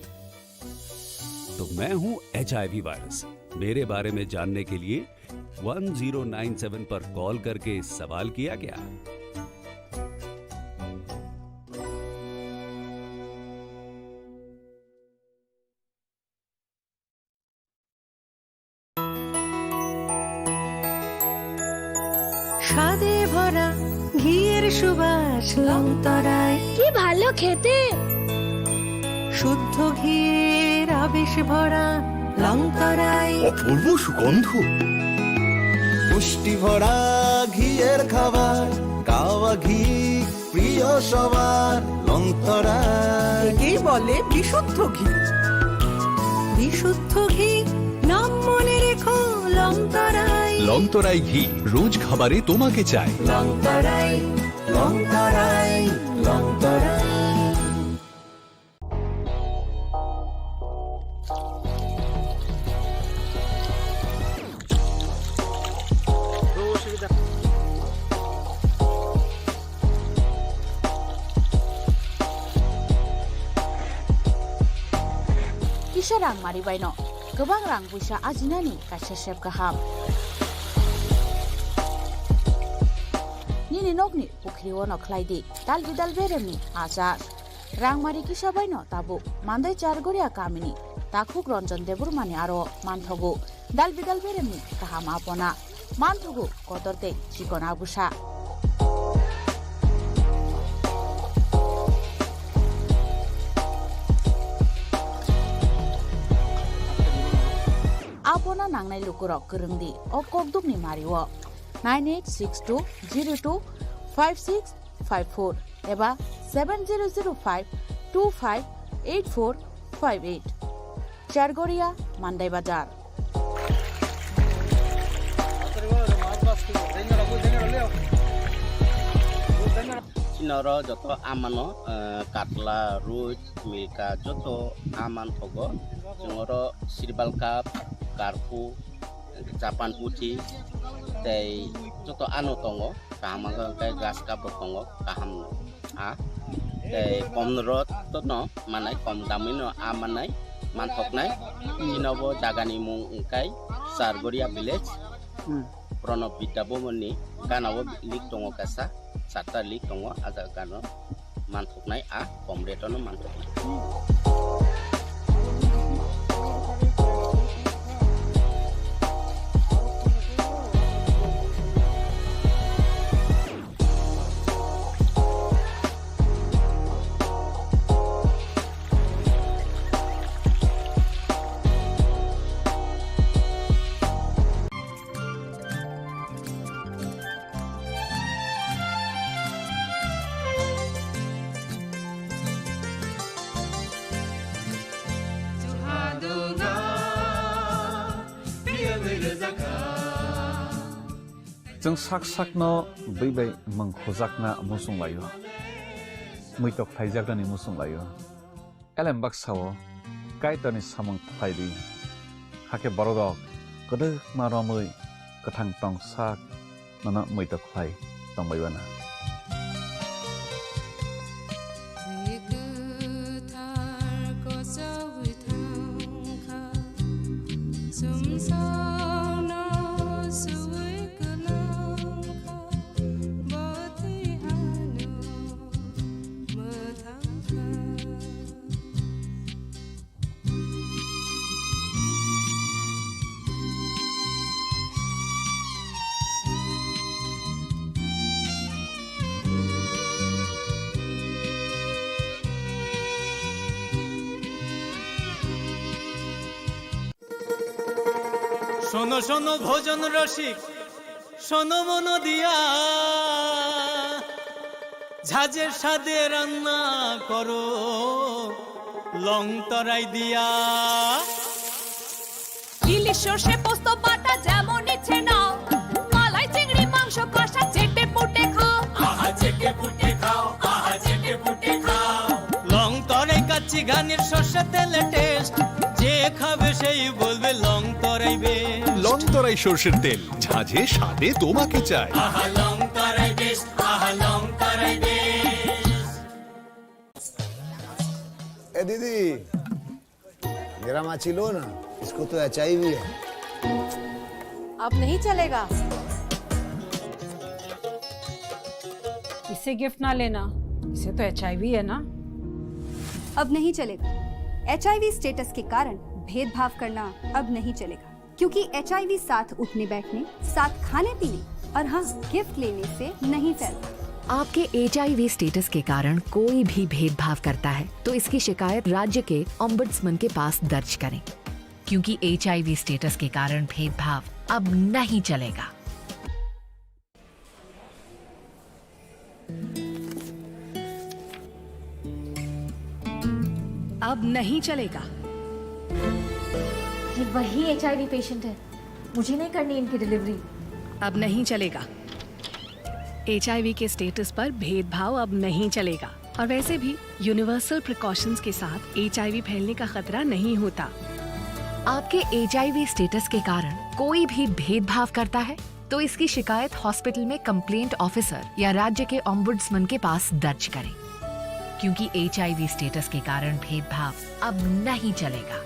तो मैं हूं एचआईवी वायरस। मेरे बारे में जानने के लिए वन ज़ीरो नाइन सेवन पर कॉल करके सवाल किया क्या? স্বাদে ভরা ঘিয়ের সুবাস লংতরায়। কি ভালো খেতে! শুদ্ধ ঘিয়ের আবেশ ভরা লংতরায়। অপূর্ব সুগন্ধ। পুষ্টি ভরা ঘিয়ের খাবার, কাওয়া ঘি প্রিয় সবার, লংতরায়। একেই বলে বিশুদ্ধ ঘি। বিশুদ্ধ ঘি, নাম মনে রেখো, লংতরায়। লংতরায় ঘি, রোজ খাবারে তোমাকে চাই। লংতরায়, লংতরায়, Longtharai. Kisa rang mari baino kwbang rang puisa ajinani kaisa sep kaham. Nini nokni pukhri ono khlai di dal bidal beremni achar. Rangmari kisa baino tabuk Mandai Chargoria kamini Takhuk Ranjan Debbarmani aro manthogo. Dalbidal beremni kaham apona manthogo kotor tei chikon agusa. Apona nangnai lukurok kwrwngdi o kokdukni mario. Nine eight six two zero two five six five four eba seven zero zero five two five eight four five eight. Chargoria, Mandai Bazar. Chinoro joto amano, eh, katla, ruj, milka, joto aman thogo. Chwngoro sirbal cup, karpu, Japan puthi tei joto ano tongo, kaham wngkha hwnkhe grass cup bo tongo, kaham a tei kom rot no manai, kom damwi no a manai, manthoknai. Chini bo jagani mung wngkha Chargoria village, Hmm. Pranab Vidya Bhavan ni gana o lik tongo kaisa, charta lik tongo, a jaga gana o. Manthoknai a kom rate-o no manthoknai. Chwng sak sakno bwi bai mwng khujakna muchung laio, muitok khlaijaknani muchung laio. Elem baksa-o Kaitorni samung khlai di, hakhe bororok kwdwkma romwi kwthang tong sak nono muitok khlai tong bai bana. শোনো শোনো ভোজন রসিক, শোনো মন দিয়া, ঝাঁঝের স্বাদে রান্না করো লং তরাই দিয়া। ইলিশ সর্ষে পোস্ত বাটা যেমন ইচ্ছে নাও, মালাই চিংড়ি মাংস কষা চেটে পুটে খাও। আহা চেটে পুটে খাও, আহা চেটে পুটে খাও। লং তরাই কাচ্চি ঘানির সর্ষে তেলে টেস্ট, যে খাবে সেই বলবে লং তরাই বেস্ট। লং তরাই সর্ষের তেল, ঝাঁঝে স্বাদে তোমাকে চাই। আহা লং তরাই বেস্ট, আহা লং তরাই বেস্ট। ए दीदी, मेरा माची लो ना, इसको तो एचआईवी है। अब नहीं चलेगा। इसे गिफ्ट ना लेना, इसे तो एचआईवी है ना। अब नहीं चलेगा। एचआईवी स्टेटस के कारण भेदभाव करना अब नहीं चलेगा। क्योंकि एचआईवी साथ उठने बैठने, साथ खाने पीने और हाँ, गिफ्ट लेने से नहीं फैलता। आपके एचआईवी स्टेटस के कारण कोई भी भेदभाव करता है, तो इसकी शिकायत राज्य के ओम्बुड्समैन के पास दर्ज करें, क्योंकि एचआईवी स्टेटस के कारण भेदभाव अब नहीं चलेगा। अब नहीं चलेगा। ये वही एचआईवी पेशेंट है, मुझे नहीं करनी इनकी डिलीवरी। अब नहीं चलेगा। एचआईवी के स्टेटस पर भेदभाव अब नहीं चलेगा। और वैसे भी यूनिवर्सल प्रिकॉशंस के साथ एचआईवी फैलने का खतरा नहीं होता। आपके एचआईवी स्टेटस के कारण कोई भी भेदभाव करता है, तो इसकी शिकायत हॉस्पिटल में कंप्लेंट ऑफिसर या राज्य के ओम्बुड्समैन के पास दर्ज करें, क्योंकि एचआईवी स्टेटस के कारण भेदभाव अब नहीं चलेगा।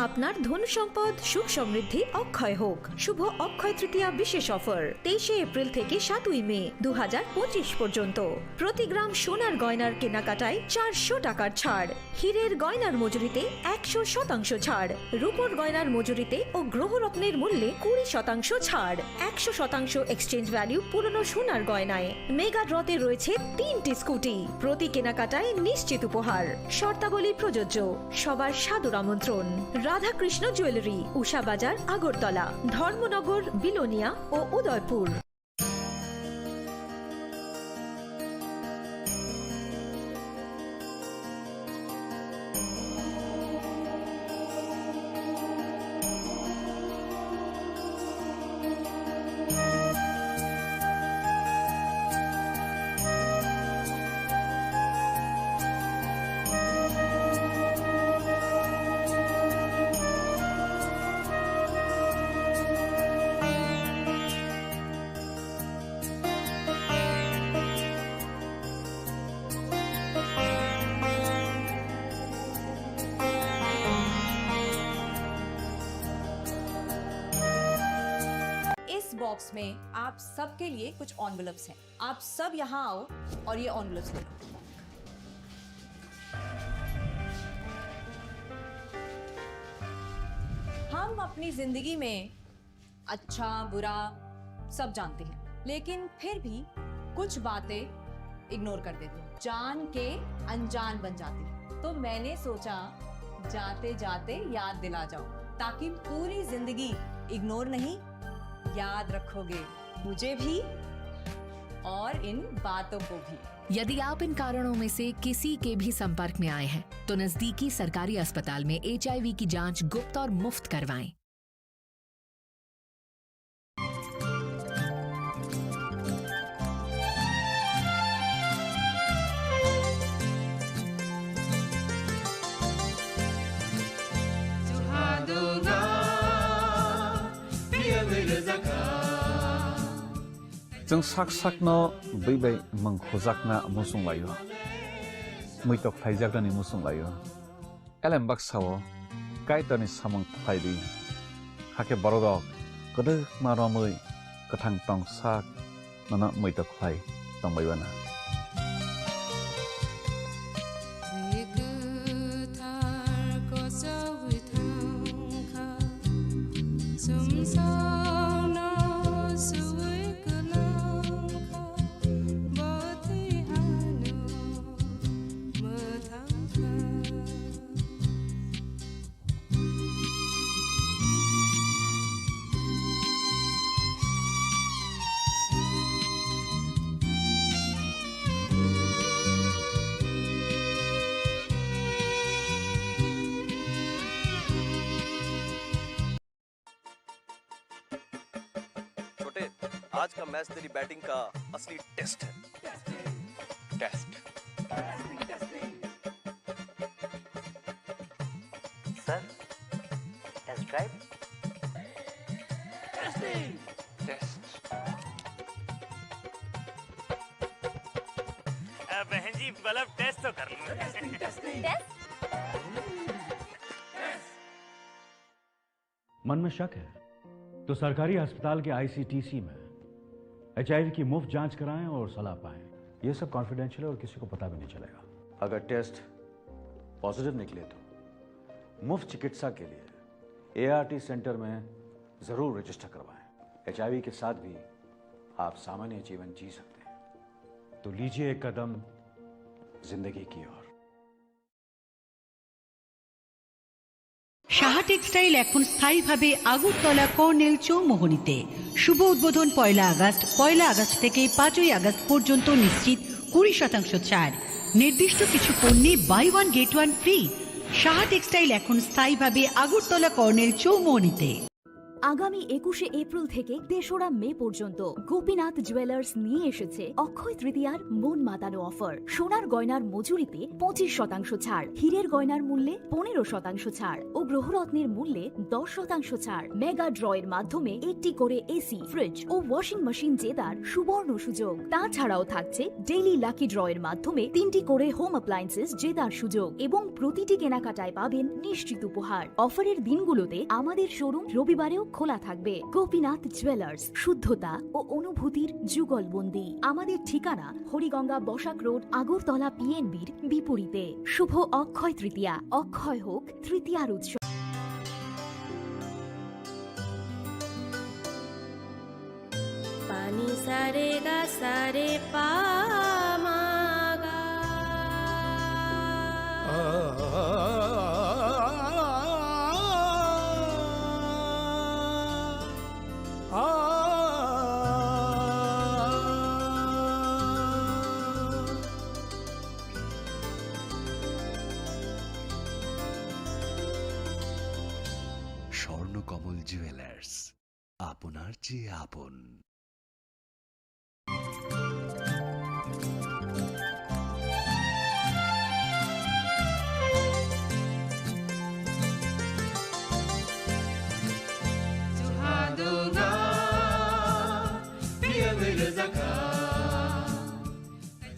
আপনার ধন সম্পদ সুখ সমৃদ্ধি অক্ষয় হোক। শুভ অক্ষয় তৃতীয়া বিশেষ অফার তেইশে এপ্রিল থেকে সাতই মে দু হাজার পঁচিশ পর্যন্ত। প্রতি গ্রাম সোনার গয়নার কেনাকাটায় চারশো টাকার ছাড়, হীরের গয়নার মজুরিতে একশো শতাংশ ছাড়, রূপোর গয়নার মজুরিতে ও গ্রহরত্নের মূল্যে কুড়ি শতাংশ ছাড়, একশো শতাংশ এক্সচেঞ্জ ভ্যালু পুরনো সোনার গয়নায়। মেগা ড্রতে রয়েছে তিনটি স্কুটি, প্রতি কেনাকাটায় নিশ্চিত উপহার। শর্তাবলী প্রযোজ্য। সবার সাদর আমন্ত্রণ। রাধাকৃষ্ণ জুয়েলারি, উষা বাজার, আগরতলা, ধর্মনগর, বিলোনিয়া ও উদয়পুর। इस बॉक्स में आप सबके लिए कुछ एनवेलप्स हैं। आप सब यहाँ आओ और ये एनवेलप्स ले लो। हम अपनी जिंदगी में अच्छा, बुरा सब जानते हैं, लेकिन फिर भी कुछ बातें इग्नोर कर देते हैं, जान के अनजान बन जाते हैं। तो मैंने सोचा, जाते जाते याद दिला जाऊं, ताकि पूरी जिंदगी इग्नोर नहीं, याद रखोगे मुझे भी और इन बातों को भी। यदि आप इन कारणों में से किसी के भी संपर्क में आए हैं, तो नजदीकी सरकारी अस्पताल में एचआईवी की जांच गुप्त और मुफ्त करवाएं। Chwng sak sakno bwi bai mwng khujakna muchung laio, muitok khlaijaknani muchung laio. Elem baksa-o Kaitorni samung khlai di, hakhe bororok kwdwkma romwi kwthang tong sak nono muitok khlai tongbai uanw. छोटे, आज का मैच तेरी बैटिंग का असली test है। Test. Sir, test drive. Test. अ, बहन जी, मतलब टेस्ट तो कर लूँ। टेस्ट? मन में शक है तो सरकारी अस्पताल के आईसीटीसी में एचआईवी की मुफ्त जांच कराएं और सलाह पाएं। ये सब कॉन्फिडेंशियल है और किसी को पता भी नहीं चलेगा। अगर टेस्ट पॉजिटिव निकले तो मुफ्त चिकित्सा के लिए एआरटी सेंटर में जरूर रजिस्टर करवाएं। एचआईवी के साथ भी आप सामान्य जीवन जी सकते हैं। तो लीजिए एक कदम जिंदगी की ओर। সাহা টেক্সটাইল এখন স্থায়ীভাবে আগরতলা কর্নেল চৌমোহনীতে। শুভ উদ্বোধন পয়লা আগস্ট। পয়লা আগস্ট থেকে পাঁচই আগস্ট পর্যন্ত নিশ্চিত কুড়ি শতাংশ ছাড়। নির্দিষ্ট কিছু পণ্যে buy one get one free. Saha textile এখন স্থায়ীভাবে আগরতলা কর্নেল চৌমোহনীতে। আগামী একুশে এপ্রিল থেকে তেসরা মে পর্যন্ত গোপীনাথ জুয়েলার্স নিয়ে এসেছে অক্ষয় তৃতীয়ার মন মাতানো অফার। সোনার গয়নার মজুরিতে পঁচিশ শতাংশ ছাড়, হীরের গয়নার মূল্যে পনেরো শতাংশ ছাড় ও গ্রহরত্নের মূল্যে দশ শতাংশ ছাড়। মেগা ড্রয়ের মাধ্যমে একটি করে এসি, ফ্রিজ ও ওয়াশিং মেশিন জেতার সুবর্ণ সুযোগ। তাছাড়াও থাকছে ডেইলি লাকি ড্রয়ের মাধ্যমে তিনটি করে হোম অ্যাপ্লায়েন্সেস জেতার সুযোগ এবং প্রতিটি কেনাকাটায় পাবেন নিশ্চিত উপহার। অফারের দিনগুলোতে আমাদের শোরুম রবিবারেও খোলা থাকবে। গোপীনাথ জুয়েলার্স, শুদ্ধতা ও অনুভূতির যুগলবন্দি। আমাদের ঠিকানা হরিগঙ্গা বসাক রোড, আগরতলা পিএনবির বিপরীতে। শুভ অক্ষয় তৃতীয়া, অক্ষয় হোক তৃতীয়ার উৎসব। Pani sa re ga sa re pa ma ga. Swarnakamal jewellers, আপনার চেয়ে আপন।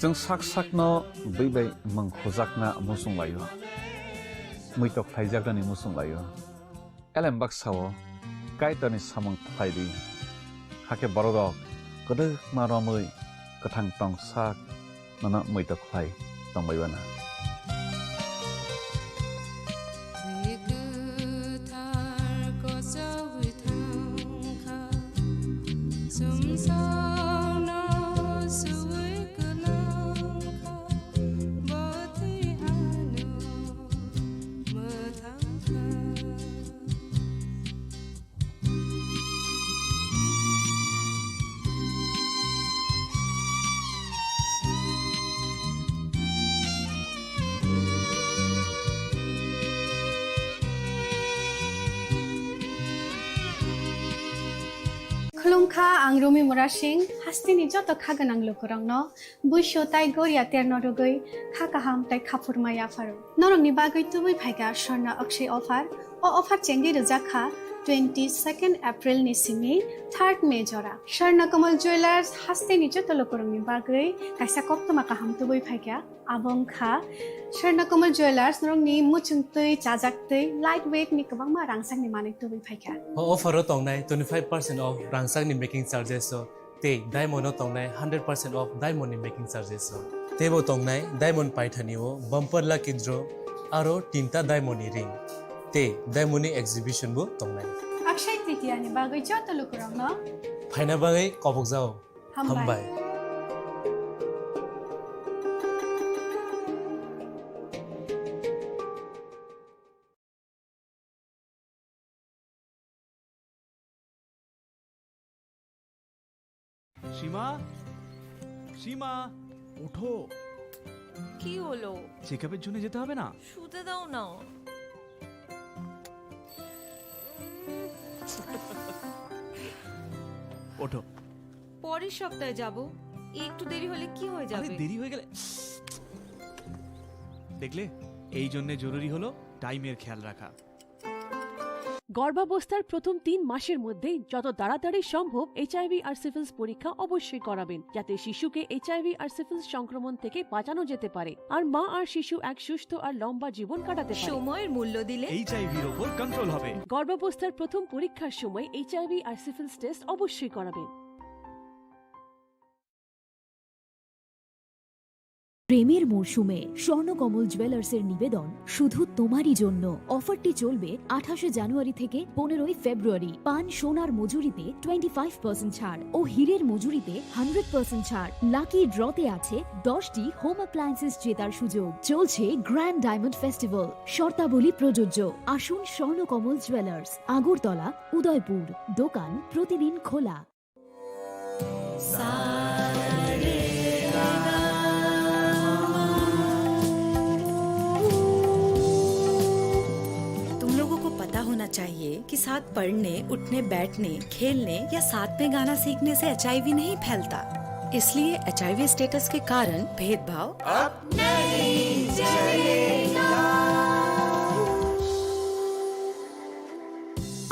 Chwng sak sakno bwi bai mwng khujakna muchung laio, muitok khlaijaknani muchung laio. Elem baksa-o Kaitorni samung khlai di, hakhe bororok kwdwkma romwi kwthang tong sak nono muitok khlai tongbai bana. Twi kwthar kochogwi thangkha, sumsokno suwi kwlangkha, bo twi hano mwthangkha. Khulumkha, ang Rumi Murasing, hasteni joto kha gwnang lukurokno. Buisu tai goria terno rwgwi kha kaham tai khaphurma yapharo. Norokni bagwi tubui phaikha Swarna Akshay offer. O offer chengwi rwjak kha twenty second April ni simi third May jora. Swarna Kamal Jewellers hasteni joto lukurokni bagwi kaisa koktwma kaham tubui phaikha. Abo wngkha Swarna Kamal Jewellers norokni muchung twi, chajak twi, light weight ni kwbangma rangchakni manwi tubui phaikha. O offer o tongnai twenty five percent off rangchakni making charges o. Tei diamond o tongnai hundred percent off diamond ni making charges o. Teibo tongnai diamond paithani o bumper lucky draw aro tinta diamond ni ring. Tei diamond ni exhibition bo tongnai. Akshay Tritiya ni bagwi joto lukurokno phaina bagwi kobokjao. Hambai. Hambai. সীমা, সীমা, ওঠো। কি হলো? চেকআপের জন্য যেতে হবে না? শুতে দাও না। ওঠো। পরের সপ্তাহে যাব। একটু দেরি হলে কি হয়ে আরে, যাবে? দেরি হয়ে গেলে, দেখলে, এই জন্য জরুরি হলো টাইমের খেয়াল রাখা। গর্ভাবস্থার প্রথম তিন মাসের মধ্যে যত তাড়াতাড়ি সম্ভব এইচআইভি আর সিফিলিস পরীক্ষা অবশ্যই করাবেন, যাতে শিশুকে এইচআইভি আর সিফিলিস সংক্রমণ থেকে বাঁচানো যেতে পারে আর মা আর শিশু এক সুস্থ আর লম্বা জীবন কাটাতে পারে। সময়ের মূল্য দিলে এইচআইভির ওপর কন্ট্রোল হবে। গর্ভাবস্থার প্রথম পরীক্ষার সময় এইচআইভি আর সিফিলিস টেস্ট অবশ্যই করাবেন। প্রেমের মরশুমে স্বর্ণকমল জুয়েলার্সের নিবেদন শুধু তোমারই জন্য। অফারটি চলবে আঠাশে জানুয়ারি থেকে পনেরোই ফেব্রুয়ারি। পান সোনার মজুরিতে টোয়েন্টি ফাইভ পার্সেন্ট ছাড় ও হীরের মজুরিতে হান্ড্রেড পার্সেন্ট ছাড়। লাকি ড্রতে আছে দশটি হোম অ্যাপ্লায়েন্সেস জেতার সুযোগ। চলছে গ্র্যান্ড ডায়মন্ড ফেস্টিভ্যাল। শর্তাবলী প্রযোজ্য। আসুন স্বর্ণকমল জুয়েলার্স, আগরতলা, উদয়পুর। দোকান প্রতিদিন খোলা। तुम लोगों को पता हो होना चाहिए कि साथ पढ़ने, उठने, बैठने, खेलने या साथ में गाना सीखने से एचआईवी नहीं फैलता। इसलिए एचआईवी स्टेटस के कारण भेदभाव अब नहीं चलेगा।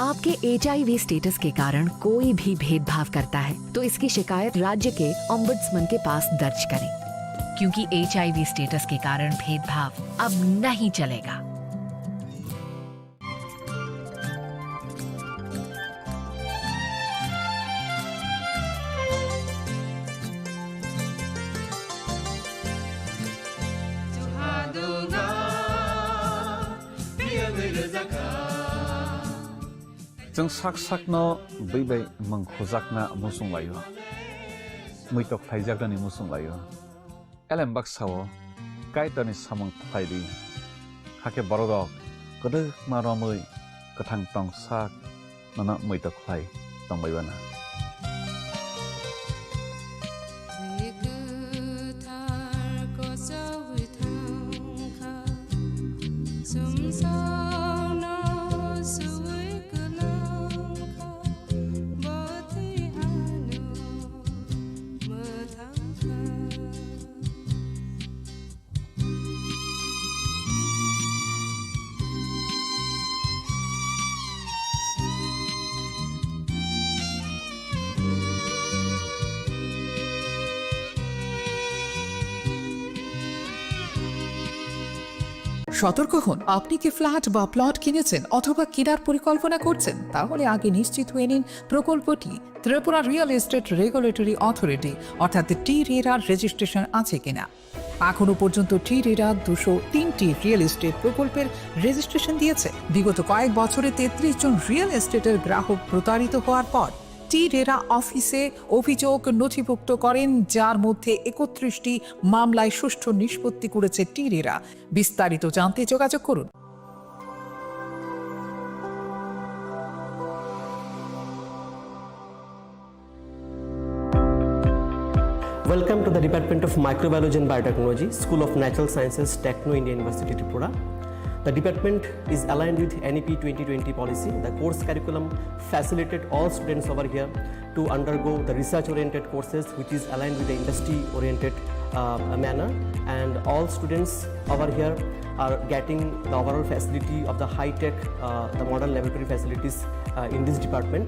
आपके एचआईवी स्टेटस के कारण कोई भी भेदभाव करता है, तो इसकी शिकायत राज्य के ओम्बुड्समैन के पास दर्ज करें, क्योंकि एचआईवी स्टेटस के कारण भेदभाव अब नहीं चलेगा। Chwng sak sakno bwi bai mwng khujakna muchung laio, muitok khlaijaknani muchung laio. Elem baksa-o Kaitorni samung khlai di, hakhe bororok kwdwkma romwi kwthang tong sak nono muitok khlai tongbai uana. সতর্ক হন, আপনি কি ফ্ল্যাট বা প্লট কিনেছেন অথবা কেনার পরিকল্পনা করছেন? তাহলে আগে নিশ্চিত হয়ে নিন প্রকল্পটি Tripura real estate regulatory authority অর্থাৎ টি রেরার রেজিস্ট্রেশন আছে কিনা। এখনো পর্যন্ত টি রেরা দুশো তিনটি রিয়েল এস্টেট প্রকল্পের রেজিস্ট্রেশন দিয়েছে। বিগত কয়েক বছরে তেত্রিশ জন রিয়েল এস্টেটের গ্রাহক প্রতারিত হওয়ার পর টি রেরা অফিসে অভিযোগ নথিভুক্ত করেন, যার মধ্যে একত্রিশটি মামলায় সুষ্ঠু নিষ্পত্তি করেছে টি রেরা। বিস্তারিত জানতে যোগাযোগ করুন। Welcome to the Department of Microbiology and Biotechnology, School of Natural Sciences, Techno India University, Tripura. The department is aligned with N E P twenty twenty policy. The course curriculum facilitate all students over here to undergo the research-oriented courses, which is aligned with the industry-oriented, uh, manner. And all students over here are getting the overall facility of the high-tech, uh, the modern laboratory facilities, uh, in this department.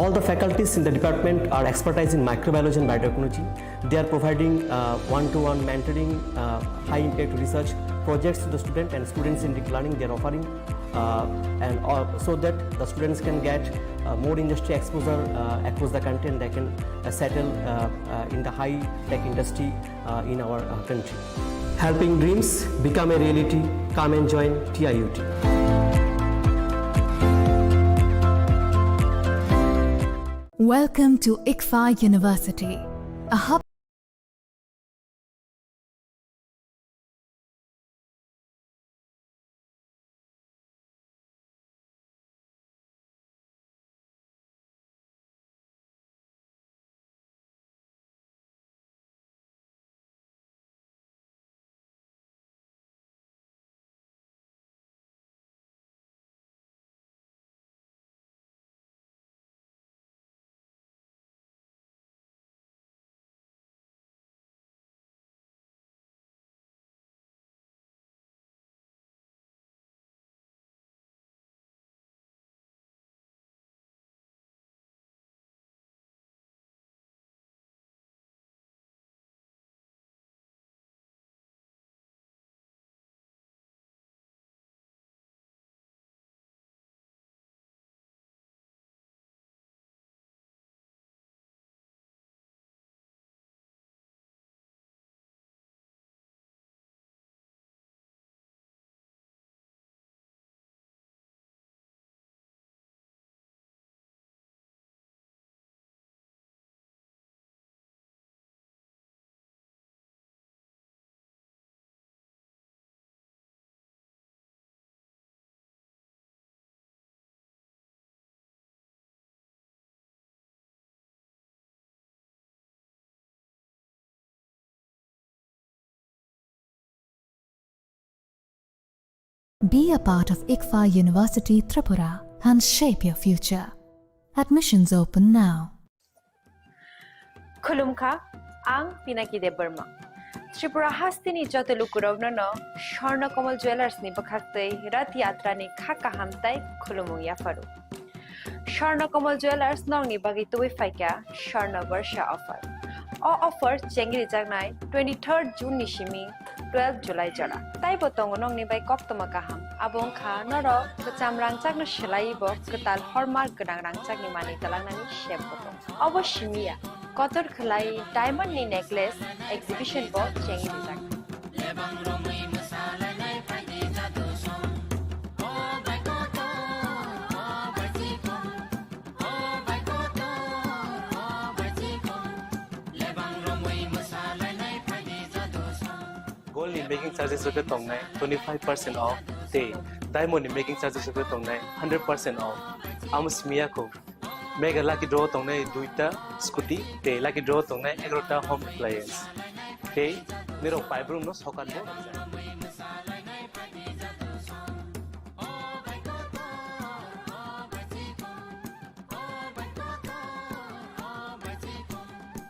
All the faculties in the department are expertise in microbiology and biotechnology. They are providing, uh, one-to-one mentoring, uh, high-impact research projects to the student and students-centric learning they are offering, uh, and, uh, so that the students can get, uh, more industry exposure, uh, across the country, and they can, uh, settle, uh, uh, in the high-tech industry, uh, in our, uh, country. Helping dreams become a reality. Come and join T I U T. Welcome to ICFA University, a hub Be a part of ICFA University Tripura. and shape your future. Admissions open now. Khulumkha, ang Pinaki Debbarma. Tripura hasteni joto lukurokno no Swarna Kamal Jewellers ni bwkhaktwi Rath Yatra ni kha kaham tai khulumung yapharu. Swarna Kamal Jewellers nokni bagwi tubui phaikha Swarna Barsha offer. O offer chengrijaknai twenty-third June ni simi twelve July jora. Taibo tongo nokni bai koktwma kaham. Abo wngkha norok kwcham rangchakno swlaiwi bo kwtal hallmark gwnang rangchakni manwi twlangnani sep bo tongo. Obo simi ya, kotor khwlai diamond ni necklace exhibition bo chengwi rijak. Gold ni making charges rok tongnai twenty five percent off, tei diamond ni making charges rok tongnai hundred percent off. Amo simi ya kho. Mega lucky draw tongnai duita scooty, tei lucky draw tongnai egarota home appliance. Tei nirok paibrum no sokan bo.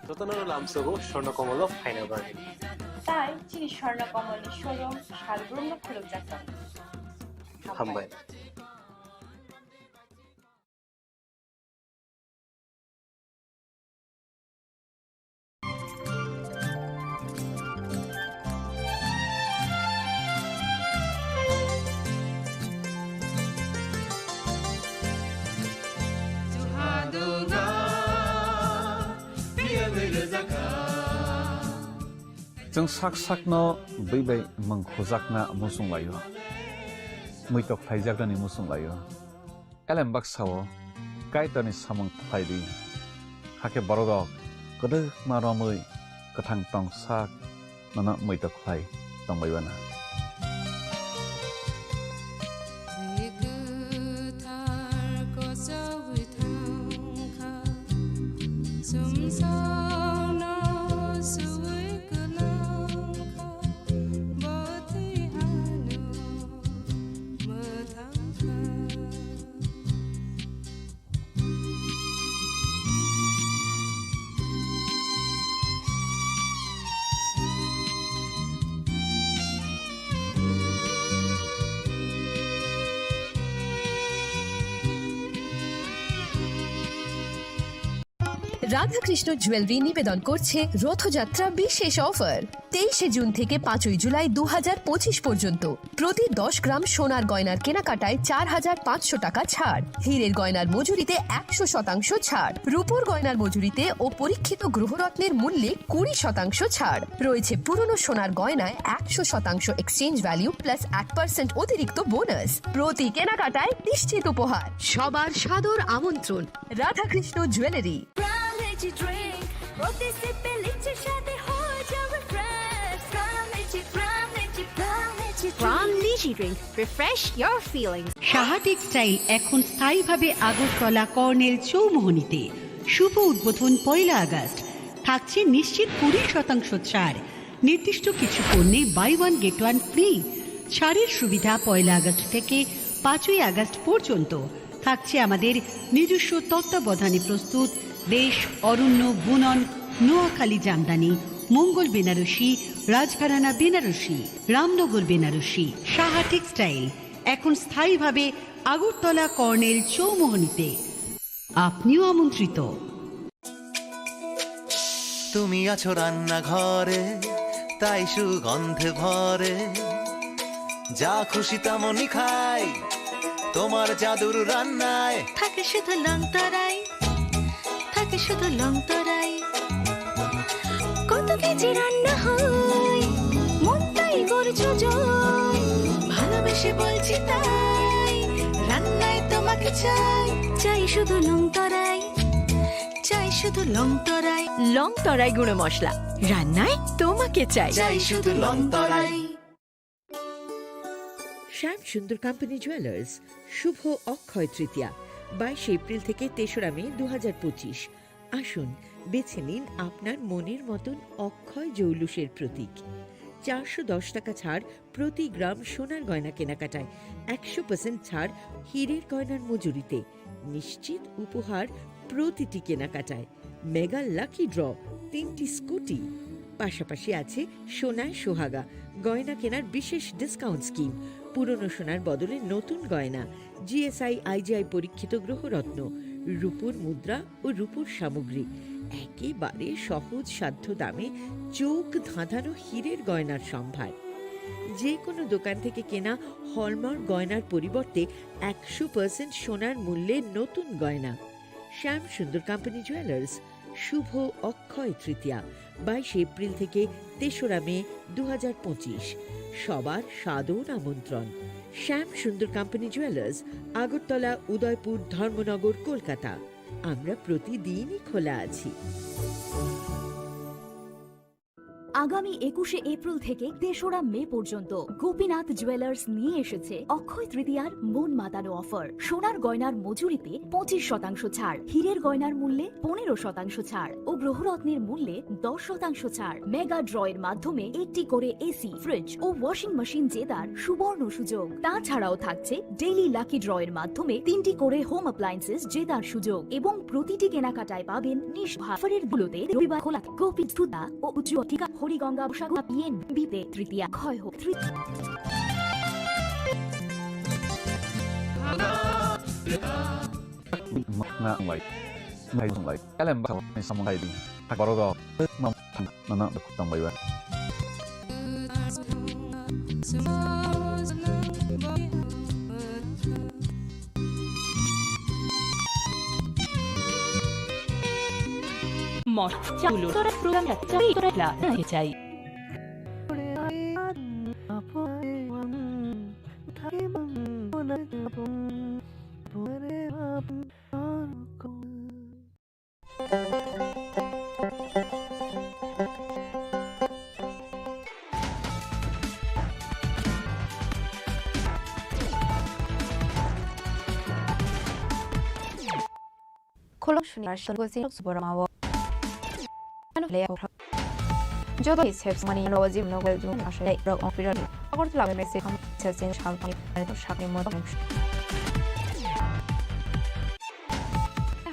Jotono lamsogo Swarna Kamal o phaina bagwi. Tai chini Swarna Kamal ni showroom salbrum no khulumjak tongo. Hambai. Chwng sak sakno bwi bai mwng khujakna muchung laio, muitok khlaijaknani muchung laio. Elem baksa-o Kaitorni samung khlai di, hakhe bororok kwdwkma romwi kwthang tong sak nono muitok khlai tongbai bana. Radhakrishna jewellery নিবেদন করছে রথযাত্রা বিশেষ অফার। তেইশে জুন থেকে পাঁচই জুলাই দু হাজার পঁচিশ পর্যন্ত প্রতি দশ গ্রাম সোনার গয়নার কেনাকাটায় চার হাজার পাঁচশো টাকা ছাড়, হীরের গয়নার মজুরিতে একশো শতাংশ ছাড়, রূপোর গয়নার মজুরিতে ও পরীক্ষিত গ্রহরত্নের মূল্যে কুড়ি শতাংশ ছাড় রয়েছে। পুরনো সোনার গয়নায় একশো শতাংশ এক্সচেঞ্জ ভ্যালু প্লাস এক পার্সেন্ট অতিরিক্ত বোনাস। প্রতি কেনাকাটায় নিশ্চিত উপহার। সবার সাদর আমন্ত্রণ Radhakrishna jewellery. Crown Energy Drink, প্রতি সিপে লিচুর স্বাদে হয়ে যাবে fresh. Crown Energy, Crown Energy, Crown Energy Drink। Crown Energy Drink, refresh your feelings। Saha textile এখন স্থায়ীভাবে আগরতলা কর্নেল চৌমুহনীতে। শুভ উদ্বোধন পয়লা আগস্ট। থাকছে নিশ্চিত কুড়ি শতাংশ ছাড়। নির্দিষ্ট কিছু পণ্যে buy one get one free. ছাড়ের সুবিধা পয়লা আগস্ট থেকে পাঁচই আগস্ট পর্যন্ত। থাকছে আমাদের নিজস্ব তত্ত্বাবধানে প্রস্তুত দেশ, অরণ্য, বুনন, নোয়াখালী জামদানি, মঙ্গল বেনারসি, রাজঘরানা বেনারসি, রামনগর বেনারসি। সাহা টেক্সটাইল, এখন স্থায়ীভাবে আগরতলা কর্নেল চৌমুহনীতে। আপনিও আমন্ত্রিত। তুমি আছো রান্নাঘরে, তাই সুগন্ধে ভরে। যা খুশি তেমনই খাই, তোমার জাদুর রান্নায়। থাকে শুধু লং তরাই, থাকে শুধু লং তরাই। কত কেজি রান্না হয়, মনটাই করছো জয়। ভালোবেসে বলছি তাই, রান্নায় তোমাকে চাই। চাই শুধু লং তরাই, চাই শুধু লং তরাই। লং তরাই গুঁড়ো মশলা, রান্নায় তোমাকে চাই। চাই শুধু লং তরাই। শ্যাম সুন্দর কোম্পানি জুয়েলার্স, শুভ অক্ষয় তৃতীয়া, বাইশে এপ্রিল থেকে তেসরা মে দু হাজার পঁচিশ। আসুন, বেছে নিন আপনার মনের মতন অক্ষয় জৌলুসের প্রতীক। চারশো দশ টাকা ছাড় প্রতি গ্রাম সোনার গয়না কেনাকাটায়, একশো পার্সেন্ট ছাড় হীরের গয়নার মজুরিতে, নিশ্চিত উপহার প্রতিটি কেনাকাটায়, মেগা লাকি ড্র, তিনটি স্কুটি। পাশাপাশি আছে সোনায় সোহাগা, গয়না কেনার বিশেষ ডিসকাউন্ট স্কিম, পুরনো সোনার বদলে নতুন গয়না, জিএসআই আইজিআই পরীক্ষিত গ্রহরত্ন, রূপোর মুদ্রা ও রূপোর সামগ্রী, একেবারে সহজ সাধ্য দামে চোখ ধাঁধানো হীরের গয়নার সম্ভার। যে কোনো দোকান থেকে কেনা হলমার্ক গয়নার পরিবর্তে একশো পার্সেন্ট সোনার মূল্যে নতুন গয়না। শ্যাম সুন্দর কোম্পানি জুয়েলার্স, শুভ অক্ষয় তৃতীয়া, বাইশে এপ্রিল থেকে তেসরা মে দু হাজার পঁচিশ। সবার সাদর আমন্ত্রণ। শ্যাম সুন্দর কোম্পানি জুয়েলার্স, আগরতলা, উদয়পুর, ধর্মনগর, কলকাতা। আমরা প্রতিদিনই খোলা আছি। আগামী একুশে এপ্রিল থেকে তেসরা মে পর্যন্ত গোপীনাথ জুয়েলার্স নিয়ে এসেছে অক্ষয় তৃতীয়ার মন মাতানো অফার। সোনার গয়নার মজুরিতে পঁচিশ শতাংশ ছাড়, হীরের গয়নার মূল্যে পনেরো শতাংশ ছাড় ও গ্রহরত্নের মূল্যে দশ শতাংশ ছাড়। মেগা ড্র এর মাধ্যমে একটি করে এসি, ফ্রিজ ও ওয়াশিং মেশিন জেতার সুবর্ণ সুযোগ। তাছাড়াও থাকছে ডেইলি লাকি ড্র এর মাধ্যমে তিনটি করে হোম অ্যাপ্লায়েন্সেস জেতার সুযোগ এবং প্রতিটি কেনাকাটায় পাবেন নিষ্ভা অফারের গুলোতে রবিবার খোলা গোপী সুদা ও উজ্জ্বল ঠিকা হরিগঙ্গা বসাগুড়া পিএনবিতে তৃতীয়া ক্ষয় হোক তৃতীয়। Nga ngai. Ngai ngai. Kalem ba ni samung ngai di. Tak boro go. Mam nana dok tong bai ba. Mor, chaulo, tora program ya, chai, tora la, na, chai. Khulum suni rashon gozin subora mawo. Ano le. Joto ni sep mani no wajib no gel jun asai rok ong piral. Agartala mese kam sep sen sal pani ani to sakni mo.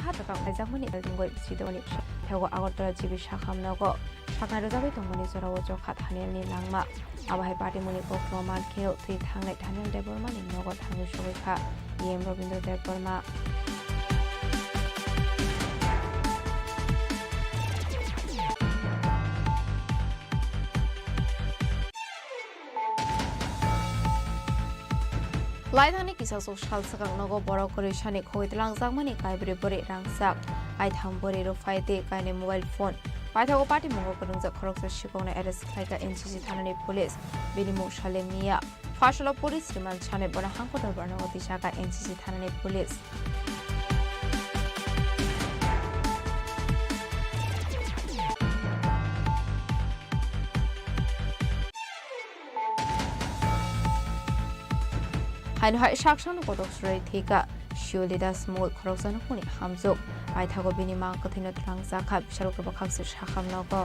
Hata kam jakmani jingoi sidoni. Thego Agartala jibi sakam nogo. Saknai rwjagwi tongmani jorao chokha Danielni langma. Abo hai patimuni kokrwma khe thwi thangnai Daniel Debbarmani nogo thangwi sogwi kha E M Rabindra Debbarma. Laithani kisasuk sal swkang nogo borok kwrwi sani khogwi twlangjakmani kaibrwi bwrwi rangchak, aitham bwrwi rwphai tei kainwi mobile phone. Paithago patimungo kwrwngjak khoroksa sikokno arrest khlaikha N C C thanani police, bini mung Salim Miya. Pharsalo police remand sanwi bono hangko dorbarno twijaka N C C thanani police. Haino hai saksano kotok surai thika Shiolidas mungwi khoroksano hwnwi hamjwk. Paithago bini mang kwthwino twlangjakha, bisalo kwbakhaksir sakhamnogo.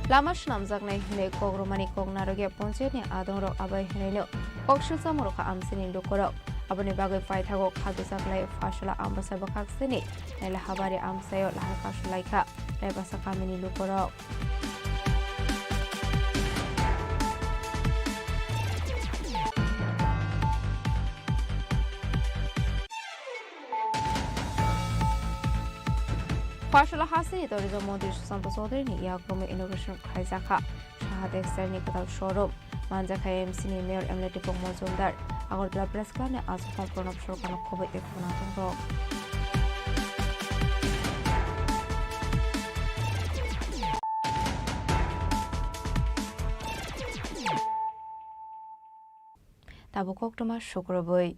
Lama swnamjaknai hwnwi kok rwmani kok narwkya ponchayatni adongrok abai hwnwino kok swchamo rwkha amchaini lukurok. Aboni bagwi paithago kha bwsaklai Pharsala Ambasa bwkhaksini Naila Habari amchaio lahai kasulaikha Raibasa kamini lukurok. Pharsala hasteni tourism montri Sushanta Chaudhuryni yakrumwi inauguration khlaijakha Saha Textile'ni kwtal showroom. Manjakha M C ni mayor M L A Dipok Mojumdar. Agartala Press Clubni aswk Pranab Sarkarno khobwi ekhono tongo. Tabuk koktwma sukrubwi.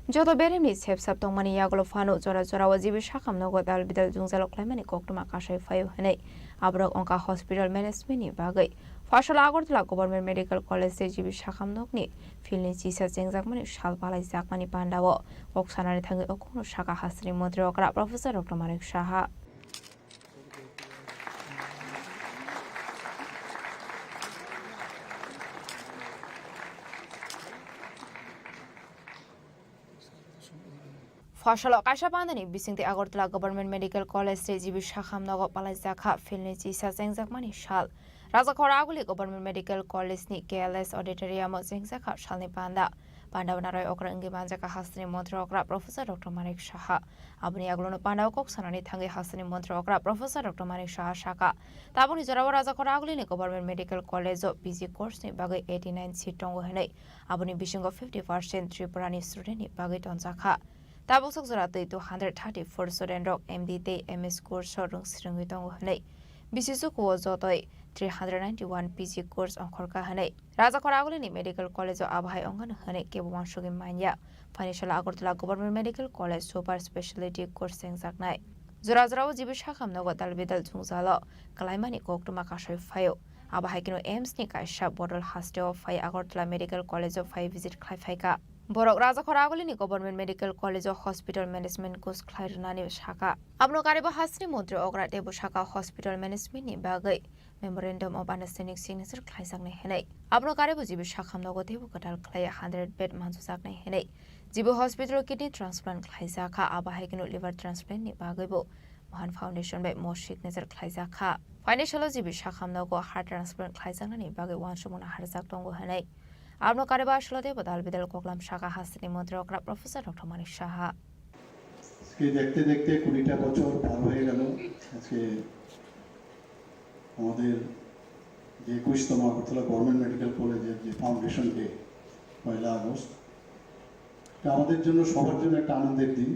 Joto beremni sepsap tongmani yagulo phano jora jorao jibi sakhamno godal bidal jwngjalo khlaimani koktwma kasai phaio hwnwi aborok wngkha hospital management ni bagwi Phasalo Agartala Government Medical College tei G B Sakham nokni field ni chisa chengjakmani sal palaijakmani pandao kok sanani thangwi o kokno sakha hasteni montri okra Professor Doctor Manik Saha. Phasalo kaisa pandani bisingtwi Agartala Government Medical College tei G B Sakham nogo palaijakha field ni chisa chengjakmani sal. Rajakhor Aguli Government Medical College ni K L S auditorium o chengjakha salni panda. Panda o narwk okra wngwi manjakha hasteni montri okra Professor Doctor Manik Saha. Aboni yagulono panda o kok sanani thangwi hasteni montri okra Professor Doctor Manik Saha sakha, tabukni jorao Rajakhor Aguli ni Government Medical College o P G course ni bagwi eighty nine seat tongo hwnwi. Aboni bisingo fifty percent Tripura ni student ni bagwi tonjakha. Tabuk sok jora twi two hundred thirty four student rok M D tei M S course o rwng swrwngwi tongo hwnwi. Bisi chukuo jotoi three hundred ninety one P G course ongkhorkha hwnwi Rajakhor Aguli ni Medical College o abo hai ongano hwnwi kebo uansugwi manya. Phaini salo Agartala Government Medical College Super Speciality course chengjaknai. Jora jorao G B Sakham nogo dal bidal jwngjalo kwlaimani koktwma kasui phaio. Abo hai kheno AIIMS ni kaisa bodol hasteo phai Agartala Medical College o phai visit khlai phaikha. Borok Rajakhor Aguli ni Government Medical College o hospital management course khlai rwnani sakha. Abono karibo hasteni montri okra teibo sakha hospital management ni bagwi Memorandum of Understanding signature khlaijaknai hwnwi. Abono karibo G B Sakham nogo teibo kwtal khlai hundred bed mansujaknai hwnwi. G B hospital o kidney transplant khlaijakha, abo hai kheno liver transplant ni bagwibo Mohan Foundation bai mo signature khlaijakha. Phaini salo G B Sakham nogo heart transplant khlaijaknani bagwi uansukmung naharjak tongo hwnwi. Abono karibo aswlade bodal bidal koklam sakha hasteni montri okra Professor Doctor Manik Saha. আজকে দেখতে দেখতে কুড়িটা বছর পার হয়ে গেল। আজকে আমাদের যে একুশতম আগরতলা গভর্নমেন্ট মেডিকেল কলেজের যে ফাউন্ডেশন ডে, পয়লা আগস্ট, এটা আমাদের জন্য, সবার জন্য একটা আনন্দের দিন।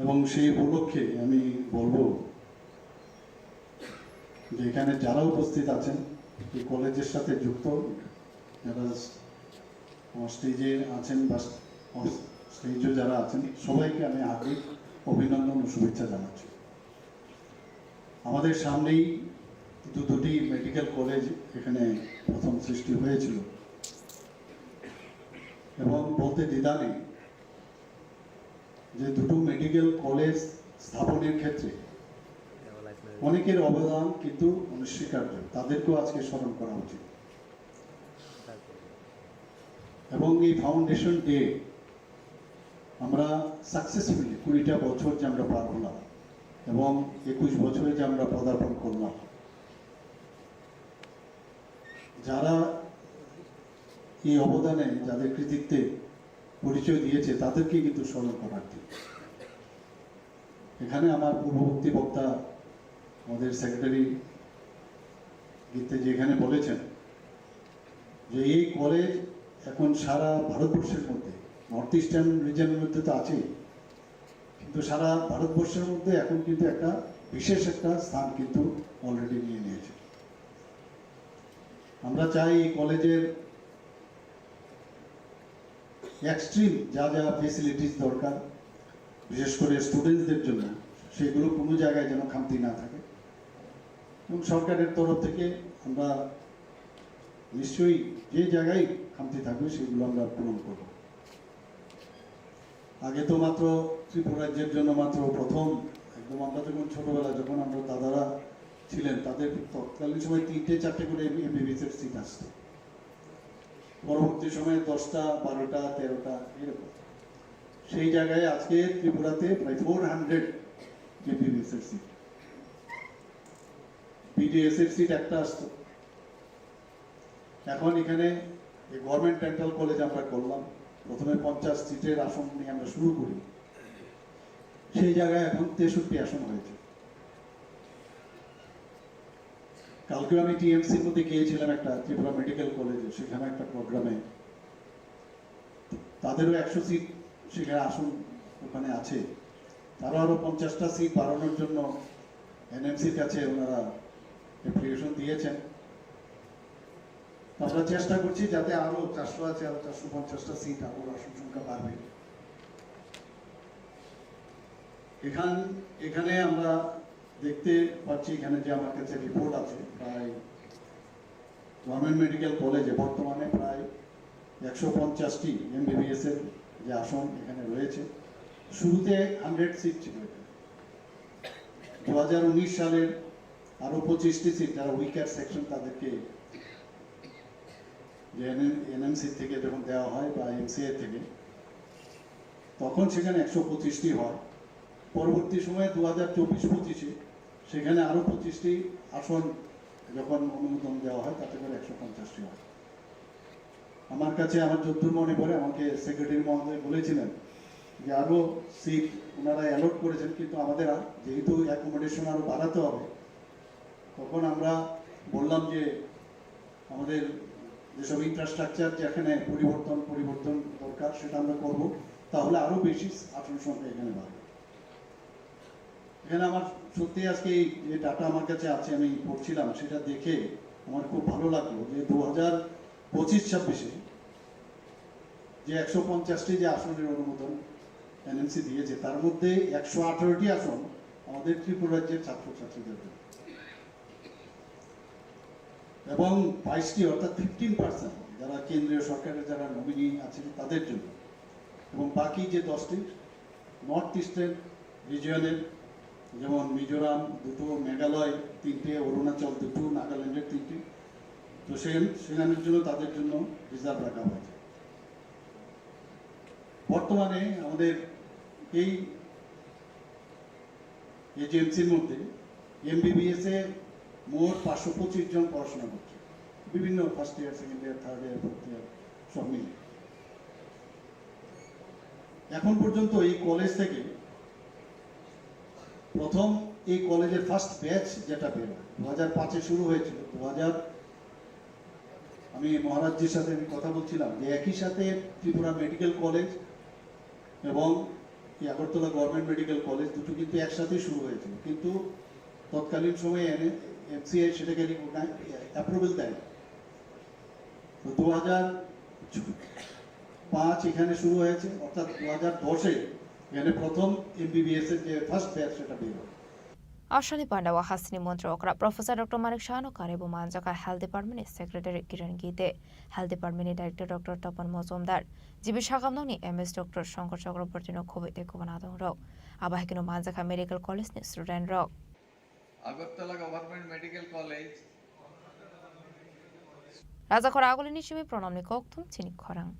এবং সেই উপলক্ষে আমি বলবো যে এখানে যারা উপস্থিত আছেন, এই কলেজের সাথে যুক্ত, যারা আমার স্টেজে আছেন বা অফ স্টেজে যারা আছেন, সবাইকে আমি হার্দিক অভিনন্দন ও শুভেচ্ছা জানাচ্ছি। আমাদের সামনেই কিন্তু দুটি মেডিকেল কলেজ এখানে প্রথম সৃষ্টি হয়েছিল, এবং বলতে দ্বিধা নেই যে দুটো মেডিকেল কলেজ স্থাপনের ক্ষেত্রে অনেকের অবদান কিন্তু অনস্বীকার্য, তাদেরকেও আজকে স্মরণ করা উচিত। এবং এই ফাউন্ডেশন ডে আমরা সাকসেসফুলি কুড়িটা বছর যে আমরা পার হলাম এবং একুশ বছরে যে আমরা পদার্পণ করলাম, যারা এই অবদানে, যাদের কৃতিত্বে পরিচয় দিয়েছে, তাদেরকে কিন্তু স্মরণ করার দিন। এখানে আমার পূর্ববর্তী বক্তা, আমাদের সেক্রেটারি গীতে যেখানে বলেছেন যে এই কলেজ এখন সারা ভারতবর্ষের মধ্যে, নর্থ ইস্টার্ন রিজনের মধ্যে তো আছেই, কিন্তু সারা ভারতবর্ষের মধ্যে এখন কিন্তু একটা বিশেষ একটা স্থান কিন্তু অলরেডি নিয়ে নিয়েছে। আমরা চাই এই কলেজের এক্সট্রিম যা যা ফেসিলিটিস দরকার, বিশেষ করে স্টুডেন্টসদের জন্য, সেগুলো কোনো জায়গায় যেন খামতি না থাকে। এবং সরকারের তরফ থেকে আমরা নিশ্চয়ই যে জায়গায় খামতি থাকবে, সেগুলো আমরা পূরণ করব। আগে তো মাত্র ত্রিপুরা রাজ্যের জন্য মাত্র প্রথম, একদম আমরা যখন ছোটবেলা, যখন আমরা দাদারা ছিলেন, তাদের তৎকালীন সময় তিনটে চারটে করে এমবিবিএস এর সিট আসতো। পরবর্তী সময়ে দশটা, বারোটা, তেরোটা, এরকম। সেই জায়গায় আজকে ত্রিপুরাতে প্রায় ফোর হান্ড্রেড এমবিবিএস এর সিট। বিডিএস এর সিট একটা আসতো। এখন এখানে এই গভর্নমেন্ট ডেন্টাল কলেজ আমরা করলাম, প্রথমে পঞ্চাশ সিটের আসন নিয়ে আমরা শুরু করি, সেই জায়গায় এখন তেষট্টি আসন হয়েছে। কালকে আমি টিএমসির মধ্যে গিয়েছিলাম একটা ত্রিপুরা মেডিকেল কলেজে, সেখানে একটা প্রোগ্রামে। তাদেরও একশো সিট সেখানে আসন ওখানে আছে। তারা আরও পঞ্চাশটা সিট বাড়ানোর জন্য এনএমসির কাছে ওনারা অ্যাপ্লিকেশন দিয়েছেন। তো আমরা চেষ্টা করছি যাতে আরও চারশো আছে, আরও চারশো পঞ্চাশটা সিট, আরও আসন সংখ্যা বাড়বে। এখান এখানে আমরা দেখতে পাচ্ছি এখানে যে আমার কাছে রিপোর্ট আছে, প্রায় গভর্নমেন্ট মেডিকেল কলেজে বর্তমানে প্রায় একশো পঞ্চাশটি এমবিবিএস এর যে আসন এখানে রয়েছে। শুরুতে হান্ড্রেড সিট ছিল এখানে। দু হাজার উনিশ সালের আরও পঁচিশটি সিট, যারা উইকার সেকশন, তাদেরকে যে এনএমসি থেকে যখন দেওয়া হয় বা এমসিআই থেকে, তখন সেখানে একশো পঁচিশটি হয়। পরবর্তী সময়ে দু হাজার চব্বিশ পঁচিশে সেখানে আরও পঁচিশটি আসন যখন অনুমোদন দেওয়া হয়, তাতে করে একশো পঞ্চাশটি হয়। আমার কাছে, আমার যতদূর মনে পড়ে, আমাকে সেক্রেটারি মহোদয় বলেছিলেন যে আরও সিট ওনারা অ্যালট করেছেন, কিন্তু আমাদের আর, যেহেতু অ্যাকোমোডেশন আরও বাড়াতে হবে, তখন আমরা বললাম যে আমাদের যেসব ইনফ্রাস্ট্রাকচার, যেখানে পরিবর্তন পরিবর্তন দরকার, সেটা আমরা করব, তাহলে আরও বেশি আসন সংখ্যা এখানে বাড়বে। এখানে আমার সত্যি আজকে এই যে ডাটা আমার কাছে আছে, আমি পড়ছিলাম, সেটা দেখে আমার খুব ভালো লাগলো যে দু হাজার পঁচিশ ছাব্বিশে যে একশো পঞ্চাশটি যে আসনের অনুমোদন এনএমসি দিয়েছে, তার মধ্যে একশো আঠারোটি আসন আমাদের ত্রিপুরা রাজ্যের ছাত্রছাত্রীদের জন্য এবং বাইশটি, অর্থাৎ ফিফটিন পার্সেন্ট, যারা কেন্দ্রীয় সরকারের যারা নমিনি আছেন, তাদের জন্য। এবং বাকি যে দশটি নর্থ ইস্টার্ন রিজিয়নের, যেমন মিজোরাম দুটো, মেঘালয় তিনটে, অরুণাচল দুটো, নাগাল্যান্ডের তিনটে, তো সেই সেখানের জন্য, তাদের জন্য রিজার্ভ রাখা হয়েছে। বর্তমানে আমাদের এই এজেন্সির মধ্যে এমবিবিএস এ মোট পাঁচশো পঁচিশ জন পড়াশোনা করছে, বিভিন্ন first year, second year, third year, fourth year সব মিলে। এখন পর্যন্ত এই কলেজ থেকে প্রথম, এই কলেজের ফার্স্ট ব্যাচ যেটা বেরোয়, দু হাজার পাঁচে শুরু হয়েছিল, দু হাজার, আমি মহারাজজির সাথে আমি কথা বলছিলাম যে একই সাথে ত্রিপুরা মেডিকেল কলেজ এবং এই আগরতলা গভর্নমেন্ট মেডিকেল কলেজ দুটো কিন্তু একসাথেই শুরু হয়েছিল, কিন্তু তৎকালীন সময়ে এমসিআই সেটাকে অ্যাপ্রুভেল দেয়। তো দু হাজার পাঁচ এখানে শুরু হয়েছে, অর্থাৎ দু হাজার দশে এখানে প্রথম এমবিবিএস এর যে ফার্স্ট ব্যাচ, সেটা বের হয়। Asani pandao hasini montri okra Professor Doctor Manik Saha no karwi bo manjakha Health Department ni Secretary Kiran Gite, Health Department ni Director Doctor Tapan Mojumdar, G B Sakamnok ni M S Doctor Shankar Chakraborty no khobwi tei kubun adong rok. Abo hai kheno manjakha Medical College ni student rok. Agartala Government Medical College. Rajakhor agulini simi pranamni kokthum chini khorang.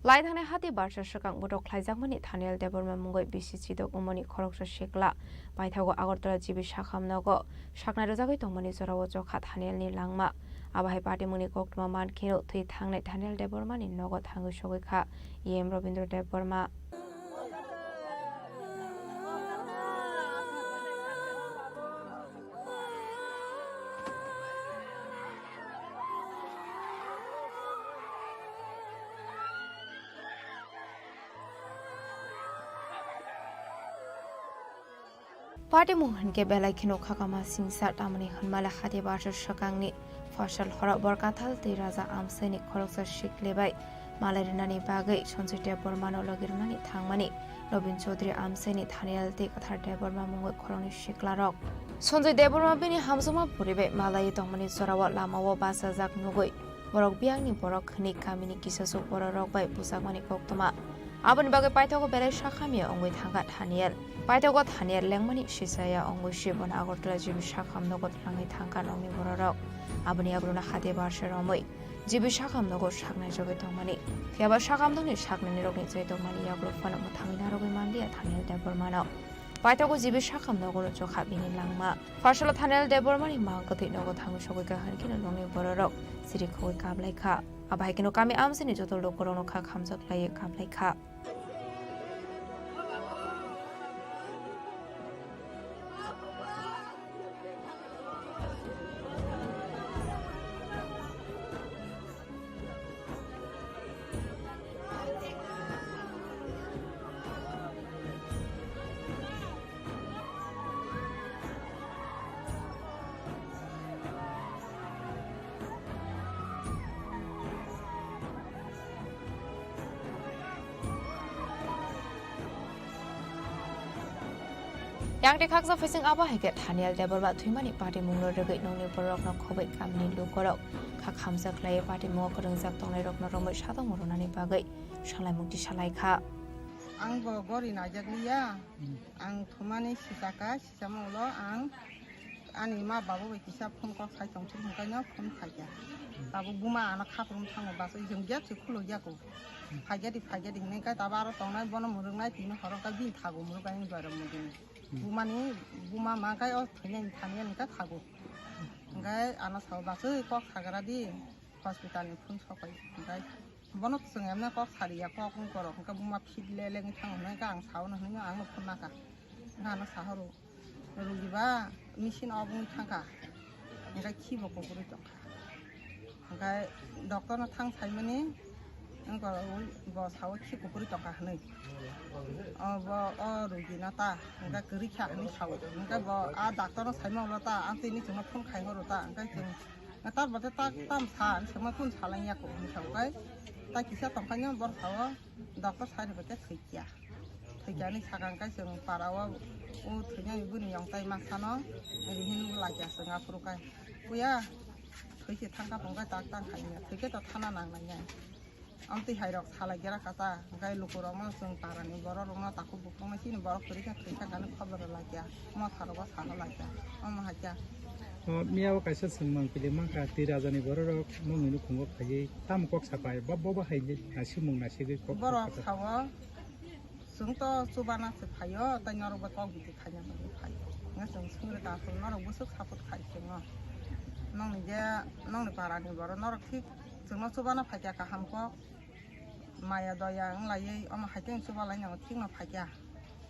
Lai thangnai hati barsa swkang botok khlaijakmani Thaniel Debbarma mungwi bisi chidok wngmani khoroksa sikla paithago Agartala G B Sakham nogo saknai rwjagwi tongmani jorao chokha Thaniel ni langma. Abo hai patimungni koktwma man kheno thwi thangnai Thaniel Debbarma ni nogo thangwi sogwi kha E M Robindra Debbarma. Patimung hinkhe belai kheno khakama singsa, tamni hwnmale hati barsa swkangni phasal horo Borkathal tei Raja Amsaini khoroksa sikle bai malai rwnani bagwi Sanjay Debbarmano logi rwnani thangmani Robin Chaudhary Amsaini Thaniel tei Kwthar Debbarma mungwi khoroknwi siklarok. Sanjay Debbarma bini hamjakma puri bai malaiwi tongmani jorao lamao bachajak nugwi borok biyangni borok hwnwi kamini kisasuk bororok bai bujakmani koktwma. Aboni bagwi paithago belai sakhamya wngwi thangkha Thaniel. Paithago Thaniel lengmani sisaya wngwi se bono Agartala G B Sakham nogo twlangwi thangkha nokni bororok. Aboni yagulono hati barsa romwi G B Sakham nogo saknai jogwi tongmani. Phiyaba Sakham nokni saknainirokni chai tongmani yagulo phano mwthangwi narwgwi manliya Thaniel Debbarmano. Paithago G B Sakham nogo rwchokha bini langma. Phasalo Thaniel Debbarmani mang kwthwi nogo thangwi sogwi kha hwnkheno nokni bororok siri khogwi kaplaikha. Abo hai kheno kami amchaini joto lukurokno kha khamjak laiwi kaplaikha. Yang tei khaksa phaising abo hai khe Thaniel Debbarma thwimani patimungno rwgwi nokni bororokno khobwi kamini lukorok kha khamjak lai patimungo kwrwngjak tongnairokno romwi satongma rwnani bagwi salaimung tisa lai kha. Ang bo gori naijak liya, ang thumani sisaka, sisamung ulo ang ani ma babu bai kisa phone kok sai tong thung kaino phone khaikya. Tabuk buma ano khaprum thango bachwi jwng gate se khuluk yaku. Phaikya di, phaikya di hinwi kai tabo aro tongnai bono mwrwknai tini horo kai bini thago mwrwk ai wng dwai rok mwdini. Bumani buma ma kai o thwinai thani ani kai thago. Hwnkhe ano sao bachwi kok sagra di hospital ni phone sokai hwnkhe bono chwng emne kok sariya kok wng korok hwnkhe buma fit le lengwi thango hwnkhe ang sao no hwnwi ang no phone naka hwnkhe ano sahoro. Rugi ba machine off wngwi thangkha, hwnkhe khibo kuphurwi tongkha. Hwnkhe doctor no thang saimani, wngkha bo sao khi kuphurwi tongkha hwnwi. O bo o rugi no ta, hwnkhe kwrwi kha hwnwi sao. Hwnkhe bo a doctor no saima ulo ta, ang tini chwngno phone khai horo ta, hwnkhe chwng tar bo ta tam sa, hwnwi swngma kunu salai ya kho hwnwi sao. Hwnkhe ta kisa tongkha no bor sao. Doctor sai rwbaikhe thwikya. Thwikyani sakang kai chwng para o, o thwinani bini yong tai masano rihin laikya chwng aphuru kai. Puya thwikhe thangkha phungkhe tak tang khaimya. Thwikhe to thana nang nai nai. Amtwi hai rok salai gera kata. Hwnkhe lukurokno chwng parani borok rokno takhuk bukhukno chini borok kwrwi khe thwikha kani khobor rw laikya. Motha rogo saha laikya. Omo haikya. O miya o kaisa chwngmang pili mankha twi rajani borok rok nokni nukhungo phaiwi tamo kok sapai bo bo bo hai nasimung nasigwi kok. Borok sawo chwng to chubana se phaio tei norok bo kok bidi khaina bagwi phaio. Nga chwng sungri ta aswk norok bwswk support khai chwngo. Nokni je nokni parani borok norok thik chwngno chubana phaikha kaham kok. Maya doya wng laiwi omo hai khe chubalaino thikno phaikha.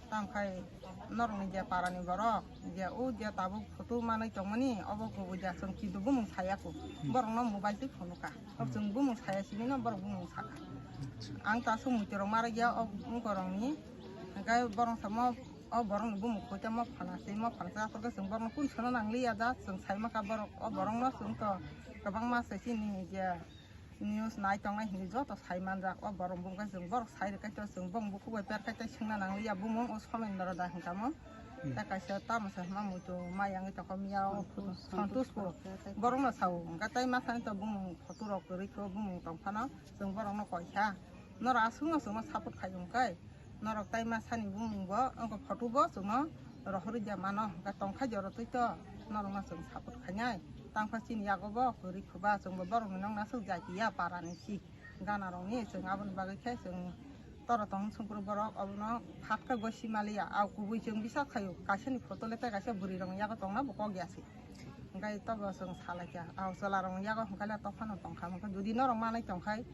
Tamo khai norokni je parani borok je o je tabuk photo manwi tongmani obo kubui ja chwng kintu bumung saya kho. Borokno mobile twi phunukha. Chwng bumung saya simi no borok bumung sakha. Ang ta aswk muitu rok marwk ya o wngkorokni. Hwnkhe borok samo o borokni bumung khoita mo phana se mo phana se aswk khe chwng borokno kun sono nangliya da chwng sai maka borok o borokno chwng to kwbangma se chini je News nai tongnai hinwi joto sai manjak. O borok bumung khe chwng borok sai rwkhe to chwng bong bukhuk bai per khai tei swngna nangliya bumung o Somendro da hwnkha mo. Hmm. Tei kaisa tamo se hwnma muitu mai yangwi tongkha miya o Santosh Pur. Santosh Pur. Borokno sao hwnkha tei masani to bumung photo rok kwrwi khe bumung tongphano chwng borokno koikha. Norok aswkno chwngno support khai hwnkhe. Norok tai ma sani bumung bo, wngkha photo bo chwngno rohorwi ya mano, hwnkhe tongkha joro twi to norokno chwng support khainai. Tangkha chini yago bo kwrwi khuba chwngbo borokni nokna swk jai ya parani si gana rokni chwng aboni bagwi khe chwng toro tong sungkru borok obono phat khe goi si maliya. Au kubui chwng bisa khaio kaisani photo le tei kaisa bwrwi rokni yago tongna bo kok ya se. Hwnkhe tobo chwng salaikha, ah, chwlarokni yago hwnkhe le tophano tongkha, hwnkhe jodi norok manwi tongkhai,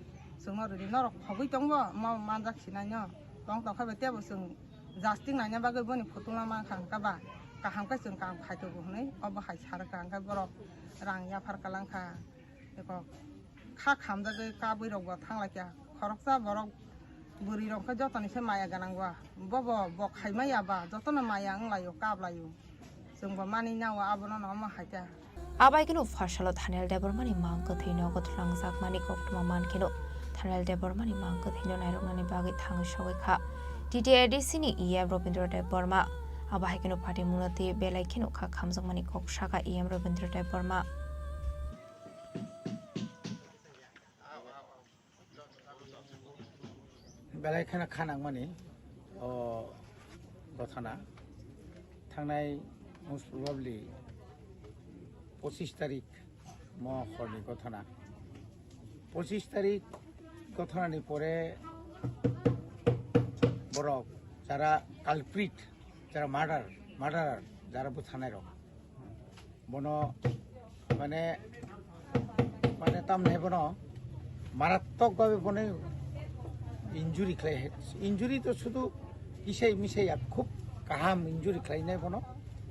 chwngno rwdi, norok khogwi tongbo, mo manjak sinaino, tong tongkha bai teibo chwng jasting naina bagwi boni photo ma mankha, hwnkhe ba kaham khe chwng kaham khaitogo hwnwi obo hai sarwkha, hwnkhe borok rang yaphar kwlangkha, eko kha khamjagwi kabwi rokbo thanglaikha, khoroksa borok bwrwi rok khe jotoni se maya gwnang ba, bobo bo khaimaya ba, jotono maya wnglaio, kaplaio. Chwngbo manwi nao abono no omo hai khe. Abai kheno pharsalo Thaniel Debbarmani mang kwthwino gothlangjakmani koktwma man kheno Thaniel Debbarmani mang kwthwino nairoknani bagwi thangwi sogwi kha T T A D C ni E M Robindra Debbarma. Abo hai kheno patimungno twi belai kheno kha khamjakmani kok sakha E M Robindra Debbarma. Belai kheno kha nangmani o gothana thangnai most probably pochis tarik mo horni gothana. Pochis tarik gothanani pore borok jara culprit, jara murder, murderer, jara bwthanai rok. Bono mane, mane tamni bono marattok bhabe bono injury khlai, injury to sudu kisai misai ya, khub kaham injury khlainai bono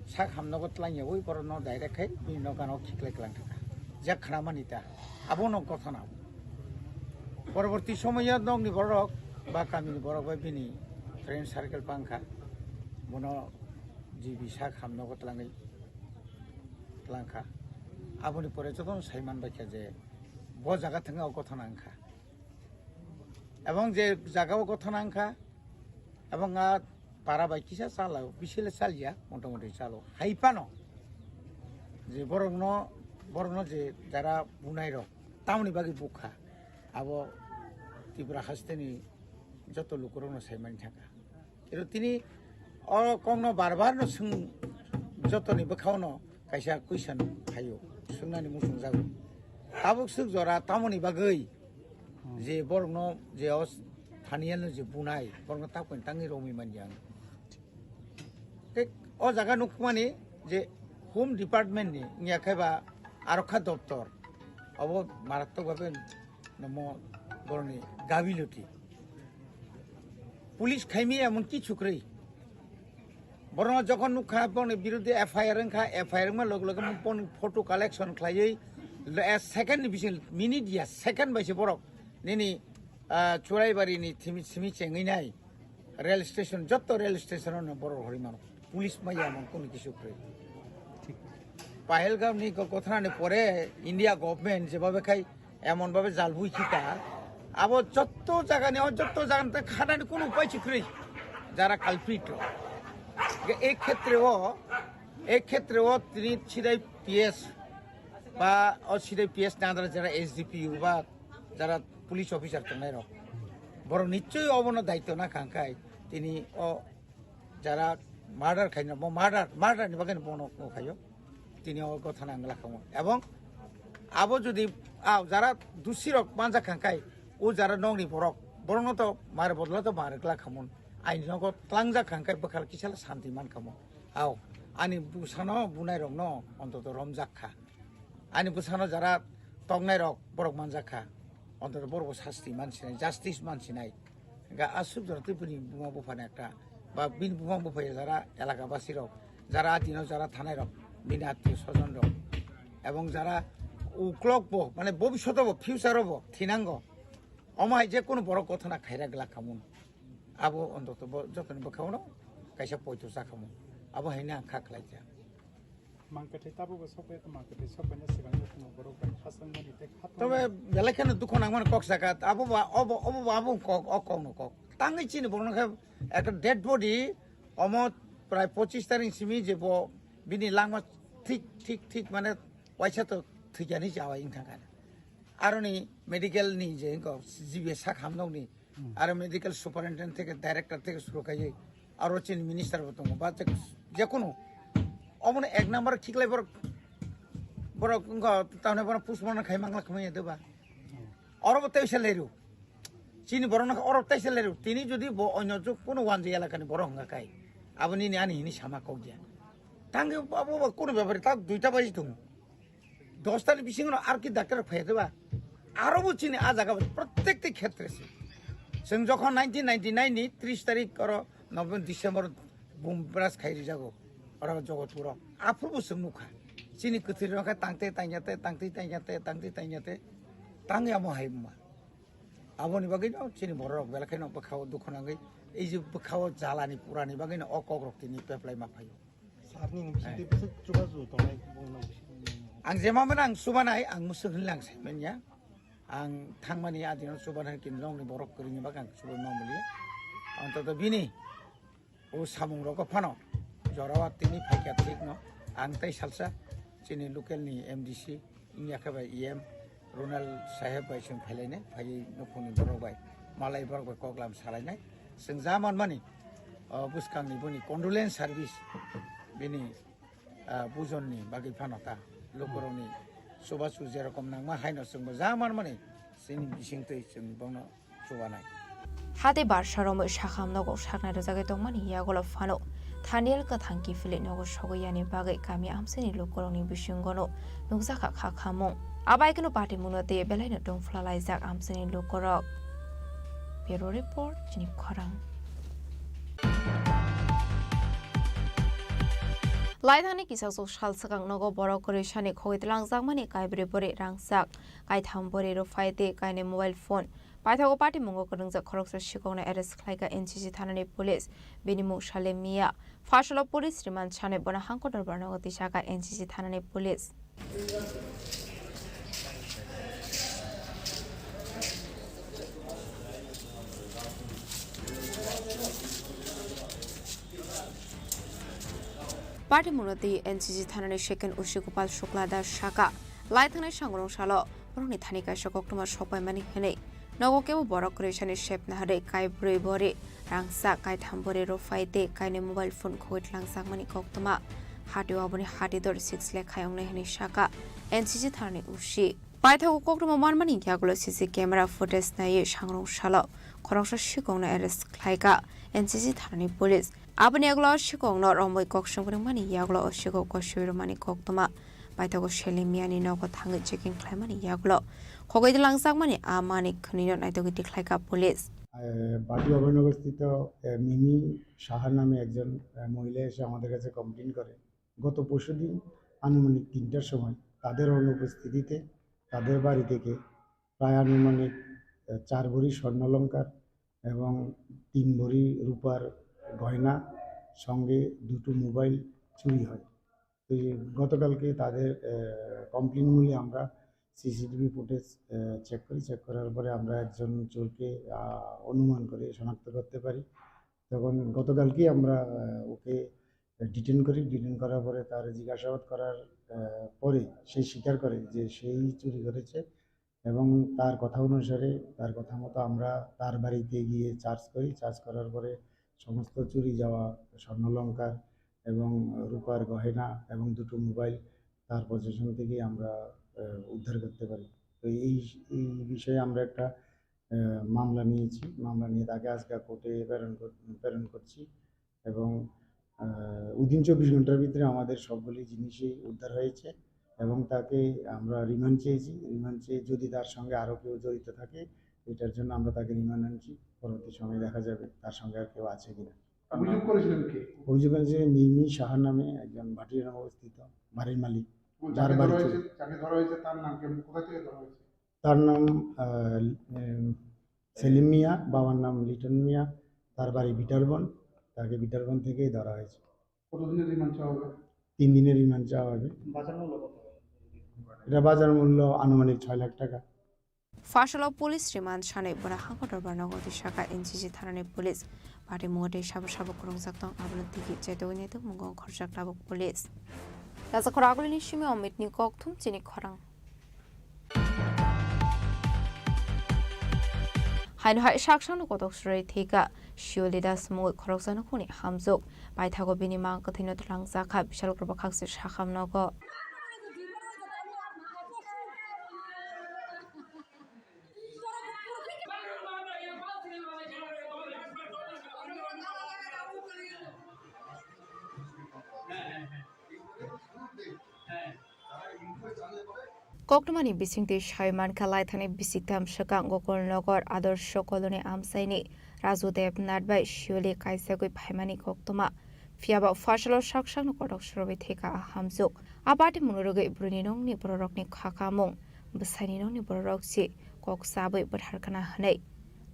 sak hamnogo twlangya, ui borokno direct khai bini nokano khiklai kwlang thangkha. Jak khna mani ta, abono gothana. Poroborti somoyo nokni borok ba kamini borok bai bini friend circle pangkha, bono G B sak hamnogo twlangwi twlangkha. Aboni pore jotono sai manbaikha je bo jaga thwngwi o gothana wngkha. Ebong je jaga o gothana wngkha, ebong a para bai kisa chala, bisile chalya, motamoti chalo. Hai phano je borokno, borokno je jara bunai rok, tamoni bagwi bukha, abo Tripura hasteni joto lukurokno saimani thangkha. Ero tini o kokno bar bar no swng, jotoni bwkhao no kaisa question phaio, swngnani muchung jago. Tabuk swk jora tamoni bagwi je borokno je o thaniya no je bunai, borokno tabuk tangwi romwi manya ang. Tei o jaga nukmani je Home Department ni wngya khe ba arokha doptor, obo maratwk babe nomo boroni gabiloti. Police khaimi emon kichu kwrwi. Borokno jokhon nukha, borokni biruddhe F I R wngkha, F I R wngma loge loge borokni photo collection khlaiwi, le-, second ni bising, minute ya, second bai se borok nini, ah, Churaibarini thimi, simi chengwi nai. Rail station, jotto rail station-o no borok horwi mano. Police maya emon kono kisu kwrwi. Pahalgam ni go-, ghotona ni pore India government jebabe khai emon babe jalbui khita, abo jotto jaga ni, o jotto jaga ni khanani kono upai si kwrwi, jara culprit rok. Ge-, e khetre o, e khetre o tini sidai P S ba o sidai P S ni under jara S D P O ba jara police officer tongnai rok, borok nichoi obono daityo na kha, hwnkhe tini o jara murder khaina, bo murder, murder ni bagwi bono khaio, tini o ghotona ang lakha mo. Ebong abo jodi, ah, jara dusi rok manjak kha, hwnkhe o jara nokni borok, borokno to mare bodolo to mare glak khamon, aini nogo tlangjak kha, hwnkhe bwkhal kisa santi man kha mo. Ao, ani bwsano bunai rokno ontoto romjak kha. Ani bwsano jara toknai rok borok manjak kha. Ontoto borok bo sasti mansinai, justice mansinai. Ga aswk jora tei bini buma buphani ekta, ba bini buma buphai jara elaka basi rok, jara adino jara thanai rok, bini attiyo sojon rok, ebong jara uklok bo, mane bobishoto bo, future o bo thinango. Omo hai je kunu borok ghotona khaira glak khamun. Abo ontoto bo jotoni bwkhao no kaisa poito cha khamun. Abo hai no ang kha khlai kha. Mangkwthwi tabukbo sokphai, mangkwthwi sokphaina swkang no borok bai khasangmani tei khatungmani. Tobe belai kheno dukhu nangmani kok saka, abo ba, obo, obo ba, abo kok, o kok no kok. Tangwi chini borok no khe ekta dead body, omo prai pochis tarik simi je bo bini langma thik, thik, thik mane waisa to thwikyani chawi wngkha kha. Aroni medical ni je wngkha jibe sak hamnokni, Hmm. Aro medical superintendent theke, director theke suru kaiwi, aro chini minister bo tongo, ba je, jekunu omono ek number khiklai borok, borok wngkha tamni borok postmortem khai mangla khmai ya deba. Hmm. Oro bo teisa leru. Chini borok no oro teisa leru. Tini jodi bo onyo juk kuno wanji elaka ni borok wngkha kai. Abo nini ani hini sama kok ya. Tangwi abo bo kuno bepari tak duita baji tongo. Dostani bisingo ar ki doctor phai ba? Aro bo chini a jaga bo prottek ti khetre se. Chwng jokhon nineteen ninety-nine ni tris tarik oro November, December bum bras khai rijago oro Jogotpuro. Aphuru bo chwng nukha. Chini kwthwi rok khe tangte tangya te, tangte tangya te, tangte tangya te. Tangya mo hai ma. Aboni bagwi no chini borok belai kheno bwkhao dukhu nangwi, ei je bwkhao jalani purani bagwi no o kokrok tini peplai ma phaio. Sir ni bising tei bwswk chubachu tongnai bongno bising. Ang jema mano ang chubanai, ang mwswk hinwi lang saimanya. Ang thangmani adino chubanai kinrongni borok kwrwini bagwi ang chubai ma mulia. Antoto bini o samung rogo phano jorao tini phaikha thikno ang tei salsa chini local ni M D C wngya khe bai E M Ronald saheb bai chwng phailainai, phaiwi nukhungni borok bai malai borok bai koklam salainai. Chwng ja manmani, o, bwskangni boni condolence service bini, ah, bujonni bagwi phano ta lukurokni chubachu jerokom nangma haino chwngbo ja manmani chini bisingtwi chwng bono chubanai. Hate barsa romwi sakham nogo saknai rwjagwi tongmani yagulo phano Thaniel kwthang kiphilwi nogo sogwi yani bagwi kami amchaini lukurokni bisingono nukjakha kha khamung. Abaikeno patimungno tei belaino tongphla laijak amchaini lukurok. Bureau Report, chini khorang. Laithangni kisasuk sal swkang nogo borok kwrwi sani khogwi twlangjakmani kaibrwi bwrwi rangchak, kaitham bwrwi rwphai tei kainwi mobile phone. Paithago patimungo kwrwngjak khoroksa sikokno arrest khlaikha N C C thanani police. Bini mung Salem Mia. Pharsalo police remand sanwi bono hangkor dorbar nogo twisakha N C C thanani police. Patimungno twi N C C thanani second O C Gopal Shukla Das saka, lai thangnai sangrong salo borokni thani kaisa koktwma sokpaimani hwnwi nogo kebo borok kwrwisani sepna hwnwi kai bwrwi bori rangchak, kaitham bori rwphai tei kainwi mobile phone khogwi tlangjakmani koktwma. Hatio aboni hati dor six lakh khai wngnai hwnwi saka N C C thanani O C. Paithago koktwma manmani yagulo C C camera footage naiwi sangrong salo khoroksa sikongno arrest khlaika N C C thanani police. Aboni yagulo sikongno romwi kok swng phwrwngmani yagulo o sikok kosoi rwmani koktwma. Paithago Selim Miyani nogo thangwi checking khlaimani yagulo khogwi langjakmani a manwi khwnwino naitugwi tikhlaika police. আহ, বাটি অভয়নগরস্থিত, আহ, মিমি সাহা নামে একজন, আহ, মহিলা এসে আমাদের কাছে কমপ্লেন করে। গত পরশুদিন আনুমানিক তিনটার সময় তাদের অনুপস্থিতিতে তাদের বাড়ি থেকে প্রায় আনুমানিক, আহ, চার ভরি স্বর্ণালংকার এবং তিন ভরি রূপার গয়না, সঙ্গে দুটো মোবাইল চুরি হয়। তো এই গতকালকে তাদের, আহ, কমপ্লেন মূলে আমরা সিসিটিভি ফুটেজ, আহ, চেক করি। চেক করার পরে আমরা একজন চোরকে, আহ, অনুমান করে শনাক্ত করতে পারি। তখন গতকালকেই আমরা, আহ, ওকে ডিটেইন করি। ডিটেইন করার পরে তার জিজ্ঞাসাবাদ করার, আহ, পরে সে স্বীকার করে যে সেই চুরি করেছে এবং তার কথা অনুসারে, তার কথা মতো আমরা তার বাড়িতে গিয়ে সার্চ করি। সার্চ করার পরে সমস্ত চুরি যাওয়া স্বর্ণালংকার এবং রূপার গয়না এবং দুটো মোবাইল তার পজিশন থেকে আমরা, আহ, উদ্ধার করতে পারি। তো এই, এই বিষয়ে আমরা একটা, আহ, মামলা নিয়েছি। মামলা নিয়ে তাকে আজকে কোর্টে প্রেরণ কর-, প্রেরণ করছি এবং, আহ, within চব্বিশ ঘন্টার ভিতরে আমাদের সবগুলি জিনিসই উদ্ধার হয়েছে এবং তাকে আমরা রিমান্ড চেয়েছি। রিমান্ড চেয়ে যদি তার সঙ্গে আরও কেউ জড়িত থাকে, এটার জন্য আমরা তাকে রিমান্ড আনছি। পরবর্তী সময়ে দেখা যাবে তার সঙ্গে আর কেউ আছে কিনা। অভিযোগ করেছিলেন কে? অভিযোগ করেছে মিমি সাহার নামে একজন ভাটিয়ারাম অবস্থিত বাড়ির মালিক। এবং যার যাকে ধরা বাড়ি হয়েছে, ছিল। যাকে ধরা হয়েছে তার নাম কি? কোথা থেকে ধরা হয়েছে? তার নাম, আহ, উম, সেলিম মিয়া, বাবার নাম লিটন মিয়া, তার বাড়ি বিটারবন। তাকে বিটারবন থেকেই ধরা হয়েছে। কতদিনের রিমান্ড চাওয়া হবে? তিন দিনের রিমান্ড চাওয়া হবে। বাজার মূল্য কত? এটা বাজার মূল্য আনুমানিক ছয় লাখ টাকা। Fasalo police remand sanwi bwrwi hangkor dorbar nogo twi saka N C C thanani police. Patimung tei sabo sabo kwrwngjak tong, abono tigi chaitogwi naitok mungo khorjak tabuk police. Rajakhor agulini simi Omitni kokthum chini khorang. Haino hai saksangno kotok swrwi thwika Shioli Das mungwi khoroksa nukhungni hamjwk. Paithago bini mang kwthwino twlangjakha Bishalpur bwkhakse sakham nogo. Koktwmani bisingtwi sai mankha, laithani bisingtham swkang Gokulnagar Adorsho Colony amchaini Raju Debnath bai Shioli kaisagwi phaimani koktwma. Phiyaba Fasalo saksakno kotok swrwngwi thwika a hamjwk. A patimungno rwgwi bwrwini nokni bororokni kha kamung, bwsaini nokni bororok se kok chabwi bwthar khna hwnwi.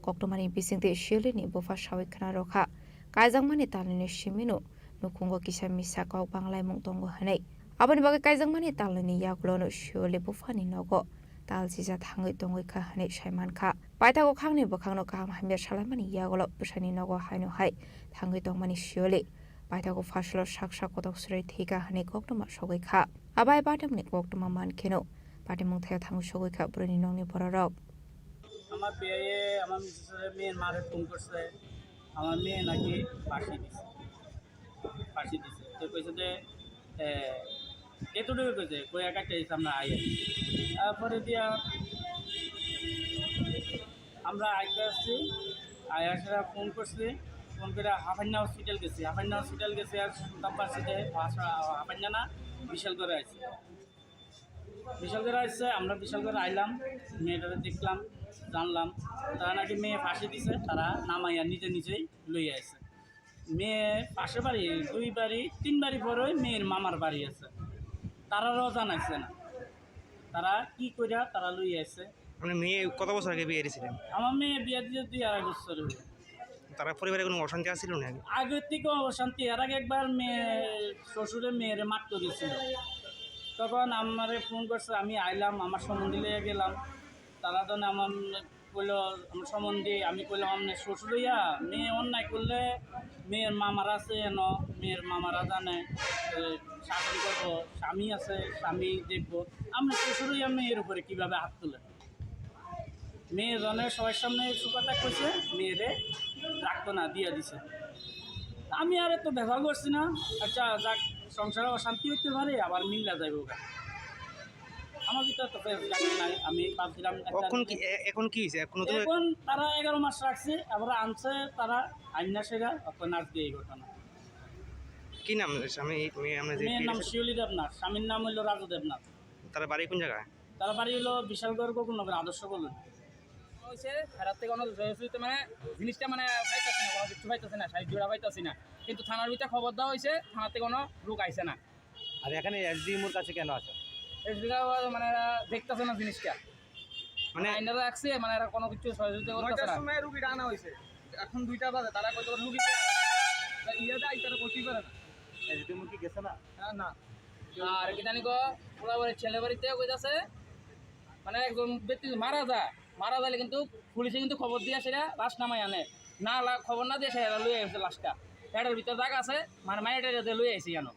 Koktwmani bisingtwi Shiolini bupha sawi khna rwkha, kaijakmani talnwini simino nukhungo kisa misa kok banglaimung tongo hwnwi. Aboni bagwi kaijakmani talnwini yagulono Shioli buphani nogo tal sija thangwi tongwi kha hwnwi sai mankha. Paithago khakni bwkhakno kaham hamya salaimani yagulo bwsaini nogo haino hai thangwi tongmani Shioli. Paithago Fasalo sak sak kotok swrwi thwika hwnwi koktwma sogwi kha. Abai patimungni koktwma mankheno patimung thaio thangwi sogwi kha bwrwini nokni bororok. আমার বিয়ে, আমার মিসেসের মেয়ের মারে ফোন করছে, আমার মেয়ে নাকি ফাঁসি দিছে, ফাঁসি দিছে। তো কইছে যে, এ, এতটুকু কইছে, কইয়া কাটতে দিছে, আমরা আইয়া। তারপরে দিয়া আমরা আইতে আসছি, আইয়া সেটা ফোন করছি, ফোন করে হাফান্না হসপিটাল গেছি, হাফান্না হসপিটাল গেছি আর শুনতাম পারছি যে হাফান্না না, বিশাল করে আইছে। বিশাল করে আসছে, আমরা বিশাল করে আইলাম, মেয়েটারে দেখলাম, জানলাম, তারা নাকি মেয়ে ফাঁসি দিছে, তারা নামাইয়া নিজে নিজেই লইয়া আসছে। মেয়ে পাশে বাড়ি, দুই বাড়ি, তিন বাড়ি পরে মেয়ের মামার বাড়ি আছে, তারারও জানাইছে না, তারা কি কইরা তারা লইয়া আসছে। মানে মেয়ে কত বছর আগে বিয়ে দিয়েছিলেন? আমার মেয়ে বিয়ে দিয়ে দুই আড়াই বছর হইল। তারা পরিবারে কোনো অশান্তি আছিল না আগে? আগের থেকে অশান্তি, এর আগে একবার মেয়ে শ্বশুরে মেয়েরে মারতে দিছিল, তখন আমারে ফোন করছে, আমি আইলাম, আমার সম্বন্ধী লইয়া গেলাম, তারা তো আমার কইলো, আমার সম্বন্ধে আমি কইলাম, "আপনি শ্বশুর হইয়া মেয়ে অন্যায় করলে মেয়ের মামারা আছে এন, মেয়ের মামারা জানে, এ, শাসন করবো, স্বামী আছে, স্বামী দেখবো। আপনি শ্বশুর হইয়া মেয়ের উপরে কিভাবে হাত তুলেন?" মেয়ে জনের সবার সামনে সুকথা কইছে, মেয়েরে রাখতো না, দিয়া দিছে। আমি আর এত ভেজাল করছি না। আচ্ছা, যাক, সংসারে অশান্তি হইতে পারে, আবার মিল্লা যাইবো গা। আমার ভিতরে তো ফেস গাড়ি নাই, আমি ভাবছিলাম একটা এখন কি, এ-, এখন কি হয়েছে? এখন নতুন এখন তারা এগারো মাস রাখছে, আবার আনছে তারা আইনা সেরা, অত নাচ দিয়ে এই ঘটনা। কি নাম স্বামী, মেয়ে আমরা যে মেয়ের নাম বিয়ে শিউলি দেবনাথ, স্বামীর নাম হইলো রাজু দেবনাথ। তারা বাড়ি কোন জায়গায়? তারা বাড়ি হইলো বিশালগড় গোকুলনগর আদর্শ কলোনি। হইছে, হেরার থেকে কোনো জয়সূচক মানে জিনিসটা মানে পাইতাছে না, কোনো কিছু পাইতাছে না, সাহায্য জোড়া পাইতাছে না। কিন্তু থানার ভিতরে খবর দেওয়া হয়েছে, থানা থেকে কোনো লোক আইছে না। আর এখানে এসডিএম ওর কাছে কেন আছে? এসডিএম মানে এরা দেখতাছে না জিনিসটা। মানে মানে আইনারা রাখছে, মানে এরা কোনো কিছু সহযোগিতা করতেছে নয়টার না। সময় রুগীটা আনা হয়েছে, এখন দুইটা বাজে, তারা কইতে পারে রুগী কে আনা, তা ইয়ে দেয়, তারা করতেই পারে না। এসডিএম কি গেছে না? না, না। আর কি জানি গো, ওরা ওই ছেলে বাড়িতে কইতাছে, মানে একজন ব্যক্তি মারা যায়, মারা গেলে কিন্তু পুলিশে কিন্তু খবর দিয়ে সেটা লাশ নামাই আনে, না লা-, খবর না দিয়ে সেটা লই আসে লাশটা। এটার ভিতরে দাগ আছে, মানে মাইরে টাইরে দিয়ে লই আসে জানো।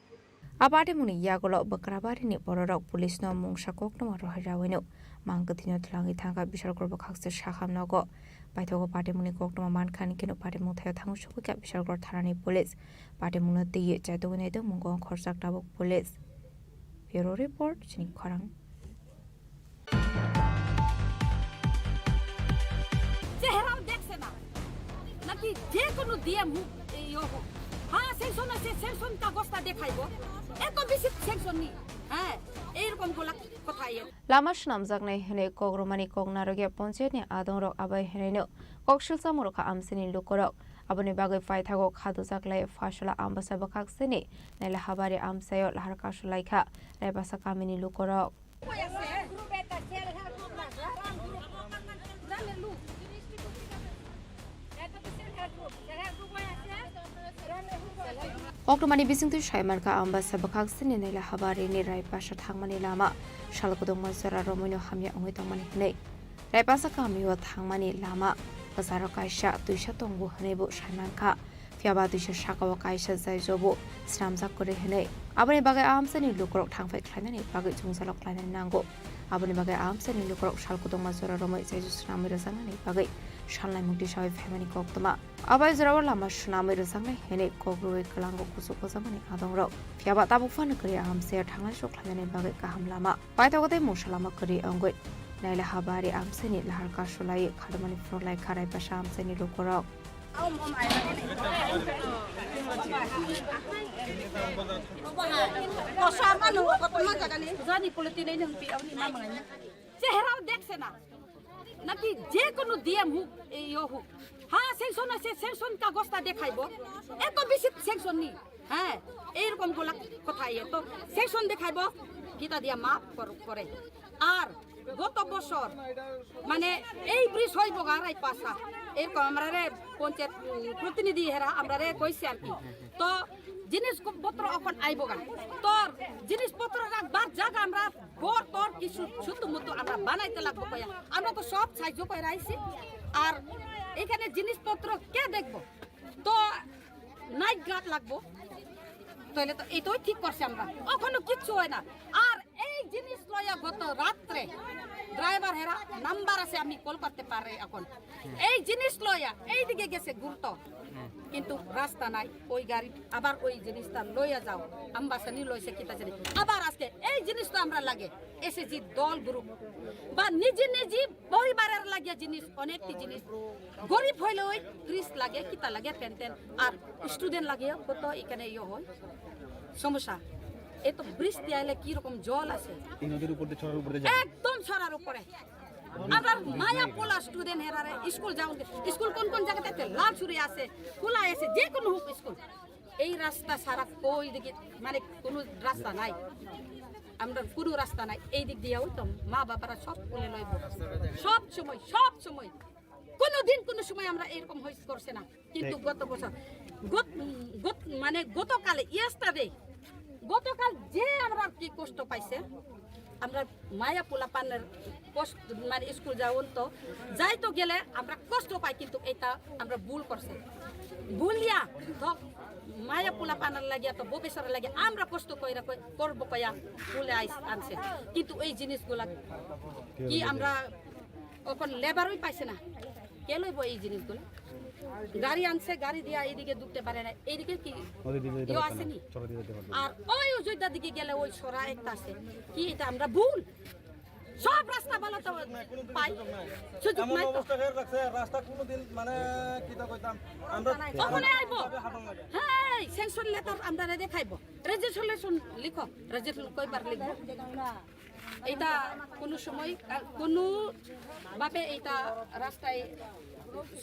A patimungni yagulo Bakrabari ni bororok police no mungsa koktwma rohai rawino mang kwthwino twlangwi thangkha Bishalgarh bwkhakse sakham nogo. Paithago patimungni koktwma mankha hinkhe no patimung thaio thangwi sogwikha Bishalgarh thanani police. Patimungno twiwi chaitugwi naitugmungo khorchak tabuk police. Bureau report, chini khorang. চেহারাও দেখছে না, নাকি যে কোনো ডিএম হোক, এই হোক, হ্যাঁ স্যাংশন আছে, স্যাংশন কাগজটা দেখাইবো, এত বেশি স্যাংশন নেই, হ্যাঁ, এইরকম বলা কথা। Lama swnamjaknai hwnwi kok rwmani kok narwkya ponchayatni adongrok abai hwnwino kok silsa mwrwkha amchaini lukurok. Aboni bagwi paithago kha dujak lai Phasola Ambasa bwkhaksini Naila Habari amchaio lahar kasu laikha Raipasa kamini lukurok. Koktwmani bisingtwi saimankha Ambasa bwkhaksini Naila Habari ni Raipasa thangmani lama sal kwdwngma jora romwino hamya wngwi tongmani hwnwi. Raipasa kamio thangmani lama kwcharo kaisa twisa tongo hwnwi bo saimankha. Phiya ba twisa sakao kaisa jaijo bo swnamjak kwrwi hwnwi. Aboni bagwi a amchaini lukurok thangphai khlainani bagwi jwngjalo khlainani nango. Aboni bagwi a amchaini lukurok sal kwdwngma jora romwi jaijo swnamwi rwjaknani bagwi salnai mukti sawi phaimani koktwma. Abai jorao lama swnamwi rwjaknai hwnwi kok rwui kwlango kuchuk kojakmani adongrok. Phiya ba tabuk phano kwrwi a amchaio thangnai sok khlainani bagwi kaham lama. Paithago tei mungsa lama kwrwi wngwi Naila Habari amchaini lahar kasu laiwi khadamani phunuk lai kha Raipasa amchaini lukurok. চেহারাও দেখছে না, নাকি যে কোনো ডিএম হোক, এই হোক, হ্যাঁ স্যাংশন আছে, স্যাংশন কাগজটা দেখাইবো, এত বেশি স্যাংশন নেই। হ্যাঁ, এইরকম বলা কথা ইয়ে। তো সেকশন দেখাইবো, কিতা দিয়া মাফ কর-, করে। আর গত বছর মানে এই ব্রিজ হইবো গা রাইপাসা, এরকম আমরা রে পঞ্চায়েত, উম, প্রতিনিধি হেরা আমরা রে কইছি আর কি। তো জিনিসপত্র এখন আইবো গা, তোর জিনিসপত্র রাখবার জায়গা আমরা ঘর তোর কিছু ছোট মতো আমরা বানাইতে লাগবো কইয়া। আমরা তো সব সাহায্য করে আইছি। আর এখানে জিনিসপত্র কে দেখবো? তো নাইট গার্ড লাগবো, তাহলে তো এটাই ঠিক করছি আমরা, এখনো কিচ্ছু হয় না। আর এই জিনিস লইয়া গত রাত্রে ড্রাইভার হেরা নাম্বার আছে, আমি কল করতে পারি এখন। এই জিনিস লইয়া এইদিকে গেছে ঘুরতো, কিন্তু রাস্তা নাই, ওই গাড়ি আবার ওই জিনিসটা লইয়া যাও, আমবাসানি লইছে কিতা জানি। আবার আজকে এই জিনিস তো আমরা লাগে এসএসজি দল গ্রুপ বা নিজে নিজে পরিবারের লাগে জিনিস, অনেকটি জিনিস। গরিব হইলে ওই ফ্রিজ লাগে, কিতা লাগে, ফ্যান ট্যান, আর স্টুডেন্ট লাগে কত এখানে ইয়ে হয়, সমস্যা। এ তো বৃষ্টি আইলে কি রকম জল আছে, এই নদীর উপর দিয়ে, ছড়ার উপর দিয়ে যায়। একদম ছড়ার উপরে। আমরা মায়া পোলা স্টুডেন্ট হেরারে স্কুল যাওন, স্কুল কোন কোন জায়গাতে আছে? লালছড়ি আছে, খোলা আছে, যে কোনো হোক স্কুল। এই রাস্তা ছাড়া কই দিকে মানে কোনো রাস্তা নাই, আমরা কোনো রাস্তা নাই। এই দিক দিয়ে ওই তো মা বাবারা সব কোলে লইব, সব সময়, সব সময়, কোনো দিন কোনো সময় আমরা এরকম হইস করছে না। কিন্তু গত বছর, গত, গত, মানে গতকালে, ইয়েস্টারডে, গতকাল যে আমরা কি কষ্ট পাইছে, আমরা মায়া পোলাপানের কষ্ট, মানে স্কুল যাওন তো, যাই তো গেলে আমরা কষ্ট পাই, কিন্তু এটা আমরা ভুল করছে। ভুলিয়া তো মায়া পোলাপানের লাগিয়া তো ভবিষ্যতের লাগে আমরা কষ্ট কইরা কই-, করবো কইয়া ভুলে আইস-, আনছে। কিন্তু এই জিনিসগুলা কি আমরা এখন লেবারই পাইছে না, কে লইব এই জিনিসগুলো? গাড়ি আনছে, গাড়ি দিয়া এইদিকে ঢুকতে পারে না, এইদিকে কি ওদের দিকে যেতে ইয়ে পারছে না, আসেনি? চড়া দিয়ে যেতে পারছে না। আর ওই অযোধ্যা দিকে গেলে ওই সরা একটা আছে, কি এটা আমরা ভুল? সব রাস্তা ভালো তো পাই, সুযোগ এমন নাই তো। অবস্থা করে রাখছে, রাস্তা কোনোদিন মানে কি তা কইতাম আমরা ওখানে আইবো। হাঁটন লাগে। হ্যাঁ, স্যাংশন লেটার আমরা দেখাইবো, রেজিস্ট্রেশন লিখো, রেজিস্ট্রেশন কয়বার লিখবো? এটা কোনো সময়, আহ, কোনো ভাবে এটা রাস্তায়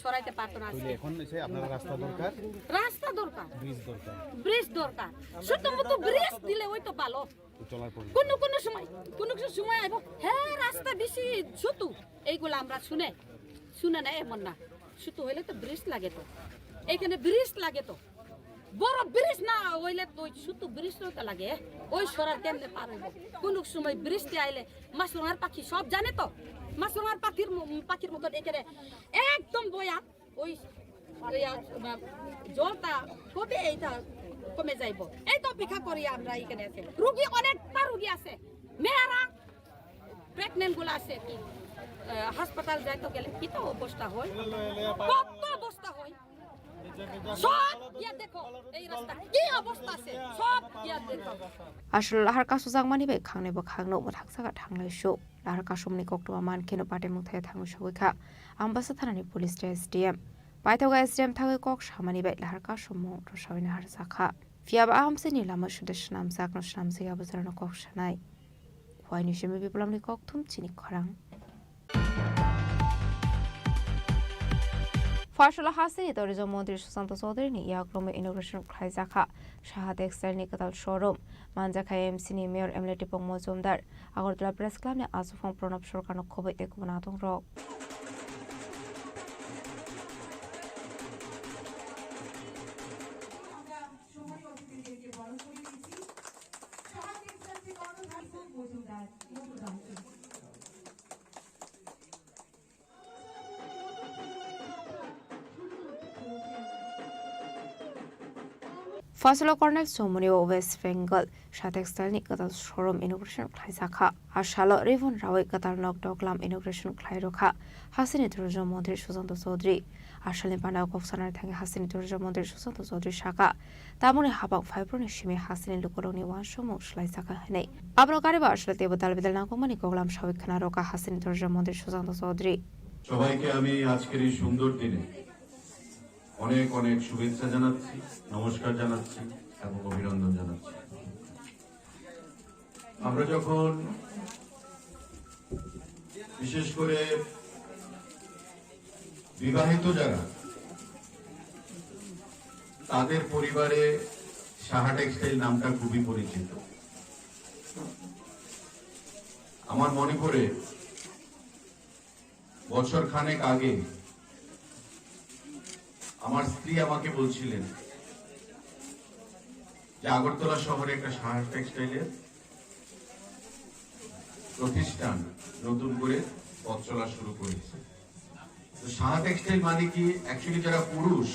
সরাইতে পারতো না। তাহলে এখন এসে আপনারা রাস্তা দরকার, রাস্তা দরকার, ব্রিজ দরকার। ব্রিজ দরকার, শুধু মতো ব্রিজ দিলে ওই তো ভালো। তো চলার পরিবেশ। কোনো কোনো সময়, কোনো কিছু সময় আইব, হ্যাঁ, রাস্তা বেশি ছোট, এইগুলো আমরা শুনে, শুনে না, এমন না, ছোট হইলে তো ব্রিজ লাগে তো, এখানে ব্রিজ লাগে তো। বড় ব্রিজ না হইলে তো ওই শুধু ব্রিজ তো লাগে, ওই সরার কেমনে পার হইব? কোন সময় বৃষ্টি আইলে মাছরাঙার পাখি সব জানে তো, মাছরাঙার পাখির ম-, পাখির মতন এখানে একদম বয়া ওই, ওই আ-, মা-, জলটা কবে এইটা কমে যাইব? এই তো অপেক্ষা করি আমরা এখানে আছে। রুগী অনেকটা রুগী আছে, মেয়েরা প্রেগনেন্ট গুলো আছে কি, আহ, হাসপাতাল যাইতে গেলে কি তো অবস্থা হয়, কত অবস্থা হয়। সব গিয়া দেখো এই রাস্তা কি অবস্থা আছে, সব গিয়া দেখো। Aswk lahar kasu jakmani bai khangnai bwkhak no mwthak saka thanglai su. Lahar kasumni koktwma man kheno patimung thaya thangwi sogwi kha Ambasa thanani police tei S D M. Paithago S D M thagwi kok samani bai lahar kasumung rwsawina harjakha. Phiyaba a hamsini lama sude swnamjakno swnamjakya bwsarokno kok sanai. Khwaini simi Biplamni kokthum chini khorang. Pharsala hasteni tourism montri Sushanta Chaudharyni yakromwi inauguration khlaijakha Saha Textile ni kwtal showroom. Manjakha M C ni mayor M L A Tipok Mojumdar. Agartala Press Club ni achukphang Pranab Sarkarno khobwi tei kubun adongrok. Pharsala Karnal Chowmuni o West Bengal Saha Textile ni kwtal showroom inauguration khlaijakha. A salo ribbon rawi kwtal nok doklam inauguration khlai rwkha hasteni tourism montri Sushanta Chaudhary. A salni bana kok sanani thangwi hasteni tourism montri Sushanta Chaudhary sakha, tamoni habang phaibrokni simi hasteni lukurokni uansukmung swlaijakha hwnwi. Abono kariba aswk teibo dal bidal nangkukmani koklam sawi khna rwkha hasteni tourism montri Sushanta Chaudhary. সবাইকে আমি আজকের এই সুন্দর দিনে অনেক অনেক শুভেচ্ছা জানাচ্ছি, নমস্কার জানাচ্ছি এবং অভিনন্দন জানাচ্ছি। আমরা যখন বিশেষ করে বিবাহিত যারা, তাদের পরিবারে সাহা টেক্সটাইল নামটা খুবই পরিচিত। আমার মনে পড়ে বছর খানেক আগে আমার স্ত্রী আমাকে বলছিলেন যে আগরতলা শহরে একটা সাহা টেক্সটাইলের প্রতিষ্ঠান নতুন করে পথ চলা শুরু করেছে। তো সাহা টেক্সটাইল মানে কি, অ্যাকচুয়ালি যারা পুরুষ,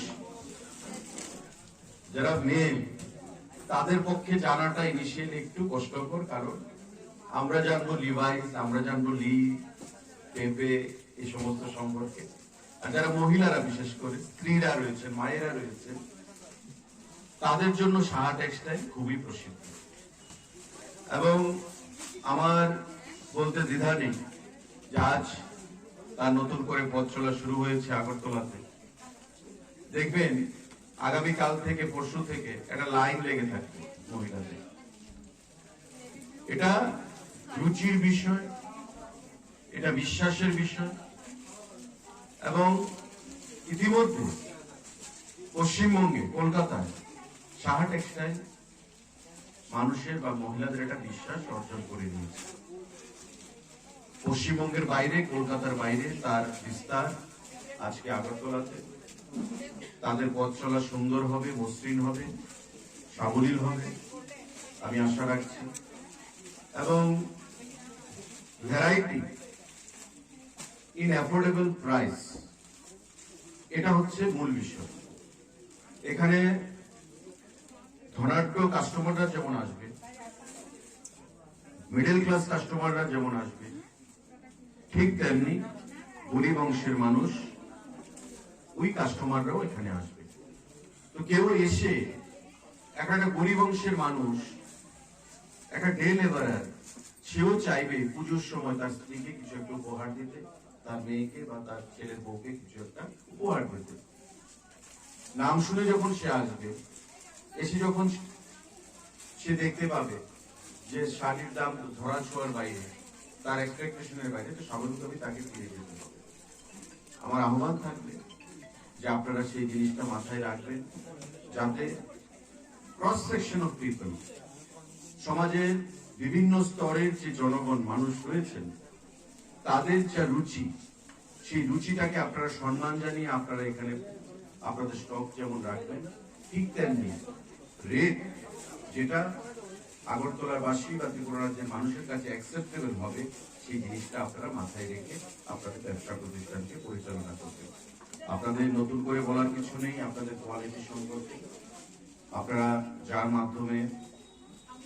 যারা মেল, তাদের পক্ষে জানাটা ইনিশিয়ালি একটু কষ্টকর, কারণ আমরা জানবো লিভাইস, আমরা জানবো লি, পেপে, এই সমস্ত সম্পর্কে। আর যারা মহিলারা, বিশেষ করে স্ত্রীরা রয়েছেন, মায়েরা রয়েছেন, তাদের জন্য সাহা টেক্সটাইল খুবই প্রসিদ্ধ। এবং আমার বলতে দ্বিধা নেই যে আজ তার নতুন করে পথ চলা শুরু হয়েছে আগরতলাতে। দেখবেন, আগামীকাল থেকে, পরশু থেকে একটা লাইন লেগে থাকবে মহিলাদের। এটা রুচির বিষয়, এটা বিশ্বাসের বিষয়। এবং ইতিমধ্যে পশ্চিমবঙ্গে, কলকাতায় সাহা টেক্সটাইল মানুষের বা মহিলাদের একটা বিশ্বাস অর্জন করে নিয়েছে। পশ্চিমবঙ্গের বাইরে, কলকাতার বাইরে তার বিস্তার আজকে আগরতলাতে। তাদের পথ চলা সুন্দর হবে, মসৃণ হবে, সাবলীল হবে, আমি আশা রাখছি। এবং ভ্যারাইটি ইন অ্যাফোর্ডেবল প্রাইস, এটা হচ্ছে মূল বিষয়। এখানে ধনাঢ্য কাস্টমাররা যেমন আসবে, মিডল ক্লাস কাস্টমাররা যেমন আসবে, ঠিক তেমনি গরিব অংশের মানুষ, ওই কাস্টমাররাও এখানে আসবে। তো কেউ এসে, একটা, একটা গরিব অংশের মানুষ, একটা ডে লেবারার, সেও চাইবে পুজোর সময় তার স্ত্রীকে কিছু একটা উপহার দিতে, তার মেয়েকে বা তার ছেলের বউকে কিছু একটা উপহার দিতে। নাম শুনে যখন সে আসবে, এসে যখন সে দেখতে পাবে যে শাড়ির দাম ধরা ছোঁয়ার বাইরে, তার এক্সপেকটেশনের বাইরে, তো স্বাভাবিকভাবেই তাকে ফিরে যেতে হবে। আমার আহ্বান থাকবে যে আপনারা সেই জিনিসটা মাথায় রাখবেন, যাতে ক্রস সেকশন অফ পিপল, সমাজের বিভিন্ন স্তরের যে জনগণ, মানুষ রয়েছেন, তাদের যা রুচি, সেই রুচিটাকে আপনারা সম্মান জানিয়ে আপনারা এখানে আপনাদের স্টক যেমন রাখবেন, ঠিক তেমনি রেট যেটা আগরতলাবাসী বা ত্রিপুরা রাজ্যের মানুষের কাছে অ্যাকসেপ্টেবল হবে, সেই জিনিসটা আপনারা মাথায় রেখে আপনাদের ব্যবসা প্রতিষ্ঠানকে পরিচালনা করবেন। আপনাদের নতুন করে বলার কিছু নেই আপনাদের কোয়ালিটি সম্পর্কে। আপনারা যার মাধ্যমে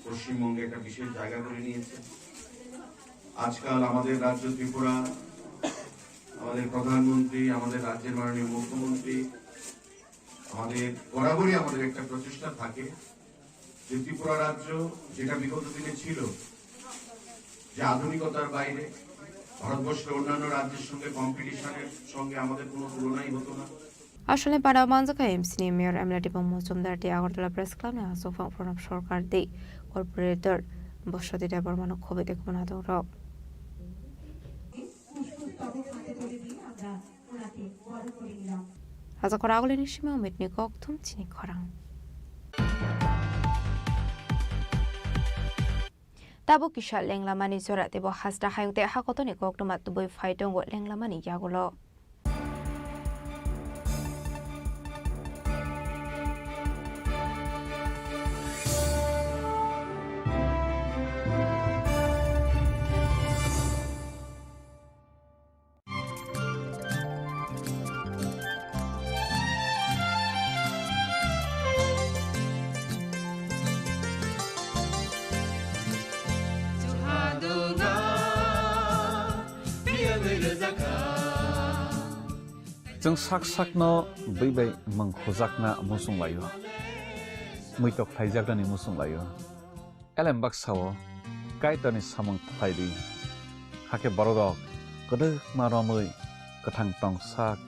পশ্চিমবঙ্গে একটা বিশেষ জায়গা করে নিয়েছেন। আজকাল আমাদের রাজ্য ত্রিপুরা, আমাদের প্রধানমন্ত্রী, আমাদের রাজ্যের মাননীয় মুখ্যমন্ত্রী, আমাদের বরাবরই আমাদের একটা প্রচেষ্টা থাকে যে ত্রিপুরা রাজ্য যেটা বিগত দিনে ছিল যে আধুনিকতার বাইরে, ভারতবর্ষের অন্যান্য রাজ্যের সঙ্গে কম্পিটিশনের সঙ্গে আমাদের কোনো তুলনাই হতো না। Asole para manjak M C ni Mayor M L A Dipong Mojumdar tei Agartala Press Club ni aswk phang Pranab Sarkar tei Corporator Boswati Debbarma no khobwi tei khumna tong rok. Ajakora agulini simi Amit ni kok thum chini khorang. Tabuk kisa lenglamani jora teibo hasta hayung tei hakotoni koktwma tubui phai tongo lenglamani yagulo. Chwng sak sakno bwi bai mwng khujakna muchung laio, muitok khlaijaknani muchung laio. Elem baksa-o Kaitorni samung khlai di, hakhe bororok kwdwkma romwi kwthang tong sak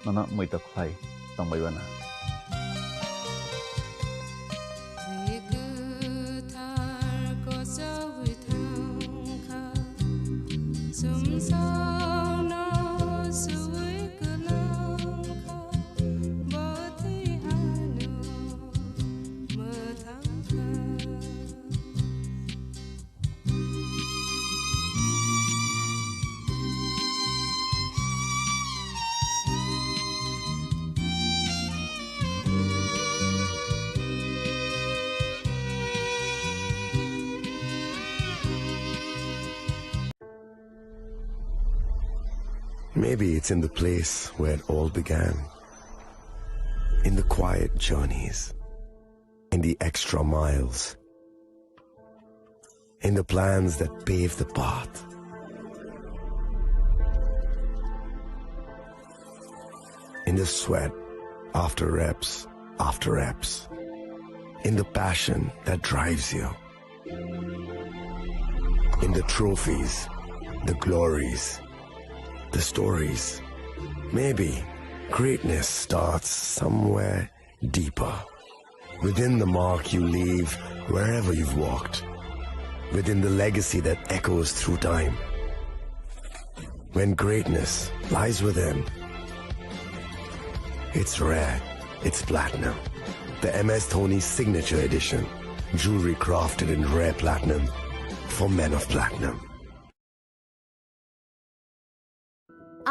nono muitok khlai tongbai uanw. Maybe it's in the place where it all began. In the quiet journeys. In the extra miles. In the plans that pave the path. In the sweat after reps after reps. In the passion that drives you. In the trophies, the glories, the stories. Maybe greatness starts somewhere deeper. Within the mark you leave wherever you've walked. Within the legacy that echoes through time. When greatness lies within, it's rare, it's platinum. The M S Dhoni Signature Edition. Jewelry crafted in rare platinum for men of platinum.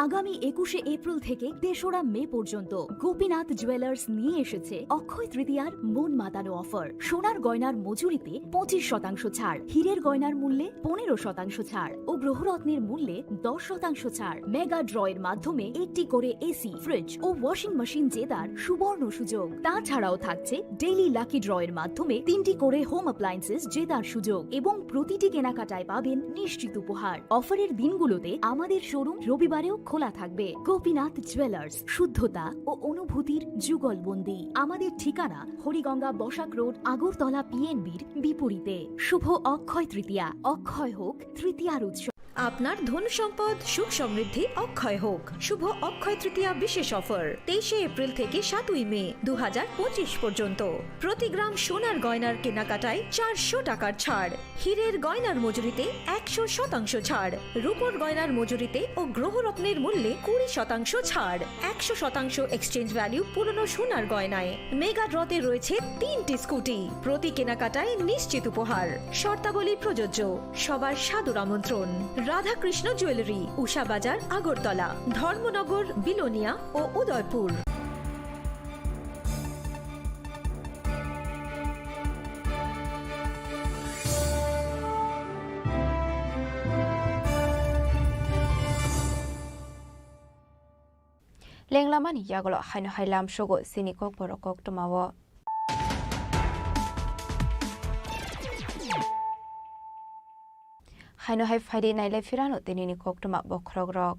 আগামী একুশে এপ্রিল থেকে তেসরা মে পর্যন্ত গোপীনাথ জুয়েলার্স নিয়ে এসেছে অক্ষয় তৃতীয়ার মন মাতানো অফার। সোনার গয়নার মজুরিতে পঁচিশ শতাংশ ছাড়, হীরের গয়নার মূল্যে পনেরো শতাংশ ছাড় ও গ্রহরত্নের মূল্যে দশ শতাংশ ছাড়। মেগা ড্র এর মাধ্যমে একটি করে এসি, ফ্রিজ ও ওয়াশিং মেশিন জেতার সুবর্ণ সুযোগ। তাছাড়াও থাকছে ডেইলি লাকি ড্র এর মাধ্যমে তিনটি করে হোম অ্যাপ্লায়েন্সেস জেতার সুযোগ এবং প্রতিটি কেনাকাটায় পাবেন নিশ্চিত উপহার। অফারের দিনগুলোতে আমাদের শোরুম রবিবারেও খোলা থাকবে। গোপীনাথ জুয়েলার্স, শুদ্ধতা ও অনুভূতির যুগলবন্দি। আমাদের ঠিকানা হরিগঙ্গা বসাক রোড, আগরতলা পিএনবির বিপরীতে। শুভ অক্ষয় তৃতীয়া, অক্ষয় হোক তৃতীয়ার উৎসব। আপনার ধন সম্পদ সুখ সমৃদ্ধি অক্ষয় হোক। শুভ অক্ষয় তৃতীয়া বিশেষ অফার, তেইশে এপ্রিল থেকে সাতই মে দু হাজার পঁচিশ পর্যন্ত। প্রতি গ্রাম সোনার গয়নার কেনাকাটায় চারশো টাকার ছাড়, হীরের গয়নার মজুরিতে একশো শতাংশ ছাড়, রূপোর গয়নার মজুরিতে ও গ্রহরত্নের মূল্যে কুড়ি শতাংশ ছাড়, একশো শতাংশ এক্সচেঞ্জ ভ্যালু পুরনো সোনার গয়নায়। মেগা ড্রতে রয়েছে তিনটি স্কুটি, প্রতি কেনাকাটায় নিশ্চিত উপহার। শর্তাবলী প্রযোজ্য। সবার সাদর আমন্ত্রণ। রাধাকৃষ্ণ জুয়েলারি, উষা বাজার, আগরতলা, ধর্মনগর, বিলোনিয়া ও Udaipur. Lenglamani yagulo haino hai lamsogo chini kokborok koktwmao. Haino hai phaidi nailai phirano tinini koktwma bokhorokrok.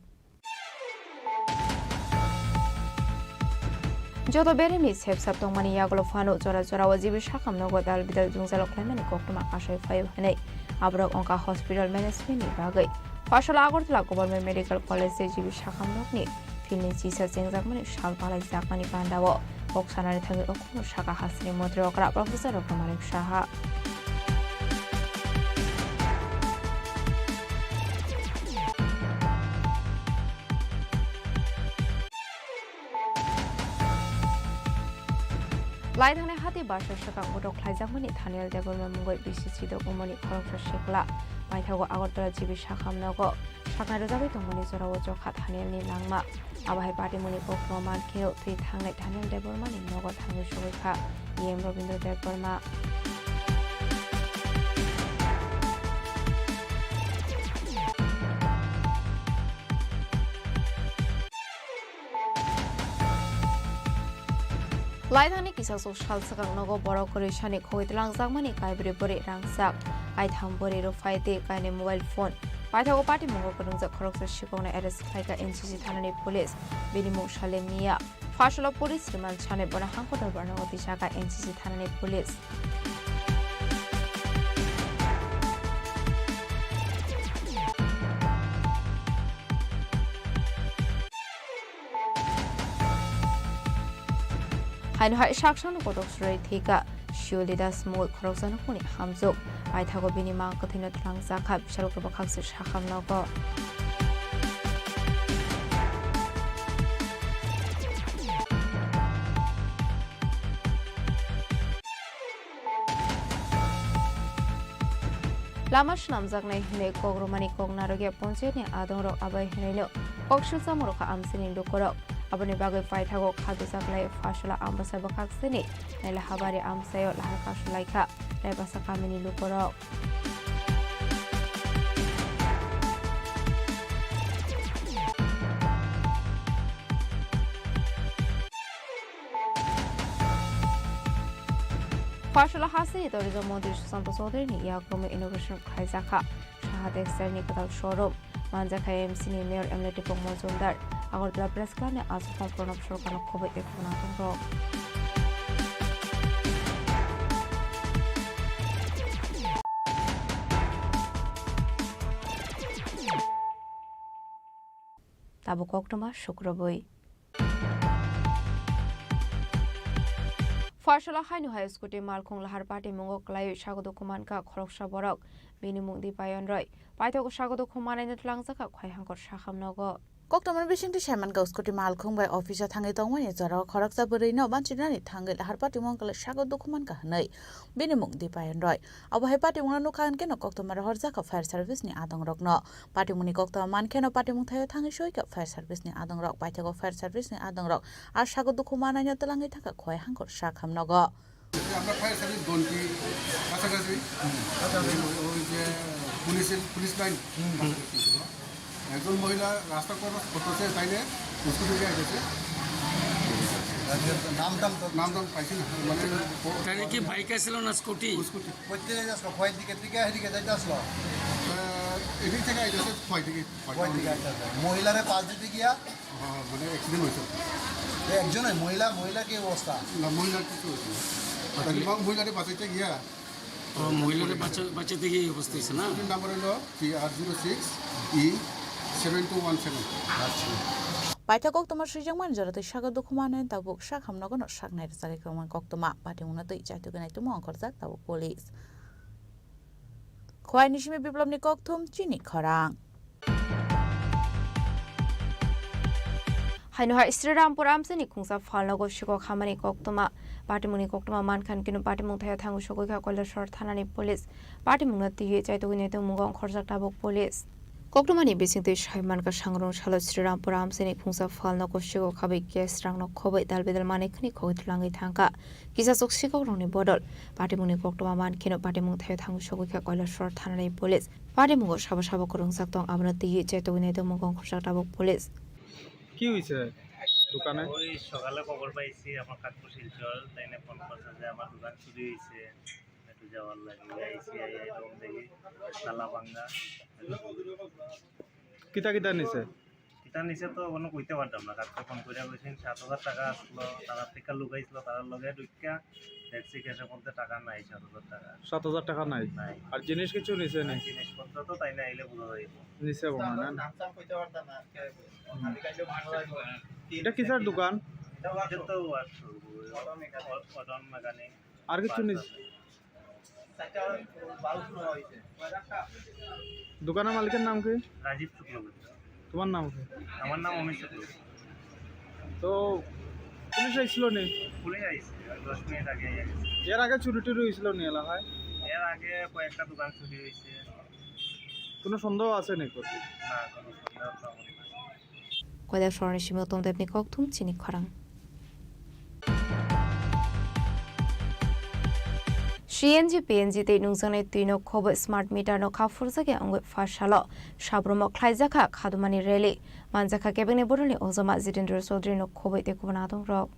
Joto beremni sepsap tongmani yagulo phano jora jorao G B sakhamnogo dal bidal jwngjalo khlaimani koktwma kasai phaio hinwi aborok wngkha hospital management ni bagwi. Pharsalo Agartala Government Medical College tei G B sakhamnokni field ni chisa chengjakmani sal palaijakmani pandao kok sanani thangwi okhorno sakha hasteni montri okra Professor Doctor Manik Saha. Lai thangnai hati basa swkang botok khlaijakmani Thaniel Debbarma mungwi bisi chidok wngmani khoroksa sikla paithago Agartala G B sakhamnogo saknai rwjagwi tongmani jorao chokha Thanielni langma. Abo hai patimungni koktwma mankhe thwi thangnai Thaniel Debbarmani nogo thangwi sogwi kha E M Robindra Debbarma. Laithangni kisasuk sal swkang nogo borok kwrwi sani khogwi twlangjakmani kaibrwi bwrwi rangchak, kaitham bwrwi rwphai tei kainwi mobile phone. Paithago patimungo kwrwngjak khoroksa sikokno arrest khlaikha N C C thanani police, bini mung Salim Miya. Pharsalo police remand sanwi bono hangko dorbarno tisakha N C C thanani police. Haino hai saksano kotok surai thika Shioli Das mungwi khoroksa nukhungni hamjwk. Paithago bini mang kwthwino twlangjakha, bisalo kwbakhakswk sakham nogo. Lama swnamjaknai hinwi kok rwmani kok narwkya ponchayatni adongrok abai hinwino kok swchamung rwkha amchaini lukurok. Aboni bagwi paithago kha dujak lai Pharsala Ambasa bwkhaksini Naila Habari amchaio lahar kasu laikha Raibasa kamini lukurok. Pharsala hasteni tourism montri Sushanta Chaudhuryni yakrumwi inauguration khlaijakha Saha Textile ni kwtal showroom. Manjakha M C ni Mayor M L A Dipok Majumdar. Agartala Press Club ni aswk Pranab Sarkarno khobwi ekhono tongo. Tabuk koktwma sukrubwi. Pharsala haino hai scooty malkhung lahar patimungo kwlaiwi sago dukhu mankha khoroksa borok. Bini mung Dipayon Roy. Paithago sago dukhu manaino twlangjakha Khwaihangkor sakham nogo. Koktwmani bisingtwi saimankha, scooty malkhung bai office-o thangwi tongmani jorao khoroksa bwrwino banchinani thangwi lahar patimung wngkha, sago dukhu mankha hwnwi bini mung Dipayan Roy. Abo hai patimungno nukha hwnkhe no koktwma rohorjakha fire service-ni adongrokno. Patimungni koktwma mankheno patimung thaio thangwi soikha fire service-ni adongrok. Paithago fire service-ni adongrok a sago dukhu manaino twlangwi thangkha Khowai Hangkhor Sakham nogo. আমরা fire service ঘন্টি কাছাকাছি, ওই যে পুলিশের, police line কাছাকাছি ছিল। একজন মহিলা রাস্তা ক্রস করতেছে, তাইলে স্কুটি দিয়ে গেছে। নাম টাম তো নাম টাম পাইছি না, মানে ও তাহলে কি বাইক আসছিল না স্কুটি? স্কুটি। কোথা থেকে আসলো? খোয়াই দিকে থেকে এদিকে যাইতে আসলো? আহ, এদিক থেকে আইতেছে, খোয়াই থেকে, খোয়াই খোয়াই দিকে থেকে। আইতেছে। মহিলারে পাশ দিতে গিয়া হ্যাঁ, মানে অ্যাক্সিডেন্ট হয়েছে। এই একজনই মহিলা, মহিলা কি অবস্থা? না, মহিলার কিছু হয়েছে না। আচ্ছা, এবং মহিলারে বাঁচাইতে গিয়া ও, মহিলারে বাঁচা-, বাঁচাতে গিয়ে এই অবস্থা হয়েছে না? স্কুটির নাম্বার হলো P R zero six E seven two one seven. আচ্ছা। Paithak koktwma swijak mani jora tei sago dukhu mano tabuk Sakham nogono saknai rwchagwi kwbangma koktwma patimungno twi chaitugwi naitugma ongkhorjak tabuk police. Khowai ni simi Biplobni kokthum chini khorang. Haino hai Srirampur amchaini khungsa phalnogo sikok hamani koktwma. Patimungni koktwma mankha hwnkhe no patimung thaio thangwi sogwi kha Kailasor thanani police. Patimungno twiwi chaitugwi naitugmungo ongkhorjak tabuk police. Koktwmani bisingtwi sai mankha, sangrong salo Srirampur amchaini khungsa phalnogo sikok habwi gas rangno khobwi dal bidal manwi khwnwi khogwi twlangwi thangkha. Kisa chuk sikokrokni bodol patimungni koktwma mankheno patimung thaio thangwi sogwi kha Kailasor thanani police. Patimungo sabo sabo kwrwngjak tong, abono twiwi chaitugwi naitugmungo ongkhorjak tabuk police. কি হইছে দোকানে? ওই সকালে খবর পাইছি আমার কাকু শিলচর, তাই না ফোন করছে যে আমার দোকান চুরি হয়েছে, একটু যাওয়ার লাগে। আইসি, আই, আই রুম দেখি তালা ভাঙা। কিতা কিতা নিছে? কিতা নিছে তো কোনো কইতে পারতাম না। কাকু ফোন করে কইছেন সাত হাজার টাকা আসলো, তারা থেকে লুকাইছিল, তারা লগে ঢুকিয়া দেখছি ক্যাশের মধ্যে টাকা নাই, সাত হাজার টাকা। সাত হাজার টাকা নাই? নাই। আর জিনিস কিছু নিছে নি? আর জিনিসপত্র তো তাই না আইলে বুঝা যাইব। নিছে মনে হয় না? নাম চাম কইতে পারতাম না আজকে। হুম। খালি খাইলে মারছে। এটা কিসের দোকান? এটা তো ওয়ার্কশপ, অটো মেকানিক। আর কিছু নিছে? চারটা বাল্ব নেওয়া হয়েছে। দোকানের মালিকের নাম কি? রাজীব শুক্লবৈদ্য। তোমার নাম কি? আমার নাম অমিত শুক্লবৈদ্য। তো পুলিশ আইছিল নি? পুলিশ আইছে, ওই দশ মিনিট আগে আইছে। এর আগে চুরি টুরি হয়েছিল নি এলাকায়? এর আগে কয়েকটা দোকান চুরি হয়েছে। কোনো সন্দেহ আছে নি? না, কোনো সন্দেহ তেমন নাই। Koilasorni simi Uttam Debni kokthum chini khorang. C N G, P N G tei nungjaknai twino khobwi smart meter no kha phurjakya wngwi pha salo Sabromo khlaijakha khadumani rally. Manjakha kebengni bororni ojama Jitendra Chaudhary no khobwi tei kubun adongrok.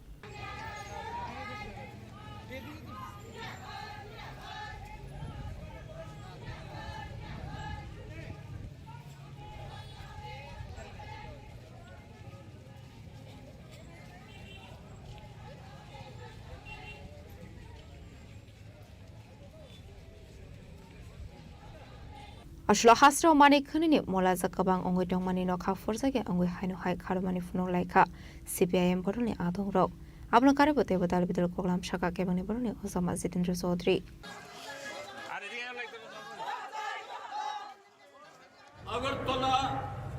Aswk hasrok manwi khwnwini molajak kwbang wngwi tongmani nokha phurjakya wngwi haino hai kharwmani phunuk laikha C P I M bodolni adongrok. Abono karwi bo teibo dal bidal koklam sakha kebengni borokni ojama Jitendra Chaudhary. Agartala,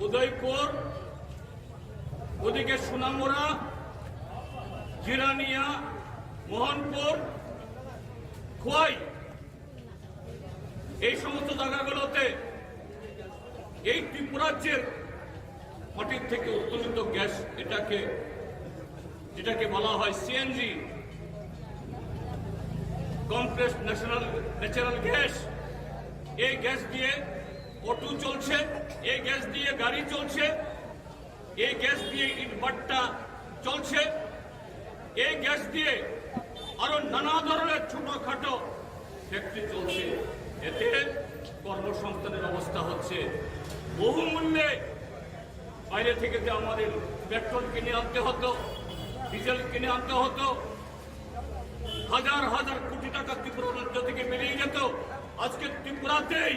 উদয়পুর, ওদিকে সোনামুড়া, জিরানিয়া, মোহনপুর, খোয়াই, এই সমস্ত জায়গাগুলোতে এই ত্রিপুরাজ্যের মাটির থেকে উত্তোলিত গ্যাস, এটাকে, যেটাকে বলা হয় CNG, compressed national natural gas, এই গ্যাস দিয়ে অটো চলছে, এই গ্যাস দিয়ে গাড়ি চলছে, এই গ্যাস দিয়ে ইটভাটা চলছে, এই গ্যাস দিয়ে আরো নানা ধরনের ছোটখাটো ফ্যাক্টরি চলছে। এতে কর্মসংস্থানের ব্যবস্থা হচ্ছে। বহু মূল্যে বাইরে থেকে যে আমাদের পেট্রোল কিনে আনতে হতো, ডিজেল কিনে আনতে হতো, হাজার হাজার কোটি টাকা ত্রিপুরা রাজ্য থেকে বেরিয়ে যেত, আজকে ত্রিপুরাতেই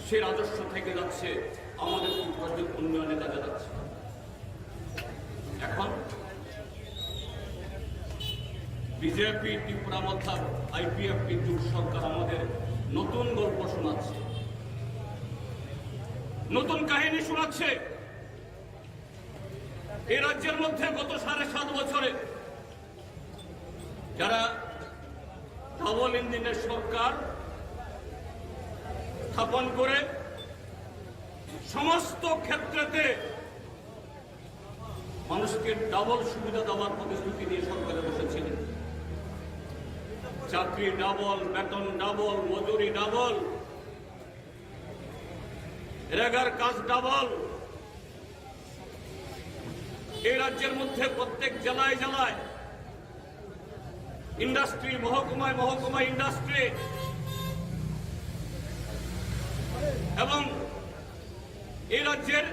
সে রাজস্ব থেকে যাচ্ছে, আমাদের ত্রিপুরার উন্নয়নে কাজে লাগছে। এখন বিজেপি ত্রিপুরা মথা আইপিএফটি জোট সরকার আমাদের নতুন গল্প শোনাচ্ছে। নতুন কাহিনী শোনাচ্ছে। এই রাজ্যের মধ্যে গত সাড়ে সাত বছরে যারা ডাবল ইঞ্জিনের সরকার স্থাপন করে সমস্ত ক্ষেত্রেতে মানুষকে ডাবল সুবিধা দেওয়ার প্রতিশ্রুতি দিয়ে সরকারে বসেছিলেন। চাকরি ডাবল, বেতন ডাবল, মজুরি ডাবল, রেগার কাজ ডাবল। এই রাজ্যের মধ্যে প্রত্যেক জেলায় জেলায় ইন্ডাস্ট্রি, মহকুমায় মহকুমায় ইন্ডাস্ট্রি এবং এই রাজ্যের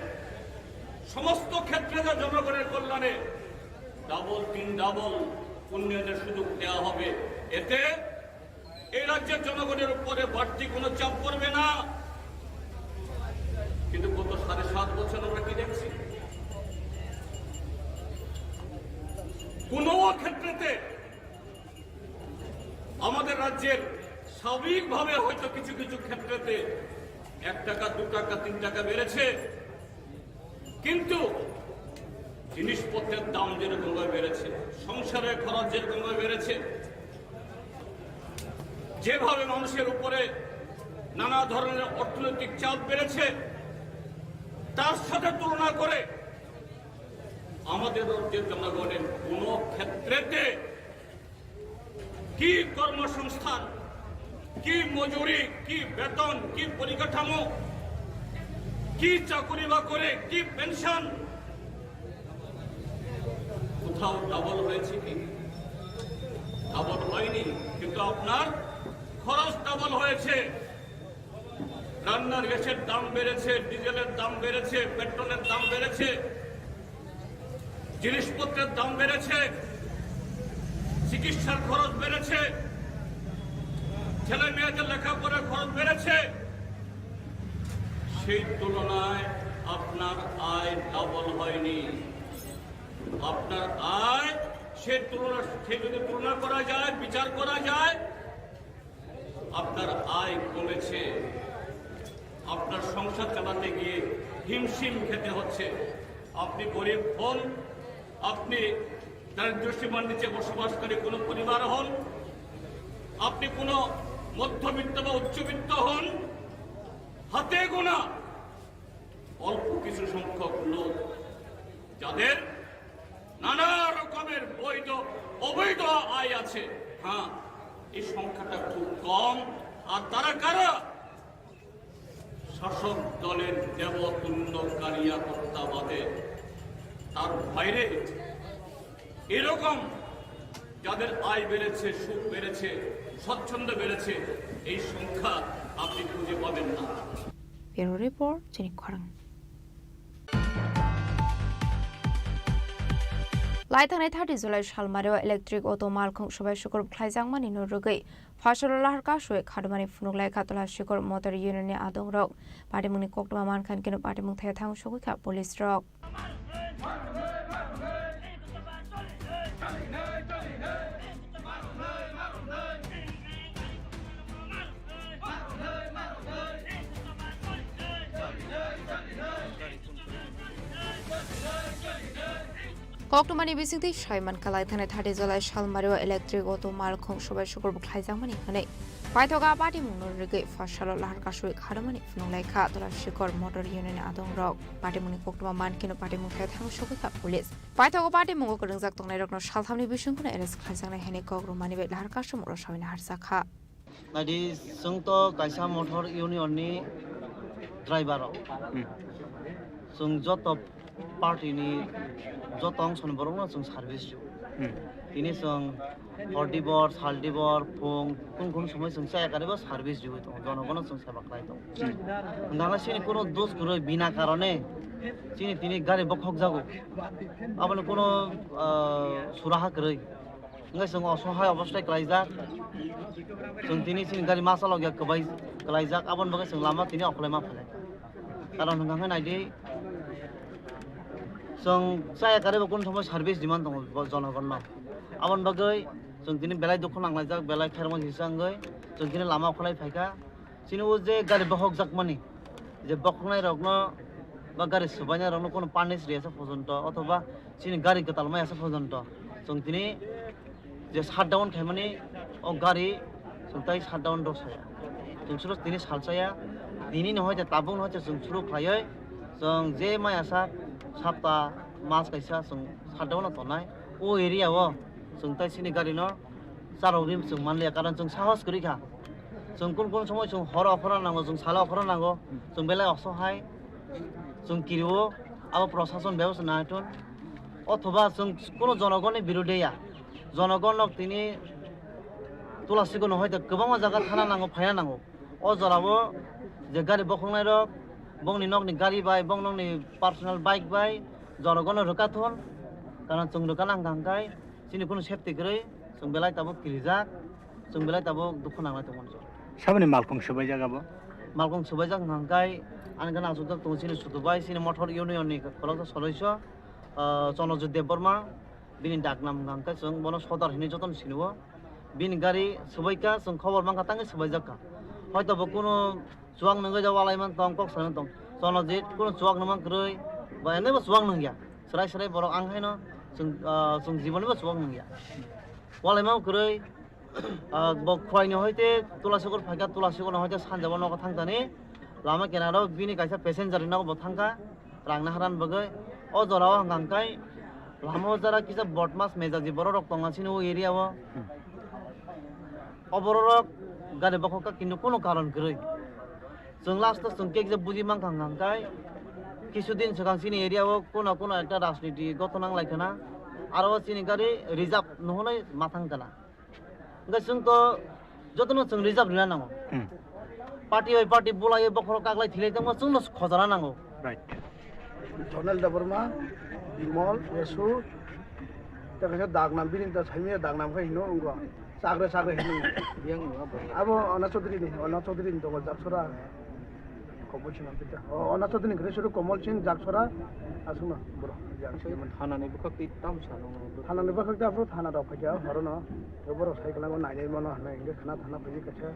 সমস্ত ক্ষেত্রে যা জনগণের কল্যাণে ডাবল, তিন ডাবল উন্নয়নের সুযোগ দেওয়া হবে। এতে এই রাজ্যের জনগণের উপরে বাড়তি কোনো চাপ পড়বে না। কিন্তু গত সাড়ে সাত বছর আমরা কি দেখছি? কোনো ক্ষেত্রেতে আমাদের রাজ্যের স্বাভাবিকভাবে হয়তো কিছু কিছু ক্ষেত্রেতে এক টাকা, দু টাকা, তিন টাকা বেড়েছে, কিন্তু জিনিসপত্রের দাম যেরকমভাবে বেড়েছে, সংসারের খরচ যেরকমভাবে বেড়েছে, যেভাবে মানুষের উপরে নানা ধরনের অর্থনৈতিক চাপ বেড়েছে, তার সাথে তুলনা করে আমাদের রাজ্যের জনগণের কোনো ক্ষেত্রেতে কি কর্মসংস্থান, কি মজুরি, কি বেতন, কি পরিকাঠামো, কি চাকুরি বাকরি, কি পেনশন, কোথাও ডাবল হয়েছে কি? ডাবল হয়নি, কিন্তু আপনার খরচ ডাবল হয়েছে। রান্নার গ্যাসের দাম বেড়েছে, ডিজেলের দাম বেড়েছে, পেট্রোলের দাম বেড়েছে, জিনিসপত্রের দাম বেড়েছে, চিকিৎসার খরচ বেড়েছে, ছেলে মেয়েদের লেখাপড়ার খরচ বেড়েছে। সেই তুলনায় আপনার আয় ডাবল হয়নি। আপনার আয় সে তুলনা, সে যদি তুলনা করা যায়, বিচার করা যায়, আপনার আয় কমেছে। আপনার সংসার চালাতে গিয়ে হিমশিম খেতে হচ্ছে। আপনি গরিব হন, আপনি দারিদ্র্য সীমার নিচে বসবাসকারী কোনো পরিবার হন, আপনি কোনো মধ্যবিত্ত বা উচ্চবিত্ত হন, হাতে গোনা অল্প কিছু সংখ্যক লোক যাদের নানা রকমের বৈধ অবৈধ আয় আছে। হ্যাঁ, এই সংখ্যাটা খুব কম। আর তারা কারা? শাসক দলের দেবতুল্য কারিয়াকর্তা বাদে। তার বাইরে এরকম যাদের আয় বেড়েছে, সুখ বেড়েছে, স্বচ্ছন্দ বেড়েছে, এই সংখ্যা আপনি খুঁজে পাবেন না। Bureau Report, Chini Khorang. Lai thangnai thirty July salmario electric auto malkhung subai sukur khlaijakmani no rwgwi Phaisalo lahar kasui khadumani phunuk laikha Tola Shikor Motor Union ni adongrok. Patimungni koktwma mankha hinkhe no patimung thaya thang sogwi kha police rok. Koktwmani bisingtwi sai mankha, lai thangnai thirty July salmario electric auto malkhung subai sukur bo khlaijakmani hwnwi paithogo patimungno rwgwi Phaisalo lahar kasui khadumani phunuk laikha Tola Shikor Motor Union ni adongrok. Patimungni koktwma mankheno patimung thaya thang sogwi kha police. Paithogo patimungo kwrwngjak tongnairokno salthamni bisingtwi arrest khlaijaknai hwnwi kok rwmani bai lahar kasumung rw sawi naharjakha. Naidi, chwng to kaisa motor union ni driver rok. Hmm. Chwng joto party ni joto ongso ni borok no chwng service rw. Hmm. Tini chwng hor dibor, sal dibor, phung, kung kung somoi chwng chaya karibo service rw tongo, jonogono chwng seba khlai tongo. Hmm. Hwnkhai chini kuno dos kwrwi bina karone chini tini gari bokhok jago. Aboni kuno, ah, suraha kwrwi. Hingke chwng osohai obostai klaijak. Chwng tini chini gari ma chalokya kwbai klaijak, aboni bagwi chwng lama tini okolai ma phailai. Karon hwnka khe naidi, chwng chaya karwi bo kunu thumwi service demand tongo bo jonogonno. Aboni bagwi chwng tini belai dukhu nanglaijak, belai khairokma kisa wngwi chwng tini lama okolai phaikha. Chini o je gari bokhok jakmani, Je bokhoknai rokno ba gari subainai rokno kono punish riyasa porjonto othoba chini gari kwtal mayasa porjonto chwng tini je shutdown khaimani o gari chwng tai shutdown rw saya. Chwng suro tini salsaya, tini no hoite tabuk no hoite chwng suru khlaiwi chwng je mayasa sapta mas kaisa chwng shutdown no tongnai. O area o chwng tai chini gari no charwgwi chwng manliya, karon chwng sahos kwrwi kha. Chwng kun kun somoi chwng horo okhorna nango, chwng salo okhorna nango, chwng belai osohai, chwng kirio, abo prosason bebosta nangthun. Othoba chwng kuno jonogonni birude ya, jonogon nok tini Tulasiko no hoite kwbangma jaga thana nango, phaina nango. O jorao je gari bokhoknai rok, bongni nokni gari bai, bong nokni personal bike bai, jonogon no rwkha thun, karon chwng rwkha nang hwnkha hwnkhe chini kuno safety kwrwi, chwng belai tabuk kirijak, chwng belai tabuk dukhu nanglai tongmani. Saboni malkhung subaijak abo? Malkhung subaijak hwnkha hwnkhe ani gana aswk tongo chini Sutu bai, chini Mothor Union ni khoroksa soloiso, ah, Chonojit Debbarma, bini daknam hwnkha hwnkhe chwng bono Sodar hinwi jotono sinio. Bini gari subaikha, chwng khobor mankha, tangwi subaijak kha. Hoito bo kuno chuwak nungwi da walai man tong, kok sanwi tong. Chonojit kuno chuwak nungma kwrwi, ba ene bo chuwak nungya. Swrai swrai borok ang haino chwng, ah, chwng jiboni bo chuwak nungya. Walai ma kwrwi, ah, bo Khwaini hoite Tulasogor phaikha, Tulasogor hoite sanjabo nogo thangtani. Lama kinaro bini kaisa passenger ni nogo bo thangkha. Rang naharan bagwi o jora o hwnkha hwnkhe lama o jora kisa bodmas mejaji borok rok tongo chini o area o. Hmm. O borok rok gari bokhok kha kintu kunu karon kwrwi. Chwng last o chwng kekje buji mankha hwnkha hwnkhe kisu din swkang chini area o kuno kuno ekta rajniti gothon nang lai khana, aro o chini gari reserve nuhunai mathang kana. Hwnkhe chwng to jotono chwng reserve rina nango. Hmm. Party bai party bulaiwi bokhorok kaklai thilai tongma chwngno khojana nango. Right. Jonel Debbarma, Bimol, Yesu, tei kaisa dagnam, bini ta saimanya dagnam khe hino wngkha. Chakre chakre hino. Abo Ona Chaudhary ni, Ona Chaudhary ni tongo Jaksora. Komol Singh Ampita. O, Ona Chaudhary ni kwrwi suru Komol Singh Jaksora aswkno borok. Thanani bwkhak twi tamo sano. Thanani bwkhak twi aphuru thana rok phaikha horono. Tei borok sai kwlangma nainai mano hinwi hwnkhe khana thana phaiwi kaisa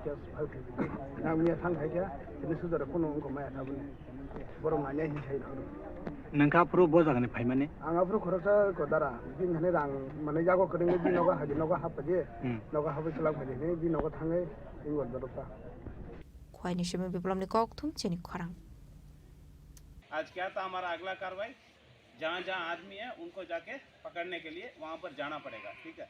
case file khaikha. Nang miya thang khaikha, tini sujaro kunu wngkha maya thabwni. Borok nainai hinwi sai rok. Nangkha aphuru bo jagani phaimani? Ang aphuru khoroksa ko dara, bini thani rang manwi yago kwrwngwi bini nogo haji nogo haphaidi, Hmm. Nogo hapwi kwlak phaidi hinwi bini nogo thangwi wngkha doroksa. Khwaini simi Biplomni kokthum chini khorang. आज क्या था हमारा अगला कार्रवाई? जहाँ जहाँ आदमी है उनको जाके पकड़ने के लिए वहाँ पर जाना पड़ेगा, ठीक है?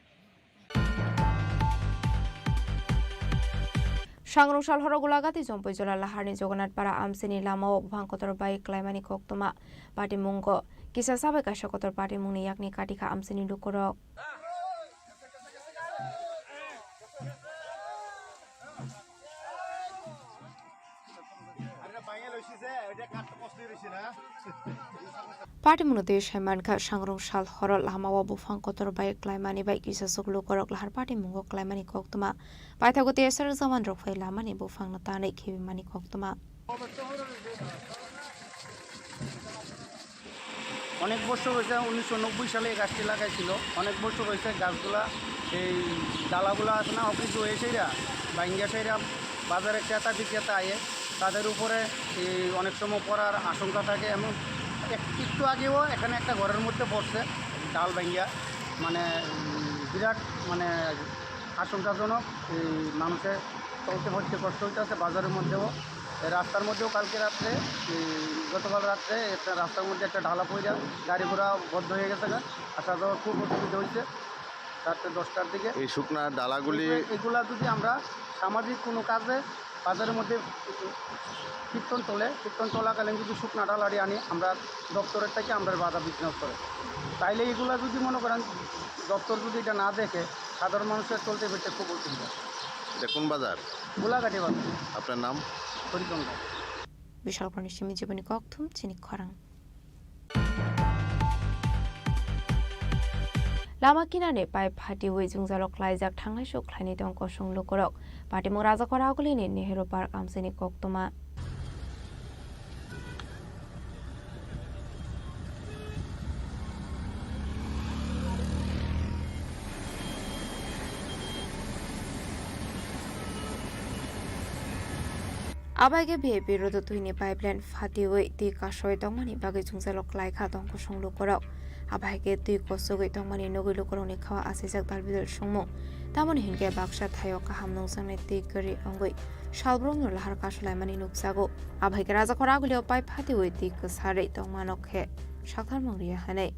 Sangrong sal horo Golagati Jompui Jola Laharni Jogonath Para amchini lamao buphang kotor bai klaimani koktwma patimungo kisa sabai kaisa kotor patimungni yakni katikha amchini lukurok. Patimungno tei saimankha, sangrong sal horo lamao buphang kotor bai klaimani bai kisa chuklu korok lahar patimungo klaimani koktwma. Paithago T S R jawan rok phai lamani buphangno tanwi khibimani koktwma. অনেক বছর হয়েছে, উনিশশো নব্বই সালে এই গাছটি লাগাইছিল। অনেক বছর হয়েছে গাছগুলা এই ডালাগুলা আছে না, অকেজো হয়ে সেইরা, ভাঙ্গা সেইরা, বাজারে ক্রেতা বিক্রেতা আয়ে, তাদের উপরে এই অনেক সময় পড়ার আশঙ্কা থাকে। এমন এক-, একটু আগেও এখানে একটা ঘরের মধ্যে পড়ছে ডাল ভাঙ্গা, মানে, উম, বিরাট, মানে, আশঙ্কাজনক। এই মানুষের চলতে ফিরতে কষ্ট হইতেছে বাজারের মধ্যেও। এই রাস্তার মধ্যেও কালকে রাত্রে, এই গতকাল রাত্রে একটা রাস্তার মধ্যে একটা ঢালা পড়ে গাড়ি ঘোড়া বন্ধ হয়ে গেছে গা। আসা যাওয়ার খুব অসুবিধা হয়েছে রাত্রে দশটার দিকে। এই শুকনা ডালাগুলি এগুলা যদি আমরা সামাজিক কোনো কাজে বাজারের মধ্যে কীর্তন চলে, কীর্তন চলাকালীন যদি শুকনা ডালাটি আনি আমরা দপ্তরের থেকে আমরা বাধা বিঘ্ন করে, তাইলে এগুলা যদি মনে করেন দপ্তর যদি এটা না দেখে, সাধারণ মানুষের চলতে ফিরতে খুব অসুবিধা। এটা কোন বাজার? গোলাঘাটি বাজার। আপনার নাম? Harichandra. Bishalpurni simi jiboni kokthum chini khorang. Lama kinani pipe phatiwi jwngjalo khlaijak thangnai suk khlaini tong kosong lukurok. Patimung Rajakora Agulini Nehru Park amchini koktwma. Abo hai khe V I P road o twini pipeline phatiwi twi kasoi tongmani bagwi jwngjalo klaikha tong kosong lukurok. Abo hai khe twi kosogwi tongmani nugwi lukurokni khao achaijak dalbidal songmung. Tamoni hinkhe baksa thaio kaham nukjaknai twi kwrwi wngwi salbrumno lahar kasulaimani nukjago. Abo hai khe Rajakhor agulio pipe phatiwi twi kwsarwi tongmano khe saktharmung riya hwnwi.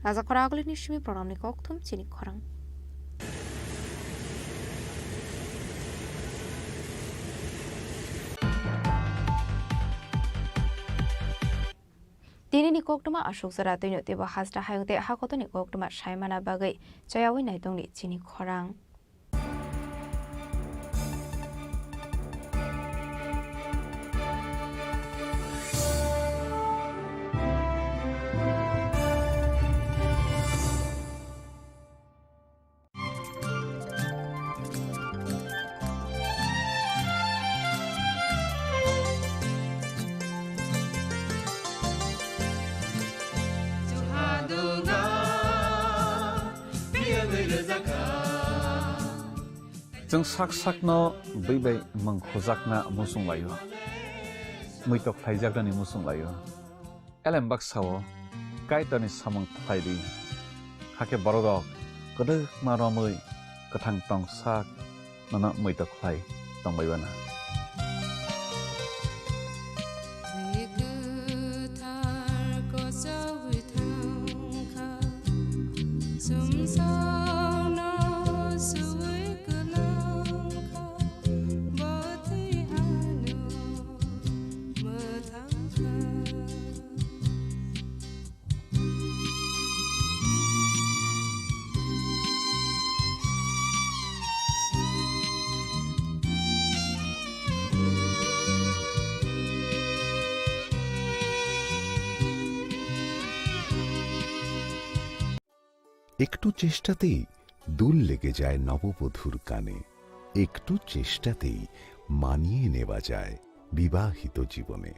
Rajakhor agulini simi programni kokthum chini khorang. Tinini koktwma aswk jora twino teibo hasta hayung tei hakotorni koktwma saimana bagwi chayawi naitongni chini khorang. Chwng sak sakno bwi bai mwng khujakna muchung laio, muitok khlaijaknani muchung laio. Elem baksa-o Kaitorni samung khlai di, hakhe bororok kwdwkma romwi kwthang tong sak nono muitok khlai tong bai bana. Twi kwthar kochogwi thang kha, sumsokno suwi kwlang kha, bo twi ano mwthang kha. একটু চেষ্টাতেই দুল লেগে যায় নববধূর কানে, একটু চেষ্টাতেই মানিয়ে নেওয়া যায় বিবাহিত জীবনে।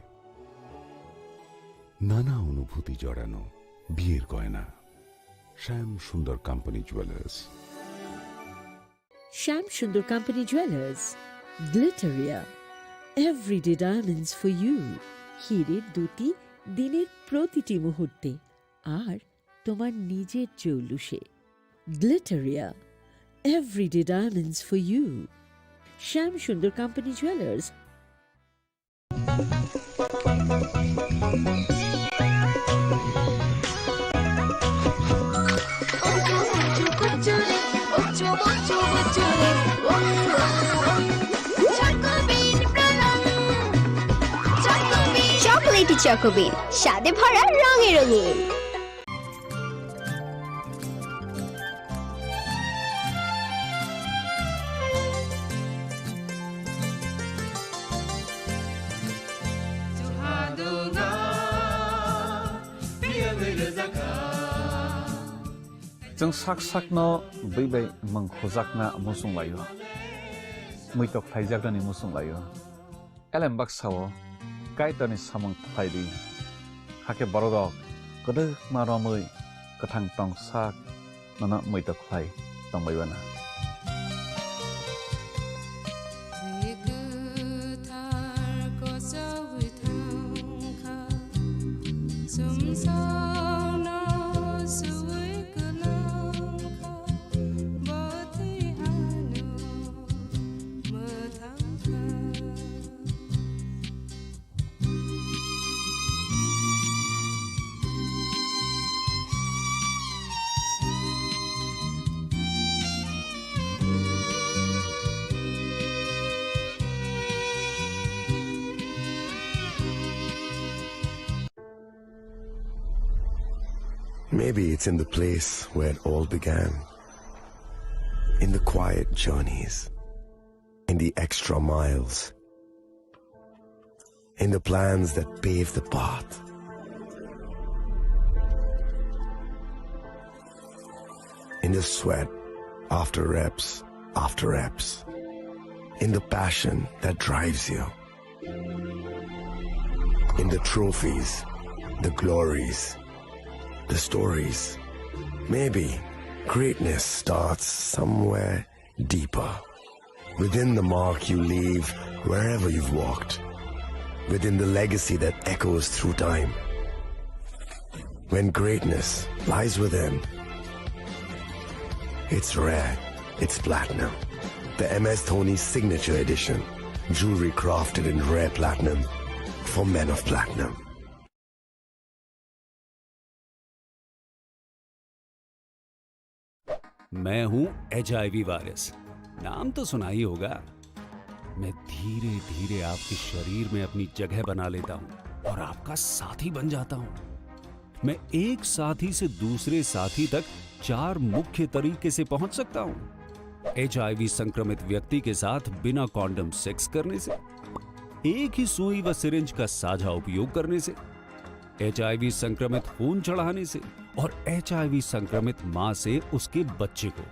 নানা অনুভূতি জড়ানো বিয়ের গয়না। শ্যাম Sundar company jewellers. Shyam Sundar company jewellers, Glitteria, everyday diamonds for you. হীরের দ্যুতি দিনের প্রতিটি মুহূর্তে, আর তোমার নিজের চৌলুসে। Glitteria, everyday diamonds for you. Shyam Sundar company jewellers. Chocolatey চকোবিন, স্বাদে ভরা, রঙে রঙিন। Chwng sak sakno bwi bai mwng khujakna muchung laio, muitok khlaijaknani muchung laio. Elem baksa-o Kaitorni samung khlai di, hakhe bororok kwdwkma romwi kwthang tong sak nono muitok khlai tong bai bana. Twi kwthar kochogwi thang kha, sumsokno suwi kwlang kha, bo twi ano mwthang kha. Maybe it's in the place where it all began. In the quiet journeys, in the extra miles, in the plans that pave the path. In the sweat, after reps, after reps. In the passion that drives you. In the trophies, the glories, the stories. Maybe greatness starts somewhere deeper. Within the mark you leave wherever you've walked. Within the legacy that echoes through time. When greatness lies within, it's rare, it's platinum. The M S Dhoni Signature Edition. Jewelry crafted in rare platinum for men of platinum. मैं हूं HIV virus. नाम तो सुना ही होगा। मैं धीरे धीरे आपके शरीर में अपनी जगह बना लेता हूं और आपका साथी बन जाता हूं। मैं एक साथी से दूसरे साथी तक चार मुख्य तरीके से पहुंच सकता हूं। एचआईवी संक्रमित व्यक्ति के साथ बिना कॉन्डम सेक्स करने से, एक ही सुई व सिरिंज का साझा उपयोग करने से, एचआईवी संक्रमित खून चढ़ाने से और एचआईवी संक्रमित मां से उसके बच्चे को।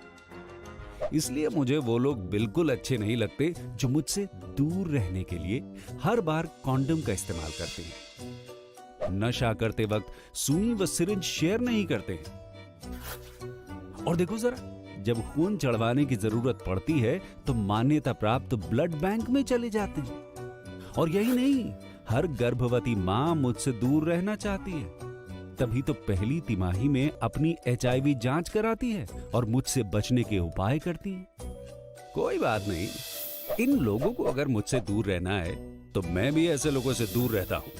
इसलिए मुझे वो लोग बिल्कुल अच्छे नहीं लगते जो मुझसे दूर रहने के लिए हर बार कॉन्डम का इस्तेमाल करते हैं, नशा करते वक्त सुई व सिरिंज शेयर नहीं करते हैं। और देखो जरा, जब खून चढ़वाने की जरूरत पड़ती है तो मान्यता प्राप्त ब्लड बैंक में चले जाते हैं। और यही नहीं, हर गर्भवती मां मुझसे दूर रहना चाहती है, तभी तो पहली तिमाही में अपनी एचआईवी जांच कराती है और मुझसे बचने के उपाय करती है। कोई बात नहीं, इन लोगों को अगर मुझसे दूर रहना है तो मैं भी ऐसे लोगों से दूर रहता हूं।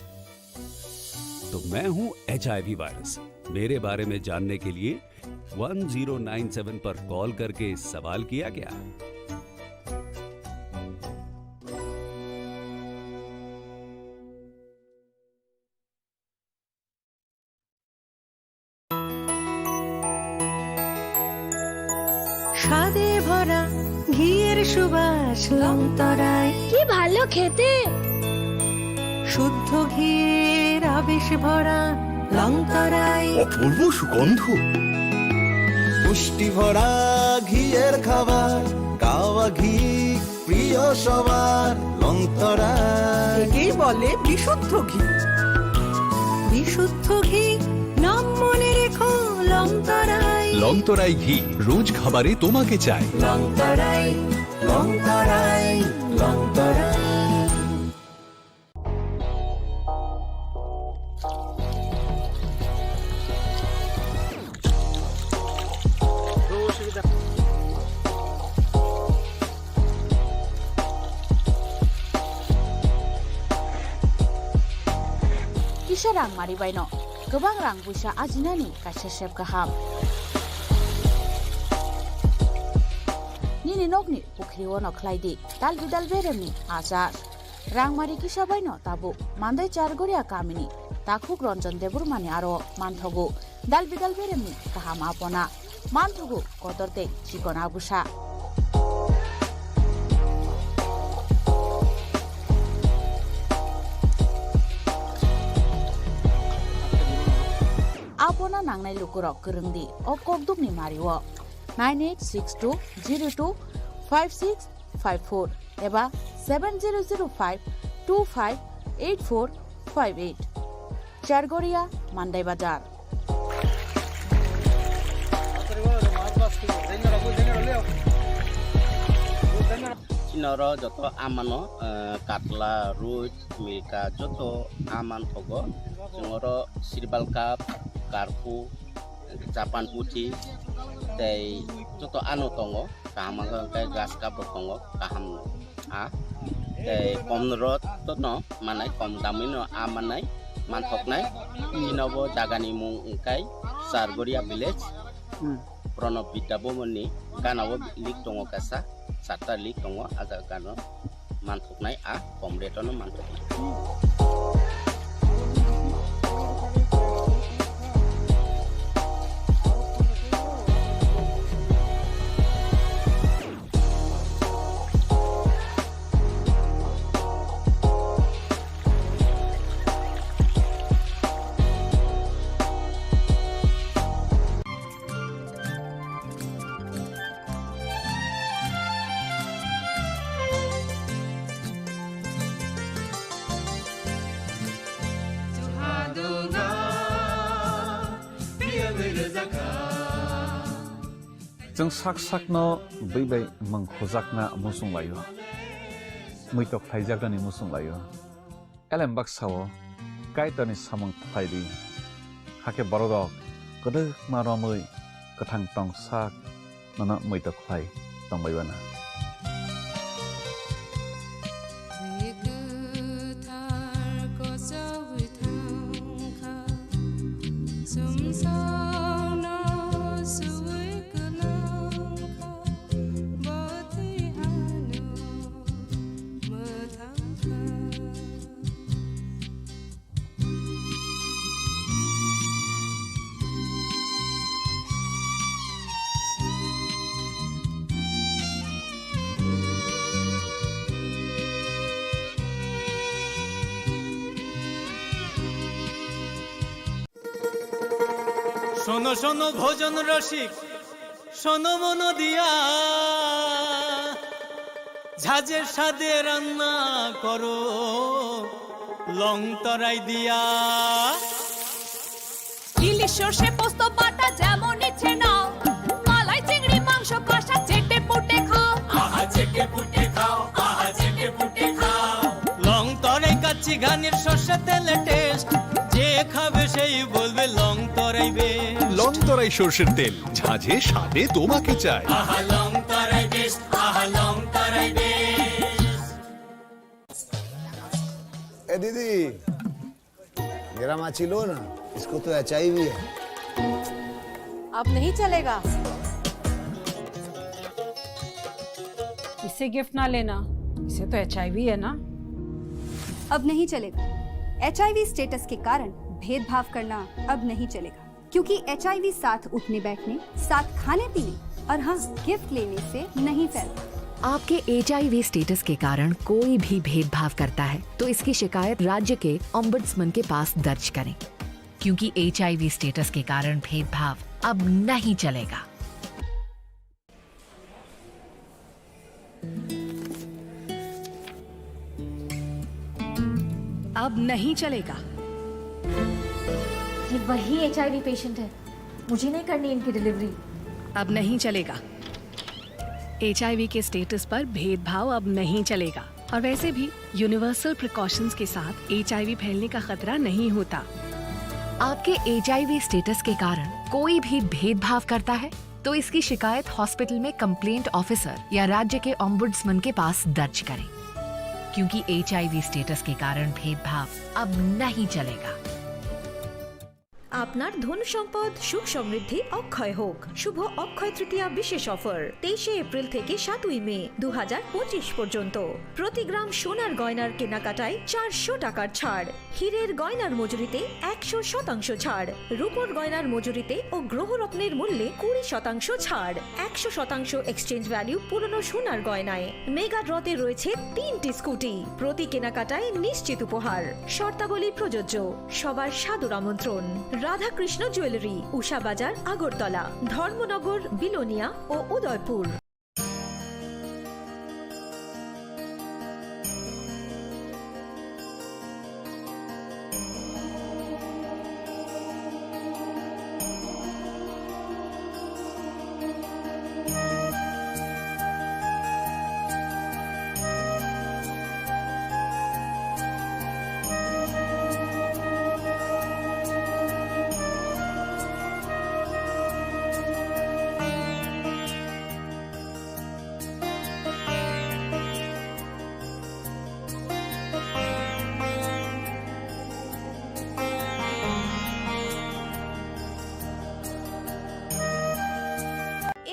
तो मैं हूं एचआईवी वायरस। मेरे बारे में जानने के लिए वन ज़ीरो नाइन सेवन पर कॉल करके सवाल किया क्या? স্বাদে ভরা ঘিয়ের সুবাস লংতরায়। কি ভালো খেতে! শুদ্ধ ঘিয়ের আবেশ ভরা লংতরায়। অপূর্ব সুগন্ধ। পুষ্টি ভরা ঘিয়ের খাবার, গাওয়া ঘি প্রিয় সবার লংতরায়। একেই বলে বিশুদ্ধ ঘি। বিশুদ্ধ ঘি, নাম মনে রেখো লংতরায়। লংতরাই ঘি, রোজ খাবারে তোমাকে চাই। লংতরায়, লংতরায়, Longtharai. Kisa rang mari baino kwbang rang puisa ajinani kaisa sep kaham. Nini nokni pukhri-o no khlai di dal bidal beremni achar. Rangmari kisa baino tabuk Mandai Chargoria kamini takhuk Ranjan Debbarmani aro manthogo dal bidal beremni kaham apona, manthogo kotor tei chikon agusa. Apona nangnai lukurok kwrwng di o kokdukni mario nine eight six two zero two five six five four eba seven zero zero five two five eight four five eight. Chargoria, Mandai Bazar. Chini oro joto amano, eh, katla, roi, milka joto aman thogo. Chwng oro sirbal cup, karphu, Japan puthi tei joto ano tongo, kaham wngkha hwnkhe grass cup rok tongo, kaham no. A tei kom rot no manai, kom damwi no a manai, manthoknai. Chini bo jaga ni mung wngkha Chargoria village. Hmm. Pranab Vidya Bhavan ni gana o link tongo kaisa, charta link tongo, a jaga gana o. Manthoknai a kom rate-o no manthoknai. Chwng sak sakno bwi bai mwng khujakna muchung lai-o, muitok khlaijaknani muchung lai-o. Elem baksa-o Kaitorni samung khlai di, hakhe bororok kwdwkma romwi kwthang tong sak nono muitok khlai tongbai bana. Kwthar kochogwi thangkha, sumsokno suwi kwlangkha, bo twi ano mwthangkha. শোনো শোনো ভোজন রসিক, শোনো মন দিয়া, ঝাঁঝের স্বাদে রান্না করো লং তরাই দিয়া। ইলিশ সর্ষে পোস্ত বাটা যেমন ইচ্ছে নাও, মালাই চিংড়ি মাংস কষা চেটে পুটে খাও। আহা চেটে পুটে খাও, আহা চেটে পুটে খাও। লং তরাই কাচ্চি ঘানির সর্ষে তেলে টেস্ট, যে খাবে সেই বলবে লং তরাই বেস্ট। লং তরাই সর্ষের তেল, ঝাঁঝে স্বাদে তোমাকে চাই। আহা লং তরাই বেস্ট, আহা লং তরাই বেস্ট। ए दीदी, मेरा माची लो ना, इसको तो एचआईवी है। अब नहीं चलेगा। इसे गिफ्ट ना लेना, इसे तो एचआईवी है ना। अब नहीं चलेगा। एचआईवी स्टेटस के कारण भेदभाव करना अब नहीं चलेगा, क्योंकि एचआईवी साथ उठने बैठने, साथ खाने पीने और हाँ, गिफ्ट लेने से नहीं फैलता। आपके एचआईवी स्टेटस के कारण कोई भी भेदभाव करता है, तो इसकी शिकायत राज्य के ओम्बुड्समैन के पास दर्ज करें, क्योंकि एचआईवी स्टेटस के कारण भेदभाव अब नहीं चलेगा। अब नहीं चलेगा। ये वही एचआईवी पेशेंट है, मुझे नहीं करनी इनकी डिलीवरी। अब नहीं चलेगा। एचआईवी के स्टेटस पर भेदभाव अब नहीं चलेगा। और वैसे भी यूनिवर्सल प्रिकॉशंस के साथ एचआईवी फैलने का खतरा नहीं होता। आपके एचआईवी स्टेटस के कारण कोई भी भेदभाव करता है, तो इसकी शिकायत हॉस्पिटल में कंप्लेंट ऑफिसर या राज्य के ओम्बुड्समैन के पास दर्ज करें, क्योंकि एचआईवी स्टेटस के कारण भेदभाव अब नहीं चलेगा। আপনার ধন সম্পদ সুখ সমৃদ্ধি অক্ষয় হোক। শুভ অক্ষয় তৃতীয়া বিশেষ অফার তেইশে এপ্রিল থেকে সাতই মে দু হাজার পঁচিশ পর্যন্ত। প্রতি গ্রাম সোনার গয়নার কেনাকাটায় চারশো টাকার ছাড়। হীরের গয়নার মজুরিতে একশো শতাংশ ছাড়। রূপোর গয়নার মজুরিতে ও গ্রহরত্নের মূল্যে কুড়ি শতাংশ ছাড়। একশো শতাংশ এক্সচেঞ্জ ভ্যালু পুরনো সোনার গয়নায়। মেগা ড্রতে রয়েছে তিনটি স্কুটি। প্রতি কেনাকাটায় নিশ্চিত উপহার। শর্তাবলী প্রযোজ্য। সবার সাদর আমন্ত্রণ। রাধাকৃষ্ণ জুয়েলারি, উষা বাজার, আগরতলা, ধর্মনগর, বিলোনিয়া ও উদয়পুর।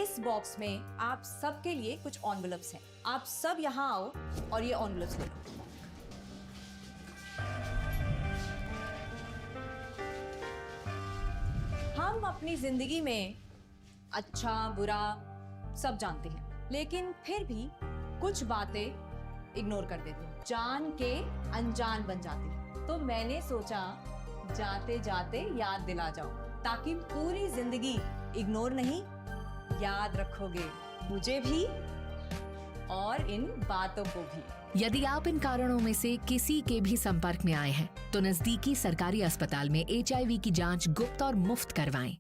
इस बॉक्स में आप सबके लिए कुछ एनवेलप्स हैं। आप सब यहाँ आओ और ये एनवेलप्स ले लो। हम अपनी जिंदगी में अच्छा, बुरा सब जानते हैं, लेकिन फिर भी कुछ बातें इग्नोर कर देते हैं, जान के अनजान बन जाते हैं। तो मैंने सोचा, जाते जाते याद दिला जाऊं, ताकि पूरी जिंदगी इग्नोर नहीं, याद रखोगे मुझे भी और इन बातों को भी। यदि आप इन कारणों में से किसी के भी संपर्क में आए हैं, तो नजदीकी सरकारी अस्पताल में एचआईवी की जांच गुप्त और मुफ्त करवाएं।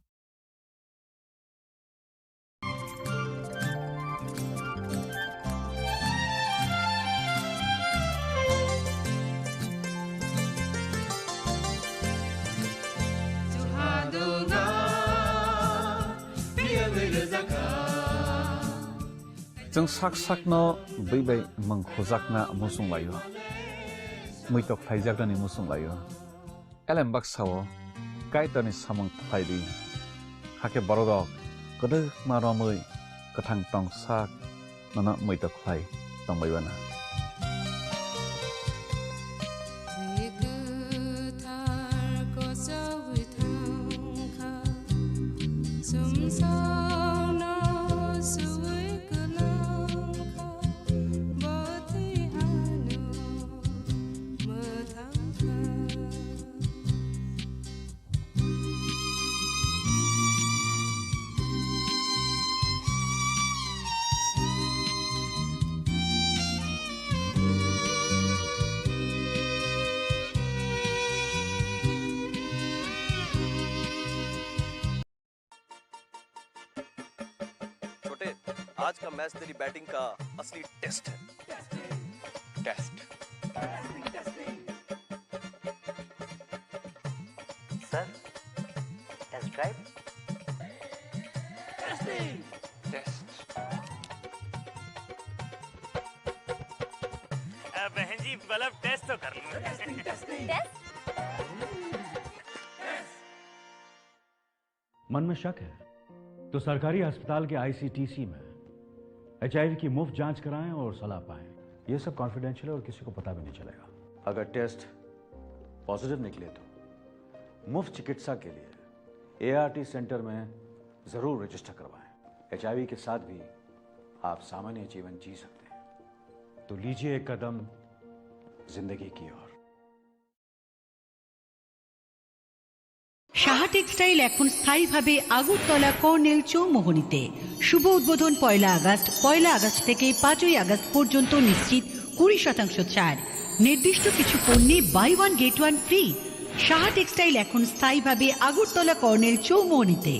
Chwng sak sakno bwi bai mwng khujakna muchung laio, muitok khlaijaknani muchung laio. Elem baksa-o Kaitorni samung khlai di, hakhe bororok kwdwkma romwi kwthang tong sak nono muitok khlai tongbai bana. छोटे, आज का मैच तेरी बैटिंग का असली test है। Test. Sir, test drive. Test. अ, बहन जी, मतलब, टेस्ट तो कर लो। टेस्ट? मन में शक है तो सरकारी अस्पताल के आईसीटीसी में एचआईवी की मुफ्त जांच कराएं और सलाह पाएं। ये सब कॉन्फिडेंशियल है और किसी को पता भी नहीं चलेगा। अगर टेस्ट पॉजिटिव निकले तो मुफ्त चिकित्सा के लिए एआरटी सेंटर में जरूर रजिस्टर करवाएं। एचआईवी के साथ भी आप सामान्य जीवन जी सकते हैं। तो लीजिए एक कदम जिंदगी की ओर। সাহা টেক্সটাইল এখন স্থায়ীভাবে আগরতলা কর্নেল চৌমোহনীতে। শুভ উদ্বোধন পয়লা আগস্ট। পয়লা আগস্ট থেকে পাঁচই আগস্ট পর্যন্ত নিশ্চিত কুড়ি শতাংশ ছাড়। নির্দিষ্ট কিছু পণ্যে buy one get one free. Saha textile এখন স্থায়ীভাবে আগরতলা কর্নেল চৌমোহনীতে।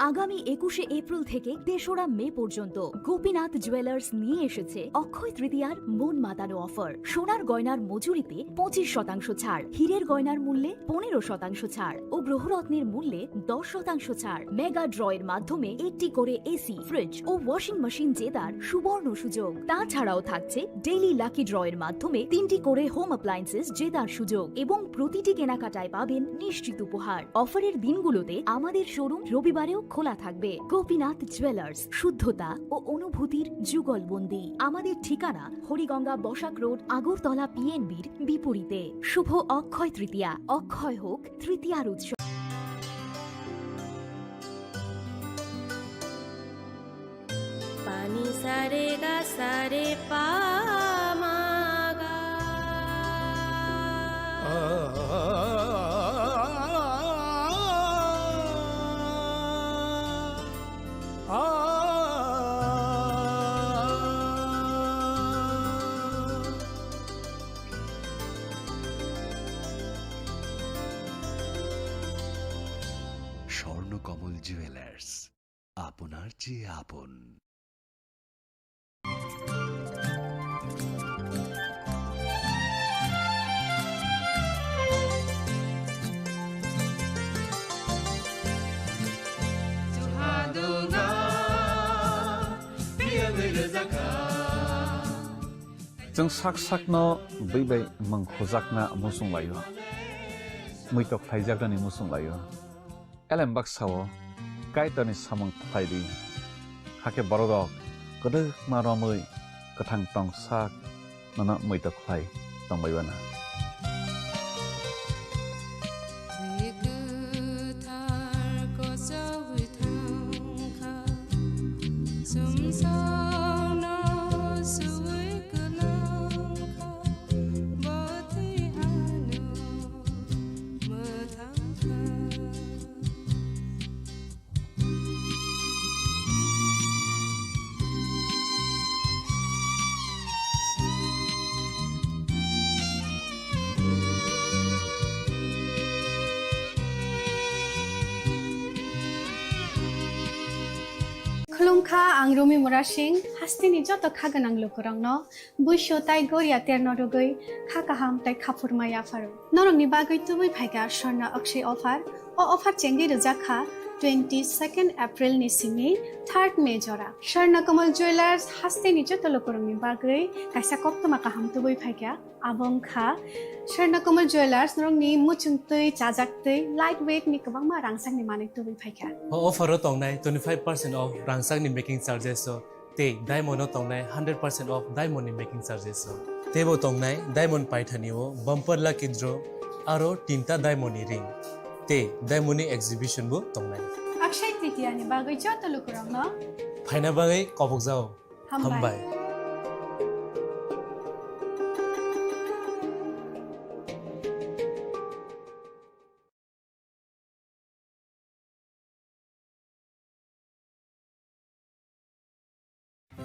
আগামী একুশে এপ্রিল থেকে তেসরা মে পর্যন্ত গোপীনাথ জুয়েলার্স নিয়ে এসেছে অক্ষয় তৃতীয়ার মন মাতানো অফার। সোনার গয়নার মজুরিতে পঁচিশ শতাংশ ছাড়, হীরের গয়নার মূল্যে পনেরো শতাংশ ছাড় ও গ্রহরত্নের মূল্যে দশ শতাংশ ছাড়। মেগা ড্রয়ের মাধ্যমে একটি করে এসি, ফ্রিজ ও ওয়াশিং মেশিন জেতার সুবর্ণ সুযোগ। তাছাড়াও থাকছে ডেইলি লাকি ড্রয়ের মাধ্যমে তিনটি করে হোম অ্যাপ্লায়েন্সেস জেতার সুযোগ এবং প্রতিটি কেনাকাটায় পাবেন নিশ্চিত উপহার। অফারের দিনগুলোতে আমাদের শোরুম রবিবারেও খোলা থাকবে। গোপীনাথ জুয়েলার্স, শুদ্ধতা ও অনুভূতির যুগলবন্দি। আমাদের ঠিকানা হরিগঙ্গা বসাক রোড, আগরতলা পিএনবির বিপরীতে। শুভ অক্ষয় তৃতীয়া, অক্ষয় হোক তৃতীয়ার উৎসব। Pani sa re ga sa re pa ma ga. Swarnakamal jewellers, আপনার চেয়ে আপন। Chwng sak sakno bwi bai mwng khujakna muchung laio, muitok khlaijaknani muchung laio. Elem baksa-o Kaitorni samung khlai di, hakhe bororok kwdwkma romwi kwthang tong sak nono muitok khlai tongbai bana. Khulumkha, ang Rumi Murasing, hasteni joto kha gwnang lukurokno buisu tai goria terno rwgwi kha kaham tai khaphurma yapharo. Norokni bagwi tubui phaikha Swarna Akshay offer. O offer chengwi rwjak kha Twenty second April ni simi third May jora Swarna Kamal Jewellers hasteni joto lukurokni bagwi kaisa koktwma kaham tubui phaikha. Abo wngkha Swarna Kamal Jewellers norokni muchungtwi, chajaktwi, light weight ni kwbangma rangchakni manwi tubui phaikha. O offer o tongnai twenty five percent off rangchakni making charges o. Tei diamond o tongnai hundred percent off diamond ni making charges o. Teibo tongnai diamond paithani o bumper lucky draw aro tinta diamond ni ring. Tei diamond ni exhibition bo tongnai. Akshay Tritiya ni bagwi joto lukurokno phaina bagwi kobokjao. Hambai. Hambai.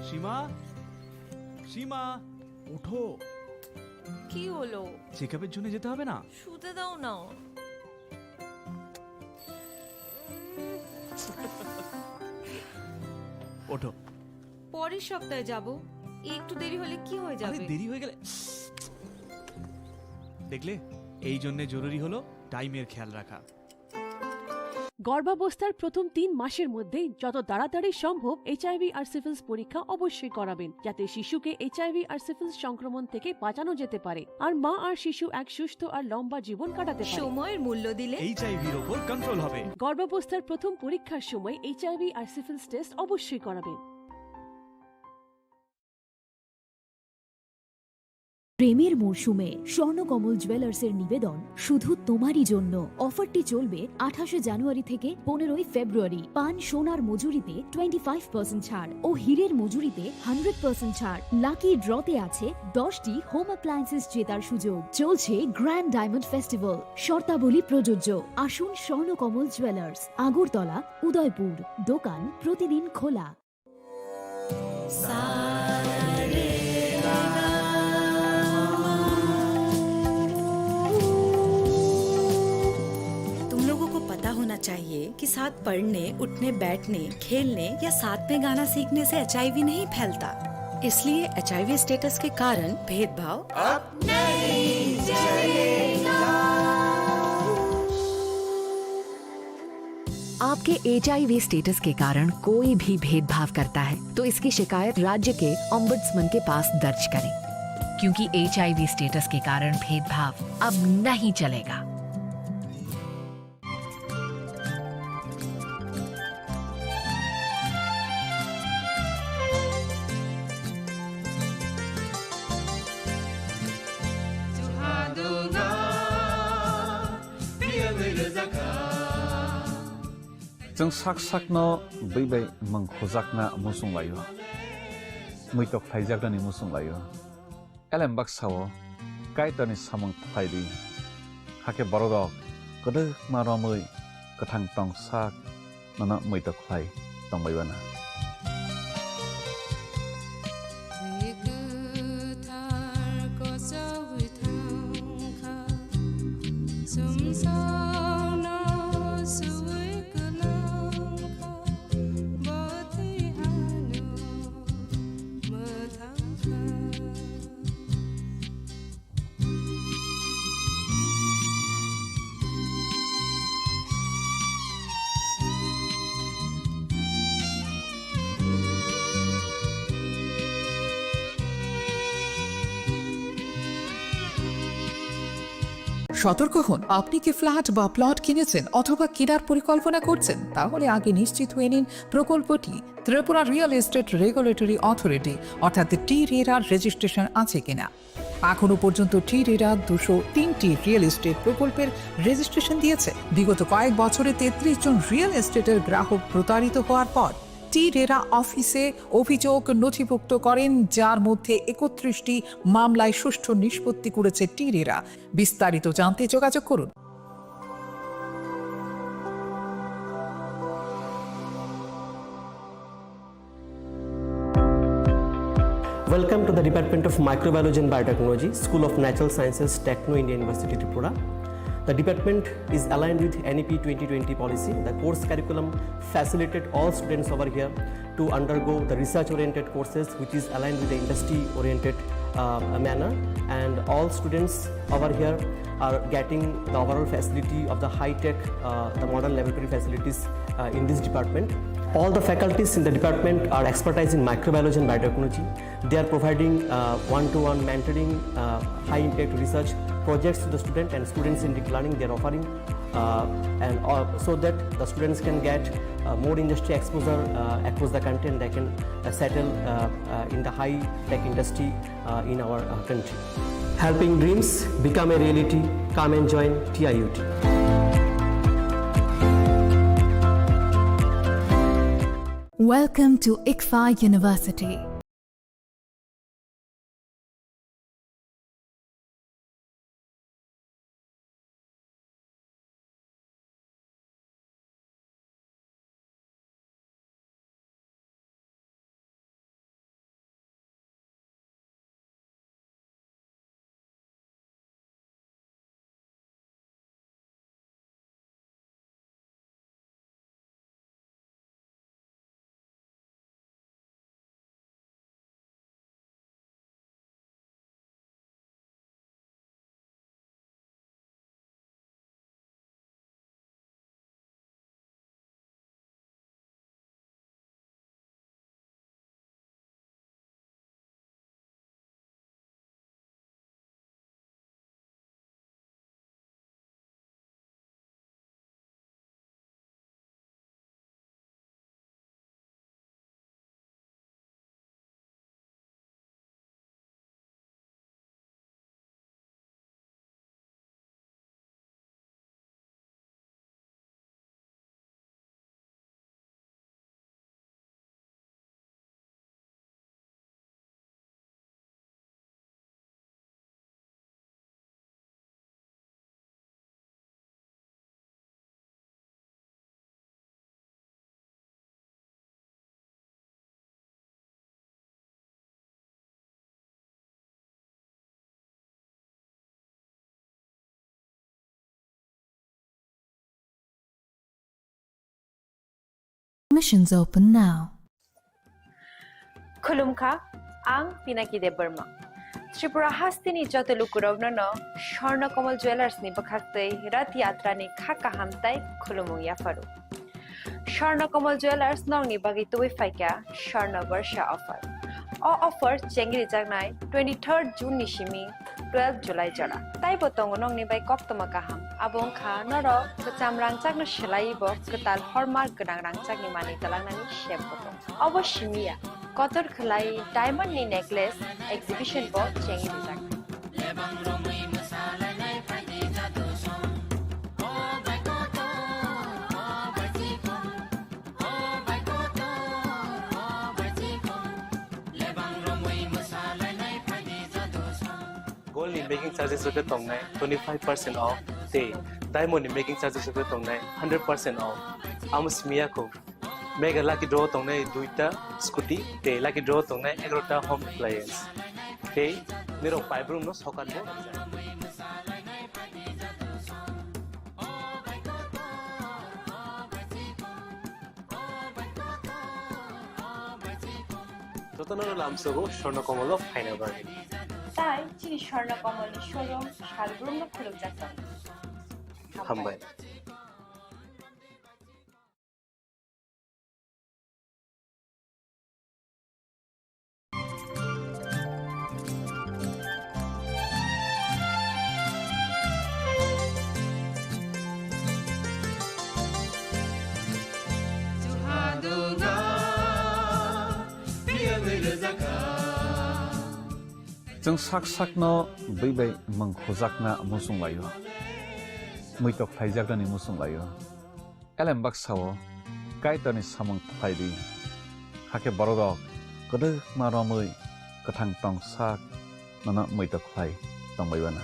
সীমা, সীমা, ওঠো। কি হলো? চেকআপের জন্য যেতে হবে না? শুতে দাও না। ওঠো। পরের সপ্তাহে যাব। একটু দেরি হলে কি হয়ে আরে, যাবে? দেরি হয়ে গেলে, দেখলে, এই জন্য জরুরি হলো টাইমের খেয়াল রাখা। গর্ভাবস্থার প্রথম তিন মাসের মধ্যে যত তাড়াতাড়ি সম্ভব এইচআইভি আর সিফিলিস পরীক্ষা অবশ্যই করাবেন, যাতে শিশুকে এইচআইভি আর সিফিলিস সংক্রমণ থেকে বাঁচানো যেতে পারে আর মা আর শিশু এক সুস্থ আর লম্বা জীবন কাটাতে পারে। সময়ের মূল্য দিলে এইচআইভির ওপর কন্ট্রোল হবে। গর্ভাবস্থার প্রথম পরীক্ষার সময় এইচআইভি আর সিফিলিস টেস্ট অবশ্যই করাবেন। প্রেমের মরশুমে স্বর্ণকমল জুয়েলার্সের নিবেদন শুধু তোমারই জন্য। অফারটি চলবে আঠাশে জানুয়ারি থেকে পনেরোই ফেব্রুয়ারি। পান সোনার মজুরিতে টোয়েন্টি ফাইভ পার্সেন্ট ছাড় ও হীরের মজুরিতে হান্ড্রেড পার্সেন্ট ছাড়। লাকি ড্রতে আছে দশটি হোম অ্যাপ্লায়েন্সেস জেতার সুযোগ। চলছে গ্র্যান্ড ডায়মন্ড ফেস্টিভ্যাল, শর্তাবলী প্রযোজ্য। আসুন স্বর্ণকমল জুয়েলার্স, আগরতলা, উদয়পুর। দোকান প্রতিদিন খোলা। तुम लोगों को पता होना चाहिए कि साथ पढ़ने, उठने, बैठने, खेलने या साथ में गाना सीखने से एचआईवी नहीं फैलता। इसलिए एचआईवी स्टेटस के कारण भेदभाव अब नहीं चलेगा। आपके एचआईवी स्टेटस के कारण कोई भी भेदभाव करता है, तो इसकी शिकायत राज्य के ओम्बड्समैन के पास दर्ज करें, क्योंकि एचआईवी स्टेटस के कारण भेदभाव अब नहीं चलेगा। Chwng sak sakno bwi bai mwng khujakna muchung laio, muitok khlaijaknani muchung laio. Elem baksa-o Kaitorni samung khlai di, hakhe bororok kwdwkma romwi kwthang tong sak nono muitok khlai tongbai uanw. Kwthar kochoi thangkha, sumsokno sui kwlangkha, bo thwi ano mwthangkha. সতর্ক হন, আপনি কি ফ্ল্যাট বা প্লট কিনেছেন অথবা কেনার পরিকল্পনা করছেন? তাহলে আগে নিশ্চিত হয়ে নিন প্রকল্পটি Tripura real estate regulatory authority অর্থাৎ টি রেরার রেজিস্ট্রেশন আছে কিনা। এখনও পর্যন্ত টি রেরা দুশো তিনটি রিয়েল এস্টেট প্রকল্পের রেজিস্ট্রেশন দিয়েছে। বিগত কয়েক বছরে তেত্রিশ জন রিয়েল এস্টেটের গ্রাহক প্রতারিত হওয়ার পর টি রেরা অফিসে অভিযোগ নথিভুক্ত করেন, যার মধ্যে একত্রিশটি মামলায় সুষ্ঠু নিষ্পত্তি করেছে টি রেরা। বিস্তারিত জানতে যোগাযোগ করুন। Welcome to the Department of Microbiology and Biotechnology, School of Natural Sciences, Techno India University, Tripura. The department is aligned with N E P twenty twenty policy. The course curriculum facilitated all students over here to undergo the research-oriented courses, which is aligned with the industry-oriented uh, manner, and all students over here are getting the overall facility of the high-tech, uh, the modern laboratory facilities, uh, in this department. All the faculties in the department are expertise in microbiology and biotechnology. They are providing, uh, one-to-one mentoring, uh, high-impact research projects to the student, and students in deep learning, they are offering, uh, and, uh, so that the students can get, uh, more industry exposure, uh, across the country, and they can, uh, settle, uh, uh, in the high-tech industry, uh, in our, uh, country. Helping dreams become a reality. Come and join T I U T. Welcome to ICFAI University. Admissions open now. Khulumkha, ang Pinaki Debbarma. Tripura hasteni joto lukurokno no Swarna Kamal Jewellers ni bwkhaktwi Rath Yatra ni kha kaham tai khulumung yapharu. Swarna Kamal Jewellers nokni bagwi tubui phaikha Swarna Barsha offer. O offer chengrijaknai twenty-third June ni simi twelve July jora. Taibo tongo nokni bai koktwma kaham. Abo wngkha norok kwcham rangchakno swlaiwi bo kwtal hallmark gwnang rangchakni manwi twlangnani sep bo tongo. Obo simi ya, kotor khwlai diamond ni necklace exhibition bo chengrijaknai. Gold ni making charges rok tongnai twenty-five percent off, tei diamond ni making charges rok tongnai hundred percent off. Amo simi ya kho. Mega lucky draw tongnai duita scooty, tei lucky draw tongnai egarota home appliance. Tei nirok paibrum no sokat bo. Jotono lamsogo Swarna Kamal o phaina bagwi. Tai chini Swarna Kamal ni showroom salbrum no khulukjak tongo. Hambai. Chwng sak sakno bui bai mung khujakna muchung laio, muitok khlaijaknani muchung laio. Elem baksa-o Kaitorni samung khlai di, hakhe bororok kwdwkma romwi kwthang tong sak nono muitok khlai tongbai uanw.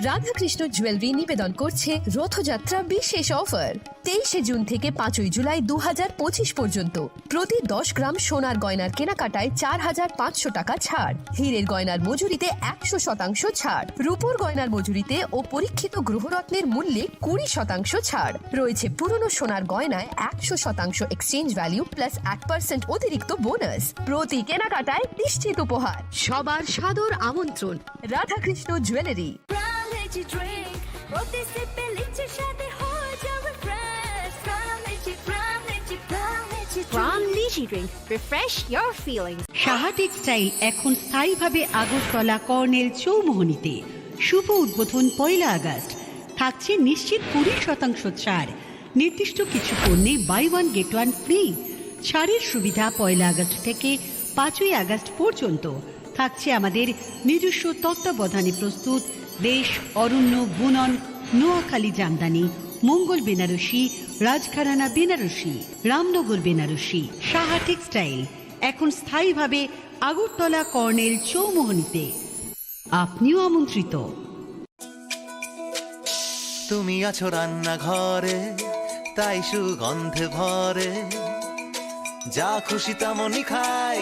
Radhakrishna jewellery নিবেদন করছে রথযাত্রা বিশেষ অফার। তেইশে জুন থেকে পাঁচই জুলাই দু হাজার পঁচিশ পর্যন্ত প্রতি দশ গ্রাম সোনার গয়নার কেনাকাটায় চার হাজার পাঁচশো টাকা ছাড়, হীরের গয়নার মজুরিতে একশো শতাংশ ছাড়, রূপোর গয়নার মজুরিতে ও পরীক্ষিত গ্রহরত্নের মূল্যে কুড়ি শতাংশ ছাড় রয়েছে। পুরনো সোনার গয়নায় একশো শতাংশ এক্সচেঞ্জ ভ্যালু প্লাস এক পার্সেন্ট অতিরিক্ত বোনাস। প্রতি কেনাকাটায় নিশ্চিত উপহার। সবার সাদর আমন্ত্রণ Radhakrishna jewellery. Prime Lychee Drink, প্রতি সিপে লিচির স্বাদে হয়ে যাবে fresh. Prime Lychee, Prime Lychee, Prime Lychee Drink। Prime Lychee Drink, refresh your feelings। Saha textile এখন স্থায়ীভাবে আগরতলা কর্নেল চৌমুহনীতে। শুভ উদ্বোধন পয়লা আগস্ট। থাকছে নিশ্চিত কুড়ি শতাংশ ছাড়। নির্দিষ্ট কিছু পণ্যে buy one get one free. ছাড়ের সুবিধা পয়লা আগস্ট থেকে পাঁচই আগস্ট পর্যন্ত। থাকছে আমাদের নিজস্ব তত্ত্বাবধানে প্রস্তুত দেশ, অরণ্য, বুনন, নোয়াখালী জামদানি, মঙ্গল বেনারসি, রাজঘরানা বেনারসি, রামনগর বেনারসি। সাহা টেক্সটাইল এখন স্থায়ীভাবে আগরতলা কর্নেল চৌমুহনীতে। আপনিও আমন্ত্রিত। তুমি আছো রান্নাঘরে, তাই সুগন্ধে ভরে। যা খুশি তেমনই খাই,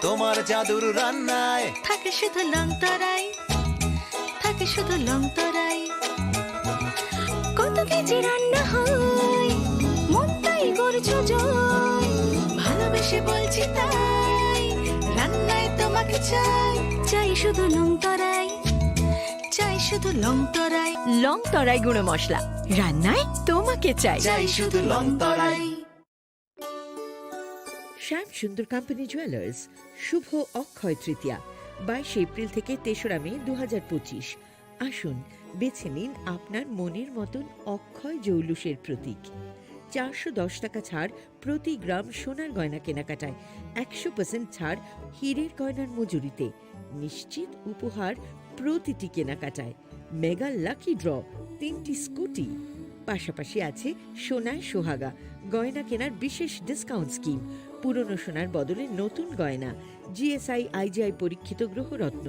তোমার জাদুর রান্নায়। থাকে শুধু লং তরাই, থাকে শুধু লং তরাই। কত কেজি রান্না হয়, মনটাই করছো জয়। ভালোবেসে বলছি তাই, রান্নায় তোমাকে চাই। চাই শুধু লং তরাই, চাই শুধু লং তরাই। লং তরাই গুঁড়ো মশলা, রান্নায় তোমাকে চাই। চাই শুধু লং তরাই। শ্যাম সুন্দর কোম্পানি জুয়েলার্স, শুভ অক্ষয় তৃতীয়া, বাইশে এপ্রিল থেকে তেসরা মে দু হাজার পঁচিশ। আসুন, বেছে নিন আপনার মনের মতন অক্ষয় জৌলুসের প্রতীক। চারশো দশ টাকা ছাড় প্রতি গ্রাম সোনার গয়না কেনাকাটায়, একশো পার্সেন্ট ছাড় হীরের গয়নার মজুরিতে, নিশ্চিত উপহার প্রতিটি কেনাকাটায়। মেগা লাকি ড্র, তিনটি স্কুটি, পাশাপাশি আছে সোনায় সোহাগা, গয়না কেনার বিশেষ ডিসকাউন্ট স্কিম, পুরনো সোনার বদলে নতুন গয়না, জিএসআই আইজিআই পরীক্ষিত গ্রহরত্ন,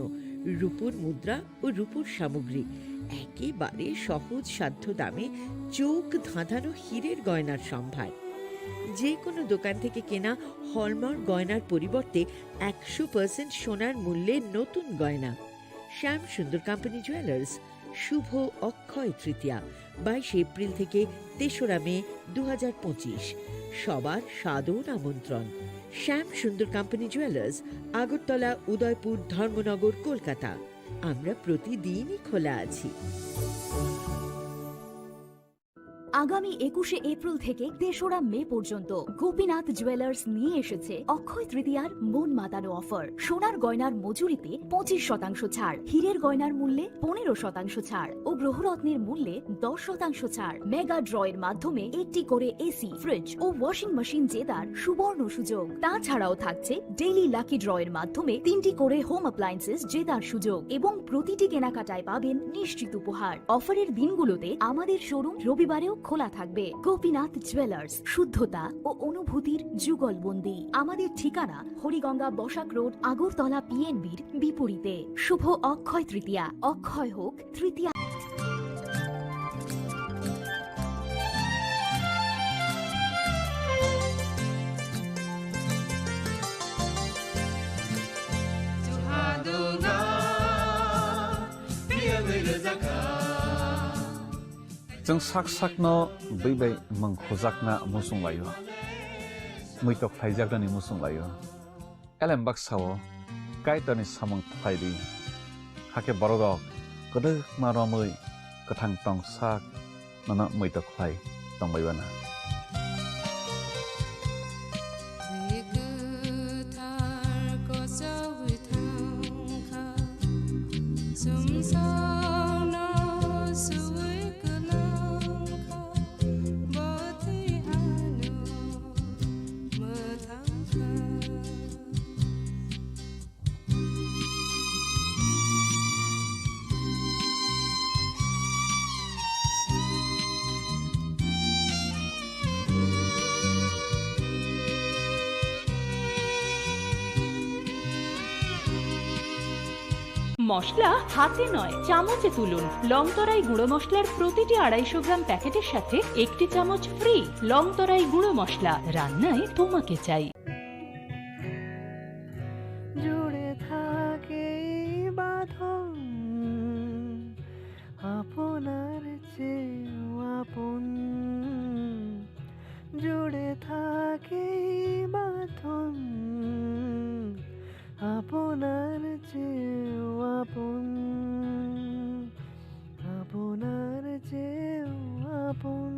রূপোর মুদ্রা ও রূপোর সামগ্রী। একেবারে সহজ সাধ্য দামে চোখ ধাঁধানো হীরের গয়নার সম্ভার। যে কোনো দোকান থেকে কেনা হলমার্ক গয়নার পরিবর্তে একশো পার্সেন্ট সোনার মূল্যে নতুন গয়না। শ্যাম সুন্দর কোম্পানি জুয়েলার্স, শুভ অক্ষয় তৃতীয়া, বাইশে এপ্রিল থেকে তেসরা মে দু হাজার পঁচিশ। সবার সাদর আমন্ত্রণ। শ্যাম সুন্দর কোম্পানি জুয়েলার্স, আগরতলা, উদয়পুর, ধর্মনগর, কলকাতা। আমরা প্রতিদিনই খোলা আছি। আগামী একুশে এপ্রিল থেকে তেসরা মে পর্যন্ত গোপীনাথ জুয়েলার্স নিয়ে এসেছে অক্ষয় তৃতীয়ার মন মাতানো অফার। সোনার গয়নার মজুরিতে পঁচিশ শতাংশ ছাড়, হীরের গয়নার মূল্যে পনেরো শতাংশ ছাড় ও গ্রহরত্নের মূল্যে দশ শতাংশ ছাড়। মেগা ড্র এর মাধ্যমে একটি করে এসি, ফ্রিজ ও ওয়াশিং মেশিন জেতার সুবর্ণ সুযোগ। তাছাড়াও থাকছে ডেইলি লাকি ড্র এর মাধ্যমে তিনটি করে হোম অ্যাপ্লায়েন্সেস জেতার সুযোগ এবং প্রতিটি কেনাকাটায় পাবেন নিশ্চিত উপহার। অফারের দিনগুলোতে আমাদের শোরুম রবিবারেও খোলা থাকবে। গোপীনাথ জুয়েলার্স, শুদ্ধতা ও অনুভূতির যুগলবন্দি। আমাদের ঠিকানা হরিগঙ্গা বসাক রোড, আগরতলা পিএনবির বিপরীতে। শুভ অক্ষয় তৃতীয়া, অক্ষয় হোক তৃতীয়া। Chwng sak sakno bwi bai mwng khujakna muchung laio, muitok khlaijaknani muchung laio. Elem baksa-o Kaitorni samung khlai di, hakhe bororok kwdwkma romwi kwthang tong sak nono muitok khlai tongbai uana. মশলা হাতে নয়, চামচে তুলুন। লংতরাই গুঁড়ো মশলার প্রতিটি আড়াইশো গ্রাম প্যাকেটের সাথে একটি চামচ ফ্রি। লংতরাই গুঁড়ো মশলা, রান্নায় তোমাকে চাই। জুড়ে থাকে এই বাঁধন, আপনার চেয়েও আপন। জুড়ে থাকে এই বাঁধন, আপনার চেয়েও আপন, আপনার চেয়েও আপন।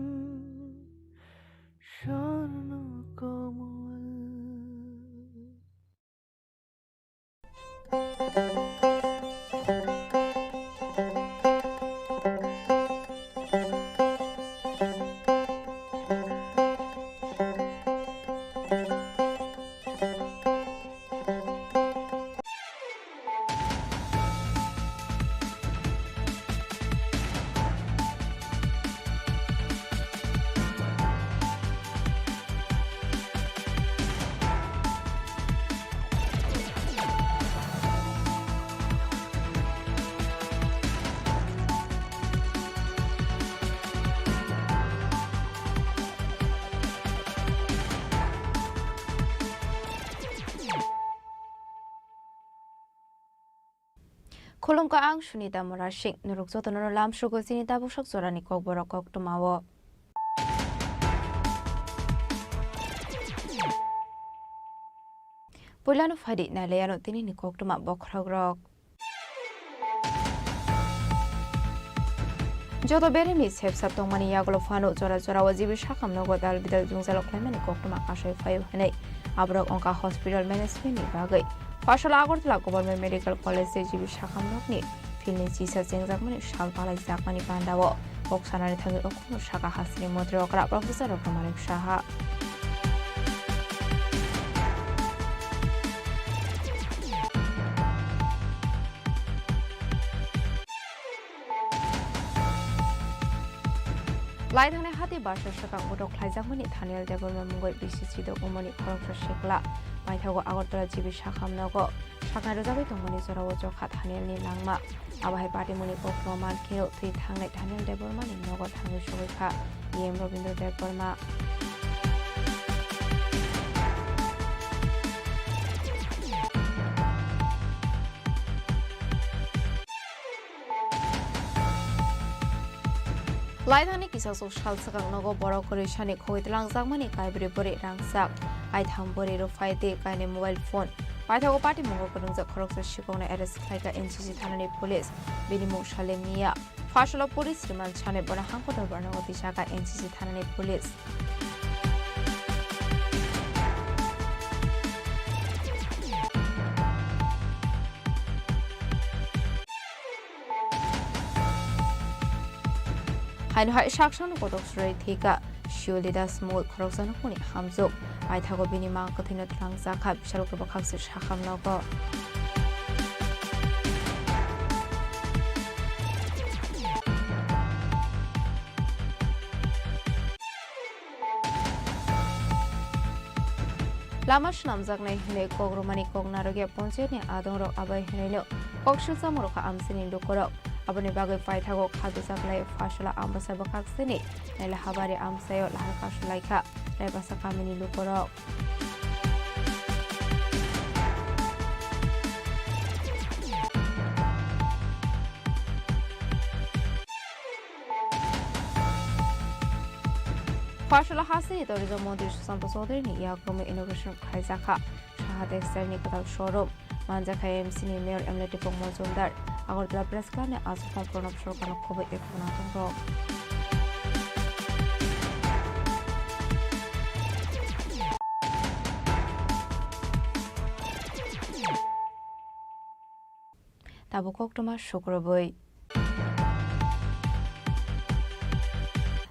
স্বর্ণ কমল। Khulumkha, ang Sunita Murasing. Norok jotono lamsugo chini tabuksak jorani kokborok koktwmao. Puilano phaidi nailaiano tinini koktwma bokhorokrok. Joto beremni sepsap tongmani yagulo phano jora jorao G B sakhamno godal bidal jwngjalo khlaimani koktwma kasai phaio hinwi aborok wngkha hospital management ni bagwi. Phaisalo Agartala Government Medical College tei G B sakhamnokni field ni chisa chengjakmani sal palaijakmani pandao kok sanani thangwi okhorno sakha hasteni montri okra Professor Doctor Manik Saha. Laithangni hati barsa swkang utok khlaijakmani Thaniel Debbarma mungwi bisi chidok umani khoroksa sikla. Paithago Agartala G B sakhamnogo saknai rwjagwi tongmani jorao chokha Thanielni langma. Abo hai patimungni koktwma mankhe thwi thangnai Thaniel Debbarmani nogo thangwi sogwi kha E M Robindra Debbarma. Laithangni kisasuk sal swkang nogo borok kwrwi sani khogwi twlangjakmani kaibrwi bwrwi rangchak, kaitham bwrwi rwphai tei kainwi mobile phone. Paithago patimungo kwrwngjak khoroksa sikokno arrest khlaikha N C C thanani police, bini mung Salem Miya. Phaisalo police remand sanwi bono hangko dorbarno tisakha N C C thanani police. Haino hai saksano kotok surai thika Shioli Das mungwi khoroksa nukmani hamjwk. Paithago bini mang kwthwino twlangjakha, bisalo kwbakhaksir sakhamnogo. Lama swnamjaknai hwnwi kok rwmani kok narwkya ponchayatni adongrok abai hwnwino kok silchamung rwkha amchaini lukurok. Aboni bagwi paithago kha dujak lai Phaisala Ambasa bwkhaksini Naila Habari amchaio lahar kasu laikha Raibasa kamini lukurok. Phaisala hasteni tourism montri Sushanta Chaudhuryni yakrumwi inauguration khlaijakha Saha Textile ni kwtal showroom. Manjakha M C ni mayor M L A Dipok Mojumdar. Agartala Press Club ni aswk Pranab Sarkarno khobwi ekhono tongo. Tabuk koktwma sukrubwi.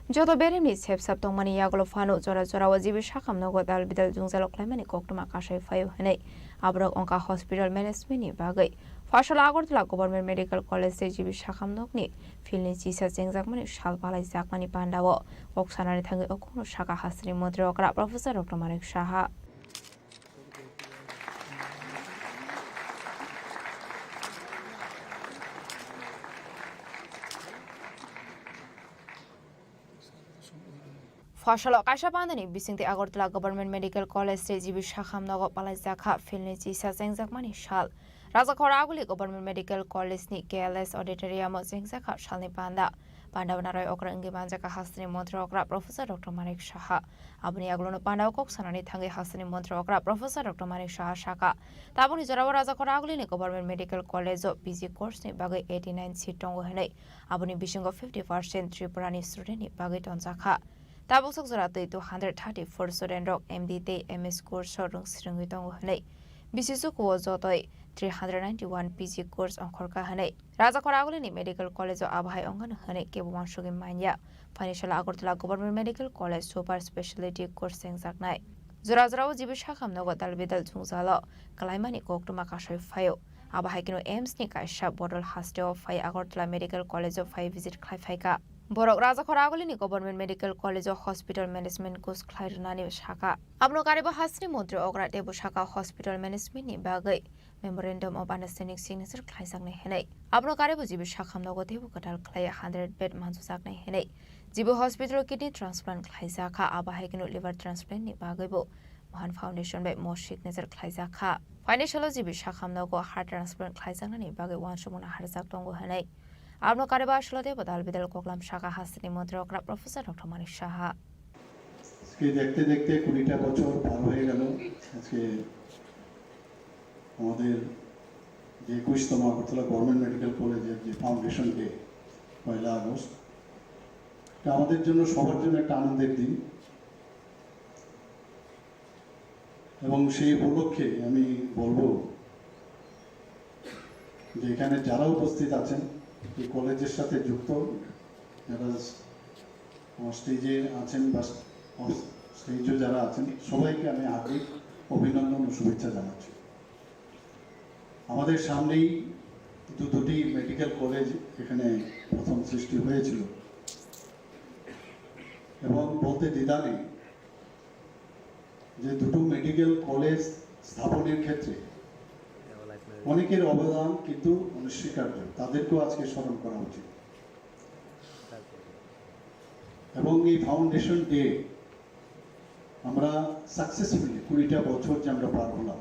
Joto beremni sepsap tongmani yagulo phano jora jorao G B sakhamno godal bidal jwngjalo khlaimani koktwma kasai phaio hinwi aborok wngkha hospital management ni bagwi. Phaisalo Agartala Government Medical College tei G B sakhamnokni field ni chisa chengjakmani sal palaijakmani pandao kok sanani thangwi okhorno sakha hasteni montri okra Professor Doctor Manik Saha. Phasalo kaisa pandani bisingtwi Agartala Government Medical College tei G B Sakham nogo palaijakha philni chisa chengjakmani sal. Rajakhor Aguli Government Medical College ni K L S auditorium o chengjakha salni panda. Panda o narwk okra wngwi manjakha hasteni montri okra Professor Doctor Manik Saha. Aboni yagulono panda o kok sanani thangwi hasteni montri okra Professor Doctor Manik Saha sakha, tabukni jorao Rajakhor Aguli ni Government Medical College o P G course ni bagwi eighty nine seat tongo hwnwi. Aboni bisingo fifty percent Tripura ni student ni bagwi tonjakha. Tabuk sok jora twi two hundred thirty four student rok M D tei M S course o rwng swrwngwi tongo hwnwi. Bisi chukuo jotoi three hundred ninety one P G course ongkhorkha hwnwi Rajakhor Aguli ni Medical College o abo hai ongkhano hwnwi kebo uansugwi manya. Phaini salo Agartala Government Medical College Super Speciality course chengjaknai. Jora jorao G B Sakham nogo dal bidal chungjalo kwlaimani koktwma kasui phaio. Abo hai kheno AIIMS ni kaisa bodol hasteo phai Agartala Medical College o phai visit khlai phaikha. Borok Rajakhor Aguli ni Government Medical College o Hospital Management course khlai rwnani sakha. Abono karibo hasteni montri okra teibo sakha hospital management ni bagwi Memorandum of Understanding signature khlaijaknai hwnwi. Abono karibo G B Sakham nogo teibo kwtal khlai hundred bed mansujaknai hwnwi. G B hospital o kidney transplant khlaijakha, abo hai kheno liver transplant ni bagwibo Mohan Foundation bai mo signature khlaijakha. Phaini salo G B Sakham nogo heart transplant khlaijaknani bagwi uansukmung naharjak tongo hwnwi. Abono karibo aswlade bodal bidal koklam sakha hasteni montri okra Professor Doctor Manik Saha. আজকে দেখতে দেখতে কুড়িটা বছর পার হয়ে গেল। আজকে আমাদের যে একুশতম আগরতলা গভর্নমেন্ট মেডিকেল কলেজের যে ফাউন্ডেশন ডে, পয়লা আগস্ট, এটা আমাদের জন্য, সবার জন্য একটা আনন্দের দিন। এবং সেই উপলক্ষে আমি বলবো যে এখানে যারা উপস্থিত আছেন, এই কলেজের সাথে যুক্ত, যারা আমার স্টেজে আছেন বা অফ স্টেজেও যারা আছেন, সবাইকে আমি হার্দিক অভিনন্দন ও শুভেচ্ছা জানাচ্ছি। আমাদের সামনেই কিন্তু দুটি মেডিকেল কলেজ এখানে প্রথম সৃষ্টি হয়েছিল এবং বলতে দ্বিধা নেই যে দুটো মেডিকেল কলেজ স্থাপনের ক্ষেত্রে অনেকের অবদান কিন্তু অনস্বীকার্য, তাদেরকেও আজকে স্মরণ করা উচিত। এবং এই ফাউন্ডেশন ডে আমরা সাকসেসফুলি কুড়িটা বছর যে আমরা পার হলাম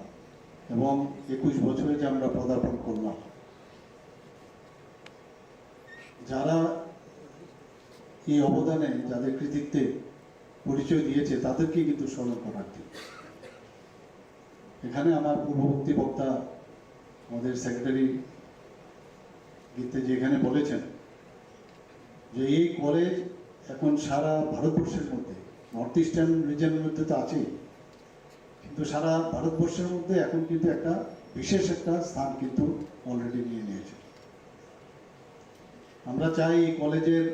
এবং একুশ বছরে যে আমরা পদার্পণ করলাম, যারা এই অবদানে, যাদের কৃতিত্বে পরিচয় দিয়েছে, তাদেরকে কিন্তু স্মরণ করার দিন। এখানে আমার পূর্ববর্তী বক্তা, আমাদের সেক্রেটারি গীতে যে এখানে বলেছেন যে এই কলেজ এখন সারা ভারতবর্ষের মধ্যে, নর্থ ইস্টার্ন রিজনের মধ্যে তো আছেই, কিন্তু সারা ভারতবর্ষের মধ্যে এখন কিন্তু একটা বিশেষ একটা স্থান কিন্তু অলরেডি নিয়ে নিয়েছে। আমরা চাই এই কলেজের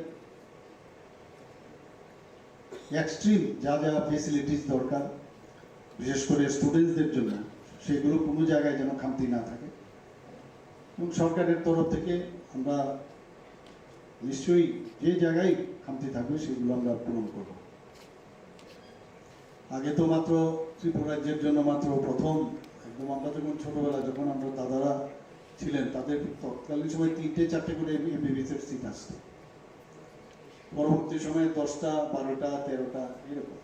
এক্সট্রিম যা যা ফেসিলিটিস দরকার, বিশেষ করে স্টুডেন্টসদের জন্য, সেগুলো কোনো জায়গায় যেন খামতি না থাকে। এবং সরকারের তরফ থেকে আমরা নিশ্চয়ই যে জায়গায় খামতি থাকবে, সেগুলো আমরা পূরণ করব। আগে তো মাত্র ত্রিপুরা রাজ্যের জন্য মাত্র প্রথম, একদম আমরা যখন ছোটবেলা, যখন আমরা দাদারা ছিলেন, তাদের তৎকালীন সময় তিনটে চারটে করে এমবিবিএস এর সিট আসতো। পরবর্তী সময়ে দশটা, বারোটা, তেরোটা, এরকম।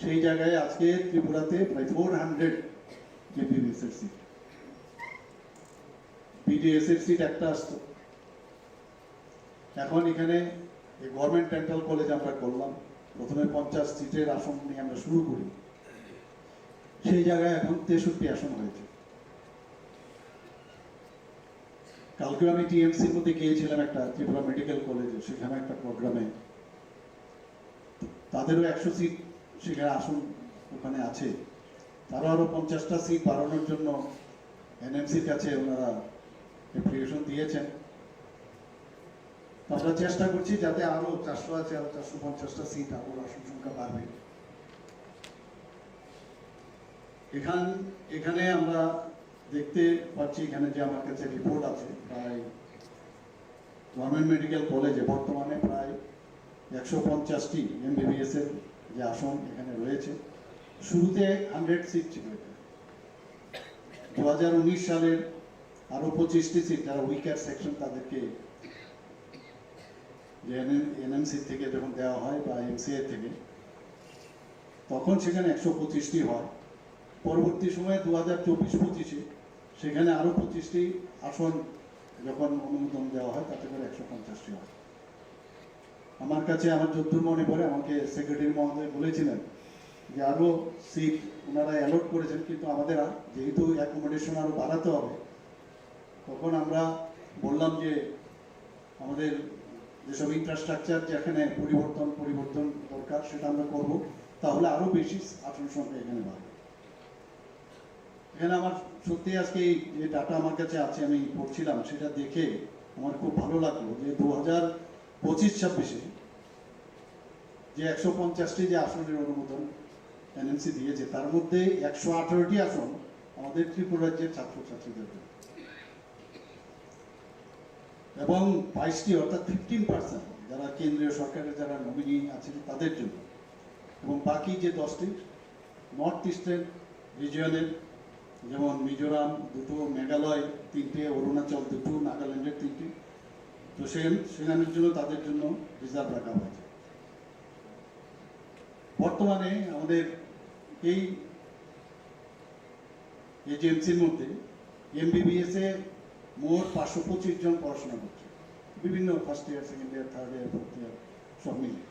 সেই জায়গায় আজকে ত্রিপুরাতে প্রায় ফোর হান্ড্রেড এমবিবিএস এর সিট। বিডিএস এর সিট একটা আসতো। এখন এখানে এই গভর্নমেন্ট ডেন্টাল কলেজ আমরা করলাম, প্রথমে পঞ্চাশ সিটের আসন নিয়ে আমরা শুরু করি, সেই জায়গায় এখন তেষট্টি আসন হয়েছে। কালকে আমি টিএমসির মধ্যে গিয়েছিলাম একটা ত্রিপুরা মেডিকেল কলেজে, সেখানে একটা প্রোগ্রামে। তাদেরও একশো সিট সেখানে আসন ওখানে আছে। তারা আরও পঞ্চাশটা সিট বাড়ানোর জন্য এনএমসির কাছে ওনারা অ্যাপ্লিকেশন দিয়েছেন। তো আমরা চেষ্টা করছি যাতে আরও চারশো আছে, আরও চারশো পঞ্চাশটা সিট, আরও আসন সংখ্যা বাড়বে। এখান এখানে আমরা দেখতে পাচ্ছি, এখানে যে আমার কাছে রিপোর্ট আছে, প্রায় গভর্নমেন্ট মেডিকেল কলেজে বর্তমানে প্রায় একশো পঞ্চাশটি এমবিবিএস এর যে আসন এখানে রয়েছে। শুরুতে হান্ড্রেড সিট ছিল এখানে। দু হাজার উনিশ সালের আরও পঁচিশটি সিট, যারা উইকার সেকশন, তাদেরকে যে এনএমসি থেকে যখন দেওয়া হয় বা এমসিআই থেকে, তখন সেখানে একশো পঁচিশটি হয়। পরবর্তী সময়ে দু হাজার চব্বিশ পঁচিশে সেখানে আরও পঁচিশটি আসন যখন অনুমোদন দেওয়া হয়, তাতে করে একশো পঞ্চাশটি হয়। আমার কাছে, আমার যতদূর মনে পড়ে, আমাকে সেক্রেটারি মহোদয় বলেছিলেন যে আরও সিট ওনারা অ্যালট করেছেন, কিন্তু আমাদের আর, যেহেতু অ্যাকোমোডেশন আরও বাড়াতে হবে, তখন আমরা বললাম যে আমাদের যেসব ইনফ্রাস্ট্রাকচার, যেখানে পরিবর্তন পরিবর্তন দরকার, সেটা আমরা করব, তাহলে আরও বেশি আসন সংখ্যা এখানে বাড়বে। এখানে আমার সত্যি আজকে এই যে ডাটা আমার কাছে আছে, আমি পড়ছিলাম, সেটা দেখে আমার খুব ভালো লাগলো যে দু হাজার পঁচিশ ছাব্বিশে যে একশো পঞ্চাশটি যে আসনের অনুমোদন এনএমসি দিয়েছে, তার মধ্যে একশো আঠারোটি আসন আমাদের ত্রিপুরা রাজ্যের ছাত্রছাত্রীদের জন্য, এবং বাইশটি, অর্থাৎ ফিফটিন পার্সেন্ট, যারা কেন্দ্রীয় সরকারের যারা নমিনি আছেন, তাদের জন্য, এবং বাকি যে দশটি নর্থ ইস্টার্ন রিজিয়নের, যেমন মিজোরাম দুটো, মেঘালয় তিনটে, অরুণাচল দুটো, নাগাল্যান্ডের তিনটে, তো সে-, সেখানের জন্য, তাদের জন্য রিজার্ভ রাখা হয়েছে। বর্তমানে আমাদের এই এজেন্সির মধ্যে এমবিবিএস এ মোট পাঁচশো পঁচিশ জন পড়াশোনা করছে, বিভিন্ন first year, second year, third year, fourth year, সব মিলে।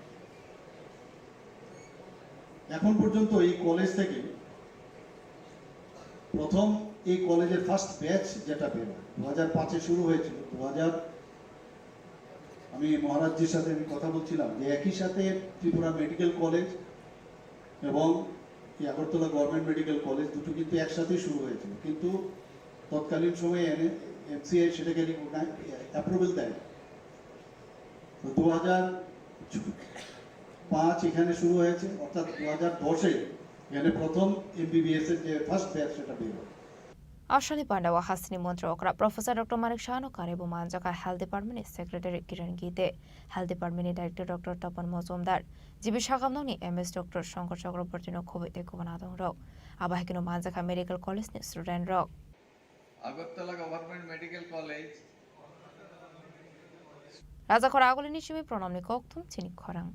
এখন পর্যন্ত এই কলেজ থেকে প্রথম, এই কলেজের ফার্স্ট ব্যাচ যেটা বের হয়, দু হাজার পাঁচে শুরু হয়েছিল, দু হাজার, আমি মহারাজজির সাথে আমি কথা বলছিলাম যে একই সাথে ত্রিপুরা মেডিকেল কলেজ এবং এই আগরতলা গভর্নমেন্ট মেডিকেল কলেজ দুটো কিন্তু একসাথেই শুরু হয়েছিল, কিন্তু তৎকালীন সময়ে এমসিআই সেটাকে অ্যাপ্রুভেল দেয়। তো দু হাজার পাঁচ এখানে শুরু হয়েছে, অর্থাৎ দু হাজার দশে এখানে প্রথম এমবিবিএস এর যে ফার্স্ট ব্যাচ, সেটা বের হয়। Asani pandao hasini montri okra Professor Doctor Manik Saha no karwi bo manjakha Health Department ni Secretary Kiran Gite, Health Department ni Director Doctor Tapan Mojumdar, G B Sakamnok ni M S Doctor Shankar Chakraborty no khobwi tei kubun adong rok. Abo hai kheno manjakha Medical College ni student rok. Agartala Government Medical College. Rajakhor agulini simi pranamni kokthum chini khorang.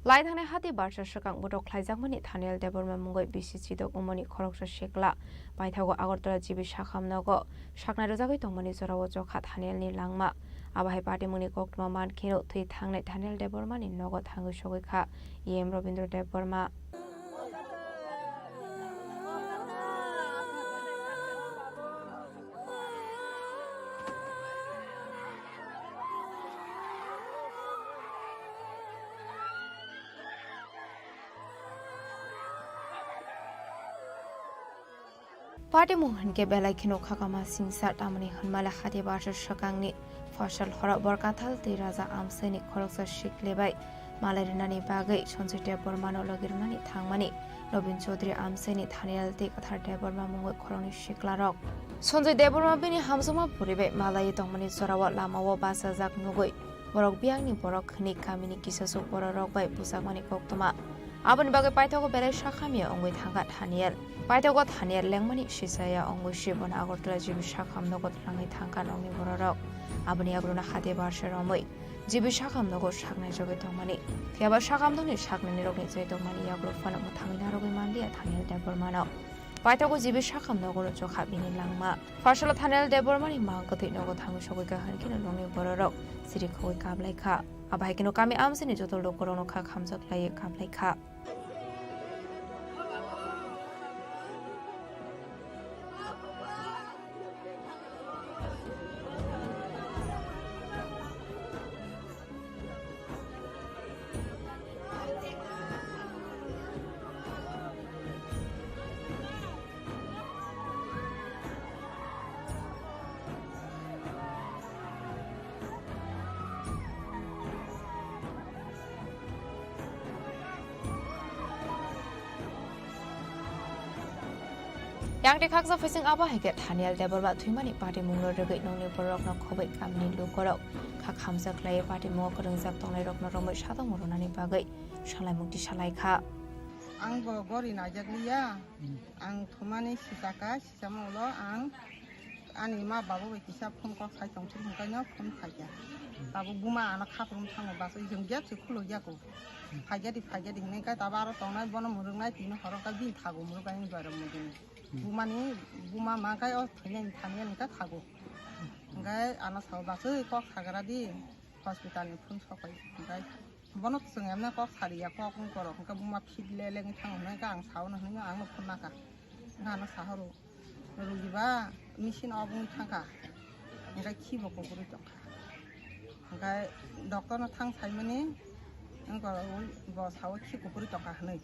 Lai thangnai hati barsa swkang botok khlaijakmani Thaniel Debbarma mungwi bisi chidok wngmani khoroksa sikla paithago Agartala G B Sakham nogo saknai rwjagwi tongmani jorao chokha Thaniel ni langma. Abo hai patimungni koktwma man kheno thwi thangnai Thaniel Debbarma ni nogo thangwi sogwi kha E M Robindra Debbarma. Patimung hinkhe belai kheno khakama singsa, tamni hwnmale hati barsa swkangni Fasal horo Borkathal tei Raja Amsaini khoroksa sikle bai malai rwnani bagwi Sanjay Debbarmano logi rwnani thangmani Robin Chaudhary Amsaini Thaniel tei Kwthar Debbarma mungwi khoroknwi siklarok. Sanjay Debbarma bini hamjakma puri bai malaiwi tongmani jorao lamao bachajak nugwi borok biyangni borok hwnwi kamini kisasuk bororok bai bujakmani koktwma. Aboni bagwi paithago belai sakhamya wngwi thangkha Thaniel. Paithago Thaniel lengmani sisaya wngwi si bono Agartala G B Sakham nogo twlangwi thangkha nokni bororok. Aboni yagulono hati barsa romwi G B Sakham nogo saknai jogwi tongmani. Phiyaba Sakham nokni saknainirokni chaitokmani yagulo phano mwthangwi narwgwi manliya Thaniel Debbarmano. Paithago G B Sakham nogo rwchokha bini langma. Fasalo Thaniel Debbarmani mang kwthwi nogo thangwi sogwi kha hwnkheno nokni bororok siri khogwi kaplaikha. Abo hai kheno kami amchaini joto lukurokno kha khamjak laiwi kaplaikha. Yang tei khaksa phaising abo hai khe Thaniel Debbarma thwimani patimungno rwgwi nokni bororokno khobwi kamini lukorok kha khamjak lai patimungo kwrwngjak tongnairokno romwi satongma rwnani bagwi salaimung tisa lai kha. Ang bo gori naijak liya, ang thumani sisaka, sisamung ulo ang ani ma babu bai kisa phone kok sai tong thung kaino phone khaikya. Tabuk buma ano khaprum thango bachwi jwng gate se khuluk yaku. Phaikya di, phaikya di hinwi khe tabuk aro tongnai bono mwrwknai tini horo khe bini thago mwrwk ani dwara mudini. Bumani buma ma khe o thwinai thani ani khe thago. Hwnkhe ano sao bachwi kok sagra di hospital ni phone sokai. Hwnkhe bono chwng emne kok sariya kok wngkorok hwnkhe buma fit le lengwi thango hwnkhe ang sao no hwnwi ang no phone naka. Hwnkhe ano sahoro. Rugi ba machine off wngwi thangkha, hwnkhe khibo kuphurwi tongkha. Hwnkhe doctor no thang saimani, wngkha bo sao khi kuphurwi tongkha hwnwi.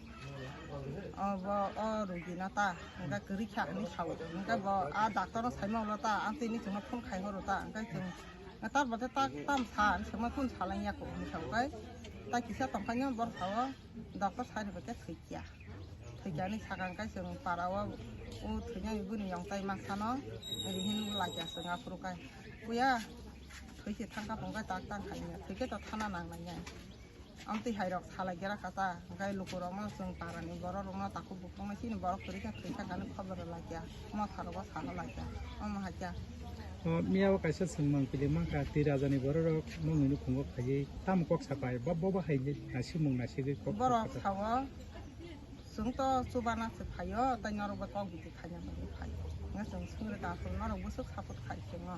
O bo o rugi no ta, hwnkhe kwrwi kha hwnwi sao. Hwnkhe bo a doctor no saima ulo ta, amtwi ni chwngno phone khai horo ta, hwnkhe chwng tar bade ta tam sa, hwnwi swngma phone salai ya kho hwnwi sao. Hwnkhe ta kisa tongkha no bor sao. Doctor sai rwbaikhe thwikya. Thwikyani sakang khe chwng para o, o thwinani bini yong tai masa no rihin laikya chwng aphuru khe. Puya thwi se thangkha tongkha tak tang khaina. Thwikhe to thana nang nai nai. Amtwi hai rok salai gra kha ta. Hwnkhe lukurokno chwng parani borok rokno takhuk bukhukno chini borok kwrwi khe thwikha kani khobor rw laikya. Motha rogo saha laikya. Omo haikya. O miya o kaisa swngmang pili mankha, twi rajani bororok nokni nukhungo phaiwi tamo kok sapai, bo, bo, bo hai nasimung nasigwi kok borok sapai. Sao, chwng to chubana se phaio, tei norok bo tok bidi khaina bagwi phaio. Hwnkhe chwng swngri ta aswk norok bwswk support khai chwngno.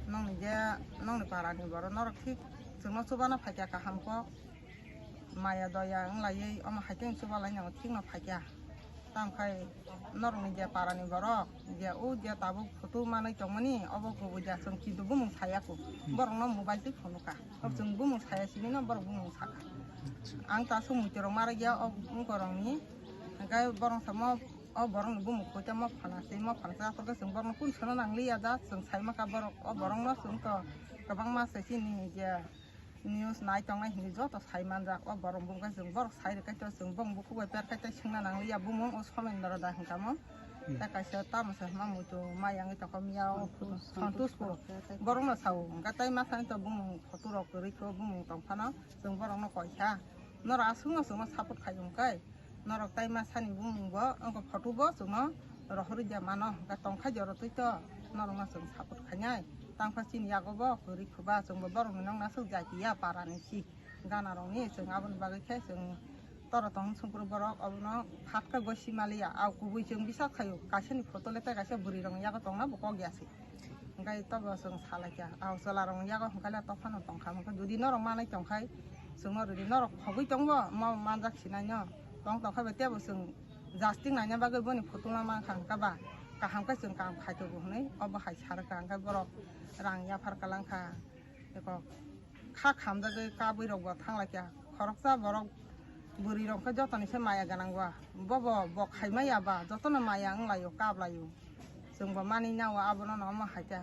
Nokni je, nokni parani borok norok thik chwngno chubana phaikha kaham kok. Maya doya wng laiwi omo hai khe chubalainai thikno phaikha. Tamo khai norokni je parani borok je o je tabuk photo manwi tongmani obo kubui ja chwng kintu bumung saya kho. Borokno mobile twi phunukha. Chwng bumung saya simi no borok bumung sakha. Ang ta aswk muitu rok marwk ya o wngkorokni. Hwnkhe borok samo o borokni bumung koi tamo phana se mo phana se aswk khe chwng borokno kun sono nangliya da chwng sai maka borok o borokno chwng to kwbangma se chini je News nai tongnai hinwi joto sai manjak. O borok bumung khe chwng borok sai rwkhe to chwng bong bukhuk bai per khai tei swngna nangliya bumung o Somendro da hwnkha mo. Hmm. Tei kaisa tamo se hwnma muitu mai yangwi tongkha miya o Santosh Santosh Pur. Pur. Borokno sao hwnkha tei masani to bumung photo rok kwrwi kho bumung tong phano chwng borokno koi kha. Norok aswkno chwngno support khai wngkhe. Norok tai ma sani bumung bo, wngkha photo bo chwngno rohorwi de mano, hwnkhe tongkha joro twi to norokno chwng support khainai. Tangkha chini yago bo kwrwi khuba, chwngbo borokni nokna swk jai ya parani si gana rokni, chwng aboni bagwi khe chwng toro tong sungkru borok obono phat khe goi si maliya, a kubui chwng bisa khaio, kaisani photo le tei kaisa bwrwi rokni yago tongna bo kok ya se. Hwnkhe tobo chwng salaikha, a chwla rokni yago hwnkhe le tophano tongkha, hwnkhe jodi norok manwi tongkhai, chwngno rwdi, norok khogwi tongbo, mo manjak sinaino. Tong tongkha bai tebo chwng jasting naina bagwi boni photo ma mankha hwnkha ba, kaham khe chwng kaham khaitogo hwnwi obo hai sarwkha, hwnkhe borok rang yaphar kalangkha, eko kha khamjagwi kabwi rokbo thanglaikha, khoroksa borok bwrwi rok khe jotoni se maya gwnang ba, bobo bo khaimaya ba jotono maya wnglaio kaplaio, chwngbo manwi nao abono no omo hai khe.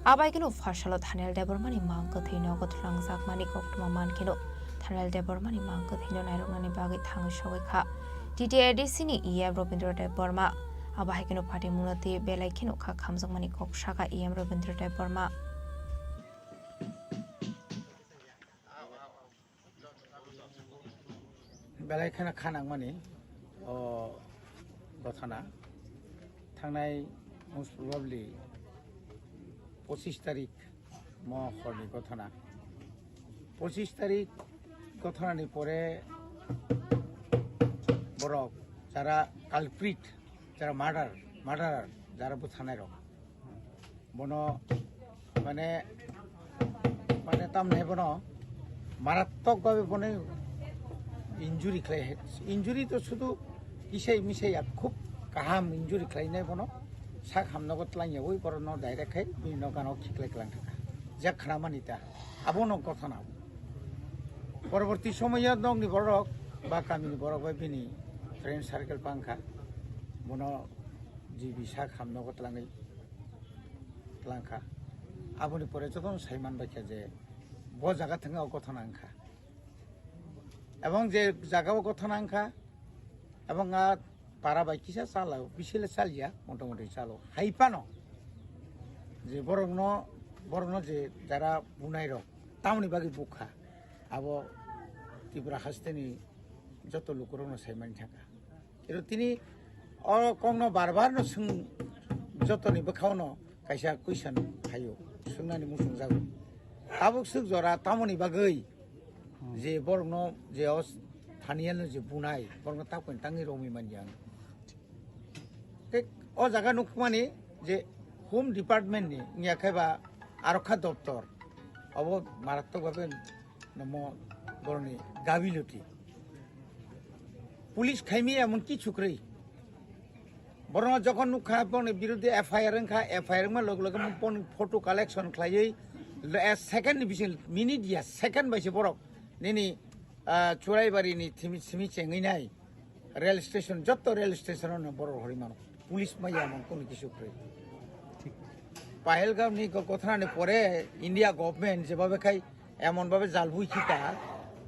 Abai kheno pharsalo Thaniel Debbarmani mang kwthwino gotholangjak mani koktwma man kheno Thaniel Debbarmani mang kwthwino nairoknani bagwi thangwi sogwi kha T T A D C ni E M Robindra Debbarma. Abo hai kheno phatimungno twi belai kheno kha khamjakmani kok sakha E M Robindra Debbarma. Belai kheno kha nangmani o gothana thangnai most probably pochis tarik mo horni gothana. Pochis tarik gothanani pore borok jara culprit, jara murder, murderer, jara bwthanai rok, bono mane, mane tamni bono marattok bhabe bono injury khlai, injury to sudu kisai misai ya, khub kaham injury khlainai bono sak hamnogo twlangyawi borokno direct khai bini nokano khiklai kwlang thangkha. Jak khna mani ta abono gothana. Poroborti somoyo nokni borok ba kamini borok bai bini friend circle pangkha, bono G B sak hamnogo twlangwi twlangkha. Aboni pore jotono sai manbaikha je bo jaga thwngwi o gothana wngkha. Ebong je jaga o gothana wngkha, ebong a para bai kisa chala, bisile chalya, motamoti chalo. Hai phano je borokno, borokno je jara bunai rok, tamoni bagwi bukha, abo Tripura hasteni joto lukurokno saimani thangkha. Ero tini o kokno bar bar no swng, jotoni bwkhao no kaisa question phaio, swngnani muchung jago. Tabuk swk jora tamoni bagwi je borokno je o thaniya no je bunai, borokno tabuk tangwi romwi manya. Tei o jaga nukmani je Home Department ni wngya khe ba Arokha Doptor, obo maratwk babe nomo boroni gabiloti. Police khaimi emon kichu kwrwi. Borokno jokhon nukha, borokni biruddhe F I R wngkha, F I R wngma loge loge borokni photo collection khlaiwi, le-, second ni bising, minute ya, second bai se borok nini, ah, Churaibarini thimi, simi chengwi nai. Rail station, jotto rail station-o no borok horwi mano. Police maya emon kono kisu kwrwi. Pahalgam ni go-, ghotona ni pore India government jebabe khai emon babe jalbui khita,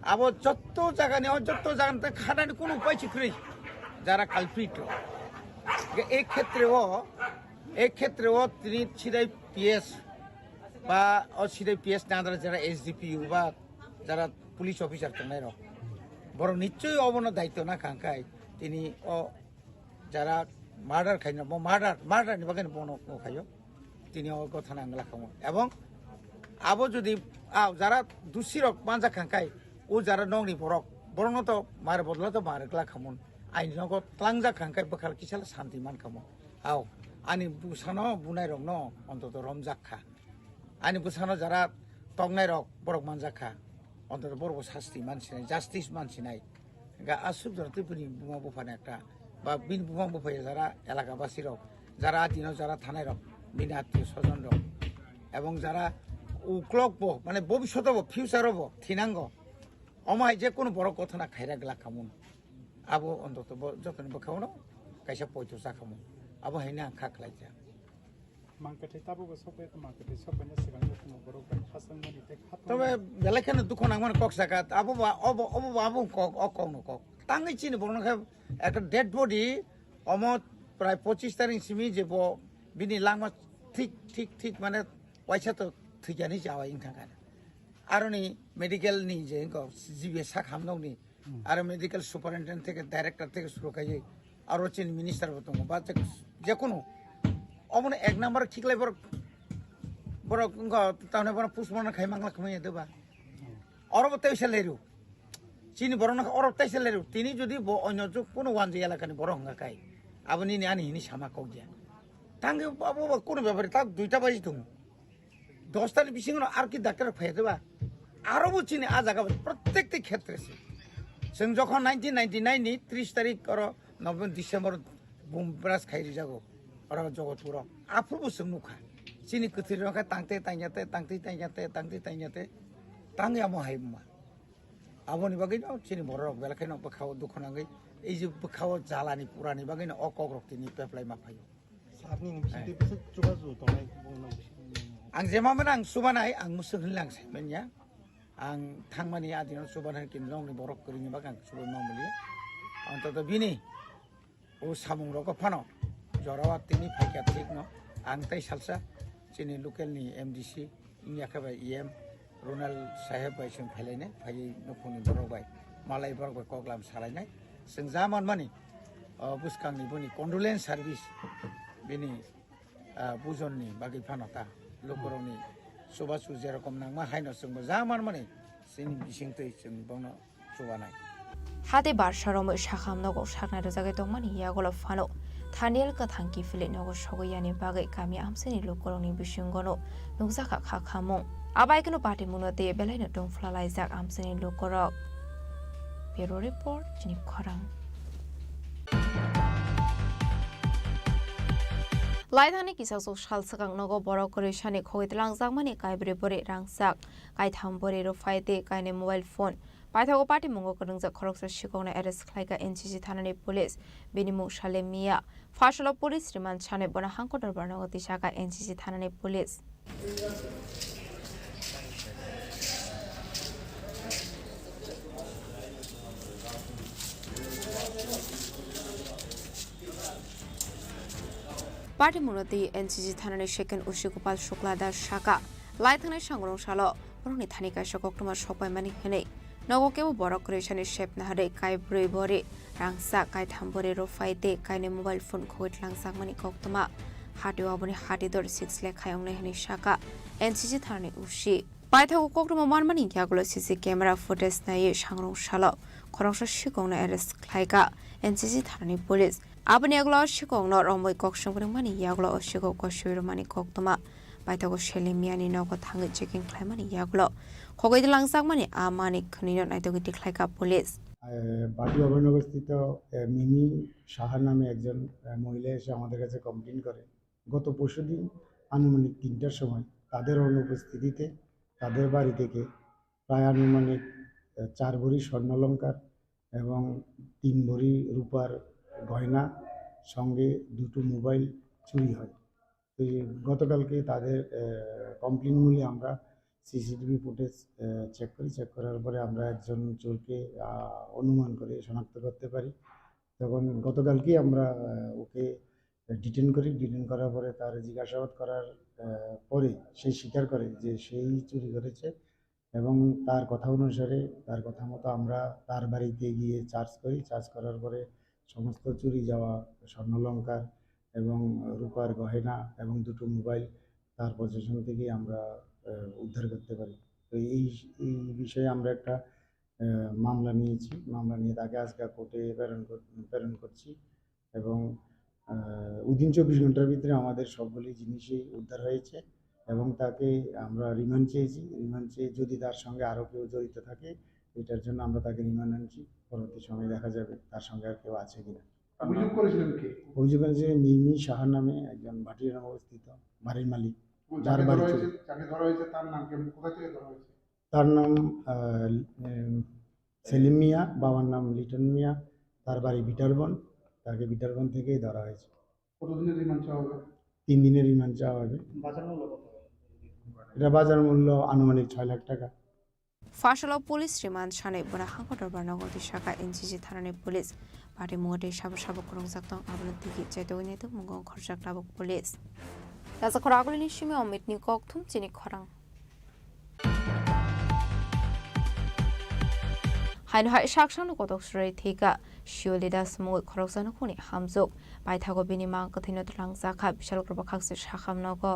abo jotto jaga ni, o jotto jaga ni khanani kono upai si kwrwi, jara culprit rok. Ge-, e khetre o, e khetre o tini sidai P S ba o sidai P S ni under jara S D P O ba jara police officer tongnai rok, borok nichoi obono daityo na kha, hwnkhe tini o jara murder khaina, bo murder, murder ni bagwi bono khaio, tini o ghotona ang lakhamu. Ebong abo jodi, ah, jara dusi rok manjak kha, hwnkhe o jara nokni borok, borokno to mare bodolo to mare glak khamun, aini nogo tlangjak kha, hwnkhe bwkhal kisa santi man khamu. Ao, ani bwsano bunai rokno ontoto romjak kha. Ani bwsano jara toknai rok borok manjak kha. Ontoto borok bo sasti mansinai, justice mansinai. Ga aswk jora tei bini buma buphani ekta, ba bini buma buphai jara elaka basi rok, jara atino jara thanai rok, bini atio sojon rok, ebong jara uklok bo, mane bobishoto bo, future o bo thinango. Omo hai je kono borok ghotona khaira glak khamun. Abo ontoto bo jotoni bwkhao no kaisa poito cha khamun. Abo hai no ang kha khlai kha. Mangkwthwi tabukbo sokphai, mangkwthwi sokphaina swkang jotono borok bai khasangmani tei khatungmani. Tobe belai kheno dukhu nangmani kok saka, abo ba, obo, obo ba, abo kok, o kok no kok. Tangwi chini borokno khe ekta dead body, omo prai pochis tarik simi je bo bini langma thik, thik, thik mane waisa to thwikyani chawi wngthang kha. Aroni medical ni je wngkha jibe sak hamnokni, Hmm. Aro medical superintendent theke director theke suru kaiwi aro chini minister bo tongo ba je, jekunu omono ek number khiklai borok, borok wngkha tamni borok postmortem khai mangla khmai ya deba. Oro bo teisa leru. Chini borok no oro teisa leru. Tini jodi bo onyo juk kuno wanji elaka ni borok wngkha kai. Abo nini ani hini sama kok ya. Tangwi abo bo kuno bepari tak duita baji tongo. Dostani bisingo ar ki doctor phai ba? Aro bo chini a jaga bo prottek ti khetre se. Chwng jokhon nineteen ninety-nine ni tris tarik oro November, December bum bras khai rijago oro Jogotpuro. Aphuru bo chwng nukha. Chini kwthwi rok khe tangte tangya te, tangte tangya te, tangte tangya te. Tangya mo hai ma. Aboni bagwi no chini borok belai kheno bwkhao dukhu nangwi, ei je bwkhao jalani purani bagwi no o kokrok tini peplai ma phaio. Sakni ni bisingtwi bwswk chubachu tongnai bumung no bising. Ang jema mano ang chubanai, ang mwswk hinwi lang saimanya. Ang thangmani adino chubanai, kinto nokni borok kwrwini bagwi ang chubai ma mulia. Antoto bini o samung rogo phano jorao tini phaikha thikno ang tei salsa chini local ni M D C wngya khe bai E M Ronald saheb bai chwng phailainai, phaiwi nukhungni borok bai, malai borok bai koklam salainai. Chwng ja manmani, o, bwskangni boni condolence service, bini, ah, bujonni bagwi phano ta lukurokni chubachu jerokom nangma haino chwngbo ja manmani chini bisingtwi chwng bono chubanai. Hate barsa romwi sakham nogo saknai rwjagwi tongmani yagulo phano Thaniel kwthang kiphilwi nogo sogwi yani bagwi kami amchaini lukurokni bisingono nukjakha kha khamung. Abaikeno patimungno tei belaino tongphla laijak amchaini lukurok. Bureau Report, chini khorang. Laithani kisasuk sal swkang nogo borok kwrwi sani khogwi twlangjakmani kaibrwi bwrwi rangchak, kaitham bwrwi rwphai tei kainwi mobile phone. Paithago patimungo kwrwngjak khoroksa sikokno arrest khlaikha N C C thanani police. Bini mung Salem Mia. Pharsalo police remand sanwi bono hangko dorbar nogo twisakha N C C thanani police. Patimungno twi N C C thanani second O C Gopal Shukla Das saka, lai thangnai sangrong salo borokni thani kaisa koktwma sokpaimani hwnwi nogo kebo borok kwrwisani sepna hwnwi kai brwi bori rangchak, kaitham bori rwphai tei kainwi mobile phone khogwi tlangjakmani koktwma. Hatio aboni hati dor six lakh khai wngnai hwnwi saka N C C thanani O C. Paithago koktwma manmani yagulo C C camera footage naiwi sangrong salo khoroksa sikongno arrest khlaika N C C thanani police. Aboni yagulo sikongno romwi kok swng phwrwngmani yagulo o sikok kosoi rwmani koktwma. Paithago Selim Miyani nogo thangwi checking khlaimani yagulo khogwi langjakmani a manwi khwnwino naitugwi tikhlaika police. আহ, বাটি অভয়নগরস্থিত, আহ, মিমি সাহা নামে একজন, আহ, মহিলা এসে আমাদের কাছে কমপ্লেন করে। গত পরশুদিন আনুমানিক তিনটার সময় তাদের অনুপস্থিতিতে তাদের বাড়ি থেকে প্রায় আনুমানিক, আহ, চার ভরি স্বর্ণালংকার এবং তিন ভরি রূপার গয়না, সঙ্গে দুটো মোবাইল চুরি হয়। তো এই গতকালকে তাদের, আহ, কমপ্লেন মূলে আমরা সিসিটিভি ফুটেজ, আহ, চেক করি। চেক করার পরে আমরা একজন চোরকে, আহ, অনুমান করে শনাক্ত করতে পারি। তখন গতকালকেই আমরা, আহ, ওকে ডিটেইন করি। ডিটেইন করার পরে তার জিজ্ঞাসাবাদ করার, আহ, পরে সে স্বীকার করে যে সেই চুরি করেছে এবং তার কথা অনুসারে, তার কথা মতো আমরা তার বাড়িতে গিয়ে সার্চ করি। সার্চ করার পরে সমস্ত চুরি যাওয়া স্বর্ণালংকার এবং রূপার গয়না এবং দুটো মোবাইল তার পজিশন থেকে আমরা, আহ, উদ্ধার করতে পারি। তো এই, এই বিষয়ে আমরা একটা, আহ, মামলা নিয়েছি। মামলা নিয়ে তাকে আজকে কোর্টে প্রেরণ কর-, প্রেরণ করছি এবং, আহ, within চব্বিশ ঘন্টার ভিতরে আমাদের সবগুলি জিনিসই উদ্ধার হয়েছে এবং তাকে আমরা রিমান্ড চেয়েছি। রিমান্ড চেয়ে যদি তার সঙ্গে আরও কেউ জড়িত থাকে, এটার জন্য আমরা তাকে রিমান্ড আনছি। পরবর্তী সময়ে দেখা যাবে তার সঙ্গে আর কেউ আছে কিনা। অভিযোগ করেছিলেন কে? অভিযোগ করেছে মিমি সাহা নামে একজন ভাটিয়ারাম অবস্থিত বাড়ির মালিক, এবং যার যাকে বাড়ি ধরা চুরি। হয়েছে, যাকে ধরা হয়েছে তার নাম কি? কোথা থেকে ধরা হয়েছে? তার নাম, আহ, উম, সেলিম মিয়া, বাবার নাম লিটন মিয়া, তার বাড়ি বিটারবন, তাকে বিটারবন থেকেই ধরা হয়েছে। কতদিনের রিমান্ড চাওয়া হবে? তিন দিনের রিমান্ড চাওয়া হবে। বাজার মূল্য কত? এটা বাজার মূল্য আনুমানিক ছয় লাখ টাকা। Fasalo police remand sanai bwrwi hangko dorbar nogo twi saka N C C thanani police. Patimungno tei sabo sabo kwrwngjak tong, abono tigi chaitogwi naitok mungo khorjak tabuk police. Rajakhor agulini simi Omitni kokthum chini khorang. Haino hai saksangno kotok surai thika Shioli Das mungwi khoroksa nukhungni hamjwk. Paithago bini mang kwthwino twlangjakha Bishalkor bwkhakse sakham nogo.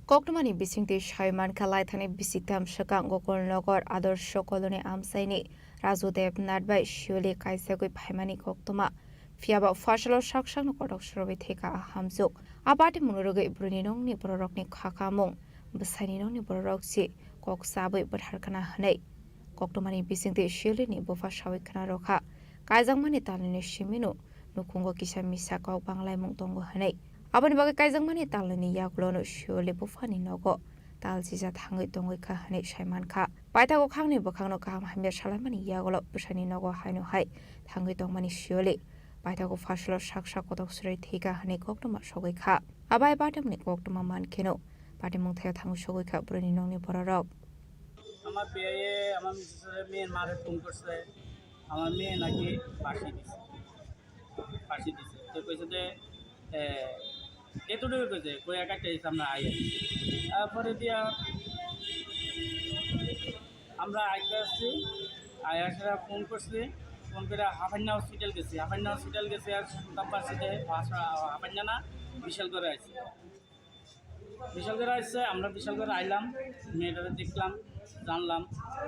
Koktwmani bisingtwi sai mankha, laithani bisingtham swkang Gokulnagar Adorsho Colony amchaini Raju Debnath bai Shioli kaisagwi phaimani koktwma. Phiyaba Fasalo saksakno kotok surwi thwikha a hamjwk. A patimungno rwgwi bwrwini nokni bororokni khakamung, bwsaini nokni bororok se kok chabwi bwtharkhna hwnwi. Koktwmani bisingtwi Shiolini bupha sawi khna rwkha. Kaijakmani talnini simino nukhungo kisa misa kok banglaimung tongo hwnwi. Aboni bagwi kaijakmani talnini yagulono Shioli buphani nogo tal sija thangwi tongwi kha hwnwi sai mankha. Paithago khangni bwkhakno kaham hamya salaimani yagulo bwsani nogo haino hai thangwi tongmani Shioli. Paithago Fasalo saksa kotok surwi thwikha hwnwi koktwma sogwi kha. Abai patimungni koktwma mankheno patimung thaio thangwi sogwi kha bwrwini nokni bororok. আমার বিয়ে, আমার মিসেসের মেয়ের মারে ফোন করছে, আমার মেয়ে নাকি ফাঁসি দিছে, ফাঁসি দিছে। তো কইছে যে, এ, এতটুকু কইছে, কই একা একটা এসে আমরা আই আর কি। তারপরে দিয়া আমরা আইতে আসছি, আই আসার ফোন করছি, ফোন করে হাফান্না হসপিটাল গেছি, হাফান্না হসপিটাল গেছি আর শুনতাম পারছি যে হাফান্না না, বিশাল করে আইছে। বিশাল করে আসছে, আমরা বিশাল করে আইলাম, মেয়েটারে দেখলাম, জানলাম,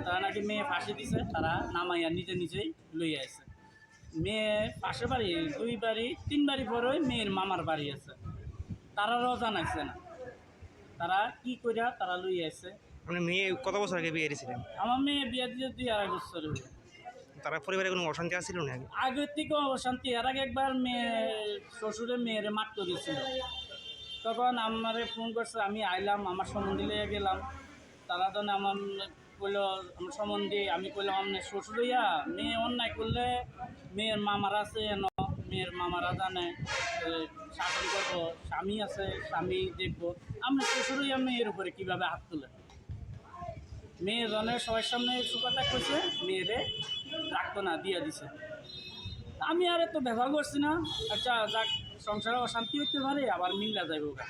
তারা নাকি মেয়ে ফাঁসি দিছে, তারা নামাইয়া নিজে নিজেই লইয়া আসছে। মেয়ে পাশে বাড়ি, দুই বাড়ি, তিন বাড়ি পরে মেয়ের মামার বাড়ি আছে, তারারও জানাইছে না, তারা কি কইরা তারা লইয়া আসছে। মানে মেয়ে কত বছর আগে বিয়ে দিয়েছিলেন? আমার মেয়ে বিয়ে দিয়ে দুই আড়াই বছর হইল। তারা পরিবারে কোনো অশান্তি আছিল না আগে? আগের থেকে অশান্তি, এর আগে একবার মেয়ে শ্বশুরে মেয়েরে মারতে গেছিল, তখন আমারে ফোন করছে, আমি আইলাম, আমার সম্বন্ধে লিয়ে গেলাম। তারা তো না আমার কইলো, আমার সম্বন্ধে আমি কইলাম, "আপনি শ্বশুর হইয়া মেয়ে অন্যায় করলে মেয়ের মামার আছে এন, মেয়ের মামারা জানে, এ, শাসন করবো, স্বামী আছে, স্বামী দেখবো। আপনি শ্বশুরই আপনি এর উপরে কিভাবে হাত তুলে? মেয়ে জনের সবার সামনে সুখা থাকতেছে, মেয়েরে রাখতো না, দিয়ে দিছে। আমি আর এত ব্যবহার করছি না। আচ্ছা, যাক, সংসারে অশান্তি হইতে পারে, আবার মিল্লা যাইবো গা।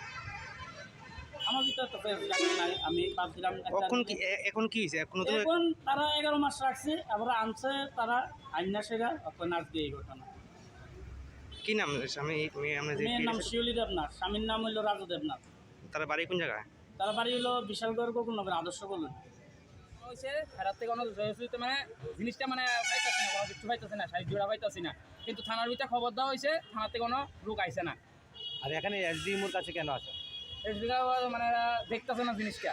আমার ভিতরে তো ফেস গার্ড নাই, আমি ভাবছিলাম একটা এখন কি, এ-, এখন কি হয়েছে? এখন তো এখন তারা এগারো মাস রাখছে, আবার আনছে তারা আইনা সেরা, এখন আজকে এই ঘটনা। কি নাম স্বামী, মেয়ে আমরা যে মেয়ের নাম বিয়ে শিউলি দেবনাথ, স্বামীর নাম হইলো রাজু দেবনাথ। তারা বাড়ি কোন জায়গায়? তারা বাড়ি হইলো বিশালগড় গোকুলনগর আদর্শ কলোনি। হইছে, হেরার থেকে কোনো জয়সূচক মানে জিনিসটা মানে পাইতাছি না, কোনো কিছু পাইতাছি না, শাড়ি জোড়া পাইতাছি না। কিন্তু থানার ভিতরে খবর দেওয়া হয়েছে, থানা থেকে কোনো লোক আইছে না। আর এখানে এসডিএম ওর কাছে কেন আছে? এসডিএম মানে এরা দেখতাছে না জিনিসটা।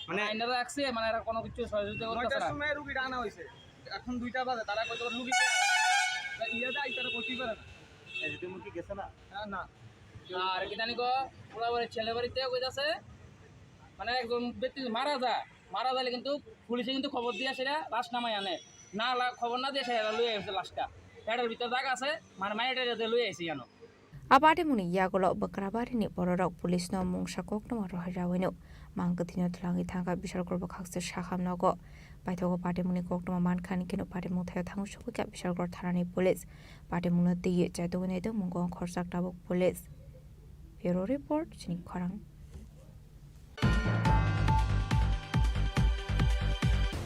মানে মানে আইনারা রাখছে, মানে এরা কোনো কিছু সহযোগিতা করতেছে নয়টার না। সময় রুগীটা আনা হয়েছে, এখন দুইটা বাজে, তারা কইতে পারে রুগীকে ইয়ে দেয়, তারা কইতেই পারে না। এসডিএম কি গেছে না? না, না। আর কি জানি গো, ওরা ওই ছেলে বাড়িতে কইতাছে, মানে একজন ব্যক্তি মারা যায়, মারা গেলে কিন্তু পুলিশে কিন্তু খবর দিয়ে সেটা লাশ নামাই আনে, না লা-, খবর না দিয়ে সেটা লই আসে লাশটা, পেটের ভিতরে দাগ আছে, মানে মায়ের লই আইছে কেন? A patimungni yagulo Bakrabari ni bororok police no mungsa koktwma rohorwi no mang kwthwino twlangwi thangkha Bishalgarh bwkhakse sakham nogo. Paithago patimungni koktwma mankha, hwnkhe no patimung thaio thangwi sogwikha Bishalgarh thanani police. Patimungno twiwi chaitugwi naitongmungo khorchak tabuk police. Bureau report, chini khorang.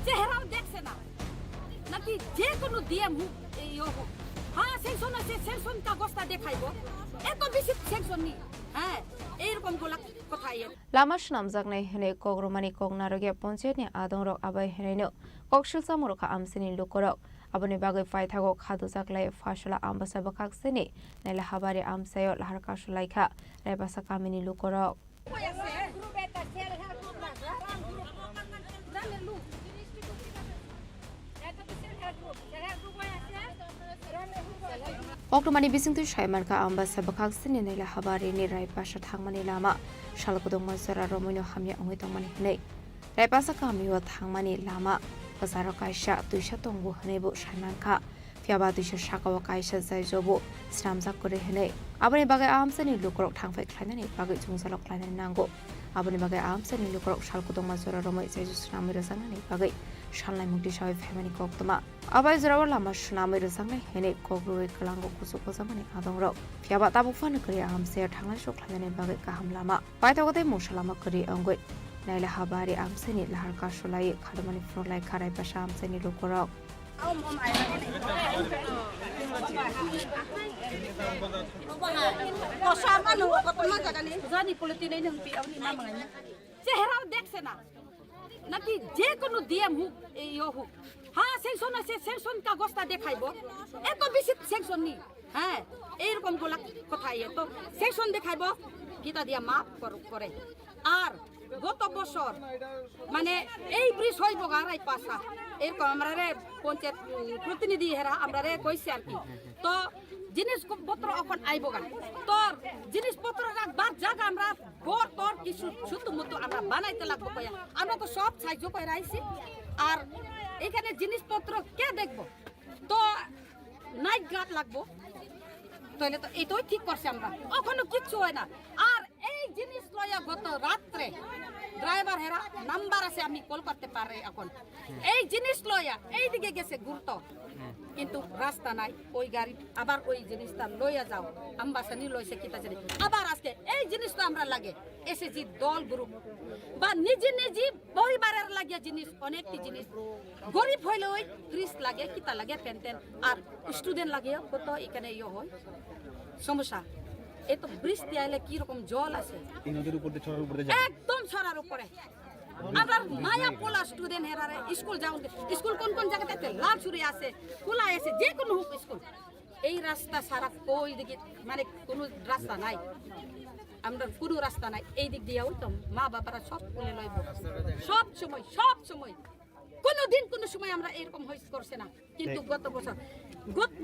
চেহারাও দেখছে না, নাকি যে কোনো ডিএম হোক, এই হোক, হ্যাঁ, স্যাংশন আছে, স্যাংশন কাগজটা দেখাইবো। এত বেশি স্যাংশন নেই। হ্যাঁ, এইরকম গোলাপ কোথায় এর? Lama swnamjaknai hwnwi kok rwmani kok narwkya ponchayatni adongrok abai hwnwino kok silsa mwrwkha amchaini lukurok. Aboni bagwi paithago kha dujak lai Phasola Ambasa bwkhakseni Nailahabari amchaio lahar kasu laikha Raipasa kamini lukurok. Koktwmani bisingtwi sai mankha, Ambasa bwkhakseni Nailahabarini Raipasa thangmani lama sal kwdwkma jora romwino hamya wngwi tongmani hwnwi. Raipasa kamio thangmani lama kwcharo kaisa twisa tongo hwnwibo sai mankha. Phiya ba twisa sakao kaisa jaijobo swnamjak kwrwi hwnwi. Aboni bagwi a amchaini lukurok thangphai khlainani bagwi jwngjalo khlainani nango. Aboni bagwi a amchaini lukurok sal kwdwkma jora romwi jaijo swnamwi rwjaknani bagwi salnai mukti sawi phaimani koktwma. Abai jorao lama swnamwi rwjaknai hwnwi kok rwui kwlango kuchuk ojakmani adongrok. Phiya ba tabuk phano kwrwi a amchaio thangnai sok khlainani bagwi kaham lama paithago tei mungsa lama kwrwi wngwi. Nailahabari amchaini lahar kasu laiwi khadumani phunuk lai kha Raipasa amchaini lukurok. চেহারাও দেখছে না, নাকি যে কোনো ডিএম হোক, এই ইয়ে হোক, হ্যাঁ, স্যাংশন আছে, স্যাংশন কাগজটা দেখাইবো। এত বেশি স্যাংশন নেই। হ্যাঁ, এইরকম গোলা কথা ইয়ে তো স্যাংশন দেখাইবো, কিতা দিয়া মাফ কর-, করে। আর গত বছর মানে এই ব্রিজ হইব গা রাইপাসা, এরকম আমরা রে পঞ্চায়েত, উম, প্রতিনিধি হেরা আমরা রে কইছে আর কি। তো জিনিসপত্র এখন আইব গা, তোর জিনিসপত্র রাখবার জায়গা আমরা বর তোর কিছু ছুতু মুতু আমরা বানাইতে লাগবো কইয়া। আমরা তো সব সাহায্য করে আইছি। আর এখানে জিনিসপত্র কে দেখবো? তো নাইট গার্ড লাগবো। তাহলে তো এটাই ঠিক করছে আমরা, এখনো কিচ্ছু হয় না। আর এই জিনিস লইয়া গত রাত্রে ড্রাইভার হেরা নাম্বার আছে, আমি কল করতে পারি এখন। এই জিনিস লইয়া এইদিকে গেছে ঘুরতো, কিন্তু রাস্তা নাই। ওই গাড়ি আবার ওই জিনিসটা লইয়া যাও, আমবাসানি লইছে কিতা জানি। আবার আজকে এই জিনিস তো আমরা লাগে এসএসজি দল গ্রুপ বা নিজে নিজে পরিবারের লাগিয়া জিনিস, অনেকটি জিনিস গরিব হইলে ওই ফ্রিজ লাগে, কিতা লাগে, প্যান্ট ট্যান্ট, আর স্টুডেন্ট লাগে কত এখানে ইয়ে হয় সমস্যা। এ তো বৃষ্টি আইলে কি রকম জল আছে, এই নদীর উপর দিয়ে, ছড়ার উপর দিয়ে যায়। একদম ছড়ার উপরে। আবার মায়া পোলা স্টুডেন্ট হেরারে স্কুল যাওন, স্কুল কোন কোন জায়গাতে আছে? লালছড়ি আছে, খোলা আছে, যে কোনো হোক স্কুল। এই রাস্তা ছাড়া ওই দিকে মানে কোনো রাস্তা নাই, আমরা কোনো রাস্তা নাই। এই দিক দিয়েও তো মা বাবারা সব তুলে লইব সব সময়, সব সময়। কোনো দিন কোনো সময় আমরা এরকম হইস করছে না, কিন্তু গত বছর গত-,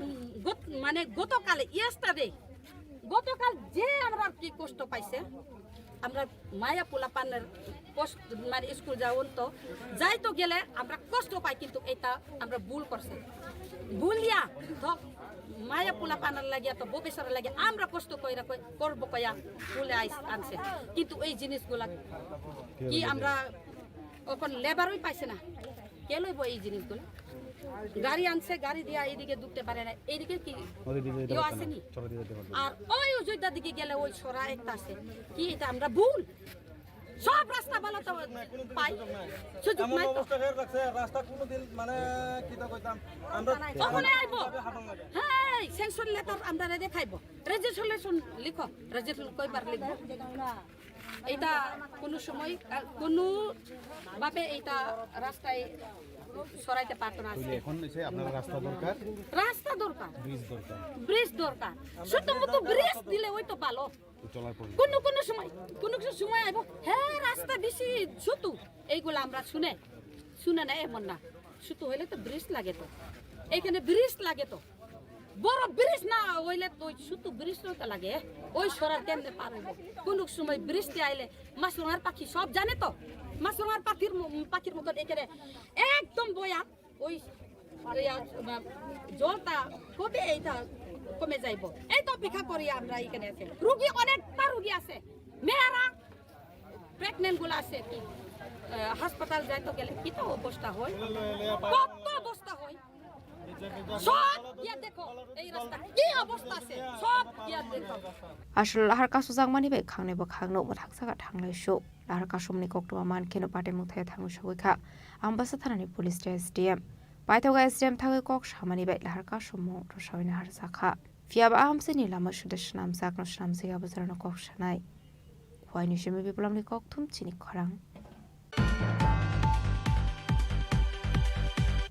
গত-, মানে গতকালে, ইয়েস্টারডে, গতকাল যে আমরা কি কষ্ট পাইছে, আমরা মায়া পোলা পানের কষ্ট, মানে স্কুল যাওন তো যাইতো গেলে আমরা কষ্ট পাই, কিন্তু এটা আমরা ভুল করছে, ভুলিয়া ধ-, মায়া পোলা পানার লাগিয়া তো ভবিষ্যতের লাগিয়া আমরা কষ্ট কইরা কই-, করবো কইয়া বলে আইস-, আনছে। কিন্তু এই জিনিসগুলা কি আমরা এখন লেবারই পাইছে না, কে লইব এই জিনিসগুলো? গাড়ি আনছে, গাড়ি দিয়া এইদিকে ঢুকতে পারে না, এইদিকে কি ওদের দিকে যেতে ইয়ে পারতো না, আসেনি? চড়া দিয়ে যেতে পারতো না। আর ওই অযোধ্যা দিকে গেলে ওই সরা একটা আছে, কি এটা আমরা ভুল? সব রাস্তা ভালো তো পাই, সুযোগ এমন নাই তো। অবস্থা হয়ে রাখছে, রাস্তা কোনোদিন মানে কি তো কইতাম আমরা ওখানে আইবো। হাঁটন লাগে। হ্যাঁ, স্যাংশন লেটার আমরা দেখাইবো, রেজিস্ট্রেশন লিখো, রেজিস্ট্রেশন কয়বার লিখবো? এটা কোনো সময়, আহ, কোনো ভাবে এটা রাস্তায় সরাইতে পারতো না তাহলে আজকে। এখন এসে আপনার রাস্তা দরকার, রাস্তা দরকার, ব্রিজ দরকার। ব্রিজ দরকার, শুধুমাত্র ব্রিজ দিলে ওই তো ভালো। তো চলার পরে কোনো কোনো সময়, কোনো কোনো সময় আইবো, হ্যাঁ, রাস্তা বেশি ছোট, এইগুলো আমরা শুনে, শুনে না এমন না, ছোট হইলে তো ব্রিজ লাগে তো, এখানে ব্রিজ লাগে তো। বড় ব্রিজ না হইলে তো শুধু ব্রিজ তো লাগে, ওই সরার কেমনে পার হইব? কোন সময় বৃষ্টি আইলে মাছরাঙার পাখি সব জানে তো, মাছরাঙার পাখির ম-, পাখির মতন এখানে একদম বয়া ওই, ওই আর, আহ, জলটা কবে এইটা কমে যাইব, এই তো অপেক্ষা করি আমরা এখানে আছে। রুগী অনেকটা রুগী আছে, মেয়েরা প্রেগনেন্ট গুলো আছে কি, আহ, হাসপাতাল যাইতে গেলে কি তো অবস্থা হয়, কত অবস্থা হয়। সব গিয়া দেখো, এই রাস্তা কি অবস্থা আছে, সব গিয়া দেখো। Aswk lahar kasujak mani bai khangnai bwkhakno mwthakjak thanglai su. Lahar kasumni koktwma man kheno patimung thaya thangwi sogwi kha Ambasa thanani police tei S D M. Paithago S D M thangwi kok samani bai lahar kasumung rwsawina harjakha. Phiyaba a hamsini lama suda swnamjakno swnamjakya bwsarokno kok sanai. Huaini simi Biplamni kokthum chini khorang.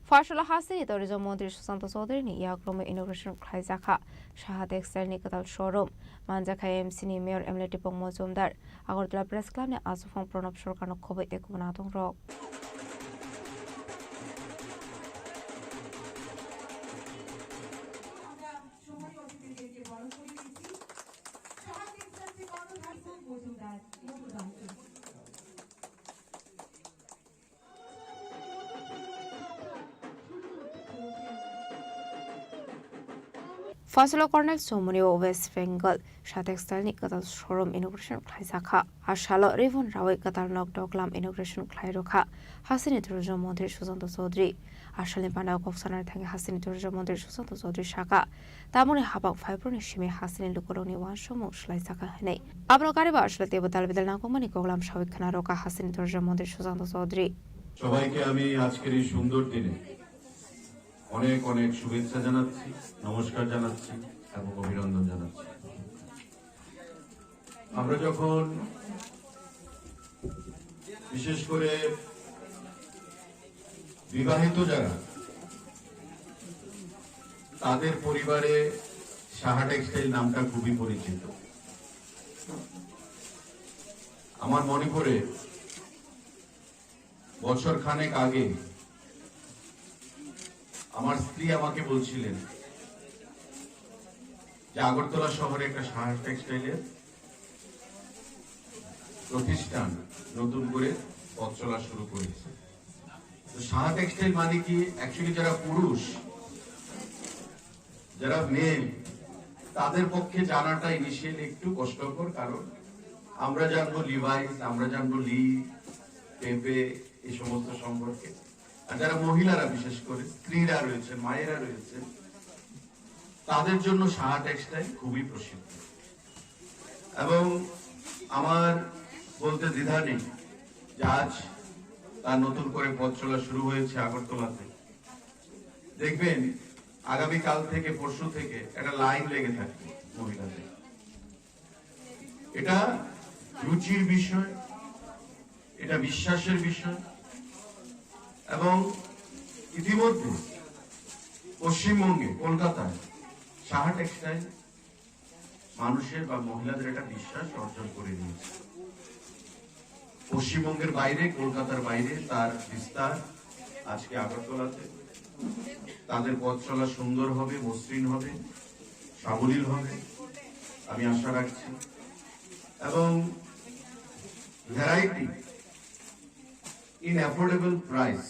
Phaisalo hasteni tourism montri Sushanta Chaudharyni yakromwi inauguration khlaijakha Saha Textile ni kwtal showroom. Manjakha M C ni mayor M L A Tipok Mojumdar. Agartala Press Club ni aswkphang Pranab Sarkarno khobwi tei kubun adongrok. Phaisalo Colonel Chowmuni o West Bengal Saha Textile ni kwtal showroom inauguration khlaijakha. A salo ribbon rawi kwtal nok doklam inauguration khlai rwkha hasteni tourism montri Sushanta Chaudhary. A salni panda kok sanani thangwi hasteni tourism montri Sushanta Chaudhary sakha, tamoni habang phaibroni simi hasteni lukurokni uansukmung swlaijakha hwnwi. Abono kariba aswk teibo dal bidal nangkukmani koklam sawi khna rwkha hasteni tourism montri Sushanta Chaudhary. সবাইকে আমি আজকের এই সুন্দর দিনে অনেক অনেক শুভেচ্ছা জানাচ্ছি, নমস্কার জানাচ্ছি এবং অভিনন্দন জানাচ্ছি। আমরা যখন বিশেষ করে বিবাহিত যারা, তাদের পরিবারে সাহা টেক্সটাইল নামটা খুবই পরিচিত। আমার মনে পড়ে বছর খানেক আগে আমার স্ত্রী আমাকে বলছিলেন যে আগরতলা শহরে একটা সাহা টেক্সটাইলের প্রতিষ্ঠান নতুন করে পথ চলা শুরু করেছে। তো সাহা টেক্সটাইল মানে কি, অ্যাকচুয়ালি যারা পুরুষ, যারা মেল, তাদের পক্ষে জানাটা ইনিশিয়ালি একটু কষ্টকর, কারণ আমরা জানবো লিভাইস, আমরা জানবো লি, পেপে, এই সমস্ত সম্পর্কে। আর যারা মহিলারা, বিশেষ করে স্ত্রীরা রয়েছে, মায়েরা রয়েছে, তাদের জন্য সাহা টেক্সটাইল খুবই প্রসিদ্ধ। এবং আমার বলতে দ্বিধা নেই যে আজ তার নতুন করে পথ চলা শুরু হয়েছে আগরতলাতে। দেখবেন, আগামীকাল থেকে, পরশু থেকে একটা লাইন লেগে থাকবে মহিলাদের। এটা রুচির বিষয়, এটা বিশ্বাসের বিষয়। এবং ইতিমধ্যে পশ্চিমবঙ্গে, কলকাতায় সাহা টেক্সটাইল মানুষের বা মহিলাদের একটা বিশ্বাস অর্জন করে নিয়েছে। পশ্চিমবঙ্গের বাইরে, কলকাতার বাইরে তার বিস্তার আজকে আগরতলাতে। তাদের পথ চলা সুন্দর হবে, মসৃণ হবে, সাবলীল হবে, আমি আশা রাখছি। এবং ভ্যারাইটি ইন অ্যাফোর্ডেবল প্রাইস,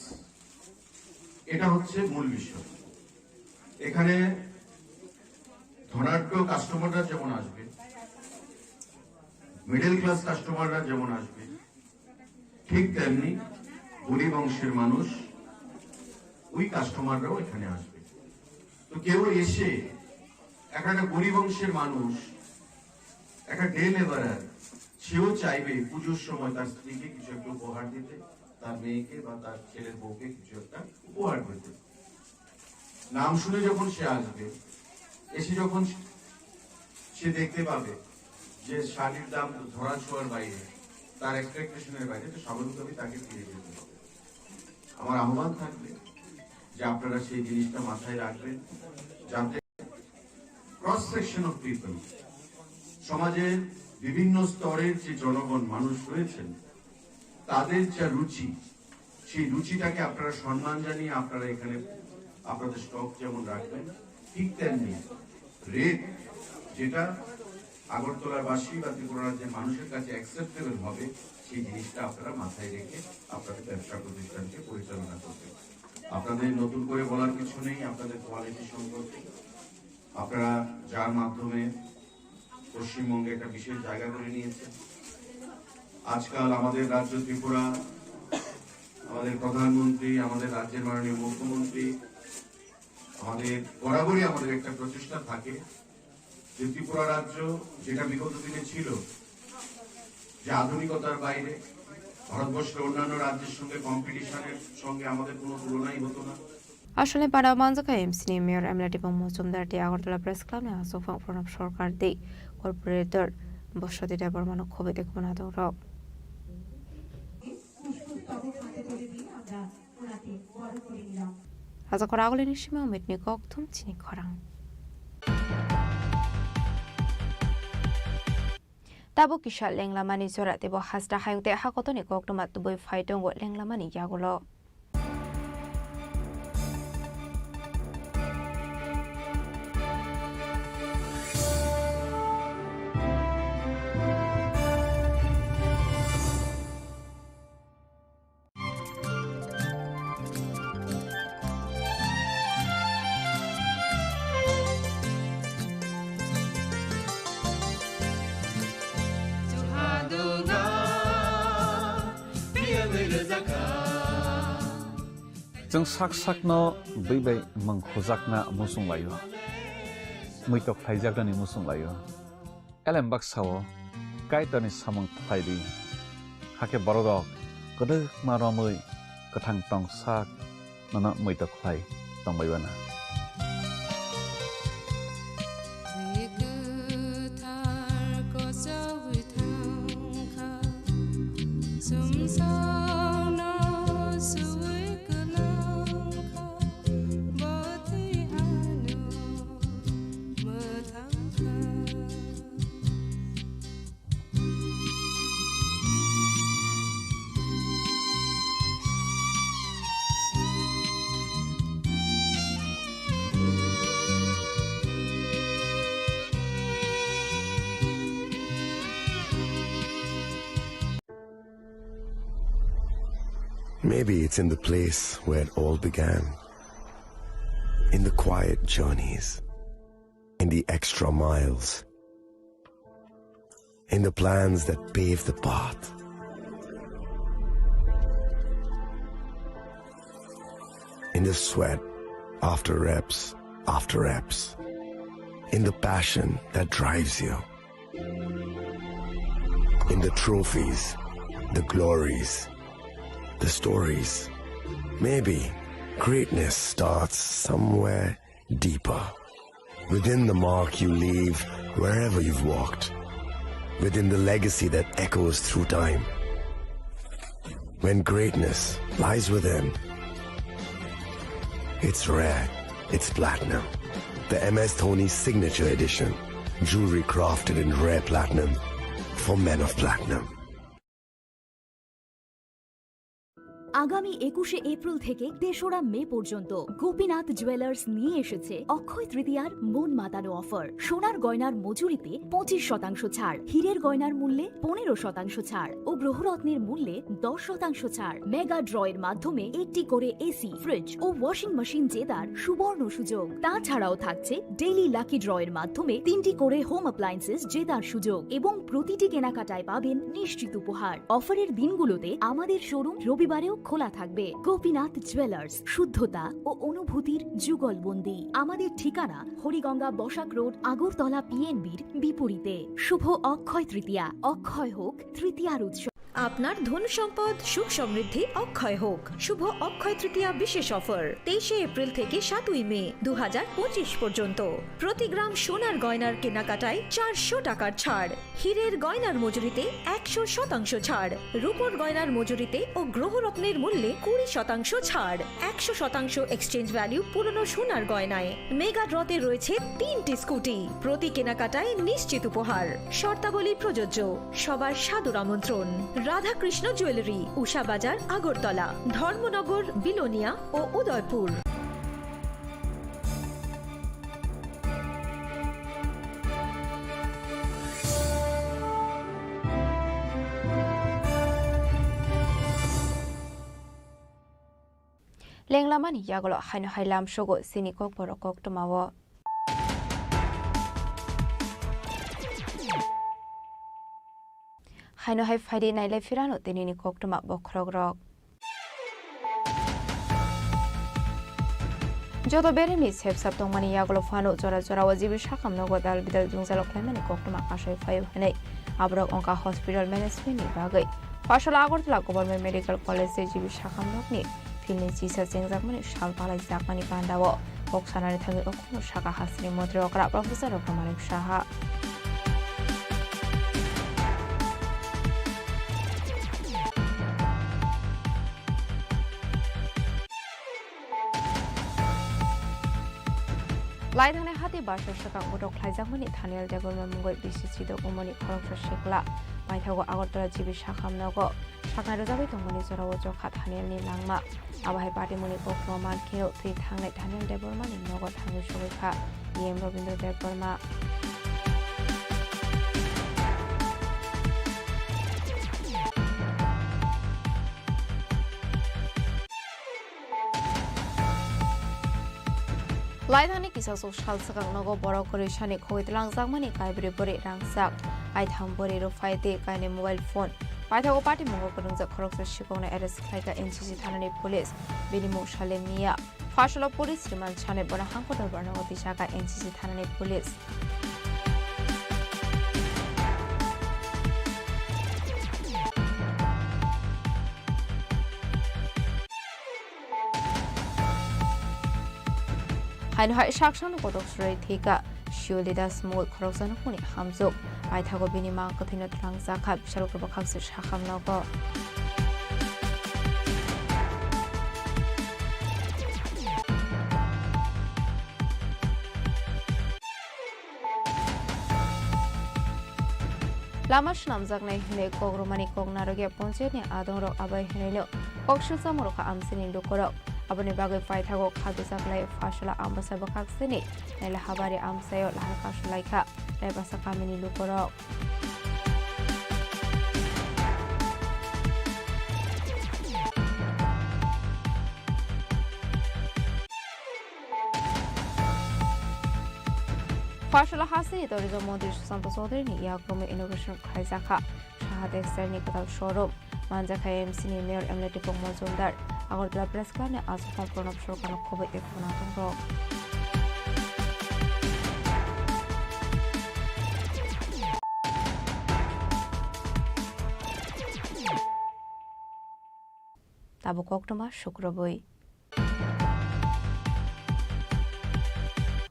এটা হচ্ছে মূল বিষয়। এখানে ধনাঢ্য কাস্টমাররা যেমন আসবে, মিডল ক্লাস কাস্টমাররা যেমন আসবে, ঠিক তেমনি গরিব অংশের মানুষ, ওই কাস্টমাররাও এখানে আসবে। তো কেউ এসে, একটা একটা গরিব অংশের মানুষ, একটা ডে লেবারার, সেও চাইবে পুজোর সময় তার স্ত্রীকে কিছু একটা উপহার দিতে, তার মেয়েকে বা তার ছেলের বউকে কিছু একটা উপহার দিতে। নাম শুনে যখন সে আসবে, এসে যখন সে দেখতে পাবে যে শাড়ির দাম ধরা ছোঁয়ার বাইরে, তার এক্সপেকটেশনের বাইরে, তো স্বাভাবিকভাবেই তাকে ফিরে যেতে হবে। আমার আহ্বান থাকবে যে আপনারা সেই জিনিসটা মাথায় রাখবেন, যাতে ক্রস সেকশন অফ পিপল, সমাজের বিভিন্ন স্তরের যে জনগণ মানুষ রয়েছেন, তাদের যা রুচি, সেই রুচিটাকে আপনারা সম্মান জানিয়ে আপনারা এখানে আপনাদের স্টক যেমন রাখবেন, ঠিক তেমনি রেট যেটা আগরতলাবাসী বা ত্রিপুরা রাজ্যের মানুষের কাছে অ্যাকসেপ্টেবল হবে, সেই জিনিসটা আপনারা মাথায় রেখে আপনাদের ব্যবসা প্রতিষ্ঠানকে পরিচালনা করবেন। আপনাদের নতুন করে বলার কিছু নেই আপনাদের কোয়ালিটি সম্পর্কে। আপনারা যার মাধ্যমে পশ্চিমবঙ্গে একটা বিশেষ জায়গা করে নিয়েছেন। আজকাল আমাদের রাজ্য ত্রিপুরা, আমাদের প্রধানমন্ত্রী, আমাদের রাজ্যের মাননীয় মুখ্যমন্ত্রী, আমাদের বরাবরই আমাদের একটা প্রচেষ্টা থাকে যে ত্রিপুরা রাজ্য যেটা বিগত দিনে ছিল যে আধুনিকতার বাইরে, ভারতবর্ষের অন্যান্য রাজ্যের সঙ্গে কম্পিটিশনের সঙ্গে আমাদের কোনো তুলনাই হতো না। Aswlani bana manjakha M C ni Mayor M L A Dipang Mojumdar tei Agartala Press Club ni aswk phang Pranab Sarkar tei Corporator Boswati Debbarma no khobwi tei kubun adongrok. Ajakora agulini simi Amit ni kok thum chini khorang. Tabuk kisa lenglamani jora teibo hasta hayung tei hakotoni koktwma tubui phai tongo lenglamani yagulo. Chwng sak sakno bwi bai mwng khujakna muchung laio, muitok khlaijaknani muchung laio. Elem baksa-o Kaitorni samung khlai di, hakhe bororok kwdwkma romwi kwthang tong sak nono muitok khlai tongbai uanw. Maybe it's in the place where it all began. In the quiet journeys. In the extra miles. In the plans that pave the path. In the sweat after reps after reps. In the passion that drives you. In the trophies, the glories, the stories. Maybe greatness starts somewhere deeper. Within the mark you leave wherever you've walked. Within the legacy that echoes through time. When greatness lies within, it's rare, it's platinum. The M S Dhoni Signature Edition. Jewelry crafted in rare platinum for men of platinum. আগামী একুশে এপ্রিল থেকে তেসরা মে পর্যন্ত গোপীনাথ জুয়েলার্স নিয়ে এসেছে অক্ষয় তৃতীয়ার মন মাতানো অফার। সোনার গয়নার মজুরিতে পঁচিশ শতাংশ ছাড়, হীরের গয়নার মূল্যে পনেরো শতাংশ ছাড় ও গ্রহরত্নের মূল্যে দশ শতাংশ ছাড়। মেগা ড্র এর মাধ্যমে একটি করে এসি, ফ্রিজ ও ওয়াশিং মেশিন জেতার সুবর্ণ সুযোগ। তাছাড়াও থাকছে ডেইলি লাকি ড্র এর মাধ্যমে তিনটি করে হোম অ্যাপ্লায়েন্সেস জেতার সুযোগ এবং প্রতিটি কেনাকাটায় পাবেন নিশ্চিত উপহার। অফারের দিনগুলোতে আমাদের শোরুম রবিবারেও খোলা থাকবে। গোপীনাথ জুয়েলার্স, শুদ্ধতা ও অনুভূতির যুগলবন্দি। আমাদের ঠিকানা হরিগঙ্গা বসাক রোড, আগরতলা পিএনবির বিপরীতে। শুভ অক্ষয় তৃতীয়া, অক্ষয় হোক তৃতীয়ার উৎসব। আপনার ধন সম্পদ সুখ সমৃদ্ধি অক্ষয় হোক। শুভ অক্ষয় তৃতীয়া বিশেষ অফার, তেইশে এপ্রিল থেকে সাতই মে দু হাজার পঁচিশ পর্যন্ত। প্রতি গ্রাম সোনার গয়নার কেনাকাটায় চারশো টাকার ছাড়, হীরের গয়নার মজুরিতে একশো শতাংশ ছাড়, রূপোর গয়নার মজুরিতে ও গ্রহরত্নের মূল্যে কুড়ি শতাংশ ছাড়, একশো শতাংশ এক্সচেঞ্জ ভ্যালু পুরনো সোনার গয়নায়। মেগা ড্রতে রয়েছে তিনটি স্কুটি, প্রতি কেনাকাটায় নিশ্চিত উপহার। শর্তাবলী প্রযোজ্য। সবার সাদর আমন্ত্রণ। রাধাকৃষ্ণ জুয়েলারি, উষা বাজার, আগরতলা, ধর্মনগর, বিলোনিয়া ও Udaipur. Lenglamani yagulo haino hai lamsogo chini kokborok koktwmao. Haino hai phaidi nailai phirano tinini koktwma bokhorokrok. Joto beremni sepsap tongmani yagulo phano jora jorao G B sakhamnogo dal bidal jwngjalo khlaimani koktwma kasai phaio hinwi aborok wngkha hospital management ni bagwi. Pharsalo Agartala Government Medical College tei G B sakhamnokni field ni chisa chengjakmani sal palaijakmani pandao kok sanani thangwi okhorno sakha hasteni montri okra Professor Doctor Manik Saha. Lai thangnai hati basa swkang botok khlaijakmani Thaniel Debbarma mungwi bisi chidok wngmani khoroksa sikla paithago Agartala G B sakhamnogo saknai rwjagwi tongmani jorao chokha Thanielni langma. Abo hai patimungni koktwma man kheno thwi thangnai Thaniel Debbarmani nogo thangwi sogwi kha E M Robindra Debbarma. Laithangni kisasuk sal swkang nogo borok kwrwi sani khogwi twlangjakmani kaibrwi bwrwi rangchak, aitham bwrwi rwphai tei kainwi mobile phone. Paithago patimungo kwrwngjak khoroksa sikokno arrest khlaikha N C C thanani police, bini mung Salem Miya. Pharsalo police remand sanwi bono hangko dorbar nogo twijaka N C C thanani police. Haino hai saksa no kotok surai thika Shioli Das mungwi khoroksa nukmani hamjwk. Paithago bini mang kwthwino twlangjakha, bisalo kwbakhakswk sakham nogo. Lama swnamjaknai hwnwi kok rwmani kok narwkya ponchayatni adongrok abai hwnwino kok swchamung rwkha amchaini lukurok. Aboni bagwi paithago kha bwsaklai Pharsala Ambasa bwkhaksini Naila Habari amchaio lahar kasulaikha Raibasa kamini lukurok. Pharsala hasteni tourism montri Sushanta Chaudhuryni yakrumwi inauguration khlaijakha Saha Textile ni kwtal showroom. Manjakha M C ni Mayor M L A Dipok Majumdar. Agartala Press Club ni achukhung Pranab Sarkarno khobwi tei khwnathongrok. Tabuk koktwma sukrubwi.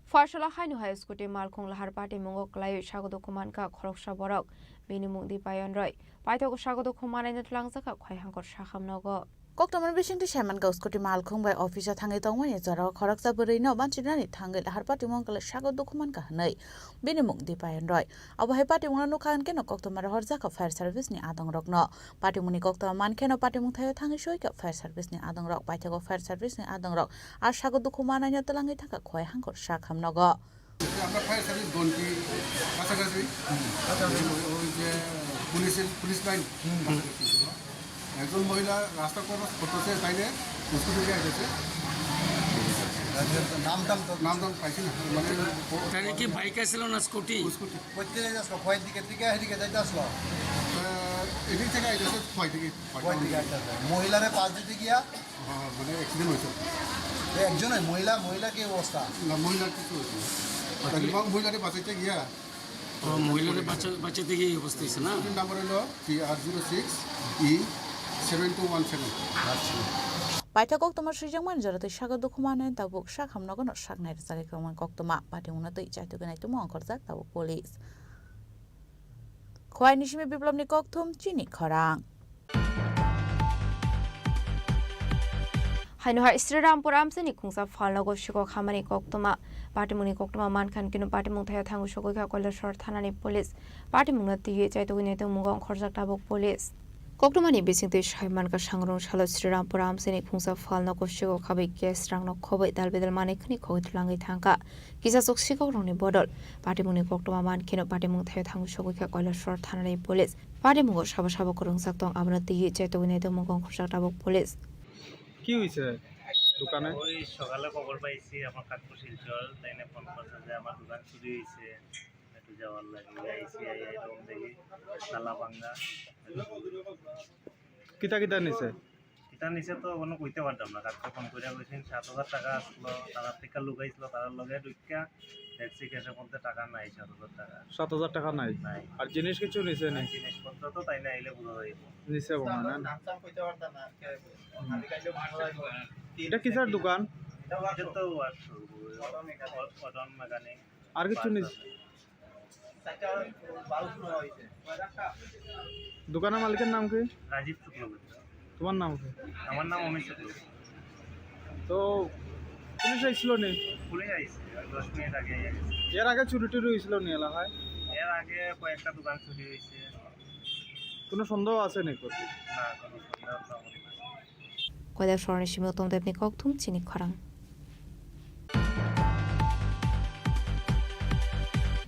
Pharsala haino hai scooty malkhung lahar patimungo kwlaiwi sago dukhu mankha khoroksa borok. Bini mung Dipayon Roy. Paithago sago dukhu manai no twlangjak kha Khwai Hangkor Sakham nogo. Koktwmani bisingtwi saiman kha, scooty malkhung bai office o thangwi tongmani jorao khoroksa bwrwi no banchinani thangwi lahar patimung khlai sago dukhu mankha hwnwi bini mung Dipayan Roy. Abo hai patimung no nukha hwnkhe no koktwma rohorjak kha fire service ni adong rok no. Patimung ni koktwma mankhe no patimung thaio thangwi soi kha fire service ni adong rok. Paithago fire service ni adong rok a sago dukhu manai no twlangwi thangkha Khwai Hangkor Sakham nogo. আমরা fire service ঘন্টি কাছাকাছি, ওই যে পুলিশের, police line কাছাকাছি ছিল। একজন মহিলা রাস্তা ক্রস করতেছে, তাইলে স্কুটি দিয়ে আসতেছে। নাম টাম তো নাম টাম পাইছি না, মানে ও তাহলে কি বাইক আসলো না স্কুটি? স্কুটি। কোথা থেকে আসলো? খোয়াই দিকে থেকে এদিকে যাইতে আসলো। আহ, এদিক থেকে আইতেছে, খোয়াই দিকে। খোয়াই দিকে আইতেছে। মহিলারে পাশ দিতে গিয়া হ্যাঁ, মানে অ্যাক্সিডেন্ট হয়েছে। এই একজনই মহিলা, মহিলা কি অবস্থা? না, মহিলার কিছু হয়েছে না। আচ্ছা। মহিলারে বাঁচাইতে গিয়া ও, মহিলারে বাঁচা-, বাঁচাতে গিয়ে এই অবস্থা হয়েছে না? স্কুটির নাম্বার হলো T R zero six E seven two one seven. আচ্ছা। Paithak koktwma swijak mani jora tei sago dukhu manai tabuk Sakham nogo no saknai rwchagwi kwbangma koktwma patimung no twi chaitugwi nai tongmo ongkhorjak tabuk police. Khwai ni simi Biplop ni kokthum chini khorang. Haino hai Srirampur amchaini khungsa phalnogo sikok hamani koktwma. Patimungni koktwma mankha hwnkhe no patimung thaio thangwi sogwi kha Kailasor thanani police. Patimungno twiwi chaitugwi nai tongmungo ongkhorjak tabuk police. Koktwmani bisingtwi sai mankha, sangrong salo Srirampur amchaini khungsa phalnogo sikok habwi gas rangno khobwi dalbidal manwi khwnwi khogwi twlangwi thangkha. Kisachuk sikokrokni bodol patimungni koktwma mankheno patimung thaio thangwi sogwi kha Kailasor thanani police. Patimungo sabo sabo kwrwngjak tong, abono twiwi chaitugwi nai tongmungo ongkhorjak tabuk police. কি হইছে দোকানে? ওই সকালে খবর পাইছি আমার কাকু শিলচর, তাই না ফোন করছে যে আমার দোকান চুরি হয়েছে, একটু যাওয়ার লাগে। আইসি, আই, আই রুম দেখি তালা ভাঙা। কিতা কিতা নিছে? এটা নিচে তো কোনো কইতে পারতাম না, কাকু ফোন করে কইছেন সাত হাজার টাকা আসলো, তারা থেকে লুকাইছিল, তারা লগে ঢুকিয়া দেখছি ক্যাশের মধ্যে টাকা নাই, সাত হাজার টাকা। সাত হাজার টাকা নাই? নাই। আর জিনিস কিছু নিছে নি? আর জিনিসপত্র তো তাই না আইলে বুঝা যাইব। নিছে মনে হয় না? নাম টাম কইতে পারতাম না, কে? হুম। খালি খাইলে মারছে। এটা কিসের দোকান? এটা তো workshop, auto mechanic. Auto mechanic. আর কিছু নিছে? দোকানের মালিকের নাম কি? রাজীব শুক্লবৈদ্য। তোমার নাম কি? আমার নাম অমিত শুক্লবৈদ্য। তো পুলিশ আইছিল নি? পুলিশ আইছে, দশ মিনিট আগে আইছে। এর আগে চুরি টুরি হয়েছিল নি এলাকায়? এর আগে কয়েকটা দোকান চুরি হয়েছে। কোনো সন্দেহ আছে নি? না, কোনো সন্দেহ তো আমার না। Koilasorni simi Uttam Debni kokthum chini khorang.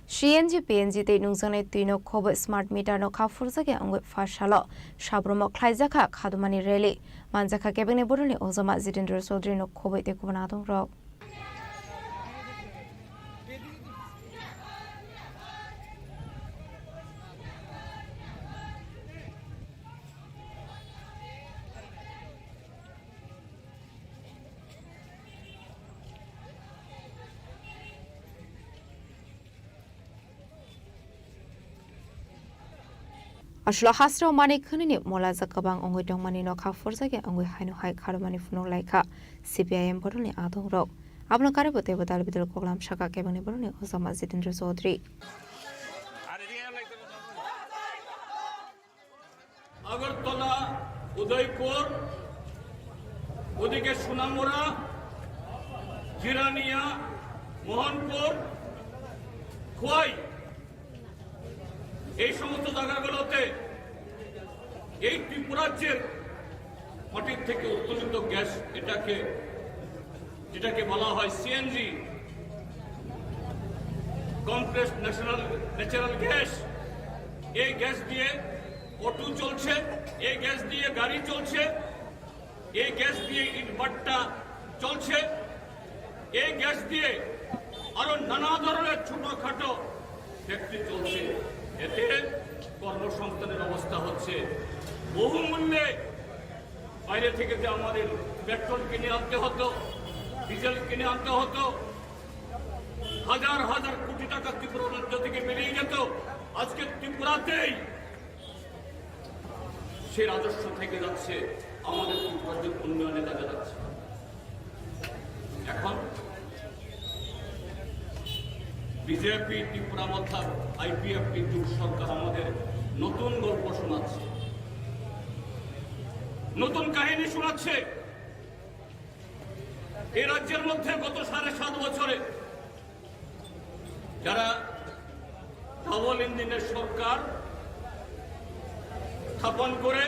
C N G, P N G tei nungjaknai twino khobwi smart meter no kha phurjakya wngwi pha salo sabromo khlaijakha khadumani rally. Manjakha kebengni bodolni ojama Jitendra Chaudhary no khobwi tei kubun adongrok. Aswk hasrao manwi khwnwini molajak kwbang wngwi tongmani nokha phurjakya wngwi haino hai kharwmani phunuk laikha C P I M bodolni adongrok. Abono karwibo teibo dal bidal koklam sakha kebengni borokni ojama Jitendra Chaudhary. Agartala, উদয়পুর, ওদিকে সোনামুড়া, জিরানিয়া, মোহনপুর, খোয়াই, এই সমস্ত জায়গাগুলোতে এই ত্রিপুরাজ্যের মাটির থেকে উত্তোলিত গ্যাস, এটাকে, যেটাকে বলা হয় CNG, compressed natural, natural gas, এই গ্যাস দিয়ে অটো চলছে, এই গ্যাস দিয়ে গাড়ি চলছে, এই গ্যাস দিয়ে ইটভাটা চলছে, এই গ্যাস দিয়ে আরো নানা ধরনের ছোটখাটো ফ্যাক্টরি চলছে। এতে কর্মসংস্থানের ব্যবস্থা হচ্ছে। বহুমূল্যে বাইরে থেকে যে আমাদের পেট্রোল কিনে আনতে হতো, ডিজেল কিনে আনতে হতো, হাজার হাজার কোটি টাকা ত্রিপুরা রাজ্য থেকে বেরিয়ে যেত, আজকে ত্রিপুরাতেই সে রাজস্ব থেকে যাচ্ছে, আমাদের ত্রিপুরার উন্নয়নে কাজে লাগছে। এখন বিজেপি ত্রিপুরা মথা আইপিএফটি জোট সরকার আমাদের নতুন গল্প শোনাচ্ছে। নতুন কাহিনী শোনাচ্ছে। এই রাজ্যের মধ্যে গত সাড়ে সাত বছরে যারা ডাবল ইঞ্জিনের সরকার স্থাপন করে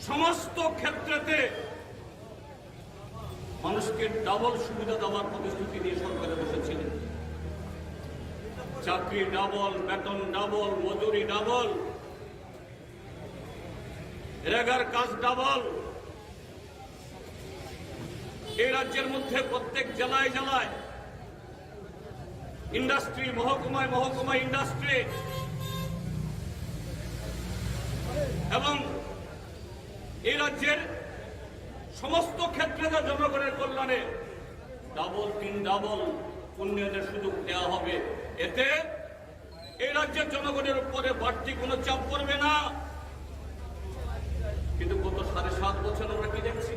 সমস্ত ক্ষেত্রেতে মানুষকে ডাবল সুবিধা দেওয়ার প্রতিশ্রুতি দিয়ে সরকারে বসেছিলেন। চাকরি ডাবল, বেতন ডাবল, মজুরি ডাবল, রেগার কাজ ডাবল। এই রাজ্যের মধ্যে প্রত্যেক জেলায় জেলায় ইন্ডাস্ট্রি, মহকুমায় মহকুমায় ইন্ডাস্ট্রি এবং এই রাজ্যের সমস্ত ক্ষেত্রে যা জনগণের কল্যাণে ডাবল, তিন ডাবল উন্নয়নের সুযোগ দেওয়া হবে। এতে এই রাজ্যের জনগণের উপরে বাড়তি কোনো চাপ পড়বে না। কিন্তু গত সাড়ে সাত বছর আমরা কি দেখছি?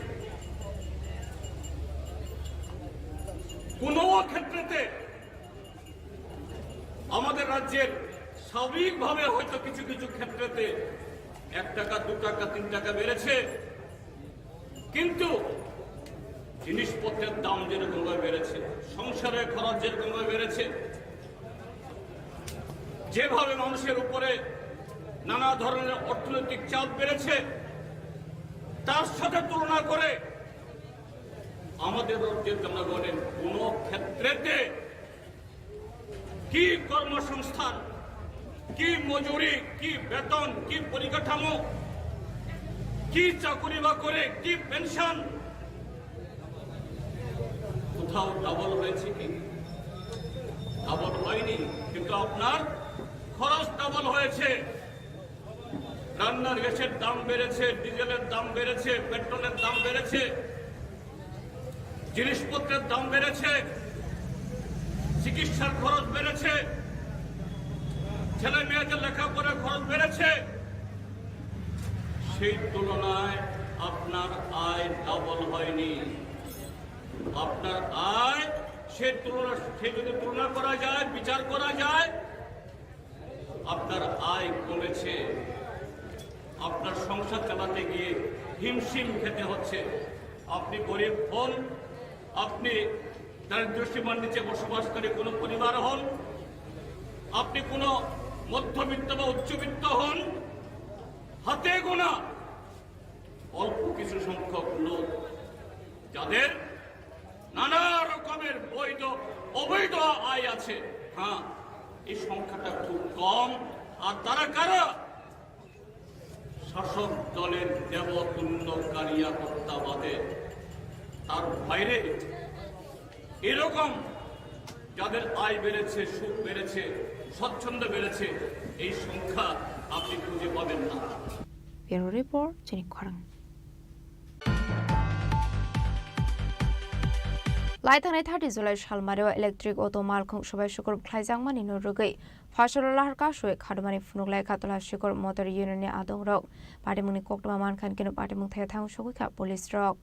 কোনো ক্ষেত্রেতে আমাদের রাজ্যের স্বাভাবিকভাবে হয়তো কিছু কিছু ক্ষেত্রেতে এক টাকা, দু টাকা, তিন টাকা বেড়েছে, কিন্তু জিনিসপত্রের দাম যেরকমভাবে বেড়েছে, সংসারের খরচ যেরকমভাবে বেড়েছে, যেভাবে মানুষের উপরে নানা ধরনের অর্থনৈতিক চাপ বেড়েছে, তার সাথে তুলনা করে আমাদের রাজ্যের জনগণের কোনো ক্ষেত্রেতে কি কর্মসংস্থান, কি মজুরি, কি বেতন, কি পরিকাঠামো, কি চাকুরি বাকরি, কি পেনশন, কোথাও ডাবল হয়েছে কি? ডাবল হয়নি, কিন্তু আপনার খরচ ডাবল হয়েছে। রান্নার গ্যাসের দাম বেড়েছে, ডিজেলের দাম বেড়েছে, পেট্রোলের দাম বেড়েছে, জিনিসপত্রের দাম বেড়েছে, চিকিৎসার খরচ বেড়েছে, ছেলে মেয়েদের লেখাপড়ার খরচ বেড়েছে। সেই তুলনায় আপনার আয় ডাবল হয়নি। আপনার আয়, সে তুলনা, সে যদি তুলনা করা যায়, বিচার করা যায়, আপনার আয় কমেছে। আপনার সংসার চালাতে গিয়ে হিমশিম খেতে হচ্ছে। আপনি গরিব হন, আপনি দারিদ্র্য সীমার নিচে বসবাসকারী কোনো পরিবার হন, আপনি কোনো মধ্যবিত্ত বা উচ্চবিত্ত হন, হাতে গোনা অল্প কিছু সংখ্যক লোক যাদের নানা রকমের বৈধ অবৈধ আয় আছে। হ্যাঁ, এই সংখ্যাটা খুব কম। আর তারা কারা? শাসক দলের দেবতুল্য কারিয়া কর্তা বাদে তার বাইরে এরকম যাদের আয় বেড়েছে, সুখ বেড়েছে, স্বচ্ছন্দ বেড়েছে, এই সংখ্যা আপনি খুঁজে পাবেন না। Bureau Report, Chini Khorang. Lai thangnai thirty July salmario electric auto malkhung sobai sukur khlaijakmani no rwgwi Phaisalo lahar kasui khadumani phunuk lai kha Tola Sikor Motor Union ni adongrok. Patimungni koktwma mankha hinkhe no patimung thaya thang sogwi kha police rok.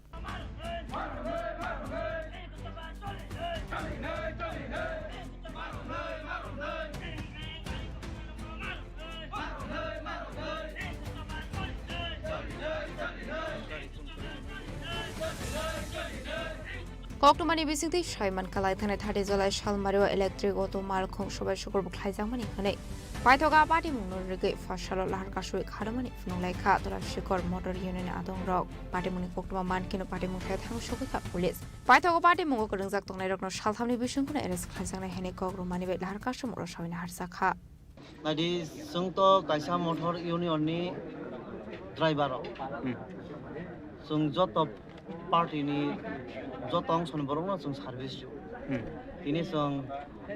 Koktwmani bisingtwi saiman kha lai thangnai thirty July salmario electric auto malkhung sobai sukur bwkhlaijakmani hwnwi paithogo patimungno rwgwi Phaisalo lahar kasui khadumani phunuk lai kha Tola Sikor Motor Union ni adongrok. Patimungni koktwma mankhe no patimung thaya thang sogwi kha police. Paithogo patimungo kwrwngjak tongnairokno salthamni bisingtwi arrest khlaijaknai hwnwi kok rwmani bai lahar kasumukno sawi naharjak kha. Naidi, chwng to kaisa motor union ni driver rok. Hmm. Chwng joto party ni joto ongso ni borok no chwng service rw. Hmm. Tini chwng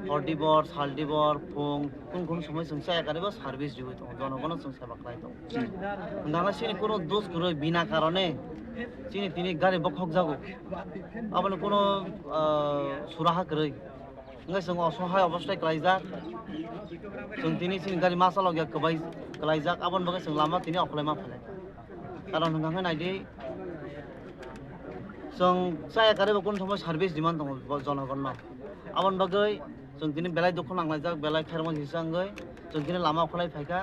hor dibor, sal dibor, phung, kun kun somoi chwng chaya karibo service rw tongo. Jonogono chwng seba khlai tongo. Hmm. Hwnkhana chini kuno dos kwrwi bina karone chini tini gari bokhok jago. Aboni kuno, ah, suraha kwrwi. Hingke chwng osohai obostai klaijak. Chwng tini chini gari masa logya kwbai klaijak. Aboni bagwi chwng lama tini okolai ma phailai. Karon hwnkha khe naidi, chwng chaya karwi bo kunu somoi service demand tongo bo jonogonno. Aboni bagwi chwng tini belai dukhu nanglaijak, belai khairokma kisa wngwi chwng tini lama okolai phaikha.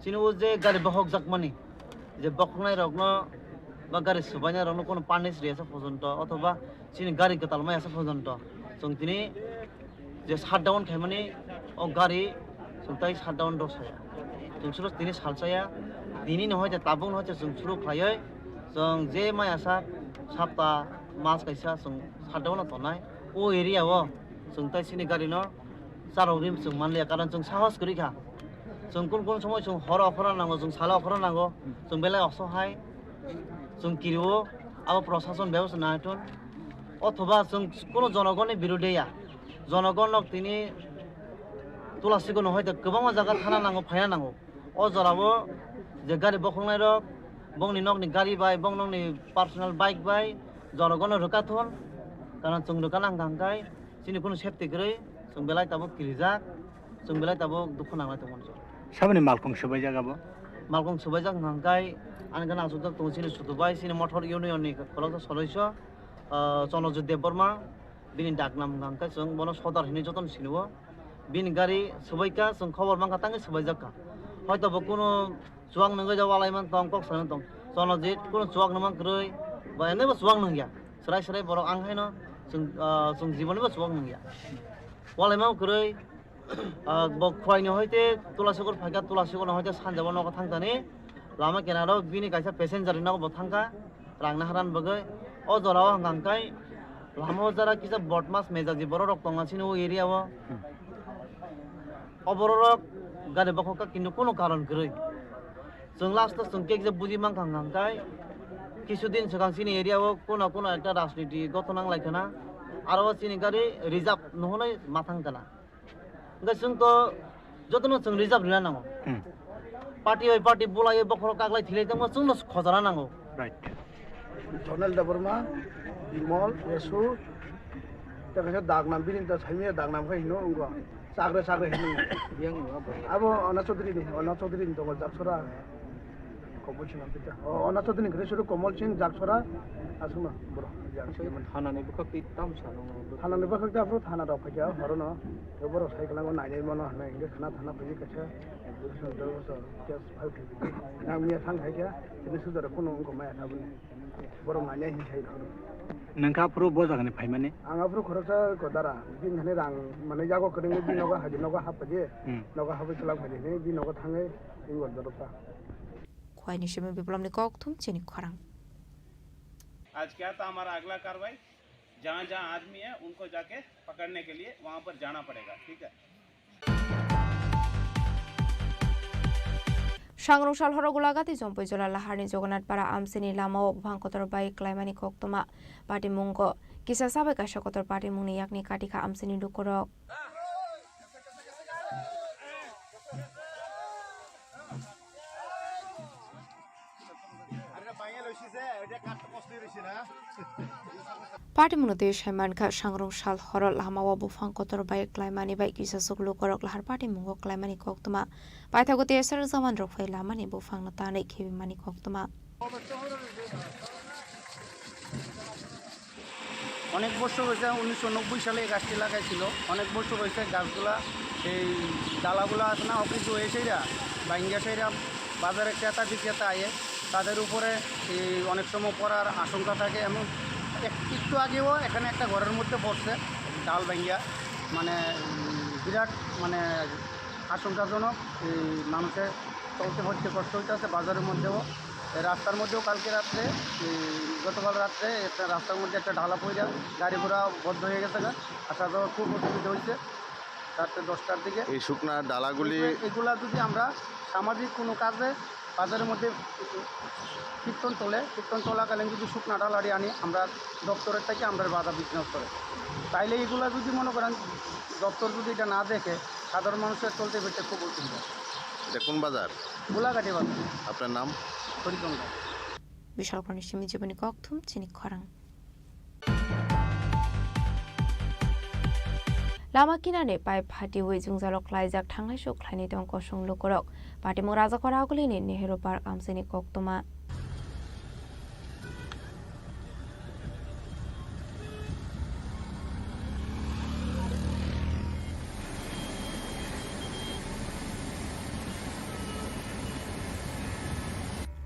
Chini o je gari bohok jakmani, Je bokhoknai rokno ba gari swbainai rokno kono punish riyasa porjonto othoba chini gari kwtal mayasa porjonto chwng tini je shutdown khaimani o gari chwng tai shutdown rw saya. Chwng suro tini salsaya, tini no hoite tabuk no hoite chwng suru khlaiwi chwng je mayasa sapta mas kaisa chwng shutdown no tongnai. O area o chwng tai chini gari no charwgwi chwng manliya, karon chwng sahos kwrwi kha. Chwng kun kun somoi chwng horo okhorna nango, chwng salo okhorna nango, chwng belai osohai, chwng kirio, abo prosason bebosta naithun. Othoba chwng kuno jonogonni birudhe ya, jonogon nok tini Tulasi kono hoite kwbangma jaga thana nango, phaina nango. O jorao je gari bokhoknai rok, bongni nokni gari bai, bong nokni personal bike bai, jonogon no rwkha thun, karon chwng rwkha nang kha hwnkhe chini kunu safety kwrwi, chwng belai tabuk kirijak, chwng belai tabuk dukhu nanglai tongmani. Saboni malkhung swbaijak abo? Malkhung swbaijak hwnkha hwnkhe ani gana aswk tongo chini sudu bai, chini motor union ni khoroksa soloiso, ah, Chonojit Debbarma, bini daknam hwnkha hwnkhe chwng bono Sodar hinwi jotono sinio. Bini gari swbaikha, chwng khobor mankha, tangwi swbaijak kha. Hoito bo kunu chuwak nungwi ja walai man tong, kok sanwi tong. Chonojit kunu chuwak nungma kwrwi, ba enebo chuwak nungya. Swrai swrai borok ang haino chwng, ah, chwng jibonibo chuwak nungya. Walaima kwrwi, ah, bo Khwaini hoite Tulasogor phaikha, Tulasogor hoite sanjabo nogo thangthani. Lama kinaro bini kaisa passenger ni nogo bo thangkha. Rang naharan bagwi o jora o hwnkha hwnkhe lama o jora kisa bodmas mejaji borok rok tongo chini o area o. Hmm. O borok rok gari bokhok kha kintu kunu karon kwrwi. Chwng last o chwng kekje buji mankha hwnkha hwnkhe kisu din swkang chini area o kuno kuno ekta rajniti gothona wng lai khana, aro o chini gari reserve no hwnwi ma thang khana. Hwnkhe chwng to jotono chwng reserve rwna nango. Hmm. Party bai party bulaiwi bokhorok kaklai thilai tongma chwngno khojana nango. Right. Jonel Debbarma, Bimol, Yesu, tei kaisa Dagnam, bini ta saimanya Dagnam khe hino wngkha. Chakre, chakre hino. Abo Ona Chaudhary ni, Ona Chaudhary ni tongo Jaksora. Komol Singh Ampita. O, Ona Chaudhary ni kwrwi suru Komol Singh Jaksora. Aswkno borok. Thanani bwkhak twi tam sa nang. Thanani bwkhak twi aphuru thana rok phaikha horono. Borok sai kwlango nainai mano hwnwi hwnkhe khna thana phaiwi kaisa. Case file khaikha. Nang miya thang khaikha. Tini sujaro phunu wngkha maya tabuni. Borok nainai hinwi sai rok. Nangkha aphuru bo jagani phaimani? Ang aphuru khoroksa ko dara. Bini thani rang manwi yago kwrwngwi bini nogo haji nogo haphaidi. Hmm. Nogo hapwi kwlang phaidi hinwi bini nogo thangwi wngkha doroksa. Khwaini simi Biplomni kokthum chini khorang. आज क्या था हमारा अगला कार्रवाई? जहाँ जहाँ आदमी है उनको जाके पकड़ने के लिए वहाँ पर जाना पड़ेगा, ठीक है? Sangrong sal horo Golagati Jompui Jola Laharni Jogonath Para amchini lamao buphang kotor bai klaimani koktwma patimungo kisa sabai kaisa kotor patimungni yakni katikha amchini lukurok. Patimungno twi sai mankha, sangrong sal horo lamao buphang kotor bai klaimani bai kisasuk lukurok lahar patimungo klaimani koktwma. Paithago T S R jawan rok phai lamani buphangno tanwi khibimani koktwma. অনেক বছর হয়েছে, উনিশশো নব্বই সালে এই গাছটি লাগাইছিল। অনেক বছর হয়েছে গাছগুলা, এই ডালাগুলা আছে না, অকেজো হয়ে সেইরা, ভাঙ্গা সেইরা, বাজারে ক্রেতা বিক্রেতা আয়ে, তাদের উপরে এই অনেক সময় পড়ার আশঙ্কা থাকে। এমন এক-, একটু আগেও এখানে একটা ঘরের মধ্যে পড়ছে ডাল ভাঙ্গা, মানে, উম, বিরাট, মানে, আশঙ্কাজনক। এই মানুষের চলতে ফিরতে কষ্ট হইতেছে বাজারের মধ্যেও। এই রাস্তার মধ্যেও কালকে রাত্রে, এই গতকাল রাত্রে একটা রাস্তার মধ্যে একটা ঢালা পড়ে গাড়ি ঘোড়া বন্ধ হয়ে গেছে গা। আসা যাওয়ার খুব অসুবিধা হয়েছে রাত্রে দশটার দিকে। এই শুকনা ডালাগুলি এগুলা যদি আমরা সামাজিক কোনো কাজে বাজারের মধ্যে কীর্তন চলে, কীর্তন চলাকালীন যদি শুকনা ডালাটি আনি আমরা দপ্তরের থেকে আমরা বাধা বিঘ্ন করে, তাইলে এগুলা যদি মনে করেন দপ্তর যদি এটা না দেখে সাধারণ মানুষের চলতে ফিরতে খুব অসুবিধা। এটা কোন বাজার? গোলাঘাটি বাজার। আপনার নাম? Harichandra. Bishalpurni simi jiboni kokthum chini khorang. Lama kinani pipe phatiwi jwngjalo khlaijak thanglai suk khlaini tong kosong lukurok. Patimung Rajakora Agulini Nehru Park amchini koktwma.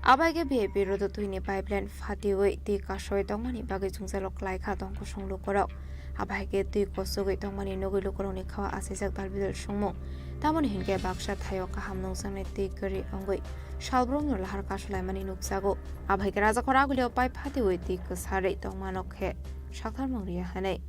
Abo hai khe V I P road o twini pipeline phatiwi twi kasoi tongmani bagwi jwngjalo kwlai kha tong kosong lukurok. Abo hai khe twi kosogwi tongmani nugwi lukurokni khao achaijak dalbidal songmung. Tamoni hinkhe baksa thaio kaham nungjaknai twi kwrwi wngwi salbrumno lahar kasulaimani nukjago. Abo hai khe Rajakhor Agulio pipe phatiwi twi kwsarwi tongmano khe sakthar mung rwya hwnwi.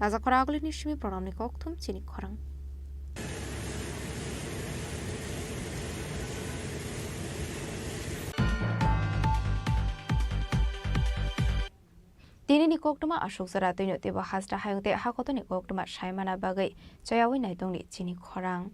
Rajakhor Agulini simi programni kokthum chini khorang. Tinini koktwma aswk jora twino teibo hasta hayung tei hakotoni koktwma saimana bagwi chayawi naitongni chini khorang.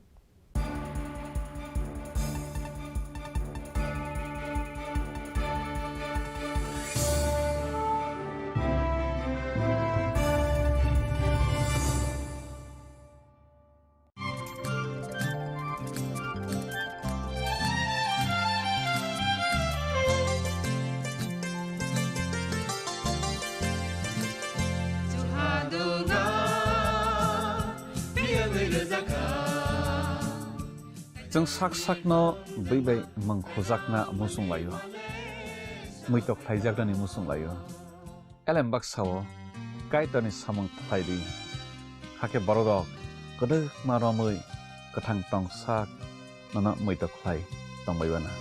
Chwng sak sakno bwi bai mung khujakna muchung laio, muitok khlaijaknani muchung laio. Elem baksa-o Kaitorni samung khlai di, hakhe bororok kwdwkma romwi kwthang tong sak nono muitok khlai tongbai uana.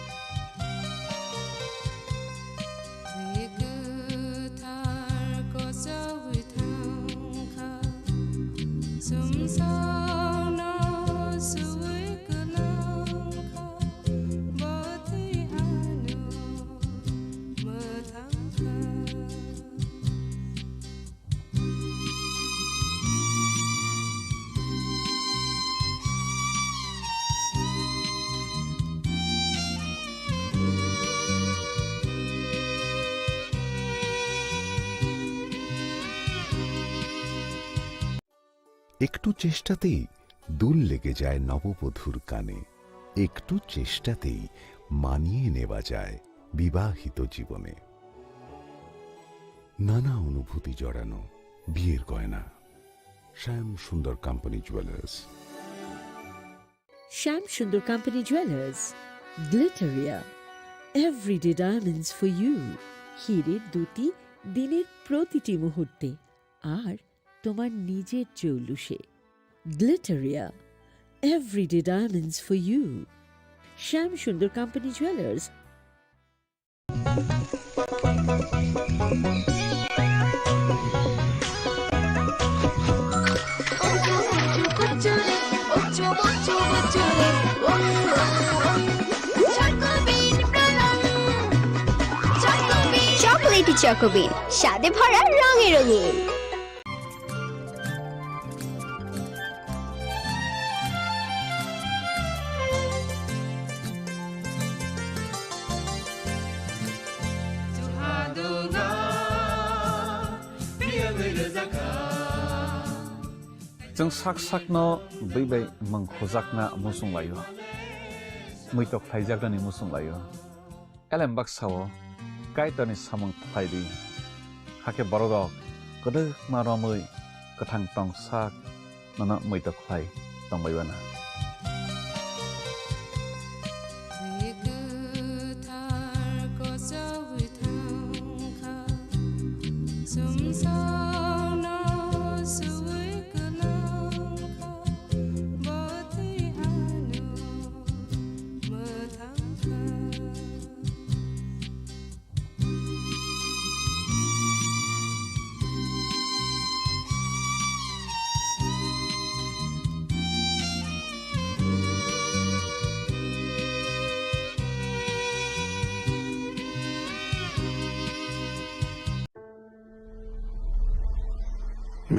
একটু চেষ্টাতেই দুল লেগে যায় নববধূর কানে, একটু চেষ্টাতেই মানিয়ে নেওয়া যায় বিবাহিত জীবনে। নানা অনুভূতি জড়ানো বিয়ের গয়না। শ্যাম Sundar company jewellers. Shyam Sundar company jewellers, Glitteria, everyday diamonds for you. হীরের দ্যুতি দিনের প্রতিটি মুহূর্তে, আর তোমার নিজের জৌলুসে। Glitteria, everyday diamonds for you. Shyam Sundar company jewellers. Chocolatey চকোবিন, স্বাদে ভরা, রঙে রঙিন। Chwng sak sakno bwi bai mung khujakna muchung laio, muitok khlaijaknani muchung laio. Elem baksa-o Kaitorni samung khlai di, hakhe bororok kwdwkma romwi kwthang tong sak nono muitok khlai tongbai uana.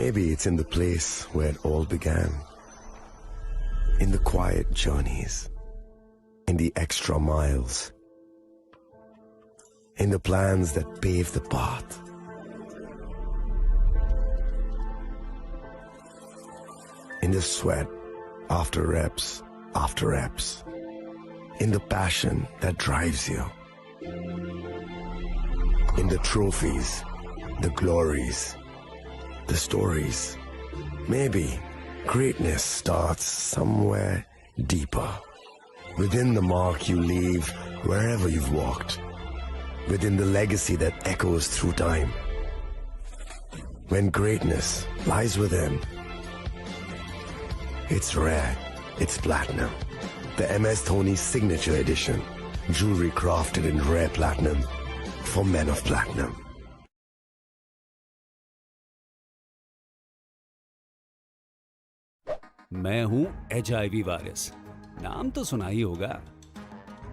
Maybe it's in the place where it all began. In the quiet journeys, in the extra miles, in the plans that pave the path. In the sweat after reps after reps. In the passion that drives you. In the trophies, the glories, the stories. Maybe greatness starts somewhere deeper. Within the mark you leave wherever you've walked. Within the legacy that echoes through time. When greatness lies within, it's rare, it's platinum. The M S Dhoni Signature Edition. Jewelry crafted in rare platinum for men of platinum. मैं हूं HIV virus. नाम तो सुना ही होगा।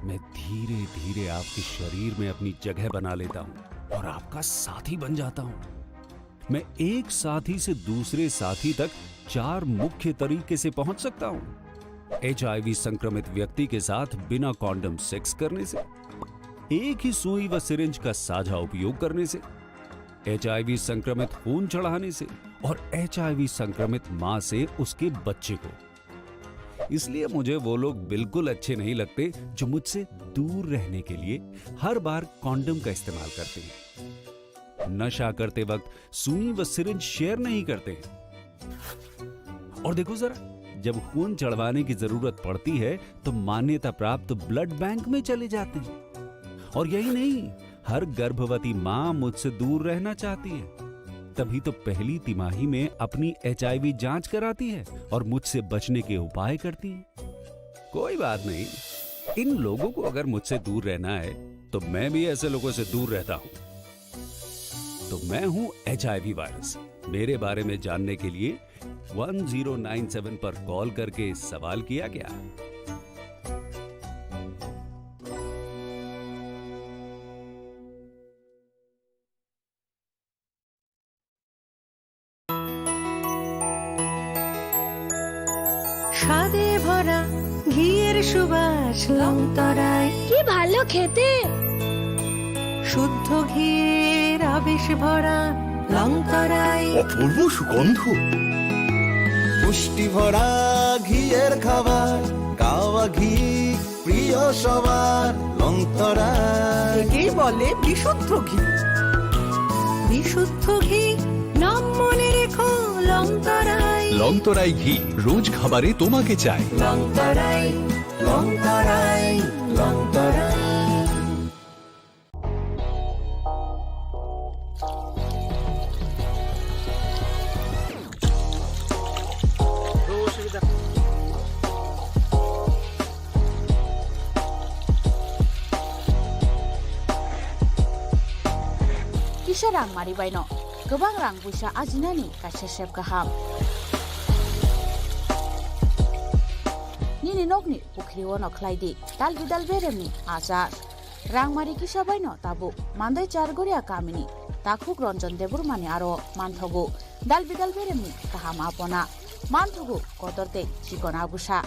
मैं धीरे धीरे आपके शरीर में अपनी जगह बना लेता हूं और आपका साथी बन जाता हूं। मैं एक साथी से दूसरे साथी तक चार मुख्य तरीके से पहुंच सकता हूं। एचआईवी संक्रमित व्यक्ति के साथ बिना कॉन्डम सेक्स करने से, एक ही सुई व सिरिंज का साझा उपयोग करने से, एचआईवी संक्रमित खून चढ़ाने से और एचआईवी संक्रमित मां से उसके बच्चे को। इसलिए मुझे वो लोग बिल्कुल अच्छे नहीं लगते जो मुझसे दूर रहने के लिए हर बार कॉन्डम का इस्तेमाल करते हैं, नशा करते वक्त सुई व सिरिंज शेयर नहीं करते हैं। और देखो जरा, जब खून चढ़वाने की जरूरत पड़ती है तो मान्यता प्राप्त ब्लड बैंक में चले जाते हैं। और यही नहीं, हर गर्भवती मां मुझसे दूर रहना चाहती है, तभी तो पहली तिमाही में अपनी एचआईवी जांच कराती है और मुझसे बचने के उपाय करती है। कोई बात नहीं, इन लोगों को अगर मुझसे दूर रहना है तो मैं भी ऐसे लोगों से दूर रहता हूं। तो मैं हूं एचआईवी वायरस। मेरे बारे में जानने के लिए वन ज़ीरो नाइन सेवन पर कॉल करके सवाल किया क्या? স্বাদে ভরা ঘিয়ের সুবাস লংতরায়। কি ভালো খেতে! শুদ্ধ ঘিয়ের আবেশ ভরা লংতরায়। অপূর্ব সুগন্ধ। পুষ্টি ভরা ঘিয়ের খাবার, গাওয়া ঘি প্রিয় সবার লংতরায়। একেই বলে বিশুদ্ধ ঘি। বিশুদ্ধ ঘি, নাম মনে রেখো লংতরায়। লংতরাই ঘি, রোজ খাবারে তোমাকে চাই। লংতরায়, লংতরায়, Longtharai. Kisa rang mari baino kwbang rang puisa ajinani kaisa sep kaham. Nini nokni pukhri ono khlai di, dalbi dalberemni achar. Rangmari kisa baino tabuk Mandai Chargoria kamini takhuk Ranjan Debbarmani aro manthogo dalbi dalberemni kaham apona. Manthogo kotor tei chikon abusa.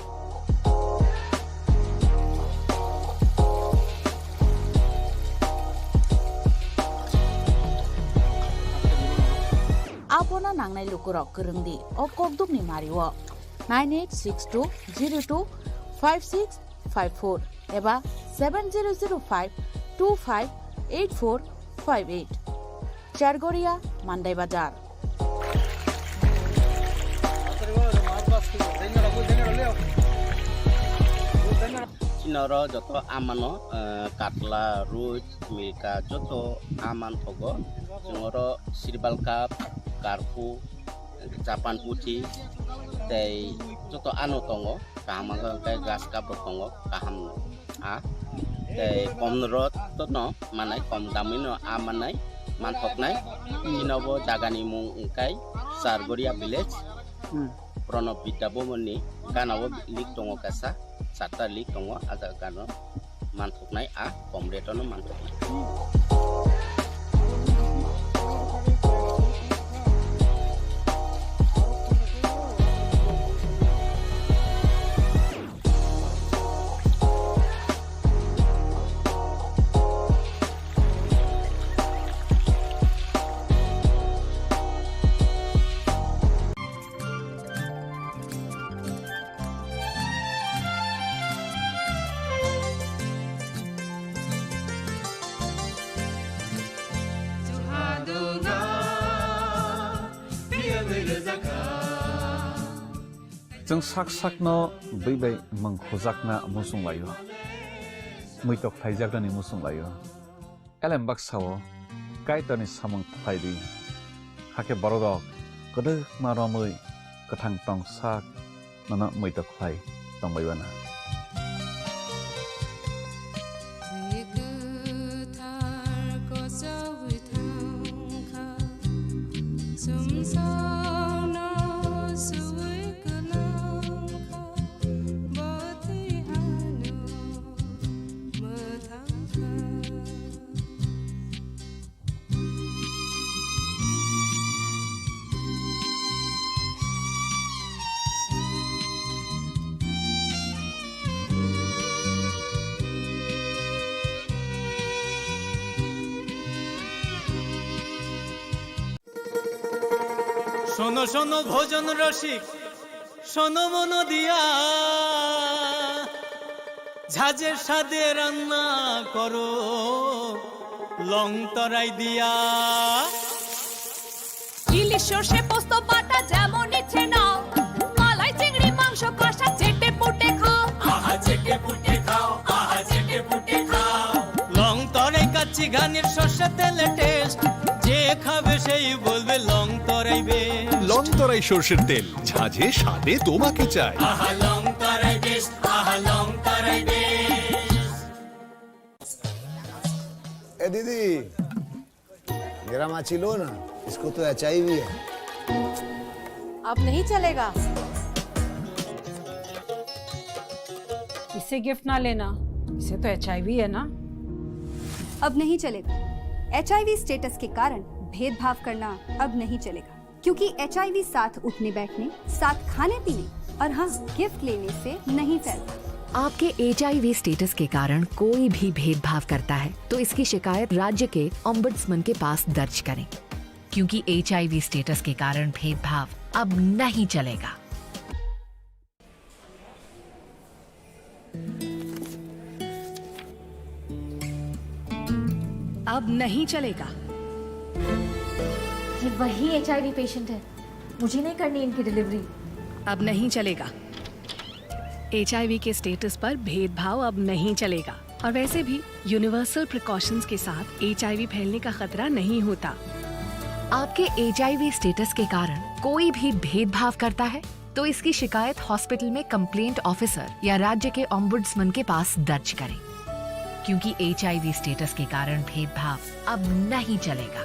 Apona nangnai lukurok kwrwng di o kokdukni mario nine eight six two zero two five six five four eba seven zero zero five two five eight four five eight. Chargoria, Mandai Bazar. Chini oro joto amano, eh, katla, roi, milka joto aman thogo. Chwng oro sirbal cup, karphu, Japan puthi tei joto ano tongo, kaham wngkha hwnkhe grass cup rok tongo, kaham no a tei kom rok no manai, kom damwi no a manai manthoknai. Chini bo jaga ni mung wngkha Chargoria village. Hmm. Pranab Vidya Bhavan ni gana o link tongo kaisa, charta link tongo, a jaga gana o manthoknai, a kom rate o no manthoknai. Chwng sak sakno bwi bai mwng khujakna muchung laio, muitok khlaijaknani muchung laio. Elem baksa-o Kaitorni samung khlai di, hakhe borok rok kwdwkma romwi kwthang tong sak nono muitok khlai tongbai uana. Bwthar kochogwi thangkha, chwngsano suwi kwlangkha, bwtwi ano mwthangkha. শোনো শোনো ভোজন রসিক, শোনো মন দিয়া, ঝাঁঝে স্বাদে রান্না করো লং তরাই দিয়া। ইলিশ সর্ষে পোস্ত বাটা যেমন ইচ্ছে নাও, মালাই চিংড়ি মাংস কষা চেটে পুটে খাও। আহা চেটে পুটে খাও, আহা চেটে পুটে খাও। লং তরাই কাচ্চি ঘানির সর্ষে তেলে টেস্ট, যে খাবে সেই বলবে লং তরাই বেস্ট। লং তরাই সর্ষের তেল, ঝাঁঝে স্বাদে তোমাকে চাই। আহা লং তরাই বেস্ট, আহা লং তরাই বেস্ট। ए दीदी, मेरा माची लो ना, इसको तो एचआईवी है। अब नहीं चलेगा। इसे गिफ्ट ना लेना, इसे तो एचआईवी है ना। अब नहीं चलेगा। एचआईवी स्टेटस के कारण भेदभाव करना अब नहीं चलेगा, क्योंकि एचआईवी साथ उठने बैठने, साथ खाने पीने और हाँ, गिफ्ट लेने से नहीं फैलता। आपके एचआईवी स्टेटस के कारण कोई भी भेदभाव करता है, तो इसकी शिकायत राज्य के ओम्बड्समैन के पास दर्ज करें, क्योंकि एचआईवी स्टेटस के कारण भेदभाव अब नहीं चलेगा। अब नहीं चलेगा। ये वही एचआईवी पेशेंट है, मुझे नहीं करनी इनकी डिलीवरी। अब नहीं चलेगा। एचआईवी के स्टेटस पर भेदभाव अब नहीं चलेगा। और वैसे भी यूनिवर्सल प्रिकॉशंस के साथ एचआईवी फैलने का खतरा नहीं होता। आपके एचआईवी स्टेटस के कारण कोई भी भेदभाव करता है, तो इसकी शिकायत हॉस्पिटल में कंप्लेंट ऑफिसर या राज्य के ओम्बुड्समैन के पास दर्ज करें, क्योंकि एचआईवी स्टेटस के कारण भेदभाव अब नहीं चलेगा।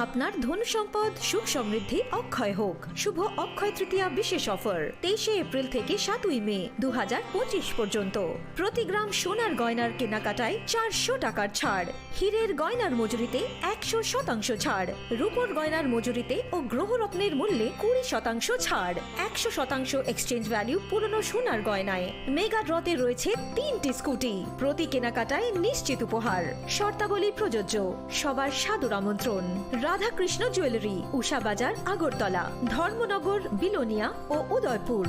আপনার ধন সম্পদ, সুখ সমৃদ্ধি অক্ষয় হোক। শুভ অক্ষয় তৃতীয়া বিশেষ অফার, তেইশে এপ্রিল থেকে সাতই মে দু হাজার পঁচিশ পর্যন্ত। প্রতি গ্রাম সোনার গয়নার কেনাকাটায় চারশো টাকার ছাড়। হীরের গয়নার মজুরিতে একশো শতাংশ ছাড়। রূপোর গয়নার মজুরিতে ও গ্রহরত্নের মূল্যে কুড়ি শতাংশ ছাড়। একশো শতাংশ এক্সচেঞ্জ ভ্যালু পুরনো সোনার গয়নায়। মেগা ড্রতে রয়েছে তিনটি স্কুটি। প্রতি কেনাকাটায় নিশ্চিত উপহার। শর্তাবলী প্রযোজ্য। সবার সাদর আমন্ত্রণ। রাধাকৃষ্ণ জুয়েলারি, উষা বাজার, আগরতলা, ধর্মনগর, বিলোনিয়া ও উদয়পুর।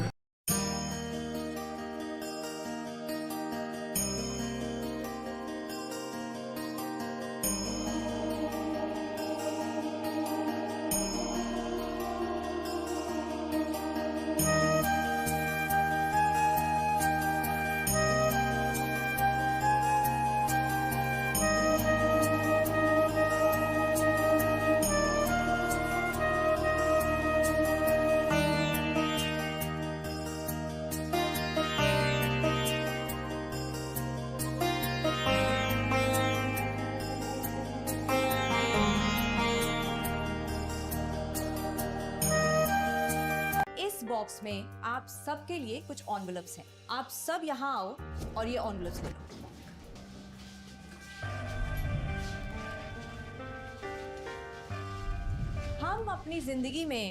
इस बॉक्स में आप सबके लिए कुछ एनवेलप्स हैं। आप सब यहाँ आओ और ये एनवेलप्स ले लो। हम अपनी जिंदगी में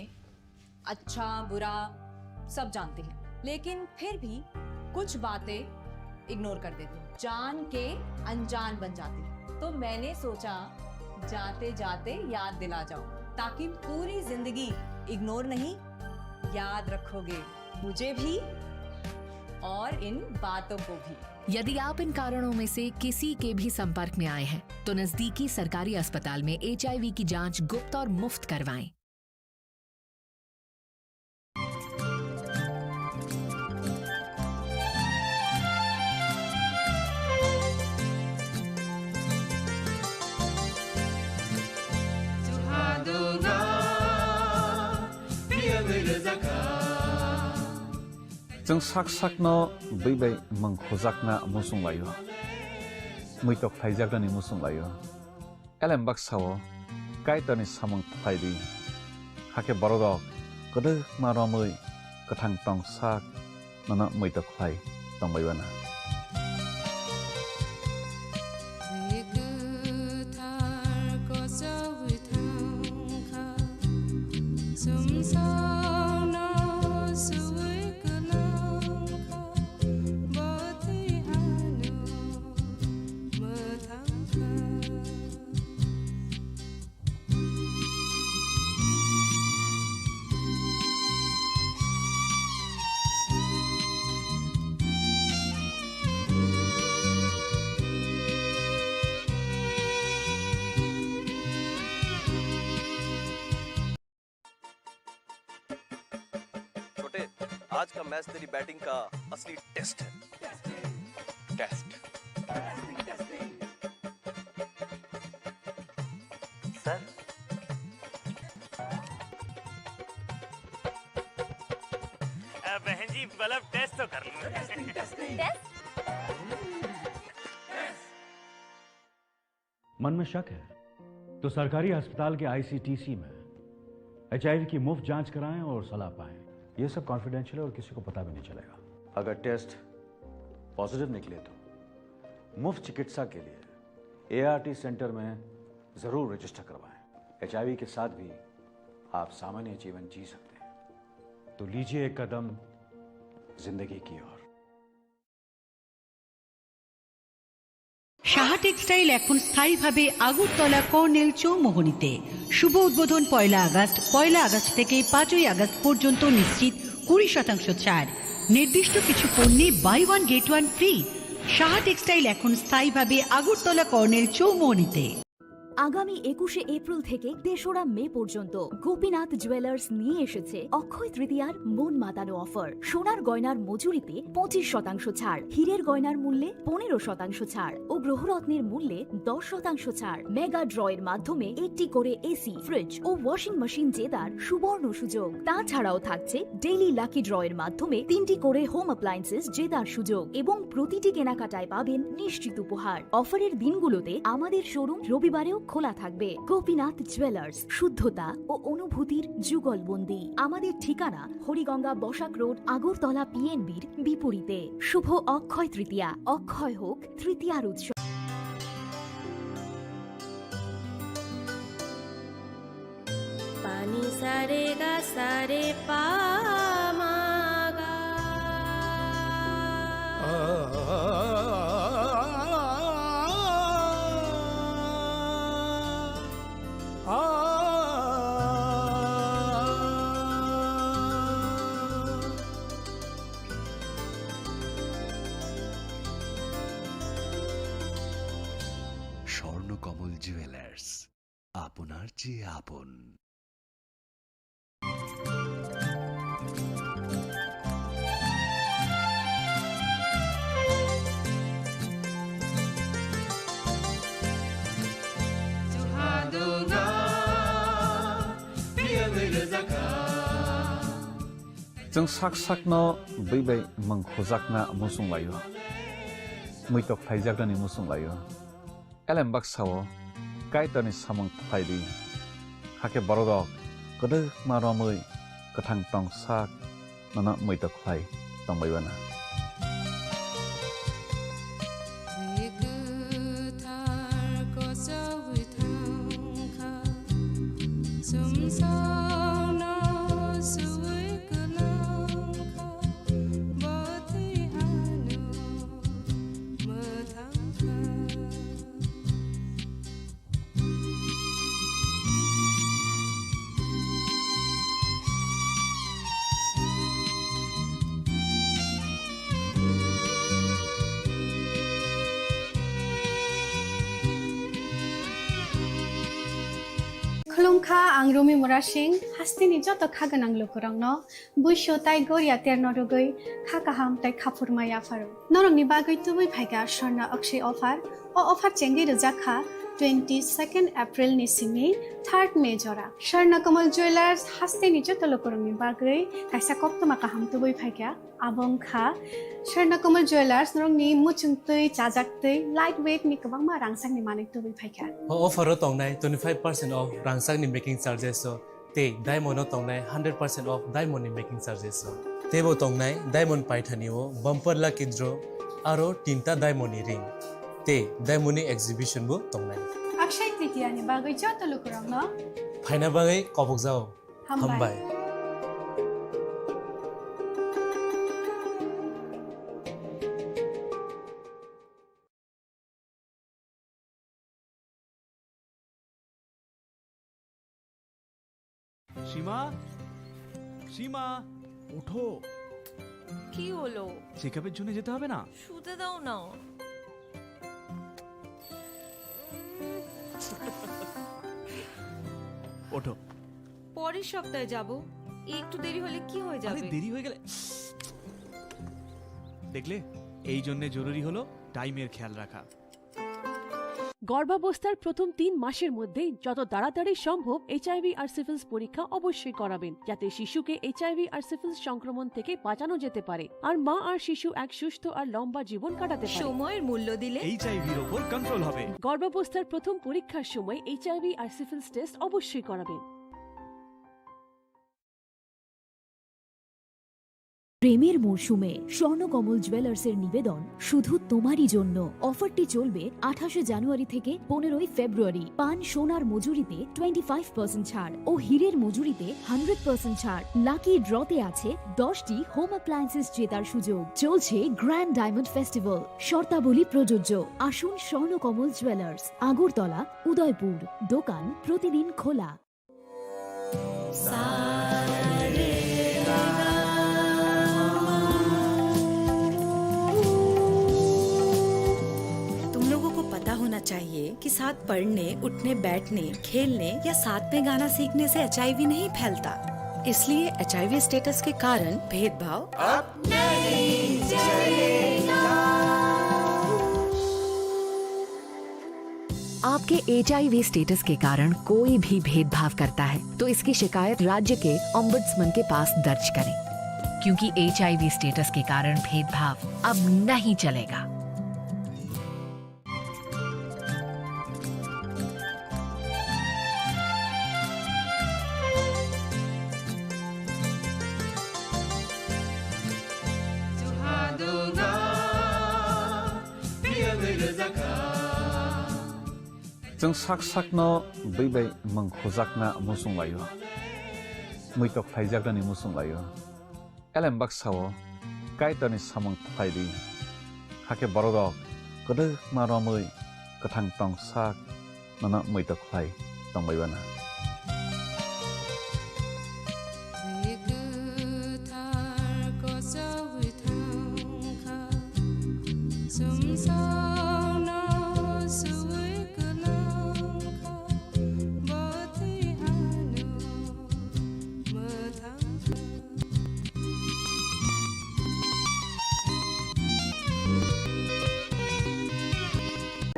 अच्छा, बुरा सब जानते हैं, लेकिन फिर भी कुछ बातें इग्नोर कर देते हैं, जान के अनजान बन जाते हैं। तो मैंने सोचा, जाते जाते याद दिला जाऊं, ताकि पूरी जिंदगी इग्नोर नहीं, याद रखोगे मुझे भी और इन बातों को भी। यदि आप इन कारणों में से किसी के भी संपर्क में आए हैं, तो नजदीकी सरकारी अस्पताल में एचआईवी की जांच गुप्त और मुफ्त करवाएं। Chwng sak sakno bwi bai mwng khujakna muchung laio, muitok khlaijaknani muchung laio. Elem baksa-o Kaitorni samung khlai di, hakhe borok rok kwdwkma romwi kwthang tong sak nono muitok khlai tongbai bana. Bwthar kochogwi thangkha, sumsokno suwi kwlangkha, bwtwi ano mwthangkha. छोटे, आज का मैच तेरी बैटिंग का असली test है। Test. Sir. अ, बहन जी, मतलब टेस्ट तो कर लूँ। टेस्ट? मन में शक है तो सरकारी अस्पताल के आईसीटीसी में एचआईवी की मुफ्त जांच कराएं और सलाह पाएं। ये सब कॉन्फिडेंशियल है और किसी को पता भी नहीं चलेगा। अगर टेस्ट पॉजिटिव निकले तो मुफ्त चिकित्सा के लिए एआरटी सेंटर में जरूर रजिस्टर करवाएं। एचआईवी के साथ भी आप सामान्य जीवन जी सकते हैं। तो लीजिए एक कदम जिंदगी की ओर। সাহা টেক্সটাইল এখন স্থায়ীভাবে আগরতলা কর্নেল চৌমোহনীতে। শুভ উদ্বোধন পয়লা আগস্ট। পয়লা আগস্ট থেকে পাঁচই আগস্ট পর্যন্ত নিশ্চিত কুড়ি শতাংশ ছাড়। নির্দিষ্ট কিছু পণ্যে buy one get one free. Saha textile এখন স্থায়ীভাবে আগরতলা কর্নেল চৌমোহনীতে। আগামী একুশে এপ্রিল থেকে তেসরা মে পর্যন্ত গোপীনাথ জুয়েলার্স নিয়ে এসেছে অক্ষয় তৃতীয়ার মন মাতানো অফার। সোনার গয়নার মজুরিতে পঁচিশ শতাংশ ছাড়, হীরের গয়নার মূল্যে পনেরো শতাংশ ছাড় ও গ্রহরত্নের মূল্যে দশ শতাংশ ছাড়। মেগা ড্রয়ের মাধ্যমে একটি করে এসি, ফ্রিজ ও ওয়াশিং মেশিন জেতার সুবর্ণ সুযোগ। তাছাড়াও থাকছে ডেইলি লাকি ড্রয়ের মাধ্যমে তিনটি করে হোম অ্যাপ্লায়েন্সেস জেতার সুযোগ এবং প্রতিটি কেনাকাটায় পাবেন নিশ্চিত উপহার। অফারের দিনগুলোতে আমাদের শোরুম রবিবারেও খোলা থাকবে। গোপীনাথ জুয়েলার্স, শুদ্ধতা ও অনুভূতির যুগলবন্দি। আমাদের ঠিকানা হরিগঙ্গা বসাক রোড, আগরতলা পিএনবির বিপরীতে। শুভ অক্ষয় তৃতীয়া, অক্ষয় হোক তৃতীয়ার উৎসব। Pani sa re ga sa re pa ma ga. Swarnakamal jewellers, আপনার চেয়ে আপন। Chwng sak sakno bwi bai mwng khujakna muchung laio, muitok khlaijaknani muchung laio. Elem baksa-o Kaitorni samung khlai di, hakhe borok rok kwdwkma romwi kwthang tong sak nono muitok khlai tongbai bana. Bwthar kochogwi thangkha, sumsokno suwi kwlangkha, bwtwi ano mwthangkha. Khulumkha, ang Rumi Murasing, hasteni joto kha gwnang lukurokno buisu tai goria terno rwgwi kha kaham tai khaphurma yapharo. Norokni bagwi tubui phaikha Swarna Akshay offer. O offer chengwi rwjak kha Twenty second April ni simi third May jora Swarna Kamal Jewellers hasteni joto lukurokni bagwi kaisa koktwma kaham tubui phaikha. Abo wngkha Swarna Kamal Jewellers norokni muchungtwi, chajaktwi, light weight ni kwbangma rangchakni manwi tubui phaikha. O offer o tongnai twenty five percent off rangchakni making charges o. Tei diamond o tongnai hundred percent off diamond ni making charges o. Teibo tongnai diamond paithani o bumper lucky draw aro tinta diamond ni ring. Tei diamond ni exhibition bo tongnai. Akshay Tritiya ni bagwi joto lukurokno phaina bagwi kobokjao. Hambai. Hambai. সীমা, সীমা, ওঠো। কি হলো? চেকআপের জন্য যেতে হবে না? শুতে দাও না। ওঠো। পরের সপ্তাহে যাব। একটু দেরি হলে কি হয়ে আরে, যাবে? দেরি হয়ে গেলে, দেখলে, এই জন্য জরুরি হলো টাইমের খেয়াল রাখা। গর্ভাবস্থার প্রথম তিন মাসের মধ্যে যত তাড়াতাড়ি সম্ভব এইচআইভি আর সিফিলিস পরীক্ষা অবশ্যই করাবেন, যাতে শিশুকে এইচআইভি আর সিফিলিস সংক্রমণ থেকে বাঁচানো যেতে পারে আর মা আর শিশু এক সুস্থ আর লম্বা জীবন কাটাতে পারে। সময়ের মূল্য দিলে এইচআইভির ওপর কন্ট্রোল হবে। গর্ভাবস্থার প্রথম পরীক্ষার সময় এইচআইভি আর সিফিলিস টেস্ট অবশ্যই করাবেন। প্রেমের মরশুমে স্বর্ণকমল জুয়েলার্সের নিবেদন শুধু তোমারই জন্য। অফারটি চলবে আঠাশে জানুয়ারি থেকে পনেরোই ফেব্রুয়ারি। পান সোনার মজুরিতে টোয়েন্টি ফাইভ পার্সেন্ট ছাড় ও হীরের মজুরিতে হান্ড্রেড পার্সেন্ট ছাড়। লাকি ড্রতে আছে দশটি হোম অ্যাপ্লায়েন্সেস জেতার সুযোগ। চলছে গ্র্যান্ড ডায়মন্ড ফেস্টিভ্যাল, শর্তাবলী প্রযোজ্য। আসুন স্বর্ণকমল জুয়েলার্স, আগরতলা, উদয়পুর। দোকান প্রতিদিন খোলা। तुम लोगों को पता होना चाहिए कि साथ पढ़ने, उठने, बैठने, खेलने या साथ में गाना सीखने से एचआईवी नहीं फैलता। इसलिए एचआईवी स्टेटस के कारण भेदभाव अब नहीं चलेगा। आपके एचआईवी स्टेटस के कारण कोई भी भेदभाव करता है, तो इसकी शिकायत राज्य के ओम्बुड्समैन के पास दर्ज करें, क्योंकि एचआईवी स्टेटस के कारण भेदभाव अब नहीं चलेगा। Chwng sak sakno bwi bai mwng khujakna muchung laio, muitok khlaijaknani muchung laio. Elem baksa-o Kaitorni samung khlai di, hakhe bororok kwdwkma romwi kwthang tong sak nono muitok khlai tongbai uanw.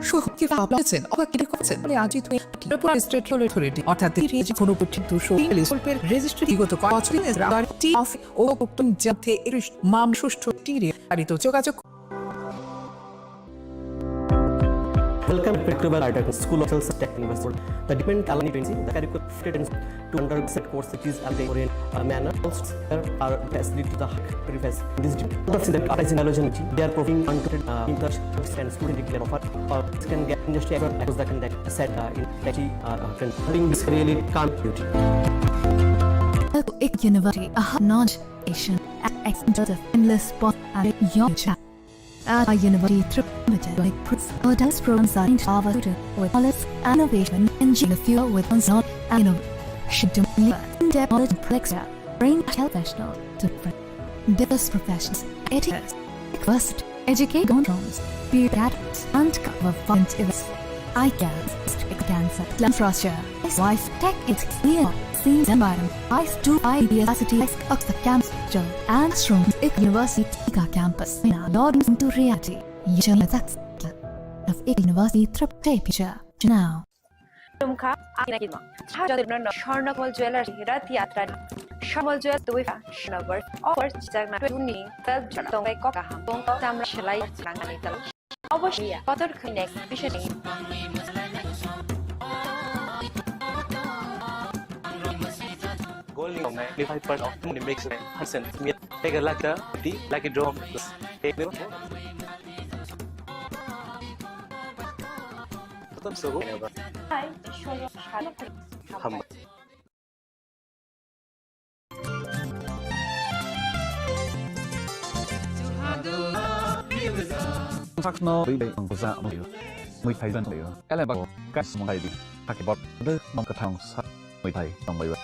সহ কি পাবলিকেশন অথবা কি রেকর্ডসেন বলে আজ তুমি Tripura state role authority অর্থাৎ এই রেঞ্জ কোনো পর্যন্ত শৈলী শিল্পের রেজিস্ট্রি বিগত কয়েক বছর টি অফ ও উত্তম জাতে এর মাম সুষ্ঠু টিরে পালিত যোগাযোগ। Welcome to October Article School of Health and Technical University. The department alumni twenty, the curriculum fitted in to undergraduate course which is available in a manner. Also, there are facility to the high preface. This department of the biology, they are providing unlimited, uh, internship and student declare offer. Or can get industry as well as that can that said, uh, in technology, uh, uh, trend. Having this really calm duty. At University, a hub knowledge, education, and excellence of endless spot and young chat. At our university, Tripura Limited, like Prince, adults programs are in Java tutor with knowledge and innovation, engineer fuel with on-, and innovation, in-depth knowledge and products, trained professional, different, diverse professions, etiquette, first, educate on drones, peer patterns, and cover fund events. I can, cancer, lung fracture, life, tech, it's clear, scenes environment, ice to I B S, city, ice, oxford campus, and shrooms, ik university, campus, now loading into reality. Yishal that's of university trip temperature. Now. Tumkha, ang nai kidma. Jadurno Swarnakamol Jewellers Rath Yatra. Swarnakamol Jewellers Dwi Swarnagar. Offer chijak na tuni twelve jona tongbai kok kaham. Tong tamra selai nangani talo. Obosya, kotor khwine, bising. Golden twenty-five percent of money makes sense. Take a lucky, the lucky draw. Hai, ishwar, hambai. Sakno bwi bai ang buja ang bayo. Mui thai jan bayo. Ele bak kai sumang thai di. Hake bot de mong kathang sa mui thai tong bayo.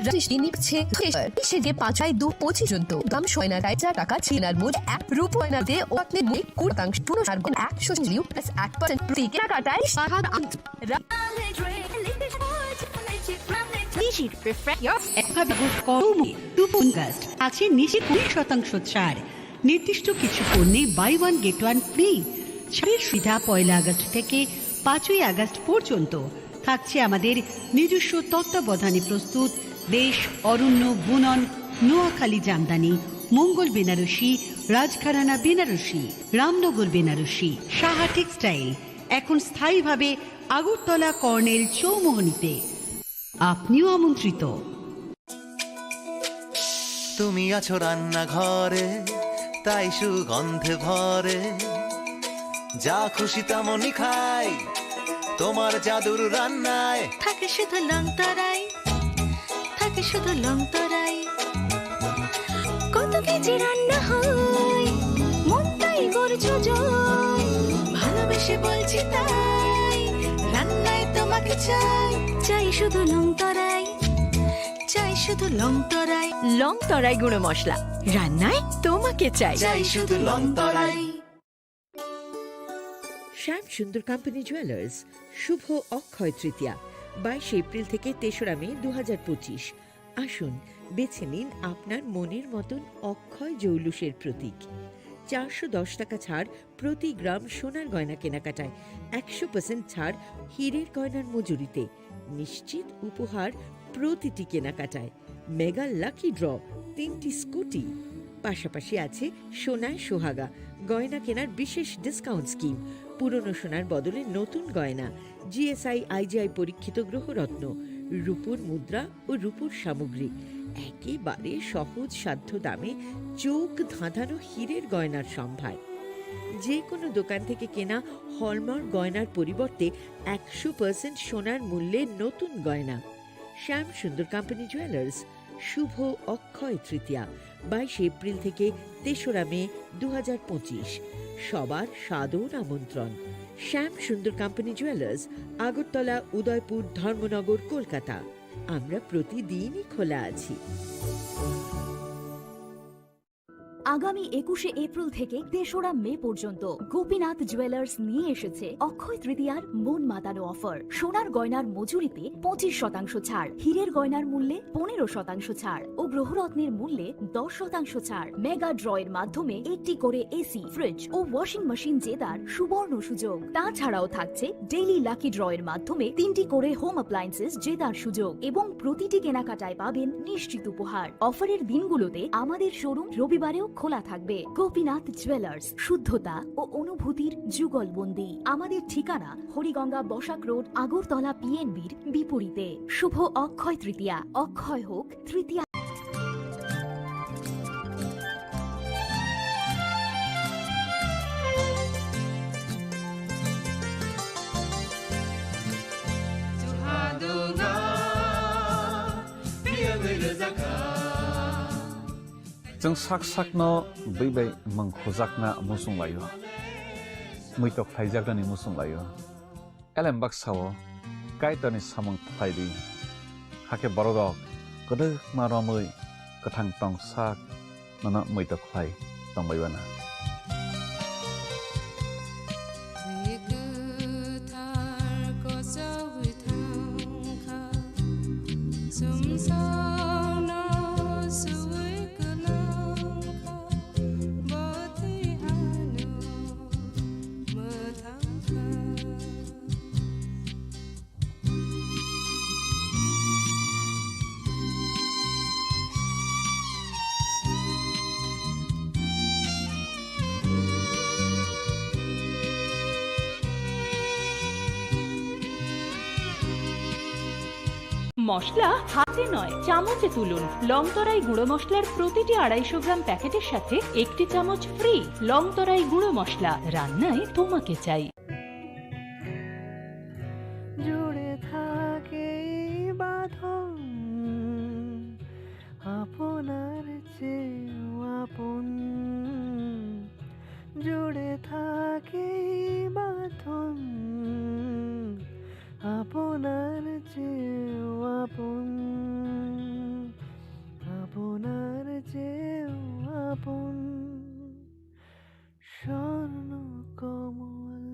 Registry নিচ্ছে। সে যে পাঁচ আই দু পঁচিশ পর্যন্ত দাম ছয় না চার টাকা ছিনার মধ্যে এক রূপ হয় না দে ও আপনি মুখ কুড়ি শতাংশ পুনঃ সার গুণ একশো লিউ প্লাস এক পার্সেন্ট প্রতি কেনাকাটায় সাহায্য আম-, রা-, Refresh your কম টু পঞ্চাশ আছে নিচে কুড়ি শতাংশ ছাড়। নির্দিষ্ট কিছু পণ্যে buy one get one free. ছাড়ের সুবিধা পয়লা আগস্ট থেকে পাঁচই আগস্ট পর্যন্ত। থাকছে আমাদের নিজস্ব তত্ত্বাবধানে প্রস্তুত দেশ অরণ্য বুনন নোয়াখালী জামদানি, মঙ্গল বেনারসি, রাজঘরানা বেনারসি, রামনগর বেনারসি, সাহা টেক্সটাইল, এখন স্থায়ীভাবে আগরতলা কর্নেল চৌমোহনীতে। আপনিও আমন্ত্রিত। তুমি আছো রান্নাঘরে, তাই সুগন্ধে ভরে। যা খুশি তেমনই খাই তোমার জাদুর রান্নায়। থাকে শুধু লংতরাই, থাকে শুধু লংতরাই। কত কেজি রান্না হয়, মনটাই করছো জয়। ভালোবেসে বলছি তাই, রান্নায় তোমাকে চাই। চাই শুধু লংতরাই, চাই শুধু লংতরাই। লংতরাই গুঁড়ো মশলা, রান্নায় তোমাকে চাই। চাই শুধু লংতরাই। শ্যাম সুন্দর কোম্পানি জুয়েলার্স, শুভ অক্ষয় তৃতীয়া, বাইশে এপ্রিল থেকে তেসরা মে দু হাজার পঁচিশ। আসুন, বেছে নিন আপনার মনের মতন অক্ষয় জৌলুসের প্রতীক। চারশো দশ টাকা ছাড় প্রতি গ্রাম সোনার গয়না কেনাকাটায়, একশো পার্সেন্ট ছাড় হীরের গয়নার মজুরিতে, নিশ্চিত উপহার প্রতিটি কেনাকাটায়, মেগা লাকি ড্র, তিনটি স্কুটি। পাশাপাশি আছে সোনায় সোহাগা, গয়না কেনার বিশেষ ডিসকাউন্ট স্কিম, পুরনো সোনার বদলে নতুন গয়না, জিএসআই আইজিআই পরীক্ষিত গ্রহরত্ন, রূপোর মুদ্রা ও রূপোর সামগ্রী, একেবারে সহজ সাধ্য দামে চোখ ধাঁধানো হীরের গয়নার সম্ভার। যে কোনো দোকান থেকে কেনা হলমার্ক গয়নার পরিবর্তে একশো পার্সেন্ট সোনার মূল্যে নতুন গয়না। শ্যাম সুন্দর কোম্পানি জুয়েলার্স, শুভ অক্ষয় তৃতীয়া, বাইশে এপ্রিল থেকে তেসরা মে দু হাজার পঁচিশ। সবার সাদর আমন্ত্রণ। শ্যাম সুন্দর কোম্পানি জুয়েলার্স, আগরতলা, উদয়পুর, ধর্মনগর, কলকাতা। আমরা প্রতিদিনই খোলা আছি। আগামী একুশে এপ্রিল থেকে তেসরা মে পর্যন্ত গোপীনাথ জুয়েলার্স নিয়ে এসেছে অক্ষয় তৃতীয়ার মন মাতানো অফার। সোনার গয়নার মজুরিতে পঁচিশ শতাংশ ছাড়, হীরের গয়নার মূল্যে পনেরো শতাংশ ছাড় ও গ্রহরত্নের মূল্যে দশ শতাংশ ছাড়। মেগা ড্র এর মাধ্যমে একটি করে এসি, ফ্রিজ ও ওয়াশিং মেশিন জেতার সুবর্ণ সুযোগ। তাছাড়াও থাকছে ডেইলি লাকি ড্র এর মাধ্যমে তিনটি করে হোম অ্যাপ্লায়েন্সেস জেতার সুযোগ এবং প্রতিটি কেনাকাটায় পাবেন নিশ্চিত উপহার। অফারের দিনগুলোতে আমাদের শোরুম রবিবারেও খোলা থাকবে। গোপীনাথ জুয়েলার্স, শুদ্ধতা ও অনুভূতির যুগলবন্দি। আমাদের ঠিকানা হরিগঙ্গা বসাক রোড, আগরতলা পিএনবির বিপরীতে। শুভ অক্ষয় তৃতীয়া, অক্ষয় হোক তৃতীয়া। Chwng sak sakno bwi bai mwng khujakna muchung laio. Muitok khlaijaknani muchung laio. Elem baksa-o Kaitorni samung khlai di. Hakhe borok rok kwdwkma romwi kwthang tong sak nono muitok khlai tongbai bana. Bwi kwthar kochogwi thang. মশলা হাতে নয়, চামচে তুলুন। লংতরাই গুঁড়ো মশলার প্রতিটি আড়াইশো গ্রাম প্যাকেটের সাথে একটি চামচ ফ্রি। লংতরাই গুঁড়ো মশলা, রান্নায় তোমাকে চাই। জুড়ে থাকে এই বাঁধন আপনার চেয়েও আপন। জুড়ে থাকে এই বাঁধন আপনার চেয়েও আপন, আপনার চেয়েও আপন। স্বর্ণ কমল।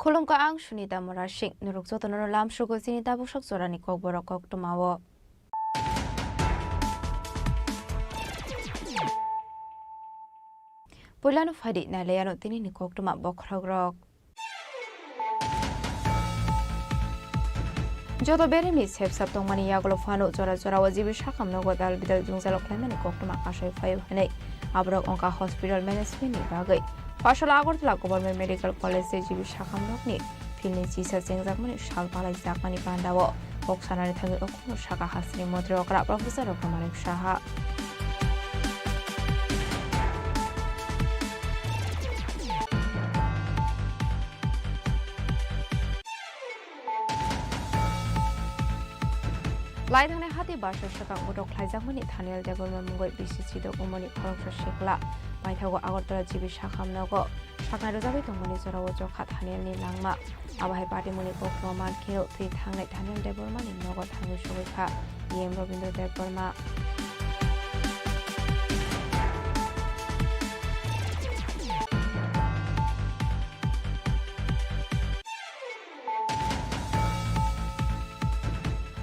Khulumkha, ang Sunita Murasing. Norok jotono lamsugo chini tabuk sak jorani kokborok koktwmao. Puilano phaidi nailaiano tinini koktwma bokhorokrok. Joto beremni sepsap tongmani yagulo phano jora jorao G B sakham nogo dal bidal jwngjalo khlaimani koktwma kasai phaio hinwi aborok wngkha hospital management ni bagwi. Phaisalo Agartala Government Medical College tei G B sakham nokni field ni chisa chengjakmani sal palaijakmani pandao kok sanani thangwi okhorno sakha hasteni montri okra Professor Dr Manik Saha. Lai thangnai hati barsa swkang bodol khlaijakmani Thaniel Debbarma mungwi bisi chidok wngmani khoroksa sikla paithago Agartala G B sakham nogo saknai rwjagwi tongmani jorao chokha Thaniel ni langma. Abo hai patimungni koktwma mankhe thwi thangnai Thaniel Debbarma ni nogo thangwi sogwi kha E M Rabindra Debbarma.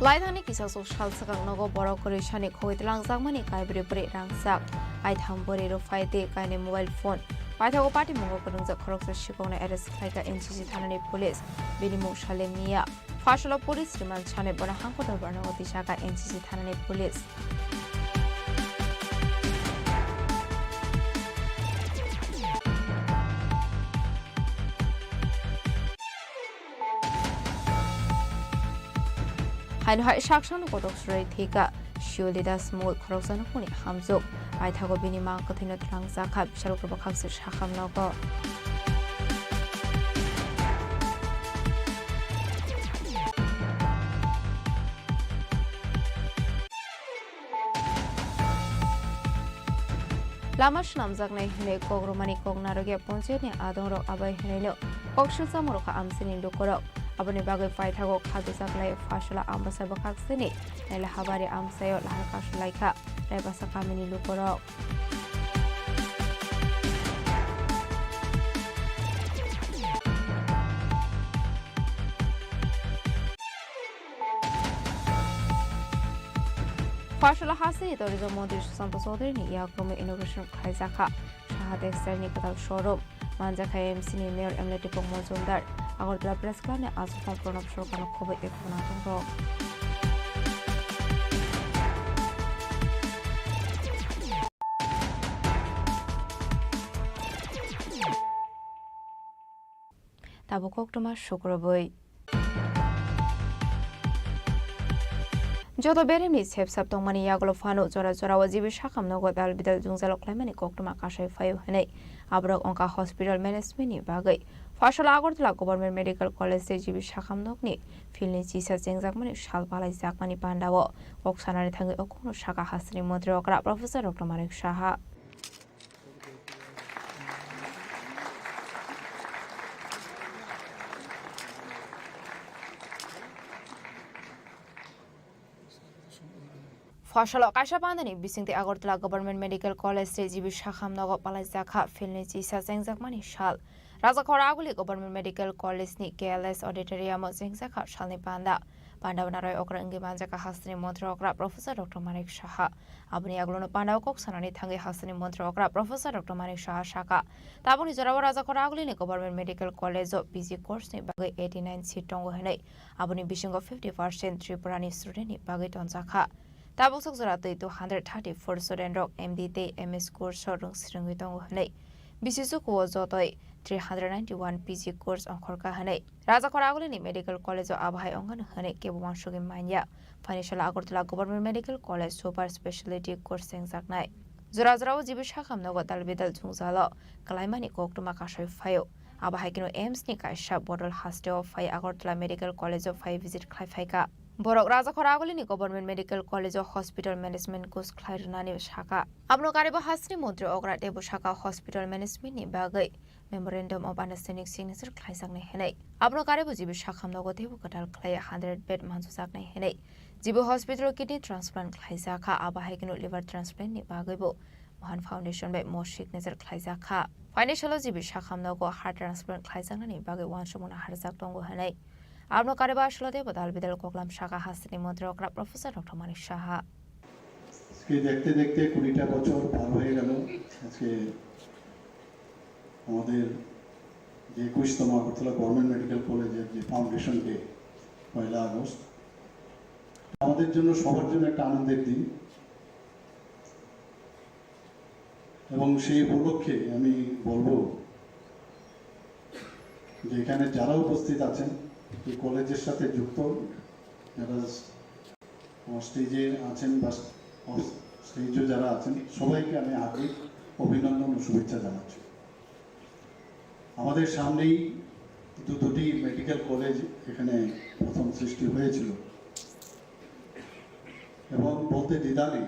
Laithangni kisasok sal swkang nogo borok kwrwi sani khogwi twlangjakmani kaibrwi bwrwi rangchak, kaitham bwrwi rwphai tei kainwi mobile phone. Paithago patimungo kwrwngjak khoroksa sikokno arrest khlaikha N C C thanani police, bini mung Salem Miya. Phaisalo police remand sanwi bono hangko dorbarno tisakha N C C thanani police. Haino hai saksano kotok surai thwikha Shioli Das mungwi khoroksa nukhungni hamjwk. Paithago bini mang kwthwino twlangjakha, bisalo kwbakhakswk sakham nogo. Lama swnamjaknai hwnwi kok rwmani kok narwkya ponchayatni adongrok abai hwnwino kok swchamung rwkha amchaini lukurok. Aboni bagwi paithago kha dujak lai Phaisala Ambasa bwkhaksini Naila Habari amchaio lahar kasu laikha Raibasa kamini lukurok. Phaisala hasteni tourism montri Sushanta Chaudhury ni yakrumwi inauguration khlaijakha Saha Textile ni kwtal showroom. Manjakha M C ni mayor M L A Dipok Majumdar. Agartala Press Club ni aswk phang Pranab Sarkarno khobwi ekhono tongo. Tabuk koktwma sukrubwi. Joto beremni sepsap tongmani yagulo phano jora jorao G B sakham nogo dal bidal jwngjalo khlaimani koktwma kasai phaio hinwi aborok wngkha hospital management ni bagwi. Phaisalo Agartala Government Medical College tei G B sakham nokni field ni chisa chengjakmani sal palaijakmani pandao kok sanani thangwi okhorno sakha hasteni montri okra Professor Dr Manik Saha. Phasalo kaisa pandani bisingtwi Agartala Government Medical College tei G B Sakham nogo palaijak kha philni chisa chengjakmani sal. Rajakhor Aguli Government Medical College ni K L S Auditorium o chengjak kha salni panda. Panda o narwk okra wngwi manjak kha hasteni montri okra Professor Doctor Manik Saha. Aboni yagulono panda o kok sanani thangwi hasteni montri okra Professor Doctor Manik Saha sakha, tabukni jorao Rajakhor Aguli ni Government Medical College o P G course ni bagwi eighty nine seat tongo hwnwi. Aboni bisingo fifty percent Tripura ni student ni bagwi tonjak kha. Tabuk sok jora twi two hundred thirty four student rok M D tei M S course o rwng swrwngwi tongo hwnwi. Bisi chukuo jotoi three hundred ninety one P G course ongkhorkha hwnwi Rajakhor Agulini Medical College o abo hai ongano hwnwi kebo uansugwi manya. Phaini salo Agartala Government Medical College Super Speciality Course chengjaknai. Jora jorao G B Sakham nogo dal bidal chwngjalo kwlaimani koktwma kasui phaio. Abo hai kheno AIIMS ni kaisa bodol hasteo phai Agartala Medical College o phai visit khlai phaikha. Borok Rajakhor Agulini Government Medical College o Hospital Management course khlai rwnani sakha. Abono karibo hasteni montri okra teibo sakha hospital management ni bagwi Memorandum of Understanding signature khlaijaknai hwnwi. Abono karibo G B Sakham nogo teibo kwtal khlai hundred bed mansujaknai hwnwi. G B hospital o kidney transplant khlaijak kha, abo hai kheno liver transplant ni bagwibo Mohan Foundation bai mo signature khlaijak kha. Phaini salo G B Sakham nogo heart transplant khlaijaknani bagwi uansukmung naharjak tongo hwnwi. Abono karibo aswk teibo dal bidal koklam sakha hasteni montri okra Professor Doctor Manik Saha. আজকে দেখতে দেখতে কুড়িটা বছর পার হয়ে গেল। আজকে আমাদের যে একুশতম আগরতলা গভর্নমেন্ট মেডিকেল কলেজের যে ফাউন্ডেশন ডে, পয়লা আগস্ট, আমাদের জন্য, সবার জন্য একটা আনন্দের দিন। এবং সেই উপলক্ষে আমি বলবো যে এখানে যারা উপস্থিত আছেন, এই কলেজের সাথে যুক্ত, যারা আমার স্টেজে আছেন বা অফ স্টেজে যারা আছেন, সবাইকে আমি হার্দিক অভিনন্দন ও শুভেচ্ছা জানাচ্ছি। আমাদের সামনেই দু দুটি মেডিকেল কলেজ এখানে প্রথম সৃষ্টি হয়েছিল এবং বলতে দ্বিধা নেই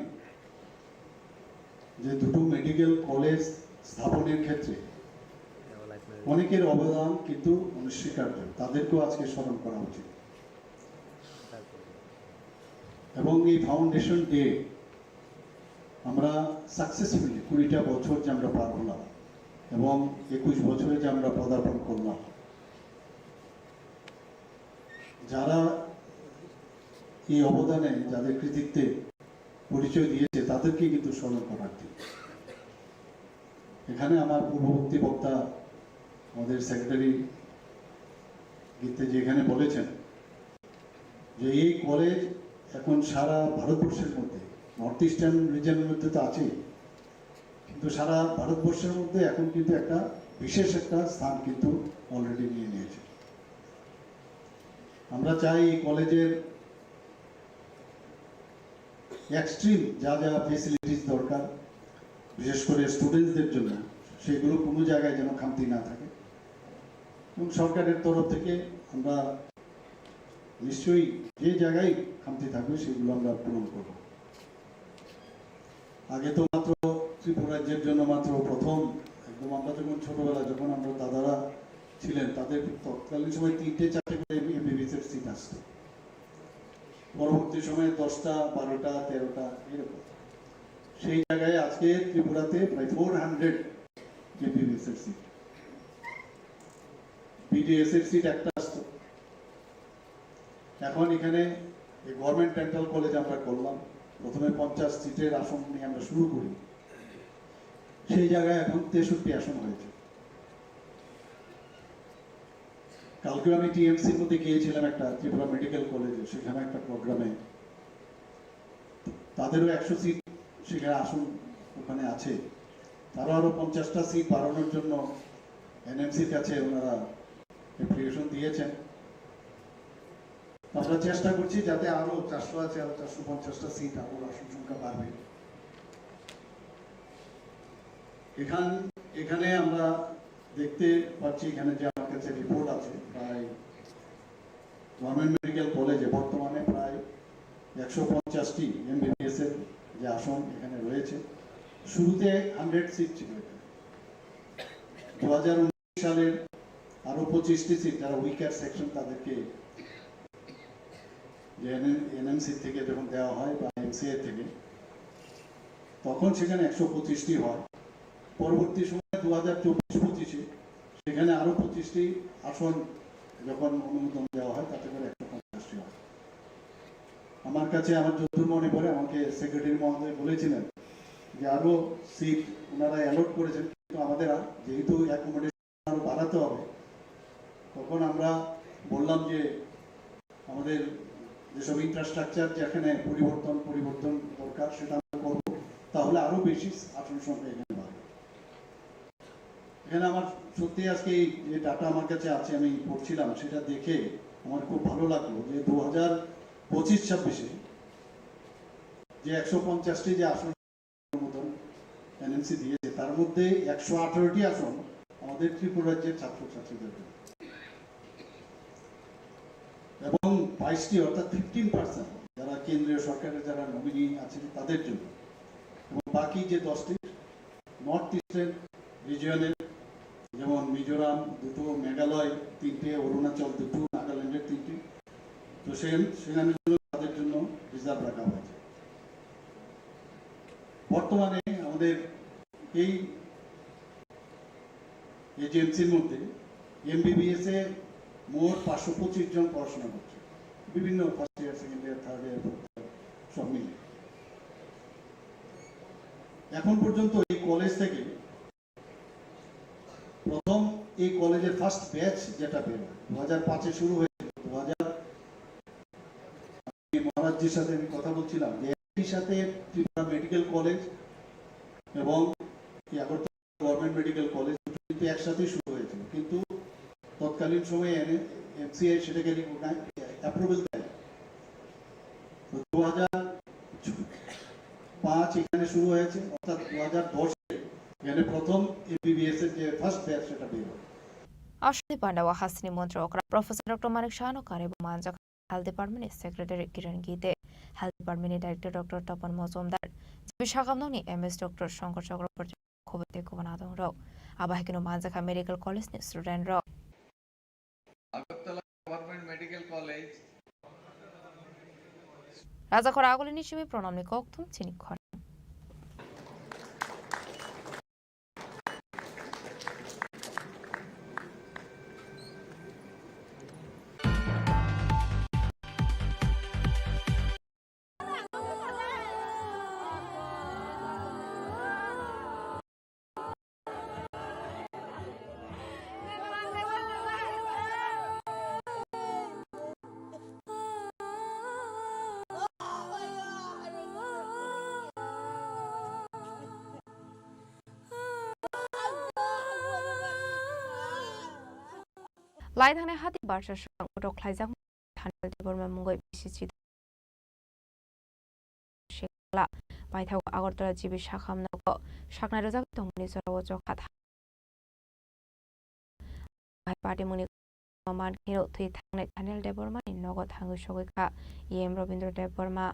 যে দুটো মেডিকেল কলেজ স্থাপনের ক্ষেত্রে অনেকের অবদান কিন্তু অনস্বীকার্য, তাদেরকেও আজকে স্মরণ করা উচিত। এবং এই ফাউন্ডেশন ডে আমরা সাকসেসফুলি কুড়িটা বছর যে আমরা পার হলাম এবং একুশ বছরে যে আমরা পদার্পণ করলাম, যারা এই অবদানে, যাদের কৃতিত্বে পরিচয় দিয়েছে, তাদেরকে কিন্তু স্মরণ করার দিন। এখানে আমার পূর্ববর্তী বক্তা, আমাদের সেক্রেটারি গীতে যে এখানে বলেছেন যে এই কলেজ এখন সারা ভারতবর্ষের মধ্যে, নর্থ ইস্টার্ন রিজনের মধ্যে তো আছেই, কিন্তু সারা ভারতবর্ষের মধ্যে এখন কিন্তু একটা বিশেষ একটা স্থান কিন্তু অলরেডি নিয়ে নিয়েছে। আমরা চাই এই কলেজের এক্সট্রিম যা যা ফেসিলিটিস দরকার, বিশেষ করে স্টুডেন্টসদের জন্য, সেগুলো কোনো জায়গায় যেন খামতি না থাকে। এবং সরকারের তরফ থেকে আমরা নিশ্চয়ই যে জায়গায় খামতি থাকবে, সেগুলো আমরা পূরণ করব। আগে তো মাত্র ত্রিপুরা রাজ্যের জন্য মাত্র প্রথম, একদম আমরা যখন ছোটবেলা, যখন আমরা দাদারা ছিলেন, তাদের তৎকালীন সময় তিনটে চারটে করে এমবিবিএস এর সিট আসতো। পরবর্তী সময়ে দশটা, বারোটা, তেরোটা, এরকম। সেই জায়গায় আজকে ত্রিপুরাতে প্রায় ফোর হান্ড্রেড এমবিবিএস এর সিট। বিডিএস এর সিট একটা আসতো। এখন এখানে এই গভর্নমেন্ট ডেন্টাল কলেজ আমরা করলাম, প্রথমে পঞ্চাশ সিটের আসন নিয়ে আমরা শুরু করি, সেই জায়গায় এখন তেষট্টি আসন হয়েছে। কালকে আমি টিএমসির মধ্যে গিয়েছিলাম একটা ত্রিপুরা মেডিকেল কলেজে, সেখানে একটা প্রোগ্রামে, তাদেরও একশো সিট সেখানে আসন ওখানে আছে। তারও আরও পঞ্চাশটা সিট বাড়ানোর জন্য এনএমসির কাছে ওনারা অ্যাপ্লিকেশন দিয়েছেন। আমরা চেষ্টা করছি যাতে আরও চারশো আছে, আরও চারশো পঞ্চাশটা সিট, আরও আসন সংখ্যা বাড়বে। এখান এখানে আমরা দেখতে পাচ্ছি, এখানে যে আমার কাছে রিপোর্ট আছে, প্রায় গভর্নমেন্ট মেডিকেল কলেজে বর্তমানে প্রায় একশো পঞ্চাশটি এমবিবিএস এর যে আসন এখানে রয়েছে। শুরুতে হান্ড্রেড সিট ছিল এখানে। দু হাজার উনিশ সালের আরও পঁচিশটি সিট, যারা উইকার সেকশন, তাদেরকে যে এনএমসি থেকে যখন দেওয়া হয় বা এমসিআই থেকে। তখন সেখানে একশো পঁচিশটি হয়। পরবর্তী সময়ে দু হাজার চব্বিশ পঁচিশে সেখানে আরও পঁচিশটি আসন যখন অনুমোদন দেওয়া হয়, তাতে করে একশো পঞ্চাশটি হয়। আমার কাছে, আমার যতদূর মনে পড়ে, আমাকে সেক্রেটারি মহোদয় বলেছিলেন যে আরও সিট ওনারা অ্যালট করেছেন, কিন্তু আমাদের আর, যেহেতু অ্যাকোমোডেশন আরও বাড়াতে হবে, তখন আমরা বললাম যে আমাদের যেসব ইনফ্রাস্ট্রাকচার, যেখানে পরিবর্তন পরিবর্তন দরকার, সেটা আমরা করবো, তাহলে আরও বেশি আসন সংখ্যা এখানে বাড়বে। এখানে আমার সত্যি আজকে এই যে ডাটা আমার কাছে আছে, আমি পড়ছিলাম, সেটা দেখে আমার খুব ভালো লাগলো যে দু হাজার পঁচিশ ছাব্বিশে যে একশো পঞ্চাশটি যে আসন অনুমোদন এনএমসি দিয়েছে, তার মধ্যে একশো আঠারোটি আসন আমাদের ত্রিপুরা রাজ্যের ছাত্রছাত্রীদের জন্য এবং বাইশটি, অর্থাৎ ফিফটিন পার্সেন্ট, যারা কেন্দ্রীয় সরকারের যারা নমিনি আছেন তাদের জন্য, এবং বাকি যে দশটি নর্থ ইস্টার্ন রিজিয়নের, যেমন মিজোরাম দুটো, মেঘালয় তিনটে, অরুণাচল দুটো, নাগাল্যান্ডের তিনটি, তো সেই সেখানে তাদের জন্য রিজার্ভ রাখা হয়েছে। বর্তমানে আমাদের এই এজেন্সির মধ্যে এমবিবিএস এ মোট পাঁচশো পঁচিশ জন পড়াশোনা করছে, বিভিন্ন first year, second year, third year, fourth year সব মিলে। এখন পর্যন্ত এই কলেজ থেকে প্রথম এই কলেজের ফার্স্ট ব্যাচ যেটা বের হয়, দু হাজার পাঁচে শুরু হয়েছিল, দু হাজার, আমি মহারাজজির সাথে আমি কথা বলছিলাম যে একই সাথে ত্রিপুরা মেডিকেল কলেজ এবং এই আগরতলা গভর্নমেন্ট মেডিকেল কলেজ দুটো কিন্তু একসাথেই শুরু হয়েছিল, কিন্তু তৎকালীন সময়ে এমসিআই সেটাকে অ্যাপ্রুভেল দেয়। তো দু হাজার পাঁচ এখানে শুরু হয়েছে, অর্থাৎ দু হাজার দশে এখানে প্রথম এমবিবিএস এর যে ফার্স্ট ব্যাচ, সেটা বের হয়। Ashwini Panda o hasteni montri okra Professor Doctor Manik Saha no karwi bo manjak Health Department ni Secretary Kiran Gite, Health Department ni Director Doctor Tapan Mojumdar, G B Sakamnok ni M S Doctor Shankar Chakraborty, Khoboi tei kubun adong rok. Abo hai kheno manjakha Medical College ni student rok. Agartala Government Medical College. Rajakhor Agulini simi Pranamni kokthum chini khorang. Lai thangnai hati barsa swkang kotor khlaijak Daniel Debbarma mungwi bisi chida. Shingla paithago Agartala G B Sakham nogo saknai rwjagwi tongmani jorao chokha thang. Bai party mungni man kheno thwi thangnai Daniel Debbarma ni nogo thangwi sogwi kha E M Rabindra Debbarma.